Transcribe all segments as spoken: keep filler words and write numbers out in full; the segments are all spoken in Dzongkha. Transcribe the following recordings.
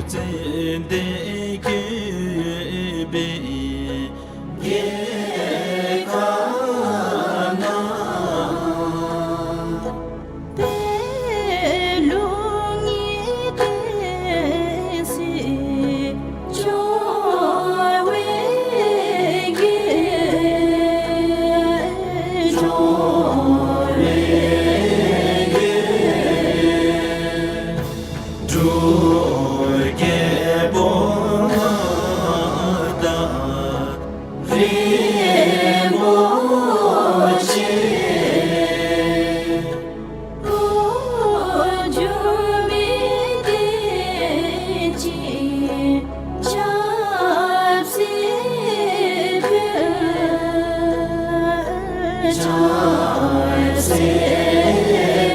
ཙན་དན་བཀོད་པའི་རྒྱལ་ཁབ་ན། པད་ལུང་གི་བསྟན་སྲིད་འབྱུང་བའི་རྒྱལ། འབྱུང་བའི་རྒྱལ། འབྲུག་རྒྱལ་པོ་མངའ་བདག་རིན་པོ་ཆེ། འགོ་འཛུགས་མི་བསྟན་སྲིད་ཆབ་སྲིད་དཔོན། ཆབ་སྲིད་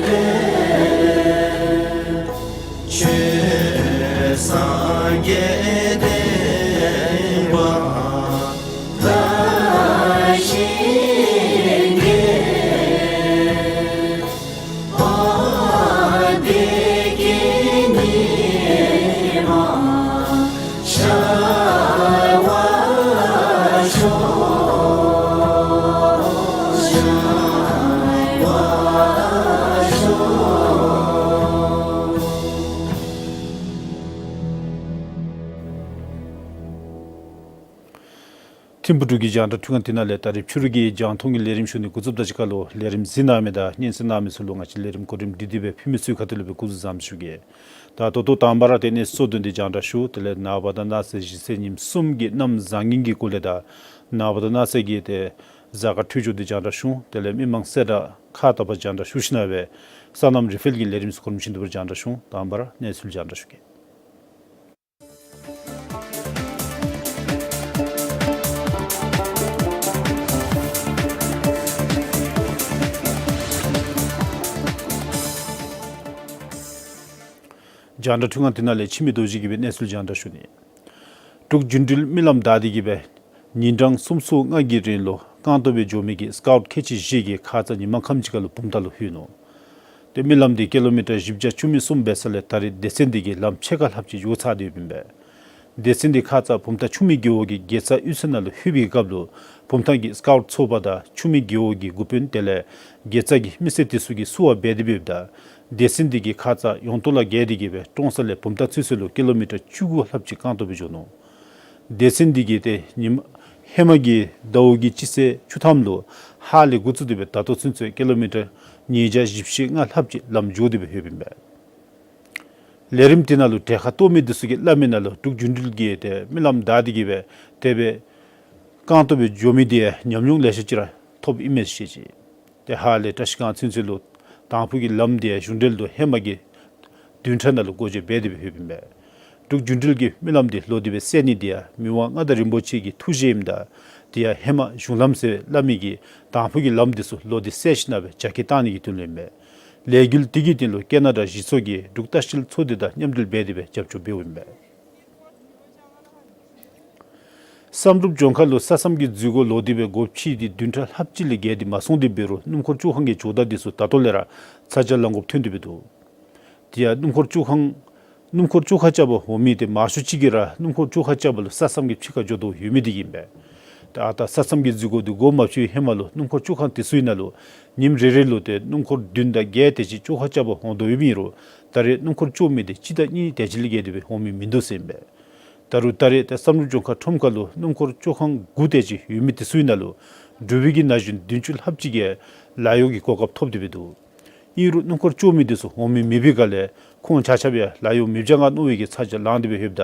དཔོན། ཆོས་སངས་རྒྱས་བསྟན་པ་དར་ཞིང་རྒྱས། དཔལ་བདེ་སྐྱིད་ཉི་མ་ཤར་བར་ཤོག། ཤར་བར་ཤོག། ཐིམ་ཕུ་འབྲུག་གི་རྒྱང་བསྒྲགས་འཕྲུལ་ཁང་འདི་ནང་ལས་ད་རིས་ཕྱི་རུ་གི་རྒྱང་མཐོང་གི་ལས་རིམ་ཞུ་ནི་འགོ་བཙུགསཔ་དང་གཅིག་ཁར་ལུ་ལས་རིམ་གཟིགས་གནང་མི་དང་སྙན་གསན་གནང་མི་ཚུ་ལུ་ང་བཅས་ལས་རིམ་གོ་རིམ་སྒྲིག་སྟེ་སྦེ་ཕུལ་མི་ཚུའི་ཁ་ཐུག་ལས་སྦེ་སྐུ་གཟུགས་བཟང་པོ་ཞུ་གེ། ད་ད་ལྟོ་དང་པ་ར་ཏེ་གནས་ཚུལ་གཙོ་དོན་འདི་རྒྱང་བསྒྲགས་ཞུ། དེ་ལས་ནངས་པ་དང་གནངས་ཚེ་གཞེས་ཚེ་ཉིནམ་གསུམ་གྱི་གནམ་བཟང་ངན་གྱི་སྐོར་ལས་དང་ནངས་པ་དང་གནངས་ཚེ་གི་ཏེ་གཟའ་སྐར་འཕྲོད་སྦྱོར་འདི་རྒྱང་བསྒྲགས་ཞུ། དེ་ལས་མི་མང་གསལ་བསྒྲགས་ཁག་དག་པ་རྒྱང་བསྒྲགས་ཞུ་ཞིནམ་ལས་སོ་ནམ་རི་ཕེལ་གྱི་ལས་རིམ་ཚུ་གོ་རིམ་བཞིན་དུ་སྦེ་རྒྱང་བསྒྲགས་ཞུ། དང་པ་ར་གནས་ཚུལ་རྒྱང་བསྒྲགས་ཞུ་གེ། རྒྱང་བསྒྲགས་འཕྲུལ་ཁང་འདི་ནང་ལས་འཆི་མེད་རྡོ་རྗེ་གིས་སྦེ་གནས་ཚུལ་རྒྱང་བསྒྲགས་ཞུ་ནི། འབྲུག་རྒྱུན་འགྲུལ་མི་ལམ་བདའ་སྟེ་གིས་སྦེ་ཉིན་གྲངས་སུམ་ཅུ་སོ་ལྔ་གི་རིང་ལུ་རྐང་སྟོང་སྦེ་འགྱོ་མི་གི་སི་ཀའུཊ་ཁལ་གཅིག་བཞི་གིས་ཁ་ཙ་ཉིན་མ་ཁམས་ཅིག་ཁར་ལུ་བུམ་ཐང་ལུ་ལྷོད་ནུག། ཏེ་མི་ལམ་འདི་ཀི་ལོ་མི་ཊར་བཞི་བརྒྱ་བཅུ་མེད་གསུམ་འབད་ས་ལས་ད་རེས་སྡེ་ཚན་འདི་གིས་ལམ་ཕྱེད་ཀ་ལྷགཔ་ཅིག་ཡོདཔ་ཚར་ཏེ་ཡོདཔ་ཨིན་པས། སྡེ་ཚན་འདི་ཁ་ཙ་བུམ་ཐང་ཆུ་མིག་རྒེད་འོག་གི་དགེ་རྩ་གཡུས་ཚན་ནང་ལུ་ལྷོད་པའི་སྐབས་ལུ་བུམ་ཐང་གི་སི་ཀའུཊ་ཚོགས་པ་དང་ཆུ་མིག་རྒེད་འོག་གི་འགོ་དཔོན་དེ་ལས་དགེ་རྩ་གི་མི་སེར་དེ་ཚུ་གིས་བསུ་བ་འབད་དེ་འབདཝ་ད་སྡེ་ཚན་འདི་གིས་ཁ་ཙ་ཡོངས་གཏོགས་ལས་བརྒལ་ཏེ་གིས་སྦེ་ཀྲོང་གསར་ལས་བུམ་ཐང་ཚུན་ཚོད་ལུ་ཀི་ལོ་མི་ཊར་བཅུ་དགུ་ལྷགཔ་ཅིག་རྐང་སྟོང་སྦེ་འགྱོ་ནུག། སྡེ་ཚན་འདི་གིས་ཏེ་ཉིནམ་ཧེ་མ་གི་ཟླཝ་གི་སྤྱི་ཚེས་བཅུ་ཐམ་ལུ་ཧཱ་ལས་འགོ་བཙུགས་ཏེ་སྦེ་ད་ལྟོ་ཚུན་ཚོད་ཀི་ལོ་མི་ཊར་ཉིས་བརྒྱ་བཞི་བཅུ་ཞེ་ལྔ་ལྷགཔ་ཅིག་ལམ་འགྱོ་སྟེ་སྦེ་ལྷོདཔ་ཨིན་པས། ལས་རིམ་འདི་ནང་ལུ་གྲལ་ཁར་གཏོགས་མི་འདི་ཚུ་གིས་སླབ་མི་ནང་ལུ་འབྲུག་རྒྱུན་འགྲུལ་གྱི་ཏེ་མི་ལམ་བདའ་སྟེ་གིས་སྦེ་དེ་སྦེ་རྐང་སྟོང་སྦེ་འགྱོ་མི་འདི་ཉམས་མྱོང་ལེ་ཤ་ཅིག་ར་ཐོབ་ཨིན་མས་ཟེར་བཤད་ཅི། ཏེ་ཧཱ་ལས་བཀྲིས་སྒང་ཚུན་ཚོད་ལུ་དང་ཕུ་གི་ལམ་འདི་གཞུང་འབྲེལ་དུ་ཧེ་མ་གི་བདུན་ཕྲག་ནང་ལུ་སྒོ་འབྱེད་འབད་དེ་སྦེ་ལྷོདཔ་ཨིན་པས། འབྲུག་རྒྱུན་འགྲུལ་གྱི་མི་ལམ་འདི་ལོག་སྟེ་སྦེ་བསལ་ནི་འདི་ཡང་མི་དབང་མངའ་བདག་རིན་པོ་ཆེ་གི་ཐུགས་བཞེད་ཨིནམ་ད་འདི་ཡང་ཧེ་མ་གཞུང་ལམ་ཟེར་སླབ་མི་གི་དང་ཕུ་གི་ལམ་འདི་ཚུ་ལོག་སྟེ་བསལ་ཞིནམ་ལས་སྦེ་རྒྱ་སྐྱེད་བཏང་ནི་གི་དོན་ལུ་ཨིན་པས། ལས་འགུལ་འདི་གི་སྟེང་ལུ་ཀེ་ན་ཌ་གཞི་ཚོགས་ཀྱི་འབྲུག་ལྟ་བཤལ་ཚོགས་སྡེ་དང་མཉམ་འབྲེལ་འབད་དེ་སྦེ་རྒྱབ་སྐྱོར་འབདཝ་ཨིན་པས། བསམ་གྲུབ་ལྗོངས་མཁར་ལུ་ས་མཚམས་ཀྱི་འཛུལ་སྒོ་ལོག་སྟེ་སྦེ་སྒོ་ཕྱེ་སྟེ་བདུན་ཕྲག་ལྷགཔ་ཅིག་ལས་བརྒལ་ཏེ་མ་སོང་སྟེ་འབད་རུང་སྣུམ་འཁོར་བཅོ་ཁང་གི་ཇོ་བདག་འདི་ཚུ་ད་ལྟོ་ལས་ར་ཚ་གྱང་ལང་དགོཔ་ཐོན་ཏེ་སྦེ་འདུག། དེ་ཡང་སྣུམ་འཁོར་བཅོ་ཁང་སྣུམ་འཁོར་བཅོ་ཁ་རྐྱབ་པར་འོང་མི་འདི་མང་ཤོས་ཅིག་གིས་ར་སྣུམ་འཁོར་བཅོ་ཁ་རྐྱབ་པར་ལུ་ས་མཚམས་ཀྱི་ཕྱི་ཁར་འགྱོ་དོ་ཡོད་མི་འདི་གིས་ཨིན་པས། ད་ཨ་རྟག་ས་མཚམས་ཀྱི་འཛུལ་སྒོ་འདི་སྒོ་མ་ཕྱེ་བའི་ཧེ་མ་ལུ་སྣུམ་འཁོར་བཅོ་ཁང་དེ་ཚུ་ནང་ལུ་ཉིནམ་རེ་རེ་ལུ་ཏེ་སྣུམ་འཁོར་བདུན་དང་བརྒྱད་དེ་ཅིག་བཅོ་ཁ་རྐྱབ་པར་འོང་དོ་ཡོདཔ་ཨིན་རུང་ད་རེས་སྣུམ་འཁོར་བཅོ་མི་འདི་གཅིག་དང་གཉིས་དེ་ཅིག་ལས་བརྒལ་ཏེ་སྦེ་འོང་མི་མིན་འདུག་ཟེར་ཨིན་པས། ད་རུང་ད་རེས་ཏེ་བསམ་གྲུབ་ལྗོངས་མཁར་ཁྲོམ་ཁ་ལུ་སྣུམ་འཁོར་བཅོ་ཁང་དགུ་དེ་ཅིག་ཡོད་མི་དེ་ཚུ་ནང་ལུ་འབྲུག་པའི་གི་ན་གཞོན་བདུན་ཅུ་ལྷགཔ་ཅིག་གིས་ལཱ་གཡོག་གི་གོ་སྐབས་ཐོབ་སྟེ་སྦེ་འདུག། ཨིན་རུང་སྣུམ་འཁོར་བཅོ་མི་འདི་ཚུ་འོང་མི་མེད་པའི་སྒང་ལས་ཁོང་ཆ་ཁྱབ་ཡང་ལཱ་གཡོག་མི་རྐྱབ་ག་མནོ་བའི་གི་ཚ་གྱང་ལང་སྟེ་སྦེ་ལྷོདཔ་ད་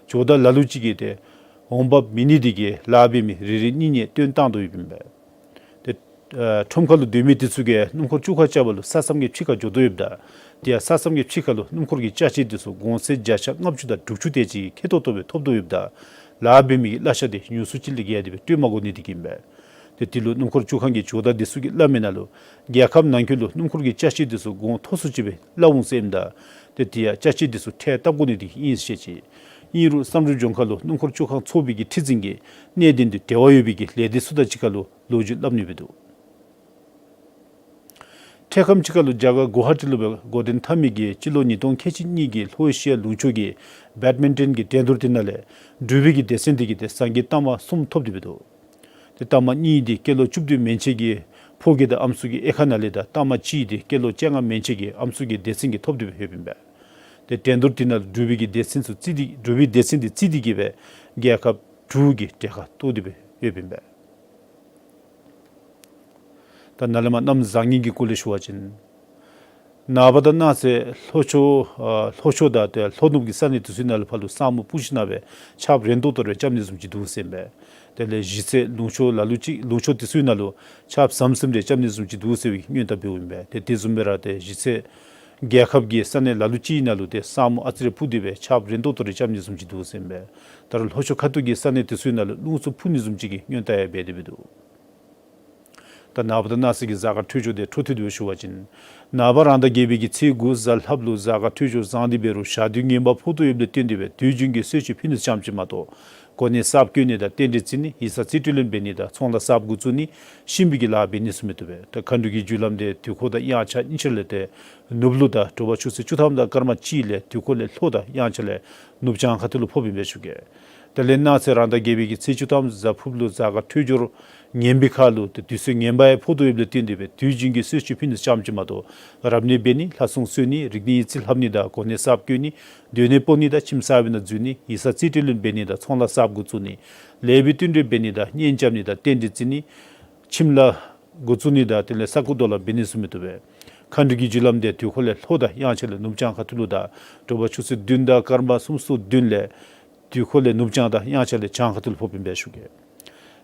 ཇོ་བདག་ལ་ལུ་ཅིག་གིས་ཏེ་འོང་འབབ་མེད་ནི་འདི་གིས་ལཱ་འབད་མི་རེ་རེ་གཉེན་ཉེ་བཏོན་བཏང་དོ་ཡོདཔ་ཨིན་པས། ཏེ་ཨ་ཁྲོམ་ཁ་ལུ་སྡོད་མི་འདི་ཚུ་གིས་སྣུམ་འཁོར་བཅོ་ཁ་རྐྱབ་པར་ལུ་ས་མཚམས་ཀྱི་ཕྱི་ཁར་འགྱོ་དོ་ཡོདཔ་ད་དེ་ཡང་ས་མཚམས་ཀྱི་ཕྱི་ཁ་ལུ་སྣུམ་འཁོར་གྱི་ཅ་ཆས་འདི་ཚུ་གོང་ཚད་བརྒྱ་ཆ་ལྔ་བཅུ་དང་དྲུག་ཅུ་དེ་ཅིག་ཁེ་ཏོག་ཏོ་སྦེ་ཐོབ་དོ་ཡོདཔ་ད་ལཱ་འབད་མི་གི་གླ་ཆ་འདི་ཉུང་སུ་ཅིག་ལས་བརྒལ་ཏེ་སྦེ་སྤྲོད་མ་དགོ་ནི་འདི་གིས་ཨིན་པས། ཏེ་དེ་ལུ་སྣུམ་འཁོར་བཅོ་ཁང་གི་ཇོ་བདག་འདི་ཚུ་གིས་སླབ་མི་ནང་ལུ་རྒྱལ་ཁབ་ནང་འཁོད་ལུ་སྣུམ་འཁོར་གྱི་ཅ་ཆས་འདི་ཚུ་གོང་མཐོ་སུ་ཅིག་སྦེ་སླབ་འོང་ཟེར་ཨིནམ་ད་ཏེ་དེ་ཡང་ཅ་ཆས་འདི་ཚུ་ཁྲལ་བཏབ་དགོ་ནི་འདི་ཨིན་ཟེར་བཤད་ཅི། ཨིན་རུང་བསམ་གྲུབ་ལྗོངས་མཁར་ལུ་སྣུམ་འཁོར་བཅོ་ཁང་ཚོགས་པའི་གི་ཁྲི་འཛིན་གྱིས་གནད་དོན་འདི་འབྲེལ་བ་ཡོད་པའི་གི་ལས་སྡེ་ཚུ་དང་གཅིག་ཁར་ལུ་ལོ་རྒྱུས་སླབ་ནི་སྦེ་འདུག། འཕྲལ་ཁམས་ཅིག་ཁར་ལུ་རྒྱ་གར་གུ་ཝ་ཧ་ཊི་ལུ་སྦེ་འགོ་འདྲེན་འཐབ་མི་གི་སྤྱི་ལོ་ཉིས་སྟོང་ཁལ་གཅིག་གཉིས་ཀྱི་ལྷོ་ཨེ་ཤི་ཡ་ལུང་ཕྱོགས་ཀྱི་བེཌ་མིན་ཊོན་གྱི་འགྲན་བསྡུར་དེ་ནང་ལས་འགྲུལ་པའི་གི་སྡེ་ཚན་དེ་གིས་ཏེ་ཟངས་ཀྱི་རྟགས་མ་གསུམ་ཐོབ་སྟེ་འབད་དོ། ཏེ་རྟགས་མ་གཉིས་དེ་སྐྱེས་ལོ་བཅུ་བདུན་མན་ཆད་ཀྱི་ཕོ་སྐྱེས་དང་ཨམ་སྲུ་གི་དབྱེ་ཁག་ནང་ལས་དང་རྟགས་མ་གཅིག་དེ་སྐྱེས་ལོ་བཅོ་ལྔ་མན་ཆད་ཀྱི་ཨམ་སྲུ་གི་སྡེ་ཚན་གྱིས་ཐོབ་སྟེ་སྦེ་ཡོདཔ་ཨིན་པས། ཏེ་འགྲན་བསྡུར་དེ་ནང་འགྲུལ་པའི་གི་སྡེ་ཚན་ཚུ་བརྩིས་ཏེ་འགྲུལ་པའི་སྡེ་ཚན་དེ་བརྩིས་ཏེ་གིས་སྦེ་རྒྱལ་ཁབ་དྲུག་གི་གྲལ་ཁར་གཏོགས་ཏེ་སྦེ་ཡོདཔ་ཨིན་པས། ད་ནཱ་ལས་མར་གནམ་བཟང་ངན་གྱི་སྐོར་ལས་ཞུ་བ་ཅིན་ནངས་པ་དང་གནངས་ཚེ་ལྷོ་ཕྱོགས་ཨ་ལྷོ་ཕྱོགས་དང་ཏེ་ལྷོ་ནུབ་ཀྱི་ས་གནས་དེ་ཚུ་ནང་ལུ་ཕར་ལུ་ས་སྨུག་སྤུབས་ཞིནམ་སྦེ་ཆརཔ་རན་ཏོག་ཏོ་རེ་རྐྱབ་ནི་བཟུམ་ཅིག་འདུག་ཟེར་ཨིན་པས། དེ་ལས་གཞེས་ཚེས་ལུང་ཕྱོགས་ལ་ལུ་ཅིག་ལུང་ཕྱོགས་དེ་ཚུ་ནང་ལུ་ཆརཔ་ཟམ་ཟིམ་རེ་རྐྱབ་ནི་བཟུམ་ཅིག་འདུག་ཟེར་བའི་སྔོན་བརྡ་འབདཝ་ཨིན་པས། ཏེ་དེ་བཟུམ་སྦེ་ར་ཏེ་གཞེས་ཚེས་རྒྱལ་ཁབ་ཀྱི་ས་གནས་ལ་ལུ་ཅིག་ནང་ལུ་ཏེ་ས་སྨུག་ཨ་ཙི་རེ་སྤུབས་ཏེ་སྦེ་ཆརཔ་རན་ཏོག་ཏོ་རེ་རྐྱབ་ནི་བཟུམ་ཅིག་འདུག་ཟེར་ཨིན་པས། ད་རུང་ལྷོ་ཕྱོགས་ཁ་ཐུག་ཀྱི་ས་གནས་དེ་ཚུ་ནང་ལུ་རླུང་འཚུབ་འཕུ་ནི་བཟུམ་ཅིག་གི་སྔོན་བརྡ་ཡང་འབད་དེ་འབད་དོ། ད་ནངས་པ་དང་གནངས་ཚེ་གི་གཟའ་སྐར་འཕྲོད་སྦྱོར་དེ་འཕྲོ་མཐུད་དེ་སྦེ་ཞུ་བ་ཅིན་ནངས་པ་རང་ཟླ་བརྒྱད་པའི་གི་ཚེས་དགུ་གཟའ་ལྷགཔ་ལུ་གཟའ་སྐར་འཕྲོད་སྦྱོར་བཟང་སྟེ་འབད་རུང་ཞག་དུས་ངན་པ་ཕོག་ཐུག་ཡོདཔ་ལས་བརྟེན་ཏེ་སྦེ་དུས་རྒྱུན་གྱི་གསོལ་མཆོད་ཕུལ་ནི་ཙམ་ཅིག་མ་གཏོགས་གོ་གནས་གསརཔ་བསྐོ་ནི་དང་རྟེན་འབྲེལ་བརྩི་ནི་ཡིག་ཚང་རྩིས་སྤྲོད་ལེན་འབད་ནི་དང་ཚོང་ལཱ་གསརཔ་འགོ་བཙུགས་ནི་གཤིན་པོའི་གི་ལཱ་འབད་ནི་ཚུ་མི་བཏུབ་པས། ད་མཁའ་འགྲོ་གི་རྒྱུ་ལམ་དེ་དུས་འཁོར་དང་དབྱངས་འཆར་གཉིས་ཆ་ལས་ཏེ་ནུབ་ལུ་དང་དྲོ་པ་ཆུ་ཚོད་བཅུ་ཐམ་དང་སྐར་མ་གཅིག་ལས་དུས་འཁོར་ལས་ལྷོ་དང་དབྱངས་འཆར་ལས་ནུབ་བྱང་ཁ་ཐུག་ལུ་ཕོགཔ་ཨིན་པས་ཞུ་གེ། དེ་ལས་གནངས་ཚེ་རང་ཟླ་བརྒྱད་པའི་གི་ཚེས་བཅུ་ཐམ་གཟའ་ཕུརཔ་ལུ་གཟའ་སྐར་འཕྲོད་སྦྱོར་ངན་པའི་ཁར་ལུ་ཏེ་དུས་ཚོད་ངན་པ་ཡང་ཕོག་དོ་ཡོདཔ་ལས་བརྟེན་ཏེ་སྦེ་དུས་རྒྱུན་གྱི་གསོལ་མཆོད་ཕུལ་ནི་ཙམ་ཅིག་མ་གཏོགས་རབ་གནས་འབད་ནི་ལྷ་སྲུང་གསོལ་ནི་རིག་གནས་ཡིག་རྩིས་ལྷབ་ནི་དང་གོ་གནས་གསརཔ་བསྐོ་ནི་སྡོད་གནས་སྤོ་ནི་དང་ཁྱིམ་གསར་པའི་ནང་འཛུལ་ནི་ཡིག་ཚང་རྩིས་སྤྲོད་ལེན་འབད་ནི་དང་ཚོང་ལཱ་གསརཔ་འགོ་བཙུགས་ནི་ལེགས་པའི་བསྟུན་གྲོས་འབད་ནི་དང་གཉེན་རྐྱབ་ནི་དང་རྟེན་འབྲེལ་བརྩི་ནི་ཁྱིམ་ལཱ་འགོ་བཙུགས་ནི་དང་དེ་ལས་ས་རྐོ་རྡོ་ལཱ་འབད་ནི་ཚུ་མི་བཏུབ་པས། མཁའ་འགྲོ་གི་རྒྱུ་ལམ་དེ་དུས་འཁོར་ལས་ལྷོ་དང་དབྱངས་འཆར་ལས་ནུབ་བྱང་ཁ་ཐུག་ལུ་དང་དྲོ་པ་ཆུ་ཚོད་བདུན་དང་སྐར་མ་སུམ་ཅུ་སོ་བདུན་ལས་དུས་འཁོར་ལས་ནུབ་བྱང་དང་དབྱངས་འཆར་ལས་བྱང་ཁ་ཐུག་ལུ་ཕོགཔ་ཨིན་པས་ཞུ་གེ།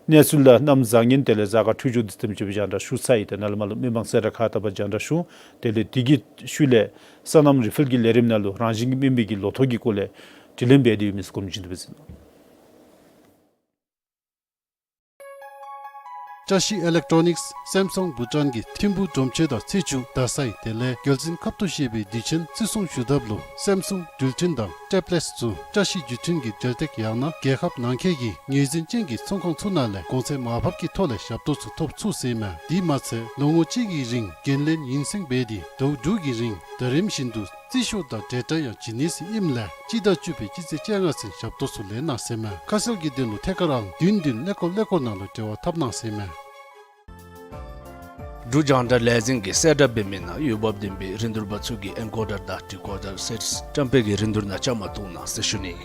གནས་ཚུལ་དང་གནམ་བཟང་ངན་དེ་ལས་གཟའ་སྐར་འཕྲོད་སྦྱོར་དེ་ཙམ་ཅིག་སྦེ་རྒྱང་བསྒྲགས་ཞུ་ཚར་ཡི། ཏེ་ནཱ་ལས་མར་ལུ་མི་མང་གསལ་བསྒྲགས་ཁག་དག་པ་རྒྱང་བསྒྲགས་ཞུ། དེ་ལས་དེ་གི་ཤུལ་ལས་སོ་ནམ་རི་ཕེལ་གྱི་ལས་རིམ་ནང་ལུ་རང་བཞིན་གྱིས་སྨིན་པའི་གི་ལོ་ཐོག་གི་སྐོར་ལས་དྲི་ལན་འབད་དེ་ཡོད་མི་ཚུ་སྐོར་བྱིན་དུ་སྦེ་གཟིགས་གནང་། བཀྲ་ཤིས་ཨི་ལེག་ཊོ་ནིགསི་སེམ་སུང་བྷུ་ཊཱན་གྱི་ཐིམ་ཕུག་སྒྲོམ་ཆེན་དང་ཚེས་བཅུ་རྡ་སའི་དེ་ལས་རྒྱལ་བཙུན་ཁབ་ཏུ་བཞེས་པའི་དུས་ཆེན་བརྩི་སྲུང་ཞུ་ཐབས་ལུ་སེམ་སུང་འགྲུལ་འཕྲིན་དང་ཊེབ་ལེཊསི་ཚུ་བཀྲ་ཤིས་བརྒྱུད་འཕྲིན་གྱི་འབྲེལ་སྟེགས་ཡང་ན་རྒྱལ་ཁབ་ནང་འཁོད་ཀྱི་ངོས་འཛིན་ཅན་གྱི་ཚོང་ཁང་ཚུ་ནང་ལས་གོང་ཚད་མར་ཕབ་ཀྱི་ཐོག་ལས་ཞབས་ཏོག་ཚུ་ཐོབ་ཚུགས་ཟེར་མས། དེ་མ་ཚད་ལོ་ངོ་གཅིག་གི་རིང་འགན་ལེན་ཡུན་བསྲིང་འབད་དེ་ཟླཝ་དྲུག་གི་རིང་ཟླ་རིམ་བཞིན་དུ་རྩིས་ཤོག་དང་འབྲེལ་སྒྲ་ཡང་བྱིན་ནི་ཟེར་ཨིནམ་ལས་སྤྱི་ཟླ་བཅུ་པའི་སྤྱི་ཚེས་བཅོ་ལྔ་ཚུན་ཞབས་ཏོག་ཚུ་ལེན་གནང་ཟེར་མས། ཁ་གསལ་གྱི་དོན་ལུ་ཐད་ཀར་ཨང་བདུན་བདུན་ཀླད་ཀོར་ཀླད་ཀོར་ནང་ལུ་འབྲེལ་བ་འཐབ་གནང་ཟེར་མས། འབྲུག་རྒྱང་བསྒྲགས་ལས་འཛིན་གྱིས་གསལ་བསྒྲགས་འབད་མི་ནང་འོས་འབབ་ལྡན་པའི་རིན་བསྡུར་པ་ཚུ་གིས་ཨེན་ཀོ་ཌར་དང་ཌི་ཀོ་ཌར་སེཊསི་བཀྲམ་སྤེལ་གྱི་རིན་བསྡུར་ནང་བཅའ་མར་གཏོགས་གནང་ཟེར་ཞུ་ནི།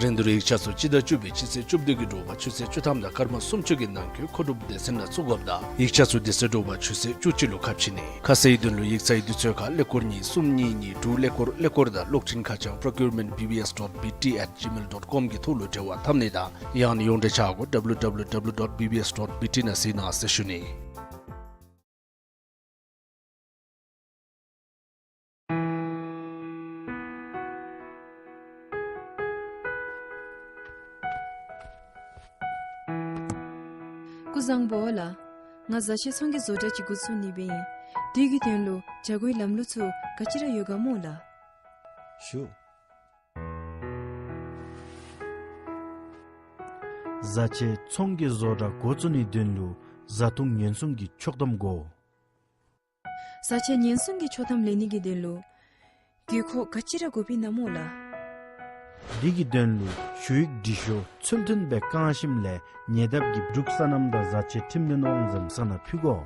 རིན་བསྡུར་ཡིག་ཆ་ཚུ་སྤྱི་ཟླ་བཅུ་པའི་སྤྱི་ཚེས་བཅུ་བདུན་གྱི་དྲོ་པ་ཆུ་ཚོད་བཅུ་ཐམ་དང་སྐར་མ་སུམ་ཅུ་གི་ནང་འཁོད་མཁོ་སྒྲུབ་སྡེ་ཚན་ནང་བཙུགས་དགོཔ་དང་ཡིག་ཆ་ཚུ་དེ་ཚེ་དྲོ་པ་ཆུ་ཚོད་བཅུ་གཅིག་ལུ་ཁ་ཕྱེ་ནི། ཁ་གསལ་གྱི་དོན་ལུ་ཡིག་ཚང་གི་དུས་ཚོད་ཁར་ཀླད་ཀོར་གཉིས་གསུམ་གཉིས་གཉིས་དྲུག་ཀླད་ཀོར་ཀླད་ཀོར་དང་གློག་འཕྲིན་ཁ་བྱང་procurement B B S dot B T at gmail dot com གི་ཐོག་ལུ་འབྲེལ་བ་འཐབ་ནི་དང་ཡང་ན་ཡོངས་འབྲེལ་ཆ་སྒོ W W W dot B B S dot B T ནང་གཟིགས་གནང་ཟེར་ཞུ་ནི། སྐུ་གཟུགས་བཟང་པོ་ལགས། ང་བཟའ་ཆས་ཚོང་གི་བཟོ་གྲྭ་ཅིག་འགོ་བཙུགས་ནི་སྦེ་ཨིན། དེ་གི་དོན་ལུ་བྱ་སྒོའི་ལམ་ལུགས་ཚུ་ག་ཅི་ར་ཡོད་ག་སྨོ་ལགས། ཞུ། བཟའ་ཆས་ཚོང་གི་བཟོ་གྲྭ་འགོ་བཙུགས་ནིའི་དོན་ལུ་བཟའ་འཐུང་ཉེན་སྲུང་གི་ཆོག་ཐམ་དགོ། བཟའ་ཆས་ཉེན་སྲུང་གི་ཆོག་ཐམ་ལེན་ནི་གི་དོན་ལུ་དགོས་མཁོ་ག་ཅི་ར་དགོཔ་ཨིན་ན་སྨོ་ལགས། དེ་གི་དོན་ལུ་ཞུ་ཡིག་འབྲི་ཤོག་ཚུལ་མཐུན་སྦེ་བཀང་ཞིནམ་ལས་ཉེ་འདབས་ཀྱི་འབྲུག་སོ་ནམ་དང་བཟའ་ཆས་ཁྲིམས་ལྷན་དབང་འཛིན་ས་ནང་ཕུལ་དགོ།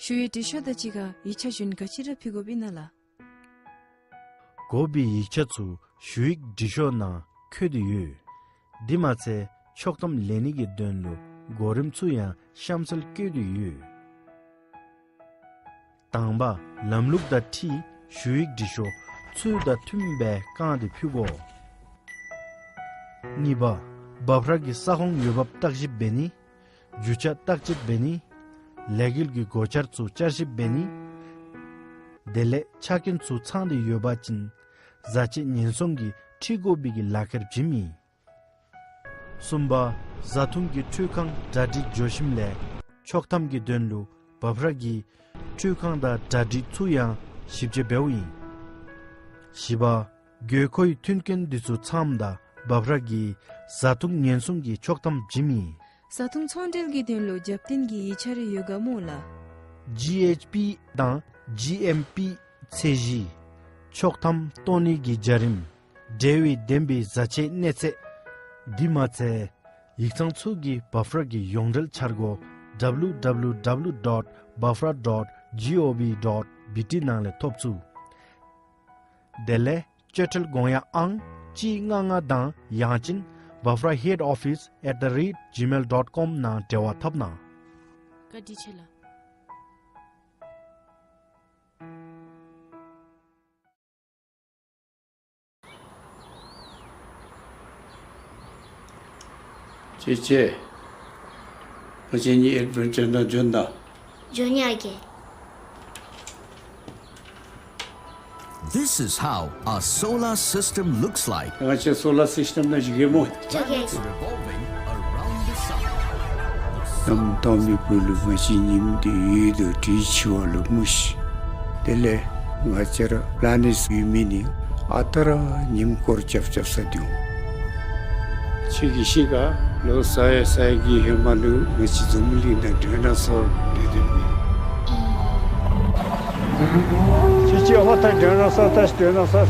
ཞུ་ཡིག་འབྲི་ཤོག་དང་གཅིག་ཁར་ཡིག་ཆ་གཞན་ག་ཅི་ར་ཕུལ་དགོཔ་ཨིན་ན་ལགས། དགོ་པའི་ཡིག་ཆ་ཚུ་ཞུ་ཡིག་འབྲི་ཤོག་ནང་འཁོད་དེ་ཡོད། དེ་མ་ཚད་ཆོག་ཐམ་ལེན་ནི་གི་དོན་ལུ་གོ་རིམ་ཚུ་ཡང་གཤམ་གསལ་བཀོད་དེ་ཡོད། དང་པ་ལམ་ལུགས་དང་འཁྲིལ་ཞུ་ཡིག་འབྲི་ཤོག་ཚུལ་དང་མཐུནམ་སྦེ་བཀང་སྟེ་ཕུལ་དགོ། གཉིས་པ་འབབ་ར་གི་ས་ཁོངས་འོས་འབབ་བརྟག་ཞིབ་འབད་ནི། རྒྱུ་ཆ་བརྟག་དཔྱད་འབད་ནི། ལས་འགུལ་གྱི་སྒོ་འཆར་ཚུ་བསྐྱར་ཞིབ་འབད་ནི། དེ་ལས་ཆ་རྐྱེན་ཚུ་ཚང་སྟེ་ཡོད་པ་ཅིན་བཟའ་ཆས་ཉེན་སྲུང་གིས་འཁྲིད་དགོ་པའི་གི་ལག་ཁྱེར་བྱིནམ་ཨིན། གསུམ་པ་བཟའ་འཐུང་གི་འཕྲུལ་ཁང་གྲ་སྒྲིག་འགྱོ་ཞིནམ་ལས་ཆོག་ཐམ་གྱི་དོན་ལུ་འབབ་ར་གི་འཕྲུལ་ཁང་དང་གྲ་སྒྲིག་ཚུ་ཡང་ཞིབ་དཔྱད་འབདཝ་ཨིན། བཞི་པ་དགོས་མཁོའི་མཐུན་རྐྱེན་འདི་ཚུ་ཚངམ་ད་འབབ་ར་གིས་བཟའ་འཐུང་ཉེན་སྲུང་གི་ཆོག་ཐམ་བྱིནམ་ཨིན། བཟའ་འཐུང་ཚོང་འབྲེལ་གྱི་དོན་ལུ་རྒྱབ་རྟེན་གྱི་ཡིག་ཆ་རེ་ཡོད་ག་སྨོ་ལགས། ཇི་ཨེཆ་པི་དང་ཇི་ཨེམ་པི་ཚད་གཞི། ཆོག་ཐམ་བཏོན་ནི་གི་བྱ་རིམ། འབྲེལ་བའི་བདེན་པའི་བཟའ་ཆས་གནས་ཚད། འདི་མ་ཚད་ཡིག་ཚང་ཚུ་གི་བཱ་ཕྲ་གི་ཡོངས་འབྲེལ་འཆར་སྒོ་ཌབ་ལིའུ་ཌབ་ལིའུ་ཌབ་ལིའུ་ཌོཊ་བཱ་ཕྲ་ཌོཊ་ཇི་ཨོ་ཝི་ཌོཊ་བི་ཊི་ནང་ལས་ཐོབ་ཚུགས། དེ་ལས་སྤྱོད་ཁྲལ་དགོངས་ཡངས་ཨང་གཅིག་ལྔ་ལྔ་དང་ཡང་ཅིན་བཱ་ཕྲ་ཧེཌ་ཨོ་ཕིས་ཨེཊ་ད་རེཊ་ཇི་མེལ་ཌོཊ་ཀོམ་ནང་འབྲེལ་བ་འཐབ་གནང་། བཀའ་དྲིན་ཆེ་ལགས། ཅེ་ཅེ། ང་བཅས་གཉིས་ཨེཌ་བེན་ཅར་ནང་འབྱོན་ད། འབྱོན་ཡི་ཨ་རྒས། This is how a solar system looks like. ང་བཅས་སོ་ལར་སིསི་ཊེམ་ནང་བཞུགས་གེ་སྨོ། འགྱོ་གེ། Revolving around the sun. གནམ་སྟོང་མི་བུ་ལུ་ང་བཅས་ཉིམ་འདི་ཡོད་དོ་དྲི་ཆུ་བ་ལུ་མུ་ཤི། དེ་ལས་ང་བཅས་ར་པི་ལ་ནེཊ་ཡོད་མི་ནི་ཨ་རྟག་ར་ཉིམ་སྐོར་རྐྱབ་རྐྱབ་ས་འདུག། ཁྱོད་ཀྱིས་ཤེས་ག། ལོ་ས་ཡ་ས་ཡ་གི་ཧེ་མ་ལུ་ང་བཅས་འཛམ་བུ་གླིང་ནང་ཌའི་ན་སོར་སྡོད་སྡོདཔ་མས། ཁྱོད་ཀྱིས་ཨ་ཕ་ད་ཌའི་ན་སོར་ད་ཅི་ཌའི་ན་སོར།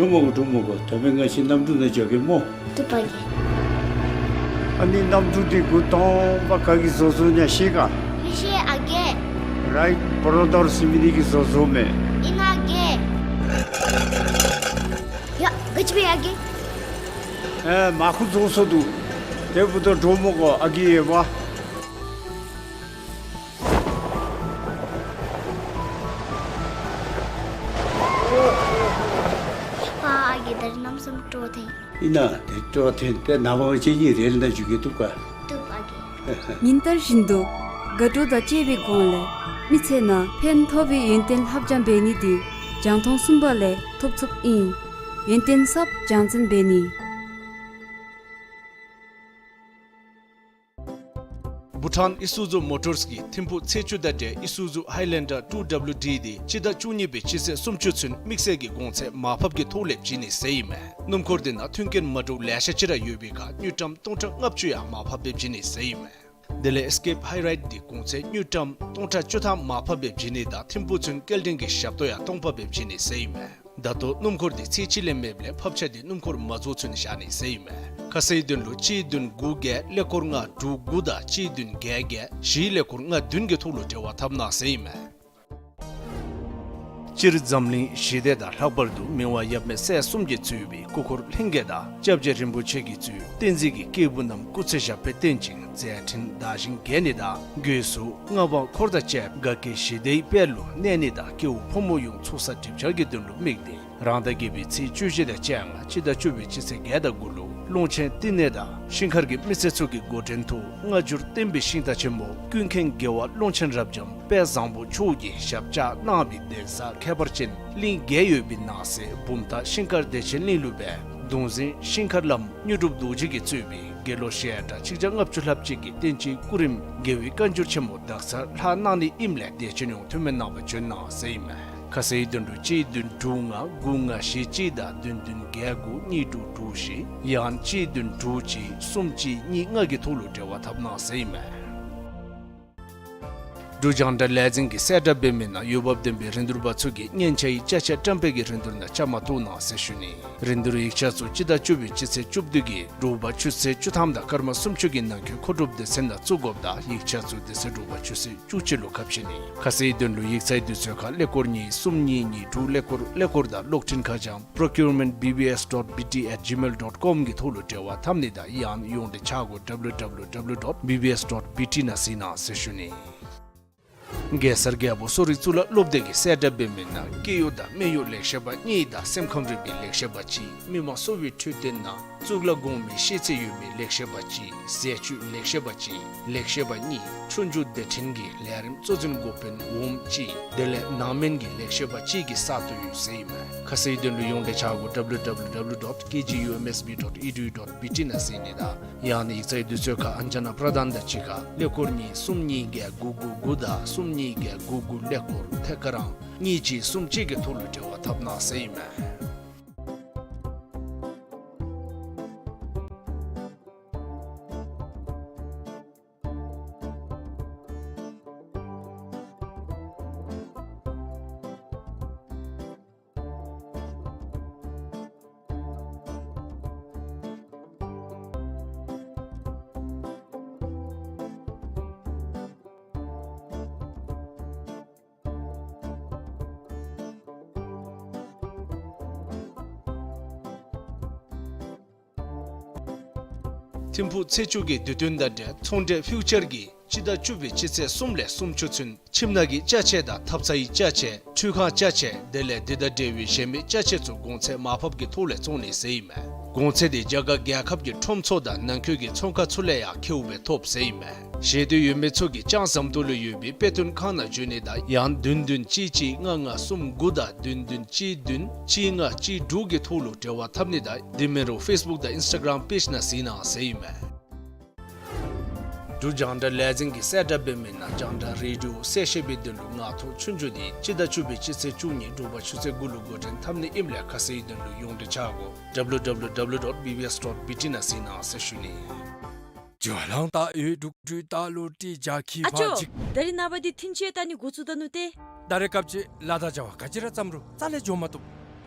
འདྲོག་མ་དགོ། འདྲོག་མ་དགོ། ད་འབདན་ང་བཅས་གནམ་གྲུ་ནང་འགྱོ་གེ་སྨོ། བཏུབ་པ་གི། ཨ་ནི་གནམ་གྲུ་འདི་འགོ་དང་པ་ག་གིས་བཟོ་བཟོཝ་ཨིན་ན་ཤེས་ག། མི་ཤེས་ཨ་རྒས། རའིཊ་བོརོ་དར་ཟེར་མི་འདི་གིས་བཟོ་བཟོཝ་མས། ཨིན་ན་ཨ་རྒས། ཡ་ག་ཅི་འབད་ཡི་ཨ་རྒས། ཨེ་མར་ཁུ་རྫོགས་སོ་འདུག། དེ་འབདཝ་ད་འདྲོག་མ་དགོ་ཨ་རྒས་ཡོད་པ། ཕ་ཨ་རྒས་ད་རིས་གནམ་མེད་ས་མེད་སྤྲོ་ཐོན། ཨིན་ན་དེ་སྤྲོ་ཐོན་ཏེ་ནངས་པ་ང་བཅས་གཉིས་རེལ་ནང་འཛུལ་གེ། བཏུབ་ག། བཏུབ་ཨ་རྒས། ཉིན་ལྟར་བཞིན་དུ་དགའ་སྤྲོ་དང་བཅས་པའི་སྒོ་ལས་མི་ཚེ་ནང་ཕན་ཐོགས་པའི་ཡོན་ཏན་ལྷབ་སྦྱང་འབད་ནི་འདི་རྒྱང་མཐོང་གསུམ་པ་ལས་ཐོབ་ཚུགསཔ་ཨིན། ཡོན་ཏན་ཟབ་རྒྱང་འཛིན་འབད་ནི། བྷུ་ཊཱན་ཨི་སུ་ཛུ་མོ་ཊརས་ཀྱི་ཐིམ་ཕུག་ཚེས་བཅུ་དང་འབྲེལ་ཨི་སུ་ཛུ་ཧའི་ལེན་ཌར་ཊུ་ཌབ་ལིའུ་ཌི་འདི་སྤྱི་ཟླ་བཅུ་གཉིས་པའི་སྤྱི་ཚེས་སུམ་ཅུ་ཚུན་དམིགས་བསལ་གྱི་གོང་ཚད་མར་ཕབ་ཀྱི་ཐོག་ལས་བྱིན་ནི་ཟེར་ཨིན་མས། སྣུམ་འཁོར་འདི་ནང་མཐུན་རྐྱེན་མ་འདྲཝ་ལེ་ཤ་ཅིག་ར་ཡོད་པའི་ཁར་དངུལ་ཀྲམ་སྟོང་ཕྲག་ལྔ་བཅུ་ཡང་མར་ཕབ་སྦེ་བྱིན་ནི་ཟེར་ཨིན་མས། དེ་ལས་ཨེས་ཀེབ་ཧའི་རའིཌ་འདི་གོང་ཚད་དངུལ་ཀྲམ་སྟོང་ཕྲག་བཅུ་ཐམ་མར་ཕབ་སྦེ་བྱིན་ནི་དང་ཐིམ་ཕུག་ཚུན་སྐྱེལ་འདྲེན་གྱི་ཞབས་ཏོག་ཡང་སྟོང་ཕབ་སྦེ་བྱིན་ནི་ཟེར་ཨིན་མས། ད་ལྟོ་སྣུམ་འཁོར་འདི་ཚེས་གཅིག་ལས་མེདཔ་ལས་ཕབ་ཆ་འདི་སྣུམ་འཁོར་མ་རྫོགས་ཚུན་བཞག་ནི་ཟེར་ཨིན་མས། ཁ་གསལ་དོན་ལུ་གཅིག་བདུན་དགུ་བརྒྱད་ཀླད་ཀོར་ལྔ་དྲུག་དགུ་དང་གཅིག་བདུན་བརྒྱད་བརྒྱད་བཞི་ཀླད་ཀོར་ལྔ་བདུན་གྱི་ཐོག་ལུ་འབྲེལ་བ་འཐབ་གནང་ཟེར་ཨིན་མས། སྤྱིར་འཛམ་གླིང་ཞི་བདེ་དང་ལྷག་པར་དུ་མི་དབང་ཡབ་མེས་སྲས་གསུམ་གྱིས་གཙོས་པའི་སྐུ་འཁོར་ལྷན་རྒྱས་དང་སྐྱབས་རྗེ་རིན་པོ་ཆེ་གིས་གཙོས་བསྟན་འཛིན་གྱི་སྐྱེས་བུ་རྣམས་སྐུ་ཚེ་ཞབས་པད་བརྟན་ཅིང་མཛད་འཕྲིན་དར་ཞིང་རྒྱས་ནི་དང་སྒོས་སུ་མངའ་འབངས་འཁོར་དང་བཅས་པ་དགའ་སྐྱིད་ཞི་བདེའི་དཔལ་ལུ་གནས་ནི་དང་སྐྱེ་བོ་ཕོ་མོ་ཡོངས་ཚོགས་བསགས་སྒྲིབ་སྦྱང་གི་དོན་ལུ་དམིགས་ཏེ་རང་ཟླ་བརྒྱད་པའི་ཚེས་བཅུ་བཞི་དང་བཅོ་ལྔ་སྤྱི་ཟླ་བཅུ་པའི་སྤྱི་ཚེས་བརྒྱད་དང་དགུ་ལུ་ཀློང་ཆེན་བསྟི་གནས་དང་ཤིང་མཁར་གྱི་མི་སེར་ཚུ་གི་འགོ་འདྲེན་ཐོག་སྔ་འགྱུར་བསྟན་པའི་ཤིང་རྟ་ཆེན་མོ་ཀུན་མཁྱེན་རྒྱལ་བ་ཀློང་ཆེན་རབ་འབྱམས་དཔལ་བཟང་པོ་མཆོག་གིས་ཞབས་བཅགས་གནང་བའི་གདན་ས་ཁྱད་པར་ཅན་གླིང་བརྒྱད་ཡོད་པའི་ནང་གསེས་བུམ་ཐང་ཤིང་མཁར་བདེ་ཆེན་གླིང་ལུ་སྦེ་གདུང་འཛིན་ཤིང་མཁར་བླམ་དངོས་གྲུབ་རྡོ་རྗེ་གིས་གཙོས་པའི་དགེ་སློང་ཞལ་གྲངས་གཅིག་བརྒྱ་ལྔ་བཅུ་ལྷགཔ་ཅིག་གིས་བསྟན་སྤྱིའི་སྐུ་རིམ་དགེ་བའི་བཀའ་འགྱུར་ཆེན་མོ་དག་ས་ལྷག་གནང་ནི་ཨིནམ་ལས་དད་ཅན་ཡོངས་ཐུགས་སྨོན་གནང་བར་བྱོན་གནང་ཟེར་ཨིན་མས། ཁ་གསལ་དོན་ལུ་གཅིག་བདུན་དྲུག་ལྔ་དགུ་ལྔ་བཞི་གཅིག་དང་བདུན་བདུན་བརྒྱད་དགུ་གཉིས་དྲུག་དྲུག་བཞི་ཡང་གཅིག་བདུན་དྲུག་གཅིག་གསུམ་གཅིག་གཉིས་ལྔ་གི་ཐོག་ལུ་འབྲེལ་བ་འཐབ་གནང་ཟེར་ཨིན་མས། འབྲུག་རྒྱང་བསྒྲགས་ལས་འཛིན་གྱིས་གསལ་བསྒྲགས་འབད་མི་ནང་འོས་འབབ་ལྡན་པའི་རིན་བསྡུར་པ་ཚུ་གིས་སྙན་ཆ་ཡི་ཅ་ཆས་བཀྲམ་སྤེལ་གྱི་རིན་བསྡུར་ནང་བཅའ་མར་གཏོགས་གནང་ཟེར་ཞུ་ནི། རིན་བསྡུར་ཡིག་ཆ་ཚུ་སྤྱི་ཟླ་བཅུ་པའི་སྤྱི་ཚེས་བཅུ་བདུན་གྱི་དྲོ་པ་ཆུ་ཚོད་བཅུ་ཐམ་དང་སྐར་མ་སུམ་ཅུ་གི་ནང་འཁོད་མཁོ་སྒྲུབ་སྡེ་ཚན་ནང་བཙུགས་དགོཔ་དང་ཡིག་ཆ་ཚུ་དེ་ཚེ་དྲོ་པ་ཆུ་ཚོད་བཅུ་གཅིག་ལུ་ཁ་ཕྱེ་ནི། ཁ་གསལ་དོན་ལུ་ཡིག་ཚང་དུས་ཚོད་ཁར་ཀླད་ཀོར་གཉིས་གསུམ་གཉིས་གཉིས་དྲུག་ཀླད་ཀོར་ཀླད་ཀོར་དང་གློག་འཕྲིན་ཁ་བྱང་procurement B B S dot B T at gmail dot com གི་ཐོག་ལུ་འབྲེལ་བ་འཐབ་ནི་དང་ཡང་ཡོངས་འབྲེལ་ཆ་སྒོ་W W W dot B B S dot B T ནང་གཟིགས་གནང་ཟེར་ཞུ་ནི། གེ་སར་རྒྱལ་པོ་གསོ་རིག་གཙུག་ལག་སློབ་སྡེ་གི་གསལ་བསྒྲགས་འབད་མི་ནང་སྐྱེ་ཡུལ་དང་སྨད་ཡུལ་ལེགས་བཤད་པ་གཉིས་དང་སེམས་ཁམས་རིག་པའི་ལེགས་བཤད་པ་གཅིག། མི་མང་གསོ་བའི་འཕྲོད་བསྟེན་ནང་གཙུག་ལག་གོང་མའི་ཤེས་ཚད་ཡོད་མི་ལེགས་བཤད་པ་གཅིག། ཟས་བཅུད་ལེགས་བཤད་པ་གཅིག། ལེགས་བཤད་པ་གཉིས། ཆོས་རྒྱུགས་སྡེ་ཕྲན་གྱི་ལས་རིམ་གཙོ་འཛིན་འགོ་དཔོན་འོགམ་གཅིག། དེ་ལས་ནང་སྨན་གྱི་ལེགས་བཤད་པ་གཅིག་གི་ས་སྟོང་ཡོད་ཟེར་ཨིན་མས། ཁ་གསལ་དོན་ལུ་ཡོངས་འབྲེལ་ཆ་སྒོ་W W W dot K G U M S B dot E D U dot B T ནང་གཟིགས་ནི་དང་ཡང་ན་ཡིག་ཚང་དུས་ཚོད་ཁར་ཨན་ཇ་ན་པྲ་དཱན་དང་གཅིག་ཁར་ཀླད་ཀོར་གཉིས་གསུམ་གཉིས་བརྒྱད་དགུ་དགུ་དགུ་དང་གསུམ་གཉིས་བརྒྱད་དགུ་དགུ་ཀླད་ཀོར་ཐད་ཀར་རང་གཉིས་གཅིག་གསུམ་གཅིག་གི་ཐོག་ལུ་འབྲེལ་བ་འཐབ་གནང་ཟེར་ཨིན་མས། ཐིམ་ཕུག་ཚེས་བཅུ་གི་དུས་སྟོན་དང་འབྲེལ་ཚོང་འབྲེལ་ཕིའུ་ཅར་གྱིས་སྤྱི་ཟླ་བཅུ་པའི་སྤྱི་ཚེས་གསུམ་ལས་སུམ་ཅུ་ཚུན་ཁྱིམ་ནང་གི་ཅ་ཆས་དང་ཐབ་ཚང་གི་ཅ་ཆས་ཁྲུས་ཁང་ཅ་ཆས་དེ་ལས་དེ་དང་འབྲེལ་བའི་གཞན་མི་ཅ་ཆས་ཚུ་གོང་ཚད་མར་ཕབ་ཀྱི་ཐོག་ལས་བཙོང་ནི་ཟེར་ཨིན་མས། གོང་ཚད་དེ་རྒྱ་གར་རྒྱལ་ཁབ་ཀྱི་ཁྲོམ་ཚུ་དང་ནང་འཁོད་ཀྱི་ཚོང་ཁང་ཚུ་ལས་ཡང་ཁེཝ་སྦེ་ཐོབ་ཟེར་ཨིན་མས། ཤེས་འདོད་ཡོད་མི་ཚུ་གིས་ལྕང་ཟམ་ཏོག་ལུ་ཡོད་པའི་དཔེ་སྟོན་ཁང་ནང་འབྱོན་ནི་དང་ཡང་བདུན་བདུན་གཅིག་གཅིག་ལྔ་ལྔ་གསུམ་དགུ་དང་བདུན་བདུན་གཅིག་བདུན་གཅིག་ལྔ་གཅིག་དྲུག་གི་ཐོག་ལུ་འབྲེལ་བ་འཐབ་ནི་དང་དེ་མིན་རུང་ཕེསི་བུཀ་དང་ཨིནསི་ཊ་གརམ་པེཇ་ནང་གཟིགས་གནང་ཟེར་ཨིན་མས། འབྲུག་རྒྱང་བསྒྲགས་ལས་འཛིན་གྱི་གསལ་བསྒྲགས་འབད་མི་ནང་རྒྱང་བསྒྲགས་རེ་ཌི་ཡོ་གསལ་བཤད་པའི་དོན་ལུ་ངག་ཐོག་ཆོས་རྒྱུགས་དེ་སྤྱི་ཟླ་བཅུ་པའི་སྤྱི་ཚེས་བཅུ་གཉིས་དྲོ་པ་ཆུ་ཚོད་དགུ་ལུ་འགོ་འདྲེན་འཐབ་ནི་ཨིནམ་ལས་ཁ་གསལ་དོན་ལུ་ཡོངས་འབྲེལ་ཆ་སྒོ་W W W dot B B S dot B T ནང་གཟིགས་གནང་ཟེར་ཞུ་ནི། ཨ་ཅོ། ད་རེས་ནངས་པ་འདི་ཐིན་ཅི་ད་ནི་འགོ་བཙུགས་ད་ནུག་ཏེ། ད་རེས་སྐབས་ཅིག་ལཱ་དང་བྱ་བ་ག་ཅི་ར་བརྩམ་རུང་རྩ་ལས་འགྱོ་མ་བཏུབ།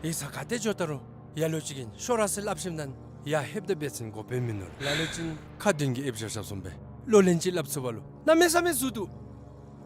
ཡིག་ཚང་ག་ཏེ་འགྱོ་ད་རུང་ལ་ལུ་ཅིག་གིས་ཤོག་ར་ཟེར་སླབ་ཞིནམ་ད་ཡར་ལྷོདཔ་ད་འབད་བ་ཅིན་གོ་དཔོན་མིན་ནུག། ལ་ལུ་ཅིག་ཁ་འདོན་གྱི་ཨེབ་བཞག་བཞགཔ་བཟུམ་སྦེ་གློག་ལན་ཅིག་སླབ་ཚུགས་པ་ལུ་གནམ་མེད་ས་མེད་ཟུར་འདུག།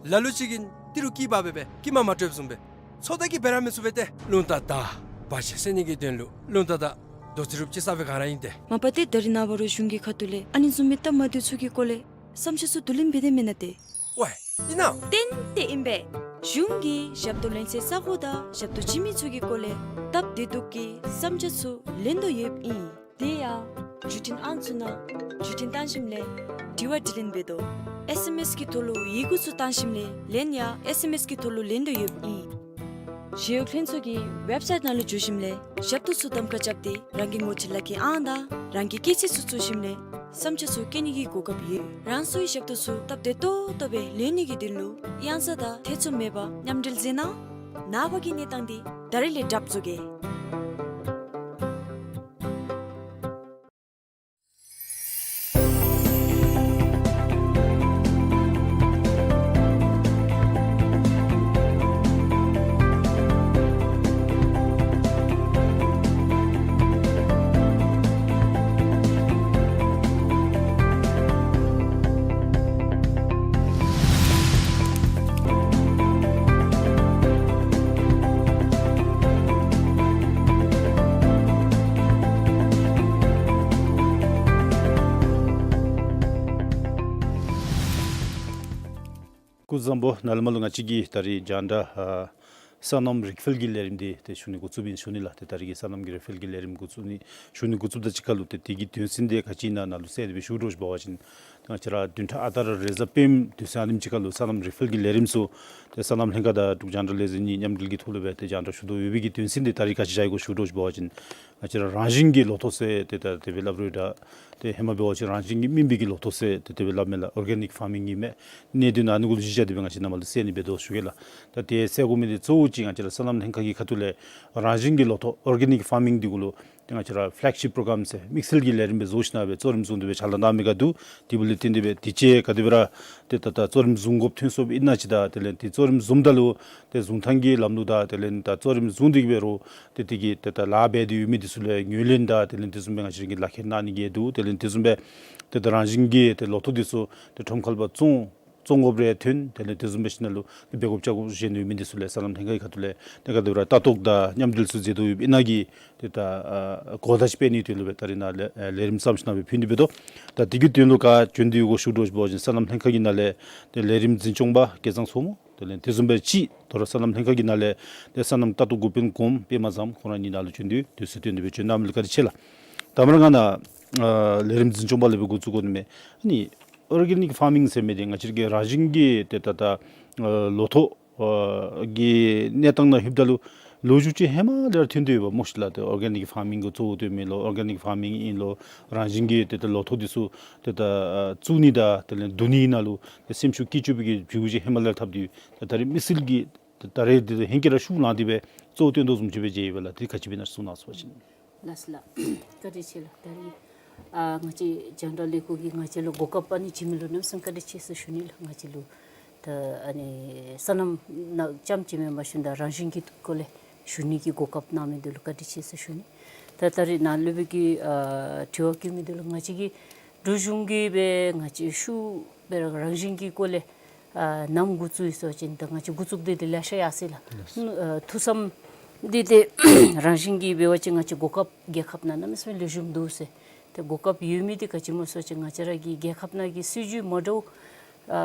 ལ་ལུ་ཅིག་གིས་ཏི་རུ་སྐྱི་པ་སྦེ་སྦེ་སྐྱི་མ་མ་སྤྲོདཔ་བཟུམ་སྦེ་ཚོད་ལྟ་གིས་འབད་ར་མི་ཚུགས་པས་ཏེ། རླུང་རྟ་དང་བར་ཆད་སེལ་ནི་གི་དོན་ལུ་རླུང་རྟ་དང་རྡོ་རྩེག་རུབ་ཅིག་ས་སྦེ་ག་ར་ཨིན་ཏེ། མ་པ་ཏེ་ད་རེས་ནངས་པ་རུང་གཞུང་གི་ཁ་ཐུག་ལས་ཨ་ནི་བཟུམ་མའི་སྟབས་མ་བདེཝ་ཚུ་གི་སྐོར་ལས་བསམ་འཆར་ཚུ་བསྡུ་ལེན་འབད་དེ་མེན་ན་ཏེ། ཝའེ་ཨིན་ན། ཏན་ཏན་ཨིན་པས། གཞུང་གིས་ཞབས་ཏོག་ལེན་སའི་ས་གོ་དང་ཞབས་ཏོག་བྱིན་མི་ཚུ་གི་སྐོར་ལས་སྟབས་བདེ་སྡུག་གི་བསམ་འཆར་ཚུ་ལེན་དོ་ཡོདཔ་ཨིན། དེ་ཡང་བརྒྱུད་འཕྲིན་ཨང་ཚུ་ནང་བརྒྱུད་འཕྲིན་བཏང་ཞིནམ་ལས་དྲི་བ་དྲིས་ལན་འབད་དོ། ཨེསི་ཨེམ་ཨེསི་གི་ཐོག་ལུ་ཡི་གུ་ཚུ་བཏང་ཞིནམ་ལས་ལན་ཡང་ཨེསི་ཨེམ་ཨེསི་གི་ཐོག་ལུ་ལེན་དོ་ཡོདཔ་ཨིན། ཞི་གཡོག་ལྷན་ཚོགས་ཀྱི་ཝེབ་སའིཊ་ནང་ལུ་འཛུལ་ཞིནམ་ལས་ཞབས་ཏོག་ཚུ་གདམ་ཁ་རྐྱབ་སྟེ་རང་གི་ངོ་སྤྲོད་ལག་ཁྱེར་ཨང་དང་རང་གི་སྐྱེས་ཚེས་ཚུ་བཙུགས་ཞིནམ་ལས་བསམ་འཆར་ཚུ་བཀོད་ནི་གི་གོ་སྐབས་ཡོད། རང་སོའི་ཞབས་ཏོག་ཚུ་སྟབས་བདེ་ཏོག་ཏོ་སྦེ་ལེན་ནི་གི་དོན་ལུ་གཡང་ས་དང་ཐེ་ཚོམ་མེད་པར་མཉམ་འབྲེལ་མཛད་གནང་། ནངས་པ་གི་གནས་སྟངས་འདི་ད་རིས་ལས་གྲབས་བཟོ་གེ། སྐུ་གཟུགས་བཟང་པོ། ནཱ་ལས་མར་ལུ་ང་བཅས་ཀྱིས་ད་རིས་རྒྱང་བསྒྲགས་ཨ་སོ་ནམ་རིག་འཕེལ་གྱི་ལས་རིམ་འདི་ཏེ་ཞུ་ནི་འགོ་བཙུགསཔ་ཨིན་ཞུ་ནི་ལགས། ཏེ་ད་རིས་ཀྱི་སོ་ནམ་གྱི་རིག་འཕེལ་གྱི་ལས་རིམ་འགོ་བཙུགས་ནི་ཞུ་ནི་འགོ་བཙུགསཔ་དང་གཅིག་ཁར་ལུ་ཏེ་དེ་གི་དོན་ཚན་འདི་ག་ཅི་ཨིན་ན་ནཱ་ལུ་གསལ་ཏེ་སྦེ་ཞུ་དོ་ཟེར་བ་ཅིན་ཏེ་ང་བཅས་ར་བདུན་ཕྲག་ཨ་རྟག་ར་རེས་གཟའ་སྤེནམ་དུས་ཚོད་ཨ་ནེམ་ཅིག་ཁར་ལུ་སོ་ནམ་རིག་འཕེལ་གྱི་ལས་རིམ་ཚུ་ཏེ་སོ་ནམ་ལྷན་ཁག་དང་འབྲུག་རྒྱང་བསྒྲགས་ལས་འཛིན་གཉིས་མཉམ་འབྲེལ་གྱི་ཐོག་ལུ་སྦེ་ཏེ་རྒྱང་བསྒྲགས་ཞུ་དོ་ཡོད་པའི་གི་དོན་ཚན་འདི་ད་རིས་ག་ཅི་བཞག་ཡི་གོ་ཞུ་དོ་ཟེར་བ་ཅིན་ང་བཅས་ར་རང་བཞིན་གྱི་ལོ་ཐོག་ཟེར་ཏེ་ད་དེ་སྦེ་སླབ་རུང་ད་ཏེ་ཧེ་མ་འབད་བ་ཅིན་རང་བཞིན་གྱིས་སྨིན་པའི་གི་ལོ་ཐོག་ཟེར་ཏེ་དེ་སྦེ་སླབ་མས་ལགས། ཨོར་གེ་ནིཀ་ཕར་མིང་ཨིན་མས། གནད་དོན་ཨ་ནི་གུ་ལུ་གཞི་བཞག་སྟེ་སྦེ་ང་བཅས་ནཱ་མར་ལུ་གསལ་ནི་འབད་དོ་ཞུ་གེ་ལགས། ད་ཏེ་གསལ་དགོ་མི་འདི་གཙོ་བོ་ཅིག་ང་བཅས་ར་སོ་ནམ་ལྷན་ཁག་གི་ཁ་ཐུག་ལས་རང་བཞིན་གྱི་ལོ་ཐོག་ཨོར་གེ་ནིཀ་ཕར་མིང་འདི་གུ་ལུ་ཏེ་ང་བཅས་ར་ཕེ་ལེག་ཤིཔ་པྲོ་གརམ་ཟེར་དམིགས་བསལ་གྱི་ལས་རིམ་སྦེ་བཟོ་ཞིན་ན་སྦེ་གཙོ་རིམ་བཟུང་སྟེ་སྦེ་ཕྱག་ལཱ་གནང་མི་ག་འདུག། དེ་འབདཝ་ལས་བརྟེན་ཏེ་སྦེ་དེ་ཅིག་ག་དེ་སྦེ་ར་ཏེ་ད་ད་གཙོ་རིམ་བཟུང་དགོཔ་ཐོན་སོངམ་ཨིན་ན་ཅིག་དང་དེ་ལས་ཏེ་གཙོ་རིམ་བཟུངམ་ད་ལུ་ཏེ་བཟུང་ཐངས་ཀྱི་ལམ་ལུགས་དང་དེ་ལས་ད་གཙོ་རིམ་བཟུང་སྟེ་གི་འབད་རུང་ཏེ་དེ་གི་ཏེ་ད་ལཱ་འབད་དེ་ཡོད་མི་འདི་ཚུ་ལུ་ངོས་ལེན་དང་དེ་ལས་དེ་བཟུམ་སྦེ་ང་བཅས་ར་གིས་ལག་ཁྱེར་གནང་ནི་གི་འདུག། དེ་ལས་དེ་བཟུམ་སྦེ་ཏེ་ད་རང་བཞིན་གྱིས་ཏེ་ལོ་ཐོག་འདི་ཚུ་ཏེ་ཁྲོམ་ཁ་ལུ་བཙོང་བཙོང་དགོཔ་རེ་ཐོན། དེ་ལས་དེ་བཟུམ་སྦེ་ཞིན་ན་ལུ་ཏེ་འབད་དགོཔ་བྱ་དགོཔ་གཞན་ཡོད་མི་འདི་ཚུ་ལུ་སོ་ནམ་ལྷན་ཁག་གི་ཁ་ཐུག་ལས་ཏེ་ག་དེ་སྦེ་ར་ལྟ་རྟོག་དང་མཉམ་འབྲེལ་ཚུ་མཛད་དོ་ཡོདཔ་ཨིན་ན་གི་ཏེ་ད་ཨ་གོ་བརྡ་ཅིག་སྤེལ་ནིའི་དོན་ལུ་སྦེ་ད་རིས་ནཱ་ལས་ཨ་ལས་རིམ་བརྩམས་ཞིན་ན་སྦེ་ཕུལ་ནི་འབད་དོ། ད་དེ་གི་དོན་ལུ་ག་བྱོན་ཏེ་ཡོད་གོ་ཞུ་དོ་ཟེར་བ་ཅིན་སོ་ནམ་ལྷན་ཁག་གི་ནང་ལས་ཏེ་ལས་རིམ་འཛིན་སྐྱོང་པ་སྐལ་བཟང་མཚོ་སྔོན་ དེ་ལས་དེ་བཟུམ་སྦེ་ཅིག་དོ་རུང་སོ་ནམ་ལྷན་ཁག་གི་ནང་ལས་ཏེ་སོ་ནམ་ལྟ་རྟོག་འགོ་དཔོན་གོངམ་པདྨ་བཟངམོ་ཁོང་ར་གཉིས་ནཱ་ལུ་བྱོན་ཏེ་དུས་ཚོད་བཏོན་ཏེ་སྦེ་བྱོན་གནང་མི་ལུ་བཀའ་དྲིན་ཆེ་ལགས། ད་མར་ང་ནཱ་ཨ་ལས་རིམ་འཛིན་སྐྱོང་པ་ལས་སྦེ་འགོ་བཙུགས་དགོ་ནི་མས། ཨ་ནི་ཨོར་གེ་ནིཀ་ཕར་མིང་ཟེར་མི་འདི་ང་བཅས་ར་གི་རང་བཞིན་གྱི་ཏེ་ད་ད་ཨ་ལོ་ཐོག་ཨ་གི་གནས་སྟངས་ནང་ལྷོདཔ་ད་ལུ་ལོ་རྒྱུས་ཅིག་ཧེ་མ་ལས་ར་ཐོན་ཏེ་ཡོདཔ་སྨོ་ཤིག་ལགས། ཏེ་ཨོར་གེ་ནིཀ་ཕར་མིང་གི་གཙོ་བོ་སྟོན་མི་ལུ་ཨོར་གེ་ནིཀ་ཕར་མིང་ཨིན་ལོ་རང་བཞིན་གྱི་ཏེ་ད་ལོ་ཐོག་འདི་ཚུ་ཏེ་ད་ཨ་བཙུགས་ནི་དང་དེ་ལས་བསྡུ་ནི་ནང་ལུ་ཏེ་སེམས་ཤུགས་བསྐྱེད་བཅུག་པའི་གི་བྱ་བ་ཅིག་ཧེ་མ་ལས་ར་འཐབ་སྟེ་ཡོད། ཏེ་ད་རེས་དམིགས་བསལ་གྱིས་ད་ད་རེས་འདི་ཧེང་སྐལ་ར་ཤུགས་བསྣན་ཏེ་སྦེ་གཙོ་བོ་སྟོན་དོ་བཟུམ་ཅིག་སྦེ་མཇལ་ཡོདཔ་ལགས། དེ་ག་ཅི་སྦེ་ཨིན་ན་གསུང་གནང་ཟེར་བ་ཅིན། ལགས་སོ་ལགས། བཀའ་དྲིན་ཆེ་ལགས། ད་རེས་ཨ་ང་བཅས་རྒྱང་བསྒྲགས་ལས་ཁུངས་ཀྱིས་ང་བཅས་ལུ་གོ་སྐབས་ཨ་ནི་བྱིན་མི་ལུ་གནམ་མེད་ས་མེད་བཀའ་དྲིན་ཆེ་ཟེར་ཞུ་ནི་ལགས། ང་བཅས་ལུ་ད་ཨ་ནི་སོ་ནམ་ནང་རྐྱངམ་ཅིག་མེན་པར་ཞུ་ན་ད་རང་བཞིན་གྱི་སྐོར་ལས་ཞུ་ནི་གི་གོ་སྐབས་གནང་མི་འདི་ལུ་བཀའ་དྲིན་ཆེ་ཟེར་ཞུ་ནི། ད་ད་རེས་ནཱ་སློབ་དཔོན་གྱིས་ཨ་དྲི་བ་བཀོད་མི་འདི་ལུ་ང་བཅས་ཀྱི་འབྲུག་གཞུང་གིས་སྦེ་ང་བཅས་ཤུགས་སྦེ་ར་རང་བཞིན་གྱི་སྐོར་ལས་ཨ་ནམ་འགོ་བཙུགས་ཡི་ཟེར་བ་ཅིན་ད་ང་བཅས་འགོ་བཙུགས་འདི་འདི་ལེ་ཤ་ཡར་སོ་ཡི་ལགས། ཨ་ཐུགས་བསམ་འདི་ཏེ་རང་བཞིན་གྱིས་འབད་བ་ཅིན་ང་བཅས་གོ་སྐབས་རྒྱལ་ཁབ་ནང་གནམ་མེད་ས་མེད་ལེགས་ཤོམ་འདུག་ཟེར། ཏེ་གོ་སྐབས་ཡོད་མི་འདི་ག་ཅི་སྨོ་ཟེར་བ་ཅིན་ང་བཅས་ར་གི་རྒྱལ་ཁབ་ནང་གི་སྲིད་བྱུས་མ་འདྲཝ་ཨ་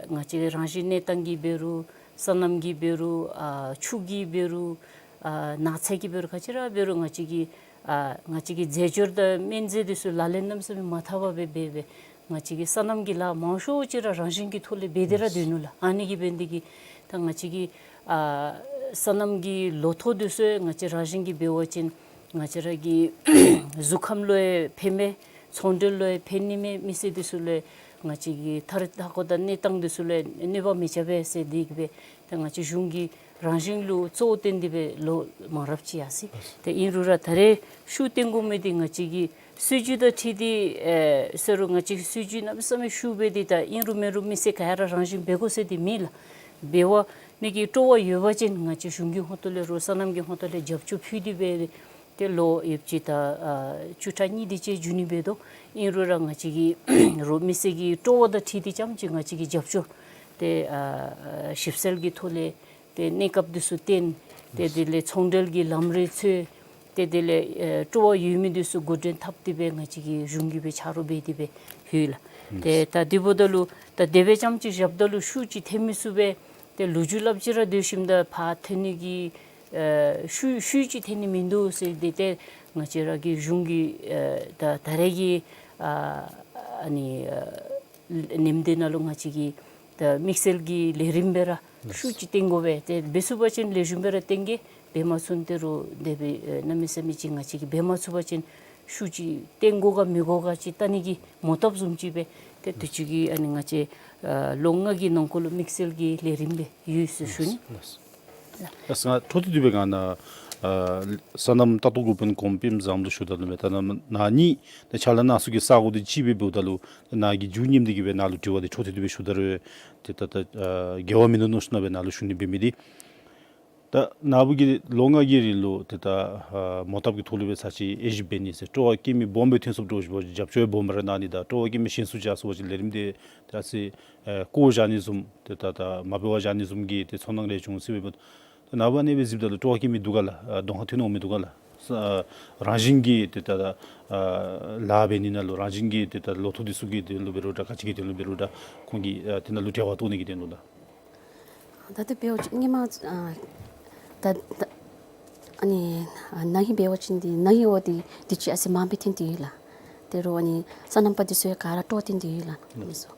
ང་བཅས་རང་བཞིན་གནས་སྟངས་ཀྱིས་འབད་རུང་སོ་ནམ་གྱིས་འབད་རུང་ཨ་ཆུ་གིས་འབད་རུང་ཨ་ནགས་ཚལ་གྱིས་འབད་རུང་ག་ཅི་ར་འབད་རུང་ང་བཅས་ཀྱི་ཨ་ང་བཅས་ཀྱི་རྫས་སྦྱོར་དང་སྨན་རྫས་འདི་ཚུ་ལག་ལེན་གནམ་མེད་ས་མེད་མ་འཐབ་པར་སྦེ་འབད་སྦེ་ང་བཅས་ཀྱི་སོ་ནམ་གྱི་ལཱ་མང་ཤོས་ཅིག་ར་རང་བཞིན་གྱི་ཐོག་ལས་འབད་དེ་ར་སྡོད་ནུག་ལགས། ཨ་ནི་གིས་འབད་ནི་འདི་གིས་ད་ང་བཅས་ཀྱི་ཨ་སོ་ནམ་གྱི་ལོ་ཐོག་འདི་ཚུ་ང་བཅས་རང་བཞིན་གྱིས་འབད་བ་ཅིན་ང་བཅས་ར་གི་གཟུགས་ཁམས་ལུ་ཡང་ཕན་མས། ཚོང་འབྲེལ་ལུ་ཡང་ཕན་ནི་མས། མི་སེར་འདི་ཚུ་ལུ་ཡང་ང་བཅས་ཀྱི་མཐར་མཐའ་འཁོར་དང་གནས་སྟངས་འདི་ཚུ་ལུ་ཡང་གནོད་པ་མི་རྐྱབ་པས་ཟེར་འདི་གིས་སྦེ་ད་ང་བཅས་གཞུང་གིས་རང་བཞིན་ལུ་གཙོ་བོ་བཏོན་ཏེ་སྦེ་ལོ་མང་རབས་ཅིག་ཡར་སོ་ཡི། ཏེ་ཨིན་རུང་ར་ད་རེས་ཤུགས་བཏོན་དགོ་མི་འདི་ང་བཅས་ཀྱི་སྲིད་བྱུས་དང་འཁྲིལ་ཏེ་ཨེ་ཟེར་རུང་ང་བཅས་ཀྱི་སྲིད་བྱུས་གནམ་མེད་ས་མེད་ཤུགས་སྦེ་འདི་ད་ཨིན་རུང་མེན་རུང་མི་སེར་ག་ར་རང་བཞིན་འབད་དགོ་ཟེར་འདི་མེད་ལགས། འབད་བ་ནི་གི་སྤྲོ་བ་ཡོད་པ་ཅིན་ང་བཅས་གཞུང་གི་ཧོངས་ཏོ་ལས་རུང་སོ་ནམ་གྱི་ཧོངས་ཏོ་ལས་རྒྱབ་སྐྱོར་ཕུལ་ཏེ་སྦེ་ཏེ་ལོ་ཡོདཔ་ཅིག་ད་ཨ་བཅུ་ཕྲག་གཉིས་དེ་ཅིག་འགྱོ་ནི་འབད་དོ། ཨིན་རུང་ར་ང་བཅས་ཀྱི་རུང་མི་སེར་གྱི་སྤྲོ་བ་དང་འཁྲིལ་ཏེ་རྐྱངམ་ཅིག་ང་བཅས་ཀྱིས་རྒྱབ་སྐྱོར་ཏེ་ཨ་ཞིབ་འཚོལ་གྱི་ཐོག་ལས་ཏེ་གནས་སྐབས་འདི་ཚུ་བཏོན། ཏེ་དེ་ལས་ཚོང་འབྲེལ་གྱི་ལམ་རིམ་འཚོལ། ཏེ་དེ་ལས་ཨེ་སྤྲོ་བ་ཡོད་མི་འདི་ཚུ་འགོ་འདྲེན་འཐབ་སྟེ་སྦེ་ང་བཅས་ཀྱི་གཞུང་གིས་སྦེ་ཆ་རོགས་འབད་དེ་སྦེ་ཡོད་ལགས། ཏེ་ད་དེ་འབདཝ་ད་ལུ་ད་དེ་སྦེ་རྐྱངམ་ཅིག་བཞགཔ་ད་ལུ་ཤུགས་ཅིག་ཐོན་མི་ཚུགས་པས། ཏེ་ལོ་རྒྱུས་སླབ་ཅི་ར་སྡོད་ཞིནམ་ད་ཕར་ཐོན་ནི་གི་ཨེ་ཤུགས་ཤུགས་ཅིག་ཐོན་ནི་མིན་འདུག་ཟེར་འདི་ཏེ་ང་བཅས་ར་གི་གཞུང་གི་ཨེ་ད་ད་རེས་ཀྱི་ཨ་ཨ་ནི་ཨ་ནེམ་འདི་ནང་ལུ་ང་བཅས་ཀྱིས་ད་དམིགས་བསལ་གྱི་ལས་རིམ་སྦེ་ར་ཤུགས་ཅིག་བཏོན་དགོ་པས། ཏེ་འབད་ཚུགས་པ་ཅིན་ལེགས་ཤོམ་སྦེ་ར་བཏོན་གེ། འབད་མ་ཚུགས་ཏེ་རུང་དེ་སྦེ་ཨེ་གནམ་མེད་ས་མེད་ཅིག་ང་བཅས་ཀྱིས་འབད་མ་ཚུགས་པ་ཅིན་ཤུགས་ཅིག་བཏོན་དགོ་ག་མི་དགོ་ག་ཅིག་བལྟ་ནི་གི་མོ་བཏབ་བཟུམ་ཅིག་སྦེ་ཏེ་དུས་ཅི་གི་ཨ་ནི་ང་བཅས་ཨ་ལོ་ལྔ་གི་ནང་འཁོད་ལུ་དམིགས་བསལ་གྱི་ལས་རིམ་སྦེ་ཡོད་ཟེར་ཞུ་ནི། ལགས་སོ། ལགས་སོ། ང་འཕྲོ་མཐུད་དེ་སྦེ་ང་ནཱ་ཨ་སོ་ནམ་ལྟ་རྟོག་འགོ་དཔོན་གོངམ་པདྨ་བཟངམོ་ལུ་ཞུ་དོ་ལགས། ད་ནཱ་ནཱ་ནི་ད་ཕྱག་ལཱ་གནང་ས་གི་ས་གོ་འདི་གཅིག་སྦེ་འབདཝ་ད་ལུ་ནཱ་གི་མཇུག་ཉིནམ་འདི་གིས་སྦེ་ནཱ་ལུ་དྲི་བ་འདི་འཕྲོ་མཐུད་དེ་སྦེ་ཞུ་ད་རུང་ཏེ་ད་ད་ཨ་འགལ་བ་མིན་འདུག་མནོ་ཞིནམ་སྦེ་ནཱ་ལུ་ཞུ་ནི་འབད་མི་འདི། ད་ནཱ་བུ་གིས་ལོ་ལྔ་གི་རིང་ལུ་ཏེ་ད་ཨ་མོ་བཏབ་ཀྱི་ཐོག་ལུ་སྦེ་ཚར་ཅིག་དབྱེ་ཞིབ་འབད་ནི་ཟེར་སྤྲོ་བ་བསྐྱེད་མི་སྦོམ་སྦེ་ཐོན་སོངམ་འདྲཝ་ཅིག་འབད་བ་ཅིན་རྒྱབ་སྐྱོར་སྦོམ་ར་གནང་ནི་དང་སྤྲོ་བ་བསྐྱེད་མི་ཞན་སུ་ཅིག་ཡར་སོང་པ་ཅིན་ལས་རིམ་འདི་ཏེ་ཨ་ཙི་ཨེ་བཀོ་བཞག་ནི་བཟུམ་ཏེ་ད་ད་མ་འབད་བར་བཞག་ནི་བཟུམ་གྱི་ཏེ་ཚོར་སྣང་རེ་བྱུང་ཟེར་སྦེ་འབདཝ་ད། ད་ནཱ་བུ་ཨ་ནེ་སྦེ་གཟིགསཔ་ད་ལུ་སྤྲོ་བ་བསྐྱེད་མི་འདུག་ག་ལགས། ཨ་གདོང་ཁར་ཐོན་འོང་མི་འདུག་ག་ལགས། ཨ་རང་བཞིན་གྱིས་ཏེ་ད་ཨ་ལཱ་འབད་ནི་ནང་ལུ་རང་བཞིན་གྱིས་ཏེ་ད་ལོ་ཐོག་འདི་ཚུ་གི་དོན་ལུ་འབད་རུང་འདྲ་ག་ཅི་གི་དོན་ལུ་འབད་རུང་འདྲ་ཁོང་གིས་ཨ་དེ་ནང་ལུ་འབྲེལ་བ་བཏོག་ནི་གི་དོན་ལུ་ལགས། ད་དེ་འབདཝ་ཅིག་སྔོན་མ་ཨ་ད་ད་ཨ་ནི་ཨ་ན་ཧིང་འབད་བ་ཅིན་འདི་ན་ཧིང་འོ་འདི་དུས་ཅི་ཨ་ཙི་མངམ་སྦེ་ཐོན་ཏེ་ཡོད་ལགས། དེ་རུང་ཨ་ནི་སོ་ནམ་པ་འདི་ཚུ་ཡང་ག་ར་སྤྲོ་བ་བཏོན་ཏེ་ཡོད་ལགས། ཨ་ནི་ཚུ།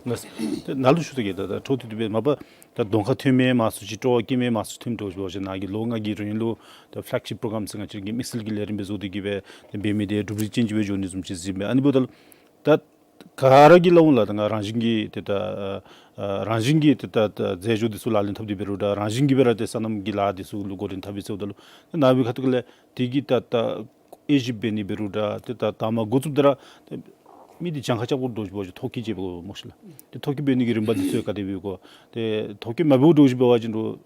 ལགས། ཏེ་ནཱ་ལུ་ཞུ་ད་གེ་ད་ད་འཕྲོ་མཐུད་དེ་སྦེ་མ་པ་ད་གདོང་ཁར་ཐོན་མི་མང་སུ་ཅིག་སྤྲོ་བ་བསྐྱེད་མི་མང་སུ་ཐོནམ་འདྲཝ་ཅིག་འབད་བ་ཅིན་ནཱ་གི་ལོ་ལྔ་གི་རིང་ལུ་ད་ཕེ་ལེག་ཤིཔ་པོ་རོ་གྲམ་ཟེར་ང་བཅས་ཀྱི་དམིགས་བསལ་གྱི་ལས་རིམ་སྦེ་བཟོ་སྟེ་གི་སྦེ་ཏེ་འབད་མི་འདི་གྲུབ་འབྲས་ཅན་ཅིག་སྦེ་འགྱོ་ནི་བཟུམ་ཅིག་གཟིགས་མས། ཨ་ནི་འབདཝ་ད་ལུ་ད་ག་ར་གིས་སླབ་འོང་ལགས། ད་ང་རང་བཞིན་གྱིས་ཏེ་ད་ཨ་རང་བཞིན་གྱིས་ཏེ་ད་ད་རྫས་སྦྱོར་འདི་ཚུ་ལག་ལེན་འཐབ་སྟེ་འབད་རུང་འདྲ་རང་བཞིན་གྱིས་སྦེ་ར་ཏེ་སོ་ནམ་གྱི་ལཱ་འདི་ཚུ་ལུ་འགོ་འདྲེན་འཐབ་ཡི་ཟེརཝ་ད་ལུ་ནཱ་བུའི་ཁ་ཐུག་ལས་དེ་གི་ད་ད་དབྱེ་ཞིབ་འབད་ནི་འབད་རུང་འདྲ་ཏེ་ད་ད་མ་འགོ་བཙུགསཔ་ད་ར་ཏེ་མི་འདི་གྱངས་ཁ་རྐྱབ་དགོཔ་འདྲཝ་ཅིག་འབད་བ་ཅིན་ཐོ་བཀོད་ཅིག་འབད་དགོ་སྨོ་ཤིག་ལགས། ཏེ་ཐོ་བཀོད་འབད་ནི་གི་རིམ་པ་འདི་ཚུ་ག་དེ་སྦེ་དགོ། ཏེ་ཐོ་བཀོད་མ་འབད་དགོཔ་འདྲཝ་ཅིག་འབད་བ་ཅིན་རུང་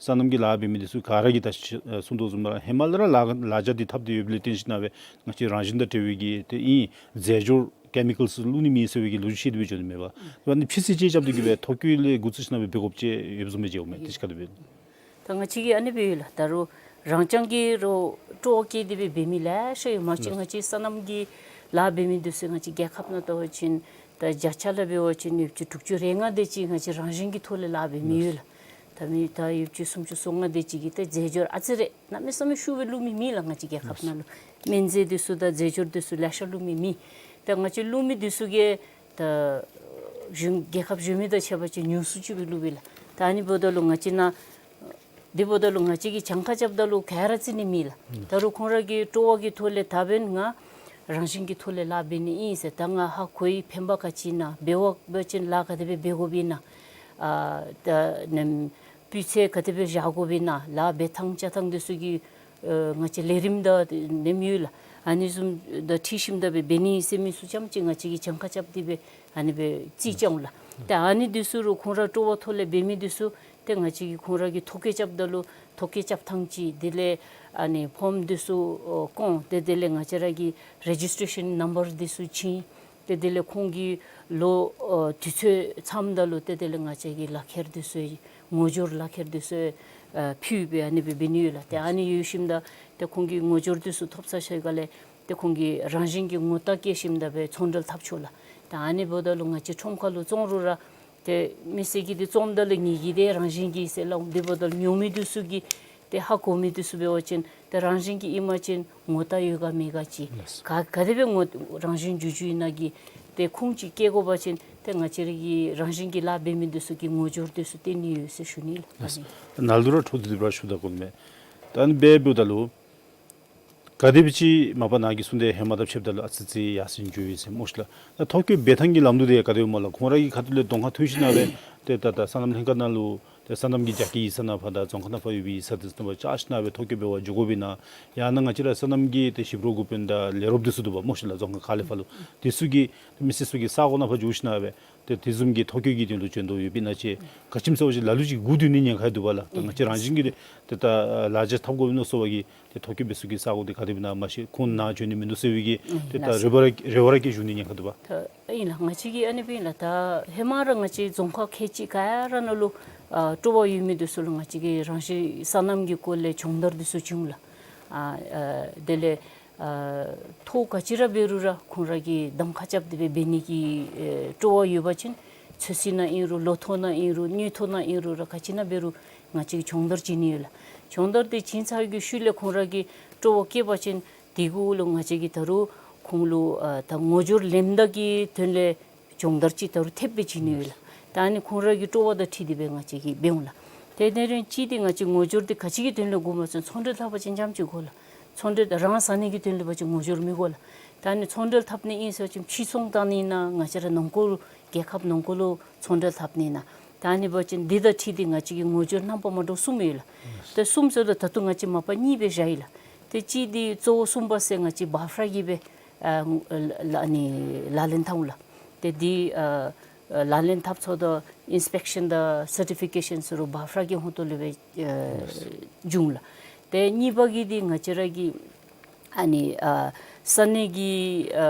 སོ་ནམ་གྱི་ལཱ་འབད་མི་འདི་ཚུ་ག་ར་གིས་ད་ཅི་ཨ་གསུངས་དོ་བཟུམ་ར་ཧེ་མ་ལས་ར་ལཱ་ལཱ་བྱ་འདི་འཐབ་སྟེ་ཡོདཔ་ལས་བརྟེན་ཞིན་ན་སྦེ་ང་བཅས་རང་བཞིན་དང་འབྲེལ་བའི་གི་ཏེ་ཨིན་རྫས་སྦྱོར་ཀེ་མི་ཀཱལསི་བླུག་ནི་མེད་ཟེར་བའི་གི་ལོ་རྒྱུས་བཤད་དེ་སྦེ་འགྱོ་ནི་མས་པ། ཨ་ནི་ཕྱི་སེལ་ཅིག་རྐྱབ་སྟེ་གི་སྦེ་ཐོ་བཀོད་ལས་འགོ་བཙུགས་ཞིན་ན་སྦེ་འབད་དགོཔ་ཅིག་ཡོདཔ་བཟུམ་སྦེ་མཇལཝ་མས། དེ་ཅིག་ག་དེ་སྦེ། ད་ང་བཅས་ཀྱིས་ཨ་ནི་སྦེ་ཡོད་ལགས། ད་རུང་རང་རྐྱང་གིས་རོགས་སྤྲོ་བ་བསྐྱེད་དེ་སྦེ་འབད་མི་ལེ་ཤ་ཡོད། མ་གཞི་ང་བཅས་སོ་ནམ་གྱི་ལཱ་འབད་མི་འདི་ཚུ་ང་བཅས་རྒྱལ་ཁབ་ནང་ལྟ་བ་ཅིན་ད་ བརྒྱ་ཆ་ལས་འབད་བ་ཅིན་ཡོདཔ་ཅིག་དྲུག་ཅུ་རེ་ལྔ་དེ་ཅིག་ང་བཅས་རང་བཞིན་གྱི་ཐོག་ལས་ལཱ་འབད་མི་ཡོད་ལགས། ད་མི་ད་ཡོདཔ་ཅིག་སུམ་ཅུ་སོ་ལྔ་དེ་ཅིག་གིས་ཏེ་རྫས་སྦྱོར་ཨ་ཙི་རེ་གནམ་མེད་ས་མེད་ཤུགས་སྦེ་བླུག་མི་མེད་ལགས། ང་བཅས་རྒྱལ་ཁབ་ནང་ལུ་སྨན་རྫས་འདི་ཚུ་དང་རྫས་སྦྱོར་འདི་ཚུ་ལེ་ཤ་བླུག་མི་མེད། ད་ང་བཅས་བླུག་མི་འདི་ཚུ་གིས་ད་གཞུང་རྒྱལ་ཁབ་གཞན་མི་དང་ཕྱད་པ་ཅིན་ཉུང་སུ་ཅིག་སྦེ་བླུག་པས་ལགས། ད་ཨ་ནི་འབདཝ་ད་ལུ་ང་བཅས་ནཱ་དེ་འབདཝ་ད་ལུ་ང་བཅས་ཀྱིས་གྱངས་ཁ་རྐྱབ་ད་ལུ་ག་ར་རྩི་ནི་མེད་ལགས། ད་རུང་ཁོང་ར་གི་སྤྲོ་བ་གི་ཐོག་ལས་ད་འབདན་ང་རང་བཞིན་གྱི་ཐོག་ལས་ལཱ་འབད་ནི་ཨིན་ཟེར། ད་ང་ཧ་གོ་ཡི་ཕན་པ་ག་ཅི་ཨིན་ན། འབད་བ་འབད་བ་ཅིན་ལཱ་ག་དེ་སྦེ་འབད་དགོཔ་ཨིན་ན། ཨ་ད་ནམ་སྤུས་ཚད་ག་དེ་སྦེ་བཞག་དགོཔ་ཨིན་ན། ལཱ་འབད་ཐངས་བཅའ་ཐངས་འདི་ཚུ་གི་ཨ་ང་བཅས་ལས་རིམ་དང་ལེནམ་ཡོད་ལགས། ཨ་ནི་བཟུམ་དང་འཁྲིལ་ཞིནམ་ད་སྦེ་འབད་ནི་ཟེར་མི་ཚུ་ཙམ་ཅིག་ང་བཅས་ཀྱིས་གྱངས་ཁ་རྐྱབ་སྟེ་སྦེ་ཨ་ནི་སྦེ་རྩིས་རྐྱབ་འོང་ལགས། ཏེ་ཨ་ནི་འདི་ཚུ་རུང་ཁོང་ར་སྤྲོ་བ་ཐོག་ལས་འབད་མི་འདི་ཚུ་ཏེ་ང་བཅས་ཀྱིས་ཁོང་ར་གི་ཐོ་བཀོད་རྐྱབ་ད་ལུ་ཐོ་བཀོད་རྐྱབ་ཐངས་ཅིག་དེ་ལས་ཨ་ནི་ཕོརམ་འདི་ཚུ་ཨོ་བཀོན། ཏེ་དེ་ལས་ང་བཅས་ར་གི་རེ་ཇིས་ཊེ་ཤཱན་ནམ་བར་འདི་ཚུ་བྱིན། ཏེ་དེ་ལས་ཁོང་གི་ལོ་ཨོ་དུས་ཚོད་ཚངམ་ད་ལུ་ཏེ་དེ་ལས་ང་བཅས་ཀྱིས་ལག་ཁྱེར་འདི་ཚུ་ངོ་སྦྱོར་ལག་ཁྱེར་འདི་ཚུ་ཨ་ཕུལ་སྦེ་ཨ་ནི་སྦེ་འབད་ནི་ཡོད་ལགས། ཏེ་ཨ་ནི་ཡོད་ཞིནམ་ད་ཏེ་ཁོང་གིས་ངོ་སྦྱོར་འདི་ཚུ་ཐོབ་ཚར་ཞིནམ་ལས་ཏེ་ཁོང་གིས་རང་བཞིན་གྱིས་ངོ་རྟགས་བཀོད་ཞིནམ་ད་སྦེ་ཚོང་འབྲེལ་འཐབ་ཆོག་ལགས། ཏེ་ཨ་ནི་འབདཝ་ད་ལུ་ང་བཅས་ཁྲོམ་ཁ་ལུ་བཙོང་རུང་ར་ཏེ་མི་སེར་གྱིས་འདི་བཙོངམ་ད་ལུ་ངེ་གི་འདི་རང་བཞིན་གྱི་ཟེར་སླབ་འོང་། དེ་འབདཝ་ད་ཉོ་མི་འདི་ཚུ་གིས་ཏེ་ཧ་གོ་མི་འདི་ཚུ་འབད་བ་ཅིན་ཏེ་རང་བཞིན་གྱི་ཨིན་པ་ཅིན་ངོ་རྟགས་ཡོད་ག་མེད་ག་ཅིག་ལགས། ག་ག་དེ་སྦེ་ངོ་རང་བཞིན་འགྱུར་འགྱུརཝ་ཨིན་ན་གི་ཏེ་ཁུངས་ཅིག་བཀལ་དགོ་པ་ཅིན་ཏེ་ང་བཅས་ར་གི་རང་བཞིན་གྱི་ལཱ་འབད་མི་འདི་ཚུ་གིས་ངོ་སྦྱོར་འདི་ཚུ་སྟོན་ནི་ཡོད་ཟེར་ཞུ་ནི་ལགས། ལགས། ནཱ་ལུ་ར་འཕྲོ་མཐུད་དེ་སྦེ་ར་ཞུ་ད་དགོ་མས། ད་ཨ་ནི་སྦེ་འབདཝ་ད་ལུ་ག་དེ་སྦེ་ཅིག་མ་པ་ནཱ་གིས་གསུངས་ཏེ་ཧེ་མ་དང་ཕྱདཔ་ད་ལུ་ཨ་ཙི་ཙི་ཡར་སེང་འགྱོ་ཡི་ཟེར་སྨོ་ཤི་ལགས། ད་ཐོ་བཀོད་འབད་ཐངས་ཀྱི་ལམ་ལུགས་དེ་ག་དེ་སྦེ་སྨོ་ལགས། ཁོང་ར་གིས་ཁ་ཐུག་ལས་གདོང་ཁར་ཐོན་ཞིན་ན་སྦེ་ཏེ་ད་ད་སོ་ནམ་ལྷན་ཁག་ནང་ལུ་ཏེ་སོ་ནམ་གྱི་རྒྱ་སྐྱེད་ཡིག་ཚང་ནང་ཕར་དང་རྫོང་ཁག་ནང་ཕར་ཡོད་པའི་ཡིག་ཚང་འདི་ཚུ་ནང་ཕར་བཅར་ཞིན་ན་སྦེ་ཐོ་བཀོད་འབད་བར་འགྱོ་དགོཔ་ཨིན་ན། ཡང་ན་ང་བཅས་ར་སོ་ནམ་གྱི་ཏེ་ཞིབ་རོགས་འགོ་དཔོན་དང་ལས་རོགསཔ་འདི་ཚུ་འདུག་པ་སྨོ་ཤི་ལགས། རྫོང་ཁག་ཁག་ལས་ཕར་ལུ་འདི་ཚུ་གིས་མི་སེར་ཚུ་གི་ས་གོ་ནང་ཕར་འགྱོ་ཞིན་ན་སྦེ་ཏེ་དེ་བཟུམ་གྱི་ཐོ་བཀོད་ཀྱི་དོན་ལུ་འབྱོན་དོ་ཡོདཔ་ཨིན་ན་ཅིག་ག་ཅི་སྨོ་ཟེར་བ་ཅིན་ལ་ལུ་ཅིག་སྒུག་སྡོད་ནི་ཉེན་ཁ་འདུག་པ་ལགས། ད་ང་བཅས་རང་བཞིན་གྱིས་ཏེ་ད་ལག་འཇལ་འཐབ་དགོ་མནོ་སོང་བ་གིས་ཏེ་ཐོ་བཀོད་འབད་ས་གི་ས་གོ་འདི་ག་དེ་སྦེ་ཨིན་ན་མ་ཤེས། ཁོང་ནཱ་འབྱོན་ནི་མིན་འདུག་ཟེར་བའི་གི་ཨུམ་ཏེ་ད་ལགས་སོ། རེ་བ་ར་རེ་བ་ར་བསྐྱེད་བཞུགས་ནི་ཉེན་ཁ་འདུག་པ། ད་ཨིན་ལགས། ང་བཅས་ཀྱིས་ཨ་ནི་སྦེ་ཨིན་ལགས། ད་ཧེ་མ་ར་ང་བཅས་རྫོང་ཁག་ཁལ་གཅིག་ག་ར་ནང་ལུ་ཨ་སྤྲོ་བ་ཡོད་མི་འདི་ཚུ་ལུ་ང་བཅས་ཀྱིས་རང་བཞིན་སོ་ནམ་གྱི་སྐོར་ལས་སྦྱོང་བརྡར་འདི་ཚུ་བྱིན་ལགས། ཨ་ཨ་དེ་ལས་ཨ་ཐོག་ག་ཅི་ར་འབད་རུང་ར་ཁོང་ར་གིས་གདམ་ཁ་རྐྱབ་སྟེ་སྦེ་འབད་ནི་གི་ཨེ་སྤྲོ་བ་ཡོད་པ་ཅིན་ཚོད་བསྲེ་ནང་ཨིན་རུང་ལོ་ཐོག་ནང་ཨིན་རུང་དངུལ་ཐོག་ནང་ཨིན་རུང་ར་ག་ཅི་ནང་འབད་རུང་ང་བཅས་ཀྱིས་སྦྱོང་བརྡར་བྱིན་ནི་ཡོད་ལགས། སྦྱོང་བརྡར་འདི་བྱིན་ཚར་བའི་ཤུལ་ལས་ཁོང་ར་གིས་སྤྲོ་བ་བསྐྱེད་པ་ཅིན་དེ་གུ་ལུ་ང་བཅས་ཀྱིས་ད་རུང་ཁོང་ལུ་ཨ་ད་ངོ་སྦྱོར་ལེནམ་ད་གི་དོན་ལས་སྦྱོང་བརྡར་ཅིག་ད་རུང་ཐེབས་སྦེ་བྱིན་ནི་ཡོད་ལགས། ད་ཨ་ནི་ཁོང་ར་གི་སྤྲོ་བ་དང་འཁྲིལ་ཏེ་སྦེ་ང་བཅས་ཀྱིས་འབད་འོང་ལགས། དེ་དེ་རིང་གཅིག་འདི་ང་བཅས་ངོ་སྦྱོར་འདི་ག་ཅི་གི་དོན་ལས་དགོཔ་སྨོ་ཟེར་བ་ཅིན་ཚོང་འབྲེལ་འཐབ་པ་ཅིན་ཙམ་ཅིག་དགོ་ལགས། ཚོང་འབྲེལ་རང་ཟ་ནི་གི་དོན་ལས་འབད་བ་ཅིན་ངོ་སྦྱོར་མི་དགོ་ལགས། ད་ཨ་ནི་ཚོང་འབྲེལ་འཐབ་ནི་ཨིན་ཟེར་བ་ཅིན་ཕྱིར་ཚོང་བཏང་ནི་ཨིན་ན་ང་བཅས་ར་ནང་འཁོད་རྒྱལ་ཁབ་ནང་འཁོད་ལུ་ཚོང་འབྲེལ་འཐབ་ནི་ཨིན་ན། ད་ཨ་ནི་འབད་བ་ཅིན་འདི་དང་འཁྲིལ་ཏེ་ང་བཅས་ཀྱིས་ངོ་སྦྱོར་རྣམ་པ་མ་འདྲཝ་གསུམ་ཡོད་ལགས། ཏེ་གསུམ་ཟེརཝ་ད་ད་ལྟོ་ང་བཅས་མ་པ་གཉིས་སྦེ་བཞག་ཡི་ལགས། ཏེ་གཅིག་འདི་གཙོ་བོ་གསུམ་པ་ཟེར་ང་བཅས་བཱ་ཕ་ར་གིས་སྦེ་ཨ་ལ་ཨ་ནི་ལག་ལེན་འཐབ་འོང་ལགས། ཏེ་འདི་ཨ་ལག་ལེན་འཐབ་ཚརཝ་ད་ཨིན་སི་པེག་ཤཱན་དང་སར་ཊི་ཕི་ཀེ་ཤཱན་ཟེར་རུང་བཱ་ཕ་ར་གི་ཧོངས་ཏོ་ལས་སྦེ་ཨ་འབྱུང་ལགས། ཏེ་གཉིས་པ་གི་འདི་ང་བཅས་ར་གི་ཨ་ནི་ཨ་ས་གནས་ཀྱི་ཨ་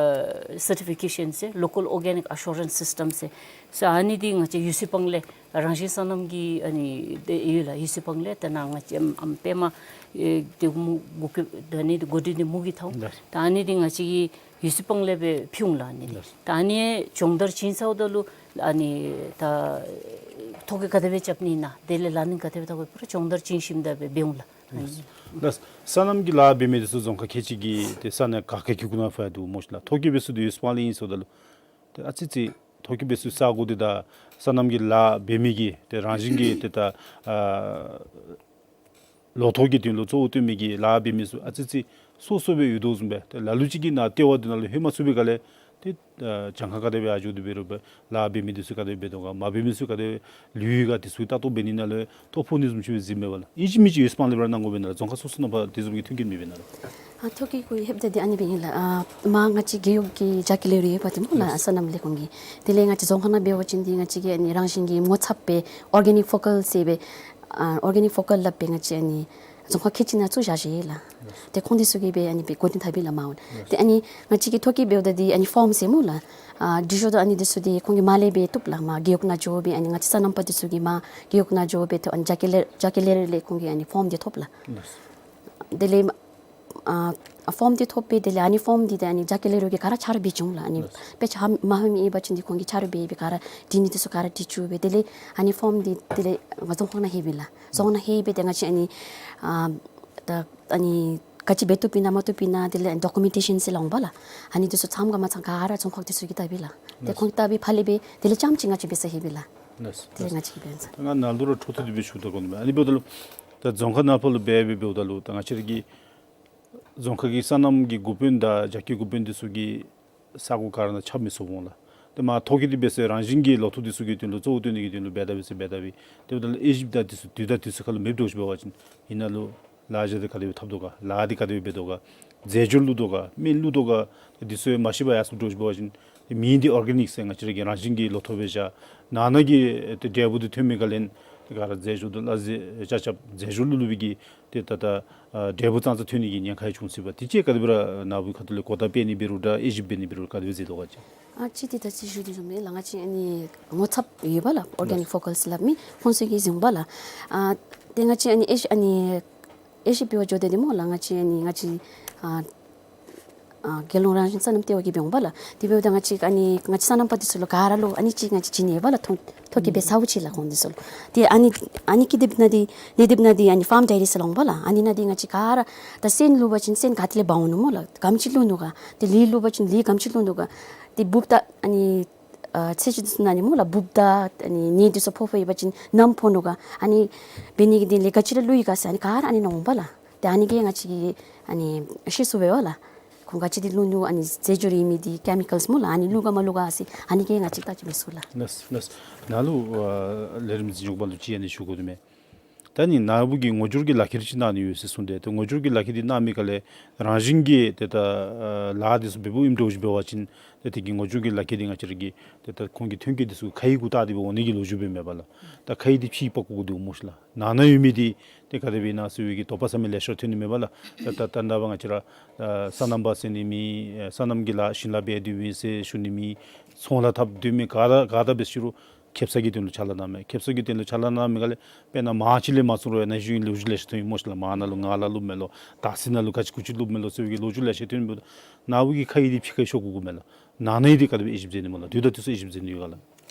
སར་ཊི་ཕི་ཀེ་ཤཱན་ཟེར་ལོ་ཀཱལ་ཨོར་གེ་ནིཀ་ཨ་ཤོ་རེནསི་སིསི་ཊམ་ཟེར། ཟེར་ཨ་ནི་འདི་ང་བཅས་ཡུ་སི་པང་ལས་རང་བཞིན་སོ་ནམ་གྱི་ཨ་ནི་འདི་ཡོད་ལགས། ཡུ་སི་པང་ལས། ཏེ་ནཱ་ང་བཅས་ཨམ་པདྨ་ཨེ་འདི་མུ་འགོ་ཁྲིདཔ་ད་ཨ་ནི་འདི་འགོ་ཁྲིདཔ་འདི་མོ་གིས་འཐབ་འོང་། ལགས། ད་ཨ་ནི་འདི་ང་བཅས་ཀྱིས་ཡུ་སི་པང་ལས་སྦེ་ཕུལ་འོང་ལགས། ཨ་ནི་འདི། ལགས། ད་ཨ་ནི་སྦྱོང་བརྡར་བྱིན་ཚརཝ་ད་ལུ་ཨ་ནི་ད་ཐོ་བཀོད་ག་དེ་སྦེ་རྐྱབ་ནི་ཨིན་ན་དེ་ལས་ལག་ལེན་ག་དེ་སྦེ་འཐབ་དགོཔ་སྦེ་ར་སྦྱོང་བརྡར་བྱིན་ཞིནམ་ད་སྦེ་འབད་འོང་ལགས། ཨ་ནི། ལགས། སོ་ནམ་གྱི་ལཱ་འབད་མི་འདི་ཚུ་རྫོང་ཁག་ཁལ་གཅིག་གི་ཏེ་ས་གནས་ག་གི་རྒེད་འོག་ནང་ཕར་འདུག་སྨོ་ཤི་ལགས། ཐོ་བཀོད་འབད་ས་འདི་ཡུ་སི་པང་ལས་ཨིན་ཟེརཝ་ད་ལུ་ཏེ་ཨ་ཙི་ཙི་ཐོ་བཀོད་འབད་ས་ས་གོ་འདི་དང་སོ་ནམ་གྱི་ལཱ་འབད་མི་གི་ཏེ་རང་བཞིན་གྱི་ཏེ་ད་ཨ་ལོ་ཐོག་གི་དོན་ལུ་གཙོ་བོ་བཏོན་མི་གི་ལཱ་འབད་མི་ཚུ་ཨ་ཙི་ཙི་སོ་སོ་སྦེ་ཡོད་དོ་བཟུམ་སྦེ་ཏེ་ལ་ལུ་ཅིག་གིས་ནཱ་ལྟེ་བ་འདི་ནང་ལུ་ལྷོད་མ་ཚུགས་པའི་སྒང་ལས་ཏེ་ཨ་གྱངས་ཁ་ག་དེ་སྦེ་ཡར་འགྱོ་དོ་འབད་རུང་སྦེ་ལཱ་འབད་མི་འདི་ཚུ་ག་དེ་སྦེ་འབད་དོ་ག་མ་འབད་མི་ཚུ་ག་དེ་སྦེ་ལུས་ཡོད་ག་འདི་ཚུ་ལྟ་རྟོག་འབད་ནི་ནང་ལུ་ཐོ་ཕོག་ནི་བཟུམ་ཅིག་སྦེ་གཟིགསཔ་མས་པ་ལགས། ཨིན་ཅི་མིན་ཅི་ཡུ་སི་པང་ལས་སྦེ་ར་གནང་དགོ་པས་ན་ལགས། རྫོང་ཁག་སོ་སོ་ནང་ཕར་དེ་བཟུམ་གྱི་མཐུན་རྐྱེན་མེད་པས་ན་ལགས། ཨ་ཐོ་བཀོད་གུ་ལྷོདཔ་ད་འདི་ཨ་ནི་སྦེ་ཨིན་ལགས། ཨ་མ་ང་བཅས་རྒེད་འོག་གི་བྱ་དགའ་ལེན་རུང་ཡོད་པ་ཏེ་སྨོ་ལགས། ལགས། སོ་ནམ་ལས་ཁུངས་ཀྱིས། དེ་ལས་ང་བཅས་རྫོང་ཁག་ནང་འབད་བ་ཅིན་འདི་ང་བཅས་ཀྱིས་ཨ་ནི་རང་བཞིན་གྱི་ངོ་ཚབ་སྦེ་ཨོར་གེ་ནིཀ་ཕོ་ཀཱལ་ཟེར་སྦེ་ཨ་ཨོར་གེ་ནིཀ་ཕོ་ཀཱལ་སླབ་སྦེ་ང་བཅས་ཨ་ནི་རྫོང་ཁག་ཁལ་གཅིག་ནང་བཙུགས་བཞག་ཅི་ལགས། ལགས། ཏེ་ཁོང་འདི་ཚུ་གིས་སྦེ་ཨ་ནི་སྦེ་འགོ་འདྲེན་འཐབ་པས་ལགས་མར་འོང་། ལགས། ཏེ་ཨ་ནི་ང་བཅས་ཀྱིས་ཐོ་བཀོད་འབདཝ་ད་འདི་ཨ་ནི་ཕོརམ་ཟེར་སྨོ་ལགས། ཨ་འབྲི་ཤོག་དང་ཨ་ནི་འདི་ཚུ་འདི་ཁོང་གིས་མར་ལས་སྦེ་བཏུབ་ལགས། མར་རྒེད་འོག་ནང་འགྱོ་སྦེ་ཨ་ནི་ང་བཅས་སོ་ནམ་པ་འདི་ཚུ་གིས་མར་རྒེད་འོག་ནང་འགྱོ་སྦེ་ཏེ་ཨ་ནི་བྱ་དགའ་ལེན་བྱ་དགའ་ལེན་རུང་ལས་ཁོང་གིས་ཨ་ནི་ཕོརམ་འདི་ཐོབ་ལགས། ལགས། དེ་ལས་ ཨ་ཕོརམ་འདི་ཐོབ་སྦེ་དེ་ལས་ཨ་ནི་ཕོརམ་འདི་ཏེ་ཨ་ནི་རྒྱ་སྐྱེད་ལས་རོགས་ཀྱིས་ག་ར་ཆ་རོགས་འབད་བྱུང་ལགས། ཨ་ནི་ལགས། དཔེ་ཆ་མ་ཧ་མི་ཨིན་པ་ཅིན་འདི་ཁོང་གིས་ཆ་རོགས་འབད་སྦེ་ག་ར་འབྲི་ནི་འདི་ཚུ་ག་ར་འབྲི་བཅུག་སྦེ་དེ་ལས་ཨ་ནི་ཕོརམ་འདི་དེ་ལས་རྫོང་ཁག་ནང་ལྷོད་པས་ལགས། རྫོང་ནང་ལྷོད་སྦེ་ཏེ་ང་བཅས་ཨ་ནི་ཨ་ད་ཨ་ནི་ག་ཅི་འབད་བཏུབ་ཨིན་ན་མ་བཏུབ་ཨིན་ན་དེ་ལས་ཌོ་ཀུ་མེན་ཊེ་ཤཱན་ཟེར་སླབ་འོང་པ་ལགས། ཨ་ནི་འདི་ཚུ་ཚངམ་ག་མ་ཚངམ་ག་ར་རྫོང་ཁག་འདི་ཚུ་གིས་བལྟ་བས་ལགས། ཏེ་ལགས། ཁོང་གིས་བལྟ་སྦེ་ཕར་ལས་སྦེ་དེ་ལས་རྐྱངམ་ཅིག་ང་བཅས་འབད་ས་ལྷོད་པས་ལགས། ལགས། དེ་ལས་ང་བཅས་ཀྱིས་འབད་ས། ད་ང་ནཱ་ལུ་ར་འཕྲོ་མཐུད་དེ་སྦེ་ཞུ་དགོ་ནི་མས། ཨ་ནི་འབདཝ་ད་ལུ་ད་རྫོང་ཁག་ནང་ཕར་ལུ་འབད་སྦེ་འབདཝ་ད་ལུ་ད་ང་བཅས་ར་གི་རྫོང་ཁག་གི་སོ་ནམ་གྱི་འགོ་དཔོན་དང་རྒྱ་སྐྱེད་འགོ་དཔོན་འདི་ཚུ་གིས་ས་གོ་ག་ར་ནང་ཁྱབ་མི་ཚུགས་འོང་ལགས། ཏེ་མ་ཐོ་བཀོད་འདི་འབད་ས་རང་བཞིན་གྱི་ལོ་ཐོ་འདི་ཚུ་གི་དོན་ལུ་གཙོ་བོ་བཏོན་ནི་གི་དོན་ལུ་འབད་དེ་འབད་ས་འབད་དེ་འབད། ཏེ་འབདཝ་ད་ལུ་དབྱེ་ཞིབ་དང་འདི་ཚུ་དུས་དང་དུས་སུ་ཁར་ལུ་མེདཔ་འགྱོ་ཞིནམ་འབད་བ་ཅིན་ཨིན་ན་ལུ་ལཱ་འབད་དེ་ག་དེ་སྦེ་འཐབ་དོ་ག་ལཱ་འདི་ག་དེ་སྦེ་འབད་དོ་ག་རྫས་སྦྱོར་བླུག་དོ་ག་སྨན་བླུག་དོ་ག་འདི་ཚུ་མ་ཤེས་པར་ཡར་སོང་འགྱོ་ཞིནམ་འབད་བ་ཅིན་ཏེ་མེན་འདི་ཨོར་གེ་ནིཀ་ཟེར་ང་བཅས་ར་གི་རང་བཞིན་གྱི་ལོ་ཐོ་སྦེ་བཞག། ནང་ན་གི་ཏེ་འབྲས་བུ་འདི་ཐོན་མི་ག་ལས་ཏེ་ག་ར་རྫས་སྦྱོར་དང་ལ་རྫས་ཆ་ཁྱབ་རྫས་སྦྱོར་བླུག་བླུག་པའི་གི་ཏེ་ད་ད་ཨ་འབྲས་བུ་ཙང་ཙ་ཐོན་ནི་གི་ཉེན་ཁ་ཡང་བྱུང་སྲིད་པས། དེ་ཅིག་ག་དེ་སྦེ་ར་ནཱ་བུ་ཁ་ཐུག་ལས་གོ་བརྡ་སྤེལ་ནི་འབད་རུང་འདྲ་དབྱེ་ཞིབ་འབད་ནི་འབད་རུང་ག་དེ་སྦེ་མཛད་དོ་ག་ཅིག། ཨ་ཅིག་འདི་ད་ཅི་ཞུ་འདི་བཟུམ་སྦེ་ལགས། ང་བཅས་ཨ་ནི་ངོ་ཚབ་ཡོད་པ་ལགས། ཨོར་གེ་ནིཀ་ཕོ་ཀཱལ་ཟེར་སླབ་མི་ཁོང་ཚུ་གིས་གཟིགས་འོང་པ་ལགས། ཨ་ཏེ་ང་བཅས་ཨ་ནི་དབྱེ་ཞིབ་ཨ་ནི་དབྱེ་ཞིབ་འབད་བར་འགྱོ་སྟེ་འདི་སྨོ་ལགས། ང་བཅས་ཨ་ནི་ང་བཅས་ཨ་ཨ་རྒྱལ་ཡོངས་རང་བཞིན་སོ་ནམ་ལྟེ་བ་གིས་འབད་འོང་པ་ལགས། དེ་འབདཝ་ད་ང་བཅས་ཨ་ནི་ང་བཅས་སོ་ནམ་པ་འདི་ཚུ་ལུ་ག་ར་ལུ་ཨ་ནི་ཅིག་ང་བཅས་བྱིན་ནི་ཡོད་པ་ལགས། ཐོ་ཐོ་བཀོད་འབད་ཚརཝ་ཅིག་ལགས་ཁོང་འདི་ཚུ་ལུ། ཏེ་ཨ་ནི་ཨ་ནི་ཀི་དེབ་ནང་འདི་ཀླད་དེབ་ནང་འདི་ཨ་ནི་ཕཱརམ་ཌའི་རི་ཟེར་སླབ་འོང་པ་ལགས། ཨ་ནི་ནང་འདི་ང་བཅས་ག་ར་ད་སོན་བླུག་པ་ཅིན་སོན་ག་ཏེ་ལས་འབག་འོང་ནུག་སྨོ་ལགས། ག་དེམ་ཅིག་བླུག་ནུག་ག། ཏེ་ལུད་བླུག་པ་ཅིན་ལུད་ག་དེམ་ཅིག་བླུག་ནུག་ག། ཏེ་འབུཔ་དང་ཨ་ནི་ཨ་ཚེས་བཅུ་ནང་ནི་སྨོ་ལགས་འབུཔ་དང་ཨ་ནི་ནད་འདི་ཚུ་ཕོག་ཕོག་ཡོད་པ་ཅིན་ནམ་ཕོག་ནུག་ག། ཨ་ནི་འབད་ནི་གི་དོན་ལས་ག་ཅི་ར་བླུག་ཡི་ག་ཟེར་ཨ་ནི་ག་ར་ཨ་ནི་ནང་འོང་པ་ལགས། ཏེ་ཨ་ནི་གིས་ང་བཅས་ཀྱིས་ཨ་ནི་ཤེས་ཚུགས་པས་པ་ལགས། ཁོང་ག་ཅི་འདི་བླུག་ནུག། ཨ་ནི་རྫས་སྦྱོར་ཡོད་མི་འདི་ཀེ་མི་ཀཱལསི་སྨོ་ལགས། ཨ་ནི་བླུག་ག་མ་བླུག་ག་ཟེར་ཨ་ནི་གིས་ང་བཅས་བལྟ་ཅི་མི་ཚུགས་ལགས། ལགས་ལགས། ནཱ་ལུ་ཨ་ལས་རིམ་འཛིན་སྐྱོང་པ་ལུ་ཅིག་ཨ་ནི་ཞུ་དགོ་དོ་མས། ད་ནི་ནཱ་བུ་གིས་ངོ་སྦྱོར་གྱི་ལག་ཁྱེར་ཅིག་གནང་ནི་ཡོད་ཟེར་གསུངས་ཏེ། ཏེ་ངོ་སྦྱོར་གྱི་ལག་ཁྱེར་འདི་གནང་མི་ག་ལས་རང་བཞིན་གྱིས་ཏེ་ད་ཨ་ལཱ་འདི་ཚུ་འབདཝ་ཨིནམ་འདྲཝ་ཅིག་འབད་བ་ཅིན་ཏེ་དེ་གི་ངོ་སྦྱོར་གྱི་ལག་ཁྱེར་འདི་ང་བཅས་ར་གི་ཏེ་ད་ཁོང་གི་ཐོན་སྐྱེད་འདི་ཚུ་ཁ་ཡིག་གུ་བལྟ་སྟེ་སྦེ་འོང་ནི་གི་ལོ་རྒྱུས་སྦེ་མེད་པ་ལགས། ད་ཁ་ཡིག་འདི་ཕྱི་པ་གུ་གུ་འདི་འོང་སྨོ་ཤིག་ལགས། ནང་ན་ཡོད་མི་འདི་ཏེ་ག་དེ་སྦེ་ཨིན་ན་ཟེར་བའི་གི་དོགས་པ་ཟ་མི་ལེ་ཤ་ཐོན་ནི་མས་པ་ལགས། ད་ད་ད་ད་ང་བཅས་ར་ཨ་སོ་ནམ་པ་ཟེར་ནི་མེད། ཨ་སོ་ནམ་གྱི་ལཱ་ཞིང་ལཱ་འབད་དེ་ཡོད་ཟེར་ཞུ་ནི་མེད། ཚོང་ལཱ་འཐབ་དོ་མི་ག་ར་ག་ར་འབད་ཟེར་རུང་ཁེ་སང་གི་དོན་ལུ་ཕྱག་ལཱ་གནང་མི་ཁེ་སང་གི་དོན་ལུ་ཕྱག་ལཱ་གནང་མི་ག་ལས་དཔེར་ན་མང་ཅིག་ལས་མ་ཚུགས་རུང་ཡང་ན་གཞོན་ལོ་རྒྱུས་ལེ་ཤ་ཐོན་ཡི་སྨོ་ཤིག་ལགས། མང་ནང་ལུ་ངང་ལཱ་ལུ་མས་ལོ། དར་ཚི་ནང་ལུ་ག་ཅི་གུ་ཅི་བླུག་མས་ལོ་ཟེར་བའི་གི་ལོ་རྒྱུས་ལེ་ཤ་ཐོན་མི་འདུག། ནཱ་བུ་གི་ཁ་ཡིག་འདི་ཕྱི་ཁའི་ཤོག་གུ་གུ་མས་ལགས། ནང་ན་ཡོད་འདི་ག་དེ་སྦེ་དབྱེ་ཞིབ་མཛད་ནི་སྨོ་ལགས། དུས་དང་དུས་སུ་དབྱེ་ཞིབ་མཛད་ནི་ཡོད་ག་ལགས།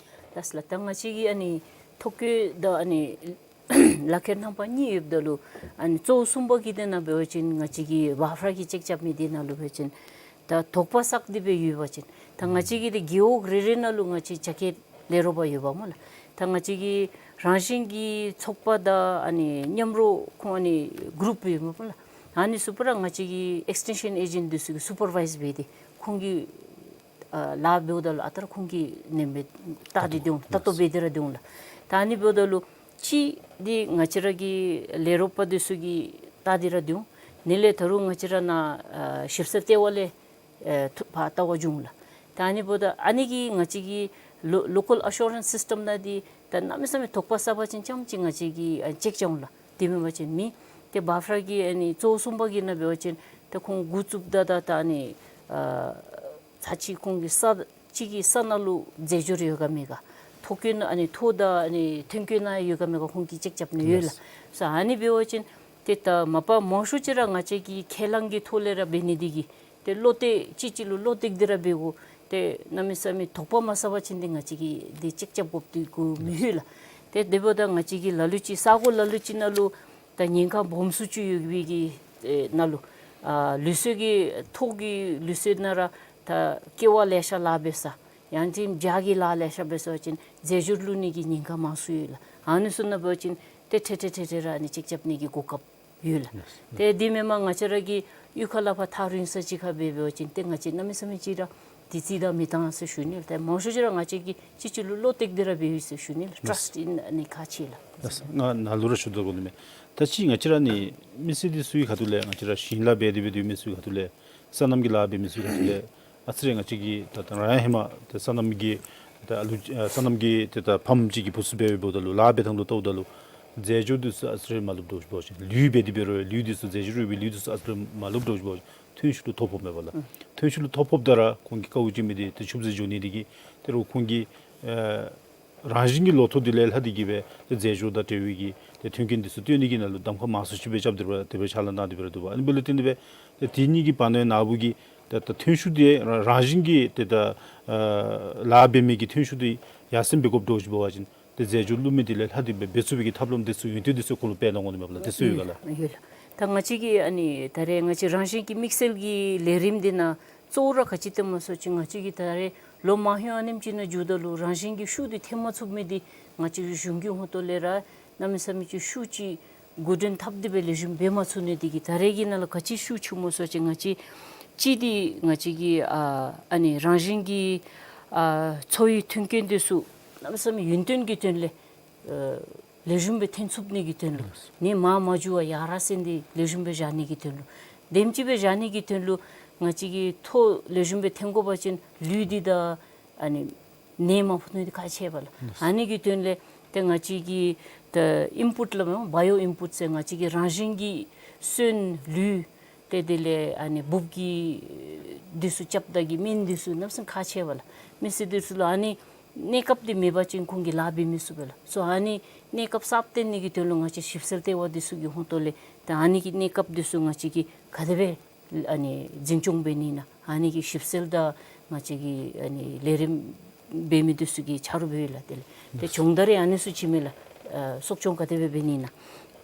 ལགས་ལགས། ད་ང་བཅས་ཀྱིས་ཨ་ནི་ཐོ་བཀོད་དང་ཨ་ནི་ལག་ཁྱེར་རྣམ་པ་གཉིས་ཡོདཔ་ད་ལུ་ཨ་ནི་གཙོ་བོ་གསུམ་པ་གི་དེ་ནང་འབད་བ་ཅིན་ང་བཅས་ཀྱིས་བཱཕ་ར་གི་ཅེཀ་རྐྱབ་མི་དེ་ནང་ལུ་འབད་བ་ཅིན་ད་དོགས་པ་བསགས་ཏེ་སྦེ་ཡོད་པ་ཅིན་ད་ང་བཅས་ཀྱིས་ཏེ་རྒེད་འོག་རེ་རེ་ནང་ལུ་ང་བཅས་རྒྱ་སྐྱེད་ལས་རོགས་པ་ཡོད་པ་སྨོ་ལགས། ད་ང་བཅས་ཀྱི་རང་བཞིན་གྱི་ཚོགས་པ་དང་ཨ་ནི་མཉམ་རོགས་ཁོང་ཨ་ནི་གུ་རུབ་ཡོད་པ་སྨོ་ལགས། ཨ་ནི་ཚུ་པུ་ར་ང་བཅས་ཀྱི་ཨེགསི་ཊེན་ཤཱན་ཨེ་ཇེནཊ་འདི་ཚུ་གིས་སུ་པར་བའིཛ་འབད་དེ་ཁོང་གིས་ཨ་ལཱ་འབདཝ་ད་ལུ་ཨ་རྟག་ར་ཁོང་གིས་ནེམ་སྦེ་བལྟ་སྟེ་འདི་འོང་། ལྟ་རྟོག་འབད་དེ་ར་འདི་འོང་ལགས། ད་ཨ་ནི་འབདཝ་ད་ལུ་གཅིག་འདི་ང་བཅས་ར་གི་ལས་རོགས་པ་འདི་ཚུ་གིས་བལྟ་སྟེ་ར་འདི་འོང་། ཨ་ནི་ལས་ད་རུང་ང་བཅས་ར་ནཱ་ཨ་ཞིབ་འཚོལ་ལྟེ་བ་ལས་ཨེ་ཐུགས་ཕར་ལྟ་བར་འགྱོ་འོང་ལགས། ད་ཨ་ནི་འབདཝ་ད་ཨ་ནི་གིས་ང་བཅས་ཀྱི་ལོ་ལོ་ཀཱལ་ཨ་ཤུ་རེནསི་སིསི་ཊམ་ནང་འདི་ད་གནམ་མེད་ས་མེད་དོགས་པ་བསགས་པ་ཅིན་རྐྱངམ་ཅིག་ང་བཅས་ཀྱིས་ཨ་ཅེཀ་རྐྱབ་འོང་ལགས། དེ་མེན་པ་ཅིན་མེད། ཏེ་བཱཕ་ར་གི་ཨ་ནི་གཙོ་བོ་གསུམ་པ་གི་ནང་འབད་བ་ཅིན་ཏེ་ཁོང་འགོ་བཙུགསཔ་ད་ད་ད་ཨ་ནི་ཨ་ཚར་གཅིག་ཁོང་གི་ས་གཅིག་གི་ས་ནང་ལུ་རྫས་སྦྱོར་ཡོད་ག་མེད་ག། ཐོ་བཀོད་ནང་ཨ་ནི་ཐོ་དང་ཨ་ནི་ཐོན་སྐྱེད་ནང་ཡོད་ག་མེད་ག་ཁོང་གིས་ཅེཀ་རྐྱབ་ནི་ཡོད་ལགས། ལགས། སོ་ཨ་ནི་འབད་བ་ཅིན་ཏེ་ད་མ་པ་མང་ཤོས་ཅིག་ར་ང་བཅས་ཀྱི་ཁས་བླངས་ཀྱི་ཐོག་ལས་ར་འབད་ནི་འདི་གིས་ཏེ་བློ་གཏད་གཅིག་གཅིག་ལུ་བློ་གཏད་དེ་ར་འབད་དགོ། ཏེ་གནམ་མེད་ས་མེད་དོགས་པ་མ་ཟ་བ་ཅིན་ཏེ་ང་བཅས་ཀྱིས་འདི་ཅེཀ་རྐྱབ་དགོཔ་འདི་གོ་མི་ལྷོད་ལགས། ཏེ་དེ་འབདཝ་ད་ང་བཅས་ཀྱིས་ལ་ལུ་ཅིག་ས་གོ་ལ་ལུ་ཅིག་ནང་ལུ་ད་ཉེན་ཁ་སྦོམ་སུ་ཅིག་ཡོད་པའི་གི་ཨེ་ནང་ལུ་ཨ་ལུགས་སྲོལ་གྱི་ཐོག་གི་ལུགས་སྲོལ་ནང་ར་ད་ཀེ་བ་ལེ་ཤ་ལཱ་འབད་ས་ཡང་ཅིན་བྱ་གི་ལཱ་ལེ་ཤ་འབད་ས་ཅིན་རྫས་སྦྱོར་བླུག་ནི་གི་ཉེན་ཁ་མང་སུ་ཡོད་ལགས། ཨ་ནི་ཚུ་ནང་འབད་བ་ཅིན་ཏེ་ཁྲེ་ཁྲེ་ཁྲེ་ཁྲེ་ར་ཨ་ནི་ཅེཀ་རྐྱབ་ནི་གི་གོ་སྐབས་ཡོད་ལགས། ཏེ་འདི་མེན་པར་ང་བཅས་ར་གི་གཡུས་ཁ་ལས་ཕར་ཐག་རིང་ས་ཅིག་ཁར་འབད་འབད་བ་ཅིན་ཏེ་ང་བཅས་གནམ་མེད་ས་མེད་ཅིག་ར་དུས་ཚོད་དང་མི་འདང་ཟེར་ཞུ་ནི་ལགས། ཏེ་མང་ཤོས་ཅིག་ར་ང་བཅས་ཀྱིས་གཅིག་གཅིག་ལུ་བློ་གཏད་དེ་ར་འབད་ཡི་ཟེར་ཞུ་ནི་ལགས། ཊ་རསཊ་ཨིན་ཨ་ནི་ཁག་ཆེ་ལགས། ལགས། ང་ནཱ་ལུ་ར་ཞུ་དགོ་ནི་མས། ད་ཅི་ང་བཅས་ར་ནི་མི་སེར་འདི་ཚུའི་ཁ་ཐུག་ལས་ང་བཅས་ར་ཞིང་ལཱ་འབད་དེ་འབད་དེ་མི་ཚུའི་ཁ་ཐུག་ལས་སོ་ནམ་གྱི་ལཱ་འབད་མི་ཚུའི་ཁ་ཐུག་ལས་ཨ་ཙི་རེ་ང་བཅས་ཀྱིས་ད་ད་རང་ཡང་ཧེ་མ་ད་སོ་ནམ་གྱི་ད་ཨ་ལུ་ཨ་སོ་ནམ་གྱི་ད་ད་ཕམ་ཅིག་གི་བུ་ཚུ་འབད་འབདཝ་ད་ལུ་ལཱ་འབད་ཐངས་ལུ་བལྟཝ་ད་ལུ་རྫས་སྦྱོར་འདི་ཚུ་ཨ་ཙི་རེ་མ་བླུགསཔ་འདྲཝ་ཅིག་འབད་བ་ཅིན་ལུད་འབད་དེ་འབད་རུང་ལུད་འདི་ཚུ་རྫས་སྦྱོར་ཡོད་པའི་ལུད་འདི་ཚུ་ཨ་ཙི་རེ་མ་བླུགསཔ་འདྲཝ་ཅིག་འབད་བ་ཅིན་ཐོན་ཤུགས་ལུ་ཐོ་ཕོགཔ་མས་པ་ལགས། ཨུམ། ཐོན་ཤུགས་ལུ་ཐོ་ཕོགཔ་ད་ར་ཁོང་གི་དཀའཝ་སྤྱད་མི་འདི་ཏེ་ཆུད་ཟོས་འགྱོ་ནི་འདི་གིས་ད་རུང་ཁོང་གི་ཨེ་ རང་བཞིན་གྱི་ལོ་ཐོག་འདི་ལས་ལྷག་སྟེ་གི་སྦེ་ཏེ་རྫས་སྦྱོར་དང་འབྲེལ་བའི་གི་ཏེ་མཐུན་རྐྱེན་འདི་ཚུ་བཏོན་ནི་གི་ནང་ལུ་གདམ་ཁ་མང་སུ་ཅིག་སྦེ་རྐྱབ་སྟེ་ར་དེ་སྦེ་ཕྱག་ལཱ་གནང་སྟེ་ར་འདུག་པ། ཨ་ནི་འབདཝ་ལས་བརྟེན་ཏེ་སྦེ་ཏེ་དེ་གཉིས་ཀྱི་བར་ན་ནཱ་བུ་གིས་ཏེ་ད་ཐོན་ཤུགས་འདི་ར་རང་བཞིན་གྱིས་ཏེ་ད་ཨ་ལཱ་འབད་མི་གི་ཐོན་ཤུགས་འདི་ཡར་སེང་འབད་དགོཔ་འདྲཝ་ཅིག་འབད་བ་ཅིན་ཏེ་རྫས་སྦྱོར་བླུག་མི་འདི་ལས་ལྷག་སྟེ་སྦེ་འབད་ཚུགས་པའི་གི་ཐབས་ལམ་འདི་ཚུ་ཡོན་ཏན་འདི་ཚུ་ཁོ་ལུ་སྤེལ་གནང་དགོ་ནི་མས་པ་ལགས། དེ་ཚུ་ཡོད་ག་ལགས། ཡོད་ལགས། ད་ང་བཅས་ཀྱི་ཨ་ནི་ད་རེས་ང་བཅས་རང་བཞིན་གྱི་དམིགས་བསལ་གྱི་ལས་རིམ་འདི་ནང་གཙོ་བོ་ར་ག་ཅི་སྟོནམ་སྨོ་ཟེར་བ་ཅིན་ང་བཅས་ཀྱིས་ད་རེས་ལོ་མང་ཤོས་ཨ་ནེམ་ཅིག་ནང་འགྱོཝ་ད་ལུ་རང་བཞིན་གྱི་ཤུགས་འདི་འཐོན་མ་ཚུགས་མི་འདི་ང་བཅས་ཀྱི་གཞུང་གི་ཧོངས་ཏོ་ལས་ར་གནམ་མེད་ས་མེད་ཅིག་ཤུགས་ཅིག་འགོ་འདྲེན་འཐབ་སྟེ་སྦེ་ལེགས་ཤོམ་འབད་མ་ཚུགས་ནི་འདི་གིས་ད་རེས་ཀྱི་ནང་ལུ་ག་ཅི་ཤུགས་ཆུངམ་སྨོ་ཟེར་བ་ཅིན་ང་བཅས་གཅིག་འདི་ང་བཅས་ཀྱི་ཨ་ཨ་ནི་རང་བཞིན་གྱི་ཨ་འཚོ་བའི་མཐུན་རྐྱེན་འདི་ཚུ་གནམ་མེད་ས་མེད་ཡུན་བརྟན་གྱི་དོན་ལས་ཨ་ལེགས་ཤོམ་སྦེ་འཐོན་ཚུགས་ནི་གི་དོན་ལུ་ནད་མང་མ་འགྱོ་བར་ཡར་ར་སེང་སྟེ་ལེགས་ཤོམ་སྦེ་བཞག་ནི་གི་དོན་ལུ་དེམ་ཅིག་སྦེ་བཞག་ནི་གི་དོན་ལུ་ང་བཅས་ཀྱིས་ཐོག་ལེགས་ཤོམ་སྦེ་འཐོན་དགོ་པ་ཅིན་ལུད་འདི་དང་ཨ་ནི་ནད་མ་ཕོག་ནི་འདི་ཁག་ཆེ་བས་ལགས། ཨ་ནི་གི་དོན་ལས་ཏེ་ང་བཅས་ཀྱིས་ད་ཨིན་པུཊ་སླབ་མས་བ་ཡོ་ཨིན་པུཊ་ཟེར་ང་བཅས་ཀྱི་རང་བཞིན་གྱི་སོན་ལུད་ཏེ་དེ་ལས་ཨ་ནི་འབུབ་ཀྱི་འདི་ཚུ་རྐྱབ་ད་གི་སྨན་འདི་ཚུ་གནམ་མེད་ས་མེད་ཁག་ཆེ་བས་ལགས། མི་སེར་འདི་ཚུ་ལུ་ཨ་ནི་གནས་སྐབས་འདི་མེད་པ་ཅིན་ཁོང་གིས་ལཱ་འབད་མི་ཚུགས་པས་ལགས། སོ་ཨ་ནི་གནས་སྐབས་གསརཔ་བཏོན་ནི་གི་དོན་ལུ་ང་བཅས་ཞིབ་འཚོལ་ལྟེ་བ་འདི་ཚུ་གི་ཧོངས་ཏོ་ལས་ད་ཨ་ནི་གི་གནས་སྐབས་འདི་ཚུ་ང་བཅས་ཀྱིས་ག་དེ་སྦེ་ཨ་ནི་འཛིན་སྐྱོང་འབད་ནི་ཨིན་ན་ཨ་ནི་གི་ཞིབ་འཚོལ་དང་ང་བཅས་ཀྱི་ཨ་ནི་ལས་རིམ་འབད་མི་འདི་ཚུ་གིས་ཆ་རོགས་འབདཝ་ལགས། དེ་ལས་ཏེ་སྦྱོང་བརྡར་ཡང་ཨ་ནི་ཚུ་བྱིན་མས་ལགས། ཨ་གསོ་སྐྱོང་ག་དེ་སྦེ་འབད་ནི་ཨིན་ན།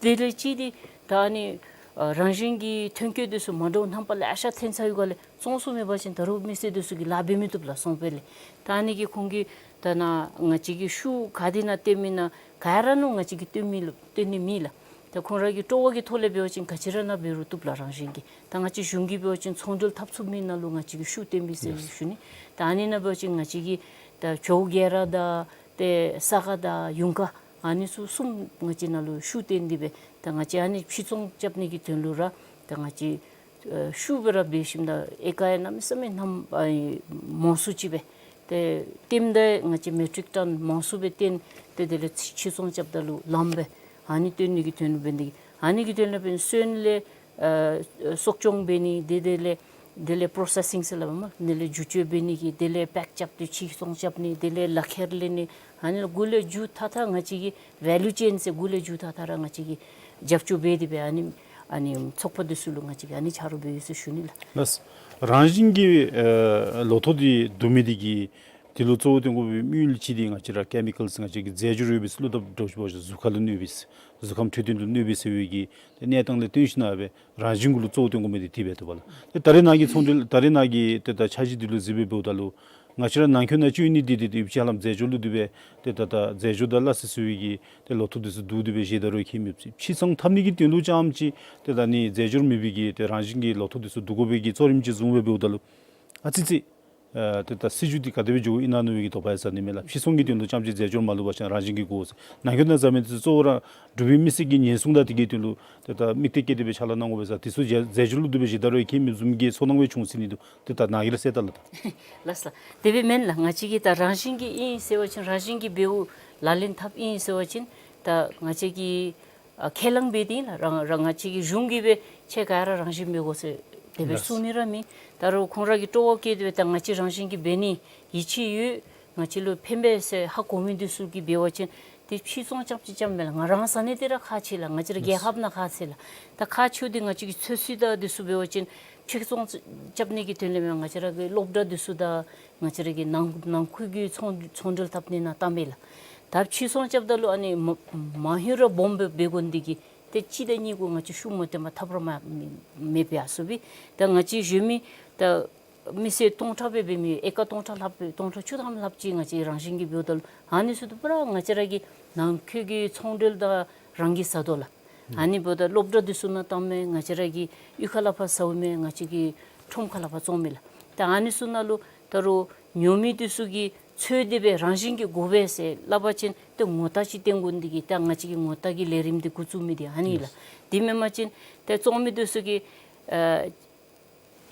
དེ་ལས་གཅིག་འདི་ད་ཨ་ནི་ཨ་རང་བཞིན་གྱི་ཐོན་སྐྱེད་འདི་ཚུ་མ་འདྲཝ་རྣམ་པ་ལེ་ཤ་ཐོན་ཚར་ཡོད་ག་ལས་བཙོང་ས་མེད་པ་ཅིན་ད་རུང་མི་སེར་འདི་ཚུ་གིས་ལཱ་འབད་མི་བཏུབ་ལགས་བཙོང་པས་ལས། ད་ཨ་ནི་གིས་ཁོང་གིས་ད་ནཱ་ང་བཅས་ཀྱི་ཤུགས་ག་དེ་ནང་བཏོན་མི་ཨིན་ན་ག་ར་ནང་ང་བཅས་ཀྱིས་བཏོན་མི་ལུ་བཏོན་ནི་མེད་ལགས། ད་ཁོང་ར་གི་སྤྲོ་བ་གི་ཐོག་ལས་འབད་བ་ཅིན་ག་ཅི་ར་ནང་འབད་རུང་བཏུབ་ལགས་རང་བཞིན་གྱིས། ད་ང་བཅས་གཞུང་གིས་འབད་བ་ཅིན་ཚོང་འབྲེལ་འཐབ་ཚུགས་མི་ནང་ལུ་ང་བཅས་ཀྱིས་ཤུགས་བཏོན་པས་ཟེར་ཞུ་ནི། ད་ཨ་ནི་ནང་འབད་བ་ཅིན་ང་བཅས་ཀྱིས་ད་ཇོ་བོ་རྒྱལ་ར་དང་ཏེ་ས་ག་དང་ཡུངས་དཀར་ཨ་ནི་ཚུ་གསུམ་ང་བཅས་ནང་ལུ་ཤུགས་བཏོན་ཏེ་སྦེ་ད་ང་བཅས་ཨ་ནི་ཕྱིར་ཚོང་རྐྱབ་ནི་གི་དོན་ལུ་ར་ད་ང་བཅས་ཨ་ཤུགས་སྦེ་ར་འབད་ཞིནམ་ད་ཨེ་ཀར་ཡང་གནམ་མེད་ས་མེད་རྣམ་ཨ་མང་སུ་ཅིག་སྦེ་ཏེ་ལྟདམོ་འདི་ང་བཅས་མེ་ཊིག་ཊོན་མང་སུ་སྦེ་བཏོན་ཏེ་དེ་ལས་ཕྱིར་ཚོང་རྐྱབ་ད་ལུ་ལངམ་སྦེ་ཨ་ནི་བཏོན་ནི་གི་དོན་ལུ་འབད་ནི་དེ་གིས་ཨ་ནི་གི་དོན་ལུ་འབདན་སོན་ལས་ཨ་གསོ་སྐྱོང་འབད་ནི་དེ་དེ་ལས་དེ་ལས་པོརོ་སེ་སིང་ཟེར་སླབ་མས་དེ་ལས་བསྒྱུར་བཅོས་འབད་ནི་གི་དེ་ལས་པེཀ་རྐྱབ་སྟེ་ཕྱིར་ཚོང་རྐྱབ་ནི་དེ་ལས་ལག་ཁྱེར་ལེན་ནི་ཨ་ནི་ལུ་འགོ་ལས་མཇུག་མཐའ་མཐའ་ང་བཅས་ཀྱིས་ཝེ་ལུ་ཅེན་ཟེར་འགོ་ལས་མཇུག་མཐའ་མཐའ་ར་ང་བཅས་ཀྱིས་རྒྱབ་སྐྱོར་འབད་དེ་སྦེ་ཨ་ནི་ཨ་ནི་ཚོགས་པ་འདི་ཚུ་ལུ་ང་བཅས་ཀྱིས་ཨ་ནི་ཆ་རོགས་འབད་ཡི་ཟེར་ཞུ་ནི་ལགས། ལགས། རང་བཞིན་གྱི་ཨ་ལོ་ཐོག་འདི་བསྡུ་མི་འདི་གིས་འདི་ལུ་གཙོ་བོ་བཏོན་དགོ་པའི་དམིགས་ཡུལ་གཅིག་འདི་ང་བཅས་ར་ཀེ་མི་ཀཱལསི་ང་བཅས་ཀྱིས་རྫས་སྦྱོར་ཡོད་པའི་བླུག་དཔ་འདྲཝ་ཅིག་འབད་བ་ཅིན་གཟུགས་ཁ་ལུ་གནོད་པས། གཟུགས་ཁམས་འཕྲོད་བསྟེན་ལུ་གནོད་པས་ཟེར་བའི་གི་ཏེ་གནས་སྟངས་ལས་བརྟེན་ཞིནམ་ལས་སྦེ་རང་བཞིན་གུ་ལུ་གཙོ་བོ་བཏོན་དགོ་མི་འདི་དེ་སྦེ་འདུག་པ་ལགས། ཏེ་ད་རེས་ནངས་ཀྱི་ཚོང་འབྲེལ་ད་རེས་ནངས་ཀྱི་ཏེ་ད་འཆར་གཞི་འདི་ལུ་གཟིགས་སྦེ་འབདཝ་ད་ལུ་ང་བཅས་ར་ནང་འཁོད་ནང་བཅུད་ནི་འདི་འདི་ཏེ་ཡོདཔ་ཅིག་ཧ་ལམ་རྫས་སྦྱོར་བླུག་སྟེ་སྦེ་ཏེ་ད་ད་རྫས་སྦྱོར་དང་སླ་བསྲེ་ཟེར་བའི་གི་ཏེ་ལོ་ཐོག་འདི་ཚུ་བསྡུ་སྟེ་སྦེ་བཞེས་ད་རུང་ཁྱད་མེདཔ་ཅིག་ཕྱིར་ཚོང་འཐབ་ནི་གི་དོན་ལུ་རྐྱངམ་ཅིག་ཏེ་ད་ནི་རྫས་སྦྱོར་མེད་པའི་གི་ཏེ་རང་བཞིན་གྱི་ལོ་ཐོག་འདི་ཚུ་བསྡུ་དགོ་པའི་གི་གཙོ་རིམ་ཅིག་བཟུང་སྦེ་འབདཝ་ད་ལུ་ཨ་ཙི་ཙི་ཨ་ཏེ་ད་སྲིད་བྱུས་འདི་ག་དེ་སྦེ་འགྱོཝ་ཨིན་ན་མནོ་བའི་གི་དོགས་པ་ཡང་ཟ་ནི་མས་ལགས། ཕྱིར་ཚོང་གི་དོན་ལུ་རྐྱངམ་ཅིག་རྫས་སྦྱོར་མ་བླུག་པ་ཅིན་རང་བཞིན་གྱིས་དགོ་ཟེར། ནང་འཁོད་ནང་འཛོམས་མི་འདི་ཚུ་གཙོ་བོ་ར་འབྲུག་པའི་མི་སེར་གྱི་ཉེན་སྲུང་དང་དེ་གི་དོན་ལུ་ཏེ་ད་དམིགས་གཏད་བསྐྱེད་དེ་སྦེ་ཕྱག་ལཱ་གནང་དགོ་པས་ཟེར། དེ་ཚུ་རྫས་རྫས་སྦྱོར་བླུག་སྟེ་སྦེ་བཞེས་ད་རུང་ཁྱད་མེད་བཟུམ་གྱི་ཚོར་སྣང་སྦེ་བྱུང་ཟེར་ནི་འདུག། ཏེ་ད་ནཱ་གིས་ར་གསལ་བཏབ་ལགས། ལགས་སོ་ལགས། དེ་སྦེ་མེན་ལགས། ང་བཅས་ཀྱིས་ད་རང་བཞིན་གྱིས་ཨིན་ཟེར་བ་ཅིན་རང་བཞིན་གྱིས་འབདཝ་ལག་ལེན་འཐབ་ཨིན་ཟེར་བ་ཅིན་ད་ང་བཅས་ཀྱིས་ཨ་ཁས་བླངས་འབད་དེ་ཨིན་ལགས། རང་རང་ང་བཅས་ཀྱི་གཞུང་གིས་སྦེ་ཁྱེད་ག་ར་རང་བཞིན་འབད་དགོ་ཟེར་དེ་སྦེ་གསུང་ནི་ར་མེད། ད་རུང་ཁོང་ར་གིས་སྤྲོ་བ་བསྐྱེད་དེ་སྦེ་ད་ང་བཅས་རང་བཞིན་གྱིས་འབད་ནི་ཡིད་ཆེས་ཡོད། ང་བཅས་ལུ་ཕན་པས་ཟེར་ཧ་གོ་མི་འདི་ཚུ་གིས་འབད་བ་ཅིན་ཏེ་ཕྱིར་ཚོང་རྐྱབ་ཅི་རྐྱབ་མས་ལགས། ང་རང་ཟ་ནི་འདི་ར་ཁག་ཆེ་ལགས། ང་བཅས་ར་རྒྱལ་ཁབ་ནང་ཁག་ཆེ་ལགས། ད་ཁག་ཆེཝ་འདི་ང་བཅས་ཀྱི་ཚོད་བསྲེ་དང་འདི་ཚུ་འབད་བ་ཅིན་ཕྱིར་ཚོང་རྐྱབ་ནི་གི་དོན་ལས་མེན། ང་བཅས་ར་གི་སློབ་གྲྭ་འདི་ཚུ་དང་ང་བཅས་ར་གི་ནང་ནང་ཁུལ་གྱི་ཚོང་ཚོང་འབྲེལ་འཐབ་ནི་ནང་བཏངམ་མས་ལགས། ད་ཕྱིར་ཚོང་རྐྱབ་ད་ལུ་ཨ་ནི་མ་མ་ཧེ་ར་སྦོམ་སྦེ་འབད་དགོ་ནི་འདི་གིས་ཏེ་གཅིག་དང་གཉིས་གུ་ང་བཅས་ཤུགས་མ་བཏོན་པར་འཐབ་ར་མ་མེད་པས། ཨ་ཟུར་སྦེ་ད་ང་བཅས་གཞན་མི་ད་མི་སེར་སྟོང་ཕྲག་སྦེ་འབད་མི་ཨེ་ཀར་སྟོང་ཕྲག་ལྷགཔ་སྦེ་སྟོང་ཕྲག་བཅུ་ཐམ་ལྷགཔ་ཅིག་ང་བཅས་རང་བཞིན་གྱིས་འབདཝ་ད་ལུ་ཨ་ནི་ཚུ་ད་པུ་ར་ང་བཅས་ར་གི་ནང་འཁོད་ཀྱི་ཚོང་འབྲེལ་དང་རང་གིས་ཟ་དོ་ལགས། ཨ་ནི་འབདཝ་ད་སློབ་གྲྭ་འདི་ཚུ་ནང་བཏངམ་མས། ང་བཅས་ར་གི་གཡུས་ཁ་ལས་ཕར་ཟཝ་མས། ང་བཅས་ཀྱི་ཁྲོམ་ཁ་ལས་ཕར་བཙོངམ་མས་ལགས། ད་ཨ་ནི་ཚུ་ནང་ལུ་ད་རུང་ཉོ་མི་འདི་ཚུ་གིས་འཚོལ་ཏེ་སྦེ་རང་བཞིན་གྱིས་དགོ་པས་ཟེར་སླབ་པ་ཅིན་ཏེ་ངོ་རྟགས་ཅིག་སྟོན་དགོ་ནི་འདི་གིས་ད་ང་བཅས་ཀྱིས་ངོ་རྟགས་ཀྱི་ལས་རིམ་འདི་འགོ་བཙུགས་མི་འདི་ཨ་ནི་ལགས། དེ་མེན་པ་ཅིན་ཏེ་བཙོང་མི་འདི་ཚུ་གིས་ཨ་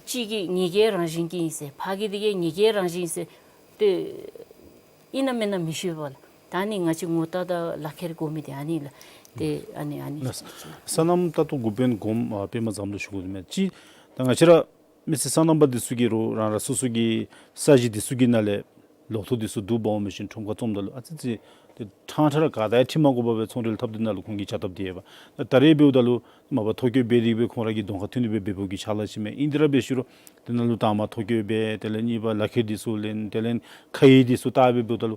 གཅིག་གིས་ངེ་གི་རང་བཞིན་གྱིས་ཨིན་ཟེར་ཕར་གི་འདི་གིས་ངེ་གི་རང་བཞིན་ཟེར་ཏེ་ཨིན་ན་མེན་ན་མི་ཤེས་པས་ལགས། ད་ཨ་ནི་ང་བཅས་ངོ་རྟགས་དང་ལག་ཁྱེར་དགོ་མི་འདི་ཨ་ནི་ལགས། ཏེ་ཨ་ནི་ཨ་ནི་ལགས། སོ་ནམ་ད་ལྟོ་འགོ་དཔོན་གོངམ་ཨ་པདྨ་བཟངམོ་ལུ་ཞུ་དགོ་མི་ཅིག་ད་ང་བཅས་ར་མི་སེར་སོ་ནམ་པ་འདི་ཚུ་གིས་རུང་རང་རང་སོ་སོ་གི་ས་གཞི་འདི་ཚུ་གི་ནང་ལས་ ལོ་ཐོག་འདི་ཚུ་བསྡུ་འབག་འོང་མི་ཅིན་ཁྲོམ་ཁར་བཙོངམ་ད་ལུ་ཨ་ཙི་ཅིག་ཏེ་ཕྲང་ཕྲང་ར་ག་དང་ཡང་འཁྲིལ་མ་དགོ་པར་སྦེ་ཚོང་འབྲེལ་འཐབ་སྟེ་ནཱ་ལུ་ཁོང་གིས་བྱ་སྟབས་འདི་ཡོདཔ། ད་ད་རེས་འབདཝ་ད་ལུ་མ་པ་ཐོ་བཀོད་འབད་དེ་སྦེ་ཁོང་ར་གིས་གདོང་ཁར་ཐོན་ཏེ་སྦེ་འབད་འབདཝ་གི་ཕྱག་ལཱ་ཅིག་མས། ཨིན་དེ་ར་འབད་ཞུ་རུང་དེ་ནང་ལུ་དང་པ་ཐོ་བཀོད་འབད། དེ་ལས་གཉིས་པ་ལག་ཁྱེར་འདི་ཚུ་ལེན། དེ་ལས་ཁ་ཡིག་འདི་ཚུ་བལྟ་སྦེ་འབདཝ་ད་ལུ་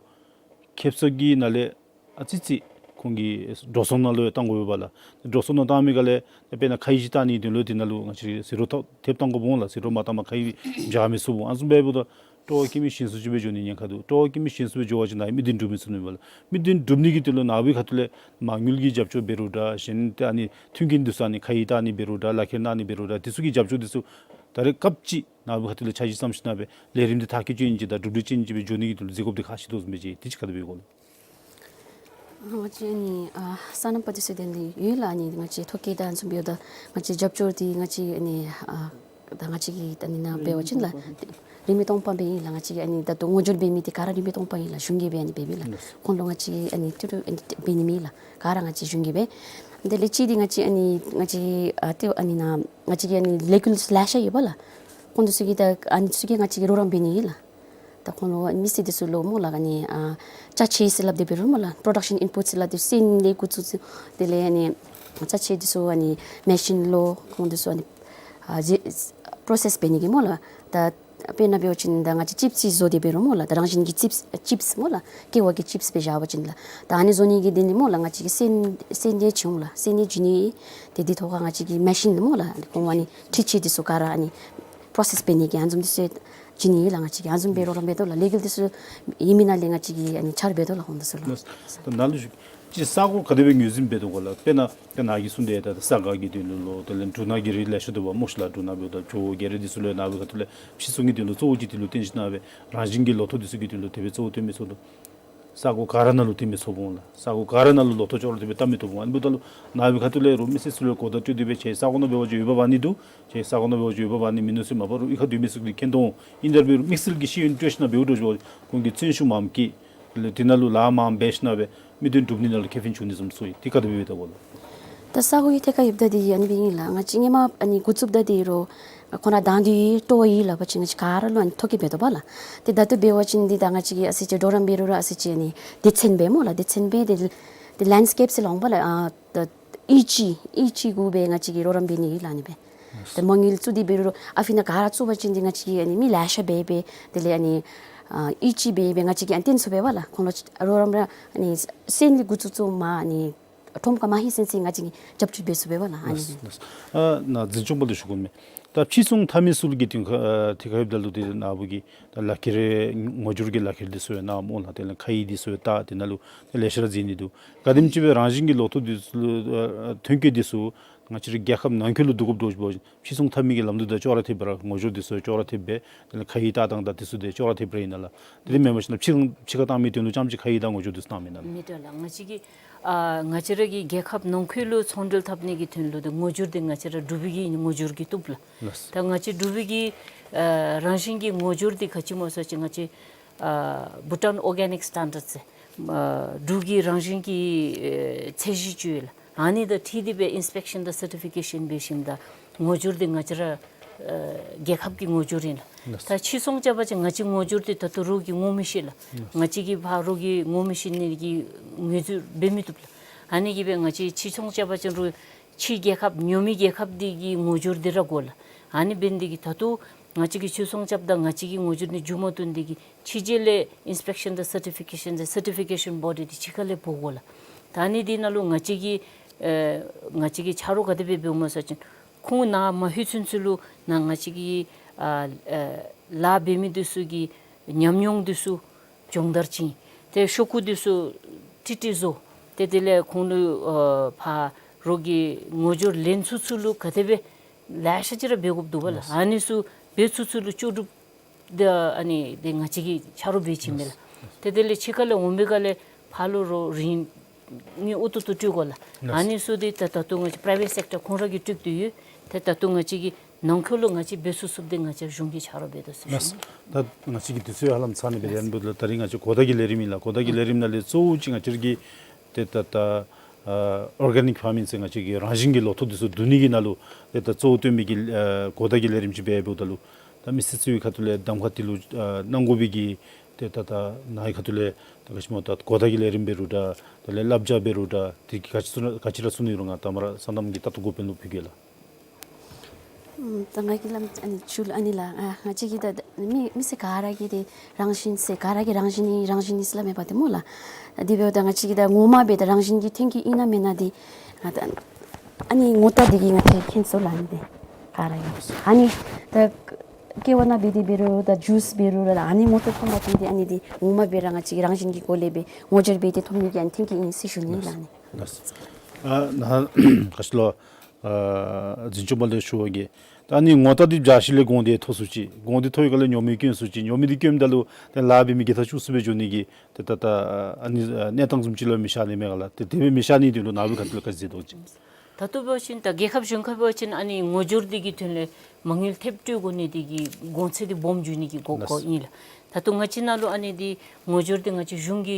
ཁེ་སང་གི་ནང་ལས་ཨ་ཙི་ཅིག་ཁོང་གིས་འགྲོ་སོང་ནང་ལུ་ཡང་བཏང་དགོ་པས་ལགས། འགྲོ་སོང་ནང་བཏང་མི་ག་ལས་དཔེར་ན་ཁ་ཡིག་ཅིག་བལྟ་ནི་དོན་ལུ་དེ་ནང་ལུ་ང་བཅས་ར་ཟད་འགྲོ་ཐོབ་ཐེབས་བཏང་དགོཔ་འོང་ལགས། ཟད་འགྲོ་མ་བཏངམ་ཁ་ཡིག་འབྱར་མི་ཚུགས་འོང་། ཨ་ནི་བཟུམ་འབདཝ་ད་སྤྲོ་བ་སྐྱེ་མི་ཞན་སུ་ཅིག་སྦེ་འགྱོ་ནི་ཉེན་ཁ་འདུག། སྤྲོ་བ་སྐྱེ་མི་ཞན་སུ་སྦེ་འགྱོ་བ་ཅིན་ནཱ་དམིགས་དོན་འགྲུབ་མི་ཚུགས་ནི་མས་ལགས། དམིགས་དོན་འགྲུབ་ནི་གི་དོན་ལུ་ནཱ་བུའི་ཁ་ཐུག་ལས་མ་དངུལ་གྱི་རྒྱབ་སྐྱོར་འབད་རུང་འདྲ། གཞན་ཏེ་ཨ་ནི་མཐུན་རྐྱེན་འདི་ཚུ་ཨ་ནི་ཁ་ཡིག་བལྟ་ནི་འབད་རུང་འདྲ། ལག་ཁྱེར་གནང་ནི་འབད་རུང་འདྲ། དེ་ཚུ་གི་རྒྱབ་སྐྱོར་འདི་ཚུ་ད་རེས་སྐབས་ཅིག་ནཱ་བུའི་ཁ་ཐུག་ལས་འཆར་གཞི་བརྩམས་ཞིནམ་སྦེ་ལས་རིམ་འདི་མཐར་འཁྱོལ་ཅིག་ཨིན་ཅི་དང་གྲུབ་འབྲས་ཅིག་ཨིན་ཅི་སྦེ་འགྱོ་ནི་གི་དོན་ལུ་མཛད་དགོཔ་འདི་ཁག་ཆེ་དོ་བཟུམ་སྦེ་ཅིག་དེ་ཅིག་ག་དེ་སྦེ་གོ་ལགས། ང་བཅས་ཨ་ནི་ཨ་སོ་ནམ་པ་འདི་ཚུ་དེ་ནི་ཡོད་ལགས། ཨ་ནི་ང་བཅས་ཐོ་བཀོད་དང་བཟུམ་འབདཝ་ད་ང་བཅས་རྒྱབ་སྐྱོར་འདི་ང་བཅས་ཨ་ནི་ཨ་ད་ང་བཅས་ཀྱི་ད་ནི་ནཱ་འབད་བ་ཅིན་ལགས་རིན་མེད་སྟོང་པ་སྦེ་ཨིན་ལགས། ང་བཅས་ཨ་ནི་ད་ལྟོ་ངོ་སྦྱོར་འབད་མི་འདི་ག་ར་རིན་མེད་སྟོང་པ་ཨིན་ལགས། གཞུང་གིས་སྦེ་ཨ་ནི་འབད་མི་ལགས། ཁོང་ལུ་ང་བཅས་ཨ་ནི་ཏི་རུ་ཨ་ནི་འབད་ནི་མེད་ལགས། ག་ར་ང་བཅས་གཞུང་གིས་འབད། དེ་ལས་གཅིག་འདི་ང་བཅས་ཨ་ནི་ང་བཅས་ཨ་ཏེ་ཨ་ནི་ནཱ་ང་བཅས་ཀྱི་ཨ་ནི་ལས་འགུལ་ལེ་ཤ་ཡོད་པ་ལགས། ཁོང་འདི་ཚུ་གིས་ད་ཨ་ནི་ཚུ་གིས་ང་བཅས་ཀྱི་རོགས་རམ་འབད་ནི་ཨིན་ལགས། ད་ཁོང་ལུ་མི་སེར་འདི་ཚུ་ལུ་སྨོ་ལགས་ཨ་ནི་ཨ་ཅ་ཆས་ཟེར་སླབ་སྟེ་འབད་རུང་སྨོ་ལགས་production inputs ཟེར་སླབ་སྟེ་སོན་ལས་འགོ་བཙུགས་ཚུ་དེ་ལས་ཨ་ནི་ཅ་ཆས་འདི་ཚུ་ཨ་ནི་མེ་ཤིན་ལོ་ཁོང་འདི་ཚུ་ཨ་ནི་ཨ་ཇེ་པོ་རོ་སེསི་འབད་ནི་གི་སྨོ་ལགས། ད་དཔེར་ན་འབད་བ་ཅིན་ད་ང་བཅས་ཅིབས་ཅིག་བཟོ་སྟེ་འབད་རུང་སྨོ་ལགས། ད་རང་བཞིན་གྱི་ཅིབས་ཅིབས་སྨོ་ལགས་ཀེ་བ་གི་ཅིབས་སྦེ་བཞག་པ་ཅིན་ལགས། ད་ཨ་ནི་བཟོ་ནི་གི་དེ་ནི་སྨོ་ལགས་ང་བཅས་ཀྱིས་སོན་སོན་ལས་བྱིན་འོང་ལགས། སོན་ལས་བྱིན་ནི་དེ་འདི་ཐོག་ཁར་ང་བཅས་ཀྱིས་མེ་ཤིན་སྨོ་ལགས་ཁོང་ཨ་ནི་འཕྲུལ་ཆས་འདི་ཚུ་ག་ར་ཨ་ནི་པོ་རོ་སེསི་འབད་ནི་གི་ཨ་ནི་བཟུམ་འདི་ཚུ་བྱིན་ནི་ལགས། ང་བཅས་ཀྱིས་ཨ་ནི་བཟུམ་སྦེ་རོགས་རམ་འབད་དོ་ལགས། ལས་འགུལ་འདི་ཚུ་ཨིན་མི་ནང་ལས་ང་བཅས་ཀྱིས་ཨ་ནི་ཆ་ར་འབད་དོ་ལགས་ཁོང་འདི་ཚུ་ལུ། ད་ནཱ་ལུ་ཞུ། ཅིག་ས་གོ་ག་དེ་སྦེ་ངོས་འཛིན་འབད་དོ་གོ་ལགས། དཔེར་ན་ད་ནཱ་གིས་གསུངས་ཏེ་ད་ས་ག་གི་དོན་ལུ་ལོ་དེ་ལས་འབྲུ་སྣ་གི་རིགས་ལེ་ཤ་འདུག་པ་སྨོ་ཤིག་ལགས། འབྲུ་སྣ་འབདཝ་ད་ཇོ་བོ་རྒྱལ་རིགས་འདི་ཚུ་ལུ་ནཱ་བུའི་ཁ་ཐུག་ལས་ཕྱིར་ཚོང་གི་དོན་ལུ་གཙོ་བོ་ཅིག་འདི་ལུ་བརྟེན་ཞིན་ན་སྦེ་རང་བཞིན་གྱི་ལོ་ཐོག་འདི་ཚུ་གི་དོན་ལུ་དེ་སྦེ་གཙོ་བོ་བཏོན་མི་ཚུགས་དོ། ས་གོ་ག་ར་ནང་ལུ་བཏོན་མི་ཚུགས་འོང་ལགས། ས་གོ་ག་ར་ནང་ལུ་ལོ་ཐོག་ཅོག་ར་འཐདཔ་སྦེ་བལྟ་མི་བཏུབ་འོང་། ཨ་ནི་འབདཝ་ད་ལུ་ནཱ་བུའི་ཁ་ཐུག་ལས་རོགས་མི་སེར་ཚུ་ལུ་གོ་བརྡ་སྤྲོད་དེ་སྦེ་ཁྱེད་ས་གོ་ནང་འབད་བ་ཅིན་འོས་འབབ་ཨ་ནི་འདུག། ཁྱེད་ས་གོ་ནང་འབད་བ་ཅིན་འོས་འབབ་ཨ་ནི་མིན་ནུག་ཟེར་མ་པ་རོགས་གཡུས་ཁར་སྡོད་མི་ཚུ་གིས་མཁྱེན་དོ། ཨིན་ད་རུང་དམིགས་བསལ་གྱི་ཤེས་ཡོན་སྤྲོད་ཞིན་ན་འབདཝ་འདྲཝ་ཅིག་ཁོང་གིས་བརྩོན་ཤུགས་མངམ་བསྐྱེད་དེ་ལས་དེ་ནང་ལུ་ལཱ་མངམ་འབད་ཞིན་ན་སྦེ་མི་དོན་འགྲུབ་ནི་ནང་ལུ་ཁེ་ཕན་འབྱུང་ནི་བཟུམ་ཚུ་ཡོད། དེ་ག་དེ་སྦེ་འབདཝ་ད་གོ་ལགས། ད་ས་གོ་གི་ཐད་ཁར་ཡོདཔ་ད་འདི་ཨ་ནི་སྦེ་ཨིན་ལགས། ང་བཅས་སྔོན་མ་ཨ་ནི་འགོ་བཙུགསཔ་ད་འདི་རོགས་ཁོང་ར་དང་འདོད་སྤྲོ་བ་ཡོད་སླབ་པ་ཅིན་ང་བཅས་ག་ར་ལུ་ཨ་ནི་ཐོ་བཀོད་འབད་དོ་པ་ལགས། ཏེ་ད་ལྟོ་འབད་བ་ཅིན་འདི་ད་ང་བཅས་ཀྱིས་ཨ་ཙི་ཅིག་གྲོགས་རམ་འབད་རུང་ར་ཨ་ཙི་ཅིག་ཨ་ནི་སྡེ་ཚན་སྦེ་སྨོ་ལགས། སྡེ་ཚན་སྦེ་ཏེ་ཏེ་ལེནཌ་སི་ཀེབ་ཟེར་སླབ་འོང་པ་ལགས། ཨ་ད་ཨི་ཅི་ཨི་ཅི་གུ་སྦེ་ང་བཅས་ཀྱིས་རོགས་རམ་འབད་ནི་ཨིན་ལགས། ཨ་ནི་སྦེ་ད་མ་དངུལ་བཙུགས་ཏེ་འབད་རུང་ར་ཨ་ཕི་ནང་ག་ར་བཙུགས་པ་ཅིན་འདི་ང་བཅས་ཀྱིས་ཨ་ནི་མི་ལེ་ཤ་འབད་འབད་དེ་ལས་ཨ་ནི་ཨ་ཨི་ཅི་འབད་འབད་ང་བཅས་ཀྱིས་ཨ་ནི་བཏོན་ཚུགས་པས་པ་ལགས། ཁོང་ལུ་རོགས་རམ་ར་ཨ་ནི་སོན་ལས་འགོ་བཙུགས་བཙུགསཔ་མ་ཨ་ནི་ཁྲོམ་ཁར་མ་ལྷོད་ཚུན་ཚོད་ང་བཅས་ཀྱིས་རྒྱབ་སྐྱོར་འབད་ཚུགས་པས་པ་ལགས། ཨ་ནི་ལགས་ལགས། ཨ་ནཱ་འཛིན་སྐྱོང་པ་ལུ་ཞུ་དགོ་མས། ད་ཕྱིར་ཚོང་འཐབ་མི་ཚུ་ལུ་གི་དོན་ཁ་ཨ་ཐད་ཁར་ཡོདཔ་ད་ལུ་ཏེ་ནཱ་བུ་གི་ད་ལག་ཁྱེར་ངོ་སྦྱོར་གྱི་ལག་ཁྱེར་འདི་ཚུ་ཡང་གནངམ་འོང་ལགས། དེ་ལས་ཁ་ཡིག་འདི་ཚུ་ཡང་བལྟ། དེ་ནང་ལུ་ད་ལེ་ཤ་ར་མཛད་ནི་འདུག། ག་དེམ་ཅིག་སྦེ་རང་བཞིན་གྱི་ལོ་ཐོག་འདི་ཚུ་ལུ་ཨ་ཐོན་སྐྱེད་འདི་ཚུ་ང་བཅས་རའི་རྒྱལ་ཁབ་ནང་འཁོད་ལུ་བསྡུ་དགོཔ་འདྲཝ་ཅིག་འབད་བ་ཅིན་ཕྱིར་ཚོང་འཐབ་མི་གི་ལམ་ལུགས་དང་ཅོག་ར་འཐདཔ་ར་ངོ་སྦྱོར་འདི་ཚུ་ཅོག་ར་འཐདཔ་སྦེ་དེ་ལས་ཁ་ཡིག་བལྟ་ཐངས་དང་འདི་ཚུ་དེ་ཅོག་ར་འཐདཔ་ར་ཨིན་ན་ལགས། དེ་མེན་པ་ཅིན་ཕྱིར་ཕྱི་ཁར་བཏང་མི་དོན་ལུ་རྐྱངམ་ཅིག་ཁ་ཡིག་དང་ངོ་སྦྱོར་འདི་ཚུ་གནང་མེན་ན་ལགས། མི་འདྲ་ལགས། ང་བཅས་ཀྱི་ཨ་ང་བཅས་ར་གི་རྒྱལ་ཁབ་ནང་འཁོད་ལུ་ཚོང་འབྲེལ་འཐབ་ནི་གི་དོན་ལུ་ཏེ་ངོ་སྦྱོར་འདི་ང་བཅས་ར་འབྲུག་པའི་གི་ངོ་སྦྱོར་གྱིས་བཏུབ་ལགས། ལགས། ད་ང་བཅས་འབྲུག་པའི་གི་ཨ་རང་བཞིན་གྱི་ངོ་སྦྱོར་འདི་ག་ཅི་སྨོ་ཟེར་བ་ཅིན་ང་བཅས་ཨ་Bhutan Organic Standards ཟེར་ཨ་འབྲུག་གི་རང་བཞིན་གྱི་ཨེ་ཚད་གཞི་ཅིག་ཡོད་ལགས། ཨ་ནི་དང་འཁྲིལ་ཏེ་སྦེ་ཨིནསི་པེག་ཤཱན་དང་སར་ཊི་ཕི་ཀེ་ཤཱན་འབད་ཞིནམ་ད་ངོ་སྦྱོར་འདི་ང་བཅས་ར་ཨ་རྒྱལ་ཁབ་ཀྱི་ངོ་སྦྱོར་ཨིན་ལགས། ལགས། ད་ཕྱིར་ཚོང་རྐྱབ་པ་ཅིན་ང་བཅས་ངོ་སྦྱོར་འདི་ད་ལྟོ་རོགས་ཀྱིས་ངོ་མི་ཤེས་ལགས། ལགས། ང་བཅས་ཀྱིས་ཕར་རོགས་ཀྱིས་ངོ་མི་ཤེས་ནི་གི་ངོས་འཛུལ་འབད་མི་བཏུབ་ལགས། ཨ་ནི་གིས་སྦེ་ང་བཅས་ཕྱིར་ཚོང་རྐྱབ་པ་ཅིན་རོགས་ཕྱི་རྒྱལ་ཁབ་ཉོ་མི་རྒྱལ་ཁབ་འདི་གི་ངོ་སྦྱོར་འདི་ར་དགོ་ལགས། ཨ་ནི་འབད་ནི་འདི་གིས་ད་ལྟོ་ང་བཅས་ཀྱིས་ཕྱིར་ཚོང་རྐྱབ་ད་ང་བཅས་ཀྱི་ངོ་སྦྱོར་འདི་མཇུག་མ་བསྡུ་ནི་འདི་གིས་ཕྱི་རྒྱལ་ལས་ཨིནསི་པེག་ཤཱན་དང་སར་ཊི་ཕི་ཀེ་ཤཱན་དང་སར་ཊི་ཕི་ཀེ་ཤཱན་བོ་ཌི་འདི་ཕྱི་ཁ་ལས་འབོ་དགོ་ལགས། ད་ཨ་ནི་འདི་ནང་ལུ་ང་བཅས་ཀྱིས་ཨེ་ང་བཅས་ཀྱིས་ཆ་རོགས་ག་དེ་སྦེ་འབདཝ་སྨོ་ཟེར་བ་ཅིན་ཁོང་ནཱ་མ་ལྷོད་ཚུན་ཚོད་ལུ་ནཱ་ང་བཅས་ཀྱི་ཨ་ཨ་ལཱ་འབད་མི་འདི་ཚུ་གི་ཉམས་མྱོང་འདི་ཚུ་སྦྱོང་བརྡར་བྱིན། ཏེ་ཤོག་གུ་འདི་ཚུ་ཀྲིག་ཀྲི་བཟོ། ཏེ་དེ་ལས་ཁོང་ལུ་ཨ་ཕར་རོགས་ཀྱི་ངོ་སྦྱོར་ལེན་ཚུན་ཚོད་ལུ་ག་དེ་སྦེ་ལེ་ཤ་ཅིག་ར་འབད་དགོཔ་འདུག་པ་ལགས། ཨ་ནི་ཚུ་འབད་ཚུན་ཚོད་ལུ་ལྕོགས་གྲུབ་ད་ཨ་ནི་འདི་ང་བཅས་ཀྱིས་ཆ་རོགས་འབད་བྱིན་མས་ལགས། ཏེ་དེ་ལས་ཕྱི་ཁ་ལས་འོང་པའི་སྒང་ལས་ཕར་ལུ་རོགས་རིན་དངུལ་ཨུ་ཐུ་ཐུ་སྤྲོད་དགོ་ལགས། ཨ་ནི་ཚུ་འདི་ད་ད་ལྟོ་ང་བཅས་པ་རའི་ཝེཊ་སེཀ་ཊར་ཁོང་ར་གིས་སྤྲོད་དེ་ཡོད། ཏེ་ད་ལྟོ་ང་བཅས་ཀྱི་ནང་འཁོད་ལུ་ང་བཅས་འབད་ཚུགས་ཚུགསཔ་འདི་ང་བཅས་གཞུང་གིས་ཆ་རོགས་འབད་དོ་ཟེར་ཞུ་ནི། ད་ང་བཅས་ཀྱི་དུས་ཚོད་ཧ་ལམ་ཚར་ནི་འབད་དེ་ཨ་ནི་འབདཝ་ད་ད་རིས་ང་བཅས་གོ་བརྡ་གི་ལས་རིམ་ཨིན་ལགས། གོ་བརྡ་གི་ལས་རིམ་ནང་ལས་གཙོ་བོ་ཅིག་ང་བཅས་ར་གི་ཏེ་ད་ད་ཨ་ཨོར་གེ་ནིཀ་ཕར་མིང་ཟེར་ང་བཅས་ཀྱི་རང་བཞིན་གྱི་ལོ་ཐོག་འདི་ཚུ་བསྡུ་ནི་གི་ནང་ལུ་ཏེ་ད་གཙོ་བོ་བཏོན་མི་གི་ཨ་གོ་བརྡ་གི་ལས་རིམ་ཅིག་འབད་འབདཝ་ད་ལུ་ད་མི་སེར་ཚུ་གི་ཁ་ཐུག་ལས་གདམ་ཁ་འདི་ལུ་ཨ་གནང་དགོ་པའི་གི་ ཏེ་ད་ད་ནཱ་གི་ཁ་ཐུག་ལས་ད་ག་ཅི་སྨོ་ད་གོ་བརྡ་གི་ལས་རིམ་འབད་རུང་འདྲ་དེ་ལས་བསླབ་བྱ་འབད་རུང་འདྲ་དེ་ག་ཅི་ཚུ་ན་ག་ཅི་ར་ཚུ་ནི་རུང་ང་ད་མ་ར་སོ་ནམ་གྱི་ད་ལྟོ་འགོ་དཔོན་ལུ་ཕུལ་གེ་ལགས། ཨམ་ད་ང་གིས་སླབ་ཨ་ནི་ཞུ་ལགས། ཨ་ནི་ལགས་ཨ་ང་བཅས་ཀྱི་ད་མི་མི་སེར་ག་ར་གིས་ཏེ་རང་བཞིན་ཟེར་ག་ར་གིས་རང་བཞིན་ཨིན་རང་བཞིན་ཨིན་ཟེར་སླབ་མི་འབད་དེ་སྨོ་ལགས། དེ་འབདཝ་ད་ང་བཅས་ཀྱིས་ད་ངོ་མ་སྦེ་ད་རང་བཞིན་གྱི་ཐོན་སྐྱེད་ཨིན་ན་མེན་ན་འདི་ང་ད་ཨ་ནི་ངོ་རྟགས་འདི་གིས་ང་བཅས་མཁྱེན་ཚུགས་ལགས། ཨ་ནི་ཏེ་ག་ར་གིས་ཨ་ནི་ད་ཀེ་ཝ་ནང་འབད་དེ་འབད་རུང་ད་ཇུས་འབད་རུང་ར་ཨ་ནི་ངོ་རྟགས་ཐོན་པ་ཅིན་ཏེ་ཨ་ནི་འདི་ངོ་མ་སྦེ་ར་ང་བཅས་ཀྱིས་རང་བཞིན་གྱི་སྒོ་ལས་སྦེ་ངོ་སྦྱོར་འབད་དེ་ཐོབ་ནི་གི་ཨ་ནི་ཐོན་སྐྱེད་ཨིན་ཟེར་ཞུ་ནི་ལགས། ཨ་ནི་ལགས། ཨ་ནཱ་ག་ཅི་ལོ་ཨ་འཛིན་སྐྱོང་པ་ལས་ཞུ་བ་གིས་ད་ཨ་ནི་ངོ་རྟགས་འདི་འབྱར་ཞིནམ་ལས་གོང་འདི་ཐོབ་ཚུགས་ཅི། གོང་འདི་ཐོབ་པའི་སྐབས་ལས་ཉོ་མི་སྐྱོན་ཚུགས་ཅི། ཉོ་མི་འདི་སྐྱོནམ་ད་ལུ་ཏེ་ལཱ་འབད་མི་གིས་ད་ཤུགས་སུ་སྦེ་འགྱོ་ནི་གི་ཏེ་ད་ད་ཨ་ནི་ཨ་གནས་སྟངས་བཟུམ་ཅིག་ལུ་མི་ཤར་ནི་མས་ག་ལགས། ཏེ་དེ་སྦེ་མི་ཤར་ནི་དོན་ལུ་ནཱ་བུ་ག་ཏེ་ལུ་ག་ཅི་མཛད་དོ་ཅི། ད་ལྟོ་འབད་བ་ཅིན་ད་རྒྱལ་ཁབ་གཞན་ཁར་འབད་བ་ཅིན་ཨ་ནི་ངོ་སྦྱོར་འདི་གི་དོན་ལས་མ་དངུལ་ཐེབས་སྤྲོད་དགོ་ནི་འདི་གིས་གོང་ཚད་འདི་སྦོམ་འགྱོ་ནི་གི་གོ་སྐབས་ཨིན་ལགས། ད་ལྟོ་ང་བཅས་ནང་ལུ་ཨ་ནི་འདི་ངོ་སྦྱོར་འདི་ང་བཅས་གཞུང་གི་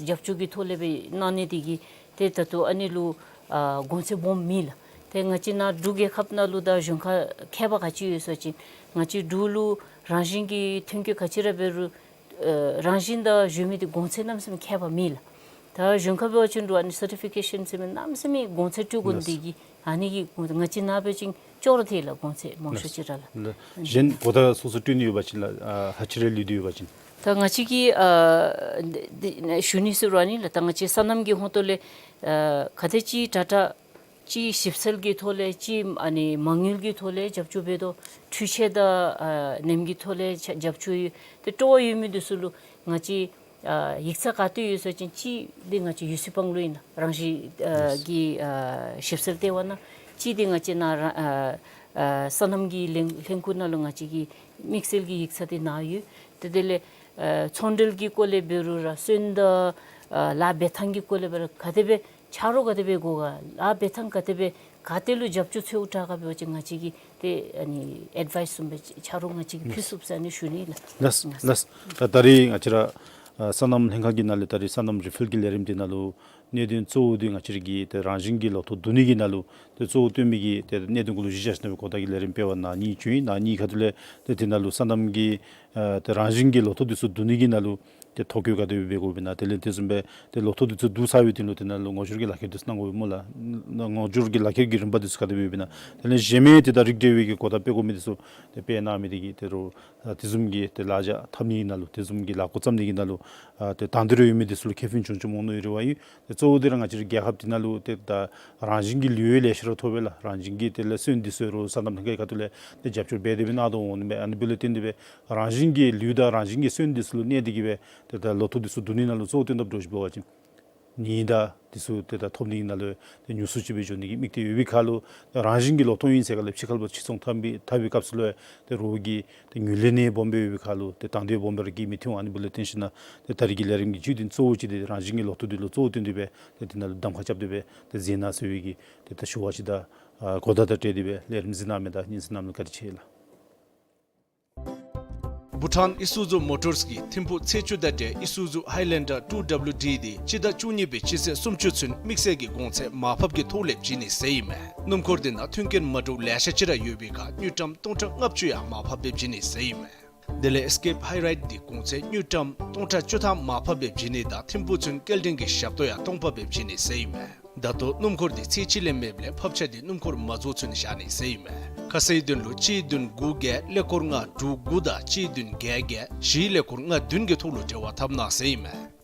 རྒྱབ་སྐྱོར་གྱི་ཐོག་ལས་སྦེ་གནང་ནི་འདི་གིས་ཏེ་ད་ལྟོ་ཨ་ནི་ལུ་ཨ་གོང་ཚད་སྦོམ་མེད་ལགས། ཏེ་ང་བཅས་ནཱ་འབྲུག་རྒྱལ་ཁབ་ནང་ལུ་དང་གཞན་ཁར་ཁྱད་པར་ག་ཅི་ཡོད་ཟེར་བ་ཅིན་ང་བཅས་འབྲུག་ལུ་རང་བཞིན་གྱི་ཐོན་སྐྱེད་ག་ཅི་ར་འབད་རུང་ཨ་རང་བཞིན་དང་གཞན་མི་འདི་གོང་ཚད་གནམ་མེད་ས་མེད་ཁྱད་པར་མེད་ལགས། ད་གཞན་ཁར་འབད་བ་ཅིན་རུང་ཨ་ནི་སར་ཊི་ཕི་ཀེ་ཤཱན་ཟེར་མི་གནམ་མེད་ས་མེད་གོང་ཚད་སྤྲོད་དགོ་ནི་འདི་གིས་ཨ་ནི་གིས་ང་བཅས་ནཱ་འབད་བ་ཅིན་ཅོག་ར་འཐད་ལགས། གོང་ཚད་མང་ཤོས་ཅིག་ར་ལགས། གཞན་གོ་བརྡ་སོ་སོ་སྤྲོད་ནི་ཡོད་པ་ཅིན་ལགས་ཨ་ཧ་ཅི་རེ་ལུས་ཏེ་ཡོད་པ་ཅིན། ད་ང་བཅས་ཀྱིས་ཨ་འདི་འདི་ཞུ་ནི་ཟེར་རུང་ཨ་ནི་ལགས། ད་ང་བཅས་སོ་ནམ་གྱི་ཧོངས་ཏོ་ལས་ཨ་ག་དེ་ཅིག་དྲག་དྲག་ཅིག་ཞིབ་འཚོལ་གྱི་ཐོག་ལས་ཅིག་ཨ་ནི་མ་དངུལ་གྱི་ཐོག་ལས་རྒྱབ་སྐྱོར་འབད་དོ། འཕྲུལ་ཆས་དང་ཨ་ནེམ་གྱི་ཐོག་ལས་རྒྱབ་སྐྱོར་ཡོད། ཏེ་སྤྲོ་བ་ཡོད་མི་འདི་ཚུ་ལུ་ང་བཅས་ཨ་ཡིག་ཚང་ག་ཏེ་ཡོད་ཟེར་བ་ཅིན་གཅིག་འདི་ང་བཅས་ཡུ་སི་པང་ལུ་ཨིན་ལགས། རང་བཞིན་ཨ་གྱི་ཨ་ཞིབ་འཚོལ་ལྟེ་བ་ནང་། གཅིག་འདི་ང་བཅས་ནཱ་ར་ཨ་ཨ་སོ་ནམ་གྱི་ལྷན་ལྷན་ཁག་ནང་ལུ་ང་བཅས་ཀྱི་དམིགས་བསལ་གྱི་ཡིག་ཚང་འདི་ནཱ་ཡོད། ཏེ་དེ་ལས་ཨ་ཚོང་འབྲེལ་གྱི་སྐོར་ལས་འབད་རུང་ར་སོན་དང་ཨ་ལཱ་འབད་ཐངས་ཀྱི་སྐོར་ལས་འབད་རུང་ག་དེ་སྦེ་ཆ་རོགས་ག་དེ་སྦེ་དགོ་ག། ལཱ་འབད་ཐངས་ག་དེ་སྦེ་ག་ཏེ་ལུ་རྒྱབ་སྐྱོར་ཚུ་དྲག་ག་འབད་བ་ཅིན་ང་བཅས་ཀྱིས་ཏེ་ཨ་ནི་ཨེཌ་ཝའིསི་བཟུམ་སྦེ་ཆ་རོགས་ང་བཅས་ཀྱིས་ཕུལ་ཚུགས་ཟེར་ཨ་ནི་ཞུ་ནི་ལགས། ལགས་ལགས། ད་ད་རིས་ང་བཅས་ར་ཨ་སོ་ནམ་ལྷན་ཁག་གི་ནང་ལས་ད་རིས་སོ་ནམ་རི་ཕིལ་གྱི་ལས་རིམ་འདི་ནང་ལུ་གནད་དོན་གཙོ་བོ་འདི་ང་བཅས་ར་གི་ཏེ་རང་བཞིན་གྱི་ལོ་ཐོག་བསྡུ་ནི་གི་ནང་ལུ་ཏེ་གཙོ་བོ་བཏོན་མི་གི་ཏེ་གནད་དོན་གུ་ལུ་གཞི་བཞག་ཞིནམ་ལས་གོ་བརྡ་གི་ལས་རིམ་སྤེལ་བར་ནཱ་གཉིས་བྱོན་ཡི། ནཱ་གཉིས་ཁ་ཐུག་ལས་ཏེ་དེ་ནང་ལུ་སོ་ནམ་གྱི་ཨ་ཏེ་རང་བཞིན་གྱི་ལོ་ཐོག་འདི་ཚུ་བསྡུ་ནི་གི་ནང་ལུ་ཏེ་ཐོ་བཀོད་ག་དེ་སྦེ་འབད་དགོཔ་ཨིན་ན། དེ་ལས་དེ་བཟུམ་སྦེ་ཏེ་ལོ་ཐོག་འདི་ཚུ་བསྡུ་ཚར་བའི་དོན་ལུ་དེ་ནང་ལུ་ངོ་སྦྱོར་གྱི་ལག་ཁྱེར་འདི་ཚུ་གནང་དགོཔ་སྨོ་ལགས། ངོ་སྦྱོར་གྱི་ལག་ཁྱེར་གྱི་རིམ་པ་འདི་ཚུ་ག་དེ་སྦེ་ཡོདཔ་ཨིན་ན། དེ་ལས་གཞན་མི་ཏེ་ད་རིགས་འབྲེལ་བའི་གི་གོ་བརྡ་སྤེལ་དགོ་མི་འདི་ཚུ་ཏེ་སྤེལ་གནང་མི་འདི་གིས་ཏེ་རུང་ཨ་དེ་བཟུམ་གྱི་ཏེ་ལཱ་འཇགས་འཐབ་ནི་གི་ནང་ལུ་དེ་བཟུམ་གྱི་ལཱ་འགོ་བརྩམ་ནི་གི་ནང་ལུ་ཨ་ཏེ་དང་འདོད་ར་ཡོད་མི་འདི་ཚུ་ལུ་ཁེ་ཕན་བྱུང་བྱུངམ་འོང་ནི་རེ་བ་ཡོད། ཏེ་གཙོ་བོ་འདི་ར་ང་བཅས་ར་རྒྱལ་ཁབ་འདི་ནང་ལུ་ཏེ་ད་རང་བཞིན་གྱི་ལུད་ལེ་ཤ་ར་ཐོབ་པས་ལགས། རང་བཞིན་གྱི་དེ་ལས་སོན་འདི་ཚུ་རུང་སོ་ནམ་ལྷན་ཁག་གི་ཁ་ཐུག་ལས་ཏེ་རྒྱབ་སྐྱོར་འབད་དེ་སྦེ་གནང་དོ་འོང་ནི་མས། ཨ་ནི་འབདཝ་ལས་བརྟེན་ཏེ་སྦེ་རང་བཞིན་གྱི་ལུད་དང་རང་བཞིན་གྱི་སོན་འདི་ཚུ་ལུ་གནས་ཏེ་གིས་སྦེ་ཏེ་ད་ལོ་ཐོག་འདི་ཚུ་བསྡུ་ནི་ནང་ལུ་གཙོ་བོ་བཏོན་ཐབས་འདྲཝ་ཅིག་འབད་བ་ཅིན་ཉེན་བརྡ་འདི་ཚུ་ཏེ་ད་ཐོབ་ནི་ནང་ལུ་ཏེ་ཉུང་སུ་ཅིག་སྦེ་འགྱོ་ནི་གི་དམིགས་གཏད་ཡོད་པའི་ཁར་ལུ་རང་བཞིན་གྱི་ལོ་ཐོག་ཨིན་ཟེར་ག་ལས་ཕྱི་རྒྱལ་པ་ཕྱིར་ཚོང་འཐབ་པའི་འཐབ་པའི་སྐབས་སུ་ལུ་ཏེ་རོགས་ཀྱི་ཏེ་ངོས་ལེན་ནི་སྦོམ་སྦེ་ཡོད་པའི་ཁར་ལུ་ཏེ་དང་འདོད་སྦོམ་སྦེ་ར་གིས་མི་ཐོན། ཨ་ནི་འབདཝ་ལས་བརྟེན་ཞིནམ་ལས་ཏེ་ད་རིས་ཀྱི་ལས་རིམ་གྱི་བརྒྱུད་འདི་གཙོ་བོ་ཅིག་འདི་རང་བཞིན་གྱི་ལོ་ཐོག་འདི་ལུ་གཙོ་བོ་བཏོན་ཏེ་སྦེ་ཏེ་དེ་ནང་ལུ་གདམ་ཁ་རྐྱབ་སྟེ་སྦེ་ཏེ་མཛད་གནང་ཟེར་བའི་གི་ཏེ་ད་ཞུ་བ་ཅིག་དང་ཨ་གོ་བརྡ་དང་འབྲེལ་ཏེ་སྦེ་ལས་རིམ་གཟིགས་གནང་མི་དང་སྙན་གསན་གནང་མི་ལུ་བཀའ་དྲིན་ཆེ་ལགས། བྷུ་ཊཱན་ཨི་སུ་ཛུ་མོ་ཊརསི་གི་ཐིམ་ཕུག་ཚེས་བཅུ་དང་འབྲེལ་ཨི་སུ་ཛུ་ཧའི་ལེན་ཌར་ཊུ་ཌབ་ལུ་ཌི་འདི་སྤྱི་ཟླ་བཅུ་གཉིས་པའི་སྤྱི་ཚེས་སུམ་ཅུ་ཚུན་དམིགས་བསལ་གྱི་གོང་ཚད་མར་ཕབ་ཀྱི་ཐོག་ལས་བྱིན་ནི་ཟེར་ཨིན་མས། སྣུམ་འཁོར་འདི་ནང་མཐུན་རྐྱེན་མ་འདྲཝ་ལེ་ཤ་ཅིག་ར་ཡོད་པའི་ཁར་དངུལ་ཀྲམ་སྟོང་ཕྲག་ལྔ་བཅུ་ཡང་མར་ཕབ་སྦེ་བྱིན་ནི་ཟེར་ཨིན་མས། དེ་ལས་ཨེས་ཀེབ་ཧའི་རའིཌ་འདི་གོང་ཚད་དངུལ་ཀྲམ་སྟོང་ཕྲག་བཅུ་ཐམ་མར་ཕབ་སྦེ་བྱིན་ནི་དང་ཐིམ་ཕུག་ཚུན་སྐྱེལ་འདྲེན་གྱི་ཞབས་ཏོག་ཡང་སྟོང་ཕབ་སྦེ་བྱིན་ནི་ཟེར་ཨིན་མས། ད་ལྟོ་སྣུམ་འཁོར་འདི་ཚེས་གཅིག་ལས་མེདཔ་ལས་ཕབ་ཆ་འདི་སྣུམ་འཁོར་མ་རྫོགས་ཚུན་བཞག་ནི་ཟེར་ཨིན་མས། ཁ་གསལ་དོན་ལུ་གཅིག་བདུན་དགུ་བརྒྱད་ཀླད་ཀོར་ལྔ་དྲུག་དགུ་དང་གཅིག་བདུན་བརྒྱད་བརྒྱད་བཞི་ཀླད་ཀོར་ལྔ་བདུན་གྱི་ཐོག་ལུ་འབྲེལ་བ་འཐབ་གནང་ཟེར་ཨིན་མས།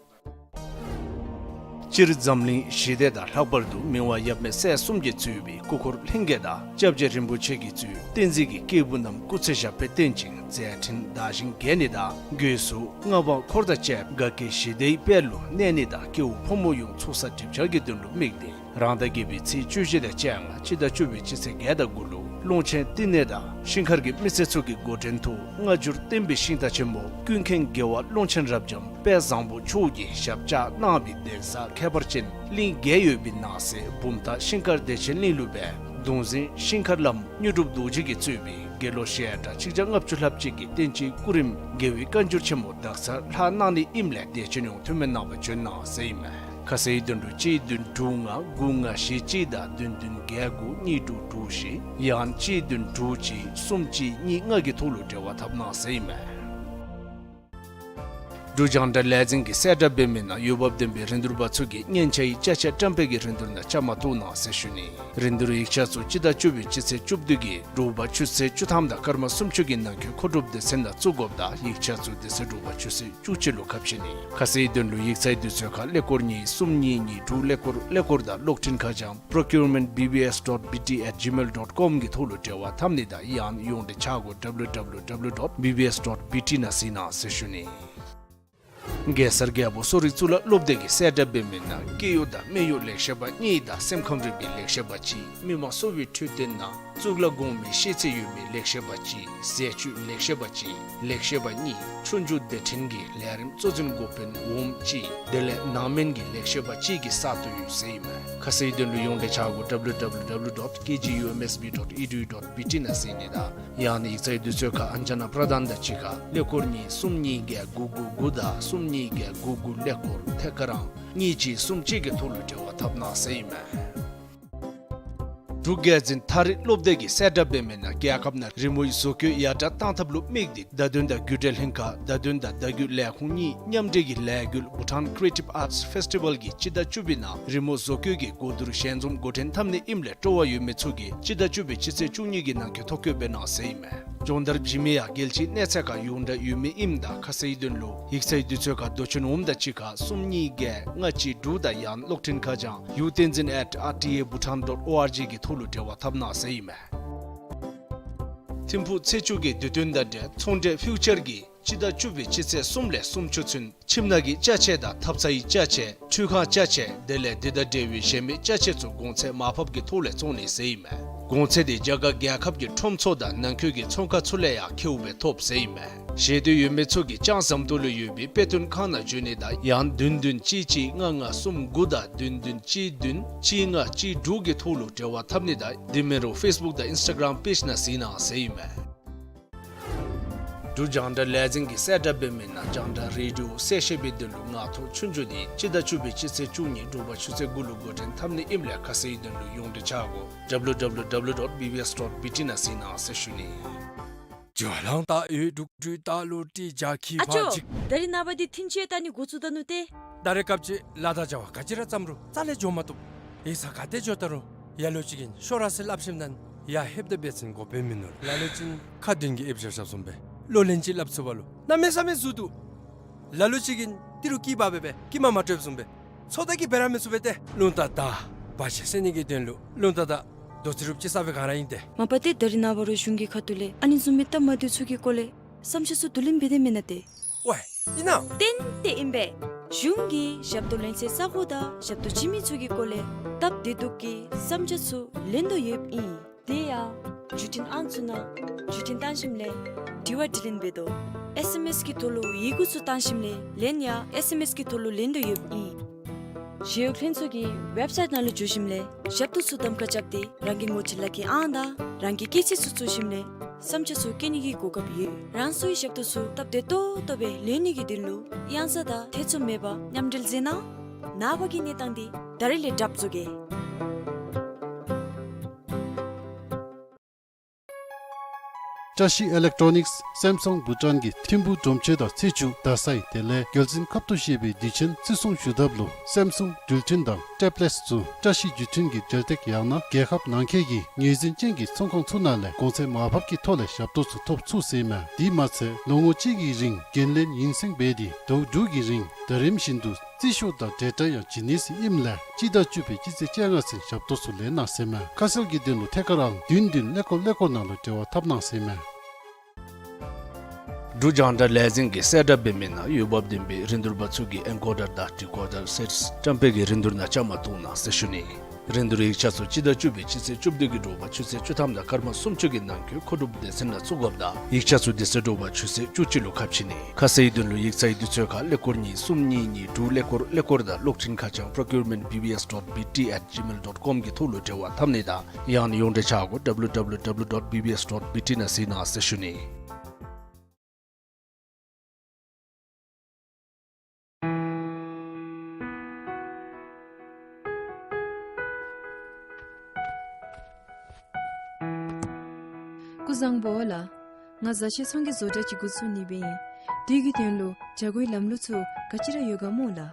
སྤྱིར་འཛམ་གླིང་ཞི་བདེ་དང་ལྷག་པར་དུ་མི་དབང་ཡབ་མེས་སྲས་གསུམ་གྱིས་གཙོས་པའི་སྐུ་འཁོར་ལྷན་རྒྱས་དང་སྐྱབས་རྗེ་རིན་པོ་ཆེ་གིས་གཙོས་བསྟན་འཛིན་གྱི་སྐྱེས་བུ་རྣམས་སྐུ་ཚེ་ཞབས་པད་བརྟན་ཅིང་མཛད་འཕྲིན་དར་ཞིང་རྒྱས་ནི་དང་སྒོས་སུ་མངའ་འབངས་འཁོར་དང་བཅས་དགའ་སྐྱིད་ཞི་བདེའི་དཔལ་ལུ་གནས་ནི་དང་སྐྱེ་བོ་ཕོ་མོ་ཡོངས་ཚོགས་བསགས་སྒྲིབ་སྦྱང་གི་དོན་ལུ་དམིགས་ཏེ་རང་ཟླ་བརྒྱད་པའི་ཚེས་བཅུ་བཞི་དང་བཅོ་ལྔ་སྤྱི་ཟླ་བཅུ་པའི་སྤྱི་ཚེས་བརྒྱད་དང་དགུ་ལུ་ཀློང་ཆེན་བསྟི་གནས་དང་ཤིང་མཁར་གྱི་མི་སེར་ཚུ་གི་འགོ་འདྲེན་ཐོག་སྔ་འགྱུར་བསྟན་པའི་ཤིང་རྟ་ཆེན་མོ་ཀུན་མཁྱེན་རྒྱལ་བ་ཀློང་ཆེན་རབ་འབྱམས་དཔལ་བཟང་པོ་མཆོག་གིས་ཞབས་བཅགས་གནང་བའི་གདན་ས་ཁྱད་པར་ཅན་གླིང་བརྒྱད་ཡོད་པའི་ནང་གསེས་བུམ་ཐང་ཤིང་མཁར་བདེ་ཆེན་གླིང་ལུ་སྦེ་གདུང་འཛིན་ཤིང་མཁར་བླམ་དངོས་གྲུབ་རྡོ་རྗེ་གིས་གཙོས་པའི་དགེ་སློང་ཞལ་གྲངས་ཆིག་བརྒྱ་ལྔ་བཅུ་ལྷགཔ་ཅིག་གིས་བསྟན་སྤྱིའི་སྐུ་རིམ་དགེ་བའི་བཀའ་འགྱུར་ཆེན་མོ་དག་ཚར་ལྷག་གནང་ནི་ཨིནམ་ལས་བདེ་ཆེན་ཡོངས་ཐུན་མིན་གནང་བར་བྱོན་གནང་ཟེར་ཨིན་མས། ཁ་གསལ་དོན་ལུ་གཅིག་བདུན་དྲུག་ལྔ་དགུ་ལྔ་བཞི་གཅིག་དང་བདུན་བདུན་བརྒྱད་དགུ་གཉིས་དྲུག་དྲུག་བཞི་ཡང་གཅིག་བདུན་དྲུག་གཅིག་གསུམ་གཅིག་གཉིས་ལྔ་གི་ཐོག་ལུ་འབྲེལ་བ་འཐབ་གནང་ཟེར་ཨིན་མས། འབྲུག་རྒྱང་བསྒྲགས་ལས་འཛིན་གྱིས་གསལ་བསྒྲགས་འབད་མི་ནང་འོས་འབབ་ལྡན་པའི་རིན་བསྡུར་པ་ཚུ་གིས་སྙན་ཆ་ཡི་ཅ་ཆས་བཀྲམ་སྤེལ་གྱི་རིན་བསྡུར་ནང་བཅའ་མར་གཏོགས་གནང་ཟེར་ཞུ་ནི། རིན་བསྡུར་ཡིག་ཆ་ཚུ་སྤྱི་ཟླ་བཅུ་པའི་སྤྱི་ཚེས་བཅུ་བདུན་གྱི་དྲོ་པ་ཆུ་ཚོད་བཅུ་ཐམ་དང་སྐར་མ་སུམ་ཅུ་གི་ནང་འཁོད་མཁོ་སྒྲུབ་སྡེ་ཚན་ནང་བཙུགས་དགོཔ་དང་ཡིག་ཆ་ཚུ་དེ་ཚེ་དྲོ་པ་ཆུ་ཚོད་བཅུ་གཅིག་ལུ་ཁ་ཕྱེ་ནི། ཁ་གསལ་དོན་ལུ་ཡིག་ཚང་དུས་ཚོད་ཁར་ཀླད་ཀོར་གཉིས་གསུམ་གཉིས་གཉིས་དྲུག་ཀླད་ཀོར་ཀླད་ཀོར་དང་གློག་འཕྲིན་ཁ་བྱང་procurement B B S dot B T at gmail dot com གི་ཐོག་ལུ་འབྲེལ་བ་འཐབ་ནི་དང་ཡང་ཡོངས་འབྲེལ་ཆ་སྒོ་W W W dot B B S dot B T ནང་གཟིགས་གནང་ཟེར་ཞུ་ནི། གེ་སར་རྒྱལ་པོ་གསོ་རིག་གཙུག་ལག་སློབ་སྡེ་གིས་གསལ་བསྒྲགས་འབད་མི་ནང་སྐྱེ་ཡུལ་དང་སྨད་ཡུལ་ལེགས་བཤད་པ་གཉིས་དང་སེམས་ཁམས་རིག་པའི་ལེགས་བཤད་པ་གཅིག། མི་དམངས་གསོ་བའི་འཕྲོད་བསྟེན་ནང་གཙུག་ལག་གོང་མའི་ཤེས་ཚད་ཡོད་མི་ལེགས་བཤད་པ་གཅིག། ཟས་བཅུད་ལེགས་བཤད་པ་གཅིག། ལེགས་བཤད་པ་གཉིས། ཆོས་རྒྱུགས་སྡེ་ཕྲན་གྱི་ལས་རིམ་གཙོ་འཛིན་འགོ་དཔོན་འོགམ་གཅིག། དེ་ལས་ནང་སྨན་གྱི་ལེགས་བཤད་པ་གཅིག་གི་ས་སྟོང་ཡོད་ཟེར་ཨིན་མས། ཁ་གསལ་དོན་ལུ་ཡོངས་འབྲེལ་ཆ་སྒོ W W W dot K G U M S B dot E D U dot B T ནང་གཟིགས་ནི་དང་ཡང་ན་ཡིག་ཚང་དུས་ཚོད་ཁར་ཨན་ཇ་ན་པྲ་དཱན་དང་གཅིག་ཁར་ཀླད་ཀོར་གཉིས་གསུམ་གཉིས་བརྒྱད་དགུ་དགུ་དགུ་དང་གསུམ་གཉིས་བརྒྱད་དགུ་དགུ་ཀླད་ཀོར་ཐད་ཀར་ཨང་གཉིས་གཅིག་གསུམ་གཅིག་གི་ཐོག་ལུ་འབྲེལ་བ་འཐབ་གནང་ཟེར་ཨིན་མས། འབྲུག་རྒྱལ་འཛིན་ཐག་རིང་སློབ་སྡེ་གིས་གསལ་བསྒྲགས་འབད་མི་ནང་རྒྱལ་ཁབ་ནང་རི་མོའི་བཟོ་བཀོད་ཡར་དྲག་གཏང་ཐབས་ལུ་དམིགས་ཏེ་བརྡ་དོན་དང་བརྒྱུད་འབྲེལ་ལྷན་ཁག་བརྡ་དོན་དང་བརྡ་བརྒྱུད་ལས་ཁུངས་གཉིས་མཉམ་འབྲེལ་གྱི་ལས་འགུལ་Bhutan Creative Arts Festival གིས་སྤྱི་ཟླ་བཅུ་པའི་ནང་རི་མོ་བཟོ་བཀོད་ཀྱི་གོ་བསྡུར་ཞལ་འཛོམས་འགོ་འདྲེན་འཐབ་ནི་ཨིནམ་ལས་སྤྲོ་བ་ཡོད་མི་ཚུ་གིས་སྤྱི་ཟླ་བཅུ་པའི་སྤྱི་ཚེས་བཅུ་གཉིས་ཀྱི་ནང་འཁོད་ཐོ་བཀོད་འབད་གནང་ཟེར་ཨིན་མས། སྦྱོང་བརྡར་བྱིན་མི་ཡང་རྒྱལ་སྤྱིའི་གནས་ཚད་ཁར་ཡོངས་གྲགས་ཡོད་མི་ཨིནམ་ད་ཁ་གསལ་དོན་ལུ་ཡིག་ཚང་དུས་ཚོད་ཁར་རྡོ་ཆེན་འོགམ་དང་གཅིག་ཁར་གསུམ་གཉིས་བརྒྱད་ལྔ་གཅིག་དྲུག་དང་ཡང་ན་གློག་འཕྲིན་ཁ་བྱང་ཡུ་བསྟན་འཛིན་at R T A Bhutan dot O R G གི་ཐོག་ལུ་འབྲེལ་བ་འཐབ་གནང་ཟེར་ཨིན་མས། ཐིམ་ཕུག་ཚེ་མཆོག་གི་དུས་སྟོན་དང་འབྲེལ་ཚོང་འབྲེལ་ཕིའུ་ཅར་གྱིས་སྤྱི་ཟླ་བཅུ་པའི་སྤྱི་ཚེས་གསུམ་ལས་སུམ་ཅུ་ཚུན་ཁྱིམ་ནང་གི་ཅ་ཆས་དང་ཐབ་ཚང་གི་ཅ་ཆས་ཁྲུས་ཁང་ཅ་ཆས་དེ་ལས་དེ་དང་འབྲེལ་བའི་གཞན་མི་ཅ་ཆས་ཚུ་གོང་ཚད་མར་ཕབ་ཀྱི་ཐོག་ལས་བཙོང་ནི་ཟེར་ཨིན་མས། གོང་ཚད་དེ་རྒྱ་གར་རྒྱལ་ཁབ་ཀྱི་ཁྲོམ་ཚུ་དང་ནང་འཁོད་ཀྱི་ཚོང་ཁང་ཚུ་ལས་ཡང་ཁེཝ་སྦེ་ཐོབ་ཟེར་ཨིན་མས། ཤེས་འདོད་ཡོད་མི་ཚུ་གིས་ལྕང་ཟམ་ཏོག་ལུ་ཡོད་པའི་དཔེ་སྟོན་ཁང་ནང་འབྱོན་ནི་དང་ཡང་བདུན་བདུན་གཅིག་གཅིག་ལྔ་ལྔ་གསུམ་དགུ་དང་བདུན་བདུན་གཅིག་བདུན་གཅིག་ལྔ་གཅིག་དྲུག་གི་ཐོག་ལུ་འབྲེལ་བ་འཐབ་ནི་དང་དེ་མིན་རུང་ཕེསི་བུཀ་དང་ཨིནསི་ཊ་གརམ་པེཇ་ནང་གཟིགས་གནང་ཟེར་ཨིན་མས། འབྲུག་རྒྱང་བསྒྲགས་ལས་འཛིན་གྱིས་གསལ་བསྒྲགས་འབད་མི་ནང་རྒྱང་བསྒྲགས་རེ་ཌི་ཡོ་གསལ་བཤད་པའི་དོན་ལུ་ངག་ཐོག་ཆོས་རྒྱུགས་འདི་སྤྱི་ཟླ་བཅུ་པའི་སྤྱི་ཚེས་བཅུ་གཉིས་དྲོ་པ་ཆུ་ཚོད་དགུ་ལུ་འགོ་འདྲེན་འཐབ་ནི་ཨིནམ་ལས་ཁ་གསལ་དོན་ལུ་ཡོངས་འབྲེལ་ཆ་སྒོ་W W W dot B B S dot B T ནང་གཟིགས་གནང་ཟེར་ཞུ་ནི། ཇོ་ལང་ཏ་ཡོད་དྲུག་དྲུག་ཏ་ལུ་ཏི་ཇ་ཁི་ཨ་ཕ་ཅོ། ཇིག་ད་རིས་ནངས་པ་འདི་ཐིན་ཅི་ཡང་ད་ནི་འགོ་བཙུགས་ད་ནུག་ཏེ། ད་རེས་སྐབས་ཅིག་ལཱ་དང་བྱ་བ་ག་ཅི་ར་བརྩམ་རུང་རྩ་ལས་འགྱོ་མ་བཏུབ། ཡིག་ཚང་ག་ཏེ་འགྱོ་ད་རུང་ལ་ལུ་ཅིག་གིས་ཤོག་ར་ཟེར་སླབ་ཞིནམ་ད་ཡར་ལྷོདཔ་ད་འབད་བ་ཅིན་འགོ་དཔོན་མིན་ནུག། ལ་ལུ་ཅིག་ཁ་བདུན་གྱིས་ཨེབ་བཞག་བཞགཔ་བཟུམ་སྦེ་བློ་ལན་ཅིག་སླབ་ཚུགས་པ་ལུ་གནམ་མེད་ས་མེད་ཟུག་འདུག། ལ་ལུ་ཅིག་གིས་ཏི་རུ་སྐྱི་པགས་སྦེ་སྦེ་སྐྱི་མ་མ་སྤྲོདཔ་བཟུམ་སྦེ་ཚོད་ལྟ་གིས་འབད་ར་མི་ཚུགས་པས་ཏེ། རླུང་རྟ་དང་བ་ཆེ་སེལ་ནི་གི་དོན་ལུ་རླུང་རྟ་དང་རྡོ་རྩེགཔ་ཅིག་ས་སྦེ་ག་ར་ཨིན་ཏེ། མ་པ་ཏེ་ད་རིས་ནངས་པ་ར་གཞུང་གི་ཁ་ཐུག་ལས་ཨ་ནི་བཟུམ་མའི་སྟབས་མ་བདེཝ་ཚུ་གི་སྐོར་ལས་བསམ་འཆར་ཚུ་བསྡུ་ལེན་འབད་དེ་མེན་ན་ཏེ། ཝའེ་ཨིན་ན། ཏན་ཏན་ཨིན་པས། གཞུང་གིས་ཞབས་ཏོག་ལེན་སའི་ས་གོ་དང་ཞབས་ཏོག་བྱིན་མི་ཚུ་གི་སྐོར་ལས་སྟབས་བདེ་སྡུག་གི་བསམ་འཆར་ཚུ་ལེན་དོ་ཡོདཔ་ཨིན། དེ་ཡང་བརྒྱུད་འཕྲིན་ཨང་ཚུ་ནང་བརྒྱུད་འཕྲིན་བཏང་ཞིནམ་ལས་དྲི་བ་དྲིས་ལན་འབད་དོ། ཨེསི་ཨེམ་ཨེསི་གི་ཐོག་ལུ་ཡི་གུ་ཚུ་བཏང་ཞིནམ་ལས་ལན་ཡང་ཨེསི་ཨེམ་ཨེསི་གི་ཐོག་ལུ་ལེན་དོ་ཡོདཔ་ཨིན། ཞི་གཡོག་ལྷན་ཚོགས་ཀྱི་ཝེབ་སའིཊ་ནང་ལུ་འཛུལ་ཞིནམ་ལས་ཞབས་ཏོག་ཚུ་གདམ་ཁ་རྐྱབ་སྟེ་རང་གི་ངོ་སྤྲོད་ལག་ཁྱེར་ཨང་དང་རང་གི་སྐྱེས་ཚེས་ཚུ་བཙུགས་ཞིནམ་ལས་བསམ་འཆར་ཚུ་བཀོད་ནི་གི་གོ་སྐབས་ཡོད། རང་སོའི་ཞབས་ཏོག་ཚུ་སྟབས་བདེ་ཏོག་ཏོ་སྦེ་ལེན་ནི་གི་དོན་ལུ་གཡང་ས་དང་ཐེ་ཚོམ་མེད་པར་མཉམ་འབྲེལ་མཛད་གནང་། ནངས་པ་གི་གནས་སྟངས་འདི་ད་རིས་ལས་གྲབས་བཟོ་གེ། བཀྲ་ཤིས་ཨི་ལེག་ཊོ་ནིགསི་སེམ་སུང་བྷུ་ཊཱན་གྱིས་ཐིམ་ཕུག་གྲོང་ཁྱེར་དང་ཚེས་བཅུ་རྡ་སའི་དེ་ལས་རྒྱལ་བཙུན་ཁབ་ཏུ་བཞེས་པའི་དུས་ཆེན་བརྩི་སྲུང་ཞུ་ཐབས་ལུ་སེམ་སུང་འགྲུལ་འཕྲིན་དང་ཊེབ་ལེཊསི་ཚུ་བཀྲ་ཤིས་བརྒྱུད་འཕྲིན་གྱི་འབྲེལ་སྟེགས་ཡང་ན་རྒྱལ་ཁབ་ནང་འཁོད་ཀྱི་ངོས་འཛིན་ཅན་གྱི་ཚོང་ཁང་ཚུ་ནང་ལས་གོང་ཚད་མར་ཕབ་ཀྱི་ཐོག་ལས་ཞབས་ཏོག་ཚུ་ཐོབ་ཚུགས་ཟེར་ཨིན་མས། དེ་མ་ཚད་ལོ་ངོ་གཅིག་གི་རིང་འགན་ལེན་ཡུན་སེང་འབད་དེ་ཟླཝ་དྲུག་གི་རིང་ཟླ་རིམ་བཞིན་དུ་རྩིས་ཤོག་དང་འབྲེལ་སྒྲ་ཡང་བྱིན་ནི་ཟེར་ཨིནམ་ལས་སྤྱི་ཟླ་བཅུ་པའི་སྤྱི་ཚེས་བཅོ་ལྔ་ཚུན་ཞབས་ཏོག་ཚུ་ལེན་གནང་ཟེར་ཨིན་མས། ཁ་གསལ་གྱི་དོན་ལུ་ཐད་ཀར་ཨང་བདུན་བདུན་ཀླད་ཀོར་ཀླད་ཀོར་ནང་ལུ་འབྲེལ་བ་འཐབ་གནང་ཟེར་ཨིན་མས། འབྲུག་རྒྱང་བསྒྲགས་ལས་འཛིན་གྱིས་གསལ་བསྒྲགས་འབད་མི་ནང་འོས་འབབ་ལྡན་པའི་རིན་བསྡུར་པ་ཚུ་གིས་ཨེན་ཀོ་ཌར་དང་ཌི་ཀོ་ཌར་སེཊསི་བཀྲམ་སྤེལ་གྱི་རིན་བསྡུར་ནང་བཅའ་མར་གཏོགས་གནང་ཟེར་ཞུ་ནི། རིན་བསྡུར་ཡིག་ཆ་ཚུ་སྤྱི་ཟླ་བཅུ་པའི་སྤྱི་ཚེས་བཅུ་བདུན་གྱི་དྲོ་པ་ཆུ་ཚོད་བཅུ་ཐམ་དང་སྐར་མ་སུམ་ཅུ་གི་ནང་འཁོད་མཁོ་སྒྲུབ་སྡེ་ཚན་ནང་བཙུགས་དགོཔ་དང་ཡིག་ཆ་ཚུ་དེ་ཚེ་དྲོ་པ་ཆུ་ཚོད་བཅུ་གཅིག་ལུ་ཁ་ཕྱེ་ནི། ཁ་གསལ་དོན་ལུ་ཡིག་ཚང་དུས་ཚོད་ཁར་ཀླད་ཀོར་གཉིས་གསུམ་གཉིས་གཉིས་དྲུག་ཀླད་ཀོར་ཀླད་ཀོར་དང་གློག་འཕྲིན་ཁ་བྱང་procurement B B S dot B T at gmail dot com གི་ཐོག་ལུ་འབྲེལ་བ་འཐབ་ནི་དང་ཡང་ན་ཡོངས་འབྲེལ་ཆ་སྒོ་W W W dot B B S dot B T ནང་གཟིགས་གནང་ཟེར་ཞུ་ནི། སྐུ་གཟུགས་བཟང་པོ་ལགས། ང་བཟའ་ཆས་ཚོང་གི་བཟོ་གྲྭ་ཅིག་འགོ་བཙུགས་ནི་སྦེ་ཨིན། དེ་གི་དོན་ལུ་ བྱ་སྒོའི་ལམ་ལུགས་ཚུ་ག་ཅི་ར་ཡོད་ག་སྨོ་ལགས།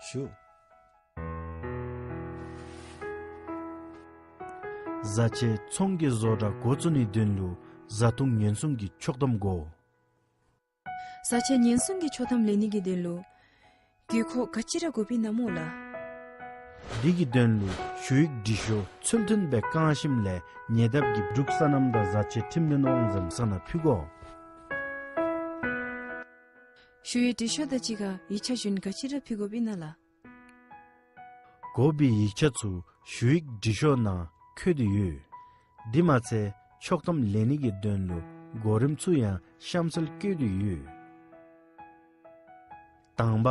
ཞུ། བཟའ་ཆས་ཚོང་གི་བཟོ་གྲྭ་འགོ་བཙུགས་ནིའི་དོན་ལུ་བཟའ་འཐུང་ཉེན་སྲུང་གི་ཆོག་ཐམ་དགོ། བཟའ་ཆས་ཉེན་སྲུང་གི་ཆོག་ཐམ་ལེན་ནི་གི་དོན་ལུ་དགོས་མཁོ་ག་ཅི་ར་དགོཔ་ཨིན་ན་སྨོ་ལགས། འདི་གི་དོན་ལུ་ཞུ་ཡིག་འབྲི་ཤོག་ཚུལ་མཐུན་སྦེ་བཀང་ཞིནམ་ལས་ཉེ་འདབས་ཀྱི་འབྲུག་སོ་ནམ་དང་བཟའ་ཆས་ཁྲིམས་ལྷན་དབང་འཛིན་ས་ནང་ཕུལ་དགོ། ཞུ་ཡིག་འབྲི་ཤོག་དང་གཅིག་ཁར་ཡིག་ཆ་གཞན་ག་ཅི་ར་ཕུལ་དགོཔ་ཨིན་ན་ལགས། དགོ་པའི་ཡིག་ཆ་ཚུ་ཞུ་ཡིག་འབྲི་ཤོག་ནང་བཀོད་དེ་ཡོད། དེ་མ་ཚད་ཆོག་ཐམ་ལེན་ནི་གི་དོན་ལུ་གོ་རིམ་ཚུ་ཡང་གཤམ་གསལ་བཀོད་དེ་ཡོད། དང་པ་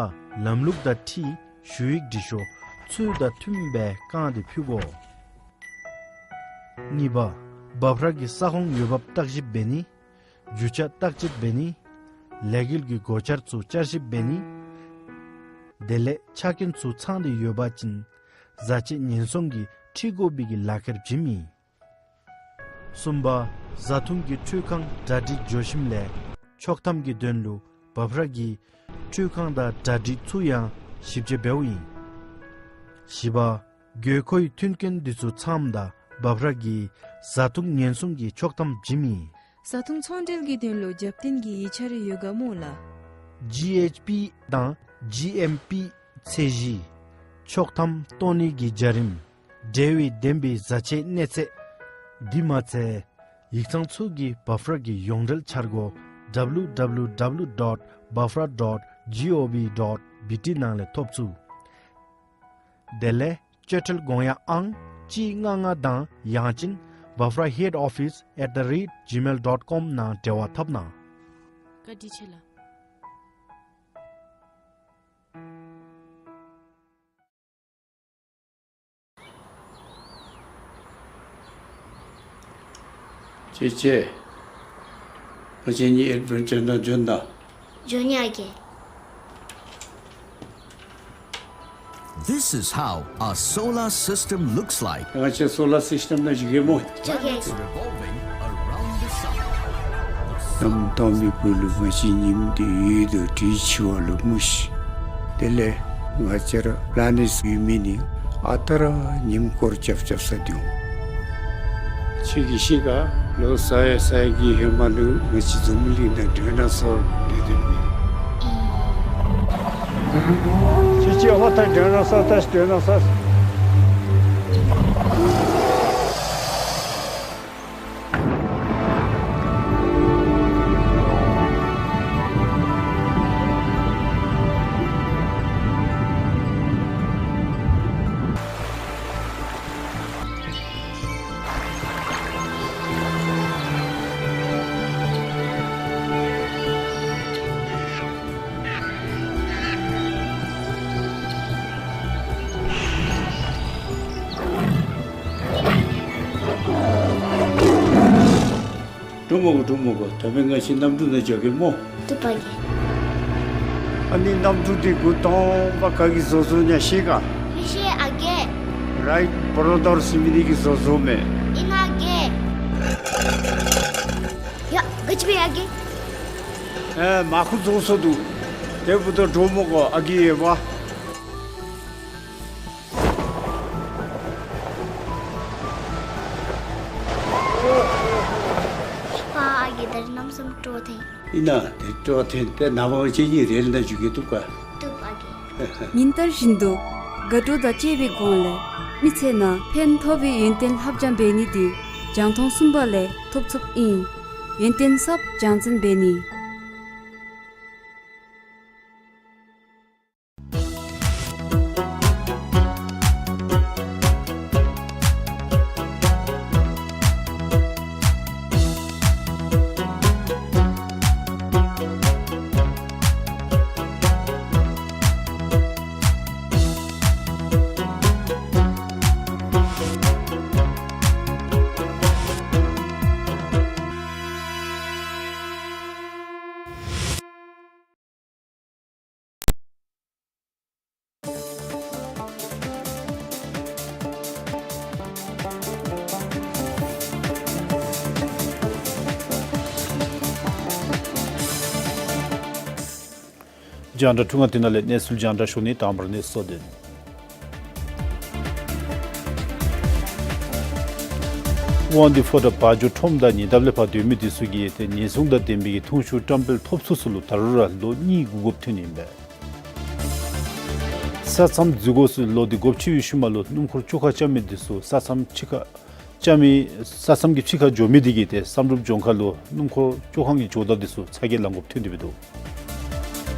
ལམ་ལུགས་དང་འཁྲིལ་ཞུ་ཡིག་འབྲི་ཤོག་ཚུལ་དང་མཐུནམ་སྦེ་བཀང་སྟེ་ཕུལ་དགོ། གཉིས་པ་འབབ་ར་གི་ས་ཁོངས་འོས་འབབ་བརྟག་ཞིབ་འབད་ནི། རྒྱུ་ཆ་བརྟག་དཔྱད་འབད་ནི། ལས་འགུལ་གྱི་སྒོ་འཆར་ཚུ་བསྐྱར་ཞིབ་འབད་ནི། དེ་ལས་ཆ་རྐྱེན་ཚུ་ཚང་སྟེ་ཡོད་པ་ཅིན་བཟའ་ཆས་ཉེན་སྲུང་གིས་འཁྲི་དགོ་པའི་གི་ལག་ཁྱེར་བྱིནམ་ཨིན། གསུམ་པ་བཟའ་འཐུང་གི་འཕྲུལ་ཁང་གྲ་སྒྲིག་འགྱོ་ཞིནམ་ལས་ཆོག་ཐམ་གྱི་དོན་ལུ་འབབ་ར་གི་འཕྲུལ་ཁང་དང་གྲ་སྒྲིག་ཚུ་ཡང་ཞིབ་དཔྱད་འབདཝ་ཨིན། བཞི་པ་དགོས་མཁོའི་མཐུན་རྐྱེན་འདི་ཚུ་ཚངམ་ད་འབབ་ར་གིས་བཟའ་འཐུང་ཉེན་སྲུང་གི་ཆོག་ཐམ་བྱིནམ་ཨིན། བཟའ་འཐུང་ཚོང་འབྲེལ་གྱི་དོན་ལུ་རྒྱབ་རྟེན་གྱི་ཡིག་ཆ་རེ་ཡོད་ག་སྨོ་ལགས། ཇི་ཨེཆ་པི་དང་ཇི་ཨེམ་པི་ཚད་གཞི། ཆོག་ཐམ་བཏོན་ནི་གི་བྱ་རིམ། འབྲེལ་བའི་བདེན་པའི་བཟའ་ཆས་གནས་ཚད། དེ་མ་ཚད་ཡིག་ཚང་ཚུ་གིས་འབབ་ར་གི་ཡོངས་འབྲེལ་འཆར་སྒོ་W W W dot bafra dot gov dot B T ནང་ལས་ཐོབ་ཚུགས། དེ་ལས་སྤྱོད་ཁྲལ་དགོངས་ཡངས་ཨང་གཅིག་ལྔ་ལྔ་དང་ཡང་ཅིན་bafraheadoffice at the rate gmail dot com ནང་འབྲེལ་བ་འཐབ་གནང་། བཀའ་དྲིན་ཆེ་ལགས། ཅེ་ཅེ། ང་བཅས་གཉིས་ཨེཌ་བེན་ཅར་ནང་འབྱོན་ད། འབྱོན་ཡི་ཨ་རྒས། This is how a solar system looks like. ང་བཅས་སོ་ལར་སིསི་ཊེམ་ནང་འགྱོ་གེ་སྨོ། འགྱོ་གེ། Planets revolving around the sun. གནམ་སྟོང་པའི་སྦུག་ལུ་ང་བཅས་ཉིམ་འདི་ཡོད་དོ་དྲི་ཆུ་བ་ལུ་མུ་ཤི། དེ་ལས་ང་བཅས་ར་པི་ལེ་ནེཊ་ཡོད་མི་ནི་ཨ་རྟག་ར་ཉིམ་སྐོར་རྐྱབ་རྐྱབ་ས་འདུག། ཁྱོད་ཀྱིས་ཤེས་ག། ལོ་ས་ཡ་ས་ཡ་གི་ཧེ་མ་ལུ་ང་བཅས་འཛམ་བུ་གླིང་ནང་ཌའི་ནོ་སོར་སྡོད་དེ་མི། ཅེ་ཅེ་ཨ་བ་ད་ཌའི་ནོ་སོར་ད་ཅི་ཌའི་ནོ་སོར། འདྲོག་མ་དགོ། འདྲོག་མ་དགོ། ད་འབདན་ང་བཅས་གནམ་གྲུ་ནང་འགྱོ་གེ་སྨོ། བཏུབ་པ་གེ། ཨ་ནི་གནམ་གྲུ་འདི་འགོ་དང་པ་ག་གིས་བཟོ་བཟོཝ་ཨིན་ན་ཤེས་ག། མི་ཤེས་ཨ་རྒས། རའིཊ་བོརོ་དར་ཟེར་མི་འདི་གིས་བཟོ་བཟོཝ་མས། ཨིན་ན་ཨ་རྒས། ཡ་ག་ཅི་འབད་ཡི་ཨ་རྒས། ཨེ་མར་ཁུ་རྫོགས་སོ་འདུག། དེ་འབདཝ་ད་འདྲོག་མ་དགོ་ཨ་རྒས་ཡོད་པ། ཕ་ཨ་རྒས་ད་རིས་གནམ་མེད་ས་མེད་སྤྲོ་ཐོན། ཨིན་ན་དེ་སྤྲོ་ཐོན་ཏེ་ནངས་པ་ང་བཅས་གཉིས་རེལ་ནང་འཛུལ་གེ། བཏུབ་ག། བཏུབ་ཨ་རྒས། ཉིན་ལྟར་བཞིན་དུ་དགའ་སྤྲོ་དང་བཅས་པའི་སྒོ་ལས་མི་ཚེ་ནང་ཕན་ཐོགས་པའི་ཡོན་ཏན་ལྷབ་སྦྱང་འབད་ནི་འདི་རྒྱང་མཐོང་གསུམ་པ་ལས་ཐོབ་ཚུགསཔ་ཨིན། ཡོན་ཏན་ཟབ་སྦྱང་ཚན་འབད་ནི། རྒྱང་བསྒྲགས་ཐུང་ངུ་འདི་ནང་ལས་གནས་ཚུལ་རྒྱང་བསྒྲགས་ཞུ་ནི། དང་པ་ར་གནས་ཚུལ་གཙོ་དོན། དབང་འདུས་ཕོ་བྲང་བ་འཇོ་ཁྲོམ་དང་ཉེ་འདབས་ལས་ཕར་སྡོད་མི་འདི་ཚུ་གིས་ཏེ་ཉེན་སྲུང་དང་ལྡན་པའི་གི་འཐུང་ཆུ་བཀྲམ་སྤེལ་ཐོབ་ཚུགས་ཚུ་ལུ་ད་རུང་ར་ལོ་གཉིས་སྒུག་དགོཔ་ཐོན་ནི་ཨིན་པས། ས་མཚམས་འཛུལ་འགོ་ཚུ་ལོག་སྟེ་སྒོ་ཕྱེ་བའི་ཤུལ་མ་ལུ་སྣུམ་འཁོར་བཅོ་ཁ་རྐྱབ་མི་འདི་ཚུ་ས་མཚམས་ཕྱི་ཁར་རྐྱབ་མི་ས་མཚམས་ཀྱི་ཕྱི་ཁར་འགྱོ་མི་འདི་གིས་ཏེ་བསམ་གྲུབ་ལྗོངས་མཁར་ལུ་སྣུམ་འཁོར་བཅོ་ཁ་གི་ཇོ་བདག་འདི་ཚུ་ཚ་གྱང་ལང་དགོཔ་ཐོན་ཏེ་འབད་དོ།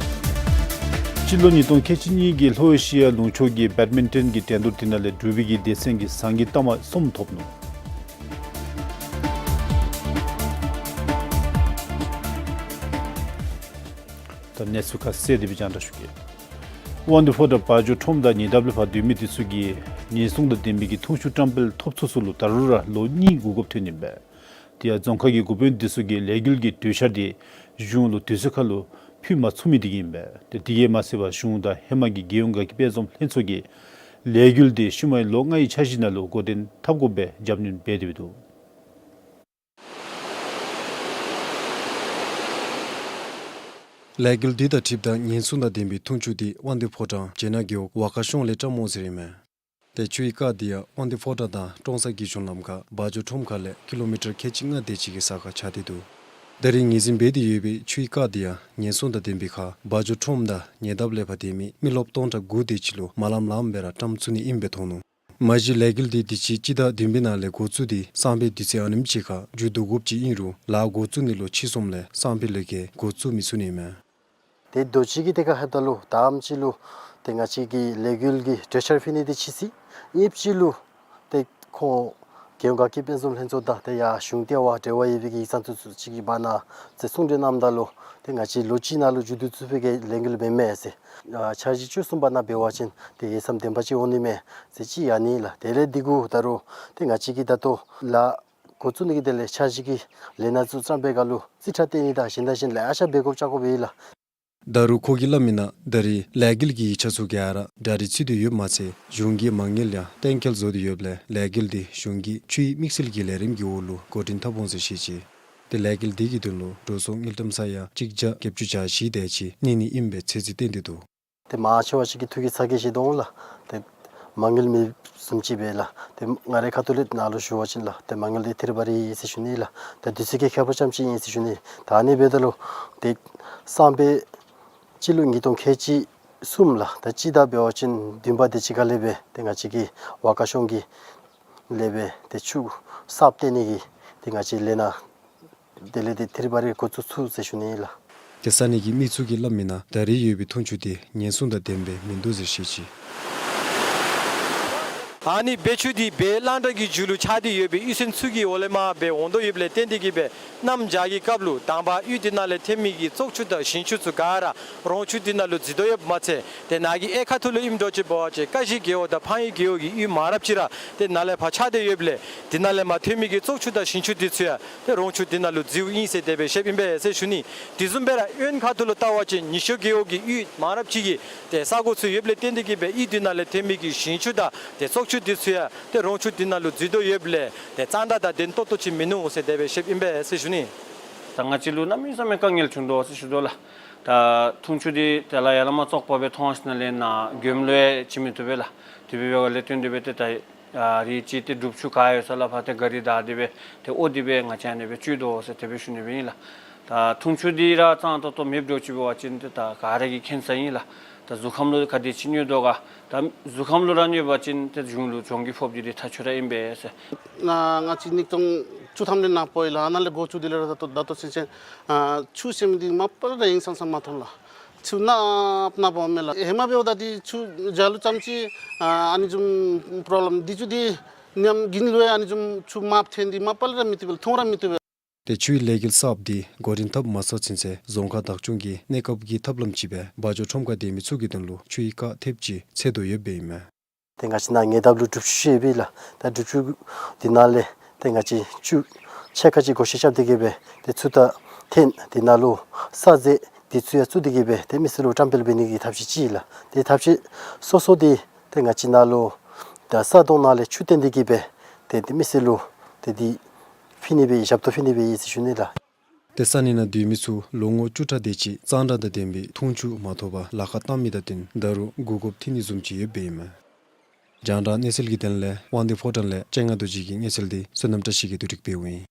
སྤྱི་ལོ་ཉིས་སྟོང་ཁལ་གཅིག་གཉིས་ཀྱི་ལྷོ་ཨེ་ཤི་ཡ་ལུང་ཕྱོགས་ཀྱི་བེཌ་མིན་ཊོན་གྱི་འགྲན་བསྡུར་འདི་ནང་ལས་འབྲུག་པའི་གི་སྡེ་ཚན་གྱིས་ཟངས་ཀྱི་རྟགས་མ་གསུམ་ཐོབ་ནུག། ད་གནས་ཚུལ་ཁ་གསལ་དེ་སྦེ་རྒྱང་བསྒྲགས་ཞུ་གེ། དབང་འདུས་ཕོ་བྲང་བ་འཇོ་ཁྲོམ་དང་ཉེ་འདབས་ལས་ཕར་སྡོད་མི་འདི་ཚུ་གིས་ཉེན་སྲུང་དང་ལྡན་པའི་གི་འཐུང་ཆུ་བཀྲམ་སྤེལ་ཐོབ་ཚུགས་ཚུ་ལུ་ད་རུང་ར་ལོ་གཉིས་སྒུག་དགོཔ་ཐོན་ནི་ཨིན་པས། དེ་ཡང་རྫོང་ཁག་གི་འགོ་དཔོན་འདི་ཚུ་གིས་ལས་འགུལ་གྱི་གྲོས་འཆར་དེ་གཞུང་ལུ་དུས་ཚོད་ཁར་ལུ་ཕུལ་མ་ཚུགས་མི་འདི་གིས་ཨིན་པས། ཏེ་དེ་གིས་མ་ཚད་པར་གཞུང་དང་ཧེ་མ་གི་རྒྱལ་ཡོངས་དགའ་སྐྱིད་དཔལ་འཛོམས་ལྷན་ཚོགས་ཀྱིས་ལས་འགུལ་དེ་ཤུལ་མའི་ལོ་ལྔའི་འཆར་གཞི་ནང་ལུ་འགོ་འདྲེན་འཐབ་དགོ་པའི་རྒྱབ་སྣོན་འབད་དེ་འབད་དོ། ལས་འགུལ་འདི་དང་འཁྲིལཝ་ད་ཉེན་སྲུང་དང་ལྡན་པའི་འཐུང་ཆུ་འདི་དབང་འདུས་ཕོ་བྲང་བྱེ་ནག་རྒེད་འོག་བ་ཀ་གཤོང་ལས་བཀྲམ་འོང་ཟེར་ཨིན་མས། ཏེ་ཆུའི་རྐ་འདི་ཡང་དབང་འདུས་ཕོ་བྲང་དང་ཀྲོང་གསར་གྱི་གཞུང་ལམ་ཁར་བ་འཇོ་ཁྲོམ་ཁ་ལས་ཀི་ལོ་མི་ཊར་ཁལ་གཅིག་ལྔ་དེ་ཅིག་གི་ས་ཁར་ཆགས་ཏེ་འདུག། ད་རེས་ངོས་འཛིན་འབད་དེ་ཡོད་པའི་ཆུའི་རྐ་འདི་ཡང་ཉེན་སྲུང་དང་ལྡན་པའི་ཁར་བ་འཇོ་ཁྲོམ་དང་ཉེ་འདབས་ལས་ཕར་སྡོད་མི་མི་རློབས་སྟོང་ཕྲག་དགུ་དེ་ཅིག་ལུ་མ་ལངམ་ལངམ་སྦེ་ར་བཀྲམ་ཚུགས་ནི་ཨིནམ་སྦེ་མཐོང་ནུག། མ་གཞི་ལས་འགུལ་འདི་དུས་ཅི་སྤྱི་ཟླ་བདུན་པའི་ནང་ལས་འགོ་བཙུགས་ཏེ་སང་ཕོད་དུས་ཚོད་ཨ་ནེམ་ཅིག་ཁར་མཇུག་བསྡུ་དགོཔ་ཅིག་ཨིན་རུང་ལཱ་འགོ་བཙུགས་ནི་ལུ་ཕྱི་ཟླ་གསུམ་ལས་སང་ཕོད་ལས་འགོ་འགོ་བཙུགས་མི་ཚུགས་ནི་མས། ཏེ་དུས་ཅི་གི་ཏེ་ཁ་ཧེ་ད་ལུ་དང་པ་ཅིག་ལུ་ཏེ་ང་བཅས་ཀྱི་ལས་འགུལ་གྱི་གྲོས་འཆར་ཕུལ་ནི་འདི་ཕྱིས་ཅི། གཉིས་པ་ཅིག་ལུ་ཏེ་ཁོང་རྒྱལ་ཡོངས་དགའ་སྐྱིད་དཔལ་འཛོམས་ལྷན་ཚོགས་དང་ཏེ་ཡར་གཞུང་ལྟེ་བ་འབྲེལ་བ་ཡོད་པའི་གི་ཡིག་ཚང་ཚུ་ཚུ་ཅིག་གི་བར་ན་ཏེ་གསུང་གྲོས་གནངམ་ད་ལུ་ཏེ་ང་བཅས་ལོ་གཅིག་ནང་ལུ་མཇུག་བསྡུ་ཚུགས་པའི་གི་ལས་འགུལ་མེན་མས་ཟེར། ཨ་འཆར་གཞི་བཅུ་གསུམ་པ་ནང་འབད་བ་ཅིན་ཏེ་འོས་འཚམ་བདེན་པ་ཅིག་འོང་ནི་མས་ཟེར་ཅིག་ཡང་ནི་ལགས། དེ་ལས་འདི་གུ་ད་རུང་ཏེ་ང་བཅས་ཀྱིས་ད་ལྟོ་ལཱ་འགོ་བཙུགས་ནི་གི་དེ་ལས་འཆར་གཞི་གི་ལས་སྣ་ཚུ་བརྩམ་པའི་སྒང་ལུ་རྩིས་ཁྲ་སྟོན་ནི་དང་གཞན་དང་གཞན་ལེ་ཤ་འབད་དགོཔ་རྐྱབ་དགོཔ་ཨིན་ལགས། ད་རུང་ཁོ་གིས་སླབ་མི་ནང་ད་རེས་ལས་འགུལ་གྱི་ཡིག་ཆ་ཚུ་ག་ར་གྲ་སྒྲིག་ཚུད་དེ་ཡོདཔ་མ་ཚད་གཞུང་གིས་མ་དངུལ་ཡང་གཏན་འཁེལ་བཟོ་སྟེ་ཡོདཔ་ལས་ལས་འགུལ་འདི་གཞུང་གི་ཆུའི་དམིགས་བསལ་གྱི་ལས་རིམ་གྱི་འོག་ལུ་འགོ་འདྲེན་འཐབ་འོང་ཟེར་བཤད་ཅི། ཏེ་ལས་འགུལ་འདི་གི་དོན་ལུ་འགྲོ་སོང་དངུལ་ཀྲམ་ས་ཡ་གཅིག་བརྒྱ་བརྒྱད་ཅུ་གྱ་བཞི་དེ་ཅིག་གནས་ནི་ཨིནམ་སྦེ་ཚོད་རྩིས་བཏོན་ཏེ་འདུག། ཏེ་མང་ཆེ་བ་ཅིག་གིས་ཐུགས་ཀྱི་ཚ་གྱང་བཞེས་དོ་འོང་ལགས། ཏེ་མ་དངུལ་མེདཔ་བཟུམ་ཅིག་སྦེ་ལགས། ཏེ་ང་རའི་ཁ་ཐུག་ལས་ནཱ་ལུ་ཞུ་བ་ཅིན་ལགས་ཏེ་མ་དངུལ་འདི་ཐེར་འབག་རེ་ཨིན་ཟེར་ཞུ་ནི་ལགས། ཏེ་དུས་ཚོད་ཀྱི་ཁྱད་པར་ཙམ་ཅིག་ཨིན་ཟེར་ཞུ་ནི། ད་ཨ་ནི་འབདཝ་ད་ལུ་ཏེ་སང་ཕོད་ཅིག་ལུ་ཉིས་སྟོང་ཁལ་གཅིག་གསུམ་ལགས། ད་སྤྱི་ཟླ་འབད་བ་ཅིན་བདུན་པ་དེ་ཅིག་ཁ་ལས་སྦེ་ཏེ་ང་བཅས་ཀྱི་བ་ཀ་གཤོང་གི་ལས་སྦེ་ཏེ་ཆུ་གསརཔ་བཏོན་ནི་གི་ཏེ་ང་བཅས་ལས་སྣ་དེ་ལས་ཏེ་ཐེར་འབག་རེ་འགོ་བཙུགས་ཚུགས་ཟེར་ཞུ་ནི་ལགས། ཏེ་ས་གནས་ཀྱི་མི་ཚུ་གིས་སླབ་མི་ནང་ད་རེས་ཡོད་པའི་འཐུང་ཆུ་དེ་ཉེན་སྲུང་དང་ལྡནམ་སྦེ་མིན་འདུག་ཟེར་བཤད་ཅི། ཨ་ནི་བེ་ཆུ་འདི་བེ་གླང་བྲག་གི་རྒྱུད་ལུ་ཆགས་ཏེ་ཡོད་པའི་གཡུས་ཚན་ཚུ་གི་འོག་ལས་མར་སྦེ་འོང་དོ་ཡོདཔ་ལས་བརྟེན་ཏེ་གིས་སྦེ་གནམ་བྱཱར་གྱི་སྐབས་ལུ་དང་པ་གཡུས་འདི་ནང་ལས་ཐོན་མི་གི་བཙོག་ཆུ་དང་ཞིང་ཆུ་ཚུ་ག་ར་རོང་ཆུ་འདི་ནང་ལུ་འཛུལ་དོ་ཡོདཔ་མ་ཚད་ཏེ་ནཱ་གི་གཡས་ཁ་ཐུག་ལུ་ཨིནམ་འདྲཝ་ཅིག་འབད་བ་ཅིན་ཀ་གཞི་རྒེད་འོག་དང་ཕངས་ཡུལ་རྒེད་འོག་གི་གཡུས་མང་རབས་ཅིག་ར་ཏེ་ནཱ་ལས་ཕར་ཆགས་ཏེ་ཡོདཔ་ལས་དེ་ནང་ལས་མར་ཐོན་མི་གི་བཙོག་ཆུ་དང་ཞིང་ཆུ་འདི་ཚུ་ཡང་ཏེ་རོང་ཆུ་འདི་ནང་ལུ་འཛུལཝ་ཨིན་ཟེར་དེ་སྦེ་བཤདཔ་ཨིན་པས་ཟེར་ཞུ་ནི། དེ་བཟུམ་སྦེ་ར་གཡོན་ཁ་ཐུག་ལུ་བལྟ་བ་ཅིན་ཉི་ཤོ་རྒེད་འོག་གི་གཡུས་མང་རབས་ཅིག་གི་ཏེ་ས་གོ་ཚུ་ཡོདཔ་ལས་བརྟེན་ཏེ་གིས་སྦེ་གཡུས་འདི་ནང་ལས་ཐོན་མི་གི་ཞིང་ཆུ་དང་ཏེ་བཙོག་ཆུ་འདི་ཚུ་ཡང་ཏེ་རོང་ཆུ་འདི་ནང་ལུ་འཛུལ་དོ་ཡོདཔ་ལས་ཏེ་གཙང་སྦྲ་དང་ལྡན་ཏོག་ཏོ་ཅིག་མིན་ནུག་ཟེར་དེ་སྦེ་བཤདཔ་ཨིན་པས་ཟེར་ཞུ་ནི། ད་ང་བཅས་ལུ་གནམ་མེད་ས་མེད་དཀའ་ངལ་བྱུང་དོ་ཟེར་ཞུ་དོ་ལགས། ད་འཐུང་ཆུ་འདི་དེ་ལས་ཡར་ལས་མར་བཙོག་པ་སྦེ་མཐོང་ཞིནམ་ལས་ནཱ་མགྱོནམ་ལུ་ཡང་བྱིན་མི་བཏུབ་པས་ལགས། དེ་འབད་བའི་སྒང་ལས་བརྟེན་ཏེ་སྦེ་ཏེ་ད་ཨ་རེས་ཅིག་ཏེ་སྒྲུབ་ཆུ་ག་ཡོད་ས་ལས་ཕར་ཏེ་ག་རི་བདའ་སྟེ་སྦེ་ཏེ་ཨོ་དེ་སྦེ་ང་བཅས་ཨ་ནི་སྦེ་བཙུགས་དོ་ཟེར་དེ་སྦེ་ཞུ་ནི་སྦེ་ཨིན་ལགས། ད་འཐུང་ཆུ་འདི་ར་གཙང་ཏོག་ཏོ་མེདཔ་འདྲཝ་ཅིག་འབད་བ་ཅིན་ཏེ་ད་ག་ར་གིས་མཁྱེན་ས་ཨིན་ལགས། ད་གཟུགས་ཁམས་ལུ་ག་དེ་ཅིག་གནོད་དོ་ག། ད་གཟུགས་ཁམས་ལུ་ར་གནོད་པ་ཅིན་ཏེ་གཞུང་ལུ་གྱོང་གུད་ཕོག་རྒྱུ་འདི་ཐག་ཆོད་ར་ཨིན་པས་ཟེར། ང་ང་བཅས་ཉིས་སྟོང་བཅུ་ཐམ་ལས་ནཱ་འབོ་ཡི་ལགས། ཨ་ནཱ་ལས་འགོ་བཙུགས་ཏེ་ལས་ར་ད་ལྟོ་ད་ལྟོ་ཚུན་ཚོད་ཨ་ཆུ་ཟེར་མི་འདི་མ་པ་ལས་ར་ཧིང་སངས་ས་མ་མཐོང་ལགས། ཆུ་ནགཔ་ནགཔ་འབདཝ་མས་ལགས། ཧེ་མ་འབདཝ་ད་འདི་ཆུ་བྱཱར་ལུ་ཙམ་ཅིག་ཨ་ཨ་ནི་བཟུམ་པོརོབ་ལེམ་འདི་ཚུ་འདི་ཉམས་རྒུད་ལུ་ཡང་ཨ་ནི་བཟུམ་ཆུ་དམརཔོ་ཐོན་ཏེ་མ་པ་ལས་ར་མི་བཏུབ་པས་ལགས། མཐོང་ར་མི་བཏུབ་པས། ཏེ་ཆུའི་ལས་འགུལ་གསརཔ་འདི་འགོ་འདྲེན་འཐབ་མ་ཚར་ཚུན་ཚོད་རྫོང་ཁག་བདག་སྐྱོང་གིས་གནས་སྐབས་ཀྱི་ཐབས་ལམ་ཅིག་སྦེ་བ་འཇོ་ཁྲོམ་ཁར་སྡོད་མི་ཚུ་གི་དོན་ལུ་ཆུའི་རྐ་ཐེབས་ཅིག་འཚོལ་དོ་ཡོདཔ་ཨིན་མས། ཏེ་ང་བཅས་ནཱ་ཉེ་འདབས་ལུ་སྒྲུབ་ཆུ་ཅིག་ཡོད་པས་ལགས། ད་སྒྲུབ་ཆུ་འདི་ནང་ལས་ཏེ་ང་བཅས་ཆུ་ཕྱེད་ཀ་ཅིག་བགོ་བཤའ་རྐྱབ་སྟེ་གིས་སྦེ་ཏེ་ཆུ་ད་འཐེན་ཏེ་ནཱ་ལུ་ས་རྫས་འདི་ཚུ་ཡང་བཙུགས་ཏེ་གིས་སྦེ་ཏེ་མི་སེར་ལུ་བཀྲམ་སྤེལ་འབད་ནི་གི་ཐབས་ཤེས་ཅིག་ལགས། ཏེ་ཐབས་ཤེས་སོ་སོ་འདི་ཏེ་ང་བཅས་ནཱ་ལུ་ད་ས་དོང་ནང་ལས་ཆུ་བཏོན་ཏེ་གིས་སྦེ་ཏེ་ཏེ་མི་སེར་ལུ་ཏེ་འདི་ཕུལ་ནི་སྦེ་ཞབས་ཏོག་ཕུལ་ནི་སྦེ་ཨིན་ཟེར་ཞུ་ནི་ལགས། ཏེ་ས་གནས་ནང་སྡོད་མི་ཚུ་ལོ་ངོ་བཅུ་ཕྲག་དེ་ཅིག་གཙང་སྦྲ་དང་ལྡན་པའི་འཐུང་ཆུ་མ་ཐོབ་པར་ལཱ་ཁག་བཏང་མི་དང་བསྟུན་ད་རུང་སྒུག་དགོཔ་ཐོན་ནི་བཟུམ་ཅིག་ཡོདཔ་ཨིན་མས། རྒྱང་བསྒྲགས་གནས་ཚུལ་གྱི་དོན་ལས་དབང་འདུས་ཕོ་བྲང་ལས་སྤྱན་སྔ་རྡོ་རྗེ་གི་གནས་ཚུལ་འདི་བསོད་ནམས་བཀྲ་ཤིས་ཀྱིས་བསྡུ་སྒྲིག་འབདཝ་ཨིན།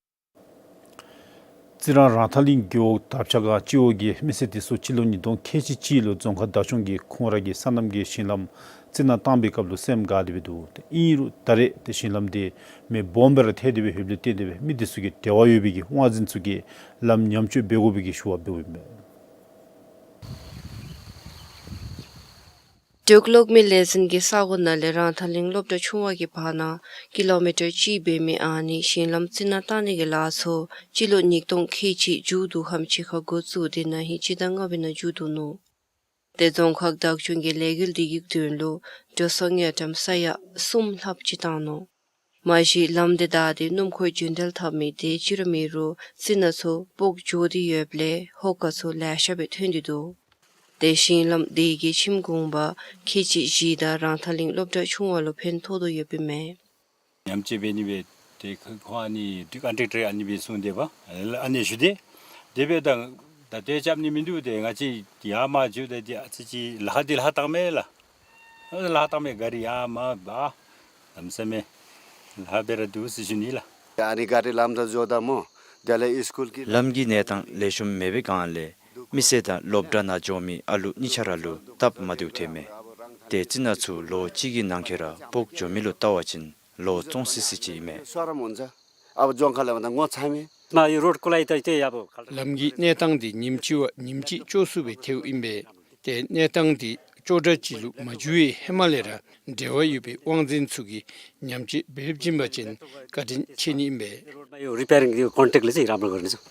རྩི་རང་རང་ཐང་གླིང་རྒེད་འོག་དར་ཕྱར་སྒང་སྤྱི་འོག་གི་མི་སེར་དེ་ཚུ་སྤྱི་ལོ་ཉིས་སྟོང་ཁལ་གཅིག་གཅིག་ལུ་རྫོང་ཁག་བདག་སྐྱོང་གིས་ཁོང་ར་གི་སོ་ནམ་གྱི་ཞིང་ལམ་རྩི་ནག་བཏང་པའི་སྐབས་ལུ་སེམས་དགའ་སྟེ་སྦེ་འདུག། ཏེ་ཨིན་རུང་ད་རེས་ཏེ་ཞིང་ལམ་དེ་མེ་སྦོམ་སྦེ་ར་ཐལ་ཏེ་སྦེ་ཡོདཔ་ལས་བརྟེན་ཏེ་སྦེ་མི་དེ་ཚུ་གི་འབྲེལ་བ་ཡོད་པའི་གི་དབང་འཛིན་ཚུ་གིས་ལམ་ཉམས་བཅོས་འབད་དགོ་པའི་གི་ཞུ་བ་འབདཝ་ཨིན་པས། འབྲུག་གློག་མེ་ལས་འཛིན་གྱི་ས་གོ་ནང་ལས་རང་ཐང་གླིང་སློབ་གྲྭ་ཆུང་བ་གི་བར་ན་ཀི་ལོ་མི་ཊར་གཅིག་འབད་མི་ཨ་ནི་ཞིང་ལམ་རྩི་ནག་བཏང་ནི་གི་ལཱ་ཚུ་སྤྱི་ལོ་ཉིས་སྟོང་ཁལ་གཅིག་མཇུག་བསྡུ་ཁམས་ཅིག་ཁར་འགོ་བཙུགས་ཏེ་ན་ཧིང་སྤྱི་ཟླ་ལྔ་པའི་ནང་མཇུག་བསྡུ་ནུག། ཏེ་རྫོང་ཁག་བདག་སྐྱོང་གིས་ལས་འགུལ་འདི་གི་དོན་ལུ་འགྲོ་སོང་དངུལ་ཀྲམ་ས་ཡ་གསུམ་ལྷགཔ་ཅིག་བཏང་ནུག། མ་གཞི་ལམ་དེ་བདའ་སྟེ་སྣུམ་འཁོར་རྒྱུན་འགྲུལ་འཐབ་མི་དེ་ཅིག་ར་མེད་རུང་རྩི་ནག་ཚུ་སྤོག་འགྱོ་སྟེ་ཡོདཔ་ལས་ཧོ་ག་ཚུ་ལེ་ཤ་སྦེ་ཐོན་ཏེ་འདུག། ཏེ་ཞིང་ལམ་དེ་གིས་ཁྱིམ་གུང་པ་ཁལ་གཅིག་བཞི་དང་རང་ཐང་གླིང་སློབ་གྲྭ་ཆུང་བ་ལུ་ཕན་ཐོགས་ཏེ་ཡོདཔ་ཨིན་མས། ཉམས་བཅོས་འབད་ནི་སྦེ་ཏེ་ཁོང་ཨ་ནི་ཀོན་ཊེག་ཊར་ཨ་ནི་སྦེ་གསུངས་ཏེ་འབད་ཨ་ནི་ཞུ་སྟེ་དེ་སྦེ་ད་ད་ལྟོ་རྐྱབ་ནི་མིན་འདུག། ཏེ་ང་བཅས་ཡར་མར་འགྱོ་སྟེ་ཏེ་ཨ་ཙི་ཅིག་ལཱ་ཁག་འདི་ལཱ་ཁག་བཏངམ་མས་ལགས། ལཱ་ཁག་བཏངམ་མས། གཱ་རི་ཡར་མར་འབག་ལམ་སེལ་མས། ལཱ་འབད་ར་འདུག་ཟེར་ཞུ་ནི་ལགས། ཨ་ནི་གཱ་རི་ལམ་དང་འགྱོ་དོ་སྨོ། དེ་ལས་སི་ཀུལ་གྱི་ལམ་གྱི་གནས་སྟངས་ལེགས་ཤོམ་མེད་པའི་སྒང་ལས་མི་སེར་དང་སློབ་གྲྭ་ནང་འགྱོ་མི་ཨ་ལུ་གཉིས་ཆ་ར་ལུ་སྟབས་མ་བདེཝ་ཐོནམ་མས། ཏེ་རྩི་ནག་ཚུ་ལོ་གཅིག་གི་ནང་འཁོད་ར་སྤོག་འགྱོ་མི་ལུ་བལྟ་བ་ཅིན་ལོ་སྟོང་སི་སི་ཅིག་ཨིན་མས། ཨ་བ་རྫོང་ཁག་ལས་མ་ད་ངོ་ཚ་མས། མ་ཡི་རོཌ་ཀུ་ལའི་ཏ་ཏེ་ཡ་བོ། ལམ་གྱི་གནས་སྟངས་འདི་ཉིནམ་གཅིག་བ་ཉིནམ་གཅིག་སྐྱོ་སུ་སྦེ་ཐལཝ་ཨིན་པས། ཏེ་གནས་སྟངས་འདི་སྐྱོ་དྲགས་ཅིག་ལུ་མ་འགྱུར་བའི་ཧེ་མ་ལས་ར་འབྲེལ་བ་ཡོད་པའི་དབང་འཛིན་ཚུ་གིས་ཉམས་བཅོས་འབད་བྱིན་པ་ཅིན་བཀའ་དྲིན་ཆེ་ནི་ཨིན་པས། રિપેરિંગ་ཀོན་ཊེག་ལས་ཟེར་ར་མ་གོ་ནི་ཚུ།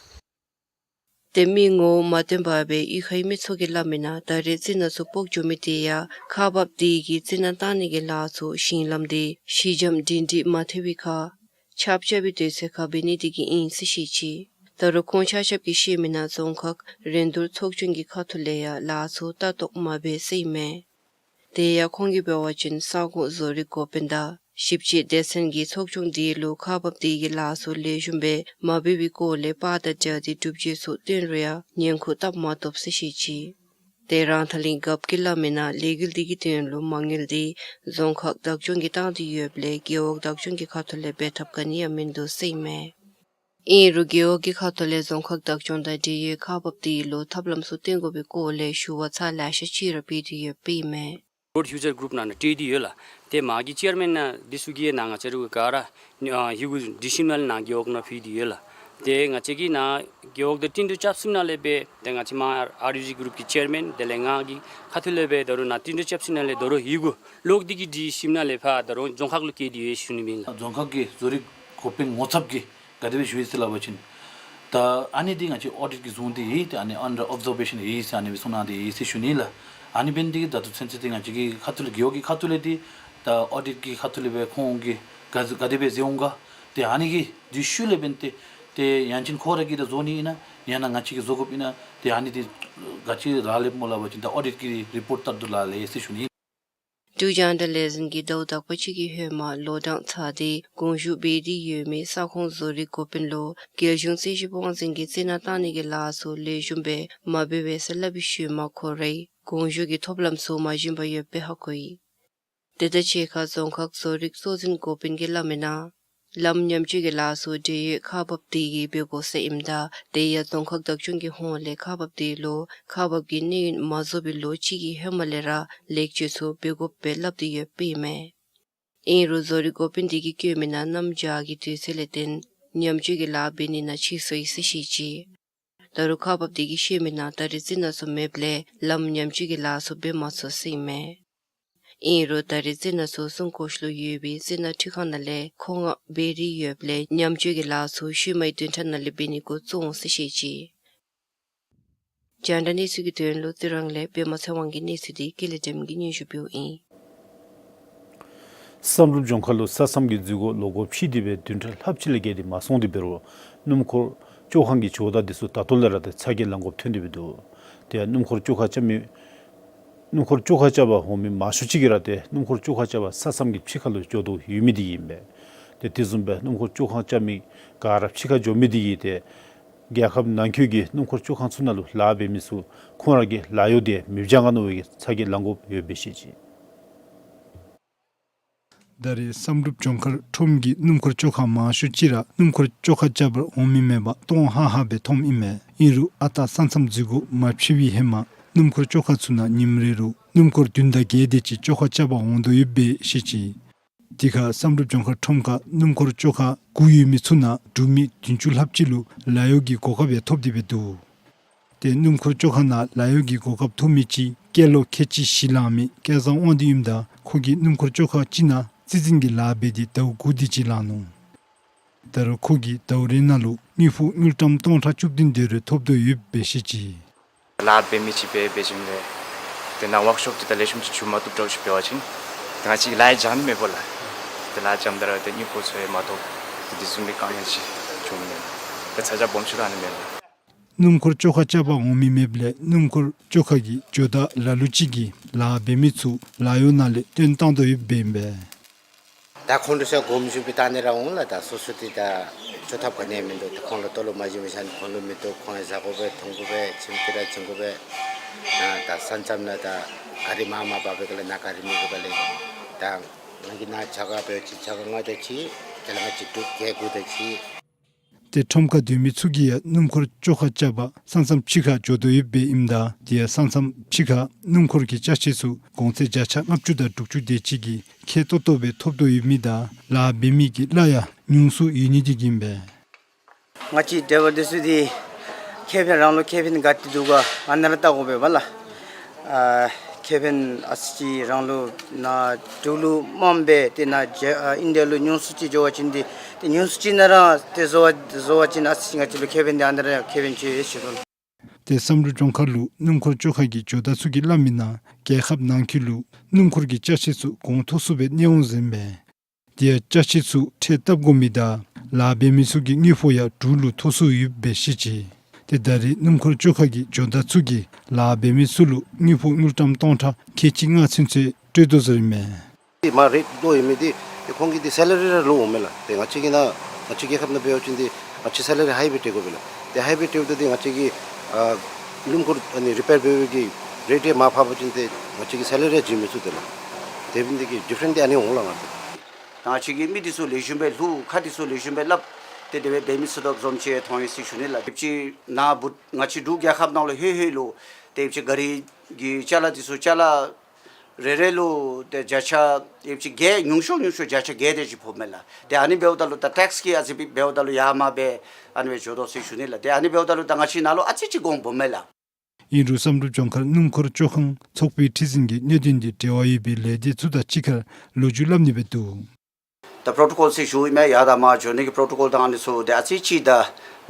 ཏེ་མི་ངོ་མ་བསྟན་པ་སྦེ་གཡུས་ཁའི་མི་ཚུ་གིས་སླབ་མིའི་ནང་ད་རེས་རྩི་ནག་ཚུ་སྤོག་འགྱོ་མི་དེ་ཡང་ཁག་འབགཔ་དེ་གིས་རྩི་ནག་བཏང་ནི་གི་ལཱ་ཚུ་ཞིང་ལམ་དེ་ཞི་འཇམ་སྒྲིང་སྒྲི་མ་ཐལ་བའི་ཁར་ཆརཔ་རྐྱབ་པའི་དུས་ཚོད་ཁར་འབད་ནི་དེ་གིས་ཨིན་ཟེར་བཤད་ཅི། ད་རུང་ཁོང་ཆ་ཁྱབ་ཀྱིས་བཤད་མིའི་ནང་རྫོང་ཁག་རིན་བསྡུར་ཚོགས་ཆུང་གི་ཁ་ཐུག་ལས་ཡང་ལཱ་ཚུ་ལྟ་རྟོག་མ་འབད་ཟེར་ཨིན་མས། དེ་ཡང་ཁོང་གིས་འབད་བ་ཅིན་ས་ཁོངས་བཟོ་རིག་འགོ་དཔོན་དང་ཞིབ་དཔྱད་སྡེ་ཚན་གྱིས་ཚོགས་ཆུང་དེ་ལུ་ཁག་འབགཔ་དེ་གིས་ལཱ་ཚུ་ལེགས་ཤོམ་སྦེ་མ་འབད་བའི་སྐོར་ལས་པར་དང་སྦྲགས་ཏེ་སྒྲུབ་བྱེད་ཚུ་སྟོན་རུང་ཡང་ཉན་ཁུངས་བཏབ་མ་བཏུབ་ཟེར་བཤད་ཅི། ཏེ་རང་ཐང་གླིང་རྒཔོ་གིས་སླབ་མིའི་ནང་ལས་འགུལ་དེ་གི་དོན་ལུ་མ་དངུལ་དེ་རྫོང་ཁག་བདག་སྐྱོང་གིས་བཏང་སྟེ་ཡོདཔ་ལས་རྒེད་འོག་བདག་སྐྱོང་གི་ཁ་ཐུག་ལས་འབད་ཐབས་ག་ནི་ཡང་མིན་འདུག་ཟེར་ཨིན་མས། ཨིན་རུང་རྒེད་འོག་གི་ཁ་ཐུག་ལས་རྫོང་ཁག་བདག་སྐྱོང་དང་འབྲེལ་ཡོད་ཁག་འབགཔ་དེ་ལུ་ཐབས་ལམ་ཚུ་སྟོན་དགོ་པའི་སྐོར་ལས་ཞུ་བ་ཚར་ལེ་ཤ་ཅིག་ར་འབད་དེ་ཡོདཔ་ཨིན་མས། རོཌ་ཡུ་ཛར་གུ་རུབ་ནང་ན་སྤྲོད་དེ་ཡོད་ལགས། ཏེ་མ་གི་ཅེར་མེན་ནང་འདི་ཚུ་གིས་ནཱ་ང་བཅས་ར་ག་ར་ཨ་ཡི་གུ་འབྲི་ཞིནམ་ལས་ནཱ་རྒེད་འོག་ནང་ཕུལ་ཏེ་ཡོད་ལགས། ཏེ་ང་བཅས་ཀྱིས་ནཱ་རྒེད་འོག་དང་བསྟུན་གྲོས་རྐྱབ་ཞིནམ་ལས་སྦེ་ཏེ་ང་བཅས་མར་ཨར་ཡུ་ཛི་གུ་རུབ་ཀྱི་ཅེར་མེན་དེ་ལས་ང་གི་ཁ་ཐུག་ལས་སྦེ་ད་རུང་ནཱ་བསྟུན་གྲོས་རྐྱབ་ཞིནམ་ལས་ད་རུང་ཡི་གུ་ལོག་སྟེ་གིས་འབྲི་ཞིནམ་ལས་ཕར་ད་རུང་རྫོང་ཁག་ལུ་བསྐྱལ་ཏེ་ཡོད་ཞུ་ནི་ཨིན་ལགས། རྫོང་ཁག་གི་བཟོ་རིག་འགོ་དཔོན་ངོ་ཚབ་ཀྱིས་ག་དེ་སྦེ་ཞུ་ཡི་ཟེར་སླབ་པ་ཅིན་ད་ཨ་ནི་འདི་ང་བཅས་ཨོ་ཌིཊ་ཀྱིས་བཟུང་སྟེ་ཡོད། ཏེ་ཨ་ནི་ཨན་ཌར་ཨོབ་ཛར་བེ་ཤཱན་ཡོད་ཟེར་ཨ་ནི་སྦེ་གསུངས་གནང་སྟེ་ཡོད་ཟེར་ཞུ་ནི་ལགས། ཨ་ནི་འབད་ནི་དེ་གིས་ད་ལྟོ་ཚུན་ཚོད་འདི་ང་བཅས་ཀྱི་ཁ་ཐུག་ལས་རྒེད་འོག་གི་ཁ་ཐུག་ལས་འདི་ད་ཨོ་ཌིཊ་ཀྱི་ཁ་ཐུག་ལས་སྦེ་ཁོང་གིས་ག་ག་དེ་སྦེ་མཛད་འོང་ག། ཏེ་ཨ་ནི་གི་འདི་ཤུལ་ལས་འབད་ནི་དེ་ཏེ་ཡང་ཅིན་ཁོང་ར་གིས་ད་བཟོ་ནི་ཨིན་ན་ཡང་ན་ང་བཅས་ཀྱིས་བཟོ་དགོཔ་ཨིན་ན་ཏེ་ཨ་ནི་འདི་ག་ཅི་རག་ལསཔ་སྨོ་སླབ་པ་ཅིན་ད་ཨོ་ཌིཊ་ཀྱི་རི་པོཊ་ལྟར་དུ་རག་ལས་ཟེར་ཞུ་ནི། འབྲུག་རྒྱང་བསྒྲགས་ལས་འཛིན་གྱིས་ཟླཝ་དག་པ་ཅིག་གི་ཧེ་མ་ལོ་གྲངས་ཚར་ཏེ་དགོངས་ཞུ་འབད་དེ་ཡོད་མི་ས་ཁོངས་བཟོ་རིག་འགོ་དཔོན་ལུ་རྒྱལ་གཞུང་རྩིས་ཞིབ་དབང་འཛིན་གྱིས་རྩི་ནག་བཏང་ནི་གི་ལཱ་ཚུ་ལེགས་ཤོམ་སྦེ་མ་འབད་བས་ཟེར་སླབ་པའི་ཤུལ་མ་ཁོ་རའི་དགོངས་ཞུ་གི་ཐོབ་ལམ་ཚུ་མ་བྱིན་པར་ཡོདཔ་སྦེ་ཧ་གོ་ཡི། དེ་དང་གཅིག་ཁར་རྫོང་ཁག་བཟོ་རིག་གཙོ་འཛིན་འགོ་དཔོན་གྱིས་སླབ་མིའི་ནང་ལམ་ཉམས་བཅོས་ཀྱི་ལཱ་ཚུ་འབྲེལ་ཡོད་ཁག་འབགཔ་དེ་གིས་འབད་དགོ་ཟེར་ཨིནམ་ད་དེ་ཡང་རྫོང་ཁག་བདག་སྐྱོང་གི་ཧོངས་ལས་ཁག་འབགཔ་དེ་ལུ་ཁག་འབག་གི་གནས་ཡུན་མ་རྫོགས་པའི་ལོ་གཅིག་གི་ཧེ་མ་ལས་ར་ལེགས་བཅོས་ཚུ་འབད་དགོཔ་སྦེ་སླབ་སྟེ་ཡོདཔ་ཨིན་མས། ཨིན་རུང་བཟོ་རིག་འགོ་དཔོན་དེ་གིས་བཀོད་མིའི་ནང་གནམ་བྱཱར་གྱི་དུས་ཚོད་ལས་བརྟེན་ཉམས་བཅོས་ཀྱི་ལཱ་འབད་ནི་ནང་ཕྱིས་སོང་ཡི་ཟེར་བཤད་ཅི། ད་རུང་ཁག་འབགཔ་དེ་གིས་བཤད་མིའི་ནང་ད་རེས་རྩི་ནག་ཚུ་མེདཔ་ལས་ལམ་ཉམས་བཅོས་ཀྱི་ལཱ་ཚུ་འབད་མ་ཚུགས་ཟེར་ཨིན་མས། ཨིན་རུང་ད་རེས་རྩི་ནག་ཚུ་སྲུང་སྐྱོབ་ལུ་ཡོད་པའི་རྩི་ནག་འཕྲུལ་ཁང་ནང་ལས་མཁོ་མངགས་འབད་དེ་ཡོདཔ་ལས་ཉམས་བཅོས་ཀྱི་ལཱ་ཚུ་ཤུལ་མའི་བདུན་ཕྲག་ནང་ལས་འབད་ནི་འགོ་བཙུགས་འོང་ཟེར་བཤད་ཅི། རྒྱང་བསྒྲགས་གནས་ཚུལ་གྱི་དོན་ལུ་རྩི་རང་ལས་པདྨ་ཚེ་དབང་གི་གནས་ཚུལ་འདི་ཀུན་ལེགས་བདེམ་གིས་སྙན་ཞུ་འབདཝ་ཨིན། བསམ་གྲུབ་ལྗོངས་མཁར་ལུ་ས་མཚམས་ཀྱི་འཛུལ་སྒོ་ལོག་སྒོ་ཕྱེ་སྟེ་སྦེ་བདུན་ཕྲག་ལྷགཔ་ཅིག་ལས་བརྒལ་ཏེ་མ་སོང་སྟེ་འབད་རུང་སྣུམ་འཁོར་བཅོ་ཁང་གི་ཇོ་བདག་དེ་ཚུ་ད་ལྟོ་ལས་ར་ཏེ་ཚ་གྱང་ལང་དགོཔ་ཐོན་ཏེ་སྦེ་འདུག། ཏེ་སྣུམ་འཁོར་བཅོ་ཁ་རྐྱབ་མི་སྣུམ་འཁོར་བཅོ་ཁ་རྐྱབ་པར་འོང་མི་མང་ཤོས་ཅིག་གིས་ར་ཏེ་སྣུམ་འཁོར་བཅོ་ཁ་རྐྱབ་པར་ས་མཚམས་ཀྱི་ཕྱི་ཁ་ལུ་འགྱོ་དོ་ཡོད་མི་དེ་ཨིན་པས། ཏེ་དེ་བཟུམ་སྦེ་སྣུམ་འཁོར་བཅོ་ཁ་རྐྱབ་མི་ག་ར་ཕྱི་ཁར་འགྱོ་མི་དེ་གིས་ཏེ་ རྒྱལ་ཁབ་ནང་འཁོད་ཀྱི་སྣུམ་འཁོར་བཅོ་ཁང་ཚུ་ནང་ལུ་ལཱ་འབད་མི་ཚུ་ཁོང་ར་གི་ལཱ་གཡོག་དེ་མེདཔ་བྱ་ག་མནོ་བའི་ཚ་གྱང་ལང་དགོཔ་ཡོདཔ་སྦེ་བཤད་ཅི། ད་རེས་བསམ་གྲུབ་ལྗོངས་མཁར་ཁྲོམ་གྱི་སྣུམ་འཁོར་བཅོ་ཁང་མང་ཤོས་ཅིག་ར་སྣུམ་འཁོར་བཅོ་ཁ་རྐྱབ་པར་འོང་མི་མེདཔ་སྟོང་ཧ་ཧ་སྦེ་མཐོངམ་ཨིན་མས། ཨིན་རུང་ཨ་རྟག་ས་མཚམས་འཛུལ་སྒོ་མ་ཕྱེ་བའི་ཧེ་མ་སྣུམ་འཁོར་བཅོ་ཁང་ཚུ་ནང་ཉིནམ་རེ་ལུ་སྣུམ་འཁོར་བདུན་དང་བརྒྱད་དེ་ཅིག་བཅོ་ཁ་རྐྱབ་པར་འོང་དོ་ཡོདཔ་སྦེ་བཤད་ཅི། དེ་ཁར་བསམ་གྲུབ་ལྗོངས་མཁར་ཁྲོམ་ཁར་སྣུམ་འཁོར་བཅོ་ཁང་དགུ་ཡོད་མི་ཚུ་ནང་འབྲུག་མི་བདུན་ཅུ་ལྷགཔ་ཅིག་ལུ་ལཱ་གཡོག་གི་གོ་སྐབས་ཡང་ཐོབ་སྟེ་སྦེ་འདུག། ཏེ་སྣུམ་འཁོར་བཅོ་ཁང་ནང་ལཱ་གཡོག་གི་གོ་སྐབས་ཐོབ་མི་ཅིག་སྐྱེས་ལོ་ཁལ་གཅིག་བཞི་ལང་མི་སྐལ་བཟང་དབང་འདུས་ཨིནམ་ད་ཁོ་གིས་སྣུམ་འཁོར་བཅོ་ཁང་ཅིག་ནང་རྩིས་འཛིན་གྱི་ལཱ་འབད་དེ་ཟླཝ་དགུ་དེ་ཅིག་ལང་ནུག། ད་རུང་ཁོ་གིས་ཟླཝ་རེ་ནང་ལུ་དངུལ་ཕོགས་དངུལ་ཀྲམ་སྟོང་ཕྲག་བཅུ་བདུན་དེ་རེ་ཐོབ་དོ་ཡོདཔ་སྦེ་བཤད་ཅི། ལཱ་འབད་མི་ཅིག་འབད་འབད་ཞིནམ་ལས་དེ་ནང་ཝརཀ་ཤོབ་དེ་ད་ལེགས་ཤོམ་ཅིག་ཞུ་མ་བཏུབ་འདྲཝ་ཅིག་འབད་བ་ཅིན་ད་ང་བཅས་ལཱ་ཡང་འཇམ་ནི་མེད་པས་ལགས། དེ་ལཱ་འཇམ་ད་ར་དེ་དངུལ་ཕོགས་ཚུ་ཡང་མ་ཐོབ། དེ་དེ་བཟུམ་མའི་དཀའ་ངལ་ཅིག་བྱུང་ནི་མས། དེ་ཚ་གྱང་སྦོམ་ཤོས་ར་ཨ་ནི་མས་ལགས། སྣུམ་འཁོར་བཅོ་ཁ་རྐྱབ་པར་འོང་མི་མེདཔ་ལས་སྣུམ་འཁོར་བཅོ་ཁང་གི་ཇོ་བདག་ལ་ལུ་ཅིག་གིས་ལཱ་འབད་མི་ཚུ་ལཱ་གཡོག་ནང་ལས་བཏོན་བཏང་དོ་ཡོདཔ་སྦེ་ཨིན་པས། ད་ཁོང་ཚུ་ཚུ་གོམས་ཞུགས་འབད་ད་ཨ་ནི་ར་འོང་ལགས། ད་སོ་སོ་དེ་ད་ཅོག་ཐབས་ག་ནི་ཡང་མིན་འདུག། ད་ཁོང་ལུ་ལྟོ་ལུ་མ་བྱིན་མི་ཆ་ནི་ཁོང་ལུ་མི་བཏུབ། ཁོང་ཡང་བཟའ་དགོ་པས་འཐུང་དགོ་པས་ཁྱིམ་གྱི་ར་བྱིན་དགོ་པས། ད་ས་མཚམས་ནང་ད་གཱ་རི་མར་མར་འབག་པའི་སྒང་ལས་ནཱ་གཱ་རི་མེད་པའི་སྒང་ལས་ད་ང་གིས་ནཱ་ཇ་ཁང་འབད་ཅི། ཇ་ཁང་ལྔ་དེ་ཅིག་དེ་ལས་ང་བཅས་འབྲུག་རྒྱལ་དགུ་དེ་ཅིག། ཏེ་ཁྲོམ་ཁར་སྡོད་མི་ཚུ་གིས་ཡང་སྣུམ་འཁོར་བཅོ་ཁ་རྐྱབ་པར་ས་མཚམས་ཕྱི་ཁར་འགྱོ་དོ་ཡོདཔ་སྦེ་ཨིནམ་ད་དེ་ཡང་ས་མཚམས་ཕྱི་ཁར་སྣུམ་འཁོར་གྱི་ཅ་ཆས་ཚུ་གོང་ཚད་བརྒྱ་ཆ་ལྔ་བཅུ་དང་དྲུག་ཅུ་དེ་ཅིག་གིས་ཁེ་ཏོག་ཏོ་སྦེ་ཐོབ་དོ་ཡོད་མི་དང་ལཱ་འབད་མི་གི་གླ་ཡང་ཉུང་སུ་ཡོད་ནི་དེ་གིས་ཨིན་པས། ང་བཅས་ཌའི་ཝར་འདི་ཚུ་འདི་ཁེ་ཕན་རང་ལུ་ཁེ་ཕན་ག་ཏེ་འདུག་ག་ཨ་ནཱ་ར་བལྟ་དགོ་པས་ལགས། ཨ་ཁེ་ཕན་ཨ་ཙི་ཅིག་རང་ལུ་ནཱ་འབྲུག་ལུ་དམའ་སྦེ་ཏེ་ནཱ་ཇ་ཨ་ཨིན་ཌི་ཡ་ལུ་ཉུང་སུ་ཅིག་འགྱོ་བ་ཅིན་འདི་ཏེ་ཉུང་སུ་ཅིག་ནང་ར་ཏེ་བཟོ་བ་བཟོ་བ་ཅིན་ཨ་ཙི་ཅིག་ང་བཅས་ལུ་ཁེ་ཕན་འདི་ཨ་ནཱ་ར་ཁེ་ཕན་ཆེ་ཟེར་ཞུ་དོ། ཏེ་བསམ་གྲུབ་ལྗོངས་མཁར་ལུ་སྣུམ་འཁོར་བཅོ་ཁང་གི་ཇོ་བདག་ཚུ་གིས་སླབ་མིའི་ནང་རྒྱལ་ཁབ་ནང་འཁོད་ལུ་སྣུམ་འཁོར་གྱི་ཅ་ཆས་ཚུ་གོང་མཐོ་སུ་སྦེ་གནས་འོང་ཟེར་ཨིན་པས། དེ་ཡང་ཅ་ཆས་ཚུ་ཁྲལ་བཏབ་དགོ་མི་དང་ལཱ་འབད་མི་ཚུ་གི་དངུལ་ཕོགས་ཡང་འབྲུག་ལུ་མཐོ་སུ་ཡོདཔ་སྦེ་བཤད་ཅི། ཏེ་ད་རེས་སྣུམ་འཁོར་བཅོ་ཁང་གི་ཇོ་བདག་ཚུ་གིས་ལཱ་འབད་མི་ཚུ་ལུ་དངུལ་ཕོགས་དངུལ་ཀྲམ་སྟོང་ཕྲག་ཁལ་གཅིག་ལྔ་ཚུན་ཚོད་སྤྲོད་དོ་ཟེར་ཨིན་མས། མར་རེཊ་ལོ་ཡོད་མི་འདི་ཏེ་ཁོང་གི་འདི་སེ་ལ་རི་ར་ལོ་འོང་མས་ལགས། ཏེ་ང་བཅས་ཀྱི་ནཱ་ང་བཅས་རྒྱལ་ཁབ་ནང་འབད་བ་ཅིན་འདི་ང་བཅས་སེ་ལ་རི་ཧའི་སྦེ་སྤྲོད་དགོ་པས་ལགས། ཏེ་ཧའི་སྦེ་སྤྲོདཔ་ད་འདི་ང་བཅས་ཀྱི་ཨ་སྣུམ་འཁོར་ཨ་ནི་རི་པེར་འབད་བའི་གི་རེཊ་ཡང་མར་འཕར་བ་ཅིན་ཏེ་ང་བཅས་ཀྱི་སེ་ལ་རི་ཡང་བྱིན་མི་ཚུགས་ཏེ་ལགས། དེ་འབད་ནི་དེ་གིས་ཌིཕ་རེནཊ་འདི་ཨ་ནི་འོང་ལགས་ང་བཅས། ང་བཅས་ཀྱི་མི་འདི་ཚུ་ལེགས་ཤོམ་སྦེ་ལྷོད། ཁ་འདི་ཚུ་ལེགས་ཤོམ་སྦེ་སླབ། ཏེ་དེ་སྦེ་འབད་མི་ཚུགས་དོ་བཟུམ་ཅིག་མཐོང་ཡི་ཟེར་ཞུ་ནི་ལགས། དེ་ཅིག་ནཱ་བུ་ང་བཅས་འབྲུག་རྒྱལ་ཁབ་ནང་ལུ་ལྷོད་ལྷོད་ལུ་ཏེ་ཅིག་གཱ་རི་གི་ཅ་ལ་འདི་ཚུ་ཅ་ལ་རེ་རེ་ལུ་ཏེ་བརྒྱ་ཆ་ཡོད་ཅིག་བརྒྱད་ཉུང་ཤོས་ཉུང་ཤོས་བརྒྱ་ཆ་བརྒྱད་དེ་ཅིག་ཕོགཔ་མས་ལགས། ཏེ་ཨ་ནི་འབདཝ་ད་ལུ་ད་ཊེགསི་གི་ཨ་ཙི་སྦེ་འབདཝ་ད་ལུ་ཡར་མར་སྦེ་ཨ་ནི་སྦེ་འགྱོ་དོ་ཟེར་ཞུ་ནི་ལགས། ཏེ་ཨ་ནི་འབདཝ་ད་ལུ་ད་ང་བཅས་ནཱ་ལུ་ཨ་ཙི་ཅིག་གོང་སྦོམ་མས་ལགས། ཨིན་རུང་བསམ་གྲུབ་ལྗོངས་མཁར་སྣུམ་འཁོར་བཅོ་ཁང་ཚོགས་པའི་ཁྲི་འཛིན་གྱིས་གནད་དོན་འདི་འབྲེལ་བ་ཡོད་པའི་ལས་སྡེ་ཚུ་དང་གཅིག་ཁར་ལོ་རྒྱུས་སླབ་ནི་སྦེ་འདུག། ད་པོརོ་ཊོ་ཀོལ་ཟེར་ཞུཝ་ཨིན་མས། ཡར་དང་མར་འགྱོ་ནི་གི་པོརོ་ཊོ་ཀོལ་དང་ཨ་ནི་ཚུ་ཏེ་ཨ་ཙི་ཅིག་ད་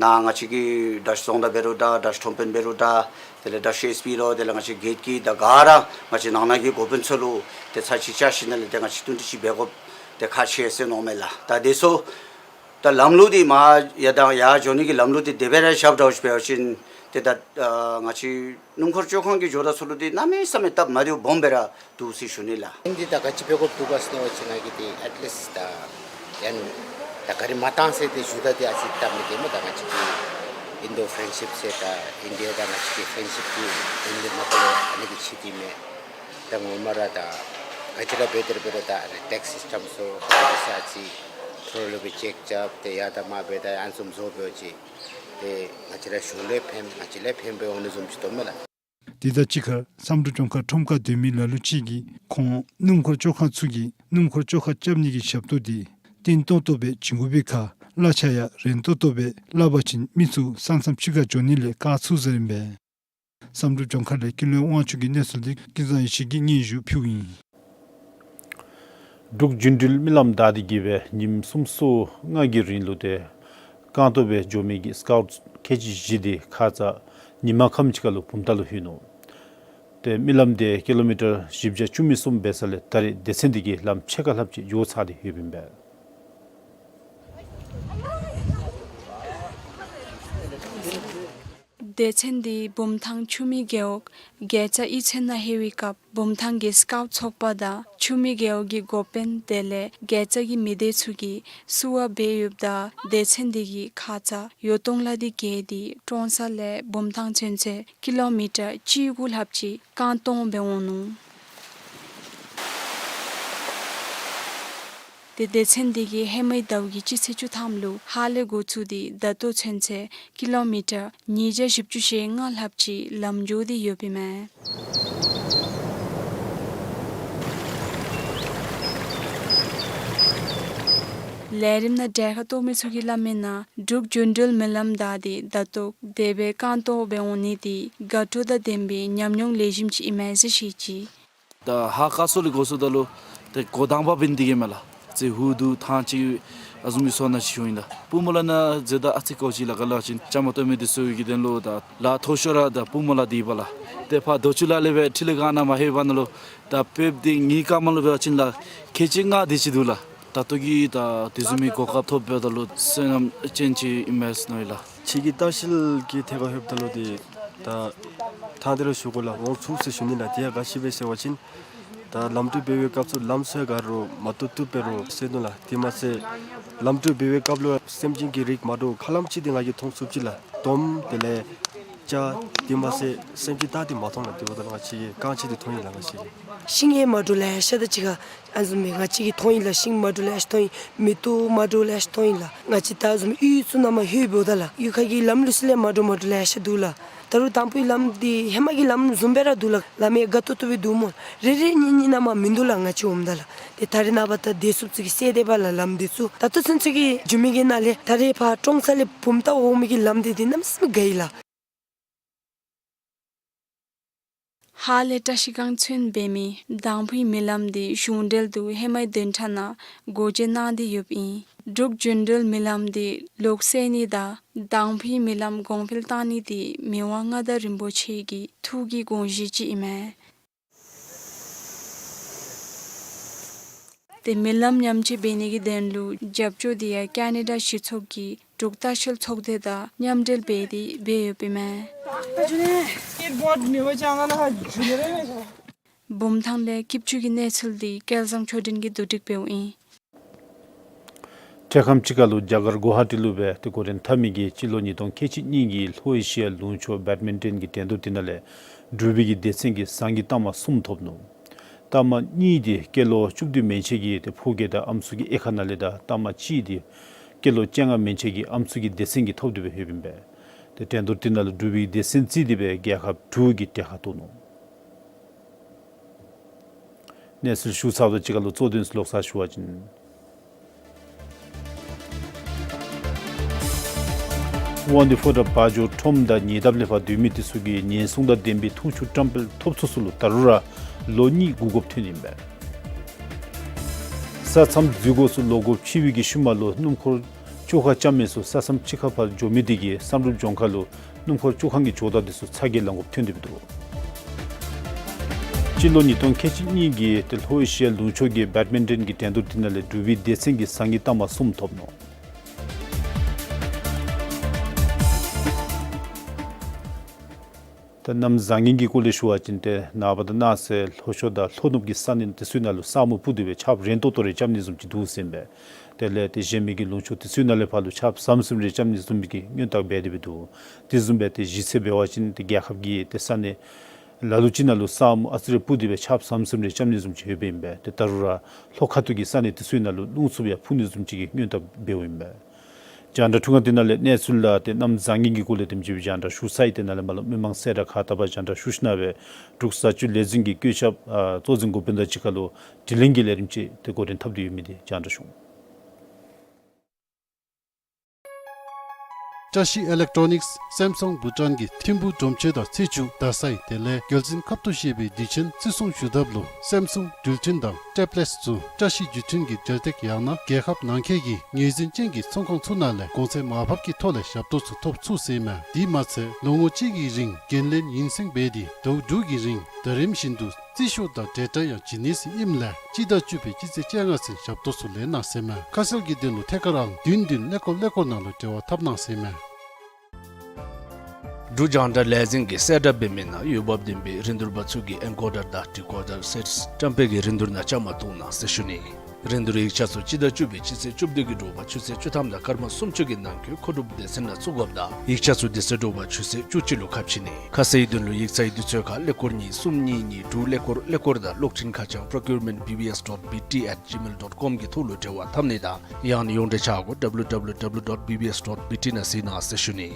ནཱ་ང་བཅས་ཀྱི་བཀྲ་ཤིས་རྫོང་བདག་འབད་རུང་འདྲ་བཀྲ་ཤིས་ཁྲོམ་དཔོན་འབད་རུང་འདྲ་དེ་ལས་བཀྲ་ཤིས་ཨེསི་པི་ལོ་དེ་ལས་ང་བཅས་གེཊ་ཀྱི་ད་ག་ར་ང་བཅས་ནང་ན་གི་འགོ་དཔོན་ཚུ་ལུ་ཏེ་ཚར་ཅིག་བཅར་ཞིནམ་ལས་ཏེ་ང་བཅས་བསྟུན་གྲོས་ཅིག་འབད་དགོཔ་ཏེ་ཁག་ཆེ་ཟེར་མནོཝ་མས་ལགས། ད་དེ་ཚུ་ད་ལམ་ལུགས་འདི་མར་ཡར་དང་ཡར་འགྱོ་ནི་གི་ལམ་ལུགས་འདི་དེ་སྦེ་ར་བཞགཔ་འདྲཝ་ཅིག་འབད་བ་ཅིན་ཏེ་ད་ཨ་ང་བཅས་སྣུམ་འཁོར་བཅོ་ཁང་གི་ཇོ་བདག་ཚུ་ལུ་འདི་གནམ་མེད་ས་མེད་སྟབས་མ་བདེཝ་སྦོམ་སྦེ་ར་འདུག་ཟེར་ཞུ་ནི་ལགས། འདི་ད་ག་ཅི་འབད་དགོཔ་འདུག་ག་ཟེར་བ་ཅིན་ང་གིས་འདི་ཨེཊ་ལིསཊ་ད་ཡང་ད་གཱ་རི་མ་བཏང་ཟེར་ཏེ་ཞུ་ད་འདི་ཨ་ཙི་སྟབས་མི་བདེ་མས། ད་ང་བཅས་ཀྱི་ཨིན་ཌོ་ཕྲེནཌ་ཤིཔ་ཟེར་ད་ཨིན་ཌི་ཡ་དང་ང་བཅས་ཀྱི་ཕྲེནཌ་ཤིཔ་ཀྱི་ཨིན་ཌི་ཡ་མ་པ་ལས་ཨ་ནི་གི་ཆེད་དུ་མས། ད་ངོ་མ་ར་ད་ག་ཅི་ར་འབད་དེ་ར་འབད་རུང་ད་ཨ་ནི་ཊེགསི་སིསི་ཊམ་ཚུ་ག་ར་འདི་ཚུ་ཨ་ཙི་ཐོ་རེ་ལུ་སྦེ་ཅེཀ་རྐྱབ་སྟེ་ཡར་དང་མར་འབད་ད་ཨ་ནི་བཟུམ་བཟོ་འབད་བ་ཅིན་ཏེ་ང་བཅས་ར་གཞུང་ལུ་ཕན་ང་བཅས་ལུ་ཕན་པའི་འོང་ནི་བཟུམ་ཅིག་འདུག་མས་ལགས། དེ་དང་གཅིག་ཁར་བསམ་གྲུབ་ལྗོངས་མཁར་ཁྲོམ་ཁར་སྡོད་མི་ལ་ལུ་ཅིག་གིས་ཁོང་སྣུམ་འཁོར་བཅོ་ཁང་ཚུ་གིས་སྣུམ་འཁོར་བཅོ་ཁ་རྐྱབ་ནི་གི་ཞབས་ཏོག་འདི་བརྟན་ཏོག་ཏོ་སྦེ་བྱིན་དགོ་པའི་ཁར་གླ་ཆ་ཡང་རན་ཏོག་ཏོ་སྦེ་སླབ་པ་ཅིན་མི་ཚུ་ས་མཚམས་ཕྱི་ཁར་འགྱོ་ནི་ལས་བཀག་ཚུགས་ཟེར་ཨིན་པས། བསམ་གྲུབ་ལྗོངས་མཁར་ལས་ཀུན་ལེགས་དབང་ཕྱུག་གི་གནས་ཚུལ་འདི་ཀུན་བཟང་ཡེ་ཤེས་ཀྱིས་སྙན་ཞུ་ཕུལཝ་ཨིན། འབྲུག་རྒྱུན་འགྲུལ་མི་ལམ་བདའ་སྟེ་གིས་སྦེ་ཉིནམ་སུམ་ཅུ་སོ་ལྔ་གི་རིང་ལུ་ཏེ་རྐང་སྟོང་སྦེ་འགྱོ་མི་གི་སི་ཀཱའུཊ་ཁལ་གཅིག་བཞི་འདི་ཁ་ཙ་ཉིན་མ་ཁམས་ཅིག་ཁར་ལུ་བུམ་ཐང་ལུ་ལྷོད་ནུག། ཏེ་མི་ལམ་འདི་ཀི་ལོ་མི་ཊར་བཞི་བརྒྱ་བཅུ་མེད་གསུམ་འབད་ས་ལས་ད་རེས་སྡེ་ཚན་འདི་གིས་ལམ་ཕྱེད་ཀ་ལྷགཔ་ཅིག་ཡོ་བཙག་སྟེ་ཡོདཔ་ཨིན་པས། སྡེ་ཚན་འདི་བུམ་ཐང་ཆུ་མིག་རྒེད་འོག་རྒྱལ་རྩ་གཡུས་ཚན་ནང་ལྷོད་པའི་སྐབས་བུམ་ཐང་གི་སི་ཀའུཊ་ཚོགས་པ་དང་ཆུ་མིག་རྒེད་འོག་གི་འགོ་དཔོན་དེ་ལས་རྒྱལ་རྩ་གི་མི་སྡེ་ཚུ་གིས་བསུ་བ་འབད་ཡོདཔ་ད་སྡེ་ཚན་འདི་གི་ཁ་ཙ་ཡོ་ཏོང་ལ་འདི་བརྒལ་ཏེ་ཀྲོང་གསར་ལས་བུམ་ཐང་ཚུན་ཚོད་ཀི་ལོ་མི་ཊར་གཅིག་དགུ་ལྷགཔ་ཅིག་རྐང་ཐང་འབད་འོང་ནུག། ཏེ་སྡེ་ཚན་འདི་གིས་ཧེ་མའི་ཟླཝ་གི་སྤྱི་ཚེས་བཅུ་ཐམ་ལུ་ཧཱ་ལས་འགོ་བཙུགས་ཏེ་ད་ལྟོ་ཚུན་ཚོད་ཀི་ལོ་མི་ཊར་ཉིས་བརྒྱ་བཞི་བཅུ་ཞེ་ལྔ་ལྷགཔ་ཅིག་ལམ་འགྱོ་སྟེ་ཡོདཔ་ཨིན་མས། ལས་རིམ་ནང་གྲལ་ཁར་གཏོགས་མི་ཚུ་གིས་སླབ་མིའི་ནང་འབྲུག་རྒྱུན་འགྲུལ་མི་ལམ་འདི་ད་ལྟོ་དེ་སྦེ་རྐང་ཐང་འབད་འོང་ནི་འདི་དགའ་སྤྲོ་དང་ལྡན་པའི་ཉམས་མྱོང་ལེགས་ཤོམ་ཅིག་ཨིན་མས་ཟེར་བཤད་ཅི། ད་ཧཱ་ཀ་སོ་ལས་འགོ་བཙུགསཔ་ད་ལུ་ཏེ་འགོ་དང་པ་འབད་ནི་འདི་གིས་མས་ལགས། ཏེ་ཧུ་དུ་ཐང་ཅིག་ཨ་ཟུམ་གྱི་ས་ནང་ཅིག་ཞུ་ཨིན་ལགས། སྤུ་མོ་ལ་ནང་འཛུལཝ་ད་ཨ་ཙི་ཀོ་ཅིག་ལཱ་ཁག་ལུ་ཅིག་བཅའ་མར་གཏོགས་མི་འདི་ཚུ་གི་དོན་ལུ་ད་ལཱ་མཐོ་ཤོས་ར་ད་སྤུ་མོ་ལ་འདི་ཨིན་པས་ལགས། ཏེ་ཕར་རྡོ་ཆུ་ལ་ལས་སྦེ་ཐིག་ལེ་སྒང་ནང་མར་ལྷོད་པའི་ནང་ལུ་ད་དཔེ་འདི་ངེའི་སྐབས་མ་ལུ་འབད་བ་ཅིན་ལགས་ཁལ་གཅིག་ལྔ་དེ་ཅིག་འདུག་ལགས། ད་ལྟོ་གི་ད་དེ་བཟུམ་མའི་གོ་སྐབས་ཐོབ་པའི་ད་ལུ་བསོད་ནམས་ཅན་ཅིག་ཨིན་མས་ཟེར་མནོ་ཡི་ལགས། ཕྱི་གི་ལྟ་བཤལ་གྱི་ཐད་ཁར་ལྷོདཔ་ད་ལུ་ཏེ་ད་ཐང་འདི་ར་ཞུ་དགོ་ལགས། འོང་ཚུགས་ཟེར་ཞུ་ནི་ལགས། དེ་ཡང་ག་ཅི་སྦེ་ཟེར་བ་ཅིན་ད་ལམ་འགྲུལ་འབད་བའི་སྐབས་སུ་ལམ་སེལ་ག་རུང་མ་བཏུབ་བཏུབ་འབད་རུང་སེལ་ནུག་ལགས། དེ་མ་ཚད་ལམ་འགྲུལ་འབད་བའི་སྐབས་ལུ་སེམས་ཅན་གྱི་རིགས་མ་འདྲཝ་ཧ་ལམ་ཅིག་འདི་ང་གིས་མཐོང་ཚུགས་ཅི་ལགས། དོམ་དེ་ལས་སྤྱ་དེ་མ་ཚད་སེམས་ཅན་སྟག་འདི་མ་མཐོང་ལགས། དེ་འབདཝ་ད་ང་བཅས་ཀྱིས་རྐང་ཅིག་འདི་མཐོང་ཡི་ལགས་ང་བཅས་ཀྱིས། ཤིང་ཡང་མ་འདྲཝ་ལེ་ཤ་དང་གཅིག་ཁར་ཨ་ནི་བཟུམ་སྦེ་ང་བཅས་ཀྱིས་མཐོང་ཡི་ལགས། ཤིང་མ་འདྲཝ་ལེ་ཤ་མཐོང་ཡི། མེ་ཏོག་མ་འདྲཝ་ལེ་ཤ་མཐོང་ཡི་ལགས། ང་བཅས་ད་ཨ་ནི་བཟུམ་གཡུས་ཚུ་ནང་མར་ལྷོདཔ་ད་ལགས་གཡུས་ཁ་གི་ལམ་ལུགས་ཚུ་ལས་མ་འདྲཝ་མ་འདྲཝ་ལེ་ཤ་འདུག་ལགས། ད་རུང་དང་ཕུའི་ལམ་འདི་ཧེ་མ་གི་ལམ་བཟུམ་སྦེ་ར་འདུག་ལགས། ལམ་ཡང་དགའ་ཏོག་ཏོ་སྦེ་འདུག་སྨོ། རེ་རེ་གཉིས་གཉིས་ནང་མར་མིན་འདུག་ལགས། ང་བཅས་འོངམ་ད་ལགས། ཏེ་ད་རེས་ནངས་པ་ད་བདེ་སྲུངཔ་ཚུ་གིས་སེལ་ཏེ་འབག་ལགས་ལམ་འདི་ཚུ། ད་ལྟོ་ཚུན་ཚོད་ཀྱི་འགྱོ་མི་གི་ནང་ལས་ད་རེས་ཕར་ཀྲོང་གསར་ལས་བུམ་ཐང་འོང་མི་གི་ལམ་འདི་འདི་གནམ་མེད་ས་མེད་དགའ་ཡི་ལགས། ཧཱ་ལས་བཀྲ་ཤིས་སྒང་ཚུན་འབད་མི་དང་ཕུའི་མི་ལམ་འདི་གཞུང་འབྲེལ་དུ་ཧེ་མའི་བདུན་ཕྲག་ནང་སྒོ་འབྱེད་གནང་སྟེ་ཡོདཔ་ཨིན། འབྲུག་རྒྱུན་འགྲུལ་མི་ལམ་འདི་ལོག་སེལ་ནི་དང་དང་ཕུའི་མི་ལམ་གོང་འཕེལ་བཏང་ནི་འདི་མི་དབང་མངའ་བདག་རིན་པོ་ཆེ་གི་ཐུགས་ཀྱི་དགོངས་གཞི་ཅིག་ཨིན་མས། ཏེ་མི་ལམ་ཉམས་བཅོས་འབད་ནི་གི་དོན་ལུ་རྒྱབ་སྐྱོར་འདི་ཡང་ཀེ་ན་ཌ་གཞི་ཚོགས་ཀྱི་འབྲུག་ལྟ་བཤལ་ཚོགས་སྡེ་དང་མཉམ་འབྲེལ་འབད་དེ་འབད་ཡོདཔ་ཨིན་མས། བུམ་ཐང་ལས་སྐྱིད་ཆུ་གི་གནས་ཚུལ་འདི་སྐལ་བཟང་ཆོས་སྒྲོན་གྱིས་བསྡུ་སྒྲིག་འབདཝ་ཨིན། འཕྲལ་ཁམས་ཅིག་ཁར་ལུ་རྒྱ་གར་གུ་ཝ་ཧ་ཊི་ལུ་སྦེ་ཏེ་འགོ་འདྲེན་འཐབ་མི་གི་སྤྱི་ལོ་ཉིས་སྟོང་ཁལ་གཅིག་གཉིས་ཀྱི་ལྷོ་ཨེ་ཤི་ཡ་ལུང་ཕྱོགས་བེཌ་མིན་ཊོན་གྱི་འགྲན་བསྡུར་འདི་ནང་ལས་འབྲུག་པའི་གི་སྡེ་ཚན་གྱིས་ཟངས་ཀྱི་རྟགས་མ་གསུམ་ཐོབ་ནུག། རྟགས་མ་གཉིས་འདི་སྐྱེས་ལོ་བཅུ་བདུན་མན་ཆད་ཀྱི་ཏེ་ཕོ་སྐྱེས་དང་ཨམ་སྲུ་གི་དབྱེ་ཁག་ནང་ལས་དང་རྟགས་མ་གཅིག་འདི་སྐྱེས་ལོ་བཅོ་ལྔ་མན་ཆད་ཀྱི་ཨམ་སྲུ་གི་སྡེ་ཚན་གྱིས་ཐོབ་སྟེ་སྦེ་ཡོདཔ་ཨིན་པས། ཏེ་འགྲན་བསྡུར་འདི་ནང་ལུ་འབྲུག་པའི་གི་སྡེ་ཚན་རྩིས་ཏེ་སྦེ་རྒྱལ་ཁབ་དྲུག་གིས་གྲལ་ཁར་གཏོགས་ནུག། གནས་ཚུལ་ཞུ་ཚརཝ་དང་གཅིག་ཁར་ལུ་གཙོ་དོན་ཚུ་ལོག་ས་ཞུ་བ་ཅིན། དབང་འདུས་ཕོ་བྲང་བ་འཇོ་ཁྲོམ་དང་ཉེ་འདབས་ལས་ཕར་སྡོད་མི་འདི་ཚུ་གིས་ཉེན་སྲུང་དང་ལྡན་པའི་འཐུང་ཆུ་བཀྲམ་སྤེལ་ཐོབ་ཚུགས་ཚུ་ལུ་ད་རུང་ར་ལོ་གཉིས་སྒུག་དགོཔ་ཐོན་ནི་ཨིན་པས། ས་མཚམས་འཛུལ་དགོ་ཚུ་ལོག་དགོཔ་ཆེ་བའི་གི་ཤུལ་མ་ལུ་སྣུམ་འཁོར་བཅོ་ཁ་རྐྱབ་མི་ཚུ་ས་མཚམས་ཅིག་ཁར་ཕར་འགྱོ་མི་འདི་གིས་བསམ་གྲུབ་ལྗོངས་མཁར་ལུ་སྣུམ་འཁོར་བཅོ་ཁང་གི་ཇོ་བདག་འདི་ཚུ་ཚ་གྱང་ལང་དགོཔ་ཐོན་ཏེ་འདུག། སྤྱི་ལོ་ཉིས་སྟོང་ཁལ་གཅིག་གཉིས་ཀྱི་ཏེ་ལྷོ་ཨེ་ཤི་ཡ་ལུང་ཕྱོགས་ཀྱི་བེཌ་མིན་ཊོན་གྱི་འགྲན་བསྡུར་འདི་ནང་ལས་འབྲུག་པའི་སྡེ་ཚན་གྱིས་ཟངས་ཀྱི་རྟགས་མ་གསུམ་ཐོབ་ནུག། ད་གནམ་བཟང་ངན་གྱི་སྐོར་ལས་ཞུ་བ་ཅིན་ཏེ་ནངས་པ་དང་གནངས་ཚེ་ལྷོ་ཕྱོགས་དང་ལྷོ་ནུབ་ཀྱི་ས་གནས་འདི་ཚུ་ནང་ལུ་ས་སྨུག་སྤུབས་ཏེ་སྦེ་ཆརཔ་རན་ཏོག་ཏོ་རེ་རྐྱབ་ནི་བཟུམ་ཅིག་འདུག་ཟེར་ཨིན་པས། དེ་ལས་ཏེ་གཞན་མི་གི་ལུང་ཕྱོགས་འདི་ཚུ་ནང་ལས་ཕར་ལུ་ཆརཔ་ཟམ་ཟིམ་རེ་རྐྱབ་ནི་བཟུམ་གྱི་སྔོན་བརྡ་འབད་དེ་སྦེ་འདུག། དེ་བཟུམ་སྦེ་ཏེ་གཞི་རྩ་འབད་བ་ཅིན་ཏེ་རྒྱལ་ཁབ་ཀྱི་ཏེ་ས་གནས་ལ་ལུ་ཅིག་ནང་ལུ་ས་སྨུག་ཨ་ཙི་རེ་སྤུབས་ཏེ་སྦེ་ཆརཔ་ཟམ་ཟིམ་རེ་རྐྱབ་ནི་བཟུམ་ཅིག་ཡོདཔ་ཨིན་པས། ཏེ་ད་རུང་ར་ལྷོ་ཁ་ཐུག་གི་ས་གནས་འདི་ཚུ་ནང་ལུ་རླུང་འཚུབ་ཡང་འཕུ་ནི་བཟུམ་ཅིག་གི་སྔོན་བརྡ་འབདཝ་ཨིན་པས། རྒྱང་བསྒྲགས་འཕྲུལ་ཁང་འདི་ནང་ལས་གནས་ཚུལ་དང་ཏེ་གནམ་བཟང་ངན་གྱི་སྐོར་ལས་དེམ་ཅིག་སྦེ་རྒྱང་བསྒྲགས་ཞུ་ཚར་ཡི། ཏེ་ནཱ་ལས་མར་ལུ་མི་མང་གསལ་བསྒྲགས་ཁག་དག་པ་རྒྱང་བསྒྲགས་ཞུ་ཞིནམ་སྦེ་འབྲུག་བཟའ་སྤྱོད་ལས་འཛིན་གྱི་བཀོད་ཁྱབ་ཨ་གཙོ་འཛིན་འགོ་དཔོན་དང་གཅིག་ཁར་ལུ་དྲི་ལན་གྱི་ལས་རིམ་ཅིག་ཏེ་འགོ་འདྲེན་འཐབ་སྟེ་ཡོད་མི་འདི་རྒྱང་བསྒྲགས་ཞུ་འོང་། བཀྲ་ཤིས་ཨི་ལེག་ཊོ་ནིགསི་སེམ་སུང་བྷུ་ཊཱན་གྱི་ཐིམ་ཕུག་སྒྲོམ་ཆེན་དང་ཚེས་བཅུ་རྡ་སའི་དེ་ལས་རྒྱལ་འཛིན་ཁབ་ཏུ་བཞེས་པའི་དུས་ཆེན་བརྩི་སྲུང་ཞུ་ཐབས་ལུ་སེམ་སུང་འགྲུལ་འཕྲིན་དང་ཊེབ་ལེཊསི་ཚུ་བཀྲ་ཤིས་བརྒྱུད་འཕྲིན་གྱི་འབྲེལ་སྟེགས་ཡང་ན་རྒྱལ་ཁབ་ནང་འཁོད་ཀྱི་ངོས་འཛིན་ཅན་གྱི་ཚོང་ཁང་ཚུ་ནང་ལས་གོང་ཚད་མར་ཕབ་ཀྱི་ཐོག་ལས་ཞབས་ཏོག་ཚུ་ཐོབ་ཚུགས་ཟེར་ཨིན་མས། དེ་མ་ཚད་ལོ་ངོ་གཅིག་གི་རིང་འགན་ལེན་ཡུན་སེང་འབད་དེ་ཟླཝ་དྲུག་གི་རིང་ཟླ་རིམ་བཞིན་དུ་རྩིས་ཤོག་དང་འབྲེལ་སྒྲ་ཡང་བྱིན་ནི་ཟེར་ཨིནམ་ལས་སྤྱི་ཟླ་བཅུ་པའི་སྤྱི་ཚེས་བཅོ་ལྔ་ཚུན་ཞབས་ཏོག་ཚུ་ལེན་གནང་ཟེར་ཨིན་མས། ཁ་གསལ་གྱི་དོན་ལུ་ཐད་ཀར་ཨང་བདུན་བདུན་ཀླད་ཀོར་ཀླད་ཀོར་ནང་ལུ་འབྲེལ་བ་འཐབ་གནང་ཟེར་ཨིན་མས། འབྲུག་རྒྱང་བསྒྲགས་ལས་འཛིན་གྱིས་གསལ་བསྒྲགས་འབད་མི་ནང་འོས་འབབ་ལྡན་པའི་རིན་བསྡུར་པ་ཚུ་གིས་ཨེན་ཀོ་ཌར་དང་ཌི་ཀོ་ཌར་སེཊསི་བཀྲམ་སྤེལ་གྱི་རིན་བསྡུར་ནང་བཅའ་མར་གཏོགས་གནང་ཟེར་ཞུ་ནི། རིན་བསྡུར་ཡིག་ཆ་ཚུ་སྤྱི་ཟླ་བཅུ་པའི་སྤྱི་ཚེས་བཅུ་བདུན་གྱི་དྲོ་པ་ཆུ་ཚོད་བཅུ་ཐམ་དང་སྐར་མ་སུམ་ཅུ་གི་ནང་འཁོད་མཁོ་སྒྲུབ་སྡེ་ཚན་ནང་བཙུགས་དགོཔ་དང་ཡིག་ཆ་ཚུ་དེ་ཚེ་དྲོ་པ་ཆུ་ཚོད་བཅུ་གཅིག་ལུ་ཁ་ཕྱེ་ནི། ཁ་གསལ་དོན་ལུ་ཡིག་ཚང་གི་དུས་ཚོད་ཁར་ཀླད་ཀོར་གཉིས་གསུམ་གཉིས་གཉིས་དྲུག་ཀླད་ཀོར་ཀླད་ཀོར་དང་གློག་འཕྲིན་ཁ་བྱང་procurement B B S dot B T at gmail dot com གི་ཐོག་ལུ་འབྲེལ་བ་འཐབ་ནི་དང་ཡང་ན་ཡོངས་འབྲེལ་ཆ་གོས་W W W dot B B S dot B T ནང་གཟིགས་གནང་ཟེར་ཞུ་ནི།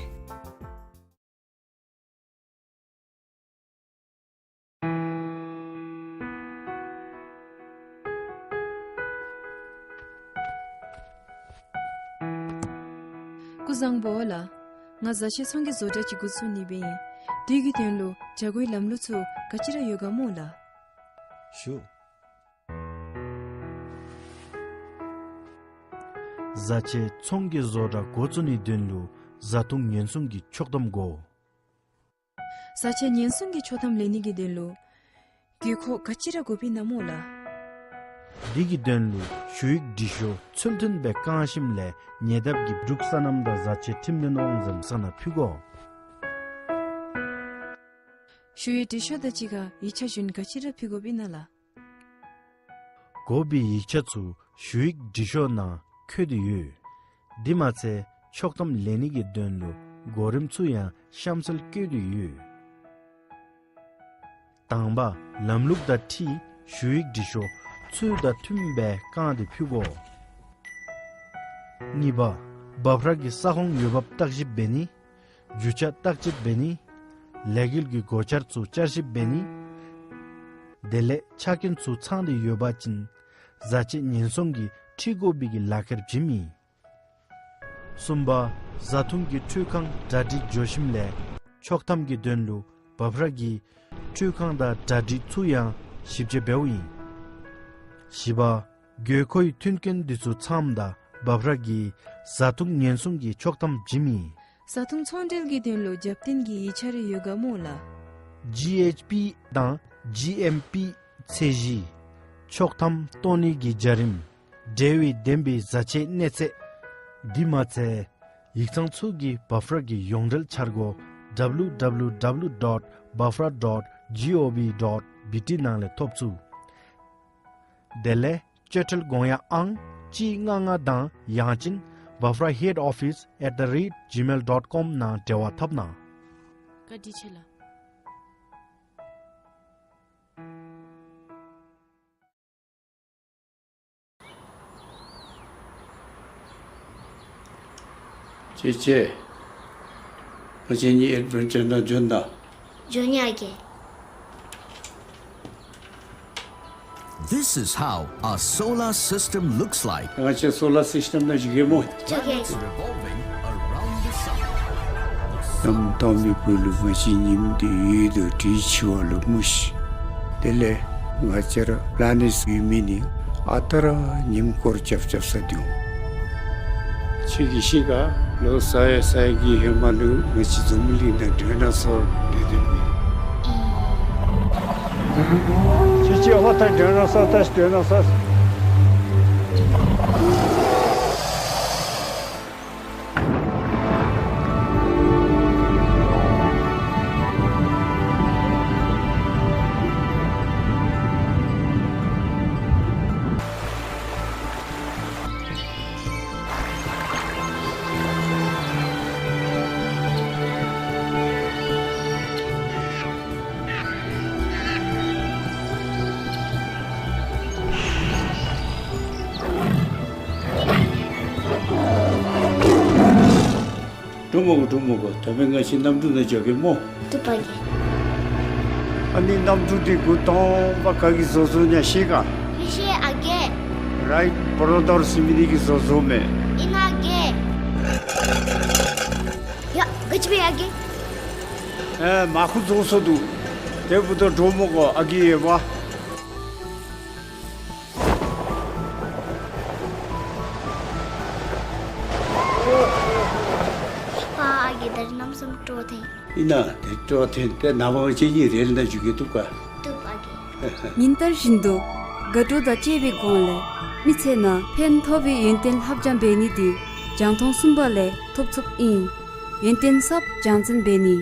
སྐུ་གཟུགས་བཟང་པོ་ལགས། ང་བཟའ་ཆས་ཚོང་གི་བཟོ་གྲྭ་ཅིག་འགོ་བཙུགས་ནི་འབད་ཨིན། དེ་གི་དོན་ལུ་བྱ་སྒོའི་ལམ་ལུགས་ཚུ་ག་ཅི་ར་ཡོད་ག་སྨོ་ལགས། ཞུ། བཟའ་ཆས་ཚོང་གི་བཟོ་གྲྭ་འགོ་བཙུགས་ནིའི་དོན་ལུ་བཟའ་འཐུང་ཉེན་སྲུང་གི་ཆོག་ཐམ་དགོ། བཟའ་ཆས་ཉེན་སྲུང་གི་ཆོག་ཐམ་ལེན་ནི་གི་དོན་ལུ་དགོས་མཁོ་ག་ཅི་ར་དགོཔ་ཨིན་ན་སྨོ་ལགས། དེ་གི་དོན་ལུ་ཞུ་ཡིག་འབྲི་ཤོག་ཚུལ་མཐུན་སྦེ་བཀང་ཞིནམ་ལས་ཉེ་འདབས་ཀྱི་འབྲུག་སོ་ནམ་དང་བཟའ་ཆས་ཁྲིམས་ལྷན་དབང་འཛིན་ས་ནང་ཕུལ་དགོ། ཞུ་ཡིག་འབྲི་ཤོག་དང་གཅིག་ཁར་ཡིག་ཆ་གཞན་ག་ཅི་ར་ཕུལ་དགོཔ་ཨིན་ན་ལགས། དགོ་པའི་ཡིག་ཆ་ཚུ་ཞུ་ཡིག་འབྲི་ཤོག་ནང་བཀོད་དེ་ཡོད། དེ་མ་ཚད་ཆོག་ཐམ་ལེན་ནི་གི་དོན་ལུ་གོ་རིམ་ཚུ་ཡང་གཤམ་གསལ་བཀོད་དེ་ཡོད། དང་པ་ལམ་ལུགས་དང་འཁྲིལ་ཞུ་ཡིག་འབྲི་ཤོག་ཚུལ་དང་མཐུནམ་སྦེ་བཀང་སྟེ་ཕུལ་དགོ། གཉིས་པ་འབབ་ར་གི་ས་ཁོངས་འོས་འབབ་བརྟག་ཞིབ་འབད་ནི། རྒྱུ་ཆ་བརྟག་དཔྱད་འབད་ནི། ལས་འགུལ་གྱི་གོ་ཆར་ཚུ་བསྐྱར་ཞིབ་འབད་ནི། དེ་ལས་ཆ་རྐྱེན་ཚུ་ཚང་སྟེ་ཡོད་པ་ཅིན་བཟའ་ཆས་ཉེན་སྲུང་གིས་འཁྲིད་དགོ་པའི་གི་ལག་ཁྱེར་བྱིནམ་ཨིན། གསུམ་པ་བཟའ་འཐུང་གི་འཕྲུལ་ཁང་གྲ་སྒྲིག་འགྱོ་ཞིནམ་ལས་ཆོག་ཐམ་གི་དོན་ལུ་འབབ་ར་གི་འཕྲུལ་ཁང་དང་གྲ་སྒྲིག་ཚུ་ཡང་ཞིབ་དཔྱད་འབདཝ་ཨིན། བཞི་པ་དགོས་མཁོའི་མཐུན་རྐྱེན་འདི་ཚུ་ཚངམ་ད་འབབ་ར་གིས་བཟའ་འཐུང་ཉེན་སྲུང་གི་ཆོག་ཐམ་བྱིནམ་ཨིན། བཟའ་འཐུང་ཚོང་འབྲེལ་གྱི་དོན་ལུ་རྒྱབ་རྟེན་གྱི་ཡིག་ཆ་རེ་ཡོད་ག་སྨོ་ལགས། G H P དང་G M P ཚད་གཞི། ཆོག་ཐམ་བཏོན་ནི་གི་བྱ་རིམ། འབྲེལ་བའི་བདེན་པའི་བཟའ་ཆས་གནས་ཚད། དེ་མ་ཚད་ཡིག་ཚང་ཚུ་གི་འབབ་ར་གི་ཡོངས་འབྲེལ་འཆར་སྒོ་W W W dot bafra dot gov dot B T ནང་ལས་ཐོབ་ཚུགས། དེ་ལས་སྤྱོད་ཁྲལ་དགོངས་ཡངས་ཨང་གཅིག་ལྔ་ལྔ་དང་ཡང་ཅིན་bafra head office at the rate gmail dot com ནང་འབྲེལ་བ་འཐབ་གནང་། བཀའ་དྲིན་ཆེ་ལགས། ཅེ་ཅེ། ང་བཅས་གཉིས་ཨེཌ་བེན་ཅར་ནང་འགྱོ་ན། འགྱོ་ནི་ཨ་རྒས། This is how a solar system looks like. ང་བཅས་སོ་ལར་སིསི་ཊེམ་ནང་འགྱོ་གེ་སྨོ། འགྱོ་གེ། Revolving around the sun. གནམ་དྭངས་མའི་བུ་ལུ་ང་བཅས་ཉིམ་འདི་ཡོད་དོ་དྲིས་ཆི་བ་ལུ་མུ་ཤི། དེ་ལས་ང་བཅས་ར་པི་ལ་ནེཊ་ཡོད་མི་ནི་ཨ་རྟག་ར་ཉིམ་སྐོར་རྐྱབ་རྐྱབ་ས་འདུག། ཁྱོད་ཀྱིས་ཤེས་ག། ལོ་ས་ཡ་ས་ཡ་གི་ཧེ་མ་ལུ་ང་བཅས་འཛམ་གླིང་ནང་ཌའི་ནོ་སོར་སྡོད་སྡོདཔ་མས། ཅེ་ཅེ། ཨོ་ད་ཌའི་ནོ་སོར་ད་ཌའི་ནོ་སོར། འདྲོག་མ་དགོ། འདྲོག་མ་དགོ། ད་འབདན་ང་བཅས་གནམ་གྲུ་ནང་འགྱོ་གེ་སྨོ། བཏུབ་པ་རྒས། ཨ་ནི་གནམ་གྲུ་འདི་འགོ་དང་པ་ག་གིས་བཟོ་བཟོཝ་ཨིན་ན་ཤེས་ག། མི་ཤེས་ཨ་རྒས། རའིཊ་བོརོ་དོར་ཟེར་མི་འདི་གིས་བཟོ་བཟོཝ་མས། ཨིན་ན་ཨ་རྒས། ཡ་ག་ཅི་འབད་ཡ་རྒས། ཨེ་མར་ཁུ་རྫོགས་སོ་འདུག། དེ་འབདཝ་ད་འདྲོག་མ་དགོ་ཨ་རྒས་ཡོད་པ། ཕ་ཨ་རྒས་ད་རིས་གནམ་མེད་ས་མེད་སྤྲོ་ཐོན། ཨིན་ན་དེ་སྤྲོ་ཐོན་ཏེ་ནངས་པ་ང་བཅས་གཉིས་རེལ་ནང་འཛུལ་གེ། བཏུབ་ག། བཏུབ་ཨ་རྒས། ཉིན་ལྟར་བཞིན་དུ་དགའ་སྤྲོ་དང་བཅས་པའི་སྒོ་ལས་མི་ཚེ་ནང་ཕན་ཐོགས་པའི་ཡོན་ཏན་ལྷབ་སྦྱང་འབད་ནི་འདི་རྒྱང་མཐོང་གསུམ་པ་ལས་ཐོབ་ཚུགསཔ་ཨིན། ཡོན་ཏན་གསརཔ་སྦྱང་འཛིན་འབད་ནི།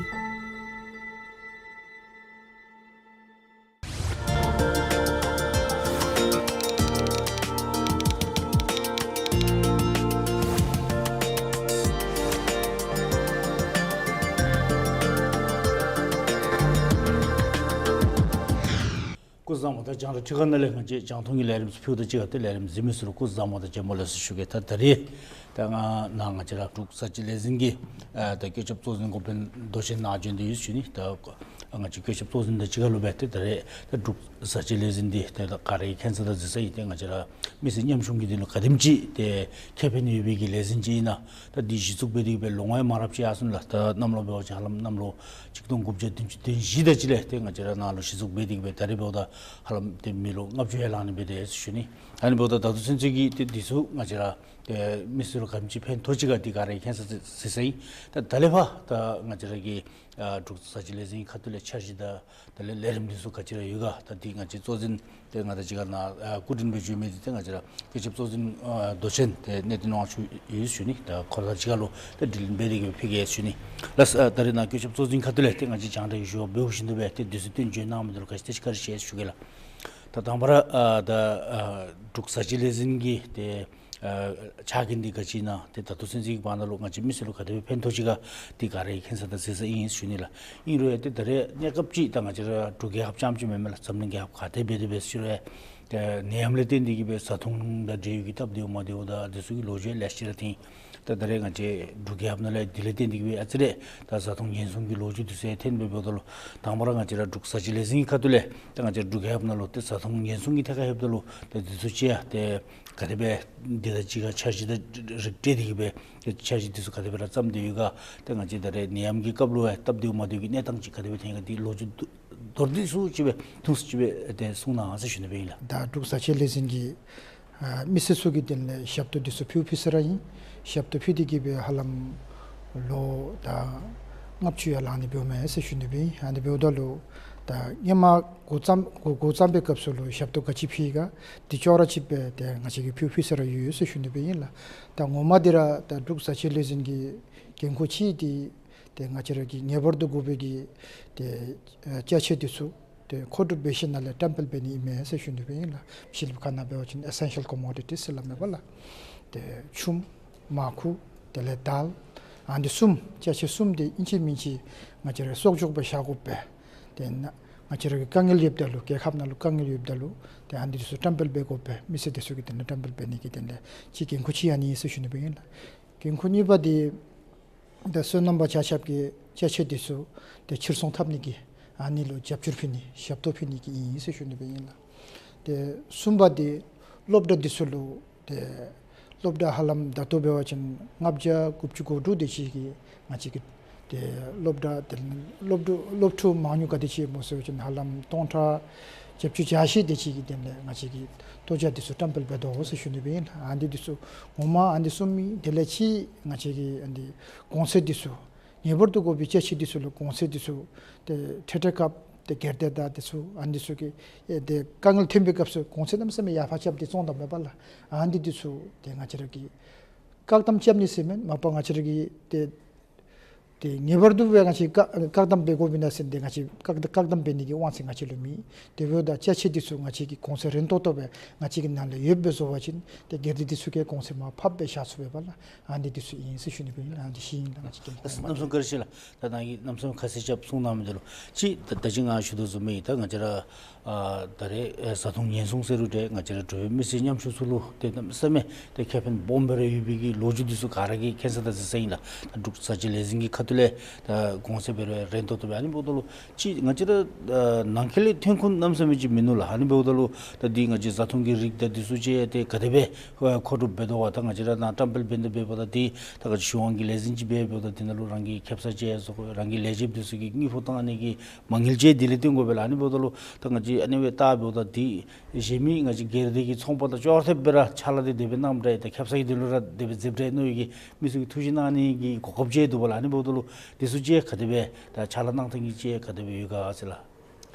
བཟང་པོ། ད་རྒྱང་བསྒྲགས་ཁྲི་ཁང་ནང་ལས་ང་བཅས་རྒྱང་མཐོང་གི་ལས་རིམ་ཚུ་ཕུལཝ་དང་གཅིག་ཁར་ཏེ་ལས་རིམ་གཟིགས་མི་ཚུ་ལུ་སྐུ་གཟུགས་བཟང་པོ་དང་བྱོན་པ་ལེགས་སོ་ཞུ་གེ། ད་ད་རེས་ད་ང་ནཱ་ང་བཅས་ར་འབྲུག་གསར་བརྗེ་ལས་འཛིན་གྱི་ཨ་ད་བཀོད་ཁྱབ་གཙོ་འཛིན་འགོ་དཔོན་མདོ་ཆེན་ནཱ་བྱོན་ཏེ་ཡོད་ཞུ་ནི། ད་ང་བཅས་བཀོད་ཁྱབ་གཙོ་འཛིན་དང་གཅིག་ཁར་ལུ་སྦེ་ཏེ་ད་རེས་ད་འབྲུག་གསར་བརྗེ་ལས་འཛིན་འདི་ཏེ་ད་ག་ར་གིས་མཁྱེན་གསལ་དང་གཟིགས་གསལ་ཨིན། ཏེ་ང་བཅས་ར་མི་སེར་ཉམ་ཆུང་གི་དོན་ལུ་ག་དེམ་ཅིག་ཏེ་ཁེ་ཕན་ཡོད་པའི་གི་ལས་འཛིན་ཅིག་ཨིན་ན། ད་འདི་གཞི་བཙུགས་འབད་དེ་གི་སྦེ་ལོ་ངོ་ཡང་མ་རབས་ཅིག་ཡར་སོང་ལགས། ད་གནམ་ལོ་འབད་བ་ཅིན་ཧ་ལམ་གནམ་ལོ་ཆིག་སྟོང་དགུ་བརྒྱ་བདུན་ཅུ་དོན་བཞི་དེ་ཅིག་ལས་ཏེ་ང་བཅས་ར་ནཱ་ལུ་གཞི་བཙུགས་འབད་དེ་གི་སྦེ་ད་རེས་འབདཝ་ད་ཧ་ལམ་ཏེ་མི་ལོ་ལྔ་བཅུ་ཡར་ལང་ནི་འབད་དེས་ཞུ་ནི། ཨ་ནི་འབདཝ་ད་ད་ལྟོ་ཚུན་ཚོད་ཀྱི་ཏེ་འདི་ཚུ་ང་བཅས་ར་ཏེ་མི་སེར་ལུ་ག་དེམ་ཅིག་ཕན་ཐོགས་ཅི་ག་འདི་ག་ར་གིས་མཁྱེན་གསལ་གཟིགས་གསལ་ཨིན། ད་ད་ལས་ཕར་ད་ང་བཅས་ར་གི་ཨ་འབྲུག་གསར་བརྗེ་ལས་འཛིན་ཁ་ཐུག་ལས་འཆར་གཞི་དང་དེ་ལས་ལས་རིམ་འདི་ཚུ་ག་ཅི་ར་ཡོད་ག། ད་འདི་ང་བཅས་གཙོ་འཛིན་ཏེ་ང་དང་གཅིག་ཁར་ནཱ་ཨ་སྐུ་མགྲོན་སྦེ་བྱོན་མི་འདི་ཏེ་ང་བཅས་ར་བཀོད་ཁྱབ་གཙོ་འཛིན་ཨ་མདོ་ཆེན་ཏེ་གནས་བརྟན་དབང་ཕྱུག་ཡོད་ཞུ་ནི། ད་ཁོ་དང་གཅིག་ཁར་ལུ་ཏེ་དྲི་ལན་འབད་དེ་གི་སྦེ་ཕུལ་གེ་ཞུ་ནི་ལགས། ཨ་ད་རེས་ནཱ་བཀོད་ཁྱབ་གཙོ་འཛིན་ཁ་ཐུག་ལས་ཏེ་ང་བཅས་རྒྱང་བསྒྲགས་ཞུ་བ་འབདཝ་བཞིན་དུ་སྦེ་ཏེ་འདི་ཚུ་སྟོན་བྱོན་གནང་མི་འདི་ལུ་ག་ཅི་ཏེ་ཅིག་བཀའ་དྲིན་ཆེ་ཞུ་གེ་ལགས། ད་དང་པ་ར་ཨ་ད་ཨ་འབྲུག་གསར་བརྗེ་ལས་འཛིན་གྱི་ཏེ་ཨ་ཕྱག་འགན་འདི་ག་ཅི་ཨིན་ན་ཏེ་ད་ལྟོ་ཚུན་ཚོད་ཀྱི་བར་ན་ལུ་ང་བཅས་མི་སེར་ལུ་ག་དེ་སྦེ་ཕན་ཐོགས་ཅི་ག་འདི་ག་ར་གིས་མཁྱེན་གསལ་དང་གཟིགས་གསལ་ཨིན་ཞུ་ནི་ལགས། ཨིན་རུང་ཡང་ཏེ་ད་རེས་གནས་སྐབས་ཅིག་ད་ང་བཅས་ར་འབྲུག་རྒྱལ་ཁབ་རྐྱངམ་ཅིག་མེན་མས་ལགས། འཛམ་གླིང་རྒྱལ་ཁབ་ག་ཏེ་འབད་དེ་འབད་ཞུ་རུང་ཡང་ཏེ་ནད་ཡམས་ལས་བརྟེན་ཏེ་གི་སྦེ་བཟའ་འཐུང་དང་འབྲེལ་ཡོད་ཀྱི་སྟབས་བདེཝ་མ་བདེཝ་དང་འདི་ཚུ་གི་ལོ་རྒྱུས་ལེ་ཤ་ར་ཐོན། ད་ད་རེས་ང་བཅས་འབྲུག་རྒྱལ་ཁབ་ནང་ལས་འདི་ལས་བརྟེན་ཏེ་གི་སྦེ་ཨ་ཙི་རེ་ད་བཟའ་འཐུང་ཉེན་སྲུང་གི་ལོ་རྒྱུས་འདི་ཚུ་ཡང་ཐོན་སྦེ་འབདཝ་ད་ལུ་དང་པ་ར་ང་བཅས་ར་འབྲུག་གསར་བརྗེ་ལས་འཛིན་གྱི་ཁ་ཐུག་ལས་ད་ང་བཅས་ར་འབྲུག་རྒྱལ་ཁབ་ནང་ལུ་ཏེ་བཟའ་འཐུང་ཉེན་སྲུང་གི་ཐད་ཁར་ལྷོདཔ་ད་ལུ་ད་འདི་ཚུ་ཅིག་ཡང་ཏེ་ག་དེ་སྦེ་འདི་དང་གཅིག་ཁར་འཆར་གཞི་དང་རིགས་བསྒྲེས་ཏེ་གི་སྦེ་ཏེ་འཆར་གཞི་འདི་ཚུ་ག་དེ་སྦེ་ར་བརྩམས་ཏེ་ཡོད་ག། ཏེ་ང་བཅས་ད་རེས་ནད་ཡམས་ཀྱི་སྐབས་ལུ་ཡང་སྟབས་བདེཝ་མ་བདེཝ་གི་གནས་སྟངས་ཅིག་ག་དེ་སྦེ་ཐོན་ག་འདི་ལོ་རྒྱུས་མདོར་བསྡུས་སུ་ཅིག་སྦེ་ཐུང་སུ་ཅིག་སྦེ་ཏེ་གསུང་གནང་ཟེར་ཞུ་ནི་སྦེ་ཨིན་ལགས། ད་འབྲུག་གསར་བརྗེ་ལས་འཛིན་གྱིས་ཨ་མི་སེར་ཚུ་གི་དོན་ལས་ཞབས་ཏོག་འདི་ཚུ་ཕུལ་ཕུལ་ས་ར་ཨིན། ཞབས་ཏོག་ཕུལ་ཏེ་གི་སྦེ་ཧ་ལམ་ལོ་ད་ལྔ་བཅུ་ཡར་ལང་ནི་འབདཝ་མས་ཟེར་ཞུ་ནི་སྦེ་ཨིན། ཨ་ནི་འབདཝ་ད་ལུ་ད་སྔོན་མ་འགོ་བརྩམས་འགོ་འགོ་བརྩམས་པའི་སྐབས་སུ་ལུ་ཞབས་ཏོག་ག་ཅི་ཕུལ་ག་འདི་ཅོག་ར་གཅིག་སྦེ་ཏེ་ང་བཅས་ཀྱིས་ཕུལ་ཕུལ་ས་ར་ཡོད་ཟེར་ཞུ་ནི་སྦེ་ཨིན་ལགས། ད་ངོ་མ་འདི་ར་ད་འབྲུག་གསར་བརྗེ་ལས་འཛིན་གྱི་འགན་ཁུར་ཅིག་འདི་ཏེ་ང་བཅས་ར་གི་ངེས་པར་དུ་དགོ་པའི་གི་ཏེ་ཨ་ཅ་ཆས་འདི་ཚུ་ཏེ་མཁོ་སྒྲུབ་འབད་ཞིནམ་ལས་བཀྲམ་སྤེལ་འབད་ནི་ཨིན་མས་ཟེར་ཞུ་ནི་སྦེ་ཨིན་ལགས། ཕྱི་གླིང་ཁ་ནང་འབད་བ་ཅིན་ཨེ་སེན་ཤལ་ཀོ་མོ་ཌི་ཊིས་ཟེར་སླབ་མས་པ་ལགས། ཏེ་ཆུམ་མར་ཁུ་དེ་ལས་དཱལ་ཨ་ནི་གསུམ་ཅ་ཆས་གསུམ་འདི་ཨིན་ཅི་མིན་ཅི་ང་བཅས་ར་གསོག་འཇོག་སྦེ་བཞག་དགོ་པས། ཏེ་ན་ང་བཅས་ར་གི་དཀའ་ངལ་ཡོདཔ་ད་ལུ་རྒྱལ་ཁབ་ནང་ལུ་དཀའ་ངལ་ཡོདཔ་ད་ལུ་ཏེ་ཨ་ནི་འདི་ཚུ་བཀྲམ་སྤེལ་འབད་དགོ་པས། མི་སེར་འདི་ཚུ་གི་དོན་ལས་བཀྲམ་སྤེལ་འབད་ནི་གི་དོན་ལས་ཅིག་འགན་ཁུར་ཅིག་ཨ་ནི་ཨིན་ཟེར་ཞུ་ནི་སྦེ་ཨིན་ལགས། འགན་ཁུར་གཉིས་པ་འདི་ད་སོ་ནམ་པ་ཆ་ཁྱབ་ཀྱིས་ཅ་ཆས་འདི་ཚུ་ཏེ་ཕྱིར་ཚོང་འཐབ་ནི་གི་ཨ་ནི་ལུ་རྒྱབ་སྐྱོར་ཕུལ་ནི་ཞབས་ཏོག་ཕུལ་ནི་གི་ཨིན་ཟེར་ཞུ་ནི་སྦེ་ཨིན་ལགས། ཏེ་གསུམ་པ་འདི་སློབ་གྲྭ་འདི་ཚུ་ལུ་ཏེ་སློབ་གྲྭ་ཧ་ལམ་ད་ལྟོ་འབད་བ་ཅིན་ལྔ་བརྒྱ་དགུ་བཅུ་གོ་དྲུག་དེ་ཅིག་གི་ང་བཅས་ཀྱི་ཏེ་སློབ་གྲྭ་དེ་ལས་སློབ་ཕྲུག་སློབ་ཕྲུག་མང་ཉུང་ག་དེ་ཅིག་སྨོ་ཟེར་བ་ཅིན་ཧ་ལམ་སྟོང་ཕྲག་བརྒྱད་ཅུ་གྱ་བཞི་དེ་ཅིག་གི་དོན་ལས་ང་བཅས་ཀྱིས་ལྟོ་ཆས་འདི་ཚུ་བཀྲམ་སྤེལ་འབད་དོ་ཟེར་ཞུ་ནི་སྦེ་ཨིན། ཨ་ནི་འདི་ཚུ་ངོ་མ་ཨ་ནི་འདི་གསུམ་ཨིན། དེ་ལས་ཅིག་ང་བཅས་ཀྱི་ཨ་ནི་གོང་ཚད་འདི་ཚུ་ངེས་པར་དུ་དགོ་པའི་ཅ་ཆས་འདི་ཚུ་ལུ་གོང་ཚད་འདི་ཚུ་ཏེ་འཕྲལ་འཕྲལ་སྐབས་ཏེ་སྒེར་སྡེ་དང་འདི་ཚུ་ཨ་ནི་འདི་ཚུ་གིས་ཨེ་ཏེ་དཀའ་ངལ་ཐོན་པའི་སྐབས་སུ་གོང་ཚད་གནམ་མེད་ས་མེད་ཡར་འཕར་རྐྱབ་སྟེ་བཙོང་དོ་མས་པ་ལགས། ཨ་ནི་འདི་ཚུ་ཏེ་ང་བཅས་ར་གིས་བཀག་དམ་རྐྱབ་ནི་ཟེར་མེན། མ་པ་ང་བཅས་ར་གིས་ཏེ་ཏེ་ངེས་པར་དུ་སྦེ་ང་བཅས་བཀག་བཀག་དམ་འབད་དགོ་པས་ན་ཟེར་ཏེ་ང་བཅས་བཀག་བཀག་དམ་འབད་ནི་གི་དབང་ཚད་ང་བཅས་ལུ་མེད། དེ་འབདཝ་ད་ཅ་ཆས་འདི་ཚུ་ང་བཅས་ཀྱིས་གོང་ཚད་རན་ཏོག་ཏོ་སྦེ་ང་བཅས་ཀྱི་ནང་ལས་ཡོདཔ་སྦེ་བཟོ་བ་ཅིན་ཏེ་སྒེར་སྡེ་འདི་ཚུ་གིས་གོང་ཚད་མར་ཕབ་སྦེ་བཞག་ཚུགས་པས་པ་ལགས། ཨ་ནི་འདི་ཚུ་ཨིན་ཟེར་ཞུ་ནི་སྦེ་ཨིན། ཨ་ནི་འདི་ཞུ་ནི་ཨིན་ལགས། ང་བཅས་ཀྱིས་གནམ་མེད་ས་མེད་བཀའ་དྲིན་ཆེ་ལགས། ད་ནཱ་གིས་གནམ་མེད་ས་མེད་ཁ་གསལ་རྐྱབ་གསུང་གནང་མི་འདི་ལུ་ཅིག་ད་ད་ཅི་ང་ཞུ་དོ་བཟུམ་སྦེ་ད་ང་བཅས་ར་ཨ་ད་རེས་ཨེ་བཟའ་འཐུང་ཉེན་སྲུང་ཟེར་རུང་འདྲ་ང་བཅས་ར་འབྲུག་པའི་མི་སེར་ཉམ་ཆུང་ཚུ་ལུ་ཏེ་གནམ་མེད་ས་མེད་ཏེ་ཁེ་ཕན་སྦོམ་སྦེ་ར་ཡོད་པའི་གི་ལོ་རྒྱུས་འདི་ཚུ་ག་ར་གིས་མཁྱེན་གསལ་དང་གཟིགས་གསལ་ཨིན་ལགས། ད་འབྲུག་གསར་བརྗེ་ལས་འཛིན་གྱི་ཁ་ཐུག་ལས་ད་གོང་ཚད་འབད་རུང་རན་ཏོག་ཏོ་སྦེ་ཨ་ནི་འབདཝ་ད་ལུ་ཅིག་ང་བཅས་ར་ཨ་ནང་འཁོད་ལས་ཐོན་ཁུངས་གནམ་མེད་ས་མེད་ཅིག་མིན་ནུག་ལགས། ཨ་ནི་འབདཝ་ད་ལུ་ད་འདི་ང་བཅས་བཟའ་འཐུང་གི་རིགས་དང་འདི་ཚུ་ཅིག་ཏེ་ག་དེ་སྦེ་ཨ་མཁོ་སྒྲུབ་འབད་དོ་ག། ད་ང་བཅས་ར་ནཱ་བཀྲམ་སྤེལ་འབད་ནི་འབདཝ་ད་འདི་ད་ག་ཅི་གཞུང་དབང་གི་ལས་འཛིན་ཅིག་འབད་འབདཝ་ད་འདི་ནང་ལུ་རང་གི་ཁེ་སང་ཅིག་བཟོ་དགོ། རང་གི་ལས་བྱེདཔ་འདི་ཚུ་གི་དངུལ་ཕོགས་བཏང་ནི་གི་མ་དངུལ་ཅིག་འདི་ལས་བཏོན་དགོ་པས་ལགས། ཨ་ནི་འབདཝ་ད་ལུ་ད་ང་བཅས་ཨ་ནི་སྦེ་བལྟ་འབདཝ་ད་འདི་གཞན་མི་ང་བཅས་སྒེར་སྡེ་གི་ཚོང་པ་དང་ཅོག་ར་འཐདཔ་སྦེ་ར་ཕྱག་ལཱ་འདི་དེ་སྦེ་གནངམ་འདྲ། ད་ཁེ་སང་གི་དོན་ལུ་ར་དེ་སྦེ་མཛདཔ་འདྲ་མནོ་བའི་གི་མི་ཚུ་གིས་ཐུགས་བཞེད་གནང་ནི་གི་གོ་སྐབས་ཅིག་འདུག་པ་ལགས། ཨ་ནི་འབདཝ་ད་ལུ་འདི་ཚུ་ཅིག་ག་དེ་སྦེ་ད་ཕྱག་ལཱ་གནང་ཐངས་ཀྱི་ཅིག་ག་དེ་སྦེ་ཡོད་ག་ཟེར་ལགས།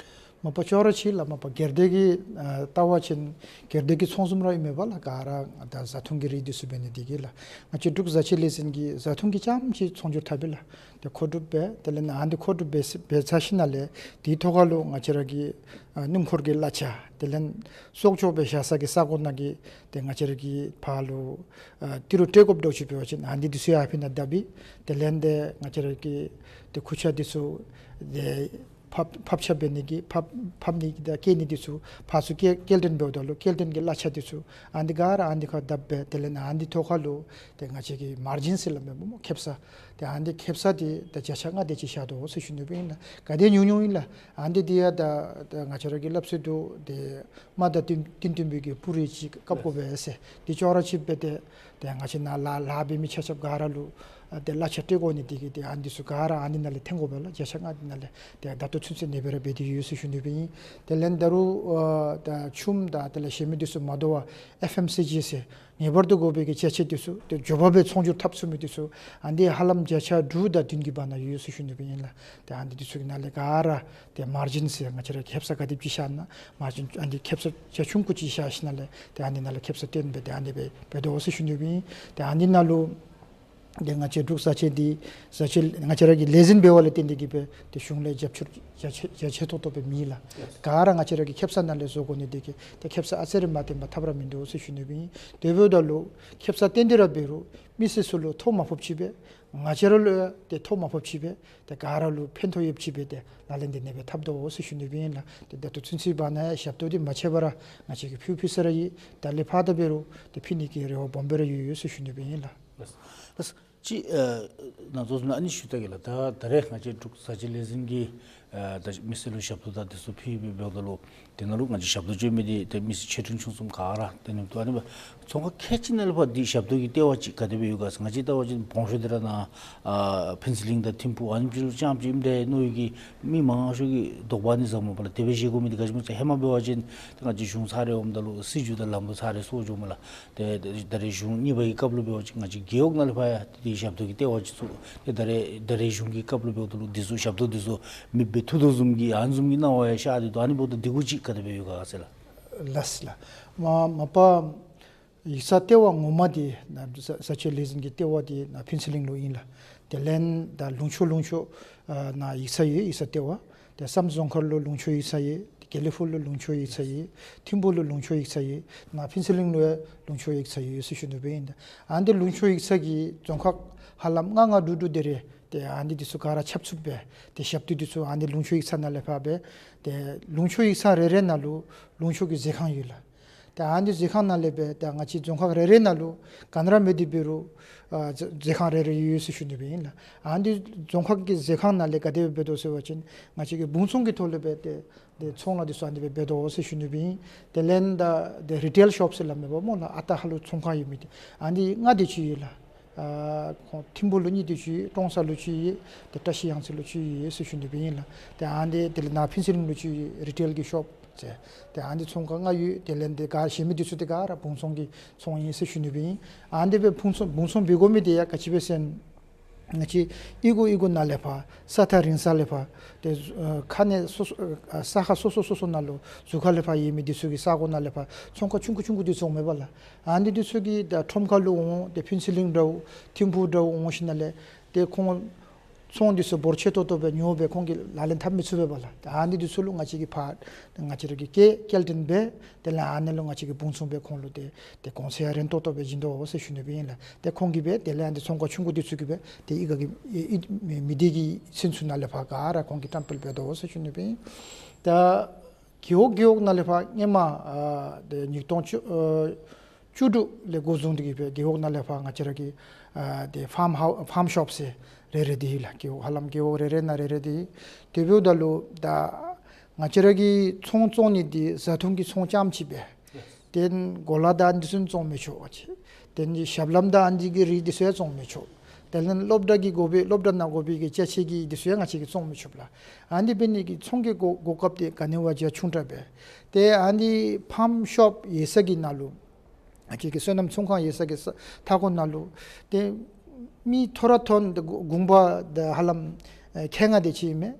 མ་པ་ཅོག་ར་ཅིག་ལགས། མ་པ་སྒེར་སྡེ་གི་ཨ་ལྟ་བ་ཅིན་སྒེར་སྡེ་གི་ཚོང་ཟོག་ར་ཨིན་མས་པ་ལགས། ག་ར་ད་བཟའ་འཐུང་གི་རིགས་འདི་ཚུ་འབད་ནི་འདི་གིས་ལགས། ང་བཅས་འབྲུག་གསར་བརྗེ་ལས་འཛིན་གྱིས་བཟའ་འཐུང་གི་རྐྱངམ་ཅིག་ཚོང་སྒྱུར་འཐབ་པས་ལགས། ཏེ་མཁོ་སྒྲུབ་འབད་དེ་ལས་ནཱ་ཨ་ནི་མཁོ་སྒྲུབ་འབད་འབད་ཚར་ཞིནམ་ལས་དེའི་ཐོག་ཁར་ལུ་ང་བཅས་ར་གི་ཨ་སྣུམ་འཁོར་གྱི་གླ་ཆ་དེ་ལས་གསོག་འཇོག་འབད་བཞག་ས་གི་ས་གོ་ནང་གི་ཏེ་ང་བཅས་ར་གི་ཕར་ལུ་ཨ་ཏི་རུ་སྤྲོད་དགོཔ་འདྲཝ་ཅིག་འབད་བ་ཅིན་ཨ་ནི་འདི་ཚུ་ཡང་ཕར་ནང་བརྡབ་ཨིན། དེ་ལས་ཏེ་ང་བཅས་ར་གི་ཏེ་ཁུར་ཆ་འདི་ཚུ་ཏེ་ ཕབ་ཕབ་ཆ་འབད་ནི་གི་ཕབ་ཕབ་ནི་གི་དང་སྐྱེལ་ནི་འདི་ཚུ་ཕར་ཚུར་སྐྱེལ་སྐྱེལ་འདྲེན་འབདཝ་ད་ལུ་སྐྱེལ་འདྲེན་གྱི་གླ་ཆ་འདི་ཚུ་ཨ་ནི་ག་ར་ཨ་ནི་ཁར་བརྡབ་སྦེ་དེ་ལས་ཨ་ནི་ཐོག་ཁར་ལུ་ཏེ་ང་བཅས་ཀྱི་མར་ཇིན་ཟེར་སླབ་མས་སྨོ། ཁེབ་ས། ཏེ་ཨ་ནི་ཁེབ་ས་འདི་ད་བརྒྱ་ཆ་ལྔ་དེ་ཅིག་བཞག་དོ་ཟེར་ཞུ་ནི་སྦེ་ཨིན་ལགས། ག་དེ་ཉུང་ཉུང་ཨིན་ལགས། ཨ་ནི་འདི་ཡང་ད་ད་ང་བཅས་ར་གི་སླབ་སྲོལ་འདུག། ཏེ་དམའ་དང་བརྟན་བརྟན་བརྟན་པོའི་གི་སྤུ་རིས་ཅིག་བཀབ་དགོ་པས་ཟེར། འདི་ཅོག་ར་ཅིག་སྦེ་ཏེ་ཏེ་ང་བཅས་ནཱ་ལཱ་ལཱ་འབད་མི་ཆ་ཁྱབ་ག་ར་ལུ་ཨ་ཏེ་གླ་ཆ་སྤྲོད་དགོ་ནི་འདི་གིས་ཏེ་ཨ་ནི་འདི་ཚུ་ག་ར་ཨ་ནི་ནང་ལས་འཐེན་དགོ་པས་ལགས། བརྒྱ་ཆ་ལྔ་འདི་ནང་ལས། ཏེ་ད་ལྟོ་ཚུན་ཚོད་ཨ་ནེ་སྦེ་ར་འབད་དེ་ཡོད་ཟེར་ཞུ་ནི་སྦེ་ཨིན། དེ་ལས་ད་རུང་ཨ་ད་ཆུམ་དང་དེ་ལས་གཞན་མི་འདི་ཚུ་མ་དོ་བར་ཨེཕ་ཨེམ་སི་ཇི་ཟེར་ངེས་པར་དུ་དགོ་པའི་གི་ཅ་ཆས་འདི་ཚུ་ཏེ་མགྱོགས་པ་སྦེ་ཚོང་སྒྱུར་འཐབ་ཚུགས་མི་འདི་ཚུ་ཨ་ནི་ཧ་ལམ་བརྒྱ་ཆ་དྲུག་དང་བདུན་གྱི་བར་ན་ཡོད་ཟེར་ཞུ་ནི་སྦེ་ཨིན་ལགས། ཏེ་ཨ་ནི་འདི་ཚུ་གི་ནང་ལས་ག་ར་ཏེ་མར་ཇིན་ཟེར་ང་བཅས་ར་ཁེབ་ས་ག་དེམ་ཅིག་བཞག་ན་མར་ཇིན་ཨ་ནི་ཁེབ་ས་རྒྱ་ཆུང་ཀུ་ཅིག་བཞག་ཞིནམ་ལས་ཏེ་ཨ་ནི་ནང་ལས་ཁེབ་ས་བཏོན་སྦེ་ཏེ་ཨ་ནི་སྦེ་འབད་དོ་ཟེར་ཞུ་ནི་སྦེ་ཨིན། ཏེ་ཨ་ནི་ནང་ལུ་ཏེ་ང་བཅས་འབྲུག་བཟའ་ཆས་འདི་བཟའ་ཆས་ང་བཅས་ར་གི་ལས་འཛིན་འབདཝ་ལས་བརྟེན་ཏེ་གིས་སྦེ་ཏེ་གཞུང་ལས་རྒྱབ་སྐྱོར་རྒྱ་ཆེ་རྒྱ་ཆེ་ཏོག་ཏོ་སྦེ་མེད་ལགས། ག་ར་ང་བཅས་ར་གི་ཁེབ་ས་ནང་ལས་བཟོ་དགོ་ནི་འདི་གིས་ཏེ་ཁེབ་ས་ཨ་ཙི་རེ་མ་བཏོན་པར་ཐབས་ར་མིན་འདུག་ཟེར་ཞུ་ནི་སྦེ་ཨིན། དེ་འབདཝ་ད་ལུ་ཁེབ་ས་བཏོན་ཏེ་ར་འབད་རུང་མི་སེར་ཚུ་ལུ་ཐོ་མ་ཕོགཔ་ཅིག་སྦེ་ང་བཅས་ར་ལུ་ཡང་ཏེ་ཐོ་མ་ཕོགཔ་ཅིག་སྦེ་ཏེ་ག་ར་ལུ་ཕན་ཐོགས་ཡོདཔ་ཅིག་སྦེ་ཏེ་ལག་ལེན་འདི་ཨ་ནེ་སྦེ་འཐབ་དོ་ཟེར་ཞུ་ནི་སྦེ་ཨིན་ལགས། ཏེ་ད་ལྟོ་ཚུན་ཚོད་བར་ན་ཡང་ཞབས་ཏོག་འདི་མ་ཆད་པར་ར་ང་བཅས་ཀྱིས་ཕུལ་ཕུལ་ས་ར་ཡོད། ད་ལས་ཕར་ད་འབད་རུང་ཏེ་ཕུལ་ནི་གི་རེ་བ་སྦོམ་སྦེ་ར་ཡོད་ཡོད་ཟེར་ཞུ་ནི་སྦེ་ཨིན་ལགས། ལགས། ལགས། ཅིག་ཨ་ནཱ་ཚོགས་ཟུར་ཨ་ནི་ཞུ་ད་གེ་ལགས། ད་ད་རེས་ང་བཅས་འབྲུག་བཟའ་ཆས་ལས་འཛིན་གྱི་ཨ་ད་མི་སེར་ལུ་ཞབས་ཏོག་དང་འདི་ཚུ་ཕུལ་སྦེ་འབདཝ་ད་ལུ་དེ་ནང་ལུ་ང་བཅས་ཞབས་ཏོག་སྤྱོད་མི་འདི་ཏེ་མི་སེར་ཆེ་འབྲིང་ཆུང་གསུམ་ག་ར་ཏེ་ཨ་ནི་འདུག། ཨ་ནི་སྦེ་ཚོང་ཁང་ཁལ་གཅིག་ནང་ལས་ཕར་འདི་ཞབས་ཏོག་གི་ལྟེ་བ་ཅིག་ག་དེ་སྦེ་ཡོད་ག་ཟེར། ང་བཅས་ལྟ་བ་ཅིན་སྦོམ་ཤོས་འདི་ར་ནཱ་ཨ་ཕུན་ཚོགས་གླིང་དང་ཐིམ་ཕུག་ཨ་ནི་ཅིག་ལུ་རྐྱངམ་ཅིག་ཨིནམ་ད་མནོ་ཡི་གི་མི་མང་ཤོས་ཀྱིས་དོགས་པ་ཨ་ནི་ཟ་སྨོ་པ་ལགས། དེ་སྦེ་བཞེས་དགོ་མི་འདི་ག་ཅི་སྨོ་ཟེར་ཧེ་མ་འབད་བ་ཅིན་ཏེ་ང་བཅས་གཞུང་ཚར་རེ་འོངམ་ད་ལུ་སྲིད་བྱུས་དང་ལམ་ལུགས་ཚར་རེ་སོར་འགྱོཝ་མས་ལགས། ཏེ་ད་རེས་གཞུང་གཉིས་པ་གི་སྐབས་ལུ་འབད་བ་ཅིན་ང་བཅས་རྒེད་འོག་ནང་ལས་ཕར་ཡང་ཏེ་ཞབས་ཏོག་གི་ལྟེ་བ་ཅིག་ཚུགས། ཏེ་ད་རེས་ད་རེས་གཞུང་གི་སྐབས་ལུ་འབདཝ་ད་ལུ་འདི་ཚུ་ཞབས་ཏོག་འདི་ཚུ་མེདཔ་སྦེ་འཐུ་དོ་བཟུམ་གྱི་ཨ་ནི་བཟུམ་གྱི་སྣང་བ་ཡང་ཤར་ཏེ་འདུག། ཨ་ནི་འབདཝ་ད་འདི་གུ་ཅིག་ག་དེ་སྦེ་ཡོད་ག་ཟེར་ལགས། ལགས་ལགས། མ་མ་པ་ཡིག་ཚང་ལྟེ་བ་ངོ་མ་འདི་ནཱ་བཟའ་བཟའ་ཆས་ལས་འཛིན་གྱི་ལྟེ་བ་འདི་ནཱ་ཕུན་ཚོགས་གླིང་ལུ་ཨིན་ལགས། དེ་ལས་ད་ལུང་ཕྱོགས་ལུང་ཕྱོགས་ཨ་ནཱ་ཡིག་ཚང་ཡོད། ཡིག་ཚང་ལྟེ་བ། ཏེ་བསམ་རྫོང་མཁར་ལུ་ལུང་ཕྱོགས་ཡིག་ཚང་ཡོད། དགེ་ལེགས་ཕུག་ལུ་ལུང་ཕྱོགས་ཡིག་ཚང་ཡོད། ཐིམ་ཕུག་ལུ་ལུང་ཕྱོགས་ཡིག་ཚང་ཡོད། ནཱ་ཕུན་ཚོགས་གླིང་ལུ་ཡང་ལུང་ཕྱོགས་ཡིག་ཚང་ཡོད་ཟེར་ཞུ་ནི་སྦེ་ཨིན། ད་ཨ་ནི་ལུང་ཕྱོགས་ཡིག་ཚང་གི་རྫོང་ཁག་ཧ་ལམ་ལྔ་ལྔ་དྲུག་དྲུག་དེ་རེ་ཏེ་ཨ་ནི་འདི་ཚུ་ག་ར་ཁྱབ་ཚུགསཔ་སྦེ་ཏེ་ཞབས་ཏོག་འདི་ཚུ་ཨ་ནི་ལུང་ཕྱོགས་ཡིག་ཚང་ནང་ལས་ཕར་སྦེ་ཏེ་ལུང་ཕྱོགས་ཡིག་ཚང་རེ་རེ་ནང་ལུ་ལུང་ཕྱོགས་ཀྱི་མཛོད་ཁང་ཡོད་ལགས། ཏེ་ཨ་ནི་མཛོད་ཁང་ནང་ལས་སྦེ་ཏེ་ང་བཅས་རྫོང་ཁག་རེ་རེ་ནང་ལུ་ག་ནི་ར་མེད་དེ་འབད་རུང་ཨ་མཛོད་མཛོད་ཁང་རེ་རེ་ཡོད་ཟེར་ཞུ་ནི་སྦེ་ཨིན་ལགས། ཨ་ནི་རྫོང་ཁག་གི་མཛོད་ཁང་ནང་ལས་ག་དེ་སྦེ་འབད་དོ་ཟེར་བ་ཅིན་ང་བཅས་ཀྱིས་བུང་ཚོང་གི་ཐོག་ལས་སྦེ་ཏེ་ཏེ་ཚོང་ལཱ་འདི་ཚུ་ཨ་ནི་སྦེ་འབད་དོ་ཟེར་ཞུ་ནི་སྦེ་ཨིན། དེ་ལས་ད་ཏེ་རི་ཊེལ་ཤོབ་ཟེར་སླབ་མས་པ་སྨོ་ལགས། ཨ་རྟག་ཧ་ལུགས་ཚོང་ཁང་ཡོད་མི་འདི་ཨ་ནི་ལྔ་དེ་ཅིག་ཡོད་ལགས། ཨ་ཁོང་ཐིམ་ཕུག་ལུ་གཉིས་དེ་ཅིག་ཡོད། ཀྲོང་གསར་ལུ་གཅིག་ཡོད། ཏེ་བཀྲ་ཤིས་གཡང་རྩེ་ལུ་གཅིག་ཡོད་ཟེར་ཞུ་ནི་སྦེ་ཨིན་ལགས། ཏེ་ཨ་ནི་དེ་ལས་ནཱ་ཕུན་ཚོགས་གླིང་ལུ་གཅིག་ཡོད། རི་ཊེལ་གྱི་ཤོབ་ཟེར། ཏེ་ཨ་ནི་ཚོང་ཁང་ལྔ་ཡོད། དེ་ལས་ཏེ་ག་གཞན་མི་འདི་ཚུ་ཏེ་ག་ར་བུང་ཚོང་གི་ཚོང་ཨིན་ཟེར་ཞུ་ནི་སྦེ་ཨིན། ཨ་ནི་སྦེ་བུང་ཚོང་བུང་ཚོང་འབད་དགོ་མི་འདི་ཡང་ག་ཅི་སྦེ་ཟེར་ན་ང་བཅས་གཡུས་སྒོ་གཡུས་སྒོ་ནང་ལས་ཕར་ས་ཐག་རིང་ས་ལས་ཕར་ཏེ་ཨ་ཁ་གནས་སོ་སོ་ཨ་ས་ཁ་སོ་སོ་སོ་སོ་ནང་ལུ་རྫོང་ཁག་ལས་ཕར་ཡོད་མི་འདི་ཚུ་གི་ས་གོ་ནང་ལས་ཕར་ཚོང་ཁང་ཆུང་ཀུ་ཆུང་ཀུ་འདི་ཚུ་འོང་མས་པ་ལགས། ཨ་ནི་འདི་ཚུ་གིས་ད་ཁྲོམ་ཁ་ལུ་འོང་ཏེ་ཕུན་ཚོགས་གླིང་འདྲཝ་ཐིམ་ཕུག་འདྲཝ་འོང་ཞིནམ་ལས་ཏེ་ཁོང་ཚོང་འདི་ཚུ་འབོར་ཆེ་ཏོག་ཏོ་སྦེ་ཉོ་སྦེ་ཁོང་གིས་ལག་ལེན་འཐབ་མི་ཚུགས་པས་པ་ལགས། ད་ཨ་ནི་འདི་ཚུ་ལུ་ང་བཅས་ཀྱིས་ཕར་ང་བཅས་ར་གིས་སྐྱེལ་སྐྱེལ་འདྲེན་འབད། དེ་ལས་ཨ་ནི་ལུ་ང་བཅས་ཀྱིས་བུང་ཚོང་འབད་ཁོང་ལུ་ཏེ་ཏེ་གོང་ཚད་ཡང་རན་ཏོག་ཏོ་སྦེ་བྱིན་དོ་ཟེར་ཞུ་ནི་སྦེ་ཨིན་ལགས། ཏེ་ཁོང་གིས་སྦེ་དེ་ལས་ཨ་ནི་ཚོང་ཁང་ཆུང་ཀུ་འདི་ཚུ་གིས་སྦེ་ཏེ་གཡུས་ཁ་གི་ཨེ་ཨེ་མི་མི་སྡེ་གི་ཚན་ཚུ་ནང་ལས་ཕར་ག་ར་ཁོང་གིས་བཀྲམ་སྤེལ་འབད་དོ་ཟེར་ཞུ་ནི་སྦེ་ཨིན། ད་རྒེད་འོག་རྒེད་འོག་ནང་ལས་ཕར་སྔོན་མ་ཨ་ཏེ་ཉིས་སྟོང་བཅུ་ཨ་བཅུ་དྲུག་ལས་འགོ་བཟུང་སྟེ་གིས་སྦེ་རྒེད་འོག་ནང་ལས་ཕར་ང་བཅས་ར་གི་ཨ་ཏེ་ཕཱམ་ཧའུ་ཕཱམ་ཤོབ་ཟེར་རེ་རེ་འདི་ཡོད་ལགས། རྒེད་འོག་ཧ་ལམ་རྒེད་འོག་རེ་རེ་ནང་རེ་རེ་འདི་ཡོད། དེ་འབདཝ་ད་ལུ་ད་ང་བཅས་ར་གིས་ཚོང་བཙོང་ནི་འདི་བཟའ་འཐུང་གི་ཚོང་རྐྱངམ་ཅིག་སྦེ་ཏེ་གོ་ལ་དང་འདི་ཚུ་བཙོང་མི་ཆོག་པ་ཅིན། ཏེ་ཞབས་ལྷམ་དང་ཨ་ནི་གི་རིགས་འདི་ཚུ་ཡང་བཙོང་མི་ཆོག། དེ་ལས་སློབ་གྲྭ་གི་དགོ་པའི་སློབ་གྲྭ་ནང་དགོ་པའི་གི་ཅ་ཆས་ཀྱི་འདི་ཚུ་ཡང་ང་བཅས་ཀྱིས་བཙོང་མི་ཆོག་ལགས། ཨ་ནི་འབད་ནི་གིས་ཚོང་གི་གོ་གོ་སྐབས་འདི་ག་ནི་བ་རྒྱ་ཆུང་དྲགས་སྦེ། ཏེ་ཨ་ནི་ཕཱམ་ཤོབ་ཡོད་ས་གི་ནང་ལུ་ང་བཅས་ཀྱི་སོ་ནམ་ཚོང་ཁང་ཡོད་ས་གི་ས་མཐའ་འཁོར་ནང་ལུ་ཏེ་མི་ཐོ་རངས་ཐོན་ཏེ་དགོ་དགོངས་པ་ད་ཧ་ལམ་ཨེ་ཁལ་ལྔ་དེ་ཅིག་ཨིན་མས།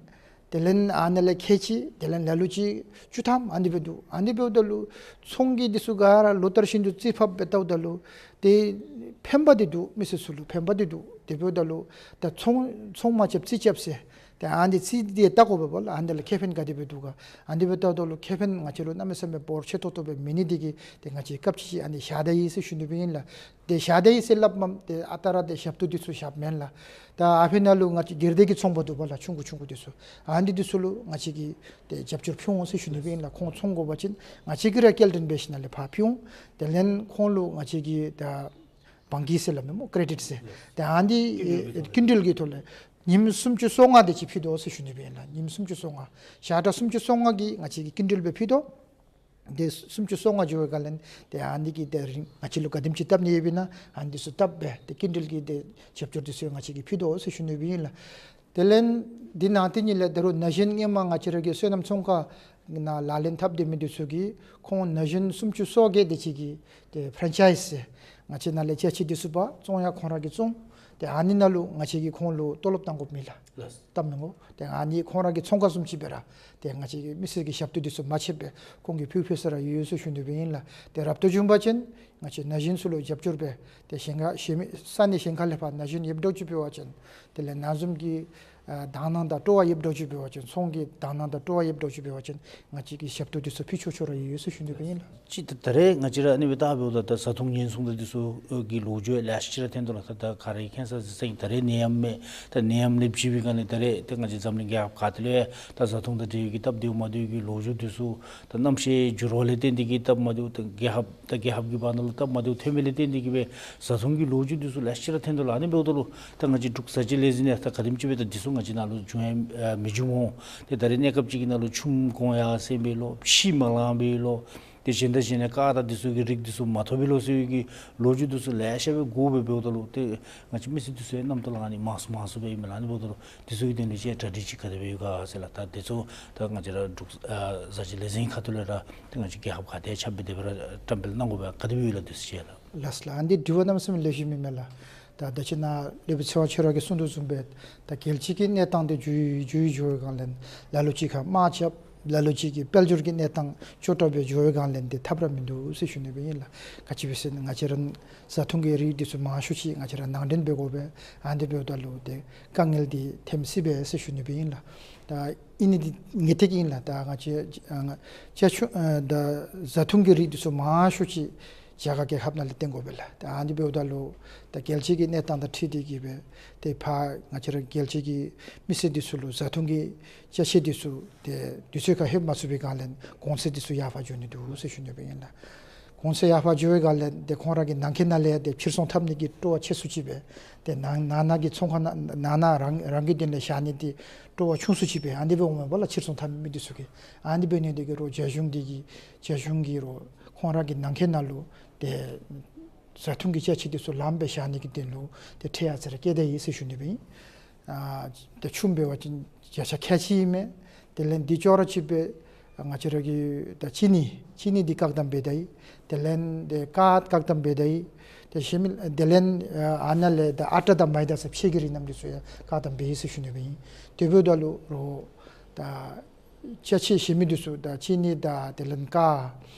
དེ་ལས་ཨ་ནི་ལས་ཁལ་གཅིག། དེ་ལས་ལ་ལུ་ཅིག་བཅུ་ཐམ་ཨ་ནི་སྦེ་འདུག། ཨ་ནི་འབདཝ་ད་ལུ་ཚོང་གི་འདི་ཚུ་ག་ར་ལོ་ལྟར་བཞིན་དུ་རྩིས་ཕབ་སྦེ་བལྟཝ་ད་ལུ་ཏེ་ཕན་པ་འདི་འདུག། མི་སེར་ཚུ་ལུ་ཕན་པ་འདི་འདུག། དེ་འབདཝ་ད་ལུ་ད་ཚོང་ཚོང་མ་རྐྱབ་རྩིས་རྐྱབ་ཟེར་ ཏེ་ཨ་ནི་ཚིག་འདི་བལྟ་དགོ་པས་ལགས། ཨ་ནི་ལུ་ཁེ་ཕན་ག་དེ་སྦེ་འདུག་ག། ཨ་ནི་སྦེ་བལྟཝ་ད་ལུ་ཁེ་ཕན་ང་བཅས་ལུ་གནམ་མེད་ས་མེད་འབོར་ཆེ་ཏོག་ཏོ་སྦེ་མེད་ནི་འདི་གིས་ཏེ་ང་བཅས་སྐབས་ཅིག་ཨ་ནི་བཞག་ད་ཡི་ཟེར་ཞུ་ནི་སྦེ་ཨིན་ལགས། ཏེ་བཞག་ད་ཡི་ཟེར་སླབ་མས། ཏེ་ཨ་རྟག་ར་ཏེ་ཞབས་ཏོག་འདི་ཚུ་བཞགཔ་མེན་ལགས། ད་ཨ་ཕི་ནང་ལུ་ང་བཅས་སྒེར་སྡེ་གི་ཚོང་པ་འདུག་པ་ལགས། ཆུང་ཀུ་ཆུང་ཀུ་འདི་ཚུ་ཨ་ནི་འདི་ཚུ་ལུ་ང་བཅས་ཀྱིས་ཏེ་རྒྱབ་སྐྱོར་ཕུལ་འོང་ཟེར་ཞུ་ནི་སྦེ་ཨིན་ལགས། ཁོང་ཚོང་དགོ་པ་ཅིན་ང་བཅས་ཀྱིས་ར་སྐྱེལ་འདྲེན་འབད་ཞིནམ་ལས་ཕར་ཕུལ་འོང་། དེ་ལས་ཁོང་ལུ་ང་བཅས་ཀྱིས་ད་བང་གི་ཟེར་སླབ་མས་སྨོ། ཀེ་རེ་ཌིཊ་ཟེར། ཏེ་ཨ་ནི་འདི་ཨེ་སྐྱིན་འགྲུལ་གྱི་ཐོག་ལས་ཉིནམ་སུམ་ཅུ་སོ་ལྔ་དེ་ཅིག་ཕུལ་དོ་ཟེར་ཞུ་ནི་སྦེ་ཨིན་ལགས། ཉིནམ་སུམ་ཅུ་སོ་ལྔ། ཞག་གྲངས་སུམ་ཅུ་སོ་ལྔ་གི་ང་བཅས་ཀྱིས་སྐྱིན་འགྲུལ་སྦེ་ཕུལ་དོ། ཏེ་སུམ་ཅུ་སོ་ལྔ་འགྱོ་བའི་སྒང་ལས་ཏེ་ཨ་ནི་གི་ཏེ་རིན་ང་བཅས་ལུ་ག་དེམ་ཅིག་བཏབ་ནི་ཡོདཔ་ཨིན་ན་ཨ་ནི་འདི་ཚུ་བཏབ་སྦེ་ཏེ་སྐྱིན་འགྲུལ་གྱི་ཏེ་རྒྱབ་སྐྱོར་འདི་ཚུ་ང་བཅས་ཀྱིས་ཕུལ་དོ་ཟེར་ཞུ་ནི་སྦེ་ཨིན་ལགས། དེ་ལས་འདི་ནང་དེ་ཉིད་ལས་ད་རུང་ན་གཞོན་སྔོན་མ་ང་བཅས་ར་གི་སོ་ནམ་ཚོང་ཁང་ནང་ལག་ལེན་འཐབ་སྡོད་མི་འདི་ཚུ་གིས་ཁོང་ན་གཞོན་སུམ་ཅུ་སོ་བརྒྱད་དེ་ཅིག་གིས་ཏེ་ཕ་རན་ཅའིཛ་ཟེར་ང་བཅས་ནང་ལས་ཅ་ཆས་འདི་ཚུ་འབག་བཙོང་ཡང་ཁོང་ར་གིས་བཙོང་། ཏེ་ཨ་ནི་ནང་ལུ་ང་བཅས་ཀྱིས་ཁོང་ལུ་ཏོ་ལོབ་བཏང་དགོཔ་མེད་ལགས། ལགས། བཏབ་མི་དགོ། ཏེ་ཨ་ནི་ཁོང་ར་གི་ཚོང་ཁང་བཟུམ་ཅིག་སྦེ་ར་ཏེ་ང་བཅས་ཀྱི་མི་སེར་གྱི་ཞབས་ཏོག་འདི་ཚུ་མ་ཆད་པར་ཁོང་གིས་ཕུལ་ཕུལ་ས་ར་ཡོད་ཟེར་ཞུ་ནི་སྦེ་ཨིན་ལགས། ཏེ་རབ་ཏུ་བྱུང་པ་ཅིན་ང་བཅས་ན་གཞོན་ཚུ་ལུ་རྒྱབ་སྐྱོར་འབད་ཏེ་གཞན་ཁ་གཞན་མི་ས་གནས་གཞན་ཁ་ལས་ཕར་ན་གཞོན་ཡོདཔ་འདྲཝ་ཅིག་འབད་བ་ཅིན་དེ་ལས་ན་གཞོན་གྱི་ཨ་དག་སྣང་དང་སྤྲོ་བ་ཡོདཔ་འདྲཝ་ཅིག་འབད་བ་ཅིན་ཚོང་གི་དག་སྣང་དང་སྤྲོ་བ་ཡོདཔ་འདྲཝ་ཅིག་འབད་བ་ཅིན་ང་བཅས་ཀྱིས་ཞབས་ཏོག་འདི་ཚུ་ཕུལ་ཆོག་ཆོག་ར་ཡོད་ཟེར་ཞུ་ནི་སྦེ་ཨིན་ལགས། ཅིག་ད་ད་རེས་ང་བཅས་ར་ཨ་ནི་སྦེ་བལྟ་འབདཝ་ད་ད་བཟའ་འཐུང་ཉེན་སྲུང་དང་འདི་ཚུ་གི་ལོ་རྒྱུས་ལེ་ཤ་ཅིག་ར་ཐོན་དོ་ལགས། ད་ད་ག་ར་གིས་མཁྱེན་ས་ཟེར་ས་ཨིན། ད་རེས་ནད་ཡམས་མས། ད་ནད་ཡམས་ལེགས་བྱུང་པའི་སྒང་ལས་ད་རེས་ད་ང་བཅས་འཛམ་གླིང་རྒྱལ་ཁབ་ག་ཏེ་ལུ་ཡང་ད་བཟའ་འཐུང་དང་འབྲེལ་བའི་གི་སྟབས་བདེཝ་མ་བདེཝ་གི་ལོ་རྒྱུས་འདི་ཚུ་ད་གནམ་གཤིས་འགྱུར་བ་ལས་བརྟེན་ཏེ་གིས་སྟབས་མ་བདེཝ་ད་རྒྱལ་ཁབ་ད་རྒྱལ་ཁབ་ཀྱི་བར་ན་ལུ་སྟབས་མ་བདེཝ་ཐོན་མི་ལས་བརྟེན་ཏེ་གིས་སྦེ་བཟའ་འཐུང་གི་ལོ་རྒྱུས་འདི་ཚུ་ལེ་ཤ་ཅིག་ར་ཐོན་དོ་ལགས། ཨ་ནི་འབདཝ་ད་ལུ་ད་ང་བཅས་འབྲུག་བཟའ་བཅའ་ལས་འཛིན་ནང་ད་ག་དེམ་ཅིག་སྦེ་ད་འདི་ཚུ་ང་བཅས་ནང་ལུ་འབྱུང་ཡང་ཨ་མི་འབྱུང་འོང་། ཏེ་ད་རེས་གནས་སྐབས་ཅིག་གི་ནང་ལུ་ཆུམ་གོང་ཡང་ཟེར་མི་ལོ་ཕྱེ་མ་ལང་པའི་ལོ། ཏེ་གཞན་དང་གཞན་ལས་ཀར་དང་འདི་ཚུ་གི་རིགས་འདི་ཚུ་མ་ཐོབ་པའི་ལོ་ཟེར་བའི་གི་ལོ་རྒྱུས་འདི་ཚུ་ལེ་ཤ་སྦེ་གོཝ་སྦེ་འབདཝ་ད་ལུ་ཏེ་ང་བཅས་མི་སེར་འདི་ཚུ་ཡང་རྣམ་རྟོག་ལང་ནི་མང་སུ་མང་སུ་སྦེ་ཨིན་མས་ལགས། ཨ་ནི་འབདཝ་ད་ལུ་འདི་ཚུ་གི་དོན་ལུ་ཅིག་གྲ་སྒྲིག་ཅིག་ག་དེ་སྦེ་ཡོད་ག་ཟེར་ལགས། ད་འདི་ཚུ་ད་ང་བཅས་ར་འབྲུག་ཨ་བཟའ་བཅའ་ལས་འཛིན་ཁ་ཐུག་ལས་ར་ཏེ་ང་བཅས་རྒྱལ་ཁབ་ག་ཏེ་ཁྱབ་སྦེ་དེ་སྦེ་ར་བཀྲམ་སྤེལ་གནང་དགོ་པས་ག་དེ་སྦེ་ཡོད་ལགས། འདི་ཚུ་ཅིག་ལགས། ལགས་ལགས། ཨ་ནི་དྲི་བ་གནམ་མེད་ས་མེད་ལེགས་ཤོམ་ཨིན་མས་ལགས། ད་ད་ཅི་ནཱ་ལས་བྱེད་ཚེ་དབང་ཆོས་རབ་ཀྱིས་གསུང་དོ་བཟུམ་སྦེ་ད་རྒྱལ་སྤྱི་གི་གནས་སྟངས་འདི་འགྱུར་འགྱུར་འགྱུར་བའི་སྒང་ལས་ལ་ལུ་ཅིག་ཁར་དམག་རྐྱབ། ལ་ལུ་ཅིག་གིས་དཔལ་འབྱོར་གྱི་གནས་སྟངས་སྐྱོ་དྲགས་སྦེ་འགྱོ་བའི་སྒང་ལས་འདི་ཐབས་ར་མིན་འདུག་ཟེར་ཞུ་ནི་སྦེ་ཨིན་ལགས། ག་ཅི་སྦེ་ཟེར་ན་ང་བཅས་ར་བཟའ་འཐུང་གི་རིགས་འདི་ཚུ་མང་ཤོས་ཅིག་ང་བཅས་ར་ནང་འདྲེན་འབད་དགོ་པས། ཨ་ནི་འབདཝ་ད་ལུ་ཏེ་དཀའ་ངལ་འདི་ཐོན་སྲིད་པས་ཟེར་ཞུ་ནི་སྦེ་ཨིན་ལགས། ད་ཨིན་ནི་འདི་ངེས་ཏིག་ཨིན་ལགས། ད་ང་བཅས་ཨ་ང་བཅའ་ཆུ་ཨ་ད་བཟའ་འཐུང་གི་རིགས་འདི་ཚུ་མང་ཤོས་ཅིག་རྒྱ་གར་རྒྱལ་ཁབ་ནང་ལས་བཏོན་དགོ་པས་ལགས། ད་ཨ་ནི་འབདཝ་ད་ལུ་ད་རྒྱལ་སྤྱི་གི་གནས་སྟངས་དང་འཁྲིལ་ཏེ་གིས་སྦེ་ཏེ་ཕར་ང་བཅས་ར་རྒྱལ་སྤྱི་གི་མི་སེར་འདི་ཚུ་ལུ་བཟའ་འཐུང་གི་ཅ་ཆས་འདི་ཚུ་ཏེ་དུས་ཚོད་ཁར་ལྷོད་མ་ཚུགས་པའི་སྒང་ལས་གོང་ཚད་འདི་ཚུ་ཡར་འཕར་འགྱོ་ནི་འདུག་ཟེར་ཞུ་ནི་སྦེ་ཨིན་ལགས། གོང་ཚད་ཡར་འཕར་འགྱོ་བའི་སྒང་ལས་ཏེ་ཁོང་ར་གི་ནང་འཁོད་ནང་ལས་ཏེ་ཕྱིར་ཚོང་འཐབ་ནི་གི་སྤྲོ་བ་ཆེ་སུ་ཅིག་སྦེ་ཏེ་ནང་ནང་ན་གི་ཚོང་ཁང་ནང་ནང་ན་རང་རང་གི་དོན་ལས་བཞག་ནི་འདི་སྤྲོ་བ་ཆུང་སུ་ཅིག་སྦེ་ཨ་ནི་སྦེ་འོང་མས་པ་ལགས། ཕྱིར་ཚོང་འཐབ་མི་འདི་ཚུ་གིས་ཨ་ནི་འབད་ནི་འདི་གིས་རོགས་རྒྱ་གཞུང་འདི་གིས་རྒྱ་གཞུང་གིས་རོགས་ཁོང་ར་གི་ནང་འཁོད་ནང་ལུ་ཏེ་བཟའ་འཐུང་གི་ཅ་ཆས་འདི་ཚུ་ལངམ་སྦེ་བཞག་ནི་གི་དོན་ལུ་ཏེ་ཁྲལ་ཡང་ཟེར་ར་བཀལ་ད་ཡི་ཟེར་ཞུ་ནི་སྦེ་ཨིན། ཨ་ཏེ་ཆུམ་འབད་བ་ཅིན་བརྒྱ་ཆ་ཁལ་གཅིག་ཨིན་མས། དེ་ལས་འདི་ཅོག་ར་གཅིག་སྦེ་ང་བཅས་ར་གི་ད་ཅི་ནི་ཅི་ནི་འདི་བཀག་དམ་འབད་ད་ཡི། དེ་ལས་འདི་ཀར་བཀག་དམ་འབད་ད་ཡི། ཏེ་ཤེས་མི་དེ་ལས་ཨ་ནཱ་ལས་ད་ཨ་ཊ་དང་མའི་ད་ཟེར་ཕྱེ་གི་རིགས་རྣམས་འདི་ཚུ་ཡང་བཀག་དམ་འབད་ཡི་ཟེར་ཞུ་ནི་སྦེ་ཨིན། དེ་འབདཝ་ད་ལུ་རོགས་ད་ཅ་ཆས་གཞན་མི་འདི་ཚུ་ད་ཅི་ནི་དང་དེ་ལས་ཀར་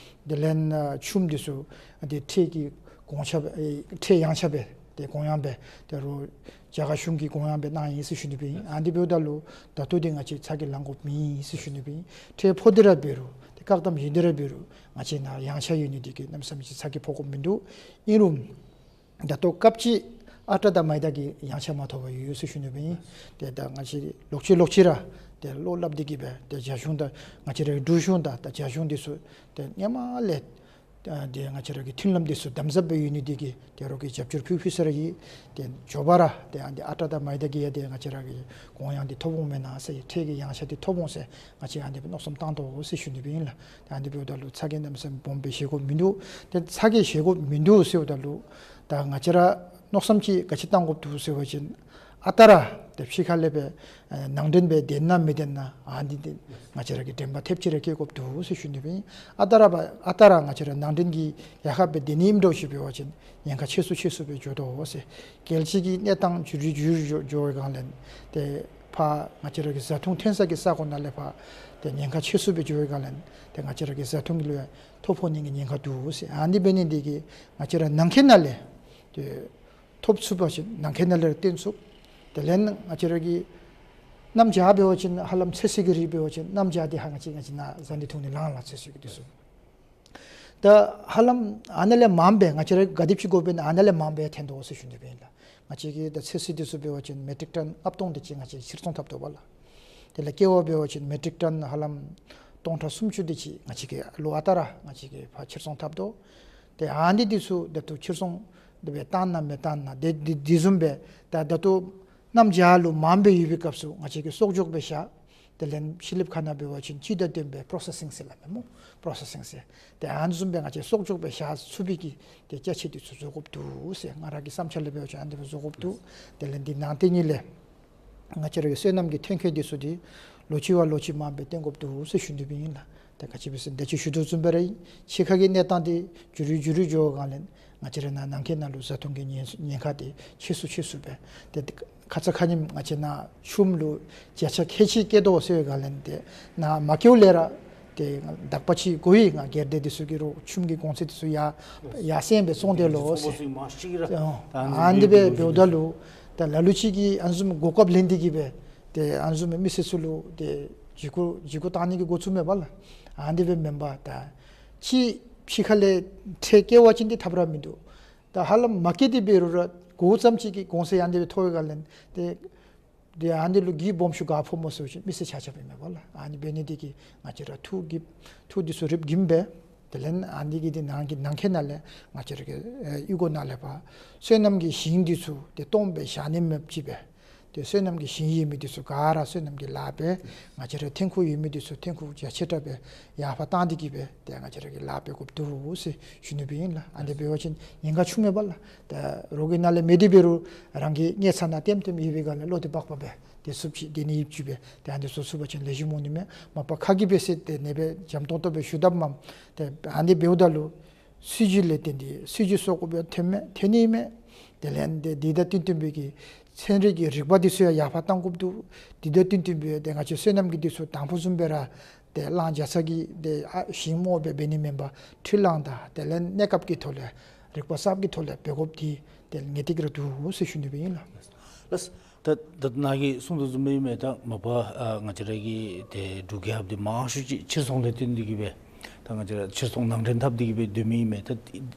དེ་ལས་ཨ་ཆུམ་འདི་ཚུ་ཏེ་ཁྲལ་གྱི་གོང་ཆ་སྦེ་ཨེ་ཁྲལ་ཡངས་ཆ་སྦེ་ཏེ་གོང་ཡངས་སྦེ་ཏེ་རོགས་རྒྱ་གར་གཞུང་གིས་གོང་ཡངས་སྦེ་གནང་ཡི་ཟེར་ཞུ་ནི་སྦེ་ཨིན། ཨ་ནི་འབདཝ་ད་ལུ་ད་ལྟོ་འདི་ང་བཅས་ཚ་གྱང་ལང་དགོཔ་མེད་ཟེར་ཞུ་ནི་སྦེ་ཨིན། ཁྲལ་ཕོག་སྟེ་ར་འབད་རུང་ཏེ་བཀག་དམ་བཞེས་ཏེ་ར་འབད་རུང་ང་བཅས་ནང་ཡངས་ཆག་ཡོད་ནི་འདི་གིས་གནམ་མེད་ས་མེད་ཅིག་ཚ་གྱང་ཕོག་དགོཔ་མིན་འདུག། ཨིན་རུང་ད་ལྟོ་སྐབས་ཅིག་ཨ་ཊ་དང་མའི་ད་གི་ཡངས་ཆག་མ་ཐོབ་པར་ཡོད་ཟེར་ཞུ་ནི་སྦེ་ཨིན། ཏེ་ད་ང་བཅས་ལོག་ཅི་ལོག་ཅི་ར་ཏེ་བློ་སླབ་སྟེ་གིས་སྦེ་ཏེ་རྒྱ་གཞུང་དང་ང་བཅས་རའི་འབྲུག་གཞུང་དང་ད་རྒྱ་གཞུང་འདི་ཚུ་ཏེ་སྔོན་མ་ལས་ཨ་ཏེ་ང་བཅས་ར་གི་མཐུན་ལམ་འདི་ཚུ་དམ་ཟབ་སྦེ་ཡོད་ནི་འདི་གིས་ཏེ་རོགས་ཀྱིས་རྒྱབ་སྐྱོར་ཕུལ་ཕུལ་ས་ར་ཡོད། ཏེ་མགྱོགས་པ་ར་ཏེ་ཨ་ནི་ཨ་ཊ་དང་མའི་ད་གི་ཡང་ཏེ་ང་བཅས་ར་གི་གོང་ཡངས་འདི་ཐོབ་འོང་མེན་ན་ཟེར་ཁྲལ་གྱི་ཡངས་ཆག་འདི་ཐོབ་འོང་ཟེར་ང་བཅས་ཨ་ནི་སྦེ་མནོ་བསམ་བཏང་དོ་ཟེར་ཞུ་ནི་སྦེ་ཨིན་ལགས། ཏེ་ཨ་ནི་འབདཝ་ད་ལུ་ཚ་གྱང་གནམ་མེད་ས་མེད་སྦོམ་སྦེ་བཞེས་དགོཔ་མིན་འདུག། ཏེ་ཚ་གྱང་བཞེས་དགོཔ་མིན་འདུག་ཟེརཝ་ད་ལུ་ད་ང་བཅས་ར་མནོ་བསམ་ཅིག་ག་ཅི་བཏང་དགོཔ་འདུག་ཟེར་བ་ཅིན་ཨ་རྟག་ར་ཏེ་ཕྱི་ཁ་ལས་སྦེ་ཨེ་ནང་འདྲེན་སྦེ་བདེན་ན་མི་བདེན་ན་ཨ་ནི་འདི་ང་བཅས་ར་གིས་དྲན་པ་ཐེབས་ཅིག་ར་བསྐྱེད་དགོཔ་འདུག་ཟེར་ཞུ་ནི་སྦེ་ཨིན། ཨ་རྟག་ར་བ་ཨ་རྟག་ར་ང་བཅས་ར་ནང་འདྲེན་གྱི་རྒྱལ་ཁབ་སྦེ་བདེ་ནི་ཨིནམ་འདྲཝ་ཅིག་འབད་བ་ཅིན་ཉེན་ཁ་ཆེ་སུ་ཆེ་སུ་སྦེ་འགྱོ་དོ་ཟེར། རྒྱལ་སྤྱི་གི་གནས་སྟངས་འགྱུར་འགྱུར་འགྱུར་འགྱོ་བའི་སྒང་ལས་ཏེ་ཕར་ང་བཅས་ར་གི་བཟའ་འཐུང་ཐོན་ས་གི་ས་གོ་ནང་ལས་ཕར་ཏེ་ཉེན་ཁ་ཆེ་སུ་སྦེ་འགྱོ་བའི་སྒང་ལས་ཏེ་ང་བཅས་ར་གི་བཟའ་འཐུང་གི་ལུ་ཡང་ཐོ་ཕོག་ནི་གི་ཉེན་ཁ་འདུག་ཟེར། ཨ་ནི་འབད་ནི་འདི་གིས་ང་བཅས་ར་ནང་འཁོད་ནང་ལས་ཏེ་ཐོབ་ཚུགས་པ་ཅིན་ནང་འཁོད་ནང་ལས་ར་བཏོན་ཚུགས། དེ་ལས་ང་བཅས་ར་གི་ གནམ་བྱཱར་འབད་བ་ཅིན་ཧ་ལམ་ཚོད་བསྲེ་གི་རིགས་འབད་བ་ཅིན་གནམ་བྱཱར་འདི་ཧ་ང་བཅས་ང་བཅས་ནཱ་ཟ་ནི་འཐུང་ནི་ལང་ལང་ཚོད་བསྲེ་གི་འདི་ཚུ། ད་ཧ་ལམ་ཨ་ནཱ་ལས་མངམ་སྦེ་ང་བཅས་ར་ག་དེམ་ཅིག་དགོཔ་ཨིན་ན་ཨ་ནཱ་ལས་མངམ་སྦེ་ཐོན་དོ་ཟེར་ཞུ་ནི་སྦེ་ཨིན་ལགས། ང་བཅས་ཀྱི་ད་ཚོད་བསྲེ་འདི་ཚུ་འབད་བ་ཅིན་མེ་ཊིག་ཊོན་ལྔ་སྟོང་དེ་ཅིག་ང་བཅས་ཕྱིར་ཚོང་འཐབ་དོ་བ་ལགས། དེ་ལས་ཀེ་བ་འབད་བ་ཅིན་མེ་ཊིག་ཊོན་ཧ་ལམ་སྟོང་ཕྲག་སུམ་ཅུ་དེ་ཅིག་ང་བཅས་ཀྱིས་ལོ་ཨ་རྟག་ར་ང་བཅས་ཀྱིས་ཕར་ཕྱིར་ཚོང་འཐབ་དོ། ཏེ་ཨ་ནི་འདི་ཚུ་ད་ལྟོ་ཕྱིར་ཚོང་དེ་སྦེ་བཏང་ན་མི་བཏང་ན་དེ་དེ་དེ་བཟུམ་སྦེ་ད་ད་ལྟོ་གནམ་བྱཱར་ལུ་མངམ་སྦེ་ཡོད་པའི་སྐབས་སུ་ང་བཅས་ཀྱིས་གསོག་འཇོག་སྦེ་བཞག། དེ་ལས་ཕྱི་གླིངཔ་ཁ་ནང་འབད་བ་ཅིན་སྤྱི་ཟླ་བདུན་པའི་པྲོ་སེ་སིང་ཟེར་སླབ་མས་སྨོ། པྲོ་སེ་སིང་ཟེར། ཏེ་ཨ་ནི་བཟུམ་སྦེ་ང་བཅས་གསོག་འཇོག་སྦེ་བཞག་ཚུགས་པའི་གི་ཏེ་ཅ་ཆས་འདི་ཚུ་བཟོ་དགོཔ་འདུག་ཟེར། ང་ར་གི་བསམ་འཆར་ལས་འབད་བ་ཅིན་ཨ་ནི་སྦེ་བཟོ་དགོཔ་འདུག། དེ་ལས་འདི་ནང་དེ་ཉིད་ལས་ང་བཅས་ར་གི་སོ་ནམ་གྱི་ཐོན་སྐྱེད་འདི་ཚུ་འདི་ལོ་གཅིག་བ་ལོ་གཅིག་མངམ་སྦེ་བཏོན་དགོཔ་འདུག་ཟེར་ཞུ་ནི་སྦེ་ཨིན་ལགས། ཏེ་ག་ཅི་སྦེ་ཟེར་ད་ཅི་ཞུ་དོ་བཟུམ་སྦེ་ར་ཨིན། ཕྱི་ཁ་གི་གནས་སྟངས་འདི་འགྱུར་རུ་འགྱུར་རུ་འགྱོ་བའི་སྒང་ལས་ང་བཅས་ར་ནཱ་ནང་འཁོད་ནང་ལུ་བཟའ་འཐུང་གི་ཉེན་ཉེན་ཁ་འདི་ཆེ་སུ་ཆེ་སུ་སྦེ། ཏེ་ཁ་ཙ་ཁ་ཉིནམ་ང་བཅས་ནཱ་ཆུམ་ལུ་བརྒྱ་ཆ་ཁལ་གཅིག་བསྐྱལ་དོ་ཟེར་བའི་སྒང་ལས་ཏེ་ནཱ་མ་བསྐྱལཝ་ལས་ར་ཏེ་དག་པ་ཅིག་དགོ་ཡི། ང་སྒེར་སྡེ་འདི་ཚུ་གིས་རོགས་ཆུམ་གྱི་གོང་ཚད་འདི་ཚུ་ཡར་ཡར་སེང་སྦེ་བཙོང་དེས་ལོ་ཟེར། ཨ་ནི་སྦེ་འབདཝ་ད་ལུ་ད་ལ་ལུ་ཅིག་གིས་ཨ་ནི་བཟུམ་གོ་སྐབས་ལེན་ཏེ་གིས་སྦེ་ཏེ་ཨ་ནི་བཟུམ་མི་སེར་ཚུ་ལུ་ཏེ་འཇིགས་སྐུལ་འཇིགས་སྐུལ་བཏང་ནི་གི་འགོ་བཙུགས་མས་པ་ལགས། ཨ་ནི་སྦེ་མེན་པར་ད་ཅིག་ཕྱི་ཁ་ལས་ཁྲལ་བཀལ་བ་ཅིན་འདི་ཐབས་ར་མིན་འདུག། ད་ཧ་ལམ་མ་བཀལ་ཏེ་འབད་རུང་ར་གོ་ཙམ་ཅིག་གི་གོང་ཚད་ཨ་ནི་སྦེ་མཐོ་བའི་སྒང་ལས་ཏེ་ཏེ་ཨ་ནི་ལུ་གི་སྦོམ་ཤོས་ག་ཕོག་སྨོ་ཟེར་བ་ཅིན་མི་སེར་ཆ་ཁྱབ་ཨིན་མས་པ་ལགས། ཨ་ནི་འབད་ནི་འདི་གིས་ང་བཅས་ར་ཐུགས་དགྱེས་ཐུགས་འདི་ཚུ་རིགཔ་དགྱེས་སྦེ། དེ་ལས་ཨ་ནི་གི་འདི་ནང་གི་ནང་འཁོད་ནང་ལས་ང་བཅས་ར་གི་ཨེ་གཡུས་སྒོ་ནང་ལས་ཕར་སོ་ནམ་གྱི་ཞིང་འདི་ཚུ་ཏེ་སྟོངམ་སྦེ་བཞག་ནི་མེདཔ་ཅིག་སྦེ། ཏེ་སོ་ནམ་གྱི་ཞིང་ཡོད་མི་འདི་ཚུ་ག་ར་སོ་ནམ་གྱི་ལཱ་འབད། ང་བཅས་ར་ཐོན་ཁུངས་ཡོད་མི་འདི་ཚུ་ཐོན་ཁུངས་རྒྱ་ཆེ་དྲགས་སྦེ་ཡར་ཕར་བཏང་སྟེ་གིས་སྦེ་ཏེ་ང་བཅས་ར་གིས་ལཱ་འབད་དགོཔ་འདུག་ཟེར་ཞུ་ནི་སྦེ་ཨིན་ལགས། ཨ་ནི་འབད་བ་ཅིན་ཉེན་ཁ་ཆུང་མས་པ་ལགས། ད་རོགས་ཀྱི་ནང་ལས་མེད་དེ་འབད་རུང་རང་གི་ཉལ་ས་ནང་ལྟེམ་ལྟེམ་ཡོད་པའི་སྒང་ལས་བློ་བདེ་བག་ཕེབས་སྦེ་ཏེ་ཚུདཔ་ཅིག་ཏེ་ནི་ཡིབ་ཅིག་སྦེ་ཏེ་ཨ་ནི་བཟོ་ཚུགས་པ་ཅིན་ལེགས་ཤོམ་འོང་ནི་མས། མ་པ་ཁ་གིས་འབད་ཟེར་ཏེ་ཨ་ནི་སྦེ་འཇམ་ཏོང་ཏོ་སྦེ་ཞུ་དཔ་མས། ཏེ་ཨ་ནི་འབདཝ་ད་ལུ་སྲིད་བྱུས་ལས་བརྟེན་ཏེ་སྲིད་བྱུས་བཟོ་དགོཔ་ཡང་ཐོན་མས། ཐོན་ནི་མས། དེ་ལས་ཏེ་འདི་དང་བསྟུན་བསྟུན་པའི་གི་ཚན་རིག་གི་རིག་པ་འདི་ཚུ་ཡང་ཡར་ཕར་བཏང་དགོཔ་འདུག། འདི་དང་བསྟུན་བསྟུན་པའི་ཏེ་ང་བཅས་སོ་ནམ་གྱི་འདི་ཚུ་དང་ཕུ་བཟུམ་སྦེ་ར་ཏེ་གླང་རྒྱ་ཚ་གི་ཏེ་ཨ་ཞིང་རྨོ་སྦེ་འབད་ནི་མེན་པར་འཕྲུལ་གླང་དང་དེ་ལས་གནས་སྐབས་ཀྱི་ཐོག་ལས་རིག་པ་གསརཔ་གི་ཐོག་ལས་འབད་དགོཔ་འདི་ཏེ་ངེས་ཏིག་ར་འདུག་ཟེར་ཞུ་ནི་སྦེ་ཨིན་ལགས། ལགས། ད་ད་ནཱ་གིས་གསུངས་དོ་བཟུམ་སྦེ་ཨིན་མས། ད་མ་པ་ཨ་ང་བཅས་ར་གི་ཏེ་འབྲུག་རྒྱལ་ཁབ་འདི་མང་ཤོས་ཅིག་ཕྱིར་ཚོང་ལས་བརྟེན་ཏེ་གིས་སྦེ་ད་ང་བཅས་ར་ཕྱིར་ཚོང་ནང་འདྲེན་འཐབ་སྟེ་གིས་སྦེ་སྡོད་མི་ཨིན་མས། ད་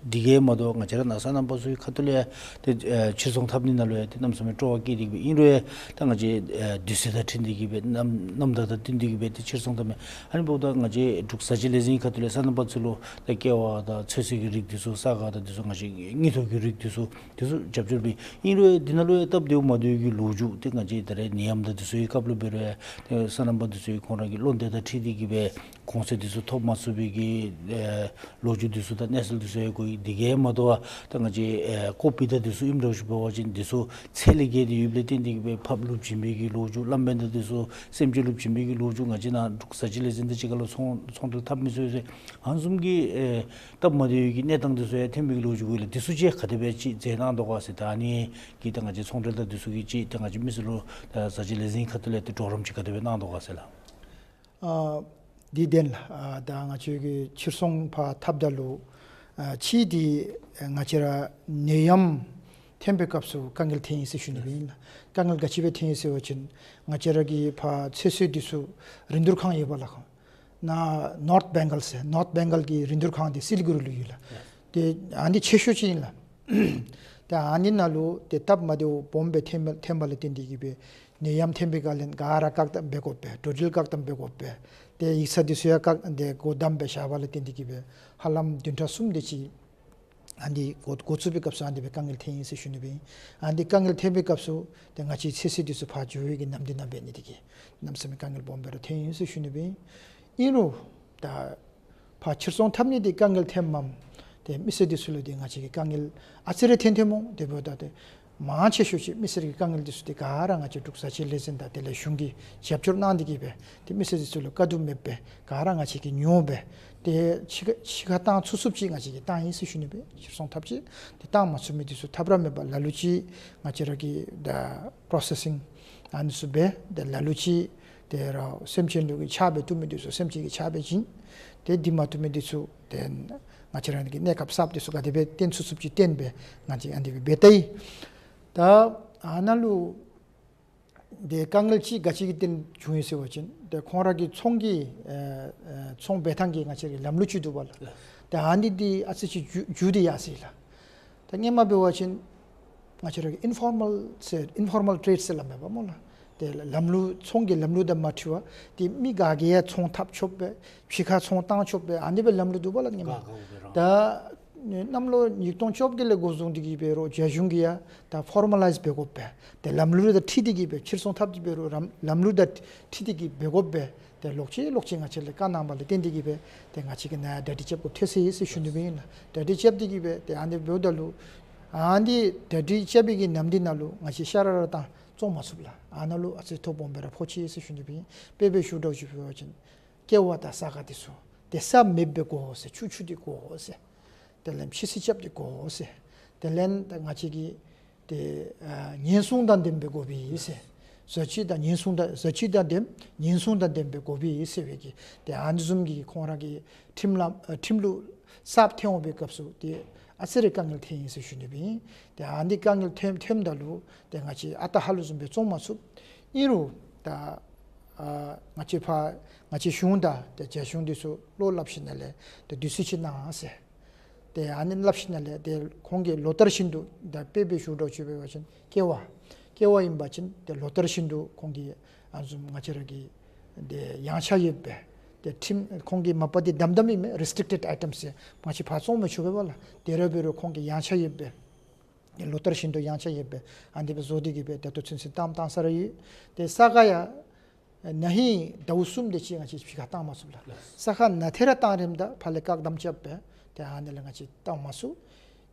འདི་གིས་མ་དོ་ང་བཅས་ར་ནཱ་སོ་ནམ་པ་ཚུ་གི་ཁ་ཐུག་ལས་ཏེ་ཨ་ཕྱིར་ཚོང་འཐབ་ནི་ནང་ལུ་ཡང་ཏེ་གནམ་མེད་ས་མེད་སྤྲོ་བ་བསྐྱེད་དེ་གིས་སྦེ་ཨིན་རུང་ཡང་ད་ང་བཅས་ཨ་དུས་ཚོད་དང་འཁྲིལ་ཏེ་གིས་སྦེ་གནམ་གནམ་དྭངས་དང་བསྟུན་ཏེ་གིས་སྦེ་ཏེ་ཕྱིར་ཚོང་འཐབ་མས། ཨ་ནི་འབདཝ་ད་ང་བཅས་འབྲུག་བཟའ་བཅའ་ལས་འཛིན་ཁ་ཐུག་ལས་སོ་ནམ་པ་ཚུ་ལུ་ད་ཀེ་བ་དང་ཚོད་བསྲེ་གི་རིགས་འདི་ཚུ་ས་ག་དང་འདི་ཚུ་ང་བཅས་དངུལ་ཐོག་གི་རིགས་འདི་ཚུ་འདི་ཚུ་རྒྱབ་སྐྱོར་འབད་ཨིན་རུང་ཡང་འདི་ནང་ལུ་ཡང་སྟབས་བདེཝ་མ་བདེཝ་གི་ལོ་རྒྱུས་ཏེ་ང་བཅས་ད་རེས་ནད་ཡམས་དང་འདི་ཚུ་གི་སྐབས་ལུ་འབད་རུང་ཡང་ཏེ་སོ་ནམ་པ་འདི་ཚུ་གིས་ཁོང་ར་གི་བློ་འདོད་དང་འཁྲིལ་ཏེ་གིས་སྦེ་གོང་ཚད་འདི་ཚུ་ཐོབ་མ་ཚུགས་པའི་གི་ཨེ་ལོ་རྒྱུས་འདི་ཚུ་དང་གནས་ཚུལ་འདི་ཚུ་ཡང་གོ་ཡི། འདི་གིས་མ་དོ་བར་ད་ང་བཅས་ཨེ་ཀོ་བིཌ་དང་འདི་ཚུ་ཨིནམ་འདྲཝ་ཅིག་འབད་བ་ཅིན་འདི་ཚུ་ཚད་ལས་བརྒལ་ཏེ་ཡོདཔ་ལས་བརྟེན་ཏེ་གིས་སྦེ་ཕགཔ་ལུ་བྱིན་པའི་གི་ལོ་རྒྱུས་གླང་དཔོན་དང་འདི་ཚུ་སེམས་ཅན་ལུ་བྱིན་པའི་གི་ལོ་རྒྱུས་ང་བཅས་ནཱ་འབྲུག་བཟའ་བཅའ་ལས་འཛིན་དང་གཅིག་ཁར་ལུ་ཚོང་ཚོང་འབྲེལ་འཐབ་མི་ཚུ་ཡོད་ཟེར། ཨ་ནི་བཟུམ་གྱི་ཨེ་སྟབས་མ་བདེ་བའི་གི་གནས་སྟངས་འདི་ཚུ་ཡང་ཐོན་པའི་གི་ལོ་རྒྱུས་གོ་ཡི་ལགས། འདི་ཚུ་ཅིག་ག་དེ་སྦེ་ཅིག་མཛད་གནང་དོ་ག་ཟེར། ད་ཨ་ནི་གིས་ད་ང་བཅས་ཚོང་འབྲེལ་དང་འདི་ཚུ་གིས་ཅིག་ད་ང་བཅས་མི་སེར་ལུ་ད་བཟའ་བཅའ་ལས་འཛིན་ཁ་ཐུག་ལས་ཏེ་གྲོགས་རམ་ཅིག་ག་དེ་སྦེ་གནང་དོ་ག་ཟེར་ལགས། ཨ་འདི་བདེན་ལགས། ཨ་ད་ང་བཅས་ཀྱིས་ཕྱིར་ཚོང་ཕར་འཐབ་ད་ལུ་ཨ་གཅིག་འདི་ང་བཅས་ར་ནད་ཡམས་ཐོན་པའི་སྐབས་སུ་དཀའ་ངལ་ཐོན་ཡི་ཟེར་ཞུ་ནི་སྦེ་ཨིན་ལགས། དཀའ་ངལ་ག་ཅི་སྦེ་ཐོན་ཡི་ཟེར་བ་ཅིན་ང་བཅས་ར་གི་ཕར་ཚོད་བསྲེ་འདི་ཚུ་རིན་བསྡུར་ཁང་ཡོད་པ་ལགས། ནཱ་ནོརཐ་བེང་གཱལ་ཟེར་ནོརཐ་བེང་གཱལ་གྱི་རིན་བསྡུར་ཁང་འདི་སི་ལི་གུ་རི་ལུ་ཡོད་ལགས། ཏེ་ཨ་ནི་ཆེ་ཤོས་ཅིག་ཨིན་ལགས། ཏེ་ཨ་ནི་ནང་ལུ་ཏེ་སྟབས་མ་བདེཝ་སྦོམ་སྦེ་ཐོན་པ་ཐོན་པ་ལས་བརྟེན་ཏེ་གིས་སྦེ་ནད་ཡམས་ཐོན་པའི་སྒང་ལས་ག་ར་བཀག་སྡོམ་འབད་དགོ་པས། འགྲོ་འགྲུལ་བཀག་སྡོམ་འབད་དགོ་པས། ཏེ་ཡིག་ཚང་འདི་ཚུ་ཡང་བཀག་ཏེ་སྒོ་བསྡམས་སྦེ་བཞག་པ་ལས་བརྟེན་ཏེ་གིས་སྦེ་ཧ་ལམ་བདུན་ཕྲག་གསུམ་དེ་ཅིག་ཨ་ནི་འགོ་འགོ་བཙུགས་པའི་སྐབས་སུ་ཨ་ནི་སྦེ་དཀའ་ངལ་ཐོན་ཡི་ཟེར་ཞུ་ནི་སྦེ་ཨིན། ཨ་ནི་དཀའ་ངལ་ཐོན་པའི་སྐབས་སུ་ཏེ་ང་བཅས་ཚོད་བསྲེ་འདི་ཚུ་ཕར་འགྱོ་བའི་གི་ནམ་དུས་ནང་འབད་ནི་དེ་གིས་གནམ་མེད་ས་མེད་དཀའ་ངལ་སྦོམ་སྦེ་ར་ཐོན་ཡི་ཟེར་ཞུ་ནི་སྦེ་ཨིན། ཨིན་རུང་ད་ཕར་ཕྱིར་ཚོང་འཐབ་ནི་འདི་དཀའ་ངལ་ཐོནམ་མས། ཏེ་མི་སེར་འདི་ཚུ་ལུ་ཏེ་ང་བཅས་ཀྱིས་དཀའ་ངལ་ཨ་ཙི་རེ་ཐོན་ཐོནམ་འོང་། དེ་འབདཝ་ད་ཏེ་མང་ཆེ་ཤོས་ཅིག་མི་སེར་གྱི་དཀའ་ངལ་འདི་ཚུ་འདི་ག་ར་ང་བཅས་འབྲུག་བཟའ་བཅའ་ལས་འཛིན་དང་དེ་ལས་གཞུང་གིས་རྒྱབ་སྐྱོར་གནང་སྟེ་གིས་སྦེ་ཏེ་མི་སེར་འདི་ཚུ་ལུ་དཀའ་སྡུག་མེདཔ་སྦེ་ག་ར་ང་བཅས་ཀྱིས་མྱོང་སྦེ་ཏེ་ཕྱི་ཁར་ཕྱི་ཁར་བཏང་ཚུགས་ཚུགསཔ་ཅིག་ང་བཅས་ཀྱིས་བཏང་ཡི་ཟེར་ཞུ་ནི་སྦེ། ཕྱིར་ཚོང་འཐབ་ཅི་ཏེ་བཏང་མ་ཚུགས་མི་འདི་ཚུ་ཐབས་ར་མེད་པར་ལ་ལུ་ཅིག་ང་བཅས་ར་གིས་ད་པྲོ་སེ་སིང་ཨ་ནི་ཚུ་འབད། ཏེ་ལ་ལུ་ཅིག་ཏེ་ར་སེམས་ཅན་ལུ་གི་ཆགས་སྦེ་བཏུབ་མི་འདི་ཚུ་སེམས་ཅན་གྱི་ཆགས་སྦེ་བྱིན། ཏེ་འདི་མ་བཏུབ་མི་འདི་ཚུ་ཏེ་ང་བཅས་ར་གི་གནས་སྐབས་གསརཔ་འདི་ཚུ་ག་དེ་སྦེ་བཏོན་ཚུགས་ཚུགསཔ་ཅིག་བཏོན་སྦེ་ང་བཅས་ཨ་ནི་སྦེ་འབད་དེ་ཡོད། ད་ཨ་ནཱ་ལུ་ ཏེ་དཀའ་ངལ་ཅིག་ག་ཅི་གི་སྟེང་བྱུང་ཡི་ཟེར་བ་ཅིན་ཏེ་ཁོང་ར་གི་ཚོང་གི་ཨེ་ཨེ་ཚོང་འབད་ཐངས་ཀྱི་ང་བཅས་རའི་ལམ་ལུགས་ཅིག་འདུག་པ་ལགས། ལགས། ཏེ་ཨ་ནི་འདི་ཨ་ཙི་ཅིག་འགྱུར་འགྱུར་ཏེ་ཡར་སོ་ཡི་ལགས། ད་སྔོན་མ་འབད་བ་ཅིན་ང་བཅས་ར་གི་ཨིན་ཕོར་མལ་ཟེར་ཨིན་ཕོར་མལ་ཊེཌ་ཟེར་སླབ་མས་པ་སྨོ་ལགས། ཏེ་ལམ་ལུགས་ཚོང་གི་ལམ་ལུགས་དང་མ་འཁྲིལ་བར་ཏེ་མི་ག་གིས་ཡང་ཚོང་འཐབ་ཆོགཔ་སྦེ་ཕྱི་ཁར་ཚོང་བཏང་ཆོགཔ་སྦེ་ཨ་ནི་སྦེ་ལམ་ལུགས་འདུག་པ་ལགས་སྔོན་མ། ག་ག་འོ་སྦེ་རང་། ད་གནམ་ལོ་ཉིས་སྟོང་བཅོ་བརྒྱད་ལས་འགོ་བཟུང་སྟེ་གིས་འབད་རུང་རྒྱ་གཞུང་གིས་ཡང་ད་ཕོར་མ་ལའིཛ་འབད་དགོ་པས། ཏེ་ལམ་ལུགས་དང་འཁྲིལ་ཏེ་གིས་སྦེ་ཕྱིར་ཚོང་འཐབ་སྟེ་འབད་རུང་ལམ་ལམ་ལུགས་དང་འཁྲིལ་ཏེ་གིས་འབད་དགོ་པས། ཏེ་ལོག་ཅི་ལོག་ཅི་ང་བཅས་ལུ་བཀའ་གནང་བ་ལས་བརྟེན་ཏེ་གིས་སྦེ་ཏེ་ང་བཅས་ཀྱིས་ནཱ་གྲ་སྒྲིག་རྐྱབ་དགོཔ་ཐལ་སོ་ཡི་ཟེར་ཞུ་ནི་སྦེ་ཨིན་ལགས། གྲ་སྒྲིག་རྐྱབ་སྟེ་གིས་སྦེ་ཏེ་ཨ་ནི་འབདཝ་ད་ལུ་ཨ་ནི་གྲ་སྒྲིག་རྐྱབ་པའི་གི་ནམ་དུས་ནང་ལུ་ང་བཅས་ཤ་ར་ར་བཏང་བཙོང་མ་ཚུགས་ལགས། ཨ་ནཱ་ལུ་ཨ་ཙི་ཐོ་སྦོམ་སྦེ་ར་ཕོག་ཅི་ཟེར་ཞུ་ནི་སྦེ་ཨིན། དཔེ་སྦེ་ཞུ་དགོཔ་ཅིག་འབད་བ་ཅིན་ཀེ་བ་དང་ས་ག་འདི་ཚུ་ཏེ་ས་མེདཔ་སྦེ་དགོ་ཟེར། ཆུ་ཆུ་སྟེ་དགོ་ཟེར། དེ་ལས་ཕྱི་བསིལ་རྐྱབ་སྟེ་དགོ་ཟེར། དེ་ལས་ད་ང་བཅས་ཀྱི་ཏེ་ཨ་ཉེན་སྲུང་དང་ལྡནམ་སྦེ་དགོ་པས་ཟེར། བཟའ་ཆས་དང་ཉེན་སྲུང་དང་བཟའ་ཆས་དང་ལྡནམ་ཉེན་སྲུང་དང་ལྡནམ་སྦེ་དགོ་པས་ཟེར་བའི་གི་ཏེ་ཨ་ནི་བཟུམ་གྱི་ཁོང་ར་གི་ཁྲིམས་ལམ་ཨ་ཁྲིམས་ལུགས་གསརཔ་ཐོན་འོང་པའི་སྐབས་སུ་ཏེ་ཨ་ཙི་རེ་དཀའ་ངལ་ཐོན་ཡི་ཟེར་ཞུ་ནི་སྦེ་ཨིན། ཏེ་ཨ་ནི་དཀའ་ངལ་ཐོན་ཐོནམ་ད་ལུ་ཏེ་ང་བཅས་ཨ་རྟག་ཧ་ལུགས་བཟུམ་སྦེ་བཙོང་མ་ཚུགས། ཨིན་རུང་ད་ཨ་ང་བཅས་ཕར་ང་བཅས་གཞུང་དང་ཏེ་རྒྱ་གཞུང་འདི་ཚུ་བློ་སླབ་ཞིནམ་ལས་ཏེ་དུས་ཚོད་ཅིག་གནང་ཟེར། ཏེ་ཨ་ནི་སླབ་ཞིནམ་ལས་ཏེ་ཁོང་གིས་ལོ་ལྟར་བཞིན་དུ་ད་དཔེ་སྦེ་ཞུ་དགོཔ་ཅིག་འབད་བ་ཅིན་ཀེ་བ་ཀེ་བ་ཨིན་པ་ཅིན་ཏེ་ལོ་ལྟར་བཞིན་དུ་ཁོང་གིས་ཨ་ནི་བཟུམ་ང་བཅས་ར་གི་ཏེ་ཡངས་ཆག་ཡོདཔ་སྦེ་ཏེ་ཁྲིམས་ཁོང་གི་མ་པ་འདི་དམ་དམ་ཨིན་མས། རི་སི་ཊིག་ཊེཌ་ཨའི་ཊམསི་ཟེར་ང་བཅས་ཕར་བཙོང་མི་ཆོག་པས་པ་ལགས། དེ་ར་འབད་རུང་ཁོང་གིས་ཡངས་ཆག་ཡོདཔ་སྦེ་ལོ་ལྟར་བཞིན་དུ་ཡངས་ཆག་ཡོདཔ་སྦེ་ཨ་ནི་སྦེ་བཟོ་སྟེ་གིས་སྦེ་ད་ལྟོ་ཚུན་ཚོད་བཏངམ་བཏང་ས་ར་ཡོད། ཏེ་ས་ག་ཡང་ན་ཧིང་ཟླཝ་གསུམ་དེ་ཅིག་ང་བཅས་ཕྱི་ཁར་བཏང་མ་ཚུགས་ལགས། ས་ག་ན་ཐེ་ར་བཏང་རནམ་ད་ཕར་ལས་བཀག་དམ་རྐྱབ་སྦེ་ཏེ་ཨ་ནི་ལས་ང་བཅས་བཏང་མ་ཚུགས།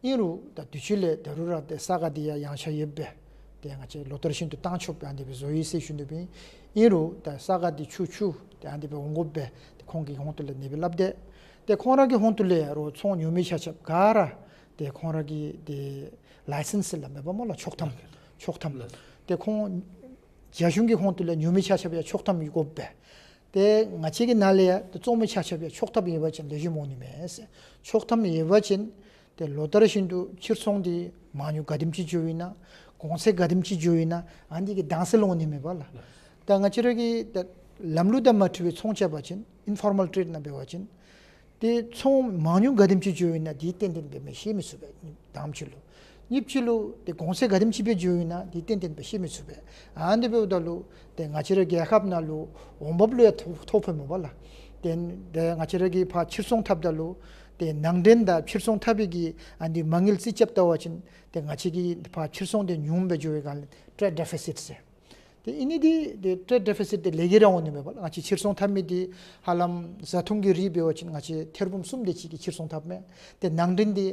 ཨིན་རུང་ད་དུས་ཅི་ལས་ད་རུང་ར་ཏེ་ས་ག་འདི་ཡང་ཡངས་ཆག་ཡོདཔ་སྦེ་ཏེ་ང་བཅས་ལོ་ལྟར་བཞིན་དུ་བཏང་ཆོགཔ་སྦེ་ཨ་ནི་སྦེ་བཟོ་ཡི་ཟེར་ཞུ་ནི་སྦེ་ཨིན། ཨིན་རུང་ད་ས་ག་འདི་ཆུ་ཆུ་ཏེ་ཨ་ནི་སྦེ་འོང་དགོཔ་སྦེ་ཏེ་ཁོང་གི་ཧོངས་ཏོ་ལས་ཨ་ནི་སྦེ་སླབ་སྟེ་ཏེ་ཁོང་ར་གི་ཧོངས་ཏོ་ལས་རོགས་ཚོང་ཉོ་མི་ཆ་ཁྱབ་ག་ར་ཏེ་ཁོང་ར་གི་ཏེ་ལའི་སེནསི་ཟེར་སླབ་མས་པ་སྨོ་ལགས། ཆོག་ཐམ། ཆོག་ཐམ། ཏེ་ཁོང་རྒྱ་གཞུང་གི་ཧོངས་ཏོ་ལས་ཉོ་མི་ཆ་ཁྱབ་ཡང་ཆོག་ཐམ་ཡོད་དགོཔ་སྦེ། ཏེ་ང་བཅས་ཀྱི་ནང་ལས་ཡང་ཏེ་བཙོང་མི་ཆ་ཁྱབ་ཡང་ཆོག་ཐམ་ཡོད་པ་ཅིན་ལེགས་ཤོམ་འོང་ནི་མས་ཟེར། ཆོག་ཐམ་ཡོད་པ་ཅིན་ཏེ་ལོ་ལྟར་བཞིན་དུ་ཕྱིར་ཚོང་འདི་མང་ཉུང་ག་དེམ་ཅིག་འགྱོ་ཡི་ན་གོང་ཚད་ག་དེམ་ཅིག་འགྱོ་ཡི་ན་ཨ་ནི་གི་གདངས་སེལ་འོང་ནི་མས་པ་ལགས། ད་ང་བཅས་ར་གི་ད་ལམ་ལུགས་དང་མ་འཁྲིལ་བའི་ཚོང་རྐྱབ་པ་ཅིན་ཨིན་ཕོར་མལ་ཊེཌ་ནང་འབད་བ་ཅིན་ཏེ་ཚོང་མང་ཉུང་ག་དེམ་ཅིག་འགྱོ་ཡི་ན་འདི་ཏན་ཏན་སྦེ་མི་ཤེས་མི་ཚུགས་པས་དང་པ་ཅིག་ལུ། གཉིས་པ་ཅིག་ལུ་ཏེ་གོང་ཚད་ག་དེམ་ཅིག་སྦེ་འགྱོ་ཡི་ན་འདི་ཏན་ཏན་སྦེ་ཤེས་མི་ཚུགས་པས། ཨ་ནི་འབདཝ་ད་ལུ་ཏེ་ང་བཅས་ར་རྒྱལ་ཁབ་ནང་ལུ་འོང་འབབ་ལུ་ཡང་ཐོ་ཐོ་ཕོག་མས་པ་ལགས། ཏེ་ཏེ་ང་བཅས་ར་གིས་ཕར་ཕྱིར་ཚོང་འཐབ་ད་ལུ་ཏེ་ནང་འདྲེན་དང་ཕྱིར་ཚོང་འཐབ་པའི་གི་ཨ་ནི་མ་དངུལ་རྩིས་རྐྱབ་ལྟ་བ་ཅིན་ཏེ་ང་བཅས་ཀྱི་ཕར་ཕྱིར་ཚོང་འདི་ཉུངམ་སྦེ་འགྱོ་བའི་སྒང་ལས་ཊེཌ་ཌེ་ཕི་སིཊ་ཟེར། ཏེ་ཨིན་ནི་འདི་ཏེ་ཊེཌ་ཌེ་ཕི་སིཊ་འདི་ལས་ཀྱི་ར་འོང་ནི་མས་པ་ལགས། ང་བཅས་ཕྱིར་ཚོང་འཐབ་མི་འདི་ཧ་ལམ་བཟའ་འཐུང་གི་རིགས་འབད་བ་ཅིན་ང་བཅས་ཐེར་འབུམ་གསུམ་དེ་ཅིག་གི་ཕྱིར་ཚོང་འཐབ་མས། ཏེ་ནང་འདྲེན་འདི་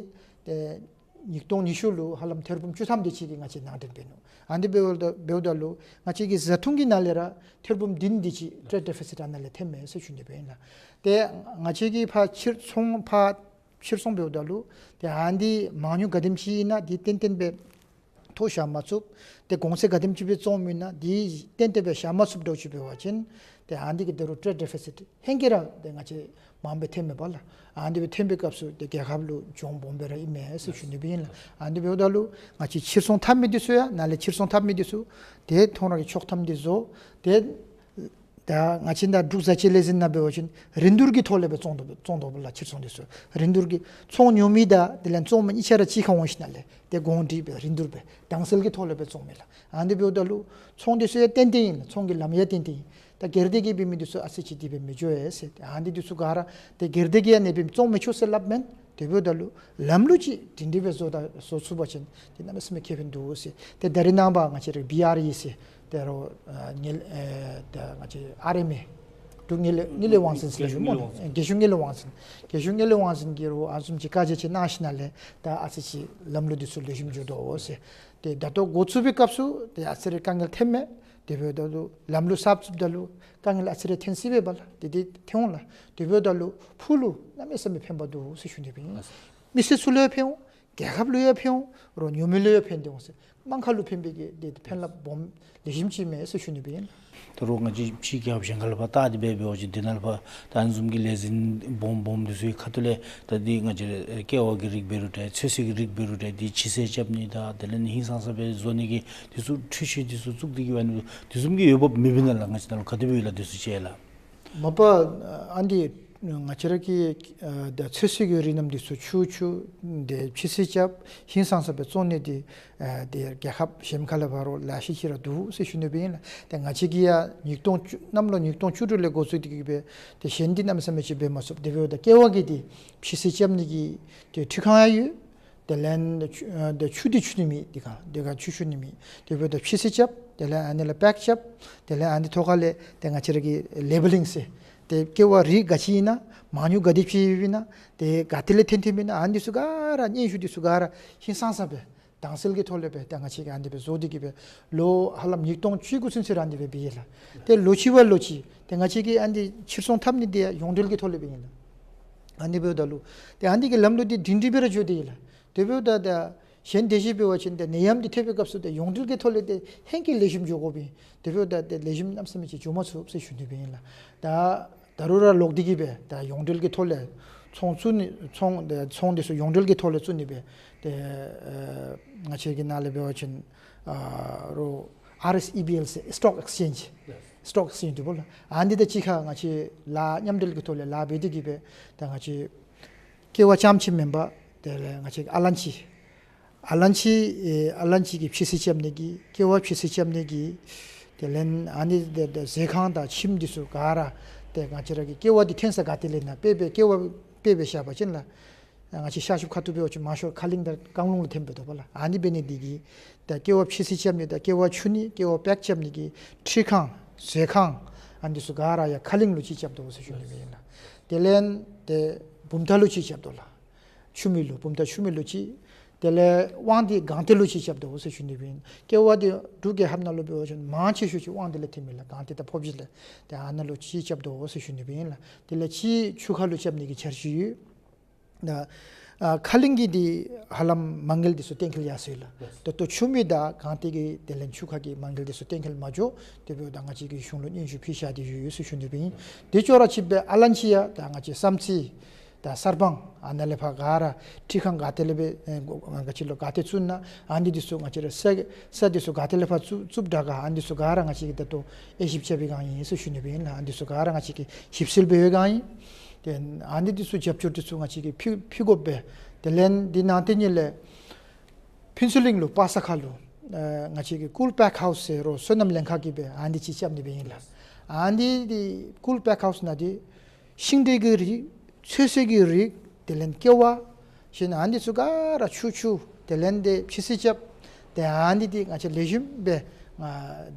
ཏེ་ཉིས་སྟོང་ཉི་ཤུ་ལུ་ཧ་ལམ་ཐེར་འབུམ་བཅུ་ཐམ་དེ་ཅིག་གི་ང་བཅས་ནང་འདྲེན་འབད་ནུག། ཨ་ནི་འབདཝ་ད་འབདཝ་ད་ལུ་ང་བཅས་ཀྱི་བཟའ་འཐུང་གི་ནང་ལས་ར་ཐེར་འབུམ་བདུན་དེ་ཅིག་ཊེཌ་ཌེ་ཕི་སིཊ་ཨ་ནཱ་ལས་ཐོནམ་མས་ཟེར་ཞུ་ནི་སྦེ་ཨིན་ལགས། ཏེ་ང་བཅས་ཀྱིས་ཕར་ཕྱིར་ཚོང་ཕར་ཕྱིར་ཚོང་འབདཝ་ད་ལུ་ཏེ་ཨ་ནི་འདི་མང་ཉུང་ག་དེམ་ཅིག་ཨིན་ན་འདི་ཏན་ཏན་སྦེ་ཐོ་བཞག་མ་ཚུགས། ཏེ་གོང་ཚད་ག་དེམ་ཅིག་སྦེ་བཙོངམ་ཨིན་ན་འདི་ཏན་ཏན་སྦེ་བཞག་མ་ཚུགསཔ་འདྲཝ་ཅིག་འབད་བ་ཅིན་ཏེ་ཨ་ནི་གི་ད་རུང་ཊེཌ་ཌེ་ཕི་སིཊ་ཧེང་སྐལ་ར་ཏེ་ང་བཅས་མངམ་སྦེ་ཐོནམ་མས་པ་ལགས། ཨ་ནི་སྦེ་ཐོན་པའི་སྐབས་སུ་ཏེ་རྒྱལ་ཁབ་ལུ་གྱོང་སྦོམ་སྦེ་ར་ཨིན་མས་ཟེར་ཞུ་ནི་སྦེ་ཨིན་ལགས། ཨ་ནི་འབདཝ་ད་ལུ་ང་བཅས་ཕྱིར་ཚོང་འཐབ་མི་འདི་ཚུ་ཡང་ནཱ་ལས་ཕྱིར་ཚོང་འཐབ་མི་འདི་ཚུ་ཏེ་ཁོང་ར་གི་ཆོག་ཐམ་འདི་བཟོ། ཏེ་ད་ང་བཅས་ད་འབྲུག་བཟའ་ཆས་ལས་འཛིན་ནང་འབད་བ་ཅིན་རིན་བསྡུར་གྱི་ཐོག་ལས་སྦེ་བཙོང་དོ་བཙོང་དོ་པ་ལགས། ཕྱིར་ཚོང་འདི་ཚུ་རིན་བསྡུར་གྱི་ཚོང་ཉོ་མི་དང་དེ་ལས་བཙོང་མི་གཉིས་ཆ་ར་གཅིག་ཁར་འོང་ཞིནམ་ལས་ཏེ་གོང་འདྲིས་སྦེ་རིན་བསྡུར་སྦེ་གདངས་སེལ་གྱི་ཐོག་ལས་སྦེ་བཙོང་མི་ལགས། ཨ་ནི་འབདཝ་ད་ལུ་ཚོང་འདི་ཚུ་ཡང་ཏན་ཏན་ཨིན། ཚོང་གི་ལམ་ཡང་ཏན་ཏན་ཨིན། ད་སྒེར་སྡེ་གིས་འབད་མི་འདི་ཚུ་ཨ་ཙི་ཅིག་དེ་སྦེ་མི་འགྱོ་ཡ་ཟེར། ཏེ་ཨ་ནི་འདི་ཚུ་ག་ར་ཏེ་སྒེར་སྡེ་གིས་ཡང་ཨ་ནི་སྦེ་བཙོང་མི་ཆོག་ཟེར་སླབ་མེན། དེ་འབདཝ་ད་ལུ་ལམ་ལུགས་ཅིག་སྒྲིང་སྒྲི་སྦེ་བཟོ་ད་བཟོ་ཚུགས་པ་ཅིན་ཏེ་གནམ་མེད་ས་མེད་ཁེ་ཕན་འདུག་ཟེར། ཏེ་ད་རེས་ནངས་པ་ང་བཅས་ར་བི་ཨར་ཨི་ཟེར་ཏེ་རོགས་ཨ་ངལ་ཨེ་ད་ང་བཅས་ཨར་ཨེམ་ཨེ་འབྲུག་ངལ་ངལ་དངོས་དབང་འཛིན་ཟེར་རྒྱ་གཞུང་སྨོ། ངལ་དངོས་དབང་འཛིན། རྒྱ་གཞུང་ངལ་དངོས་དབང་འཛིན་གྱིས་རོགས་ཨ་ནི་བཟུམ་ཅིག་བཀའ་རྒྱ་ཅིག་གནང་ཞིནམ་ལས་ད་ཨ་ཙི་ཅིག་ལམ་ལུགས་འདི་ཚུ་ལེགས་ཤོམ་འགྱོ་དོ་ཟེར། ཏེ་ད་ལྟོ་འགོ་བཙུགས་པའི་སྐབས་སུ་ཏེ་ཨ་ཙི་རེ་དཀའ་ངལ་ཐོནམ་མས། དེ་འབདཝ་ད་ལུ་ལམ་ལུགས་གསརཔ་བཙུགསཔ་ད་ལུ་དཀའ་ངལ་ཨ་ཙི་རེ་ཐོན་སྲིད་པས་པ་ལགས། དེ་འདི་ཐོན་འོང་ལགས། དེ་འབདཝ་ད་ལུ་ཕུགས་ལུ་གནམ་མེད་ས་མེད་ཕན་པ་འདུག་ཟེར་ཞུ་ནི་སྦེ་ཨིན། མི་སེར་ཚུ་ལུ་ཡང་ཕན་འོང་། རྒྱལ་ཁབ་ལུ་ཡང་ཕན་འོང་། རོགས་ཉོ་མི་ལུ་ཡང་ཕན་ཏེ་འོང་ཟེར། དམངས་ཁར་ལུ་ཕན་པའི་གི་དེ་ཕན་རླབས་སྦོམ་ལེགས་ཤོམ་ཅིག་མས་ཟེར་ཞུ་ནི་སྦེ་ཨིན། ད་རུང་ང་བཅས་ཕྱི་རྒྱལ་ཁབ་གཞན་ཁར་ལུ་ཕར་བལྟ་སྟེ་འབད་འབད་བ་ཅིན་དེ་ནང་ལུ་ཕར་ད་ཨ་ནི་བཟུམ་གྱི་ལས་འཛིན་སྦོམ་སྦོམ་འདི་ཚུ་གི་ཁ་ཐུག་ལས་ད་འདི་ང་བཅས་ར་ཀེ་བ་གི་རིགས་འབད་རུང་འདྲ་ཚོད་བསྲེ་གི་རིགས་འབད་རུང་འདྲ་འདི་ཕྱི་སེལ་རྐྱབ་ནི་དང་དེ་ལས་ཧིང་སངས་ས་སྦེ་བཟོ་ནི་གི་འདི་ཚུ་འཕྲུལ་ཆས་འདི་ཚུ་བཙུགས་ཏེ་གི་འབད་ནི་འདི་བཟུམ་གྱི་འོས་འབབ་མེད་པས་ན་ལགས། ང་བཅས་ནང་ལུ་ག་དེ་སྦེ་ཡོད་ལགས་འདི་ཚུ་ཅིག་ལགས། མ་པ་ཨ་འདི་ང་བཅས་ར་གི་ཨ་ད་ཚོད་བསྲེ་གི་རིགས་རྣམས་འདི་ཚུ་ཆུ་ཆུ་དེ་ཕྱི་སེལ་རྐྱབ་ཧིང་སངས་ས་སྦེ་བཙོང་ནི་འདི་ཨ་དེ་རྒྱལ་ཁབ་གཞན་ཁར་ལས་ཕར་རོགས་ལེ་ཤ་ཅིག་ར་འདུག་ཟེར་ཞུ་ནི་སྦེ་ཨིན་ལགས། ཏེ་ང་བཅས་ཀྱིས་ཡང་ཉིས་སྟོང་བཅུ་གནམ་ལོ་ཉིས་སྟོང་བཅུ་དྲུག་ལས་འགོ་བཙུགས་ཏེ་གི་སྦེ་ཏེ་གཞན་འདི་གནམ་མེད་ས་མེད་ཅིག་འབད་མ་ཚུགས། དེ་འབདཝ་ད་ཀེ་བ་གི་འདི་ཕྱི་སེལ་རྐྱབ་ནི་གི་ཏེ་འཕྲུལ་ཁང་ཡང་ཡོད། དེ་ལས་ཆུ་ཨ་དེ་ཆུ་འདི་འཁྱུ་ནི་མེད། དེ་ཁར་དེ་ཁར་ཆུ་འཁྱུ་ནི་མེད། དེ་འབདཝ་ད་ཕྱི་སེལ་རྐྱབ། དེ་ལས་ཨ་ནི་ལས་པེཀ་རྐྱབ། དེ་ལས་ཨ་ནི་ཐོག་ཁ་ལས་ཏེ་ང་བཅས་ར་གི་ལེ་བེ་ལིང་ཟེར་ཏེ་ཀེ་བ་རིགས་ག་ཅི་ཨིན་ན་མང་ཉུང་ག་དེ་ཅིག་ཡོདཔ་ཨིན་ན་དེ་ག་ཏེ་ལས་ཐོན་ཐོནམ་ཨིན་ན་ཨ་ནི་འདི་ཚུ་ག་ར་སྙན་ཞུ་འདི་ཚུ་ག་ར་ཧིང་སངས་ས་སྦེ་དྭངས་གསལ་གྱི་ཐོག་ལས་སྦེ་ད་ང་བཅས་ཀྱིས་ཨ་ནི་སྦེ་བཟོ་སྟེ་གི་སྦེ་ལོ་ཧ་ལམ་ཉིས་སྟོང་བཅུ་དགུ་ཚུན་ཚོད་ར་ཨ་ནི་སྦེ་འབད་ཡི་ལགས། ཏེ་ལོ་གཅིག་བ་ལོ་གཅིག་ཏེ་ང་བཅས་ཀྱིས་ཨ་ནི་ཕྱིར་ཚོང་འཐབ་ནི་འདི་ཡང་ཡོངས་འབྲེལ་གྱི་ཐོག་ལས་སྦེ་ཨིན་ལགས། ཨ་ནི་འབདཝ་ད་ལུ་ཏེ་ཨ་ནི་གི་ལམ་ལུགས་འདི་སྒྲིང་སྒྲི་སྦེ་ར་འགྱོ་དེས་ལགས། དེ་འབདཝ་ད་ད་གཞན་དེ་བཞིན་འབད་བ་ཅིན་ཏེ་ནད་ཡམས་འདི་ཐེབས་པའི་སྐབས་སུ་ཏེ་ཡོངས་འབྲེལ་གྱི་ཐོག་ལས་ཏེ་ཧེང་སྐལ་ལེགས་ཤོམ་འགྱོ་དགོཔ་ཨིན། དེ་འབདཝ་ད་ཏེ་ལེགས་ཤོམ་གནམ་མེད་ས་མེད་ཅིག་འགྱོ་མ་ཚུགས་ཟེར་ཞུ་ནི་སྦེ་ཨིན་ལགས། ད་ད་རུང་ར་ལོག་སྟེ་གི་སྦེ་ད་ཡོངས་འབྲེལ་གྱི་ཐོག་ལས་ཚོང་བཙུགས་ནི་ཚོང་ཚོང་འདི་ཚུ་ཡོངས་འབྲེལ་གྱི་ཐོག་ལས་བཙུགས་ནི་སྦེ་ཏེ་ཨ་ང་བཅས་ཀྱི་ནང་ལས་འབད་བ་ཅིན་ཨ་རོགས་ཨར་ཨེསི་ཨི་བི་ཨེལ་ཟེར་སི་ཊོག་ཨེགསི་ཅེནཇ་སི་ཊོག་ཨེགསི་ཅེནཇ་འདུག་པ་ལགས། ཨ་ནི་དང་གཅིག་ཁར་ང་བཅས་ལཱ་མཉམ་འབྲེལ་གྱི་ཐོག་ལས་ལཱ་འབད་དེ་གི་སྦེ་ད་ང་བཅས་ཀེ་བ་རྐྱངམ་ཅིག་མེན་པར་དེ་ལས་ང་བཅས་ཨ་ལན་ཅི་ཨ་ལན་ཅི་ཨེ་ཨ་ལན་ཅི་གི་ཕྱི་སེལ་རྐྱབ་ནི་གི་ཀེ་བ་ཕྱི་སེལ་རྐྱབ་ནི་གི་དེ་ལས་ཨ་ནི་དེ་དེ་ཟས་ཁང་དང་ཁྱིམ་འདི་ཚུ་ག་ར་ཏེ་ང་བཅས་ར་གི་ཀེ་བ་འདི་ཐོན་ས་ག་ཏེ་ལས་ན་དཔེ་སྦེ་ཀེ་བ་དཔེ་སྦེ་བཞག་པ་ཅིན་ལགས། ང་བཅས་ཤར་ཕྱོགས་ཁ་ཐུག་འབད་བ་ཅིན་མང་ཤོས་ཁ་གླིང་དང་བཀང་ལུང་ལུ་ཐོནམ་འབད་དོ་པ་ལགས། ཨ་ནི་འབད་ནི་འདི་གིས་ད་ཀེ་བ་ཕྱི་སེལ་རྐྱབ་ནི་དང་ཀེ་བ་འཁྱུ་ནི་ཀེ་བ་པེཀ་རྐྱབ་ནི་གི་འཕྲུལ་ཁང་ཟས་ཁང་ཨ་ནི་ཚུ་ག་ར་ཡར་ཁ་གླིང་ལུ་ཅིག་རྐྱབ་དོ་ཟེར་ཞུ་ནི་སྦེ་ཨིན་ལགས། དེ་ལས་ཏེ་བུམ་ཐང་ལུ་ཅིག་རྐྱབ་དོ་ལགས། ཆུ་མིག་ལུ་བུམ་ཐང་ཆུ་མིག་ལུ་ཅིག། དེ་ལས་དབང་འདུས་སྒང་སྟེང་ལུ་ཅིག་རྐྱབ་དོ་ཟེར་ཞུ་ནི་སྦེ་ཨིན། ཀེ་བ་འདི་འབྲུག་རྒྱལ་ཁབ་ནང་ལུ་འབད་བ་ཅིན་མང་ཆེ་ཤོས་ཅིག་དབང་འདུས་ལས་ཐོནམ་ཨིན་ལགས། སྒང་སྟེང་དང་ཕོབ་སྦྱིས་ལས། ཏེ་ཨ་ནཱ་ལུ་ཅིག་རྐྱབ་དོ་ཟེར་ཞུ་ནི་སྦེ་ཨིན་ལགས། དེ་ལས་ཅིག་ཆུ་ཁ་ལུ་རྐྱབ་ནི་གི་འཆར་གཞི་ཡོད། ད་ཨ་ཁ་གླིང་གི་འདི་ཧ་ལམ་མ་དངུལ་འདི་ཚུ་གཏན་འཁེལ་ཡར་སོ་ཡི་ལགས། ད་ལྟོ་ཆུ་མིག་དང་སྒང་སྟེང་གི་དེ་ལས་ཆུ་ཁ་གི་མ་དངུལ་འདི་ཚུ་གཏན་འཁེལ་མ་འགྱོ། དེ་འབདཝ་ད་ང་བཅས་ཀྱིས་གཞུང་ལུ་སྙན་ཞུ་ཕུལ་བཞག་སྟེ་ཡོད་ཟེར་ཞུ་ནི་སྦེ་ཨིན། དེ་ཅོག་ར་གཅིག་སྦེ་ཨ་ལན་ཅི་ཡང་ད་ང་བཅས་བསམ་རྩེ་དང་གསར་སྤང་ཨ་ནཱ་ལས་ཕར་ག་ར་འཕྲུལ་ཁང་ག་ཏེ་ལས་འབད་ཨེ་ག་ཅི་ལོ་ག་ཏེ་བཙུགས་ན་ཨ་ནི་འདི་ཚུ་ང་བཅས་ར་ས་ས་འདི་ཚུ་ག་ཏེ་ལས་ཕར་བཙུགས་བཙུགསཔ་དྲག་ག་ཨ་ནི་འདི་ཚུ་ག་ར་ང་བཅས་ཀྱིས་ད་ལྟོ་དབྱེ་ཞིབ་རྐྱབ་པའི་སྒང་ཨིན་ཟེར་ཞུ་ནི་སྦེ་ཨིན་ལགས། ཨ་ནི་འདི་ཚུ་ག་ར་ང་བཅས་ཀྱིས་ཞིབ་འཚོལ་འབད་བའི་སྒང་ཨིན། ཏེ་ཨ་ནི་འདི་ཚུ་རྒྱབ་སྐྱོར་འདི་ཚུ་ང་བཅས་ཀྱིས་ཕུལ་ཕུལ་དགོ་པས། དེ་ལས་འདི་ནང་དེ་ཉིད་ལས་ཕུན་ཚོགས་གླིང་ལུ་པ་ས་ཁ་ལུ་ཨ་ང་བཅས་ཀྱིས་ཀུལ་པེཀ་ཧའུསི་ཟེར་རོགས་སོ་ནམ་ལེན་ཁག་གིས་སྦེ་ཨ་ནི་འདི་ཅིག་རྐྱབ་ནི་སྦེ་ཨིན་ལགས། ཨ་ནི་འདི་ཀུལ་པེཀ་ཧའུསི་ནང་འདི་ཤིང་འབྲས་ཀྱི་རིགས་ཚོད་བསྲེ་གི་རིགས་དེ་ལས་ཀེ་བ་གཞན་ཨ་ནི་འདི་ཚུ་ག་ར་ཆུ་ཆུ་དེ་ལས་འདི་ཕྱི་སེལ་རྐྱབ། ཏེ་ཨ་ནི་འདི་ང་བཅས་ལེགས་ཤོམ་སྦེ་ང་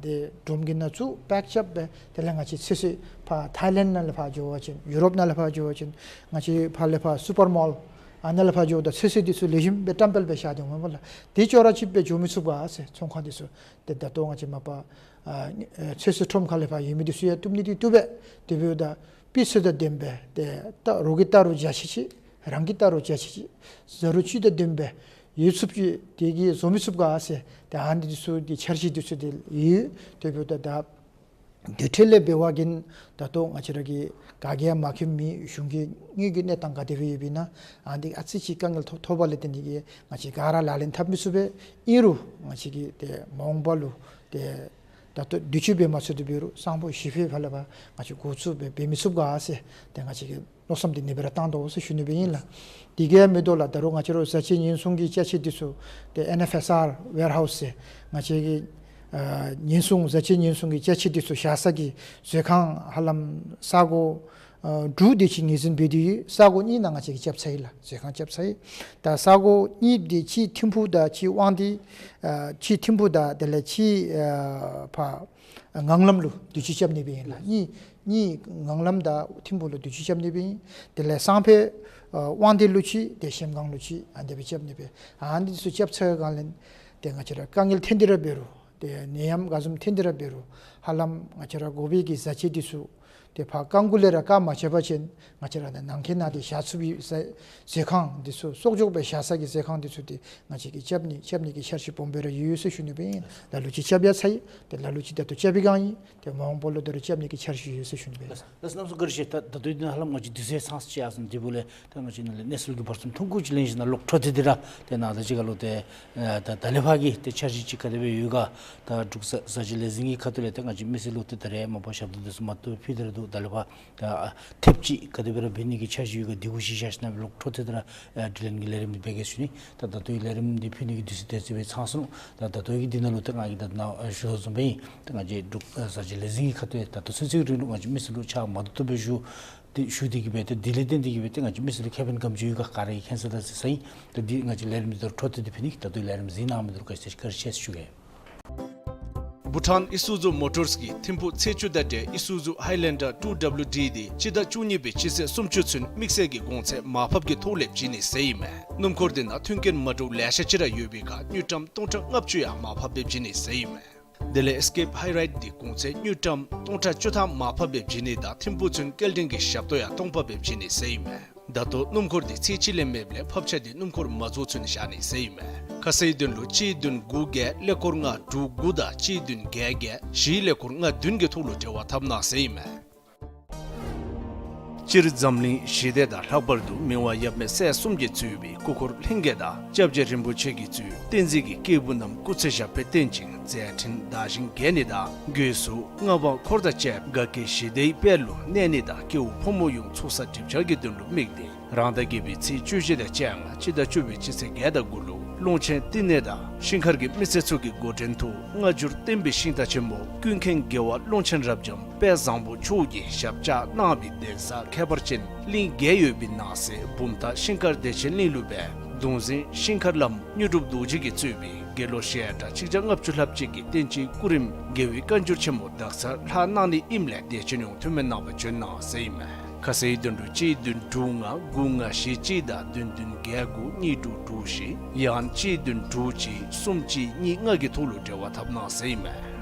འདི་སྒྲོམ་གྱི་ནང་བཙུགས་པེཀ་རྐྱབ་སྦེ་དེ་ལས་ང་བཅས་ཚོད་བསྲེ་ཕར་ཐའི་ལེནཌ་ནང་ལས་ཕར་འགྱོ་བ་ཅིན་ཡུ་རོབ་ནང་ལས་ཕར་འགྱོ་བ་ཅིན་ང་བཅས་ཕར་ལས་ཕར་སུ་པར་མཱོལ་ཨ་ནཱ་ལས་ཕར་འགྱོཝ་ད་ཚོད་བསྲེ་འདི་ཚུ་ལེགས་ཤོམ་སྦེ་བཀྲམ་སྤེལ་སྦེ་བཞག་སྟེ་འོང་མས་པ་ལགས། དེ་ཅོག་ར་གཅིག་སྦེ་འགྱོ་མི་ཚུགས་ག་ཟེར་ཚོང་ཁང་འདི་ཚུ་ཏེ་ད་ལྟོ་ང་བཅས་མ་པ་ཨ་ཚོད་བསྲེ་ཁྲོམ་ཁ་ལས་ཕར་ཡོད་མི་འདི་ཚུ་ཡང་བཏུབ་ནི་འདི་བཏུབ་པས། དེ་འབདཝ་ད་སྤུས་ཚད་དང་ལྡནམ་སྦེ་ཏེ་ལྟ་རོགས་ཀྱིས་ལྟ་རུང་འཇའ་ཆི་ཆི་རང་གིས་ལྟ་རུང་འཇའ་ཆི་ཆི་བཟའ་རུང་བཅུད་དང་ལྡནམ་སྦེ་ཡོད་ཚུགསཔ་ཅིག་དེ་གིས་བཟོ་མི་ཚུགས་ག་ཟེར་ཏེ་ཨ་ནི་འདི་ཚུ་འདི་འཆར་གཞི་འདི་ཚུ་འདི་ཡོད། དེ་འབདཝ་ད་ད་དེ་འཕྲལ་ལས་འབད་བ་ཅིན་ད་ལྟོ་ང་བཅས་ར་གི་ག་གིས་ཡང་མ་མཁྱེན་མི་གཞུང་གི་དངུལ་གྱི་གནས་སྟངས་ག་དེ་སྦེ་ཡོདཔ་ཨིན་ན་ཨ་ནི་འདི་ཨ་ཙི་ཅིག་དཀའ་ངལ་ཐོབ་ཐོབ་པ་ལས་བརྟེན་ཏེ་གིས་ང་བཅས་ག་ར་ལག་ལེན་འཐབ་མི་ཚུགས་པས། ཨིན་རུང་ང་བཅས་ཀྱིས་ཏེ་མ་འོངས་པ་ལུ་ཏེ་ད་ལྟོ་དུས་ཅི་འབད་མ་ཚུགས་ཏེ་འབད་རུང་སང་ཕོད་གཞེས་ཕོད་ཕར་ལས་ཕར་ང་བཅས་འགོ་བཙུགས་སྦེ་འབད་མི་ཚུགས་ག་ཟེར་ཏེ་ང་བཅས་ཀྱིས་མནོ་བསམ་འདི་ཨ་ནི་སྦེ་ར་བཏང་དོ་ཟེར་ཞུ་ནི་སྦེ་ཨིན་ལགས། དེ་གིས་མི་དོ་ལགས། ད་རུང་ང་བཅས་ར་བཟའ་ཆས་ཉེན་སྲུང་གི་ཅ་ཆས་འདི་ཚུ་ཏེ་ཨེན་ཨེཕ་ཨེསི་ཨར་ཝེར་ཧའུསི་ཟེར་ང་བཅས་ཀྱི་ཨ་ཉེན་སྲུང་བཟའ་ཆས་ཉེན་སྲུང་གི་ཅ་ཆས་འདི་ཚུ་བཞག་ས་གི་མཛོད་ཁང་ཧ་ལམ་ས་གོ་ཨ་དྲུག་དེ་ཅིག་ངོས་འཛིན་འབད་དེ་ཡོད། ས་གོ་གཉིས་ནང་ང་བཅས་ཀྱིས་རྐྱབ་ཚར་ཡི་ལགས། མཛོད་ཁང་རྐྱབ་ཚར་ཡི། ད་ས་གོ་གཉིས་དེ་གཅིག་ཐིམ་ཕུག་དང་གཅིག་དབང་འདུས་ཨ་གཅིག་ཐིམ་ཕུག་དང་དེ་ལས་གཅིག་ཨ་ཕར་ངང་ལམ་ལུ་དུས་ཅི་རྐྱབ་ནི་སྦེ་ཨིན་ལགས། གཉིས་གཉིས་ངང་ལམ་དང་ཐིམ་ཕུག་ལུ་དུས་ཅི་རྐྱབ་ནི་སྦེ་ཨིན། དེ་ལས་སང་ཕོད་ཨ་དབང་འདུས་ལུ་གཅིག་ཏེ་གཞལམ་སྒང་ལུ་གཅིག་ཨ་ནི་སྦེ་རྐྱབ་ནི་སྦེ། ཨ་ནི་ཚུ་རྐྱབ་ཚར་སྒང་ལས་ཏེ་ང་བཅས་ར་དཀའ་ངལ་ཐོན་ཏེ་ར་འབད་རུང་ཏེ་ནད་ཡམས་ག་བཟུམ་ཐོན་ཏེ་ར་འབད་རུང་ཧ་ལམ་ང་བཅས་ར་དགོ་པའི་གི་བཟའ་ཆས་འདི་ཚུ་ ཏེ་ཕར་རྐང་གུ་ལས་ར་བཀག་མ་ཆ་བ་ཅིན་ང་བཅས་ར་ནང་འཁོད་ནང་ཏེ་བཞག་ཚུགས་པའི་ཟས་ཟས་ཁང་འདི་ཚུ་གསོག་འཇོག་འབད་བཞག་ས་གི་ཟས་ཁང་འདི་ཚུ་ཏེ་ང་བཅས་ཀྱིས་རྐྱབ་ནི་རྐྱབ་ནི་གི་འཆར་གཞི་སྦོམ་སྦེ་ར་ཡོད་ཡོད་ཟེར་ཞུ་ནི་སྦེ་ཨིན། ལ་ལུ་ཅིག་རྐྱབ་ཡར་ཚར་ཡི། ཏེ་ལ་ལུ་ཅིག་ད་ལྟོ་རྐྱབ་པའི་སྒང་ཨིན། ཏེ་མ་འོངས་པ་ལུ་ད་རུང་རྐྱབ་ནི་གི་འཆར་གཞི་ཡོད་ཟེར་ཞུ་ནི་སྦེ། ལགས་སོ། ལགས་སོ། གནམ་མེད་ས་མེད་བཀའ་དྲིན་ཆེ། ད་ད་ལྟོ་འདི་ནང་ཧ་ལམ་ང་བཅས་དུས་ཚོད་ཚང་ས་ཅིག་ཡར་སོང་། དེ་འབདཝ་ལས་ད་ང་བཅས་ནཱ་ལས་གནས་ཚུལ་གྱི་བར་གསུམ་ཐུང་ཀུ་ཅིག་ལེན་ཞིནམ་ལས་ལོག་འཕྲོ་མཐུད་དེ་ར་ཏེ་ནཱ་ད་ཅི་ག་ལོ་ཏེ་ཨ་ད་ད་ལས་ཕར་གྱི་ཏེ་འཆར་གཞི་ཅིག་ག་དེ་སྦེ་ཡོད་ག། ད་འབྲུག་བཟའ་བཟའ་བཅའ་ལས་འཛིན་གྱི་ཁ་ཐུག་ལས་ཏེ་ང་བཅས་མི་སེར་ལུ་ཏེ་ད་རེས་མ་པ་ཞབས་ཏོག་འདི་ཚུ་མ་བཏུབ་ཕུལ་ཏེ་ར་འདུག། ད་ལས་ཕར་ད་ཐེབས་ཅིག་ག་དེ་སྦེ་ར་འབད་ནི་གི་འཆར་གཞི་ཡོད་ག་འདི་གུ་གཞི་བཞག་ཞིནམ་ལས་ལོག་འཕྲོ་མཐུད་དེ་ར་ཨ་དྲི་ལན་གྱི་ལས་རིམ་འདི་འབད་གེ་ཞུ་ནི། ད་ད་ལྟོའི་ལས་རིམ་འདི་ཕུལ་ནི་གི་དུས་ཚོད་དེ་ཅིག་སྦེ་ཚང་སོང་ནུག། ད་ད་ལྟོ་གི་འདི་ནང་ལུ་ཏེ་ང་གིས་ད་ནཱ་ཨ་ཞུ་དོ་བཟུམ་སྦེ་ཨིན། ད་ང་བཅས་འབྲུག་ཨ་བཟའ་བཅའ་ལས་འཛིན་གྱི་ཁ་ཐུག་ད་ལྟོ་ཚུན་ཚོད་ཀྱི་རིང་ལུ་ང་བཅས་མི་སེར་ལུ་ཕྱག་མ་ཐོབ་ཐོབ་སྦེ་ཞུ་སྟེ་ཞུ་སྟེ་གིས་སྦེ་ཏེ་འདི་ལས་བརྟེན་ཏེ་གིས་སྦེ་ཏེ་ང་བཅས་མི་སེར་ལུ་ཁེ་ཕན་ག་དེམ་ཅིག་ཡོད་ག་ག་ར་གིས་མཁྱེན་ས་དང་གཟིགས་ས་ཨིན། ད་འདི་ང་བཅས་ལས་རིམ་འདི་ད་རུང་འཕྲོ་མཐུད་དེ་ཕུལ་ནི། ད་ལྟོའི་ལས་རིམ་གཟིགས་གནང་མི་འདི་ལུ་བཀའ་དྲིན་ཆེ་ཞུ་གེ། བྷུ་ཊཱན་ཨི་སུ་ཛུ་མོ་ཊརས་ཀྱིས་ཐིམ་ཕུག་ཚེས་བཅུ་དང་འབྲེལ་ཨི་སུ་ཛུ་ཧའི་ལེན་ཌར་ཊུ་ཌབ་ལིའུ་ཌི་འདི་སྤྱི་ཟླ་བཅུ་གཉིས་པའི་སྤྱི་ཚེས་སུམ་ཅུ་ཚུན་དམིགས་བསལ་གྱི་གོང་ཚད་མར་ཕབ་ཀྱི་ཐོག་ལས་བྱིན་ནི་ཟེར་ཨིན་མས། སྣུམ་འཁོར་འདི་ནང་མཐུན་རྐྱེན་མ་འདྲཝ་ལེ་ཤ་ཅིག་ར་ཡོད་པའི་ཁར་དངུལ་ཀྲམ་སྟོང་ཕྲག་ལྔ་བཅུ་ཡང་མར་ཕབ་སྦེ་བྱིན་ནི་ཟེར་ཨིན་མས། དེ་ལས་ཨེས་ཀེབ་ཧའི་རའིཌ་འདི་གོང་ཚད་དངུལ་ཀྲམ་སྟོང་ཕྲག་བཅུ་ཐམ་མར་ཕབ་སྦེ་བྱིན་ནི་དང་ཐིམ་ཕུག་ཚུན་སྐྱེལ་འདྲེན་གྱི་ཞབས་ཏོག་ཡང་སྟོང་ཕབ་སྦེ་བྱིན་ནི་ཟེར་ཨིན་མས། ད་ལྟོ་སྣུམ་འཁོར་འདི་ཚེས་གཅིག་ལས་མེདཔ་ལས་ཕབ་ཆས་འདི་སྣུམ་འཁོར་མ་རྫོགས་ཚུན་བཞག་ནི་ཟེར་ཨིན་མས། ཁ་གསལ་དོན་ལུ་གཅིག་བདུན་དགུ་བརྒྱད་ཀླད་ཀོར་ལྔ་དྲུག་དགུ་དང་གཅིག་བདུན་བརྒྱད་བརྒྱད་བཞི་ཀླད་ཀོར་ལྔ་བདུན་གྱི་ཐོག་ལུ་འབྲེལ་བ་འཐབ་གནང་ཟེར་ཨིན་མས། སྤྱིར་འཛམ་གླིང་ཞི་བདེ་དང་ལྷག་པར་དུ་མི་དབང་ཡབ་མེས་སྲས་གསུམ་གྱིས་གཙོས་པའི་སྐུ་འཁོར་ལྷན་རྒྱས་དང་སྐྱབས་རྗེ་རིན་པོ་ཆེ་གིས་གཙོས་བསྟན་འཛིན་གྱི་སྐྱེས་བུ་རྣམས་སྐུ་ཚེ་ཞབས་པད་བརྟན་ཅིང་མཛད་འཕྲིན་དར་ཞིང་རྒྱས་ནི་དང་སྒོས་སུ་མངའ་འབངས་འཁོར་དང་བཅས་དགའ་སྐྱིད་ཞི་བདེའི་དཔལ་ལུ་གནས་ནི་དང་སྐྱེ་བོ་ཕོ་མོ་ཡོངས་ཚོགས་བསགས་སྒྲིབ་སྦྱང་གི་དོན་ལུ་དམིགས་ཏེ་རང་ཟླ་བརྒྱད་པའི་ཚེས་བཅུ་བཞི་དང་བཅོ་ལྔ་སྤྱི་ཟླ་བཅུ་པའི་སྤྱི་ཚེས་བརྒྱད་དང་དགུ་ལུ་ཀློང་ཆེན་བསྟི་གནས་དང་ཤིང་མཁར་གྱི་མི་སེར་ཚུ་གི་འགོ་འདྲེན་དུ་སྔ་འགྱུར་བསྟན་པའི་ཤིང་རྟ་ཆེན་མོ་ཀུན་མཁྱེན་རྒྱལ་བ་ཀློང་ཆེན་རབ་འབྱམས་དཔལ་བཟང་པོ་མཆོག་གིས་ཞབས་བཅགས་གནང་བའི་གདན་ས་ཁྱད་པར་ཅན་གླིང་བརྒྱད་ཡོད་པའི་ནང་གསེས་བུམ་ཐང་ཤིང་མཁར་བདེ་ཆེན་གླིང་ལུ་སྦེ་གདུང་འཛིན་ཤིང་མཁར་བླམ་དངོས་གྲུབ་རྡོ་རྗེ་གིས་གཙོས་པའི་དགེ་སློང་ཞལ་གྲངས་ཆིག་བརྒྱ་ལྔ་བཅུ་ལྷགཔ་ཅིག་གིས་བསྟན་སྤྱིའི་སྐུ་རིམ་དགེ་བའི་བཀའ་འགྱུར་ཆེན་མོ་དག་ཚར་ལྷག་གནང་ནི་ཨིནམ་ལས་བདེ་ཆེན་ཡོངས་ཐུགས་སྨོན་གནང་བར་བྱོན་གནང་ཟེར་ཨིན་མས། ཁ་གསལ་དོན་ལུ་གཅིག་བདུན་དྲུག་ལྔ་དགུ་ལྔ་བཞི་གཅིག་དང་བདུན་བདུན་བརྒྱད་དགུ་གཉིས་དྲུག་དྲུག་བཞི་ཡང་གཅིག་བདུན་དྲུག་གཅིག་གསུམ་གཅིག་གཉིས་ལྔ་གི་ཐོག་ལུ་འབྲེལ་བ་འཐབ་གནང་ཟེར་ཨིན་མས།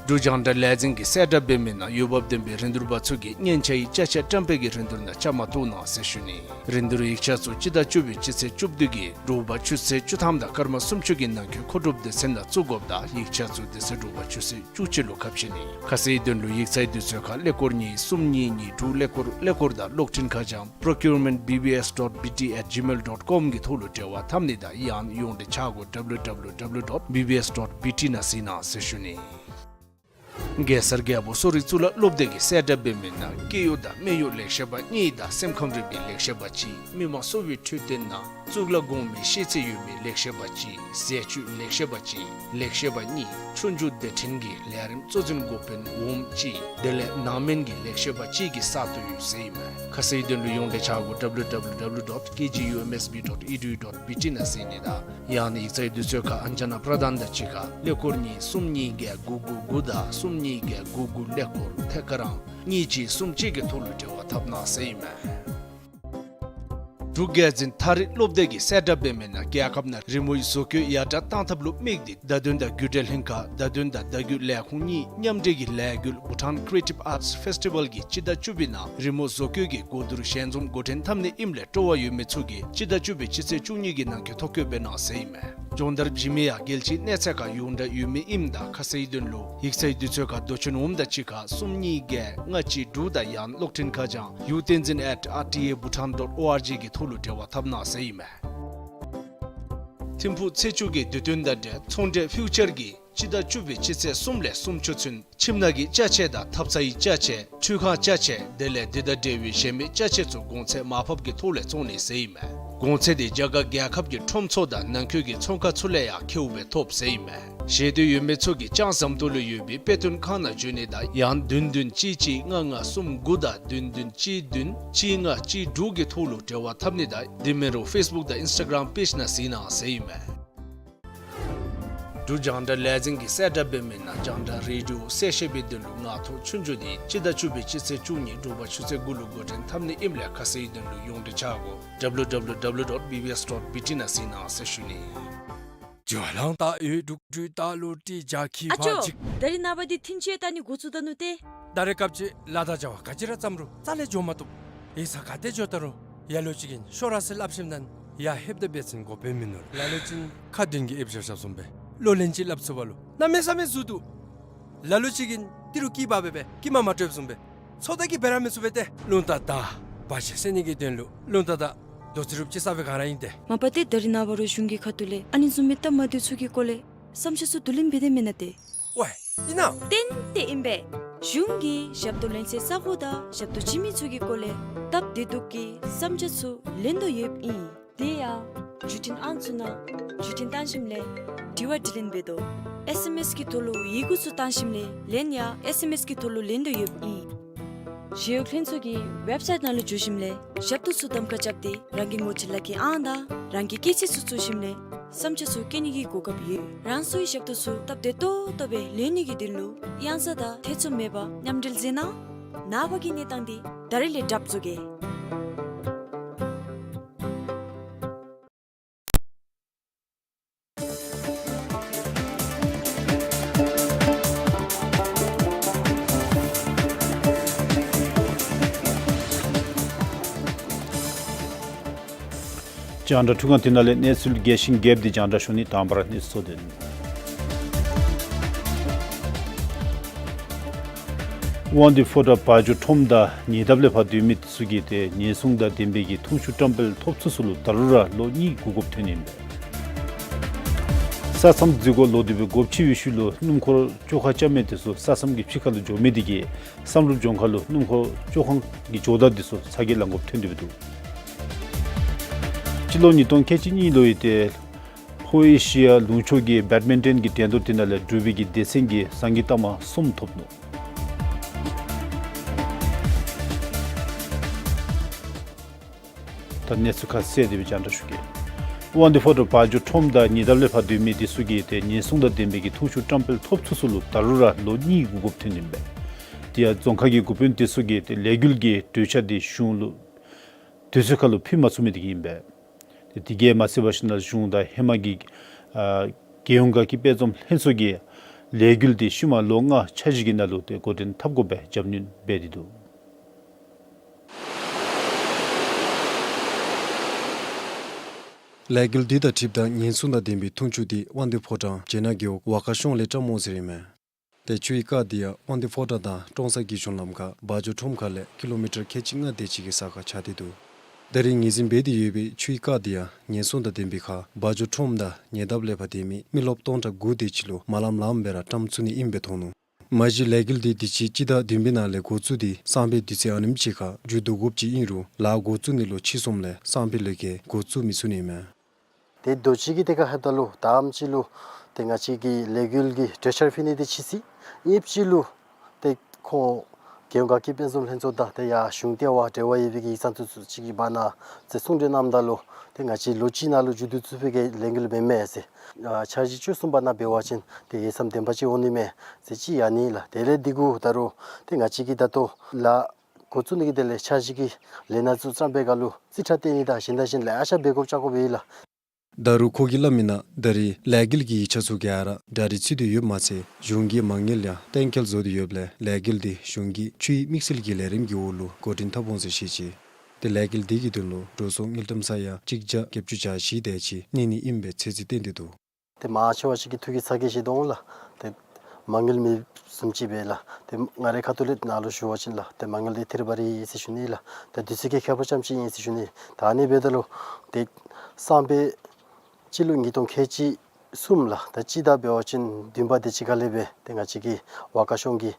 འབྲུག་རྒྱང་བསྒྲགས་ལས་འཛིན་གྱིས་གསལ་བསྒྲགས་འབད་མི་ནང་འོས་འབབ་ལྡན་པའི་རིན་བསྡུར་པ་ཚུ་གིས་སྙན་ཆ་ཡི་ཅ་ཆས་བཀྲམ་སྤེལ་གྱི་རིན་བསྡུར་ནང་བཅའ་མར་གཏོགས་གནང་ཟེར་ཞུ་ནི། རིན་བསྡུར་ཡིག་ཆ་ཚུ་སྤྱི་ཟླ་བཅུ་པའི་སྤྱི་ཚེས་བཅུ་བདུན་གྱི་དྲོ་པ་ཆུ་ཚོད་བཅུ་ཐམ་དང་སྐར་མ་སུམ་ཅུ་གི་ནང་འཁོད་མཁོ་སྒྲུབ་སྡེ་ཚན་ནང་བཙུགས་དགོཔ་དང་ཡིག་ཆ་ཚུ་དེ་ཚེ་དྲོ་པ་ཆུ་ཚོད་བཅུ་གཅིག་ལུ་ཁ་ཕྱེ་ནི། ཁ་གསལ་དོན་ལུ་ཡིག་ཚང་དུས་ཚོད་ཁར་ཀླད་ཀོར་གཉིས་གསུམ་གཉིས་གཉིས་དྲུག་ཀླད་ཀོར་ཀླད་ཀོར་དང་གློག་འཕྲིན་ཁ་བྱང་པྲོ་ཀིའུར་མེནཊ་བི་བི་ཨེསི་ཌོཊ་བི་ཊི་ཨེཊ་ཇི་མེལ་ཌོཊ་ཀོམ་གི་ཐོག་ལུ་འབྲེལ་བ་འཐབ་ནི་དང་ཡང་ཡོངས་འབྲེལ་ཆ་སྒོ་ཌབ་ལིའུ་ཌབ་ལིའུ་ཌབ་ལིའུ་ཌོཊ་བི་བི་ཨེསི་ཌོཊ་བི་ཊི་ནང་གཟིགས་གནང་ཟེར་ཞུ་ནི། གེ་སར་རྒྱལ་པོ་གསོ་རིག་གཙུག་ལག་སློབ་སྡེ་གིས་གསལ་བསྒྲགས་འབད་མི་ནང་སྐྱེ་གཡོག་དང་སྨད་གཡོག་ལེགས་བཤད་པ་གཉིས་དང་སེམས་ཁམས་རིག་པའི་ལེགས་བཤད་པ་གཅིག། མི་དམངས་གསོ་བའི་འཕྲོད་བསྟེན་ནང་གཙུག་ལག་གོང་མའི་ཤེས་ཚད་ཡོད་མི་ལེགས་བཤད་པ་གཅིག། ཟས་བཅུད་ལེགས་བཤད་པ་གཅིག། ལེགས་བཤད་པ་གཉིས། ཆོས་རྒྱུགས་སྡེ་ཕྲན་གྱི་ལས་རིམ་གཙོ་འཛིན་འགོ་དཔོན་འོགམ་གཅིག། དེ་ལས་ནང་སྨན་གྱི་ལེགས་བཤད་པ་གཅིག་གི་ས་སྟོང་ཡོད་ཟེར་ཨིན་མས། ཁ་གསལ་དོན་ལུ་ཡོངས་འབྲེལ་ཆ་སྒོ་ཌབ་ལིའུ་ཌབ་ལིའུ་ཌབ་ལིའུ་ཌོཊ་ཀེ་ཇི་ཡུ་ཨེམ་ཨེསི་བི་ཌོཊ་ཨི་ཌི་ཡུ་ཌོཊ་བི་ཊི་ནང་གཟིགས་ནི་དང་ཡང་ན་ཡིག་ཚང་དུས་ཚོད་ཁར་ཨན་ཇ་ན་པྲ་དཱན་དང་གཅིག་ཁར་ཀླད་ཀོར་གཉིས་གསུམ་གཉིས་བརྒྱད་དགུ་དགུ་དགུ་དང་གསུམ་གཉིས་བརྒྱད་དགུ་དགུ་ཀླད་ཀོར་ཐད་ཀར་ཨང་གཉིས་གཅིག་གསུམ་གཅིག་གི་ཐོག་ལུ་འབྲེལ་བ་འཐབ་གནང་ཟེར་ཨིན་མས། འབྲུག་རྒྱལ་འཛིན་ཐགས་རིས་སློབ་སྡེ་གིས་གསལ་བསྒྲགས་འབད་མི་ནང་རྒྱལ་ཁབ་ནང་རི་མོའི་བཟོ་བཀོད་ཡར་དྲགས་གཏང་ཐབས་ལུ་དམིགས་ཏེ་བརྡ་དོན་དང་རྒྱུད་འབྲེལ་ལྷན་ཁག་བརྡ་དོན་དང་བརྡ་བརྒྱུད་ལས་ཁུངས་གཉིས་མཉམ་འབྲེལ་གྱི་ལས་འགུལ་Bhutan Creative Arts Festival གིས་སྤྱི་ཟླ་བཅུ་པའི་ནང་རི་མོ་བཟོ་བཀོད་ཀྱི་གོ་བསྡུར་ཞལ་འཛོམས་འགོ་འདྲེན་འཐབ་ནི་ཨིནམ་ལས་སྤྲོ་བ་ཡོད་མི་ཚུ་གིས་སྤྱི་ཟླ་བཅུ་པའི་སྤྱི་ཚེས་བཅུ་གཉིས་ཀྱི་ནང་འཁོད་ཐོ་བཀོད་འབད་གནང་ཟེར་ཨིན་མས། སྦྱོང་བརྡར་བྱིན་མི་ཡང་རྒྱལ་སྤྱིའི་གནས་ཚད་ཁར་ཡོངས་གྲགས་ཡོད་མི་ཨིནམ་ད་ཁ་གསལ་དོན་ལུ་ཡིག་ཚང་དུས་ཚོད་ཁར་མདོ་ཆེན་འོགམ་དང་གཅིག་ཁར་གསུམ་གཉིས་བརྒྱད་ལྔ་གཅིག་དྲུག་དང་ཡང་ན་གློག་འཕྲིན་ཁ་བྱང་ཡུ་བསྟན་འཛིན་at R T A Bhutan dot O R G གི་ཐོག་ལུ་འབྲེལ་བ་འཐབ་གནང་ཟེར་ཨིན་མས། ཐིམ་ཕུག་ཚེས་བཅུ་གི་དུས་སྟོན་དང་འབྲེལ་ཚོང་འབྲེལ་ཕིའུ་ཅར་གྱིས་སྤྱི་ཟླ་བཅུ་པའི་སྤྱི་ཚེས་གསུམ་ལས་སུམ་ཅུ་ཚུན་ཁྱིམ་ནང་གི་ཅ་ཆས་དང་ཐབ་ཚང་གི་ཅ་ཆས་ཁྲུས་ཁང་ཅ་ཆས་དེ་ལས་འདི་དང་འབྲེལ་བའི་གཞན་མི་ཅ་ཆས་ཚུ་གོང་ཚད་མར་ཕབ་ཀྱི་ཐོག་ལས་བཙོང་ནི་ཟེར་ཨིན་མས། གོང་ཚད་དེ་རྒྱ་གར་རྒྱལ་ཁབ་ཀྱི་ཁྲོམ་ཚུ་དང་ནང་འཁོད་ཀྱི་ཚོང་ཁང་ཚུ་ལས་ཡང་ཁེའུ་སྦེ་ཐོབ་ཟེར་ཨིན་མས། ཤེས་འདོད་ཡོད་མི་ཚུ་གིས་ལྕང་ཟམ་ཏོག་ལུ་ཡོད་པའི་དཔེ་སྟོན་ཁང་ནང་འབྱོན་ནི་དང་ཡང་བདུན་བདུན་གཅིག་གཅིག་ལྔ་ལྔ་གསུམ་དགུ་དང་བདུན་བདུན་གཅིག་བདུན་གཅིག་ལྔ་གཅིག་དྲུག་གི་ཐོག་ལུ་འབྲེལ་བ་འཐབ་ནི་དང་དེ་མིན་རུང་ཕེསི་བུཀ་དང་ཨིནསི་ཊ་གརམ་པེཇ་ནང་གཟིགས་གནང་ཟེར་ཨིན་མས། འབྲུག་རྒྱང་བསྒྲགས་ལས་འཛིན་གྱིས་གསལ་བསྒྲགས་འབད་མི་ནང་རྒྱང་བསྒྲགས་རེ་ཌི་ཡོ་གསལ་བཤད་པའི་དོན་ལུ་ངག་ཐོག་ཆོས་རྒྱུགས་འདི་སྤྱི་ཟླ་བཅུ་པའི་སྤྱི་ཚེས་བཅུ་གཉིས་དྲོ་པ་ཆུ་ཚོད་དགུ་ལུ་འགོ་འདྲེན་འཐབ་ནི་ཨིནམ་ལས་ཁ་གསལ་དོན་ལུ་ཡོངས་འབྲེལ་ཆ་སྒོ་W W W dot B B S dot B T ནང་གཟིགས་གནང་ཟེར་ཞུ་ནི། ཨ་ཅོ། ད་རིས་ནངས་པ་འདི་ཐིན་ཅི་ལྟ་ནི་འགོ་བཙུགས་ད་ནུག་ཏེ། ད་རེས་སྐབས་ཅིག་ལཱ་དང་བྱ་བ་ག་ཅི་ར་བརྩམ་རུང་རྩ་ལས་འགྱོ་མ་བཏུབ། ཡིག་ཚང་ག་ཏེ་འགྱོ་ད་རུང་ཡ་ལོ་ཅིག་གིས་ཤོག་ར་ཟེར་སླབ་ཞིནམ་ད་ཡར་ལྷོདཔ་ད་འབད་བ་ཅིན་འགོ་དཔོན་མིན་ནུག་ལ། ལ་ལོ་ཅིག་ཁ་མདུན་གྱི་ཨེབ་ཞབས་ཞབས་བཟུམ་སྦེ་ལོ་ལན་ཅིག་སླབ་ཚུགས་པ་ལུ་གནམ་མེད་ས་མེད་ཟུར་འདུག། ལ་ལོ་ཅིག་གིས་ཏི་རུ་སྐྱི་པ་སྦེ་སྦེ་སྐྱི་མ་མ་སྤྲོདཔ་བཟུམ་སྦེ་ཚོད་ལྟ་གིས་འབད་ར་མི་ཚུགས་པས་ཏེ། རླུང་རྟ་དང་བ་ཅིན་བསད་ནི་གི་དོན་ལུ་རླུང་རྟ་དང་རྡོ་རྩེད་རུཔ་ཅིག་ས་སྦེ་ག་ར་ཨིན་ཏེ། མ་པ་ཏེ་ད་རེས་ནངས་པ་རུང་གཞུང་གི་ཁ་ཐུག་ལས་ཨ་ནི་བཟུམ་མའི་སྟབས་མ་བདེཝ་ཚུ་གི་སྐོར་ལས་བསམ་འཆར་ཚུ་བསྡུ་ལེན་འབད་དེ་མེན་ན་ཏེ། ཝའེ་ཨིན་ན། ཏན་ཏན་ཨིན་པས། གཞུང་གིས་ཞབས་ཏོག་ལེན་སའི་ས་གོ་དང་ཞབས་ཏོག་བྱིན་མི་ཚུ་གི་སྐོར་ལས་སྟབས་བདེ་སྡུག་གི་བསམ་འཆར་ཚུ་ལེན་དོ་ཡོདཔ་ཨིན། དེ་ཡང་བརྒྱུད་འཕྲིན་ཨང་ཚུ་ནང་བརྒྱུད་འཕྲིན་བཏང་ཞིནམ་ལས་དྲི་བ་དྲིས་ལན་འབད་དོ། ཨེསི་ཨེམ་ཨེསི་གི་ཐོག་ལུ་ཡི་གུ་ཚུ་བཏང་ཞིནམ་ལས་ལན་ཡང་ཨེསི་ཨེམ་ཨེསི་གི་ཐོག་ལུ་ལེན་དོ་ཡོདཔ་ཨིན། ཞི་གཡོག་ལྷན་ཚོགས་ཀྱི་ཝེབ་སའིཊ་ནང་ལུ་འཛུལ་ཞིནམ་ལས་ཞབས་ཏོག་ཚུ་གདམ་ཁ་རྐྱབ་སྟེ་རང་གི་ངོ་སྤྲོད་ལག་ཁྱེར་ཨང་དང་རང་གི་སྐྱེས་ཚེས་ཚུ་བཙུགས་ཞིནམ་ལས་བསམ་འཆར་ཚུ་བཀོད་ནི་གི་གོ་སྐབས་ཡོད། རང་སོའི་ཞབས་ཏོག་ཚུ་སྟབས་བདེ་ཏོག་ཏོ་སྦེ་ལེན་ནི་གི་དོན་ལུ་གཡང་ཟ་དང་ཐེ་ཚོམ་མེད་པར་མཉམ་འབྲེལ་མཛད་གནང་། ནངས་པ་གི་གནས་སྟངས་འདི་ད་རིས་ལས་གྲབས་བཟོ་གེ། རྒྱང་བསྒྲགས་འཕྲུལ་ཁང་འདི་ནང་ལས་གནས་ཚུལ་རྒྱས་ཤིང་རྒྱསཔ་འདི་རྒྱང་བསྒྲགས་ཞུ་ནི། དང་པ་ར་གནས་ཚུལ་གཙོ་དོན། དབང་འདུས་ཕོ་བྲང་བ་འཇོ་ཁྲོམ་དང་ཉེ་འདབས་ལས་ཕར་སྡོད་མི་ཚུ་གིས་ཏེ་ཉེན་སྲུང་དང་ལྡན་པའི་གི་འཐུང་ཆུ་བཀྲམ་སྤེལ་ཐོབ་ཚུགས་ས་ལུ་ད་རུང་ར་ལོ་གཉིས་སྒུག་དགོཔ་ཐོན་ནི་ཨིན་པས། ས་མཚམས་འཛུལ་དགོ་ལོ་དེ་སྦེ་སྒོ་ཕྱེ་བའི་ཤུལ་ལུ་སྣུམ་འཁོར་བཅོ་ཁ་རྐྱབ་མི་དེ་ཚུ་ས་མཚམས་ཀྱི་ཕྱི་ཁ་ལུ་འགྱོ་མི་དེ་གིས་བསམ་གྲུབ་ལྗོངས་མཁར་ལུ་སྣུམ་འཁོར་བཅོ་ཁང་གི་ཇོ་བདག་དེ་ཚུ་ཚ་གྱང་ལང་དགོཔ་ཐོན་ཏེ་འདུག། སྤྱི་ལོ་ཉིས་སྟོང་ཁལ་གཅིག་གཉིས་ལོའི་ཏེ་ལྷོ་ཨེ་ཤི་ཡ་ལུང་ཕྱོགས་ཀྱི་བེཌ་མིན་ཊོན་གྱི་འགྲན་བསྡུར་དེ་ནང་ལས་འབྲུག་པའི་གི་སྡེ་ཚན་གྱིས་ཟངས་ཀྱི་རྟགས་མ་གསུམ་ཐོབ་ནུག། ད་གནས་ཚུལ་ཁ་གསལ་དེ་སྦེ་རྒྱང་བསྒྲགས་ཞུ་གེ། དབང་འདུས་ཕོ་བྲང་བ་འཇོ་ཁྲོམ་དང་ཉེ་འདབས་ལས་ཕར་སྡོད་མི་དེ་ཚུ་གིས་ཏེ་ཉེན་སྲུང་དང་ལྡན་པའི་གི་འཐུང་ཆུ་བཀྲམ་སྤེལ་ཐོབ་ཚུགས་ས་ལུ་ད་རུང་ར་ལོ་གཉིས་སྒུག་དགོཔ་ཐོན་ནི་ཨིན་པས། དེ་ཡང་རྫོང་ཁག་གི་འགོ་དཔོན་དེ་ཚུ་གིས་ཏེ་ལས་འགུལ་གྱི་གྲོས་འཆར་དེ་གཞུང་ལུ་དུས་ཚོད་ཁར་ལུ་ཕུལ་མ་ཚུགས་མི་དེ་གིས་ཨིན་པས། ཏེ་དེ་གིས་མ་ཚད་པར་ཞིན་ན་གཞུང་དང་ཧེ་མ་གི་ཨ་རྒྱལ་ཡོངས་དགའ་སྐྱིད་དཔལ་འཛོམས་ལྷན་ཚོགས་ཀྱིས་ལས་འགུལ་དེ་ཤུལ་མ་ལོ་ལྔ་འཆར་གཞི་གི་ནང་ལུ་ཏེ་འགོ་འདྲེན་འཐབ་དགོ་པའི་རྒྱབ་སྣོན་འབད་དེ་འདུག། ལས་འགུལ་འདི་དང་འཁྲིལཝ་ད་ཉེན་སྲུང་དང་ལྡན་པའི་འཐུང་ཆུ་དེ་དབང་འདུས་ཕོ་བྲང་བྱེ་ནག་རྒེད་འོག་བ་ཀ་གཤོང་ལས་བཀྲམ་འོང་ཟེར་ཨིན་མས། ཏེ་ཆུའི་རྐ་དེ་ཡང་དབང་འདུས་ཕོ་བྲང་དང་ཀྲོང་གསར་གྱི་གཞུང་ལམ་ཁར་བ་འཇོ་ཁྲོམ་ཁ་ལས་ཀི་ལོ་མི་ཊར་ཁལ་གཅིག་ལྔ་དེ་ཅིག་གི་ས་ཁར་ཆགས་ཏེ་འདུག། ད་རེས་ངོས་འཛིན་འབད་དེ་ཡོད་པའི་ཆུའི་རྐ་དེ་ཡང་ཉེན་སྲུང་དང་ལྡན་པའི་ཁར་བ་འཇོ་ཁྲོམ་དང་ཉེ་འདབས་ལས་ཕར་སྡོད་མི་མི་རློབས་སྟོང་ཕྲག་དགུ་དེ་ཅིག་ལུ་མ་ལངམ་ལངམ་སྦེ་ར་བཀྲམ་ཚུགས་ནི་ཨིནམ་སྦེ་མཐོང་ནུག། མ་གཞི་ལས་འགུལ་འདི་དུས་ཅི་སྤྱི་ཟླ་བདུན་པའི་ནང་ལས་འགོ་བཙུགས་ཏེ་སང་ཕོད་དུས་ཚོད་ཨ་ནེམ་ཅིག་ཁར་མཇུག་བསྡུ་དགོཔ་ཅིག་ཨིན་རུང་ལཱ་འགོ་བཙུགས་ནི་ལུ་ཕྱིས་སོངམ་ལས་སང་ཕོད་ལས་ཀ་འགོ་བཙུགས་མི་ཚུགས་ནི་མས། ཏེ་དུས་ཅི་གི་ཏེ་ཁ་ཧེ་ད་ལུ་དང་པ་ཅིག་ལུ་ཏེ་ང་བཅས་ཀྱི་ལས་འགུལ་གྱི་གྲོས་འཆར་ཕུལ་ནི་དེ་ཕྱིས་སོ་ཡི། གཉིས་པ་ཅིག་ལུ་ཏེ་ཁོང་རྒྱལ་ཡོངས་དགའ་སྐྱིད་དཔལ་འཛོམས་ལྷན་ཚོགས་དང་ཏེ་ཡར་གཞུང་ལྟེ་བ་འབྲེལ་བ་ཡོད་པའི་གི་ཡིག་ཚང་ཚུ་ཚུ་ཅིག་གི་བར་ན་ཏེ་གསུང་གྲོས་གནངམ་ད་ལུ་ཏེ་ང་བཅས་ལོ་གཅིག་ནང་ལུ་མཇུག་བསྡུ་ཚུགས་པའི་གི་ལས་འགུལ་མེན་མས་ཟེར། ཨ་འཆར་གཞི་བཅུ་གསུམ་པ་ནང་འབད་བ་ཅིན་ཏེ་ཡིག་ཚང་བདེན་པ་ཅིག་འོང་ནི་མས་ཟེར་ཅིག་ཡང་ནི་ལགས། དེ་ལས་འདི་གུ་ད་རུང་ཏེ་ང་བཅས་ཀྱི་ད་ལྟོ་ལཱ་འགོ་བཙུགས་ནི་གི་དེ་ལས་འཆར་གཞི་གི་ལས་སྣ་ཚུ་བརྩམ་པའི་སྒང་ལུ་རྩིས་ཁྲ་སྟོན་ནི་དང་གཞན་དང་གཞན་ལེ་ཤ་འབད་དགོཔ་ཆགས་དགོཔ་ཨིན་ལགས། ད་རུང་ཁོ་གིས་སླབ་མི་ནང་ད་རེས་ལས་འགུལ་གྱི་ཡིག་ཆ་ཚུ་ག་ར་གྲ་སྒྲིག་ཚུད་དེ་ཡོདཔ་མ་ཚད་གཞུང་གི་མ་དངུལ་ཡང་གཏན་འཁེལ་བཟོ་སྟེ་ཡོདཔ་ལས་ལས་འགུལ་འདི་གཞུང་གི་ཆུའི་དམིགས་བསལ་གྱི་ལས་རིམ་གྱི་འོག་ལུ་འགོ་འདྲེན་འཐབ་འོང་ཟེར་བཤད་ཅི། ཏེ་ལས་འགུལ་འདི་གི་དོན་ལུ་འགྲོ་སོང་དངུལ་ཀྲམ་ས་ཡ་གཅིག་བརྒྱ་བརྒྱད་ཅུ་གྱ་བཞི་དེ་ཅིག་གནས་ནི་ཨིན་པའི་ཚོད་རྩིས་བཏོན་ཏེ་འདུག། ཏེ་མང་ཆེ་བ་ཅིག་གིས་ཐུགས་ཀྱི་ཚ་གྱང་བཞེས་དོ་འོང་ལགས། ཏེ་མ་དངུལ་མེདཔ་བཟུམ་ཅིག་སྦེ་ལགས། ཏེ་ང་རའི་ཁ་ཐུག་ལས་ནཱ་ལུ་ཞུ་བ་ཅིན་ལགས་ཏེ་མ་དངུལ་འདི་ཐེར་བ་རེ་ཨིན་ཟེར་ཞུ་ནི་ལགས། ཏེ་དུས་ཚོད་ཀྱི་ཁྱད་པར་ཙམ་ཅིག་ཨིན་ཟེར་ཞུ་ནི། ད་ཨ་ནི་འབདཝ་ད་ལུ་ཏེ་སང་ཕོད་སྤྱི་ལོ་ཉིས་སྟོང་ཁལ་གཅིག་གསུམ་ལགས་ད་སྤྱི་ཟླ་འབད་བ་ཅིན་བདུན་པ་དེ་ཅིག་ཁ་ལས་སྦེ་ཏེ་ང་བཅས་ཀྱི་བ་ཀ་གཤོང་གི་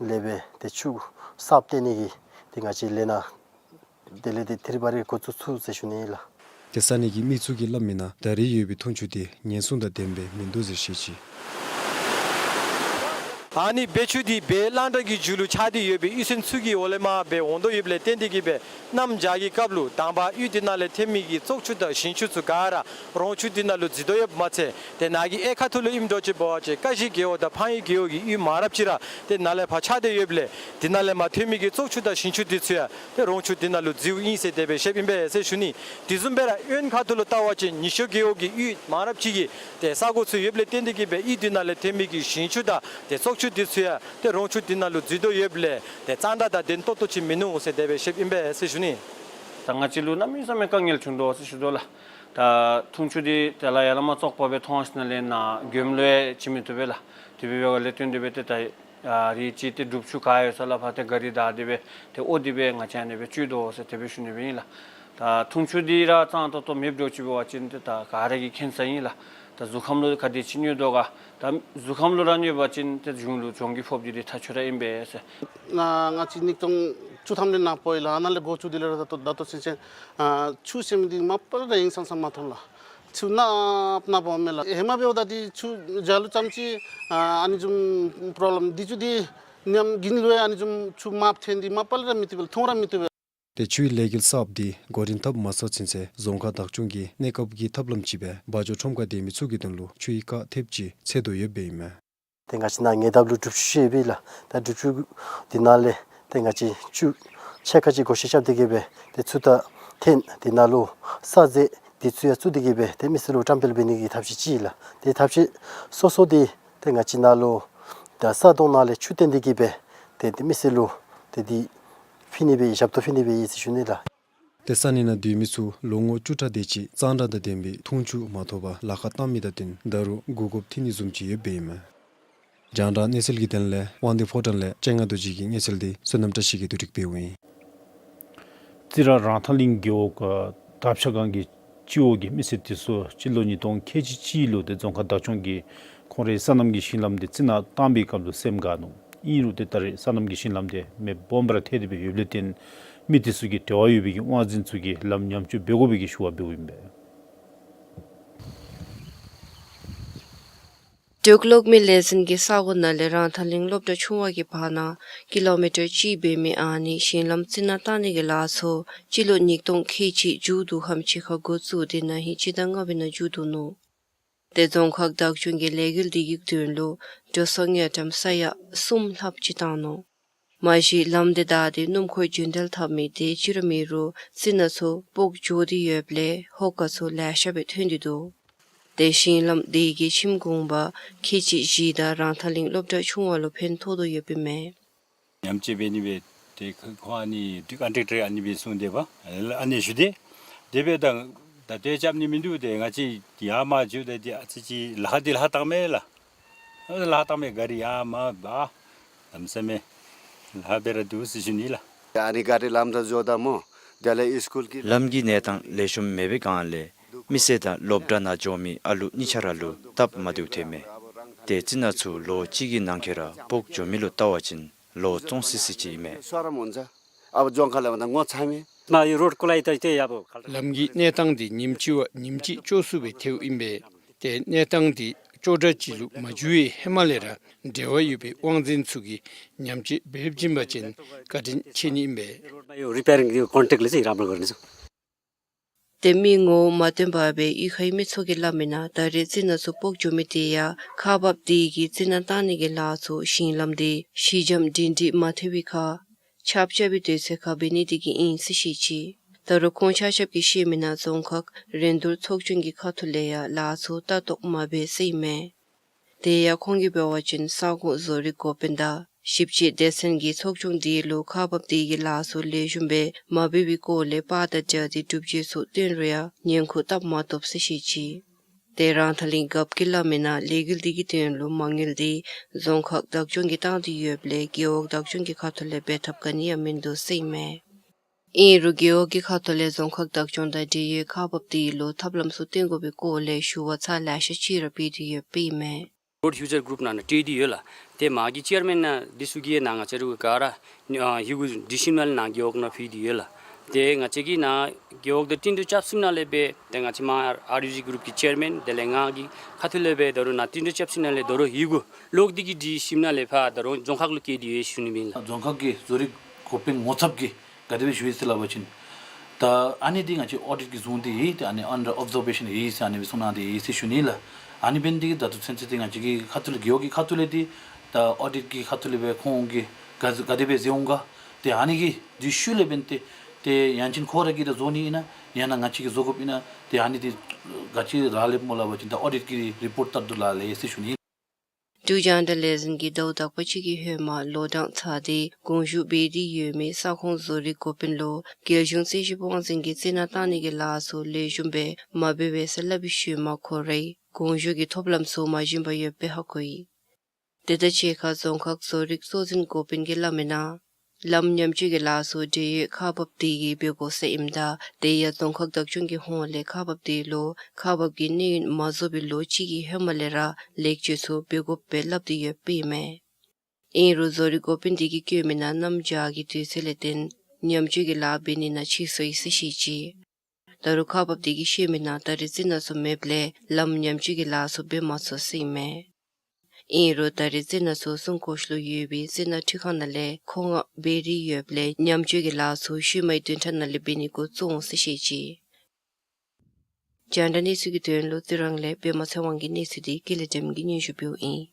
ལས་སྦེ་ཏེ་ཆུ་གསརཔ་བཏོན་ནི་གི་ཏེ་ང་བཅས་ལས་སྣ་དེ་ལས་ཏེ་ཐེར་བ་རེ་འགོ་བཙུགས་ཚུགས་ཟེར་ཞུ་ནི་ལགས། ཏེ་ས་གནས་ཀྱི་མི་ཚུ་གིས་སླབ་མི་ནང་ད་རེས་ཡོད་པའི་འཐུང་ཆུ་དེ་ཉེན་སྲུང་དང་ལྡནམ་སྦེ་མིན་འདུག་ཟེར་བཤད་ཅི། ཨ་ནི་བེ་ཆུ་འདི་བེ་གླང་བྲག་གི་མཇུག་ལུ་ཆགས་ཏེ་ཡོད་པའི་གཡུས་ཚན་ཚུ་གི་འོག་ལས་མར་སྦེ་འོང་དོ་ཡོདཔ་ལས་བརྟེན་ཏེ་གིས་སྦེ་གནམ་བྱཱར་གྱི་སྐབས་ལུ་དང་པ་གཡུས་འདི་ནང་ལས་ཐོན་མི་གི་བཙོག་ཆུ་དང་ཞིང་ཆུ་ཚུ་ག་ར་རོང་ཆུ་འདི་ནང་ལུ་འཛུལ་དོ་ཡོདཔ་མ་ཚད་ཏེ་ནཱ་གི་གཡས་ཁ་ཐུག་ལུ་ཨིནམ་འདྲཝ་ཅིག་འབད་བ་ཅིན་ཀ་གཞི་རྒེད་འོག་དང་ཕང་གཡུ་རྒེད་འོག་གི་གཡུས་མང་རབས་ཅིག་ར་ཏེ་ནཱ་ལས་ཕར་ཆགས་ཏེ་ཡོདཔ་ལས་འདི་ནང་ལས་མར་ཐོན་མི་གི་བཙོག་ཆུ་དང་ཞིང་ཆུ་འདི་ཚུ་ཡང་ཏེ་རོང་ཆུ་འདི་ནང་ལུ་འཛུལཝ་ཨིན་ཟེར་དེ་སྦེ་བཤདཔ་ཨིན་པས་ཟེར་ཞུ་ནི། དེ་བཟུམ་སྦེ་ར་གཡོན་ཁ་ཐུག་ལུ་བལྟ་བ་ཅིན་ཉི་ཤོ་རྒེད་འོག་གི་གཡུས་མང་རབས་ཅིག་གི་ཏེ་ས་གོ་ཚུ་ཡོདཔ་ལས་བརྟེན་ཏེ་གིས་སྦེ་གཡུས་འདི་ནང་ལས་ཐོན་མི་གི་ཞིང་ཆུ་དང་ཏེ་བཙོག་ ཆུ་འདི་ཚུ་ཡང་ཏེ་རོང་ཆུ་འདི་ནང་ལུ་འཛུལ་དོ་ཡོདཔ་ལས་ཏེ་གཙང་སྦྲ་དང་ལྡན་ཏོག་ཏོ་ཅིག་མིན་ནུག་ཟེར་དེ་སྦེ་བཤདཔ་ཨིན་པས་ཟེར་ཞུ་ནི། ད་ང་བཅས་ལུ་གནམ་མེད་ས་མེད་དཀའ་ངལ་བྱུང་དོ་ཟེར་ཞུ་དོ་ལགས། ད་འཐུང་ཆུ་འདི་དེ་ལས་ཡར་ལས་མར་བཙོག་པ་སྦེ་མཐོང་ཞིནམ་ལས་ནཱ་མགྱོནམ་ལུ་ཡང་བྱིན་མི་བཏུབ་པས་ལགས། དེ་འབད་བའི་ལས་བརྟེན་ཏེ་སྦེ་ཏེ་ད་ཨ་རེ་ཅིག་ཏེ་སྒྲུབ་ཆུ་ག་ཡོད་ས་ལས་ཕར་ཏེ་ག་རི་བདའ་སྟེ་སྦེ་ཏེ་ཨོ་འདི་སྦེ་ང་བཅས་ཨ་ནི་སྦེ་བཅུག་དོ་ཟེར་དེ་སྦེ་ཞུ་ནི་སྦེ་ཨིན་ལགས། ད་འཐུང་ཆུ་འདི་ར་གཙང་ཏོག་ཏོ་མེདཔ་འདྲཝ་ཅིག་འབད་བ་ཅིན་ཏེ་ད་ག་ར་གིས་མཁྱེན་ས་ཨིན་ལགས། ད་གཟུགས་ཁམས་ལུ་ག་དེ་ཅིག་གནོད་དོ་ག། ད་གཟུགས་ཁམས་ལུ་ར་གནོད་པ་ཅིན་ཏེ་གཞུང་ལུ་གྱོང་གུད་ཕོགཔ་འདི་ཏེ་ཐག་ཆོད་ར་ཨིན་པས་ཟེར། ང་ང་བཅས་ཉིས་སྟོང་བཅུ་ཐམ་ལས་ནཱ་འབད་ཡི་ལགས། ཨ་ནཱ་ལས་སྒོ་བཙུགས་ཏེ་ལས་ར་ད་ལྟོ་ད་ལྟོ་ཚུན་ཚོད་ཨ་ཆུ་ཟེར་མི་འདི་མ་པ་ལས་ར་ཧིང་སངས་ས་མ་ཐོབ་ལགས། ཆུ་ནགཔོ་ནགཔོ་མས་ལགས། ཧེ་མ་འབདཝ་ད་འདི་ཆུ་བཞག་ལུགས་ཙམ་ཅིག་ཨ་ཨ་ནི་བཟུམ་པྲོབ་ལེམ་འདི་ཚུ་འདི་ཉིནམ་རྒྱུན་ལུ་ཡང་ཨ་ནི་བཟུམ་ཆུ་མརཔ་ཐོན་ཏེ་མ་པ་ལས་ར་མི་བཏུབ་པས་ལགས། འཐུང་ར་མི་བཏུབ་པས། ཏེ་ཆུའི་ལས་འགུལ་གསརཔ་འདི་འགོ་འདྲེན་འཐབ་མ་ཚར་ཚུན་ཚོད་རྫོང་ཁག་བདག་སྐྱོང་གིས་གནས་སྐབས་ཀྱི་ཐབས་ལམ་ཅིག་སྦེ་བ་ཇོ་ཁྲོམ་ཁར་སྡོད་མི་ཚུ་གི་དོན་ལུ་ཆུའི་དཀའ་ཐེབས་ཅིག་སེལ་དོ་ཡོདཔ་ཨིན་མས། ཏེ་ང་བཅས་ནཱ་ཉེ་འདབས་ལུ་སྒྲུབ་ཆུ་ཅིག་ཡོད་པས་ལགས། ད་སྒྲུབ་ཆུ་འདི་ནང་ལས་ཏེ་ང་བཅས་ཆུ་ཕྱེད་ཀ་ཅིག་བགོ་བཤའ་རྐྱབ་སྟེ་གི་སྦེ་ཏེ་ཚུར་ད་འཐེན་ཏེ་ནཱ་ལུ་ས་རྫས་འདི་ཚུ་ཡང་བཙུགས་ཏེ་གི་སྦེ་ཏེ་མི་སེར་ལུ་བཀྲམ་སྤེལ་འབད་ནི་གི་ཐབས་ཤེས་ཅིག་ལགས། ཏེ་ཐབས་ཤེས་སོ་སོ་འདི་ཏེ་ང་བཅས་ནཱ་ལུ་ད་ས་དོང་ནང་ལས་ཆུ་བཏོན་ཏེ་གི་སྦེ་ཏེ་ཏེ་མི་སེར་ལུ་ཏེ་འདི་ཕུལ་ནི་སྦེ་ཞབས་ཏོག་ཕུལ་ནི་སྦེ་ཨིན་ཟེར་ཞུ་ནི་ལགས། ཏེ་ས་གནས་ནང་སྡོད་མི་ཚུ་ལོ་ངོ་བཅུ་ཕྲག་དེ་ཅིག་གཙང་སྦྲ་དང་ལྡན་པའི་འཐུང་ཆུ་མ་ཐོབ་པར་ལཱ་ཁག་བཏང་མི་དང་བསྟུན་ད་རུང་སྒུག་དགོཔ་ཐོན་ནི་བཟུམ་ཅིག་ཡོདཔ་ཨིན་མས། རྒྱང་བསྒྲགས་གནས་ཚུལ་གྱི་དོན་ལས་དབང་འདུས་ཕོ་བྲང་ལས་སྤྱན་སྔ་རྡོ་རྗེ་གི་གནས་ཚུལ་འདི་བསོད་ནམས་བཀྲ་ཤིས་ཀྱིས་བསྡུ་སྒྲིག་འབདཝ་ཨིན། རྩི་རང་རང་ཐང་གླིང་རྒེད་འོག་དབ་ཆ་སྒང་གི་སྤྱི་འོག་གི་མི་སེར་དེ་ཚུ་སྤྱི་ལོ་ཉིས་སྟོང་ཁལ་གཅིག་གཅིག་ལུ་ཏེ་རྫོང་ཁག་བདག་སྐྱོང་གིས་ཁོང་རའི་སོ་ནམ་གྱི་ཞིང་ལམ་དེ་རྩི་ནག་བཏང་པའི་སྐབས་ལུ་སེམས་དགའ་ནུག། ཨིན་རུང་ཏེ་ད་རེས་སོ་ནམ་གྱི་ཞིང་ལམ་དེ་མེདཔ་སྦོམ་སྦེ་ར་ཐལ་ཏེ་སྦེ་ཡོདཔ་ལས་བརྟེན་མི་དེ་ཚུ་གིས་འབྲེལ་བ་ཡོད་པའི་གི་དབང་འཛིན་ཚུ་གིས་ལམ་ཉམས་བཅོས་འབད་དགོ་པའི་གི་ཞུ་བ་འབདཝ་ཨིན་པས། འབྲུག་གློག་མེ་ལས་འཛིན་གྱི་ས་གོ་ནང་ལས་རང་ཐང་གླིང་སློབ་གྲྭ་ཆུང་བ་གི་བར་ན་ཀི་ལོ་མི་ཊར་གཅིག་འབད་མི་ཨ་ནི་ཞིང་ལམ་རྩི་ནག་བཏང་ནི་གི་ལཱ་ཚུ་སྤྱི་ལོ་ཉིས་སྟོང་ཁལ་གཅིག་མཇུག་བསྡུ་ཧེ་མ་ཅིག་ཁར་འགོ་བཙུགས་ཏེ་ན་ཧིང་སྤྱི་ཟླ་ལྔ་པའི་ནང་མཇུག་བསྡུ་ནུག། ཏེ་རྫོང་ཁག་བདག་སྐྱོང་གིས་ལས་འགུལ་འདི་གི་དོན་ལུ་འགྲོ་སོང་དངུལ་ཀྲམ་ས་ཡ་གསུམ་ལྷགཔ་ཅིག་བཏང་ནུག། མ་གཞི་ལམ་དེ་བདའ་སྟེ་སྣུམ་འཁོར་རྒྱུན་འགྲུལ་འཐབ་མི་དེ་ཅིག་ར་མེད་རུང་རྩི་ནག་ཚུ་སྤོག་འགྱོ་སྟེ་ཡོདཔ་ལས་ཧོ་ཀ་ཚུ་ལེ་ཤ་སྦེ་ཐོན་ཏེ་འདུག། ཏེ་ཞིང་ལམ་དེ་གི་ཁྱིམ་གུང་པ་ཁལ་གཅིག་བཞི་དང་རང་ཐང་གླིང་སློབ་གྲྭ་ཆུང་བ་ལུ་ཕན་ཐོགས་དོ་ཡོདཔ་ཨིན་མས། ཉམས་བཅོས་འབད་ནི་སྦེ་ཏེ་ཁོང་ཨ་ནི་ཀོན་ཊེག་ཊར་ཨ་ནི་སྦེ་གསུངས་ཏེ་འབད་ཨ་ནི་ཞུ་སྟེ་དེ་སྦེ་ད་ད་ལྟོ་རྐྱབ་ནི་མིན་འདུག། ཏེ་ང་བཅས་ཡར་མར་འགྱོཝ་ད་ཏེ་ཨ་ཙི་ཅིག་ལཱ་ཁག་འདི་ལཱ་ཁག་བཏངམ་མས་ལགས། ལཱ་ཁག་བཏངམ་མས། ག་རི་ཡར་མར་འབག་གནམ་མེད་ས་མེད་ལཱ་ཁག་སྦེ་ར་འདུག་ཟེར་ཞུ་ནི་ལགས། ཨ་ནི་ག་རི་ལམ་འདི་བཟོ་དོ་སྨོ། དེ་ལས་སི་ཀུལ་གྱི་ལམ་གྱི་གནས་སྟངས་ལེགས་ཤོམ་མེད་པའི་སྒང་ལས་མི་སེར་དང་སློབ་གྲྭ་ནང་འགྱོ་མི་ཨ་ལུ་གཉིས་ཆ་ར་ལུ་སྟབས་མ་བདེཝ་ཐོནམ་མས། ཏེ་རྩི་ནག་ཚུ་ལོ་གཅིག་གི་ནང་འཁོད་ར་སྤོག་འགྱོ་མི་ལུ་བལྟ་བ་ཅིན་ལོ་བཙོང་སི་སི་ཅིག་ཨིན་མས། ཨ་བ་རྫོང་ཁག་ལས་འབདན་ངོ་ཚ་མས། ལམ་གྱི་གནས་སྟངས་འདི་ཉིནམ་གཅིག་བ་ཉིནམ་གཅིག་སྐྱོ་སུ་སྦེ་ཐལཝ་ཨིན་པས། ཏེ་གནས་སྟངས་འདི་སྐྱོ་དྲགས་ཅིག་ལུ་མ་འགྱུར་བའི་ཧེ་མ་ལས་ར་འབྲེལ་བ་ཡོད་པའི་དབང་འཛིན་ཚུ་གིས་ཉམས་བཅོས་འབད་བྱིན་པ་ཅིན་བཀའ་དྲིན་ཆེ་ནི་ཨིན་པས། ཏེ་མི་ངོ་མ་བསྟན་པར་སྦེ་གཡུས་ཁའི་མི་ཚུ་གིས་སླབ་མི་ནང་ད་རེས་རྩི་ནག་ཚུ་སྤོག་འགྱོ་མི་དེ་ཡང་ཁག་འབགཔ་དེ་གིས་རྩི་ནག་བཏང་ནི་གི་ལཱ་ཚུ་ཞིང་ལམ་དེ་ཞི་འཇམ་སྒྲིང་སྒྲིང་མ་ཐལ་བའི་ཁར་ཆརཔ་རྐྱབ་པའི་དུས་ཚོད་ཁར་འབད་ནི་དེ་གིས་ཨིན་ཟེར་བཤད་ཅི། ད་རུང་ཁོང་ཆ་ཁྱབ་ཀྱིས་བཤད་མི་ནང་རྫོང་ཁག་རིན་བསྡུར་ཚོགས་ཆུང་གི་ཁ་ཐུག་ལས་ཡང་ལཱ་ཚུ་ལྟ་རྟོག་མ་འབད་ཟེར་ཨིན་མས། དེ་ཡང་ཁོང་གིས་འབད་བ་ཅིན་ས་ཁོངས་བཟོ་རིག་འགོ་དཔོན་དང་ཞིབ་དཔྱད་སྡེ་ཚན་གྱིས་ཚོགས་ཆུང་དེ་ལུ་ཁག་འབགཔ་དེ་གིས་ལཱ་ཚུ་ལེགས་ཤོམ་སྦེ་མ་འབད་བའི་སྐོར་ལས་པར་དང་སྦྱར་ཏེ་སྒྲུབ་བྱེད་ཚུ་སྟོན་རུང་ཡང་ཉན་ཁུངས་སྟབས་མ་བདེཝ་ཟེར་བཤད་ཅི། ཏེ་རང་ཐང་གླིང་རྒཔོ་གིས་སླབ་མི་ནང་ལས་འགུལ་དེ་གི་དོན་ལུ་མ་དངུལ་དེ་རྫོང་ཁག་བདག་སྐྱོང་གིས་བཏང་སྟེ་ཡོདཔ་ལས་རྒེད་འོག་བདག་སྐྱོང་གི་ཁ་ཐུག་ལས་འབད་ཐབས་ག་ནི་ཡང་མིན་འདུག་ཟེར་ཨིན་མས། ཨིན་རུང་རྒེད་འོག་གི་ཁ་ཐུག་ལས་རྫོང་ཁག་བདག་སྐྱོང་དང་འབྲེལ་ཡོད་ཁག་འབགཔ་དེ་ལུ་ཐབས་ལམ་ཚུ་སྟོན་དགོ་པའི་སྐོར་ལས་ཞུ་བ་ཚར་ལེ་ཤ་ཅིག་ར་ཕུལ་ཏེ་ཡོདཔ་ཨིན་མས། རོཌ་ཡུ་ཛར་གུ་རུབ་ནང་ན་སྤྲོད་དེ་ཡོད་ལགས། ཏེ་མ་གི་ཅེར་མེན་ནང་འདི་ཚུ་གིས་ནཱ་ང་བཅས་ར་ག་ར་ཨ་ཧི་གུ་འདི་ཞིནམ་ལས་ནཱ་རྒེད་འོག་ནང་ཕུལ་ཏེ་ཡོད་ལགས། ཏེ་ང་བཅས་ཀྱིས་ནཱ་རྒེད་འོག་དང་བསྟུན་གྲོས་རྐྱབ་ཞིནམ་ལས་སྦེ་ཏེ་ང་བཅས་མར་ཨར་ཡུ་ཛི་གུ་རུབ་ཀྱི་ཅེར་མེན་དེ་ལས་ང་གི་ཁ་ཐུག་ལས་སྦེ་ད་རུང་ནཱ་བསྟུན་གྲོས་རྐྱབ་ཞིནམ་ལས་ད་རུང་ཧི་གུ་ལོག་སྟེ་གི་འདི་ཞིནམ་ལས་ཕར་ད་རུང་རྫོང་ཁག་ལུ་བསྐྱལ་ཏེ་ཡོད་ཞུ་ནི་ཨིན་ལགས། རྫོང་ཁག་གི་བཟོ་རིག་འགོ་དཔོན་ངོ་ཚབ་ཀྱིས་ག་དེ་སྦེ་ཞུ་ཡི་ཟེར་སླབ་པ་ཅིན་ད་ཨ་ནི་འདི་ང་བཅས་ཨོ་ཌིཊ་ཀྱིས་བཟུང་སྟེ་ཡོད། ཏེ་ཨ་ནི་under observation ཡོད་ཟེར་ཨ་ནི་སྦེ་གསུངས་གནང་སྟེ་ཡོད་ཟེར་ཞུ་ནི་ལགས། ཨ་ནི་འབད་ནི་དེ་གིས་ད་ལྟོ་ཚུན་ཚོད་འདི་ང་བཅས་ཀྱི་ཁ་ཐུག་ལས་རྒེད་འོག་གི་ཁ་ཐུག་ལས་འདི་ད་ཨོ་ཌིཊ་ཀྱི་ཁ་ཐུག་ལས་སྦེ་ཁོང་གིས་ག་ག་དེ་སྦེ་མཛད་འོང་ག། ཏེ་ཨ་ནི་གི་འདི་ཤུལ་ལས་འབད་ནི་ཏེ་ཏེ་ཡང་ཅིན་ཁོང་ར་གིས་ར་བཟོ་ནི་ཨིན་ན་ཡང་ན་ང་བཅས་ཀྱིས་བཟོ་དགོཔ་ཨིན་ན་ཏེ་ཨ་ནི་འདི་ག་ཅི་རག་ལསཔ་སྨོ་སླབ་པ་ཅིན་ད་ཨོ་ཌིཊ་ཀྱི་རི་པོརཊ་ལྟར་དུ་རག་ལས་ཟེར་ཞུ་ནི། ཀྲུའུ་རྒྱང་བསྒྲགས་ལས་འཛིན་གྱིས་ཟླཝ་དག་པ་ཅིག་གི་ཧེ་མ་ལོ་གྲངས་ཚར་ཏེ་དགོངས་ཞུ་འབད་དེ་ཡོད་མི་ས་ཁོངས་བཟོ་རིག་འགོ་དཔོན་ལུ་རྒྱལ་གཞུང་རྩིས་ཞིབ་དབང་འཛིན་གྱིས་རྩི་ནག་བཏང་ནི་གི་ལཱ་ཚུ་ལེགས་ཤོམ་སྦེ་མ་འབད་བའི་ཟེར་སླབ་པའི་ཤུལ་མ་ཁོ་རའི་དགོངས་ཞུ་གི་ཐོབ་ལམ་ཚུ་མ་བྱིན་པར་ཡོདཔ་སྦེ་ཧ་གོ་ཡི། དེ་དང་གཅིག་ཁར་རྫོང་ཁག་བཟོ་རིག་གཙོ་འཛིན་འགོ་དཔོན་གྱིས་སླབ་མིའི་ནང་ལམ་ཉམས་བཅོས་ཀྱི་ལཱ་ཚུ་འབྲེལ་ཡོད་ཁག་འབགཔ་དེ་གིས་འབད་དགོ་ཟེར་ཨིནམ་ད་དེ་ཡང་རྫོང་ཁག་བདག་སྐྱོང་གི་ཧོངས་ལས་ཁག་འབགཔ་དེ་ལུ་ཁག་འབག་གི་གནས་ཡུན་མ་རྫོགས་པའི་ལོ་གཅིག་གི་ཧེ་མ་ལས་ར་ལེགས་བཅོས་ཚུ་འབད་དགོཔ་སྦེ་སླབ་སྟེ་ཡོདཔ་ཨིན་མས། ཨིན་རུང་བཟོ་རིག་འགོ་དཔོན་དེ་གིས་བཀོད་མིའི་ནང་གནམ་བྱཱར་གྱི་དུས་ཚོད་ལས་བརྟེན་ཉམས་བཅོས་ཀྱི་ལཱ་འབད་ནི་ནང་ཕྱིས་སོ་ཡི་ཟེར་བཤད་ཅི། ད་རུང་ཁག་འབགཔ་དེ་གིས་བཤད་མིའི་ནང་ད་རེས་རྩི་ནག་ཚུ་མེདཔ་ལས་ལམ་ཉམས་བཅོས་ཀྱི་ལཱ་ཚུ་འབད་མ་ཚུགས་ཟེར་ཨིན་མས། ཨིན་རུང་ད་རེས་རྩི་ནག་ཚུ་སྲུང་སྐྱོབ་ལུ་ཡོད་པའི་རྩི་ནག་འཕྲུལ་ཁང་ནང་ལས་མཁོ་མངགས་འབད་དེ་ཡོདཔ་ལས་ཉམས་བཅོས་ཀྱི་ལཱ་ཚུ་ཤུལ་མའི་བདུན་ཕྲག་ནང་ལས་འབད་ནི་འགོ་བཙུགས་འོང་ཟེར་བཤད་ཅི། རྒྱང་བསྒྲགས་གནས་ཚུལ་གྱི་དོན་ལུ་ཙི་རང་ལས་པདྨ་ཚེ་དབང་གི་གནས་ཚུལ་འདི་ཀུན་ལེགས་སྒྲོལ་མ་གིས་སྙན་ཞུ་འབདཝ་ཨིན།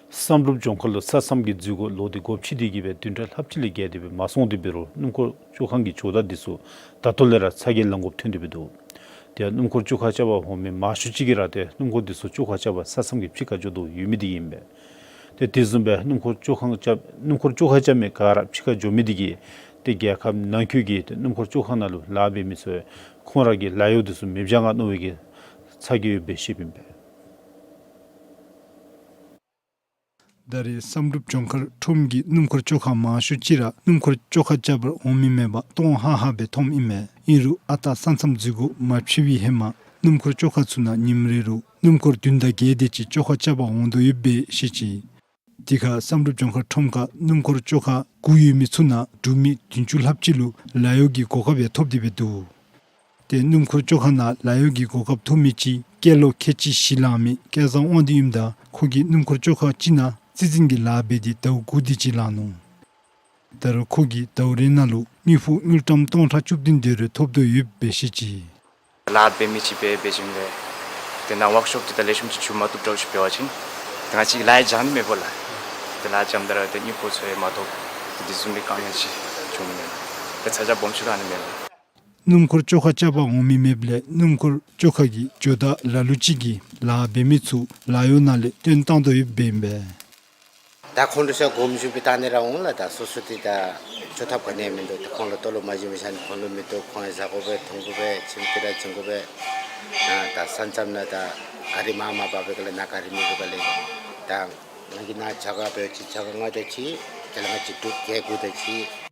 བསམ་གྲུབ་ལྗོངས་མཁར་ལུ་ས་མཚམས་ཀྱི་འཛུལ་སྒོ་ལོག་སྟེ་སྒོ་ཕྱེ་སྟེ་གི་སྦེ་བདུན་ཕྲག་ལྷགཔ་ཅིག་ལས་བརྒལ་ཏེ་སྦེ་མ་སོང་སྟེ་འབད་རུང་སྣུམ་འཁོར་བཅོ་ཁང་གི་ཇོ་བདག་འདི་ཚུ་ད་ལྟོ་ལས་ར་ཚ་གྱང་ལང་དགོཔ་ཐོན་ཏེ་སྦེ་འདུག། དེ་ཡང་སྣུམ་འཁོར་བཅོ་ཁ་རྐྱབ་པར་འོང་མི་མང་ཤོས་ཅིག་གིས་ར་ཏེ་སྣུམ་འཁོར་འདི་ཚུ་བཅོ་ཁ་རྐྱབ་པར་ས་མཚམས་ཀྱི་ཕྱི་ཁར་འགྱོ་དོ་ཡོད་མི་འདི་ཨིན་པས། ཏེ་དེ་བཟུམ་སྦེ་སྣུམ་འཁོར་བཅོ་ཁང་རྐྱབ་སྣུམ་འཁོར་བཅོ་ཁ་རྐྱབ་མི་ག་ར་ཕྱི་ཁར་འགྱོ་མི་འདི་གིས་ཏེ་རྒྱལ་ཁབ་ནང་འཁོད་ཀྱི་ཏེ་སྣུམ་འཁོར་བཅོ་ཁང་ནང་ལུ་ལཱ་འབད་མི་ཚུ་ཁོང་ར་གི་ལཱ་གཡོག་འདི་ཚུ་མེདཔ་བྱ་འོང་མནོ་བའི་གི་ཚ་གྱང་ཡོདཔ་སྦེ་བཤདཔ་ཨིན་པས། ད་རེས་བསམ་གྲུབ་ལྗོངས་མཁར་ཁྲོམ་གྱི་སྣུམ་འཁོར་བཅོ་ཁ་མང་ཤོས་ཅིག་ར་སྣུམ་འཁོར་བཅོ་ཁ་རྐྱབ་པར་འོང་མི་མེདཔ་སྟོང་ཧ་ཧ་སྦེ་མཐོངམ་ཨིན་མས། ཨིན་རུང་ཨ་རྟག་ས་མཚམས་འཛུལ་སྒོ་མ་ཕྱེ་བའི་ཧེ་མ་སྣུམ་འཁོར་བཅོ་ཁ་ཚུ་ནང་ཉིནམ་རེ་ལུ་སྣུམ་འཁོར་བདུན་དང་བརྒྱད་དེ་ཅིག་བཅོ་ཁ་རྐྱབ་པར་འོང་དོ་ཡོདཔ་སྦེ་བཤད་ཅི། དེ་ཁར་བསམ་གྲུབ་ལྗོངས་མཁར་ཁྲོམ་ཁར་སྣུམ་འཁོར་བཅོ་ཁ་དགུ་ཡོད་མི་ཚུ་ནང་འབྲུག་མི་བདུན་ཅུ་ལྷགཔ་ཅིག་ལུ་ལཱ་གཡོག་གི་གོ་སྐབས་ཡང་ཐོབ་སྟེ་སྦེ་འདུག། ཏེ་སྣུམ་འཁོར་བཅོ་ཁ་ནང་ལཱ་གཡོག་གི་གོ་སྐབས་ཐོབ་མི་ཅིག་སྐྱེས་ལོ་ཁལ་གཅིག་བཞི་ལང་མི་སྐལ་བཟང་དབང་འདུས་ཨིནམ་ད་ཁོ་གིས་སྣུམ་འཁོར་བཅོ་ཁ་ཅིག་ནང་རྩིས་འཛིན་གྱི་ལཱ་འབད་དེ་ཟླཝ་དགུ་དེ་ཅིག་ལང་ནུག། ད་རུང་ཁོ་གིས་ཟླཝ་རེ་ནང་ལུ་དངུལ་ཕོགས་དངུལ་ཀྲམ་སྟོང་ཕྲག་བཅུ་བདུན་དེ་རེ་ཐོབ་དོ་ཡོདཔ་སྦེ་བཤད་ཅི། ལཱ་འབད་མི་ཅིག་འབད་འབད་ཞིནམ་ལས་ཏེ་ནཱ་ཝརཀ་ཤོབ་འདི་ད་ལེགས་ཤོམ་ཅིག་འགྱོ་མ་བཏུབ་འདྲཝ་ཅིག་འབད་བ་ཅིན་ཏེ་ང་བཅས་ལཱ་ཡང་འགྱོ་ནི་མེདཔ་ལགས། ཏེ་ལཱ་འགྱོཝ་ད་ར་ཏེ་དངུལ་ཕོགས་ཚུ་ཡང་མ་ཐོབ། ཏེ་དེ་བཟུམ་མའི་དཀའ་ངལ་ཅིག་བྱུངམ་མས། ཏེ་ཚ་གྱང་སྦོམ་ཤོས་ར་ཨ་ནི་མས་ལགས། སྣུམ་འཁོར་བཅོ་ཁ་རྐྱབ་པར་འོང་མི་མེདཔ་ལས་སྣུམ་འཁོར་བཅོ་ཁ་གི་ཇོ་བདག་ལ་ལུ་ཅིག་གིས་ལཱ་འབད་མི་ཚུ་ལཱ་གཡོག་ནང་ལས་བཏོན་བཏང་དོ་ཡོདཔ་ཨིན་པས། ད་ཁོང་ཚུ་ས་གོམ་ཞུ་སྦེ་བཏང་ནི་ར་འོང་ལགས། ད་སོ་སོ་འདི་ད་འགྱོ་ཐབས་ག་ནི་ཡང་མིན་འདུག། ད་ཁོང་ལུ་ཏོ་ལོ་མ་བྱིན་མི་ཆ་ནི་ཁོང་ལུ་མི་བཏུབ། ཁོང་ཡང་ཟ་དགོ་པས་འཐུང་དགོ་པས་ཁྱིམ་གྱི་ར་བྱིན་དགོ་པས། ད་ས་མཚམས་ནང་ད་ག་རི་མར་མར་འབག་པའི་སྒང་ལས་ནཱ་ག་རི་མེད་པའི་སྒང་ལས་ད་ང་གིས་ནཱ་ཇ་ཁང་འབད་ཅི་ཇ་ཁང་ང་ད་ཅི་དེ་ལས་ང་ཅིག་འབྲུག་རྒྱལ་དགོ་ད་ཅི།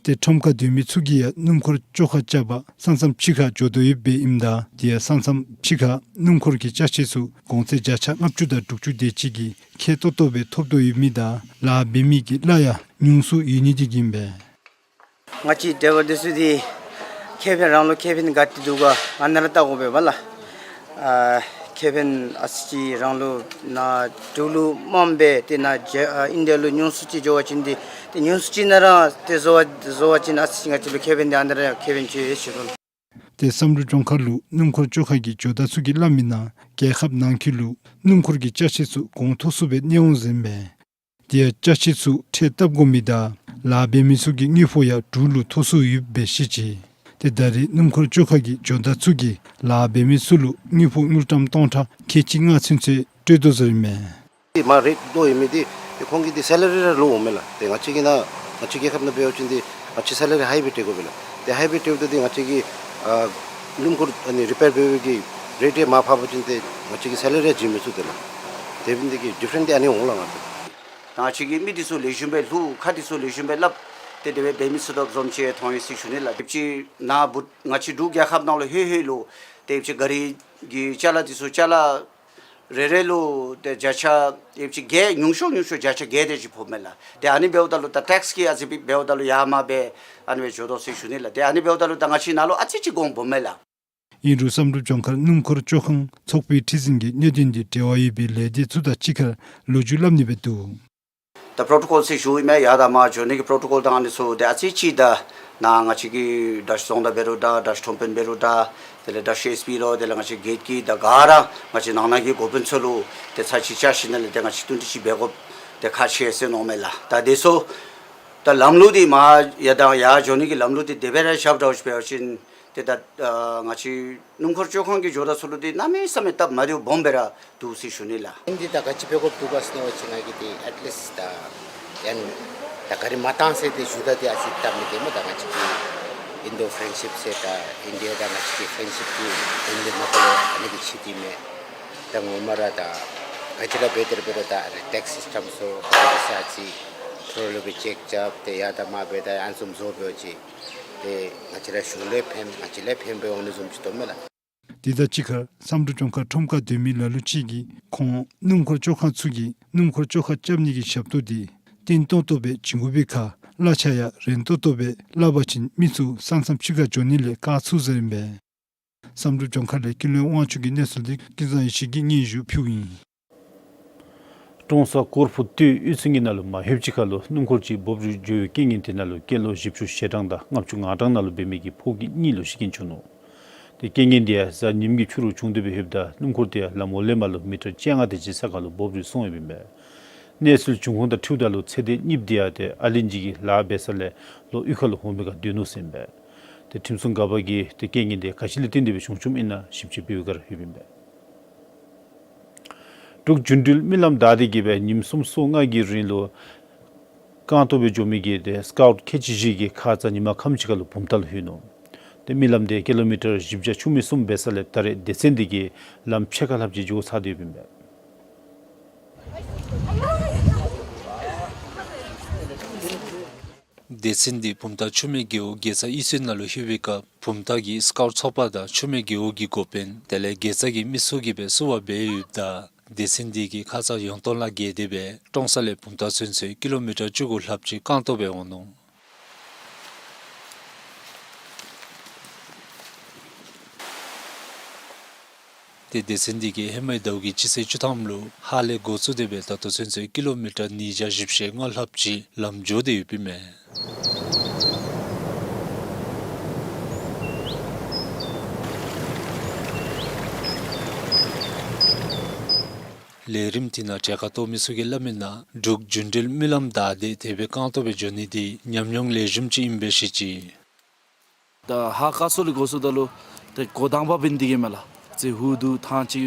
ཏེ་ཁྲོམ་ཁར་སྡོད་མི་ཚུ་གིས་ཡང་སྣུམ་འཁོར་བཅོ་ཁ་རྐྱབ་པར་ས་མཚམས་ཕྱི་ཁར་འགྱོ་དོ་ཡོདཔ་ཨིནམ་ད་དེ་ཡང་ས་མཚམས་ཕྱི་ཁར་སྣུམ་འཁོར་གྱི་ཅ་ཆས་ཚུ་གོང་ཚད་བརྒྱ་ཆ་ལྔ་བཅུ་དང་དྲུག་ཅུ་དེ་ཅིག་གིས་ཁེ་ཏོག་ཏོ་སྦེ་ཐོབ་དོ་ཡོད་མི་དང་ལཱ་འབད་མི་གི་གླ་ཡང་ཉུང་སུ་ཡོད་ནི་དེ་གིས་ཨིན་པས། ང་བཅས་ཌའི་བར་འདི་ཚུ་འདི་ཁེ་ཕན་རང་ལུ་ཁེ་ཕན་ག་ཏེ་འདུག་ག་ཨ་ནཱ་ར་བལྟ་དགོ་པས་པ་ལགས། ཨ་ཁེ་ཕན་ཨ་ཙི་ཅིག་རང་ལུ་ནཱ་འབྲུག་ལུ་དམའ་སྦེ་ཏེ་ནཱ་ཇ་ཨ་ཨིན་ཌི་ཡ་ལུ་ཉུང་སུ་ཅིག་འགྱོ་བ་ཅིན་འདི་ཏེ་ཉུང་སུ་ཅིག་ནང་ར་ཏེ་བཟོ་བ་བཟོ་བ་ཅིན་ཨ་ཙི་ཅིག་ང་བཅས་ལུ་ཁེ་ཕན་འདི་ཨ་ནཱ་ར་ཁེ་ཕན་ཅིག་ཡོད་ཟེར་ཞུ་དོ། ཏེ་བསམ་གྲུབ་ལྗོངས་མཁར་ལུ་སྣུམ་འཁོར་བཅོ་ཁ་གི་ཇོ་བདག་ཚུ་གིས་སླབ་མིའི་ནང་རྒྱལ་ཁབ་ནང་འཁོད་ལུ་སྣུམ་འཁོར་གྱི་ཅ་ཆས་ཚུ་གོང་མཐོ་སུ་སྦེ་གནས་འོང་ཟེར་ཨིན་པས། དེ་ཡང་ཅ་ཆས་ཚུ་ཁྲལ་བཏབ་དགོ་མི་དང་ལཱ་འབད་མི་ཚུ་གི་དངུལ་ཕོགས་ཡང་འབྲུག་ལུ་མཐོ་སུ་ཡོདཔ་སྦེ་བཤད་ཅི། ཏེ་ད་རེས་སྣུམ་འཁོར་བཅོ་ཁ་གི་ཇོ་བདག་ཚུ་གིས་ལཱ་འབད་མི་ཚུ་ལུ་དངུལ་ཕོགས་དངུལ་ཀྲམ་སྟོང་ཕྲག་ཁལ་གཅིག་ལྔ་ཚུན་ཚོད་སྤྲོད་དོ་ཟེར་ཨིན་མས། མ་རེཊ་ལོ་ཡོད་མི་འདི་ཏེ་ཁོང་གི་འདི་སེ་ལ་རི་ར་ལོ་འོང་མས་ལགས། ཏེ་ང་བཅས་ཀྱི་ནཱ་ང་བཅས་རྒྱལ་ཁབ་ནང་འབད་བ་ཅིན་འདི་ང་བཅས་སེ་ལ་རི་ཧའི་སྦེ་སྤྲོད་དགོ་པས་ལགས། ཏེ་ཧའི་སྦེ་སྤྲོདཔ་ད་འདི་ང་བཅས་ཀྱི་ཨ་སྣུམ་འཁོར་ཨ་ནི་རི་པེར་འབད་བའི་གི་རེཊ་ཡང་མར་འཕར་བ་ཅིན་ཏེ་ང་བཅས་ཀྱི་སེ་ལ་རི་ཡང་བྱིན་མི་ཚུགས་ཏེ་ལགས། དེ་འབདཝ་ད་འདི་གི་ཌིཕ་རེནཊ་འདི་ཨ་ནི་འོང་ལགས་ང་བཅས། ད་ང་བཅས་ཀྱི་མི་འདི་ཚུ་ལེགས་ཤོམ་སྦེ་ལྷོད་ཁ་འདི་ཚུ་ལེགས་ཤོམ་སྦེ་སླབ་སྟེ་དེ་སྦེ་འབད་མི་ཚུ་དང་འཛོམས་ཅིག་མཐོང་ཡི་ཟེར་ཞུ་ནི་ལགས། དེ་ཅིག་ནཱ་བུ་ང་བཅས་འབྲུག་རྒྱལ་ཁབ་ནང་ལུ་ལྷོད་ལྷོད་ལུ་དེ་ཅིག་ག་རི་གི་ཅ་ལ་འདི་ཚུ་ཅ་ལ་རེ་རེ་ལུ་ཏེ་བརྒྱ་ཆ་ཡོད་ཅིག་བརྒྱད་ཉུང་ཤོས་ཉུང་ཤོས་བརྒྱ་ཆ་བརྒྱད་དེ་ཅིག་ཕོགཔ་མས་ལགས། ཏེ་ཨ་ནི་འབདཝ་ད་ལུ་ད་ཊེགསི་གི་ཨ་ཙི་སྦེ་འབདཝ་ད་ལུ་ཡར་མར་སྦེ་ཨ་ནི་སྦེ་འགྱོ་དོ་ཟེར་ཞུ་ནི་ལགས། ཏེ་ཨ་ནི་འབདཝ་ད་ལུ་ད་ང་བཅས་ནཱ་ལུ་ཨ་ཙི་ཅིག་གོང་སྦོམ་མས་ལགས། ཨིན་རུང་བསམ་གྲུབ་ལྗོངས་མཁར་སྣུམ་འཁོར་བཅོ་ཁང་ཚོགས་པའི་ཁྲི་འཛིན་གྱིས་གནད་དོན་འདི་འབྲེལ་བ་ཡོད་པའི་ལས་སྡེ་ཚུ་དང་གཅིག་ཁར་ལོ་རྒྱུས་སླབ་ནི་སྦེ་འདུག། ད་པྲོ་ཊོ་ཀོལ་ཟེར་ཞུཝ་ཨིན་མས། ཡར་དང་མར་འགྱོ་ནི་གི་པྲོ་ཊོ་ཀོལ་དང་ཨ་ནི་ཚུ་ཏེ་ཨ་ཙི་ཅིག་ད་ནཱ་ང་བཅས་ཀྱི་འདྲ་བཤུས་རྫོང་དང་འབད་རུང་ད་འདྲ་བཤུས་ཁྲོམ་དཔོན་འབད་རུང་ད་དེ་ལས་འདྲ་བཤུས་ཨེསི་པི་ལུ་དེ་ལས་ང་བཅས་གེཊ་ཀྱི་ད་ག་ར་ང་བཅས་ནང་ན་གི་འགོ་དཔོན་ཚུ་ལུ་ཏེ་ཚར་གཅིག་བཅར་ཞིནམ་ལས་ཏེ་ང་བཅས་བསྟུན་གྲོས་ཅིག་འབད་དགོཔ་ཏེ་ཁག་ཆེ་ཟེར་མནོཝ་མས་ལགས། ད་དེ་ཚུ་ད་ལམ་ལུགས་འདི་མར་ཡར་དང་ཡར་འགྱོ་ནི་གི་ལམ་ལུགས་འདི་དེ་སྦེ་ར་བཞགཔ་འདྲཝ་ཅིག་འབད་བ་ཅིན་ ཏེ་ད་ཨ་ང་བཅས་སྣུམ་འཁོར་བཅོ་ཁང་གི་འགྱོ་ད་ཚུ་ལུ་འདི་གནམ་མེད་ས་མེད་སྟབས་མ་བདེཝ་སྦོམ་སྦེ་ར་འདུག་ཟེར་ཞུ་ནི་ལགས། འདི་ད་ག་ཅི་འབད་དགོཔ་འདུག་ག་ཟེར་བ་ཅིན་ང་གིས་འདི་at least ད་ཡང་ད་ག་ར་མ་བཏང་ཟེར་ཏེ་ཞུ་ད་འདི་ཨ་ཙི་སྟབས་མི་བདེ་སྨོ། ད་ང་བཅས་ཀྱི་ཨིན་ཌོ་ཕྲེནཌ་ཤིཔ་ཟེར་ད་ཨིན་ཌི་ཡ་དང་ང་བཅས་ཀྱི་ཕྲེནཌ་ཤིཔ་ཀྱི་དོན་འདི་མ་པ་ལས་ཨ་ནི་གི་ཆེད་འདི་མས། ད་ངོ་མ་ར་ད་ག་ཅི་ར་འབད་དེ་ར་འབད་རུང་ད་ཨ་ནི་ཊེགསི་སིསི་ཊམ་ཚུ་ག་ར་ཨ་ཙི་ཐོ་རེ་ལུ་སྦེ་ཅེཀ་རྐྱབ་སྟེ་ཡར་དང་མར་འབད་ད་ཨ་ནི་བཟུམ་བཟོ་འབད་བ་ཅིན་ཏེ་ང་བཅས་ར་གཞུང་ལུ་ཕན་ང་བཅས་ལུ་ཕན་སྦེ་འོང་ནི་བཟུམ་ཅིག་འདུག་མས་ལགས། དེ་དང་གཅིག་ཁར་བསམ་གྲུབ་ལྗོངས་མཁར་ཁྲོམ་ཁར་སྡོད་མི་ལ་ལུ་ཅིག་གིས་ཁོང་སྣུམ་འཁོར་བཅོ་ཁང་ཚུ་གིས་སྣུམ་འཁོར་བཅོ་ཁ་རྐྱབ་ནི་གི་ཞབས་ཏོག་འདི་བརྟན་ཏོག་ཏོ་སྦེ་བྱིན་དགོ་པའི་ཁར་གླ་ཆ་ཡང་རན་ཏོག་ཏོ་སྦེ་སླབ་པ་ཅིན་མི་ཚུ་ས་མཚམས་ཕྱི་ཁར་འགྱོ་ནི་ལས་བཀག་ཚུགས་ཟེར་ཨིན་པས། བསམ་གྲུབ་ལྗོངས་མཁར་ལས་ཀུན་ལེགས་དབང་ཕྱུག་གི་གནས་ཚུལ་འདི་ཀུན་བཟང་ཡེ་ཤེས་ཀྱིས་སྙན་ཞུ་ཕུལཝ་ཨིན། ཀྲོང་གསར་ཀོར་ཕུ་སྟོད་གཡུས་ཚན་གྱི་ནང་ལུ་མ་ཧེབ་ཅིག་ཁར་ལུ་སྣུམ་འཁོར་ཅིག་འབོབ་རིལ་འགྱོ་བའི་རྐྱེན་ངན་དེ་ནང་ལུ་སྐྱེས་ལོ་བཞི་བཅུ་ཞེ་གྲངས་དང་ལྔ་བཅུ་ང་གྲངས་ནང་ལུ་འབད་མི་གི་ཕོ་སྐྱེས་གཉིས་ལུ་ཤི་རྐྱེན་བྱུང་ནུག། ཏེ་རྐྱེན་ངན་འདི་ཡང་གཟའ་ཉིམ་གི་ཕྱི་རུ་བྱུང་སྟེ་སྦེ་ལྷོདཔ་ད་སྣུམ་འཁོར་དེ་ཡང་ལམ་འོག་ལས་མར་ལུ་མི་ཊར་བཅོ་ལྔ་དེ་ཅིག་ས་ཁར་ལུ་འབོབ་རིལ་སོང་ཡོདཔ་ཨིན་པས། གནས་ཚུལ་བྱུང་ཁུངས་དང་འཁྲིལཝ་ད་ལུ་ཚེ་འདས་གཉིས་པོ་དེ་ཡང་ཏེ་ཨ་ལིང་གཅིག་གི་ལཱ་འབད་ས་ལས་ལོག་གཡུས་ཁ་ལུ་འོང་མི་ཁར་སྡོད་ནུག་ཟེར་ཨིན་པས། ཏེ་ཁྲིམས་སྲུང་འགག་པ་གིས་ཏེ་རྐྱེན་ངན་དེ་ག་ཅི་ལས་བརྟེན་ཏེ་སྦེ་བྱུང་བྱུངམ་ཨིན་ན་ཞིབ་དཔྱད་འབད་བའི་བསྒང་ར་ཡོདཔ་ཨིན་པས། འབྲུག་འགྱུར་འགྲུལ་རྨི་ལམ་བདའ་སྟེ་གིས་སྦེ་ཉིནམ་སུམ་ཅུ་སོ་ལྔ་གི་རིང་ལུ་རྐང་སྟོང་སྦེ་འགྱོ་མི་གི་ཏེ་སི་ཀའུཊ་ཁལ་གཅིག་བཞི་གིས་ཁ་ཙ་ཉིན་མ་ཁམས་ཅིག་ཁར་ལུ་བུམ་ཐང་ལུ་ལྷོད་ནུག། ཏེ་རྨི་ལམ་དེ་ཀི་ལོ་མི་ཊར་བཞི་བརྒྱ་བཅུ་མེད་གསུམ་འབད་ས་ལས་ད་རེས་སྡེ་ཚན་འདི་གིས་ལམ་ཕྱེད་ཀ་ལྷགཔ་ཅིག་འགྱོ་ཚར་ཏེ་ཡོདཔ་ཨིན་པས། སྡེ་ཚན་འདི་བུམ་ཐང་ཆུ་སྨད་རྒེད་འོག་དགེ་རྩ་གཡུས་ཚན་ནང་ལུ་ལྷོད་པའི་སྐབས་བུམ་ཐང་གི་སི་ཀའུཊ་ཚོགས་པ་དང་ཆུ་སྨད་རྒེད་འོག་གི་འགོ་དཔོན་དེ་ལས་དགེ་རྩ་གི་མི་ཚུ་གིས་སྦེ་བསུ་བ་འབད་ཡོདཔ་ད་སྡེ་ཚན་འདི་གིས་ཁ་ཙ་ཡོངས་སྟོང་ལས་བརྒལ་ཏེ་སྦེ་ཀྲོང་གསར་ལས་བུམ་ཐང་ཚུན་ཚོད་ཀི་ལོ་མི་ཊར་བཅུ་དགུ་ལྷགཔ་ཅིག་རྐང་སྟོང་སྦེ་འོང་ནུག། ཏེ་སྡེ་ཚན་འདི་གིས་ཧེ་མའི་ཟླཝ་གི་སྤྱི་ཚེས་བཅུ་ཐམ་ལུ་ཧཱ་ལས་འགོ་བཙུགས་ཏེ་སྦེ་ད་ལྟོ་ཚུན་ཚོད་ཀི་ལོ་མི་ཊར་ཉིས་བརྒྱ་བཞི་བཅུ་ཞེ་ལྔ་ལྷགཔ་ཅིག་ལམ་འགྱོ་སྟེ་ཡོདཔ་ཨིན་མས། ལས་རིམ་འདི་ནང་གྲལ་ཁར་གཏོགས་མི་ཚུ་གིས་སླབ་མི་ནང་འབྲུག་འགྱུར་འགྲུལ་རྨི་ལམ་བདའ་སྟེ་དེ་སྦེ་རྐང་སྟོང་སྦེ་འགྱོ་ནི་འདི་ཉམས་མྱོང་ལེགས་ཤོམ་ཅིག་ཨིན་པས་ཟེར་བཤད་ཅི། ད་ཧཱ་བཀག་ཚོགས་ལས་འགོ་བཙུགས་ད་ལུ་ཏེ་འགོ་དང་པ་འབད་ནི་འདི་གིས་མས་ལགས། ཏེ་ཧུ་དུ་ཐང་ཅིག་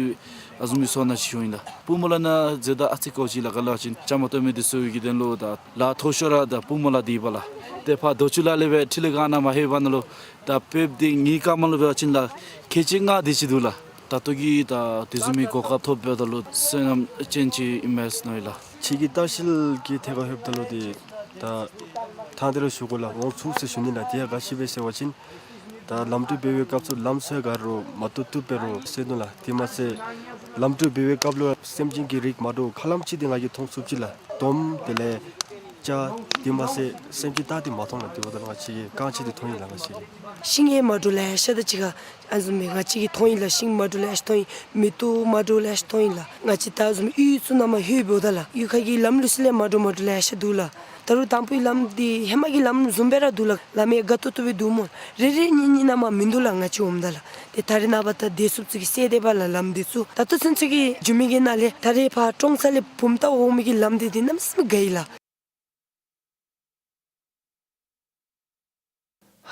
ཨ་བཟུམ་མའི་ཚོར་སྣང་ཅིག་བྱུང་ཡི་ལགས། སྤུ་མོ་ལ་ནཱ་འཛུལ་ད་ཨ་ཙི་དཀའཝ་ཅིག་ལགས། ག་ལ་ཅིན་བཅའ་མར་གཏོགས་མི་འདི་ཚུ་གི་དོན་ལུ་ད་ལཱ་མཐོ་ཤོས་ར་ད་སྤུ་མོ་ལ་འདི་ཨིན་པས་ལགས། ཏེ་ཕར་རྡོ་ཆུ་ལ་ལས་སྦེ་འཕྲིན་ལས་སྒང་ནང་མ་ལྷོད་པའི་ནང་ལུ་ད་དཔེ་འདི་ངེའི་སྐབས་མ་ལུ་འབད་བ་ཅིན་ལགས་ཁལ་གཅིག་ལྔ་དེ་ཅིག་འདུག་ལགས། ད་ལྟོ་གི་ད་དེ་བཟུམ་མའི་གོ་སྐབས་ཐོབ་འབདཝ་ད་ལུ་བསོད་ནམས་ཅན་ཅིག་ཨིན་མས་མནོ་ཡི་ལགས། ཕྱི་གི་ལྟ་བཤལ་གྱི་ཐད་ཁར་ལྷོདཔ་ད་ལུ་འདི་ད་ཐང་དེ་ར་ཞུ་དགོ་ལགས། འོང་ཚུགས་ཟེར་ཞུ་ནི་ལགས། དེ་ཡང་ག་ཅི་སྦེ་ཟེར་བ་ཅིན་ད་ལམ་འགྲུལ་འབད་བའི་སྐབས་སུ་ལམ་སྲོལ་ག་ར་མ་བཏུབ་བཏུབ་འབད་རུང་སེལ་ནུག་ལགས། དེ་མ་ཚད་ལམ་འགྲུལ་འབད་བའི་སྐབས་ལུ་སེམས་ཅན་གྱི་རིགས་མ་འདྲཝ་ཁ་ལམ་ཅིག་འདི་ང་གིས་མཐོང་ཚུགས་ཅི་ལགས། དོམ་དེ་ལས་སྤྱ་དེ་མ་ཚད་སེམས་ཅན་སྟག་འདི་མ་མཐོང་ལགས། དེ་འབདཝ་ད་ང་བཅས་ཀྱིས་རྐང་ཅིག་འདི་མཐོང་ཡི་ལགས། ང་བཅས་ཀྱིས་ཤིང་ཡང་མ་འདྲཝ་ལེ་ཤ་དང་གཅིག་ཁར་ཨ་བཟུམ་མའི་ང་བཅས་ཀྱིས་མཐོང་ཡི་ལགས། ཤིང་མ་འདྲཝ་ལེ་ཤ་མཐོང་ཡི། མེ་ཏོག་མ་འདྲཝ་ལེ་ཤ་མཐོང་ཡི་ལགས། ང་བཅས་ད་བཟུམ་གཡུས་ཚུ་ནང་མ་ལྷོད་འབདཝ་ད་ལགས་གཡུས་ཁ་གི་ལམ་ལུགས་སྲོལ་ཡང་མ་འདྲཝ་མ་འདྲཝ་ལེ་ཤ་འདུག་ལགས། ད་རུང་དང་ཕུའི་ལམ་འདི་ཧེ་མ་གི་ལམ་བཟུམ་སྦེ་ར་འདུག་ལགས། ལམ་ཡང་དགའ་ཏོག་ཏོ་སྦེ་འདུག་སྨོ། རེ་རེ་གཉིས་གཉིས་ནང་མ་མིན་འདུག་ལགས། ང་བཅས་འོངམ་ད་ལགས། ཏེ་ད་རེས་ནངས་པ་ད་བདེ་སྲུངཔ་ཚུ་གིས་སེལ་ཏེ་འབག་ལགས་ལམ་འདི་ཚུ། ད་ལྟོ་ཚུན་ཚོད་ཀྱི་འགྱོ་མི་གི་ནང་ལས་ད་རེས་ཕར་ཀྲོང་གསར་ལས་བུམ་ཐང་འོང་མི་གི་ལམ་འདི་འདི་གནམ་མེད་ས་མེད་དགའ་ཡི་ལགས།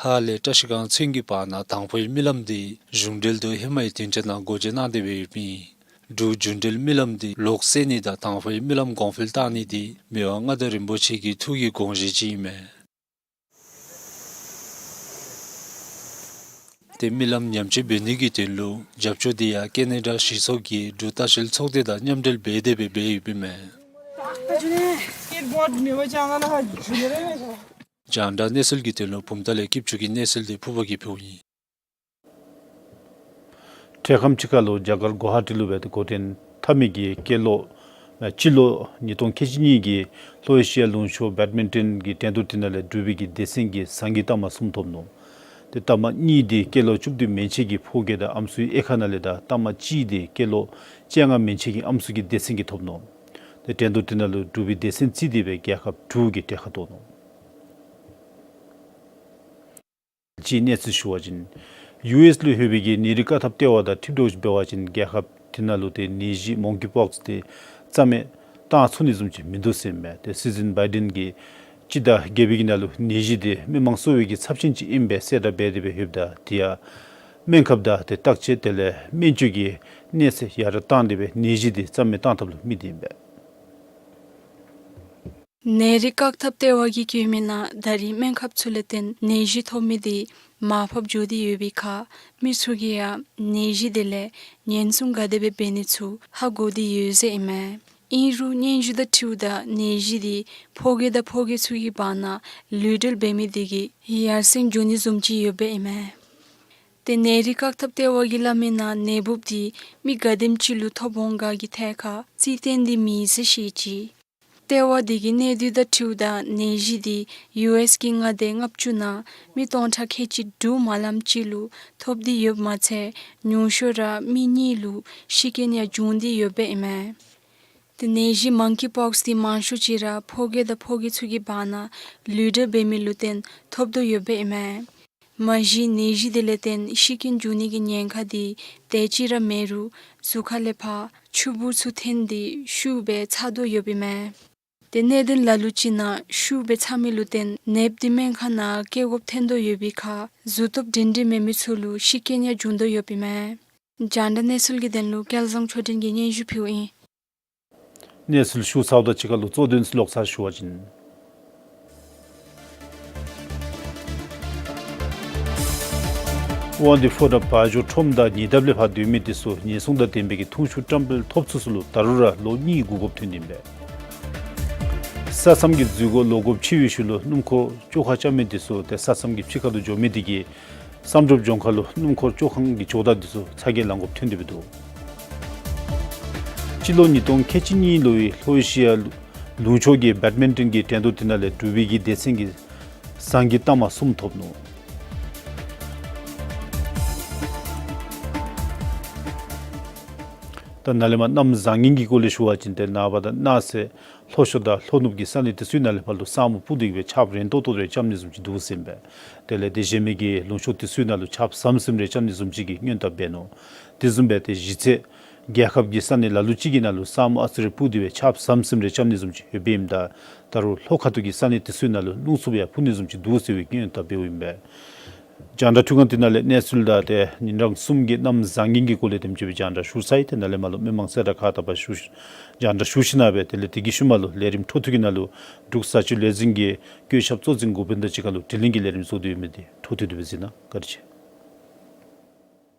ཧཱ་ལས་བཀྲ་ཤིས་སྒང་ཚུན་གྱི་བར་ན་དང་ཕུའི་རྨི་ལམ་འདི་གཞུང་འབྲེལ་དུ་ཧེ་མའི་བདུན་ཕྲག་ནང་སྒོ་འབྱེད་གནང་སྟེ་སྦེ་ཡོདཔ་ཨིན། འབྲུག་འགྱུར་འགྲུལ་རྨི་ལམ་འདི་ལོག་སེལ་ནི་དང་དང་ཕུའི་རྨི་ལམ་གོང་འཕེལ་གཏང་ནི་འདི་མི་དབང་མངའ་བདག་རིན་པོ་ཆེ་གི་ཐུགས་ཀྱི་དགོངས་བཞེད་ཅིག་ཨིན་མས། ཏེ་རྨི་ལམ་ཉམས་བཅོས་འབད་ནི་གི་དོན་ལུ་རྒྱབ་སྐྱོར་འདི་ཡང་ཀེ་ན་ཌ་གཞི་ཚོགས་ཀྱི་འབྲུག་ལྟ་བཤལ་ཚོགས་སྡེ་དང་མཉམ་འབྲེལ་འབད་དེ་སྦེ་འབད་ཡོདཔ་ཨིན་མས། རྒྱང་བསྒྲགས་གནས་ཚུལ་གྱི་དོན་ལུ་བུམ་ཐང་ལས་སྐྱིད་ཆུ་གི་གནས་ཚུལ་འདི་ཕུརཔ་གིས་ཕུལཝ་ཨིན། འཕྲལ་ཁམས་ཅིག་ཁར་ལུ་རྒྱ་གར་གུ་ཝ་ཧ་ཊི་ལུ་སྦེ་འགོ་འདྲེན་འཐབ་མི་གི་སྐྱེས་ལོ་ཨ་སྤྱི་ལོ་ཉིས་སྟོང་ཁལ་གཅིག་གཉིས་ཀྱི་ལྷོ་ཨེ་ཤི་ཡ་ལུང་ཕྱོགས་བེཌ་མིན་ཊོན་གྱི་འགྲན་བསྡུར་དེ་ནང་ལས་འབྲུག་པའི་གི་སྡེ་ཚན་གྱིས་ཟངས་ཀྱི་རྟགས་མ་གསུམ་ཐོབ་ནུག། ཏེ་རྟགས་མ་གཉིས་འདི་སྐྱེས་ལོ་བཅུ་བདུན་མན་ཆད་ཀྱི་ཕོ་སྐྱེས་དང་ཨམ་སྲུའི་དབྱེ་ཁག་ནང་ལས་དང་རྟགས་མ་གཅིག་འདི་སྐྱེས་ལོ་བཅོ་ལྔ་མན་ཆད་ཀྱི་ཨམ་སྲུ་གི་སྡེ་ཚན་གྱིས་ཐོབ་ནུག། ཏེ་འགྲན་བསྡུར་དེ་ནང་ལུ་འབྲུག་པའི་སྡེ་ཚན་རྩིས་ཏེ་སྦེ་རྒྱལ་ཁབ་དྲུག་གི་གྲལ་ཁར་གཏོགས་ནུག། ཅིག་གནས་ཚུལ་ཞུ་བ་ཅིན་ཡུ་ཨེསི་ལུ་ལྷོད་པའི་གི་ནད་རིགས་བཀག་ཐབས་ལྟེ་བ་དང་འཁྲིལ་དོ་ཅིག་འབད་བ་ཅིན་རྒྱལ་ཁབ་དེ་ནང་ལུ་ཏེ་ནད་གཞི་མོང་ཀི་པོགསི་དེ་རྩ་མེད་བཏང་ཚུགས་ནི་བཟུམ་ཅིག་མིན་འདུག་ཟེར་མས། ཏེ་སྲིད་འཛིན་བའི་ཌེན་གྱིས་ སྤྱི་ཟླ་བརྒྱད་པའི་ནང་ལུ་ནད་གཞི་འདི་མི་མང་གསོ་བའི་གི་ཚབས་ཆེན་ཅིག་ཨིནམ་སྦེ་གསལ་བསྒྲགས་འབད་དེ་སྦེ་ཡོདཔ་ད་དེ་ཡང་སྨན་ཁབ་དང་ཏེ་བརྟག་དཔྱད་དེ་ལས་སྨན་བཅོས་ཀྱི་གནས་ཚད་ཡར་བཏང་སྟེ་སྦེ་ནད་གཞི་འདི་རྩ་མེད་བཏང་ཐབས་ལུ་དམིགས་ཏེ་ཨིན་པས། ནད་རིགས་བཀག་ཐབས་ལྟེ་བ་གིས་བཀོད་མི་ནང་ད་རེས་སྨན་ཁབ་ཚུ་ལས་བརྟེན་ནད་གཞི་ཐོབ་མི་འདི་མར་ཕབ་འགྱོ་སྟེ་ཡོད་པའི་ཁར་མི་ཚུ་གིས་ཡང་ནད་གཞི་དེ་ལས་ཉེན་སྲུང་ག་དེ་སྦེ་འབད་ནི་ཚུ་ཧ་གོ་སྟེ་ཡོད་ཟེར་ཨིན་མས། ཨིན་རུང་སྙན་ཞུ་དང་འཁྲིལཝ་ད་ནད་གཞི་འདི་ཕོ་རྒས་དང་ཕོ་རྒས་ཚུ་གི་བར་ན་ལུས་འབྲེལ་འབད་མི་དེ་གིས་ཡར་སེང་འགྱོ་ནི་བཟུམ་ཅིག་ཡོདཔ་ཨིན་མས། ཏེ་ནད་རིགས་བཀག་ཐབས་ལྟེ་བ་གིས་སླབ་མི་ནང་ནད་འབུཔ་འདི་མི་ག་དེམ་ཅིག་ལུ་ཐོབ་འོང་ག་གི་ཐད་ཁར་རྩིས་བརྟན་འདི་མེད་ཟེར་བཤད་ཅི། ལྟེ་བ་དེ་གི་གནས་སྡུད་དང་འཁྲིལཝ་ད་ནད་གཞི་འདི་ཡུ་ཨེསི་གི་མངའ་སྡེ་ལྔ་བཅུ་ནང་མི་སྟོང་ཕྲག་ཁལ་གཅིག་དྲུག་མ་ལངམ་ཅིག་ལུ་ཐོབ་སྟེ་ཡོདཔ་མ་ཚད་ཉུང་ཤོས་ར་མི་གཉིས་ལུ་ཤི་རྐྱེན་ཡང་བྱུང་སྟེ་ཡོདཔ་ཨིན་མས། ཏེ་ནད་གཞི་མང་ཀི་པོགསི་འདི་མང་ཤོས་ཅིག་ར་ཕོ་རྒས་དང་ཕོ་རྒས་ཚུ་གི་བར་ན་ལུས་འབྲེལ་འབད་མི་ལུ་བརྟེན་ཐོབ་དོ་ཡོདཔ་ཨིན་མས། མ་གཞི་ནད་གཞི་དེ་ལས་བརྟེན་ཤི་རྐྱེན་བྱུང་ནི་གི་ཉེན་ཁ་འདི་དེ་ཅིག་ར་མེད་རུང་གཟུགས་ཁ་ལས་ཕར་ཆུ་བུར་ཚུ་འཐོན་ཏེ་ཤུགས་སྦེ་ཚ་དོ་ཡོདཔ་ཨིན་མས། ཏེ་གནད་དོན་ལ་ལུ་ཅིག་ནང་ཤུགས་སྦེ་ཚ་མི་ལུ་བརྟེན་ནདཔ་འདི་སྨན་ཁང་ནང་བསྐྱལ་དགོཔ་ཐོན་དོ་ཡོད་པའི་ཁར་གཟུགས་སྟོབས་སྒྲིང་སྒྲིང་མེད་མི་ཚུ་ལུ་ཤི་རྐྱེན་ཡང་བྱུང་དོ་ཡོདཔ་ཨིན་མས། རྒྱང་བསྒྲགས་གནས་ཚུལ་གྱི་དོན་ལུ་སྐལ་བཟང་ཆོས་སྒྲོན་གྱིས་སྙན་ཞུ་ཕུལཝ་ཨིན། གནས་ཚུལ་ཞུ་ཚརཝ་དང་གཅིག་ཁར་ལུ་གཙོ་དོན་ཚུ་ལོག་ཚར་ཞུ་བ་ཅིན། དབང་འདུས་ཕོ་བྲང་བ་འཇོ་ཁྲོམ་དང་ཉེ་འདབས་ལས་ཕར་སྡོད་མི་འདི་ཚུ་ཉེན་སྲུང་དང་ལྡན་པའི་གི་འཐུང་ཆུ་བཀྲམ་སྤེལ་ཐོབ་ཚུགས་ཚུ་ལུ་ད་རུང་ར་ལོ་གཉིས་སྒུག་དགོཔ་ཐོན་ཏེ་ཨིན་པས། ས་མཚམས་ཀྱི་འཛུལ་སྒོ་ལོག་དགོཔ་ཆེ་བའི་ཤུལ་ལུ་སྣུམ་འཁོར་བཅོ་ཁ་རྐྱབ་མི་འདི་ཚུ་ཏེ་ས་མཚམས་ཀྱི་ཕྱི་ཁ་ལུ་འགྱོ་མི་འདི་གིས་བསམ་གྲུབ་ལྗོངས་མཁར་ལུ་སྣུམ་འཁོར་བཅོ་ཁང་གི་ཇོ་བདག་འདི་ཚུ་ཚ་གྱང་ལང་དགོཔ་ཐོན་ཏེ་སྦེ་འདུག། སྤྱི་ལོ་ཉིས་སྟོང་ཁལ་གཅིག་གཉིས་ལོའི་ལྷོ་ཨེ་ཤི་ཡ་ལུང་ཕྱོགས་ཀྱི་བེཌ་མིན་ཊོན་གྱི་འགྲན་བསྡུར་དེ་ནང་ལས་འབྲུག་པའི་གི་སྡེ་ཚན་གྱིས་ཟངས་ཀྱི་རྟགས་མ་གསུམ་ཐོབ་ནུག། ད་ནཱ་ལས་མར་གནམ་བཟང་ངན་གྱི་སྐོར་ལས་ཞུ་བ་ཅིན་ཏེ་ནངས་པ་དང་གནངས་ཚེ་ལྷོ་ཕྱོགས་དང་ལྷོ་ནུབ་ཀྱི་ས་གནས་དེ་ཚུ་ནང་ལས་ཕར་ལུ་ས་སྨུག་སྤུབས་ཏེ་གི་སྦེ་ཆརཔ་རན་ཏོག་ཏོ་རེ་རྐྱབ་ནི་བཟུམ་ཅིག་འདུག་ཟེར་ཨིན་པས། དེ་ལས་དེ་གཞན་མི་གི་ལུང་ཕྱོགས་དེ་ཚུ་ནང་ལུ་ཆརཔ་ཟམ་ཟིམ་རེ་རྐྱབ་ནི་བཟུམ་ཅིག་གི་སྔོན་བརྡ་འབད་ནུག། དེ་བཟུམ་སྦེ་ཏེ་གཞི་རྩའི་རྒྱལ་ཁབ་ཀྱི་ས་གནས་ལ་ལུ་ཅིག་གི་ནང་ལུ་ས་སྨུག་ཨ་ཙི་རེ་སྤུབས་ཏེ་སྦེ་ཆརཔ་ཟམ་ཟིམ་རེ་རྐྱབ་ནི་བཟུམ་ཅིག་ཡོདཔ་ཨིནམ་ད་ད་རུང་ལྷོ་ཁ་ཐུག་གི་ས་གནས་དེ་ཚུ་ནང་ལུ་རླུང་འཚུབ་ཡང་འཕུ་ནི་བཟུམ་ཅིག་འདུག་ཟེར་བའི་སྔོན་བརྡ་འབདཝ་ཨིན་པས། རྒྱང་བསྒྲགས་འཕྲུལ་ཁང་དེ་ནང་ལས་གནས་ཚུལ་དང་ཏེ་ཉིན་གྲངས་གསུམ་གྱི་གནམ་བཟང་ངན་གྱི་སྐོར་ལས་དེམ་ཅིག་སྦེ་རྒྱང་བསྒྲགས་ཞུ་ཚར་ཡི། ཏེ་ནཱ་ལས་མར་ལུ་མི་མང་གསལ་བསྒྲགས་ཁག་དག་པ་ཞུ་རྒྱང་བསྒྲགས་ཞུ་ཞིནམ་ལས་དེ་ལས་དེ་གི་ཤུལ་མ་ལུ་ལས་རིམ་འཕྲོ་མཐུད་ཀྱི་ནང་ལུ་འབྲུག་བཟའ་སྤྱོད་ལས་འཛིན་གྱི་བཀོད་ཁྱབ་གཙོ་འཛིན་འགོ་དཔོན་དང་གཅིག་ཁར་ལུ་དྲི་ལན་གྱི་ལས་རིམ་བཟོ་སྟེ་ཡོད་མི་འདི་འཕྲོ་མཐུད་དེ་སྦེ་གཟིགས་གནང་། བཀའ་དྲིན་ཆེ།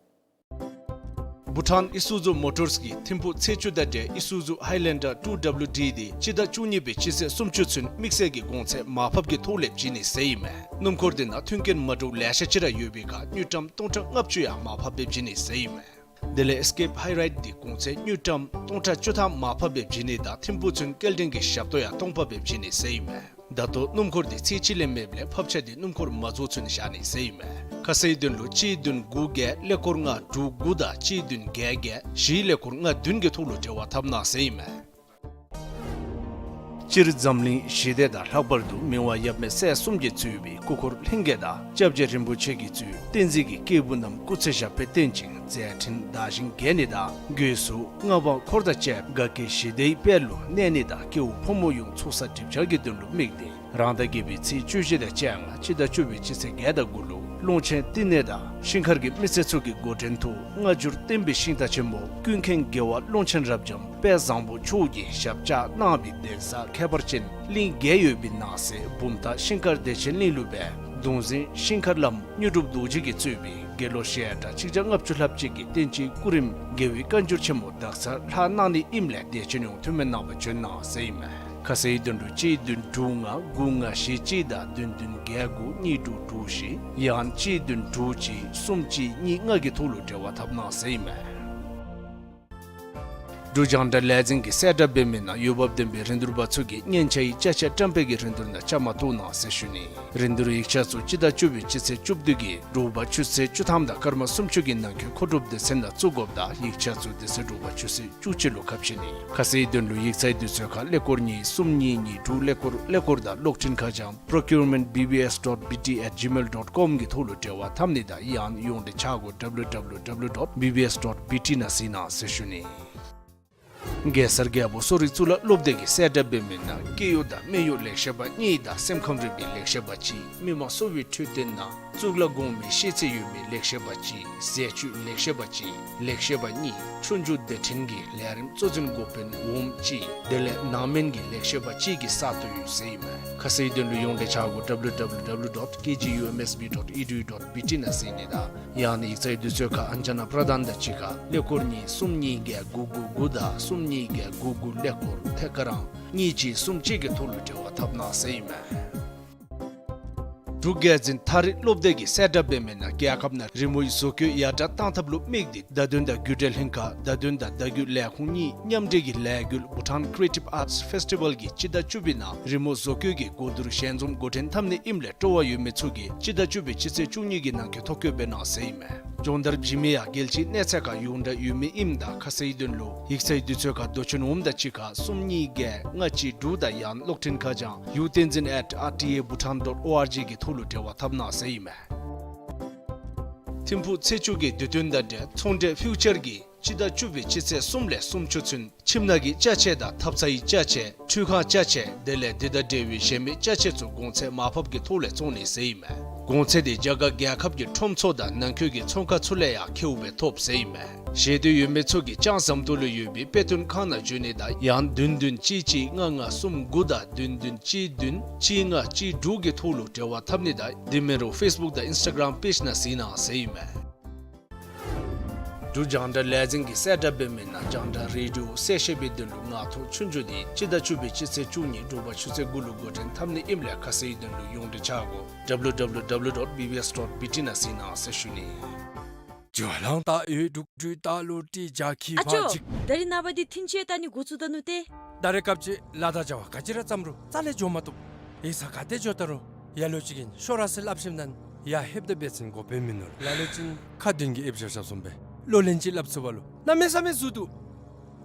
བྷུ་ཊཱན་ཨི་སུ་ཛུ་མོ་ཊརས་ཀྱི་ཐིམ་ཕུག་ཚེས་བཅུ་དང་འབྲེལ་ཨི་སུ་ཛུ་ཧའི་ལེན་ཌར་ཊུ་ཌབ་ལུ་ཌི་འདི་སྤྱི་ཟླ་བཅུ་གཉིས་པའི་སྤྱི་ཚེས་སུམ་ཅུ་ཚུན་དམིགས་བསལ་གྱི་གོང་ཚད་མར་ཕབ་ཀྱི་ཐོག་ལས་བྱིན་ནི་ཟེར་ཨིན་མས། སྣུམ་འཁོར་འདི་ནང་མཐུན་རྐྱེན་མ་འདྲཝ་ལེ་ཤ་ཅིག་ར་ཡོད་པའི་ཁར་དངུལ་ཀྲམ་སྟོང་ཕྲག་ལྔ་བཅུ་ཡང་མར་ཕབ་སྦེ་བྱིན་ནི་ཟེར་ཨིན་མས། དེ་ལས་ཨེས་ཀེབ་ཧའི་རའིཌ་འདི་གོང་ཚད་དངུལ་ཀྲམ་སྟོང་ཕྲག་བཅུ་ཐམ་མར་ཕབ་སྦེ་བྱིན་ནི་དང་ཐིམ་ཕུག་ཚུན་སྐྱེལ་འདྲེན་གྱི་ཞབས་ཏོག་ཡང་སྟོང་པ་སྦེ་བྱིན་ནི་ཟེར་ཨིན་མས། ད་ལྟོ་སྣུམ་འཁོར་འདི་ཚེས་གཅིག་ལས་མེདཔ་ལས་ཕབ་ཆ་འདི་སྣུམ་འཁོར་མ་རྫོགས་ཚུན་བཞག་ནི་ཟེར་ཨིན་མས། ཁ་གསལ་དོན་ལུ་གཅིག་བདུན་དགུ་བརྒྱད་ཀླད་ཀོར་ལྔ་དྲུག་དགུ་དང་གཅིག་བདུན་བརྒྱད་བརྒྱད་བཞི་ཀླད་ཀོར་ལྔ་བདུན་གྱི་ཐོག་ལུ་འབྲེལ་བ་འཐབ་གནང་ཟེར་ཨིན་མས། སྤྱིར་འཛམ་གླིང་ཞི་བདེ་དང་ལྷག་པར་དུ་མི་དབང་ཡབ་མེས་སྲས་གསུམ་གྱིས་གཙོས་པའི་སྐུ་འཁོར་ལྷན་རྒྱས་དང་སྐྱབས་རྗེ་རིན་པོ་ཆེ་གིས་གཙོས་བསྟན་འཛིན་གྱི་སྐྱེས་བུ་རྣམས་སྐུ་ཚེ་ཞབས་པད་བརྟན་ཅིང་མཛད་འཕྲིན་དར་ཞིང་རྒྱས་ནི་དང་སྒོས་སུ་མངའ་འབངས་འཁོར་དང་བཅས་དགའ་སྐྱིད་ཞི་བདེའི་དཔལ་ལུ་གནས་ནི་དང་སྐྱེ་བོ་ཕོ་མོ་ཡོངས་ཚོགས་བསགས་སྒྲིབ་སྦྱང་གི་དོན་ལུ་དམིགས་ཏེ་རང་ཟླ་བརྒྱད་པའི་ཚེས་བཅུ་བཞི་དང་བཅོ་ལྔ་སྤྱི་ཟླ་བཅུ་པའི་སྤྱི་ཚེས་བརྒྱད་དང་དགུ་ལུ་ཀློང་ཆེན་བསྟི་གནས་དང་ཤིང་མཁར་གྱི་མི་སེར་ཚུ་གི་འགོ་འདྲེན་ཐོག་སྔ་འགྱུར་བསྟན་པའི་ཤིང་རྟ་ཆེན་པོ་ཀུན་མཁྱེན་རྒྱལ་བ་ཀློང་ཆེན་རབ་འབྱམས་དཔལ་བཟང་པོ་མཆོག་གིས་ཞབས་བཅགས་གནང་བའི་གདན་ས་ཁྱད་པར་ཅན་གླིང་བརྒྱད་ཡོད་པའི་ནང་གསེས་བུམ་ཐང་ཤིང་མཁར་བདེ་ཆེན་གླིང་ལུ་སྦེ་གདུང་འཛིན་ཤིང་མཁར་བླམ་དངོས་གྲུབ་རྡོ་རྗེ་གིས་གཙོས་པའི་དགེ་སློང་ཞལ་གྲངས་གཅིག་བརྒྱ་ལྔ་བཅུ་ལྷགཔ་ཅིག་གིས་བསྟན་སྤྱིའི་སྐུ་རིམ་རྒྱལ་བའི་བཀའ་འགྱུར་ཆེན་མོ་དག་ཚར་ལྷག་གནང་ནི་ཨིནམ་ལས་བདེ་ཆེན་ཡོངས་འཐུས་མི་རྣམ་པ་བྱོན་གནང་ཟེར་ཨིན་མས། ཁ་གསལ་དོན་ལུ་གཅིག་བདུན་དྲུག་ལྔ་དགུ་ལྔ་བཞི་གཅིག་དང་བདུན་བདུན་བརྒྱད་དགུ་གཉིས་དྲུག་དྲུག་བཞི་ཡང་གཅིག་བདུན་དྲུག་གཅིག་གསུམ་གཅིག་གཉིས་ལྔ་གི་ཐོག་ལུ་འབྲེལ་བ་འཐབ་གནང་ཟེར་ཨིན་མས། འབྲུག་རྒྱང་བསྒྲགས་ལས་འཛིན་གྱིས་གསལ་བསྒྲགས་འབད་མི་ནང་འོས་འབབ་ལྡན་པའི་རིན་བསྡུར་པ་ཚུ་གིས་སྙན་ཆ་ཡི་ཅ་ཆས་བཀྲམ་སྤེལ་གྱི་རིན་བསྡུར་ནང་བཅའ་མར་གཏོགས་གནང་ཟེར་ཞུ་ནི། རིན་བསྡུར་ཡིག་ཆ་ཚུ་སྤྱི་ཟླ་བཅུ་པའི་སྤྱི་ཚེས་བཅུ་བདུན་གྱི་དྲོ་པ་ཆུ་ཚོད་བཅུ་ཐམ་དང་སྐར་མ་སུམ་ཅུ་གི་ནང་འཁོད་མཁོ་སྒྲུབ་སྡེ་ཚན་ནང་བཙུགས་དགོཔ་དང་ཡིག་ཆ་ཚུ་དེ་ཚེ་དྲོ་པ་ཆུ་ཚོད་བཅུ་གཅིག་ལུ་ཁ་ཕྱེ་ནི། ཁ་གསལ་དོན་ལུ་ཡིག་ཚང་དུས་ཚོད་ཁར་ཀླད་ཀོར་གཉིས་གསུམ་གཉིས་གཉིས་དྲུག་ཀླད་ཀོར་ཀླད་ཀོར་དང་གློག་འཕྲིན་ཁ་བྱང་procurement B B S dot B T at gmail dot com གི་ཐོག་ལུ་འབྲེལ་བ་འཐབ་ནི་དང་ཡང་ཡོངས་འབྲེལ་ཆ་སྒོ་W W W dot B B S dot B T ནང་གཟིགས་གནང་ཟེར་ཞུ་ནི། གེ་སར་རྒྱལ་པོ་གསོ་རིག་གཙུག་ལག་སློབ་སྡེ་གིས་གསལ་བསྒྲགས་འབད་མི་ནང་སྐྱེ་ཡུལ་དང་སྨད་ཡུལ་ལེགས་བཤད་པ་གཉིས་དང་སེམས་ཁམས་རིག་པའི་ལེགས་བཤད་པ་གཅིག། མི་མང་གསོ་བའི་འཕྲོད་བསྟེན་ནང་གཙུག་ལག་གོང་མའི་ཤེས་ཚད་ཡོད་མི་ལེགས་བཤད་པ་གཅིག། ཟས་བཅུད་ལེགས་བཤད་པ་གཅིག། ལེགས་བཤད་པ་གཉིས། ཆོས་རྒྱུགས་སྡེ་ཕྲན་གྱི་ལས་རིམ་གཙོ་འཛིན་འགོ་དཔོན་འོགམ་གཅིག། དེ་ལས་ནང་སྨན་གྱི་ལེགས་བཤད་པ་གཅིག་གི་ས་སྟོང་ཡོད་ཟེར་ཨིན་མས། ཁ་གསལ་དོན་ལུ་ཡོངས་འབྲེལ་ཆ་གོ་W W W dot K G U M S B dot E D U dot B T ནང་གཟིགས་ནི་དང་ཡང་ན་ཡིག་ཚང་གི་དུས་ཚོད་ཁར་ཨན་ཇ་ན་པྲ་དྷཱན་དང་གཅིག་ཁར་ཀླད་ཀོར་གཉིས་གསུམ་གཉིས་བརྒྱད་དགུ་དགུ་དགུ་དང་གསུམ་གཉིས་བརྒྱད་དགུ་དགུ་ཀླད་ཀོར་ཐད་ཀར་ཨང་གཉིས་གཅིག་གསུམ་གཅིག་གི་ཐོག་ལུ་འབྲེལ་བ་འཐབ་གནང་ཟེར་ཨིན་མས། འབྲུག་རྒྱལ་འཛིན་ཐག་རིང་སློབ་སྡེ་གིས་གསལ་བསྒྲགས་འབད་མི་ནང་རྒྱལ་ཁབ་ནང་རི་མོའི་བཟོ་བཀོད་ཡར་དྲག་གཏང་ཐབས་ལུ་དམིགས་ཏེ་བརྡ་དོན་དང་རྒྱུད་འབྲེལ་ལྷན་ཁག་བརྡ་དོན་དང་བརྡ་བརྒྱུད་ལས་ཁུངས་གཉིས་མཉམ་འབྲེལ་གྱི་ལས་འགུལ་Bhutan Creative Arts Festival གིས་སྤྱི་ཟླ་བཅུ་པའི་ནང་རི་མོ་བཟོ་བཀོད་ཀྱི་གོ་བསྡུར་ཞལ་འཛོམས་འགོ་འདྲེན་འཐབ་ནི་ཨིནམ་ལས་སྤྲོ་བ་ཡོད་མི་ཚུ་གིས་སྤྱི་ཟླ་བཅུ་པའི་སྤྱི་ཚེས་བཅུ་གཉིས་ཀྱི་ནང་འཁོད་ཐོ་བཀོད་འབད་གནང་ཟེར་ཨིན་མས། སྦྱོང་བརྡར་བྱིན་མི་ཡང་རྒྱལ་སྤྱིའི་གནས་ཚད་ཁར་ཡོངས་གྲགས་ཡོད་མི་ཨིནམ་ད་ཁ་གསལ་དོན་ལུ་ཡིག་ཚང་གི་དུས་ཚོད་ཁར་མདོ་ཆེན་འོགམ་དང་གཅིག་ཁར་གསུམ་གཉིས་བརྒྱད་ལྔ་གཅིག་དྲུག་དང་ཡང་ན་གློག་འཕྲིན་ཁ་བྱང་ཡུ་བསྟན་འཛིན་at R T A Bhutan dot O R G གི་ཐོག་ལུ་འབྲེལ་བ་འཐབ་གནང་ཟེར་ཨིན་མས། ཐིམ་ཕུག་ཚེས་བཅུ་གི་དུས་སྟོན་དང་འབྲེལ་ཚོང་འབྲེལ་ཕིའུ་ཅར་གྱིས་སྤྱི་ཟླ་བཅུ་པའི་སྤྱི་ཚེས་གསུམ་ལས་སུམ་ཅུ་ཚུན་ཁྱིམ་ནང་གི་ཅ་ཆས་དང་ཐབ་ཚང་གི་ཅ་ཆས་ཁྲུས་ཁང་ཅ་ཆས་དེ་ལས་དེ་དང་འབྲེལ་བའི་གཞན་མི་ཅ་ཆས་ཚུ་གོང་ཚད་མར་ཕབ་ཀྱི་ཐོག་ལས་བཙོང་ནི་ཟེར་ཨིན་མས། གོང་ཚད་དེ་རྒྱ་གར་རྒྱལ་ཁབ་ཀྱི་ཁྲོམ་ཚུ་དང་ནང་འཁོད་ཀྱི་ཚོང་ཁང་ཚུ་ལས་ཡང་ཁེཝ་སྦེ་ཐོབ་ཟེར་ཨིན་མས། ཤེས་འདོད་ཡོད་མི་ཚུ་གིས་ཅང་ཟམ་ཏོག་ལུ་ཡོད་པའི་དཔེ་སྟོན་ཁང་ནང་འབྱོན་ནི་དང་ཡང་ན་བདུན་བདུན་གཅིག་གཅིག་ལྔ་ལྔ་གསུམ་དགུ་དང་བདུན་བདུན་གཅིག་བདུན་གཅིག་ལྔ་གཅིག་དྲུག་གི་ཐོག་ལུ་འབྲེལ་བ་འཐབ་ནི་དང་དེ་མིན་རུང་ཕེསི་བུཀ་དང་ཨིནསི་ཊ་གརམ་པེཇ་ནང་གཟིགས་གནང་ཟེར་ཨིན་མས། འབྲུག་རྒྱང་བསྒྲགས་ལས་འཛིན་གྱིས་གསལ་བསྒྲགས་འབད་མི་ནང་རྒྱང་བསྒྲགས་རེ་ཌི་ཡོ་གསལ་བཤད་པའི་དོན་ལུ་ངག་ཐོག་ཆོས་རྒྱུགས་དེ་སྤྱི་ཟླ་བཅུ་པའི་སྤྱི་ཚེས་བཅུ་གཉིས་དྲོ་པ་ཆུ་ཚོད་དགུ་ལུ་འགོ་འདྲེན་འཐབ་ནི་ཨིནམ་ལས་ཁ་གསལ་དོན་ལུ་ཡོངས་འབྲེལ་ཆ་གོ W W W dot B B S dot B T ནང་གཟིགས་གནང་ཟེར་ཞུ་ནི། ཨ་ཅོ། ད་རིས་ནངས་པ་འདི་ཐིན་ཅི་ལྟ་ནི་འགོ་བཙུགས་ད་ནུག་ཏེ། ད་རེས་སྐབས་ཅིག་ལཱ་དང་བྱ་བ་ག་ཅི་ར་བརྩམ་རུང་རྩ་ལས་འགྱོ་མ་བཏུབ། ཡིག་ཚང་ག་ཏེ་འགྱོ་ད་རུང་ལ་ལུ་ཅིག་གིས་ཤོག་ར་ཟེར་སླབ་ཞིནམ་ད་ཡར་ལྷོདཔ་ད་འབད་བ་ཅིན་གོ་བརྡ་མིན་ནུག། ལ་ལུ་ཅིག་ཁ་འདོན་གྱི་ཨེབ་བཞག་བཞགཔ་བཟུམ་སྦེ་གློག་ལན་ཅིག་སླབ་ཚུགས་པ་ལུ་གནམ་མེད་ས་མེད་ཟུར་འདུག།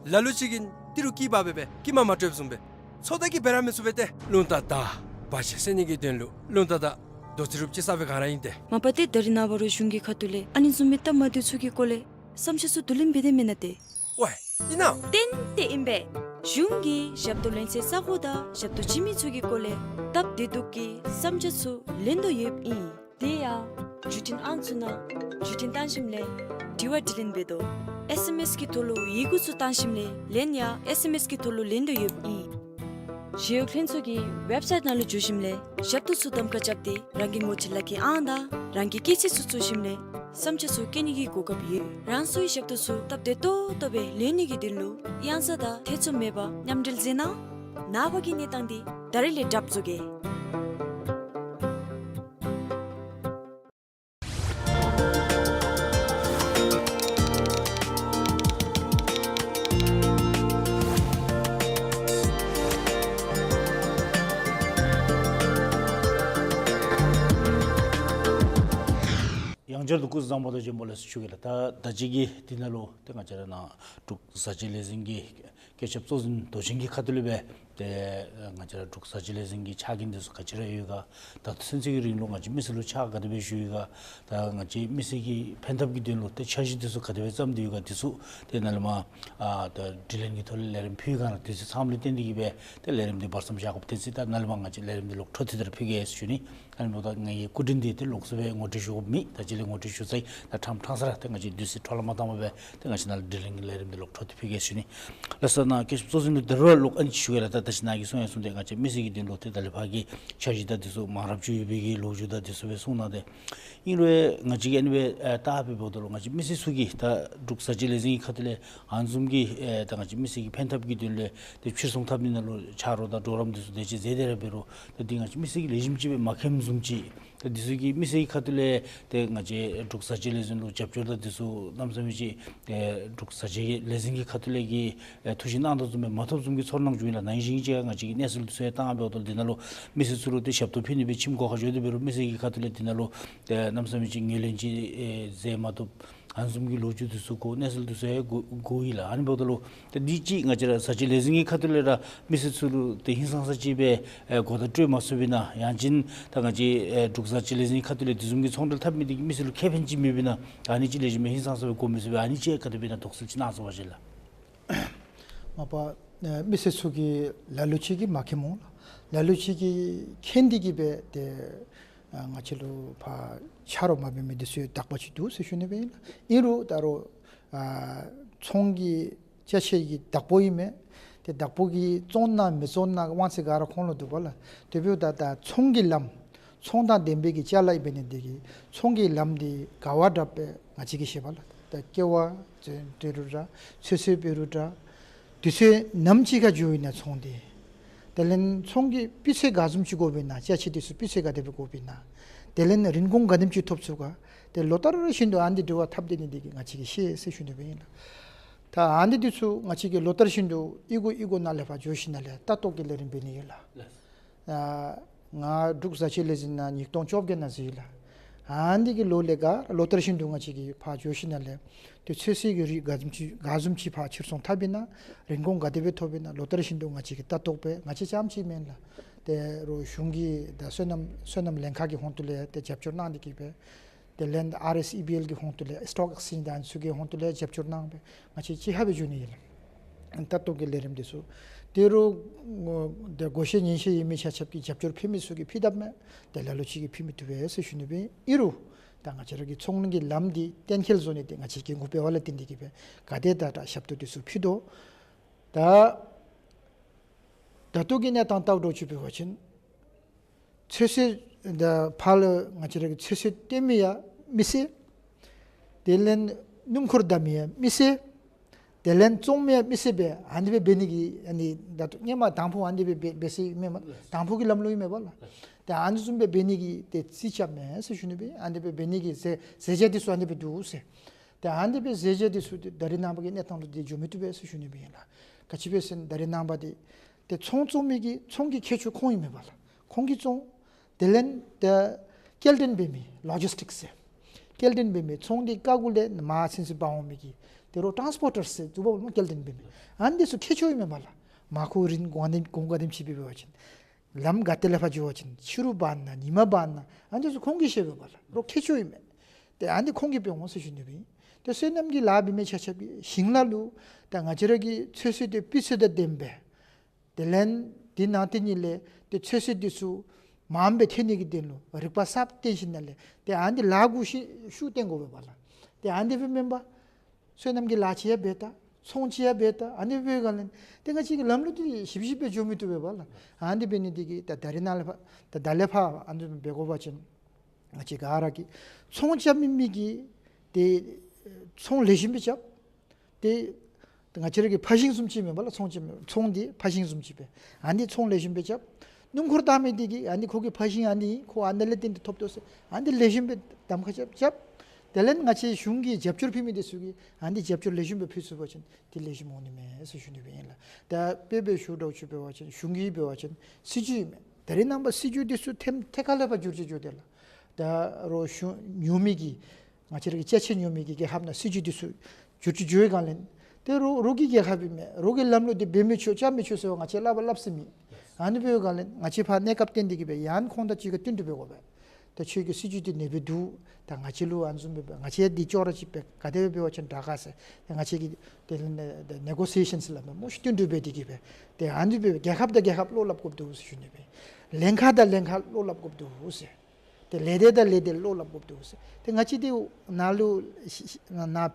ལ་ལུ་ཅིག་གིས་ཏི་རུ་སྐྱི་པགས་སྦེ་སྦེ་སྐྱི་མ་མ་སྤྲོདཔ་བཟུམ་སྦེ་ཚོད་ལྟ་གིས་འབད་ར་མི་ཚུགས་པས་ཏེ། རླུང་རྟ་དང་བར་ཆད་སེལ་ནི་གི་དོན་ལུ་རླུང་རྟ་དང་རྡོ་རྩེག་རུབ་ཅིག་ས་སྦེ་ག་ར་ཨིན་ཏེ། མ་པ་ཏེ་ད་རིས་ནངས་པ་རུང་གཞུང་གི་ཁ་ཐུག་ལས་ཨ་ནི་བཟུམ་མའི་སྟབས་མ་བདེཝ་ཚུ་གི་སྐོར་ལས་བསམ་འཆར་ཚུ་བསྡུ་ལེན་འབད་དེ་མེན་ན་ཏེ། ཝའེ་ཨིན་ན། ཏན་ཏན་ཨིན་པས། གཞུང་གིས་ཞབས་ཏོག་ལེན་སའི་ས་གོ་དང་ཞབས་ཏོག་བྱིན་མི་ཚུ་གི་སྐོར་ལས་སྟབས་བདེ་སྡུག་གི་བསམ་འཆར་ཚུ་ལེན་དོ་ཡོདཔ་ཨིན། དེ་ཡང་བརྒྱུད་འཕྲིན་ཨང་ཚུ་ནང་བརྒྱུད་འཕྲིན་བཏང་ཞིནམ་ལས་དྲི་བ་དྲིས་ལན་འབད་དོ། ཨེསི་ཨེམ་ཨེསི་གི་ཐོག་ལུ་ཡི་གུ་ཚུ་བཏང་ཞིནམ་ལས་ལན་ཡང་ཨེསི་ཨེམ་ཨེསི་གི་ཐོག་ལུ་ལེན་དོ་ཡོདཔ་ཨིན། ཞི་གཡོག་ལྷན་ཚོགས་ཀྱི་ཝེབ་སའིཊ་ནང་ལུ་འཛུལ་ཞིནམ་ལས་ཞབས་ཏོག་ཚུ་གདམ་ཁ་རྐྱབ་སྟེ་རང་གི་ངོ་སྤྲོད་ལག་ཁྱེར་ཨང་དང་རང་གི་སྐྱེས་ཚེས་ཚུ་བཙུགས་ཞིནམ་ལས་བསམ་འཆར་ཚུ་བཀོད་ནི་གི་གོ་སྐབས་ཡོད། རང་སོའི་ཞབས་ཏོག་ཚུ་སྟབས་བདེ་ཏོག་ཏོ་སྦེ་ལེན་ནི་གི་དོན་ལུ་གཡང་ས་དང་ཐེ་ཚོམ་མེད་པར་མཉམ་འབྲེལ་མཛད་གནང་། ནངས་པ་གི་གནས་སྟངས་འདི་ད་རིས་ལས་གྲབས་བཟོ་གེ། ཡང་བསྐྱར་དུ་སྐུ་གཟུགས་བཟང་པོ་དང་བྱོན་པ་ལེགས་སོ་ཞུ་གེ་ལགས། ད་ད་ཅི་གི་འདི་ནང་ལུ་ཏེ་ང་བཅས་ར་ནཱ་འབྲུག་བཟའ་བཅའ་ལས་འཛིན་གྱི་བཀོད་ཁྱབ་གཙོ་འཛིན་མདོ་ཆེན་གྱི་ཁ་ཐུག་ལས་སྦེ་ཏེ་ང་བཅས་ར་འབྲུག་བཟའ་བཅའ་ལས་འཛིན་གྱི་ཕྱག་འགན་འདི་ཚུ་ག་ཅི་ར་ཡོད་ག། ད་ལྟོ་ཚུན་ཚོད་ཀྱི་རིང་ལུ་ང་བཅས་མི་སེར་ལུ་ཕྱག་ག་དེ་སྦེ་ཞུ་ཡི་ག། ད་ང་བཅས་མི་སེར་གྱི་ཕན་ཐབས་ཀྱི་དོན་ལུ་ཏེ་འཆར་གཞི་འདི་ཚུ་ག་དེ་སྦེ་བརྩམས་ཏེ་ཡོད་ག། འདི་ཚུ་ཏེ་ནཱ་ལས་མར་ཨ་ད་དྲི་ལན་གྱི་ཐོག་ལས་ལས་རིམ་ཕུལ་ག་ནི་དུས་ཚོད་ཚངམ་ལུ་བརྟེན་ཏེ་གིས་སྦེ་ཏེ་ལས་རིམ་འདི་བར་མཚམས་བཞག་དགོཔ་བརྟེན་ཏེ་ད་ནཱ་ལས་མར་ང་བཅས་ལས་རིམ་འདི་ལོག་འཕྲོ་མཐུད་དེ་ར་ཕུལ་གེ་ཟེར་ཞུ་ནི། ཨ་ནི་འབདཝ་ད་ངེའི་སྐུ་མགྲོན་འདི་ཏེ་ལོགས་སུ་སྦེ་ངོ་སྤྲོད་ཞུ་དགོཔ་མེད། ད་ཅི་ལས་ངོ་སྤྲོད་ཞུ་ཚར་ཡི། ད་ཕྲང་ཕྲང་ས་ར་ཏེ་ང་བཅས་དུས་ཚོད་འཕྲོ་བརླག་མ་བཏང་པར་སྦེ་ཏེ་ང་བཅས་ནཱ་ལས་དྲི་ལན་གྱི་ལས་རིམ་འདི་ལོག་འཕྲོ་མཐུད་ཕུལ་གེ་ཟེར་ཞུ་ནི། ལགས་སོ། ནཱ་བཀོད་ཁྱབ་གཙོ་འཛིན་ལུ་ད་རུང་ལོག་ཨ་ནི་ཅིག་ཞུ་གེ་ལགས། ད་ད་ཅི་ནཱ་གིས་གསུང་ཡང་གསུངས་ཏེ་ང་བཅས་མི་སེར་གྱི་དོན་ལུ་ཏེ་ད་ལས་ཕར་གྱི་འཆར་གཞི་དང་འདི་ཚུ་མང་རབས་ཅིག་ཡོད་པའི་གི་ལོ་རྒྱུས་དང་འདི་ཚུ་སྦེ་གསུངས་གནང་སྟེ། ཨིན་རུང་ང་བཅས་ཀྱིས་ཨ་ནི་སྦེ་ཨེ་བལྟ་སྦེ་འབདཝ་ད་ལུ་ང་བཅས་མི་སེར་ཚུ་གིས་ད་འབྲུག་བཟའ་བཅའ་ལས་འཛིན་གྱི་ཁ་ཐུག་ལས་ཨ་ནི་བཟུམ་གྱི་ཨེ་ད་ང་བཅས་མི་སེར་གྱི་ཕན་ཐབས་ཀྱི་དོན་ལས་ཏེ་ཕྱིར་ཚོང་འཐབ་ནི་ནང་ལུ་ཆ་རོགས་དང་གྲོགས་རམ་འདི་ཚུ་དེ་ཅིག་མཛད་དེ་ར་འབད་རུང་ད་འདི་ང་བཅས་མི་སེར་གྱིས་ལེགས་ཤོམ་ཅིག་སྦེ་མ་མཁྱེནམ་བཟུམ་ཅིག། ད་འདི་ཚུ་གིས་མི་སེར་གྱི་ཁ་ཐུག་ལས་ཏེ་ང་བཅས་འབྲུག་བཟའ་བཅའ་ལས་འཛིན་ལུ་རྒྱབ་སྐྱོར་དང་འདི་ཚུ་གནམ་མེད་ས་མེད་ཅིག་ཨེ་འབྲུག་བཟའ་བཅའ་ལས་འཛིན་གྱི་ཁ་ཐུག་ལས་ཀྱི་ཨེ་ཐུགས་བཞེད་གནང་དོ་བཟུམ་སྦེ་མ་ཐོབ་བཟུམ་གྱི་ཚོར་སྣང་བྱུང་ཡི་ལགས། ནང་བཞིན་ཅིག་ང་བཅས་ཀྱིས་གནས་ཚུལ་འདི་ཚུ་ཡང་བཏང་འབདཝ་ད་འདི་ནང་ལུ་མི་སེར་ཚུ་ལུ་ཏེ་ཞབས་ཏོག་ཕུལ་ནི་སྦེ་ཁྱིམ་སྒོ་ཁར་འགྱོ་སྟེ་འབད་རུང་མི་སེར་གྱི་ཁ་ཐུག་ལས་འདི་ནང་ལུ་ཏེ་གནམ་མེད་ས་མེད་ཅིག་ངོས་ལེན་ཅིག་ཨེ་མཛད་མ་ཐོབ། ཨ་ནི་བཟུམ་གྱི་ལོ་རྒྱུས་འདི་ཚུ་གོ་གནས་ཚུལ་འདི་ཚུ་ཡང་གོ་གོ་ཡི་ལགས། ཨ་ནི་འབདཝ་ད་ལུ་ཏེ་འདི་ཅིག་ང་བཅས་ར་བཟའ་བཅའ་ལས་འཛིན་གྱི་ཁ་ཐུག་ལས་ར་མི་སེར་ཚུ་ལུ་ཏེ་ཧིང་སངས་ས་ཅིག་སྦེ་ཨེ་གོ་བརྡ་སྤྲོད་མ་ཚུགས་པས་ན་ཡང་ཅིན་ད་ང་བཅས་ཨེ་འབྲུག་བཟའ་བཅའ་ལས་འཛིན་གྱི་ཁ་ཐུག་ལས་འདི་བཟུམ་གྱི་ཚོང་འབྲེལ་འཐབ་མི་འདི་གིས་མི་སེར་ལུ་ཁེ་ཕན་ཅིག་མེད་པས་ན་ཨ་ནི་ཅིག་ལེགས་ཤོམ་སྦེ་ཧིང་སངས་ས་སྦེ་གོ་མི་ཚུགས་པས། ཨ་ནི་ཅིག་ག་དེ་སྦེ་ན་དོགས་སེལ་ཅིག་གནང་ཚུགས་པ་ཅིན་ལགས། མ་པ་ཨ་མི་སེར་ཚུ་གིས་ལ་ལུ་ཅིག་གིས་མ་མཁྱེན་འོང་ལགས། ལ་ལུ་ཅིག་གིས་མཁྱེན་ཏེ་གིས་སྦེ་ཏེ་ཨ་ང་བཅས་ལུ་ཕར་ཆ་རོགས་མ་འབད་མི་འདི་ཚུ་དག་པ་ཅིག་འདུག་ཟེར་ཞུ་ནི་སྦེ་ཨིན་ལགས། ཨིན་རུང་ད་རུང་ཨ་ཚོང་གི་ཅ་ཆས་ཀྱི་བདག་པོ་ཨིན་མས། ཏེ་བདག་པོ་གིས་བཙོང་ན་མི་བཙོང་ན་དབང་ཚད་ག་ར་ཁོང་ལུ་འདུག་པ་ལགས། དེ་འབདཝ་ད་ད་ཚོང་གི་ལམ་ཚོང་དང་ལྡན་པའི་གི་ཅ་ལ་ཨིན་པའི་ནི་འདི་གིས་ཚོང་གི་ལམ་འདི་ག་བ་དྲག་པས་ང་བཅས་ཀྱིས་ཤེས་པ་ལགས། ད་ཀེ་བ་འདི་རུང་འདྲ་ཚོད་བསྲེ་འབད་རུང་འདྲ་དུས་ཚོད་ནམ་ཅིག་ཁར་འགྱོཝ་ཨིན་ན་ཚོང་འདི། དེ་ལས་ཚོང་གི་སྤུས་ཚད་ག་བཟུམ་ཅིག་དགོཔ་ཨིན་ན་ཅ་ཆས་འདི་ཚུ་སྤུས་ཚད་ག་དེ་སྦེ་དགོཔ་ཨིན་ན། དེ་ལས་རིན་གོང་ག་དེམ་ཅིག་ཐོབ་ཚུགས་ག། ཏེ་ལོ་ལྟར་བཞིན་དུ་ཨ་ནི་འདི་དྲི་བ་འཐབ་སྟེ་ནི་འདི་གིས་ང་བཅས་ཀྱིས་ཤེས་ཟེར་ཞུ་ནི་སྦེ་ཨིན་ལགས། ད་ཨ་ནི་འདི་ཚུ་ང་བཅས་ཀྱིས་ལོ་ལྟར་བཞིན་དུ་ཨི་གོ་ཨི་གོ་ནང་ལས་ཕར་འགྱོ་ཞིནམ་ལས་ལྟ་རྟོག་གི་ལས་རིམ་འབད་ནི་ཨིན་ལགས། ཨ་ང་འབྲུག་བཟའ་ཆས་ལས་འཛིན་ནང་ཉིས་སྟོང་བཅོ་བརྒྱད་ནང་འཛུལ་ཡི་ལགས། ཨ་ནི་གི་ལོ་ལས་ག་ལོ་ལྟར་བཞིན་དུ་ང་བཅས་ཀྱིས་ཕར་འགྱོ་ཞིནམ་ལས་ཏེ་ཚོད་བསྲེ་གི་རིགས་ག་བཟུམ་ཅིག་ག་བཟུམ་ཅིག་ཕར་ཕྱིར་ཚོང་འཐབ་ཨིན་ན་རིན་གོང་ག་དེ་སྦེ་ཐོབ་ཨིན་ན་ལོ་ལྟར་བཞིན་དུ་ང་བཅས་ཀྱིས་ལྟ་རྟོག་འབད། ང་བཅས་རྐྱངམ་ཅིག་མེན་ལགས། ཏེ་རོགས་གཞུང་གི་ད་སོ་ནམ་སོ་ནམ་ལྷན་ཁག་གི་ཧོང་ཏོ་ལས་ཏེ་རྒྱབ་སྐྱོར་གནང་སྟེ་གིས་སྦེ། དེ་ལས་ཨར་ཨེསི་ཨི་བི་ཨེལ་གྱི་ཧོང་ཏོ་ལས་སི་ཊོག་ཨེགསི་ཅེནཇ་དང་ཚུ་གི་ཧོང་ཏོ་ལས་རྒྱབ་སྐྱོར་གནང་སྦེ་ང་བཅས་གཅིག་ཁར་སྦེ་འགྱོ་ནི་ཨིན་ལགས། ལྟ་རྟོག་གི་ལས་རིམ་འདི་ཚུ། དེ་རུང་ཏེ་བགོ་བཤའ་ཉན་བཤད་ཡོད་མི་ཆ་ཁྱབ་ཀྱིས་རྒྱབ་སྐྱོར་ཕུལ་མི་ཚུ་གིས་ཕུལ་དཔ་མས། ཏེ་ལ་ལུ་ཅིག་གིས་ཕུལ་མི་བཏུབ་པས་ཟེར་ཞུ་ནི་སྦེ་ཨིན་རུང་ད་ང་བཅས་ར་གི་ཚོང་གི་ལམ་འདི་གཏན་འཁེལ་བཟོ་ནི་འདི་ང་བཅས་འགན་ཁུར་འབད་བ་ལས་བརྟེན་ཏེ་གིས་སྦེ་ག་དེ་དྲག་དྲག་ཞབས་ཏོག་འདི་ཚུ་ཕུལ་དོ། ད་ད་ལྟོ་གི་གནས་སྟངས་ལྟཝ་འདྲཝ་ཅིག་འབད་བ་ཅིན་ཚོད་བསྲེ་ད་ཕར་ལུ་ང་བཅས་ར་གི་ཚོད་བསྲེ་སྟོན་མི་ཡང་མི་སེར། དེ་ལས་སྣུམ་འཁོར་བདའ་མི་ཡང་མི་སེར། དེ་ལས་བཙོང་མི་ཡང་མི་སེར་སྦེ་ཨ་ནི་སྦེ་འབད་ནི་གི་ཨ་ནི་ད་ལྟོ་སྔོན་མ་དང་ཕུ་ཨ་ནི་སྦེ་འབད་འབད་ས་ཨིན་མས། དང་ཕུ་གི་ལམ་ལུགས་ཨིན་མས་པ་ལགས། ཏེ་ཨ་ནི་བཟུམ་སྦེ་འབད་ནི་གི་ཏེ་རྩིས་རྐྱབ་མས་ཟེར་ཞུ་ནི་སྦེ། ཨ་ནི་སྦེ་འབད་ནི་གི་ཟེར་ཟེར་བྱ་འདི་ཚུ་ཨ་ནི་སྦེ་འདུག་ཟེར། ཏེ་ཨ་ནི་སྦེ་ཟེར་བྱ་འདི་ཚུ་ཏེ་ད་རེས་ནངས་པ་གི་གནས་སྟངས་ལུ་ཏེ་འགྱོ་མི་བཏུབ་པས་ཟེར་ཞུ་ནི་སྦེ་ཨིན་ལགས། ག་ཅི་སྦེ་ཟེར་ན་ད་རེས་ནངས་པ་འདི་ཏེ་ཚོང་བཙོང་མི་གི་ཚོང་གི་ཁྱད་ཆོས་ཁོང་ཨིན་མས་པ་ལགས། ཁོང་གིས་བཙོང་། དེ་ལས་ཏེ་སྐྱེལ་འདྲེན་འབད་མི་ལོ་ཇིསི་ཊིཀསི་ཟེར། སྐྱེལ་འདྲེན་འབད་མི་ཚོང་འདི་ཁ་གུ་ལས་མར་ཚུན་ཚོད་འབག་འོང་མི་གི་ཏེ་རོགས་ཊཱནསི་པོར་ཊར་ཟེར་དུ་བ་སྐྱེལ་འདྲེན་འབད་མི་ཨ་ནི་འདི་ཚུ་ཁྱད་ཆོས་ཨིན་མས་པ་ལགས། མར་ཁུ་རིན་གོང་ག་དེམ་གོང་ག་དེམ་ཅིག་སྦེ་འབད་བ་ཅིན། ལམ་ག་ཏེ་ལས་ཕར་འགྱོ་བ་ཅིན་ཕྱི་རུ་འབག་ན་ཉིན་མ་འབག་ན་ཨ་ནི་ཚུ་ཁོང་གིས་ཤེས་པས་པ་ལགས། རོགས་ཁྱད་ཆོས་ཨིན་མས། ཏེ་ཨ་ནི་ཁོང་གིས་འབད་འོང་ཟེར་ཞུ་ནི་སྦེ་ཨིན། ཏེ་སོ་ནམ་གྱི་ལཱ་འབད་མི་ཆ་ཁྱབ་ཀྱིས་ཞིང་ལཱ་ལུ་ད་ང་བཅས་ར་གི་ཚོད་བསྲེ་འདི་སྤུས་ཚད་དང་ལྡནམ་སྦེ། དེ་ལས་འདི་ནང་དེ་ཉིད་ལས་ཏེ་ཚོད་བསྲེ་འདི་ཚུ་མངམ་སྦེ་ཐོན་ནི་གི་དོན་ལུ་རིག་པ་གསརཔ་བཏོན་ཞིནམ་ལས་ཏེ་ཨ་ནི་ལཱ་གུ་ཤུགས་ཤུགས་བཏོན་དགོ་པས་པ་ལགས། ཏེ་ཨ་ནི་སྦེ་མེན་པར་སོ་ནམ་གྱི་ལཱ་ཅིག་ཡང་འབད་ད་ཚོང་ཅིག་ཡང་འབད་ད་ཨ་ནི་སྦེ་འབད་བའི་སྒང་ལས་ཏེ་ང་བཅས་ཀྱི་ལམ་ལུགས་འདི་ཞིབ་ཞིབ་སྦེ་འགྱོ་མི་བཏུབ་པས་པ་ལགས། ཨ་ནི་འབད་ནི་འདི་གིས་ད་ད་རེས་ནངས་ལས་ཕར་ད་ད་ལས་ཕར་ཨ་ནི་སྦེ་འབད་དགོ་པ་ཅིན་ང་བཅས་ག་ར་གིས་ཚོང་རྐྱབ་མི་མི་གིས་ཏེ་ཚོང་ལེགས་ཤོམ་སྦེ་རྐྱབ། ཏེ་ང་བཅས་ར་གི་ཕར་ཞིང་བཟུམ་ཅིག་མེན་པ་ལགས། ཚོང་ཅིག་ཚོང་འདི་ཕར་ཞིང་བཟུམ་ཅིག་སྦེ་ཨ་ནི་ཚོང་ལེགས་ཤོམ་སྦེ་རྐྱབ། སྣུམ་འཁོར་བཏང་མི་འདི་གིས་ཨ་ནི་ཁོ་གི་ཕར་ཞིང་ཨ་ནི་ཁོ་ཨ་ནི་ལས་བརྟེན་ཏེ་ཐོབ་དོ་ཟེར་ཨ་ནི་ལེགས་ཤོམ་སྦེ་གདམ་ཁ་རྐྱབ་རྐྱབ། དེ་ལས་ང་བཅས་གཞུང་གི་རྒྱབ་སྐྱོར་ཕུལ་མི་འདི་ཚུ་གིས་ཨ་ནི་རྒྱབ་སྐྱོར་ལེགས་ཤོམ་སྦེ་ཕུལ་ཚུགས་པ་ཅིན་ཏེ་ལེགས་ཤོམ་འོང་ནི་མས་ཟེར་ཞུ་ནི་སྦེ་ཨིན་ལགས། ད་དཔེ་སྦེ་ཞུ་འདྲཝ་ཅིག་འབད་བ་ཅིན་གཞུང་གིས་འབད་བ་ཅིན་སྲིད་བྱུས་ཨིན་མས། ད་རེས་ནངས་པ་སྲིད་བྱུས་འདི་ཚུ་ཐེམ་ཐད་ཀར་ལས་ཕར་འགྱུར་ཅི་འགྱུར་དེ་ལགས། ད་རོགས་གཞུང་ཉོ་མི་གི་ང་བཅས་ར་གི་ཅ་ཆས་ཉོ་མི་གི་རྒྱལ་ཁབ་ནང་སྲིད་བྱུས་འདི་ཚུ་འགྱུར་ཅི་འགྱུར་བའི་སྒང་ལས་ཏེ་རོགས་རོགས་ཀྱི་རྒྱལ་ཁབ་ཨིན་མས། རོགས་ཀྱི་ལམ་ལུགས་འདི་འབད་མི་ཆོག་རྐྱབ་མི་ཆོག་ཟེར་བ་ང་བཅས་སླབ་སླབ་ས་མེད། ཨ་ནི་འབད་བའི་སྒང་ལས་ང་བཅས་ཕར་གནས་སྐབས་བརྟེན་ཏེ་གིས་སྦེ་ཡང་ཁོང་དང་གཅིག་ཁར་བསྟུན་གྲོས་འབད་དགོ་པས། ད་ཁྱོད་ཀྱི་སྲིད་བྱུས་འདི་ཨ་ནི་སྦེ་འབད་ང་བཅས་ལུ་ཨ་ནི་བཟུམ་སྦེ་འབད་ང་བཅས་འདི་ཅོག་ར་གཅིག་སྦེ་ག་དེ་སྦེ་འབད་བ་ཅིན་དྲག་ག་ཟེར་ཏེ་ང་བཅས་ཀྱིས་དེ་ལས་ནེ་གོ་ཤི་ཨེ་ཤཱནསི་སླབ་མས་སྨོ་ཤིག། བསྟུན་གྲོས་འབད་དེ་གིས་སྦེ་ཏེ་ཨ་ནི་སྦེ་རྒྱལ་ཁབ་དང་རྒྱལ་ཁབ་བློ་སླབ་དགོཔ་འདུག་ཟེར་ཞུ་ནི་སྦེ། ལྷན་ཁག་དང་ལྷན་ཁག་བློ་སླབ་དགོཔ་འདུག་ཟེར། ཏེ་ལས་སྡེ་དང་ལས་སྡེ་བློ་སླབ་དགོཔ་འདུག་ཟེར། ཏེ་ང་བཅས་འདི་ནང་ལུ་ཤི་ཤི་ནཱ་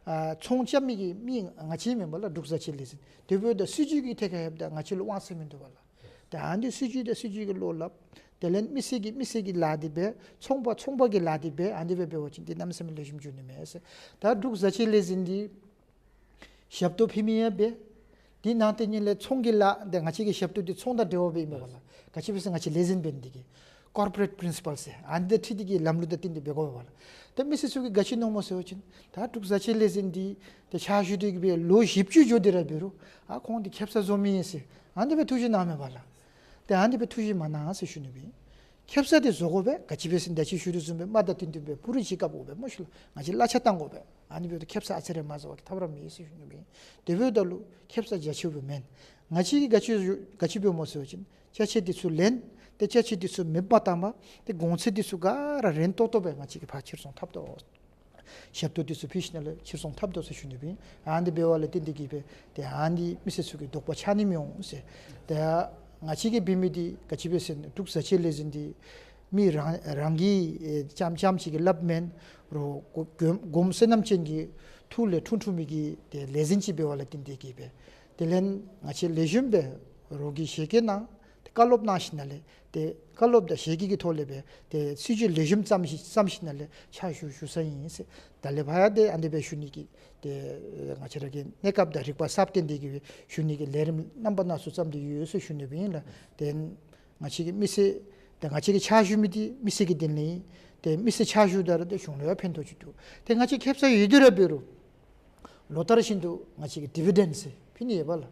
ཨ་ཚོང་རྐྱབ་མི་གི་མི་ང་བཅས་མེན་པ་ལགས། འབྲུག་བཟའ་ཆས་ལས་འཛིན་དེ་འབདཝ་ད་སྲིད་བྱུས་ཀྱི་ཐད་ཁར་ཡོདཔ་ད་ང་བཅས་ལུ་དབང་ཚད་མིན་འདུག་པ་ལགས། ཏེ་ཨ་ནི་སྲིད་བྱུས་དང་སྲིད་བྱུས་ཀྱི་བློ་སླབ། དེ་ལས་མི་སེར་གྱིས་མི་སེར་གྱི་ལཱ་འདི་འབད། ཚོང་པ་ཚོང་པ་གི་ལཱ་འདི་འབད། ཨ་ནི་སྦེ་འབད་བ་ཅིན་འདི་གནམ་མེད་ས་མེད་ལེགས་ཤོམ་འགྱོ་ནི་མས་ཟེར། ད་འབྲུག་བཟའ་ཆས་ལས་འཛིན་འདི་ཞབས་ཏོག་ཕུལ་མི་ཡང་འབད། དེ་ནང་དེ་ཉིད་ལས་ཚོང་གི་ལཱ་འདི་ང་བཅས་ཀྱི་ཞབས་ཏོག་འདི་ཚོང་དང་འབྲེལ་བ་འབད་ཨིན་མས་པ་ལགས། ག་ཅི་སྦེ་ཟེར་ང་བཅས་ལས་འཛིན་འབད་ནི་འདི་གིས་ཀོར་པོ་རེཊ་པི་རིན་སི་པཱལ་ཟེར་ཨ་ནི་དང་འཁྲིལ་ཏེ་གིས་ལམ་ལུགས་དང་བསྟུན་ཏེ་འབད་དགོ་པས་པ་ལགས། ད་མི་སེར་ཚུ་གིས་ག་ཅི་མནོཝ་སྨོ་ཟེར་བ་ཅིན་ད་འབྲུག་བཟའ་ཆས་ལས་འཛིན་འདི་ཏེ་ཕྱག་ཞུ་སྟེ་གིས་སྦེ་ལོ་བཞི་བཅུ་འགྱོ་སྟེ་ར་འབད་རུང་ཨ་ཁོང་འདི་ཁེ་སང་བཟོ་མི་ཨིན་ཟེར་ཨ་ནི་སྦེ་ཐུགས་བཞེད་གནངམ་མས་པ་ལགས། ཏེ་ཨ་ནི་སྦེ་ཐུགས་བཞེད་མ་གནང་ཟེར་ཞུ་ནི་སྦེ། ཁེ་སང་འདི་བཟོ་དགོ་པས། ག་ཅི་སྦེ་ཟེར་ན་ད་ཅི་ཞུ་དོ་བཟུམ་སྦེ་དམག་དང་བསྟུན་ཏེ་སྦེ་སྤུ་རིས་ཅིག་བཀབ་དགོ་པས་སྨོ་ཤིག་ལགས། ང་བཅས་གླ་ཆ་བཏང་དགོ་པས། ཨ་ནི་འབདཝ་ད་ཁེ་སང་ཨ་ཙི་རེ་མ་བཟོ་བ་གིས་ཐབས་ར་མེད་ཟེར་ཞུ་ནི་སྦེ། དེ་འབདཝ་ད་ལུ་ཁེ་སང་རྒྱ་ཆེཝ་སྦེ་མེན། ང་བཅས་ཀྱིས་ག་ཅི་ག་ཅི་འབདཝ་སྨོ་ཟེར་བ་ཅིན་ཅ་ཆས་འདི་ཚུ་ལེན། ཏེ་ཅ་ཆས་འདི་ཚུ་མེདཔ་བཏང་པ། ཏེ་གོང་ཚད་འདི་ཚུ་ག་ར་རན་ཏོག་ཏོ་སྦེ་ང་བཅས་ཀྱིས་ཕར་ཕྱིར་ཚོང་འཐབ་དོ། ཞབས་ཏོག་འདི་ཚུ་ཕུལ་ཞིནམ་ལས་ཕྱིར་ཚོང་འཐབ་དོ་ཟེར་ཞུ་ནི་སྦེ་ཨིན། ཨ་ནི་འབདཝ་ལས་བརྟེན་ཏེ་གིས་སྦེ་ཏེ་ཨ་ནི་མི་སེར་ཚུ་གི་དོགས་པ་ཆགས་ནི་མི་འོང་ཟེར། ཏེ་ང་བཅས་ཀྱིས་འབད་མི་འདི་ག་ཅི་སྦེ་ཟེར་ན་འབྲུག་བཟའ་ཆས་ལས་འཛིན་འདི་མི་རང་རང་གིས་ཨེ་རྐྱངམ་རྐྱངམ་ཅིག་གིས་སླབ་མེན། རོགས་གོ་གོམ་བསོད་ནམས་ཅན་གྱི་ཐུགས་ལས་འཁྲུངས་འཁྲུངས་མི་གི་ཏེ་ལས་འཛིན་ཅིག་འབདཝ་ལས་བརྟེན་ཏེ་གིས་སྦེ་དེ་ལས་ང་བཅས་ལེགས་ཤོམ་སྦེ་རོགས་ཀྱིས་ཞལ་བཀོད་གནང་། ཏེ་བཀའ་སློབ་གནང་ཞིནམ་ལས་ཏེ་བཀའ་སློབ་དང་ཞལ་བཀོད་ཀྱི་ཐོག་ལས་སྦེ་ཏེ་སྲིད་བྱུས་ལེགས་ཤོམ་བརྩམས་ཤི་བརྩམས་ཞིནམ་ལས་ཕྱག་ཞུ་ཞུ་ས་ཨིན་ཟེར། ད་ལས་ཕར་ཡང་ཏེ་ཨ་ནི་སྦེ་ཞུ་ནི་གི་ཏེ་ང་བཅས་ར་གི་གནས་སྐབས་དང་རིག་པ་གསརཔ་བཏོན་ཏེ་གིས་སྦེ་ཞུ་ནི་གི་ལས་རིམ་རྣམ་པ་སྣ་ཚོགས་བརྩམས་ཏེ་ཡོད་ཟེར་ཞུ་ནི་སྦེ་ཨིན་ལགས། ཏེ་ང་བཅས་ཀྱི་མི་སེར་ཏེ་ང་བཅས་ཀྱིས་ཕྱག་ཞུ་མི་འདི་མི་སེར་གྱི་དོན་ལུ་ཨིན། ཏེ་མི་སེར་ཕྱག་ཞུཝ་ད་ར་ཏེ་གཞུང་ལུ་ཡང་ཕན་ཐོགས་ཅིག་འདུག། ཏེ་ང་བཅས་ཁེ་སང་ཡོད་དེ་ར་འབད་རུང་ལོ་ལྟར་བཞིན་དུ་ང་བཅས་ཀྱིས་ཌི་བི་ཌེནཌ་ཟེར་ཕུལ་ནི་ཡོད་པ་ལགས།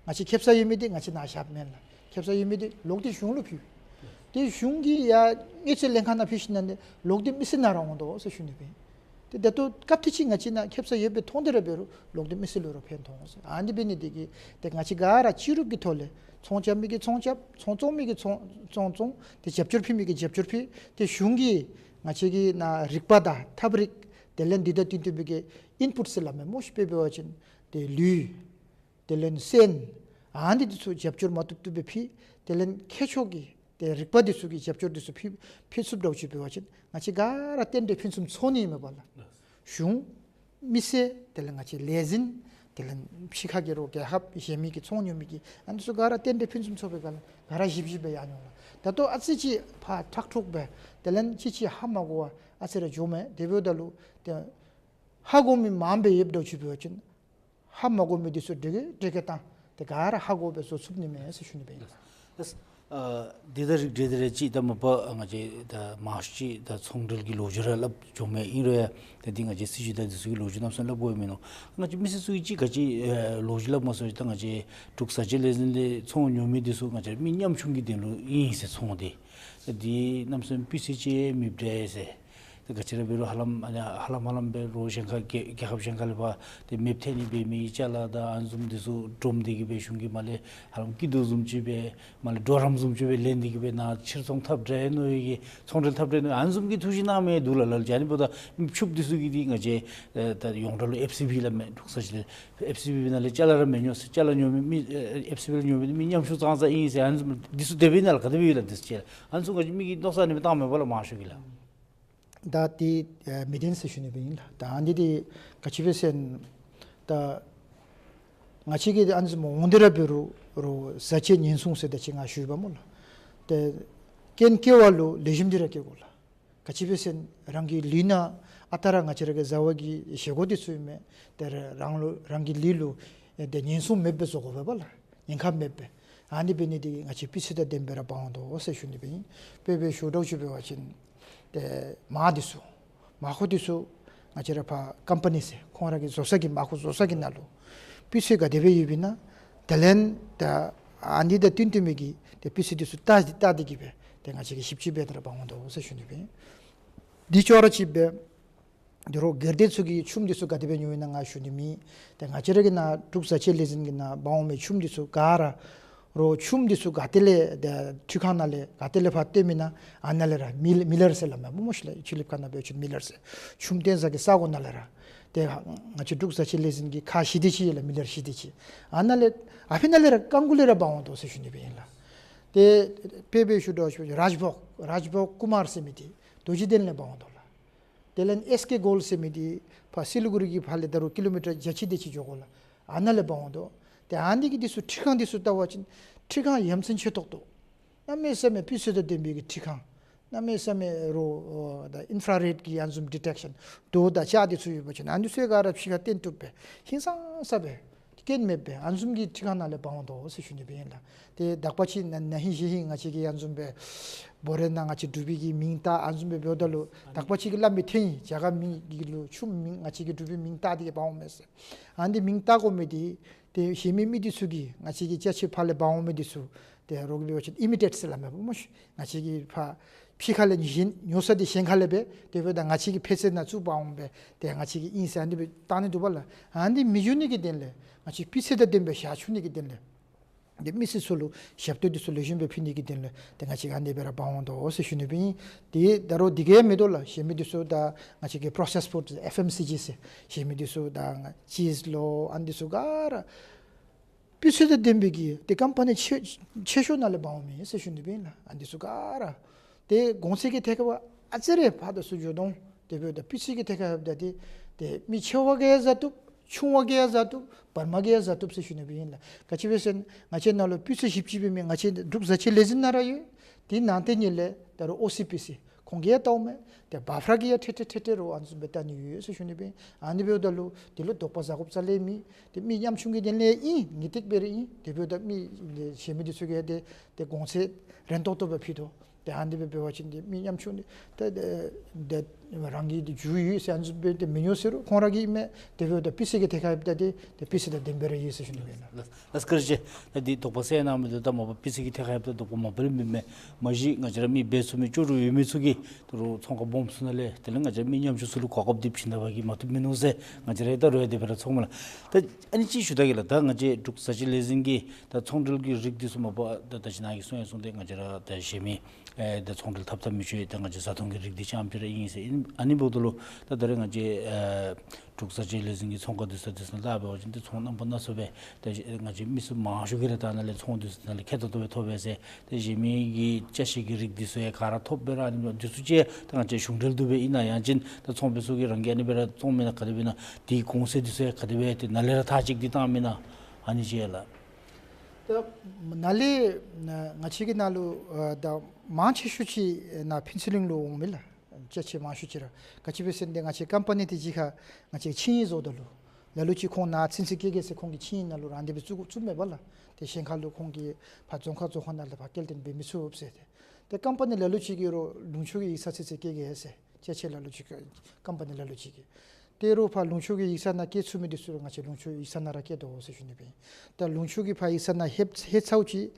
ང་བཅས་ཁེ་སང་ཡོད་མི་འདི་ང་བཅས་ནཱ་བཞགཔ་མེན་ལགས། ཁེ་སང་ཡོད་མི་འདི་ལོག་སྟེ་གཞུང་ལུ་ཕུལ། ཏེ་གཞུང་གིས་ཡར་དངུལ་རྩིས་ལྷན་ཁག་ནང་ཕུལ་ཞིནམ་ལས་ལོག་སྟེ་མི་སེར་ནང་ར་འོང་དོ་ཟེར་ཞུ་ནི་སྦེ་ཨིན། ཏེ་ད་ལྟོ་སྐབས་དེ་ཅིག་ང་བཅས་ནཱ་ཁེ་སང་ཡོདཔ་སྦེ་མཐོང་དེ་ར་འབད་རུང་ལོག་སྟེ་མི་སེར་ལུ་ར་ཕན་ཐོགས་ཟེར། ཨ་ནི་འབད་ནི་དེ་གིས་ཏེ་ང་བཅས་ག་ར་སྤྱི་རུབ་ཀྱི་ཐོག་ལས་ཚོང་རྐྱབ་མི་གིས་ཚོང་རྐྱབ། ཚོང་བཙོང་མི་གིས་ཚོང་ཚོང་བཙོང་། ཏེ་རྒྱབ་སྐྱོར་ཕུལ་མི་གིས་རྒྱབ་སྐྱོར་ཕུལ། ཏེ་གཞུང་གིས་ང་བཅས་ཀྱི་ནཱ་རིག་པ་དང་ཐབས་རིག་དེ་ལས་འདི་དང་བསྟུན་བསྟུན་པའི་གི་ཨིན་པུཊ་ཟེར་སླབ་མས་སྨོ་ཤིག། དཔེ་འབད་བ་ཅིན་ཏེ་ལུད་དེ་ལས་སོན་ཨ་ནི་འདི་ཚུ་རྒྱབ་སྐྱོར་མ་བཏུབ་བཏུབ་སྦེ་ཕུལ། དེ་ལས་མཁས་མཆོག་གི་ཏེ་རིག་པ་འདི་ཚུ་གི་རྒྱབ་སྐྱོར་འདི་ཚུ་ཕུལ་ཕུལ་ཚུགསཔ་འདྲཝ་ཅིག་འབད་བ་ཅིན་ང་བཅས་ག་ར་རྟེན་འབྲེལ་ཕུན་སུམ་ཚོགས་ནི་མས་པ་ལགས། གཞུང་མི་སེར་དེ་ལས་ང་བཅས་ལས་འཛིན་དེ་ལས་ཕྱི་ཁ་གི་རོགས་རྒྱལ་ཁབ་གཞན་མི་གི་ཚོང་ཉོ་མི་གི་ཨ་ནི་ཚུ་ག་ར་རྟེན་འབྲེལ་ཕུན་སུམ་ཚོགས་པའི་སྒང་ལས་ག་ར་ཞིབ་ཞིབ་སྦེ་ཡར་འགྱོ་འོང་ལགས། ད་ལྟོ་ཨ་ཙི་ཅིག་ཕར་ཁྲག་ཁྲུག་སྦེ་དེ་ལས་ཅིག་ཅིག་ཧ་མ་གོ་བར་ཨ་ཙི་ར་འགྱོཝ་མས། དེ་འབདཝ་ད་ལུ་ཏེ་ཧ་གོ་མི་མངམ་སྦེ་ཡོདཔ་འདྲཝ་ཅིག་འབད་བ་ཅིན་ཧ་མ་གོ་མི་འདི་ཚུ་འདྲི་གེ་འདྲི་གེ་བཏང་། ཏེ་ག་ར་ཧ་གོ་སྦེ་བཟོ་ཚུགས་ནི་མས་ཟེར་ཞུ་ནི་སྦེ་ཨིན་ལགས། ཨ་འདི་དང་རིགས་བསྒྲེས་ཏེ་ར་ཅིག་ད་མ་པ་ང་བཅས་ད་མང་ཤོས་ཅིག་ད་ཚོང་འབྲེལ་གྱི་ལོ་རྒྱུས་ར་སླབ་འགྱོཝ་མས། ཨིན་རུང་ཡང་ད་འདི་ང་བཅས་སྲིད་བྱུས་དང་འདི་ཚུ་གི་ལོ་རྒྱུས་རྣམ་གསུམ་སླབ་དགོཔ་མིན་ནུག། ང་བཅས་མི་སེར་ཚུ་གིས་ཅིག་ག་ཅི་ཨེ་ལོ་རྒྱུས་སླབ་མ་ཚུགས་ཅི། ད་ང་བཅས་འབྲུག་བཟའ་ཆས་ལས་འཛིན་ལས་ཚོང་ཉོ་མི་འདི་ཚུ་ང་བཅས་མི་ཉམ་ཆུང་གི་དོན་ལུ་ཨིན་ཟེར་ཚོང་འདི། ད་འདི་རྣམ་གསུམ་སྤུས་ཚད་ཅིག་མི་འདྲ་ཟེར། ད་ག་ཅི་ར་འབད་རུང་ཧ་ལམ་ཨ་ནི་ཧ་ལམ་ཧ་ལམ་སྦེ་རོགས་གཞན་ཁ་རྒྱལ་རྒྱལ་ཁབ་གཞན་ཁ་ལས་ཕར་ཏེ་མེདཔ་ཐལ་ནི་འབད་མི་ཅ་ལ་དང་ཨ་ནི་བཟུམ་འདི་ཚུ་སྒྲོམ་སྟེ་གིས་སྦེ་གཞུང་གིས་མར་ལས་ཧ་ལམ་སྐྱིད་སྡུག་བཟུམ་ཅིག་སྦེ་མར་ལས་གྲོགས་རམ་བཟུམ་ཅིག་སྦེ་ལེན་ཏེ་གིས་སྦེ་ནཱ་ཕྱིར་ཚོང་འཐབ་འདྲ་མནོ་བའི་གི་ཚོང་འབྲེལ་འཐབ་འདྲ་མནོ་ཨ་ནི་བཟུམ་གྱི་ཐུགས་བཞེད་གནང་མི་འདུག་ལགས། ལ་ལུ་ཨ་ནི་འབདཝ་ད་མི་ཕྱུགཔོ་འདི་ཚུ་གིས་འདི་ང་བཅས་ཨེ་ད་ཡོངས་གྲགས་ལུ་ཨེཕ་སི་བི་སླབ་མས། འབྲུག་བཟའ་ཆས་ཨེཕ་སི་བི་ནང་ལས་ཅ་ལ་ར་མི་ཉོ་ཟེར། ཅ་ལ་ཉོ་མི་མི་ཨེ་ཨེཕ་སི་བི་ལས་ཉོ་མི་མི་ཉམ་ཆུང་ཙང་ཙང་ཨིན་ཟེར། ཨ་ནི་བཟུམ་འདི་ཚུ་དེ་སྦེ་ཨིན་ན་ལགས། ག་དེ་སྦེ་ཡོད་ལགས། འདི་ཚུ་ཅིག་ཨ་ནི་ཚུ་ང་བཅས་མི་གིས་མནོ་བསམ་ཨ་ནི་སྦེ་བཏངམ་མས་པ་ལགས། མང་ཤོས་ཀྱིས་ལགས། ད་འདི་ཨེ་མི་བདེན་ཟེར་ཞུ་ནི་སྦེ་ཨིན་ལགས། ད་ཨ་ནི་འདི་ག་ཅི་སྦེ་ཟེར་ན་ད་ང་བཅས་ཀྱིས་ཨ་ནི་བཟུམ་འོང་སྟེ་ར་འབད་རུང་རོགས་བཟའ་ཆས་ཉེན་སྲུང་ཟེར་ད་ཅི་ང་ཞུ་བ་སྨོ་ལགས། ཏེ་རྐྱེན་བཀལ་བ་ལུ་ལེགས་ཤོམ་འདི་ར་བཀལ་དགོ་ལགས། ག་ཅི་སྦེ་ཟེར་ན་རང་གི་ལུས་ནང་ཨ་རྟག་ར་ང་བཅས་ར་གི་བཟའ་བ་གི་བཞེས་སྒོ་འདི་ཚུ་ཨིན་མས། ཏེ་རང་ལུ་རང་གི་ལུས་ལུ་ཨེ་ཏེ་ཉེན་སྲུང་མེདཔ་སྦེ་བཟོ་དགོ་པས་པ་ལགས། ཉེན་ཁ་མེདཔ་སྦེ། ཨ་ནི་འབད་ནི་འདི་གིས་ང་བཅས་སྤུས་ཚད་དང་ལྡནམ་སྦེ་ར་འབག་འོང་དོ་ཟེར་ཞུ་ནི་སྦེ་ཨིན། དཔེ་སྦེ་ཞུ་འདྲཝ་ཅིག་འབད་བ་ཅིན་ཏེ་མར་འདི་ཚུ་མར་ཁུ་འདི་ཚུ་ང་བཅས་ར་ཕར་ཀམ་པ་ནི་ཟེར་ཁོང་ར་གིས་བཟོ་ས་གི་མར་ཁུ་བཟོ་ས་གི་ནང་ལུ་སྤུས་ཚད་ག་དེ་སྦེ་ཡོདཔ་ཨིན་ན། དེ་ལས་ད་ཨ་ནི་དང་བསྟུན་བསྟུན་མི་གི་ཏེ་སྤུས་ཚད་འདི་ཚུ་བལྟ་སྟེ་བལྟ་སྟེ་གིས་སྦེ་ཏེ་ང་བཅས་ཀྱིས་ཞིབ་དཔྱད་འབད་དེ་ར་འབག་འོང་དོ་ཟེར་ཞུ་ནི་སྦེ་ཨིན། འདི་ཅོག་ར་གཅིག་སྦེ་འདི་རོགས་སྒེར་སྡེ་ཚུ་གིས་ཆུམ་འདི་ཚུ་ག་དེ་སྦེ་ཉོཝ་ཨིན་ན་ང་ཞུ་ནི་མེད། ཏེ་ང་བཅས་ར་གི་ནཱ་འབྲུག་བཟའ་ཆས་ལས་འཛིན་གྱི་ནང་འབག་འོང་མི་ཆུམ་འདི་ཚུ་ག་ར་རོགས་ཆུམ་འདི་ཚུ་ག་ཏེ་ལས་ཏེ་འཕྲུལ་ཁང་ནང་ལས་ག་ཏེ་ལས་ཕར་བཏོནམ་ཨིན་ན་ཨ་ནཱ་ལས་ར་མི་མི་ལར་ཟེར་སླབ་མས་སྨོ་ཤིག་ལགས། ཆུ་ལེབ་ཁ་ནང་འབད་བ་ཅིན་མི་ལར་ཟེར། ཆུམ་བཏོན་ས་གི་ས་གོ་ནང་ལས་ར་ཏེ་ང་བཅས་འབྲུག་བཟའ་ཆས་ལས་འཛིན་གྱི་ཁ་ཞི་བདེ་ཅིག་ཡོད་ལགས། མི་ལར་ཞི་བདེ་ཅིག། ཨ་ནཱ་ལས་ཨ་ཕི་ནང་ལས་ར་རྐང་མགུ་ལས་ར་འབག་འོང་དོ་ཟེར་ཞུ་ནི་སྦེ་ཨིན་ལགས། ཏེ་དཔེ་སྦེ་ཞུ་འདྲཝ་ཅིག་རཱཇ་བྷོག་རཱཇ་བྷོག་ཀུ་མར་ཟེར་མི་འདི་རྡོ་རྗེ་གདན་ལས་འབག་འོང་དོ་ལགས། དེ་ལས་ཨེས་ཀེ་གོལཌ་ཟེར་མི་འདི་ཕར་སི་ལི་གུ་རི་གི་ཕར་ལས་ད་རུང་ཀི་ལོ་མི་ཊར་བརྒྱ་ཅིག་དེ་ཅིག་འགྱོ་དགོ་ལགས། ཨ་ནཱ་ལས་འབག་འོང་དོ། ཏེ་ཨ་ནི་གི་འདི་ཚུ་འཕྲུལ་ཁང་འདི་ཚུ་བལྟ་བ་ཅིན་འཕྲུལ་ཁང་ཡ་མཚན་ཆེ་ཏོག་ཏོ། གནམ་མེད་ས་མེད་སྤུས་ཚད་དང་ལྡན་པའི་གི་འཕྲུལ་ཁང་། གནམ་མེད་ས་མེད་རོགས་ཨོ་ད་ཨིན་ཕ་ར་རེཌ་གི་ཨ་ནི་བཟུམ་ཌི་ཊེག་ཤན་རྡོ་དང་ལྕགས་འདི་ཚུ་ཡོད་པ་ཅིན་ཨ་ནི་ཚུ་ག་ར་ཕྱི་ཁར་བཏོན་བཏུབ་པས། ཧིང་སངས་ས་སྦེ་རྐྱེན་མེདཔ་སྦེ་ཨ་ནི་བཟུམ་གྱི་འཕྲུལ་ཁང་ནང་ལས་འབག་འོང་དོ་ཟེར་ཞུ་ནི་སྦེ་ཨིན་ལགས། ཏེ་དག་པ་ཅིག་ན་ན་ཧིང་གཞེས་ཧིང་ང་བཅས་ཀྱིས་ཨ་ནི་བཟུམ་སྦེ་བོ་རེ་ནང་ང་བཅས་འབྲུག་པའི་གི་མིང་བཏགས་ཨ་ནི་བཟུམ་སྦེ་འབདཝ་ད་ལུ་དག་པ་ཅིག་གིས་སླབ་མི་འཐོན་ཡི། རྒྱ་གར་མི་གི་ལུ་ཆུམ་མིང་ང་བཅས་ཀྱིས་འབྲུག་པའི་མིང་བཏགས་ཏེ་གིས་འབག་འོང་མས་ཟེར། ཨ་ནི་མིང་བཏགས་དགོ་མི་འདི་ཏེ་གཞན་མི་མི་འདི་ཚུ་གིས་ང་བཅས་ཀྱི་ཅ་ཆས་ཕར་ལས་འབག་འོང་མི་འདི་ཚུ་ཏེ་རོགས་ཀྱིས་འབད་བ་ཅིན་ཨི་མི་ཊེཊ་ཟེར་སླབ་མས་སྨོ་ཤིག། ང་བཅས་ཀྱིས་ཕར་ཕྱི་ཁ་ལས་གཞན་ཉོ་ས་འདི་གཞན་ཁ་ལས་སྦེ་དེ་འབདཝ་ད་ང་བཅས་ཀྱི་ཕྱག་ཚོད་ནང་བཙུགས་འབག་འོང་སྦེ་ཏེ་ང་བཅས་ཀྱི་ཨིན་ཟེར་ཨ་ནི་སྦེ་བཏང་ནི་འདུག་པ་ལགས། ཨ་ནི་མི་འགྱོ་ནི་གི་དོན་ལས་ང་བཅས་སྤུས་ཚད་དང་ལྡནམ་སྦེ་བཞག་ཚུགས་ནི་གི་དོན་ལས་ ཏེ་མི་སེར་ཚུ་ལུ་ཞབས་ཏོག་འདི་ཚུ་ལེགས་ཤོམ་སྦེ་ཕུལ་ནི་གི་དོན་ལུ་ཏེ་ང་བཅས་ཨ་ནི་སྦེ་ར་འབག་འོང་དོ་ཟེར་ཞུ་ནི་སྦེ་ཨིན། ཏེ་ད་རུང་དེ་གིས་མི་དོ་ལགས། གཞན་མི་འདི་ཚུ་ད་ང་བཅས་ཀྱི་processed food, F M C G ཟེར་གཞན་མི་འདི་ཚུ་ད་ང་ཅིསི་ལོ་ཨ་ནི་འདི་ཚུ་ག་ར་སྤུས་ཚད་དང་ལྡན་པའི་གི་ཏེ་ཀམ་པ་ནི་ཆེ་ཆེ་ཤོས་ནང་ལས་འབག་འོང་མི་ཟེར་ཞུ་ནི་སྦེ་ཨིན་ལགས། ཨ་ནི་འདི་ཚུ་ག་ར་ཏེ་གོང་ཚད་ཀྱི་ཐད་ཁར་བ་ཨ་ཙི་རེ་ཕར་དང་ཚུར་འགྱོ་དོ་འོང་། དེ་འབདཝ་ད་སྤུས་ཚད་ཀྱི་ཐད་ཁར་འབདཝ་ད་ཏེ་ཏེ་མི་ཆེ་བ་གིས་ཡང་བཟའ་བཏུབ། ཆུང་བ་གིས་ཡང་བཟའ་བཏུབ། བར་མ་གིས་ཡང་བཟའ་བཏུབ་ཟེར་ཞུ་ནི་སྦེ་ཨིན་ལགས། ག་ཅི་སྦེ་ཟེར་ན་ང་བཅས་ནང་ལུ་སྤུས་ཚད་བཞི་བཅུ་འབད་མི་ང་བཅས་འབྲུག་བཟའ་ཆས་ལས་འཛིན་ནང་ར་ཡོད། དེ་ནང་དེ་ཉིད་ལས་ད་རུང་ཨོ་སི་པི་སི་ཁོང་གིས་ཡང་བལྟཝ་མས། ཏེ་བཱཕ་ར་གིས་ཡང་ཐད་ཐད་ཐད་ཐད་རུང་ཨ་ནི་བཟུམ་སྦེ་བལྟ་ནི་ཡོད་ཟེར་ཞུ་ནི་སྦེ་ཨིན། ཨ་ནི་འབདཝ་ད་ལུ་དེ་ལུ་དོགས་པ་ཟ་དགོཔ་རྩ་ལས་མེད། ཏེ་མི་ཉམ་ཆུང་གི་དོན་ལས་ཨིན། ངེས་ཏིག་སྦེ་ར་ཨིན། དེ་འབདཝ་ད་མི་གཞན་མི་འདི་ཚུ་གིས་ཏེ་ཏེ་གོང་ཚད་རན་ཏོག་ཏོ་སྦེ་ཕུལ་དོ། ཏེ་ཨ་ནི་སྦེ་འབད་བ་ཅིན་ཏེ་མི་ཉམ་ཆུང་འདི་ཏེ་ཏེ་ཏེ་རང་གི་འདི་རྒྱུ་ཡོད་ཟེར་ཨ་ནི་སྦེ་ཏེ་མི་ཉོ་ཟེར་རུང་ཁོང་ར་གིས་མས། དེ་འབདཝ་ད་སྤུས་ཚད་ཀྱི་ཐད་ཁར་འབདཝ་ད་ཏེ་ཏེ་སྤུས་ཚད་དང་ལྡནམ་སྦེ་ར་ཡོད་ཟེར་ཞུ་ནི་སྦེ་ཨིན་ལགས། ལགས་བཀའ་དྲིན་ཆེ། ད་འདི་དོགས་པ་ཟ་ནི་མིན་འདུག། ད་མ་པ་སྤུས་ཚད་ཀྱི་ཐད་ཁར་འབདཝ་ད་དོགས་པ་མ་པ་ལས་མེད་མས། མ་གཞི་ང་བཅས་ར་མི་འབད་ཚུགས་མི་ལྕོགས་གྲུབ་ཡོད་མི་ཚུ་གིས་ད་རུང་ཚོང་ཁང་སྦོམ་ཚུ་ནང་ལས་དེ་ལས་ང་བཅས་ར་མི་ཉམ་ཆུང་ཚུ་ལུ་གོ་སྐབས་འདི་བྱིན་ད་པ་གིས་མ་བཏུབ་མིན་འདུག་ཟེར་ང་བཅས་ར་ད་རུང་ཡང་དེ་སྦེ་ར་ཚོརཝ་མས་ལགས། ད་ཨ་ནི་ཅིག་ཞུ་ད་གེ་ལགས། ད་ང་བཅས་འབྲུག་བཟའ་ཆས་ལས་འཛིན་གྱི་ད་ཚོང་འབྲེལ་གྱི་རིགས་འདི་ཚུ་མ་པ་ད་ད་ཅི་ནཱ་གིས་གསུངས་ཡང་གསུངས་ཏེ་ང་བཅས་ར་ད་གཞན་མི་ཨེ་ད་ཚོང་འབྲེལ་འཐབ་འཐབ་མི་ཚུ་ཡང་ད་ང་བཅས་བཟའ་འཐུང་གི་རིགས་འདི་རྐྱངམ་ཅིག་ར་ཨིན་ཟེར་ཨིན། ཨ་ནི་འབདཝ་ད་ལུ་ད་ད་རེས་ང་བཅས་ཨེ་འབྲུག་བཟའ་ཆས་ལས་འཛིན་གྱི་ཚོང་ཁང་འདི་ཚུ་འདི་ཚུ་ནང་ལྷོདཔ་འབད་བ་ཅིན་ཏེ་ཚོང་རྣམ་པ་སྣ་ཚོགས་སྦེ་ད་ང་བཅས་མི་སེར་མང་ཤོས་ཀྱིས་ར་ད་ནཱ་ལས་ཚོང་འདི་ཚུ་ནང་ལས་ཁེ་ཏོག་ཏོ་སྦེ་ཐོབ་པས་ཟེར། ཏེ་གཞན་མི་གི་ཅ་ཆས་ཀྱི་རིགས་འདི་ཚུ་ཡང་ག་ར་ཐོབ་པས་ར། ཨ་ནི་འདི་ཚུ་ཅིག་ད་ང་བཅས་གཞུང་འབྲེལ་འདུག་པས་ཨིན་ན་ཡང་ཅིན་ད་ཚོང་པ་ཚུ་གིས་རང་གིས་ཨ་ནི་སྦེ་ར་བཙོང་མེན་ན་ག་དེ་སྦེ་ཨིན་ན། དེའི་གོང་ཚད་འདི་ཚུ་ཡང་ག་དེ་སྦེ་ཏེ་ནཱ་ལས་ར་ཐག་གཅིག་སྟེ་བཏངམ་ཨིན་ན། ཨ་ནི་ཅིག་ལགས། ད་ནཱ་ལས་ང་བཅས་ཀྱི་ནང་ལུ་ཨ་ད་མང་ཆེ་ཤོས་ཅིག་ནཱ་ཕུན་ཚོགས་གླིང་ལུ་འོངམ་ཨིན་ལགས། ཅ་ཆས་མང་ཤོས་ཅིག་ར། ག་ཅི་སྦེ་ཟེར་ན་ཏེ་ང་བཅས་ཀམ་པ་ནི་འདི་གཅིག་ཁར་ང་བཅས་ཆིངས་ཡིག་བཟོཝ་ད་ལུ་ལ་ལུ་ཅིག་ཁོང་ནཱ་ཚུན་ཚོད་བསྐྱལ་གེ་ཟེར་ཁོང་གི་ཆིངས་ཡིག་ནང་ལུ་ར་ཨ་ནི་སྦེ་བཙུགས་བཙུགསཔ་མས་པ་ལགས། ཏེ་གཞན་ཁར་ལུ་ཁོང་གིས་ཕར་རྫོང་ཁག་རྫོང་ཁག་ནང་ལས་ཕར་སྐྱེལ་འདྲེན་འབད་མི་ཚུགས་ཟེར་ཏེ། ཏེ་ཀམ་པ་ནི་ལ་ལུ་ཅིག་གིས་ར་ལུང་ཕྱོགས་ཀྱི་ཡིག་ཚང་ཚུན་ཚོད་བསྐྱལ་གེ་ཟེར། ཅ་ཆས་ལ་ལུ་ཅིག་ཀམ་པ་ནི་ལ་ལུ་ཅིག་གིས། ཏེ་ར་ཕར་ལུང་ཕྱོགས་ཀྱི་ཡིག་ཚང་ནང་བསྐྱལ་ཚུགས་མི་འདི་ཚུ་ར་ང་བཅས་ལུང་ཕྱོགས་ཡིག་ཚང་ནང་ར་བསྐྱལ་དོ་ཟེར་ཞུ་ནི་སྦེ་ཨིན། ད་ལུང་ཕྱོགས་ཀྱི་ཕར་ཡིག་ཚང་ནང་ལྷོད་ལྷོད་ཚརཝ་ཅིག་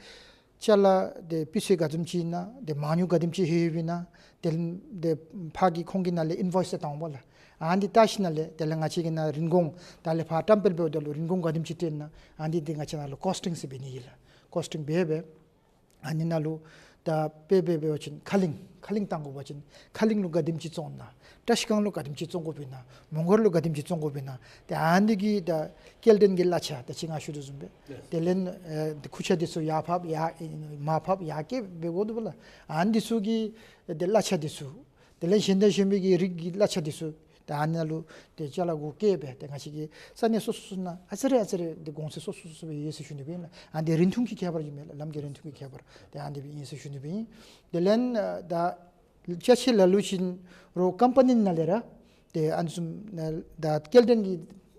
ཅ་ལ་འདི་སྤུས་ཚད་ག་བཟུམ་ཅིག་ཨིན་ན། འདི་མང་ཉུང་ག་དེམ་ཅིག་ལྷོད་ཡོདཔ་ཨིན་ན། དེ་ལས་འདི་ཕར་གྱི་ཁོང་གི་ནང་ལས་ཨིན་ཝོའིསི་བཏང་འོང་པ་ལགས། ཨ་ནི་འདི་བལྟ་ཞིནམ་ལས་དེ་ལས་ང་བཅས་ཀྱི་ནང་རིན་གོང་ད་ལས་ཕར་བཀྲམ་སྤེལ་འབདཝ་ད་ལུ་རིན་གོང་ག་དེམ་ཅིག་སྤྲོད་ན། ཨ་ནི་འདི་ང་བཅས་ནང་ལུ་ཀོསི་ཊིང་ཟེར་འབད་ནི་ཨིན་ལགས། ཀོསི་ཊིང་འབད་འབད། ཨ་ནི་ནང་ལུ་ད་དཔེ་འབད་འབད་བ་ཅིན་ཁ་གླིང་ཁ་གླིང་བཏང་དགོ་པ་ཅིན་ཁ་གླིང་ལུ་ག་དེམ་ཅིག་བཙོང་ན། བཀྲིས་སྒང་ལུ་ག་དེམ་ཅིག་བཙོང་དགོཔ་ཨིན་ན། མོང་སྒར་ལུ་ག་དེམ་ཅིག་བཙོང་དགོཔ་ཨིན་ན། ཏེ་ཨ་ནི་གི་ད་སྐྱེལ་འདྲེན་གྱི་གླ་ཆ་ད་ཅི་ང་ཞུ་དོ་བཟུམ་སྦེ། ལགས། དེ་ལས་ཨེ་ཁུར་ཆ་འདི་ཚུ་ཡར་ཕབ་ཡར་མར་ཕབ་ཡར་བསྐྱལ་འབད་དགོ་འདུག་པ་ལགས། ཨ་ནི་འདི་ཚུ་གི་ཏེ་གླ་ཆ་འདི་ཚུ། དེ་ལས་གཞན་དང་གཞན་མི་གི་རིགས་ཀྱི་གླ་ཆ་འདི་ཚུ། ཏེ་ཨ་ནཱ་ལུ་ཏེ་ཅ་ལ་གུ་བཀལ་སྦེ་ཏེ་ང་བཅས་ཀྱི་ས་གནས་སོ་སོ་སོ་ནང་ཨ་ཙི་རེ་ཨ་ཙི་རེ་ཏེ་གོང་ཚད་སོ་སོ་སོ་སོ་སྦེ་ཡོད་ཟེར་ཞུ་ནི་སྦེ་ཨིན་ལགས། ཨ་འདི་རིན་ཐུང་གི་ཁྱད་པར་ཨིན་མས་ལགས། ལམ་གྱི་རིན་ཐུང་གི་ཁྱད་པར། ཏེ་ཨ་འདི་སྦེ་ཨིན་ཟེར་ཞུ་ནི་སྦེ་ཨིན། དེ་ལས་ཨ་ད་ཅ་ཆས་ལ་ལུ་ཅིག་ར་ཀམ་པ་ནི་ནང་ལས་ར་ཏེ་ཨ་ནི་བཟུམ་ཨ་ད་སྐྱེལ་འདྲེན་གྱི་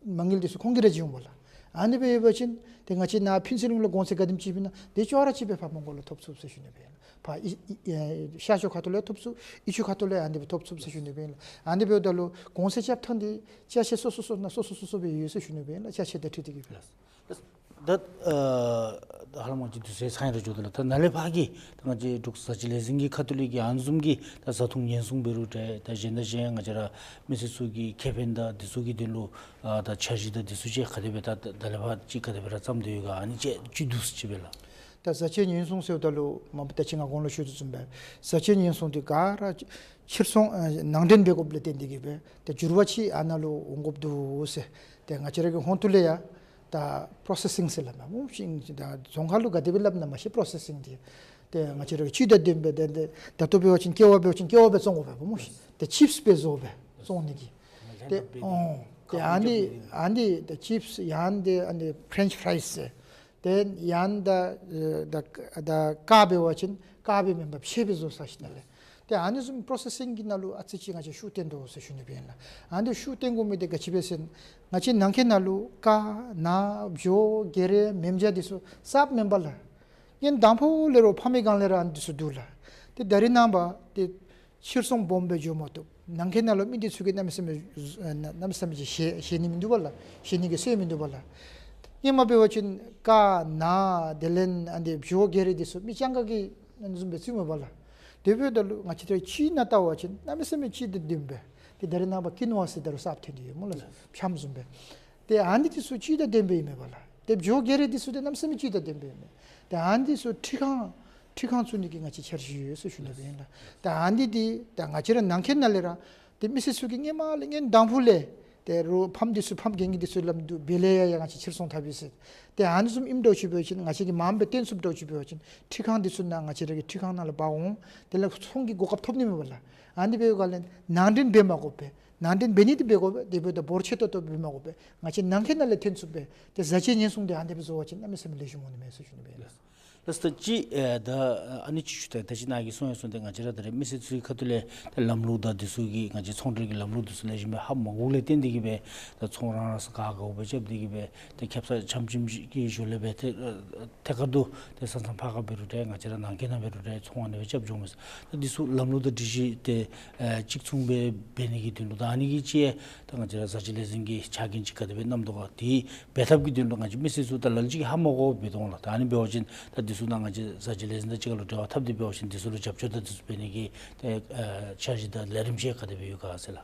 མ་དངུལ་འདི་ཚུ་ཁོང་གིས་ར་བྱིན་འོང་པ་ལགས། ཨ་ནི་སྦེ་ཡོད་པ་ཅིན་ཏེ་ང་བཅས་ནཱ་ཕུན་ཚོགས་གླིང་ལུ་གོང་ཚད་ག་དེམ་ཅིག་ཨིན་ན་དེ་ཅོག་ར་ཅིག་སྦེ་ཕར་མོང་སྒར་ལུ་ཐོབ་ཚུགས་ཟེར་ཞུ་ནི་སྦེ་ཨིན་ལགས། ཕར་ཨི་ཨི་ཨེ་ཤར་ཕྱོགས་ཁ་ཐུག་ལུ་ཐོབ་ཚུགས། ཨི་ཕྱོགས་ཁ་ཐུག་ལུ་ཨ་ནི་སྦེ་ཐོབ་ཚུགས་ཟེར་ཞུ་ནི་སྦེ་ཨིན་ལགས། ཨ་ནི་སྦེ་འབདཝ་ད་ལུ་གོང་ཚད་རྐྱབ་ཐངས་འདི་ཅ་ཆས་སོ་སོ་སོ་ནང་སོ་སོ་སོ་སོ་སྦེ་ཡོད་ཟེར་ཞུ་ནི་སྦེ་ཨིན་ལགས། ཅ་ཆས་དང་འཁྲིལ་ཏེ་གིས་སྦེ། ད་ཨ་ད་ཧ་ལམ་ང་བཅས་དུས་ཚོད་ཚང་ཡར་འགྱོ་དོ་ལགས། ད་ནཱ་ལས་ཕར་གྱི་ད་ང་བཅས་འབྲུག་བཟའ་ཆས་ལས་འཛིན་གྱི་ཁ་ཐུག་ལས་ཀྱི་ཨ་ནི་བཟུམ་གྱི་ད་བཟའ་འཐུང་ཉེན་སྲུང་འབད་རུང་འདྲ། ད་གཞན་དང་གཞན་ང་བཅས་ར་མི་སེར་ཚུ་གི་ཁེ་ཕན་དང་འདི་ཚུ་གི་དོན་ལུ་ཨ་ད་འཆར་གཞི་དང་འདི་ཚུ་ཅིག་ག་དེ་སྦེ་ད་ད་ལས་ཕར་ཅིག་ག་དེ་སྦེ་ར་བརྩམས་ཏེ་ཡོད་ག། ཨ་ནི་ཅིག་ཅིག་བསྡུ་ཅིག་སྦེ་ལགས། ད་བཟའ་ཆས་ཉེན་སྲུང་ཟེརཝ་ད་ལུ་མ་པ་ད་ཅི་ང་གོང་ལུ་ཞུ་དོ་བཟུམ་སྦེ་བཟའ་ཆས་ཉེན་སྲུང་འདི་ག་ར་ཕྱིར་ཚོང་ཨ་ནང་འདྲེན་འབད་དགོཔ་ལས་བརྟེན་ཏེ་གིས་སྦེ་ཏེ་འགྱུར་བ་ཅིག་ཨ་ནཱ་ལུ་འོང་དགོཔ་འདུག་ཟེར། ཏེ་ང་བཅས་ར་གི་ཧོངས་ཏོ་ལས་ཡང་ད་པྲོ་སེ་སིང་ཟེར་སླབ་མས་སྨོ་ཤིག། ད་རྫོང་ཁ་ལུ་ག་དེ་སྦེ་སླབ་ན་མ་ཤེས་པྲོ་སེ་སིང་འདི། ཏེ་ང་བཅས་ར་གི་ཅིག་ད་དེ་སྦེ་ཏེ་ཏེ་ད་ལྟོ་འབད་བ་ཅིན་ཀེ་བ་འབད་བ་ཅིན་ཀེ་བ་སྦེ་བཙོང་དགོ་པས་སྨོ་ཤིག། ཏེ་ཅིབས་སྦེ་བཟོ་སྦེ་བཙོང་ནི་གི། ཏེ་ཨོ་ཏེ་ཨ་ནི་ཨ་ནི་ཏེ་ཅིབས་ཡང་ཏེ་ཨ་ནི་ཕྲེནཆ་ཕྲའིས་ཟེར། ཏེ་ཡང་ད་ཨེ་ད་ད་ཀར་འབད་བ་ཅིན་ཀར་སྦེ་མེན་པར་ཕྱེ་སྦེ་བཟོ་ས་ཞིནམ་ལས། ཏེ་ཨ་ནི་བཟུམ་པྲོ་སེ་སིང་གི་ནང་ལུ་ཨ་ཙི་ཅིག་ང་བཅས་ཤུགས་བཏོན་དོ་ཟེར་ཞུ་ནི་སྦེ་ཨིན་ལགས། ཨ་ནི་ཤུགས་བཏོན་དགོ་མི་འདི་ག་ཅི་སྦེ་ཟེར་ན་ང་བཅས་ནང་འཁོད་ནང་ལུ་ཀར་ནཱ་བྱོ་གེ་རེ་མེ་མཇལ་འདི་ཚུ་གསརཔ་མེན་པ་ལགས། ཡང་དང་ཕུ་ལས་ར་ཕ་མའི་སྒང་ལས་ར་ཨ་ནི་འདི་ཚུ་འདུག་ལགས། ཏེ་ད་རེས་ནངས་པ་ཏེ་ཕྱིར་ཚོང་སྦོམ་སྦེ་འགྱོ་མ་བཏུབ། ནང་འཁོད་ནང་ལུ་མི་འདི་ཚུ་གིས་གནམ་མེད་ས་མེད་ཨེ་གནམ་མེད་ས་མེད་ཅིག་བཞེས་བཞེས་ནི་མིན་འདུག་པ་ལགས། བཞེས་ནི་གི་སྲོལ་མིན་འདུག་པ་ལགས། ཧེ་མ་འབད་བ་ཅིན་ཀར་ནཱ་དེ་ལས་ཨ་ནི་བྱོ་གེ་རེ་འདི་ཚུ་མི་སྤྱང་ཀ་གིས་ཨ་ནི་བཟུམ་སྦེ་བཙུགས་མས་པ་ལགས། དེ་འབདཝ་ད་ལུ་ང་བཅས་ད་ཅིག་ནང་བལྟ་བ་ཅིན་གནམ་མེད་ས་མེད་ཅིག་དང་ལྡནམ་སྦེ། ཏེ་ད་རེས་ནངས་པ་ཀིན་ཝ་ཟེར་ད་རུང་གསརཔ་ཐོན་ཏེ་ཡོད་སྨོ་ལགས། ཕྱམ་བཟུམ་སྦེ། ཏེ་ཨ་ནི་འདི་ཚུ་ཅིག་དང་ལྡནམ་སྦེ་ཨིན་མས་པ་ལགས། ཏེ་བྱོག་གེ་རེ་འདི་ཚུ་ཏེ་གནམ་མེད་ས་མེད་ཅིག་དང་ལྡནམ་སྦེ་ཨིན་མས། ཏེ་ཨ་ནི་འདི་ཚུ་འཕྲུལ་ཁང་འཕྲུལ་ཁང་བཙུགས་ནི་གི་ང་བཅས་འཆར་གཞི་ཡོད་ཟེར་ཞུ་ནི་སྦེ་ཨིན་ལགས། ཏེ་ཨ་ནི་འདི་ཏེ་ང་བཅས་ར་ནང་འཁོད་ནང་ལས་ར་ཏེ་མི་སེར་ཚུ་གིས་སྔོན་མ་ལས་སྔོན་དང་ཕུ་ལས་ཏེ་རོགས་ཕམ་འདི་ཚུ་ཕམ་གྱོན་མི་འདི་ཚུ་ལམ་དུ་འབད་ལས་ཡང་ཡང་ང་བཅས་ཕྱིར་ཚོང་འཐབ་ཡི་ཟེར། ཏེ་ཨ་ནི་བཟུམ་ཨིནམ་འདྲཝ་ཅིག་འབད་བ་ཅིན་ང་བཅས་ཀྱིས་མངམ་སྦེ་བཏོན་ཚུགསཔ་འདྲཝ་ཅིག་འབད་བ་ཅིན་འཕྲུལ་ཁང་འདི་ཚུ་ནང་ང་བཅས་ར་གི་འཕྲུལ་ཁང་ནང་ལུ་འབག་འོང་། དེ་ལས་ཚོང་གི་གོ་སྐབས་ཐོབ་ནི་མས་པ་ལགས། ཨ་ནི་འབདཝ་ལས་ནང་འདྲེན་འབད་མ་དགོ་པས། ནང་འདྲེན་འབད་ནི་འདི་འབད་དགོ་པས། དེ་འབདཝ་ད་འབོར་ཆེ་ཏོག་ཏོ་འབད་མ་དགོ་པས། ང་བཅས་ནང་འཁོད་ནང་ལས་ཐོན་ཚུགསཔ་སྦེ་ཏེ་བཟའ་ཆས་ཉེན་སྲུང་འདི་ཨ་ནི་སྦེ་བཟོ་བ་ཅིན་གནམ་མེད་ས་མེད་ལེགས་ཤོམ་འོང་ནི་མས་ཟེར་ཞུ་ནི་སྦེ་ཨིན་ལགས། ལགས་སོ། ད་ཅི་ཨེ་ད་ཨ་ནི་ཅིག་ཞུ་ད་ད་ཅི་ནཱ་གིས་གསུངས་ཡང་གསུངས་ཏེ་ང་བཅས་ར་ད་རེས་མི་སེར་ཚུའི་ཁ་ཐུག་ལས་ད་ལམ་ལུགས་དང་འདི་ཚུ་གི་ང་བཅས་ཚོང་འབྲེལ་གྱི་ལམ་ལུགས་འདི་ཚུ་ལེགས་ཤོམ་སྦེ་ཧ་མ་གོཝ་ལས་བརྟེན་ཏེ་གིས་སྦེ་ད་ཚོང་རང་རང་ས་ག་ག་སྦེ་རྐྱབ་སྟེ་གིས་སྦེ་ད་ཁེབ་ས་ཆམ་ཆིམ་གྱི་ཞོར་ལས་སྦེ་ཏེ་ཨེ་ཐད་ཀར་དུ་ཏེ་ས་མཚམས་ཕར་ཁ་འབད་རུང་འདྲ་ང་བཅས་ར་ནང་འཁོད་ནང་འབད་རུང་འདྲ་ཚོང་ཨ་ནི་སྦེ་རྐྱབ་འགྱོཝ་མས། ད་འདི་ཚུ་ལམ་ལུགས་དང་སྒྲིག་གཞི་ཏེ་ཨེ་གཅིག་མཚུངས་སྦེ་འབད་ནི་གི་དོན་ལུ་ད་ཨ་ནི་གི་ཅིག་ད་ང་བཅས་ར་བཟའ་ཆས་ལས་འཛིན་གྱི་ཕྱག་འགན་ཅིག་ག་དེ་སྦེ་བསྣམ་དོ་ག་དེ་འབད་ཐབས་ཀྱི་དོན་ལུ་ང་བཅས་མི་སེར་ཚུ་ད་ལ་ལུ་ཅིག་ཧ་མ་གོཝ་འབད་དོ་འོང་ལགས། ད་ཨ་ནི་འབད་བ་ཅིན་ད་འདི་ཚུ་ནང་ང་བཅས་བཟའ་ཆས་ལས་འཛིན་དང་གཅིག་ཁར་ལུ་འབྲེལ་བ་འཐབ་སྟེ་འབད་བ་ཅིན་འདི་ཚུ་ལུ་རྒྱབ་སྐྱོར་དང་འདི་ཚུ་འབད་ནི་གི་ཏེ་ཨེ་འཆར་གཞི་དང་ལས་རིམ་ཅིག་ག་དེ་སྦེ་ཡོད་ག་ཟེར་ལགས།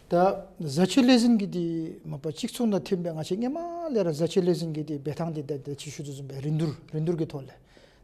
ད་བཟའ་ཆས་ལས་འཛིན་གྱི་འདི་མ་པ་གཅིག་མཚུངས་དང་མཐུན་སྦེ་ང་བཅས་སྔོན་མ་ལས་ར་བཟའ་ཆས་ལས་འཛིན་གྱི་འདི་འབད་ཐངས་འདི་ད་ད་ཅི་ཞུ་དོ་བཟུམ་སྦེ་རིན་བསྡུར་རིན་བསྡུར་གྱི་ཐོག་ལས་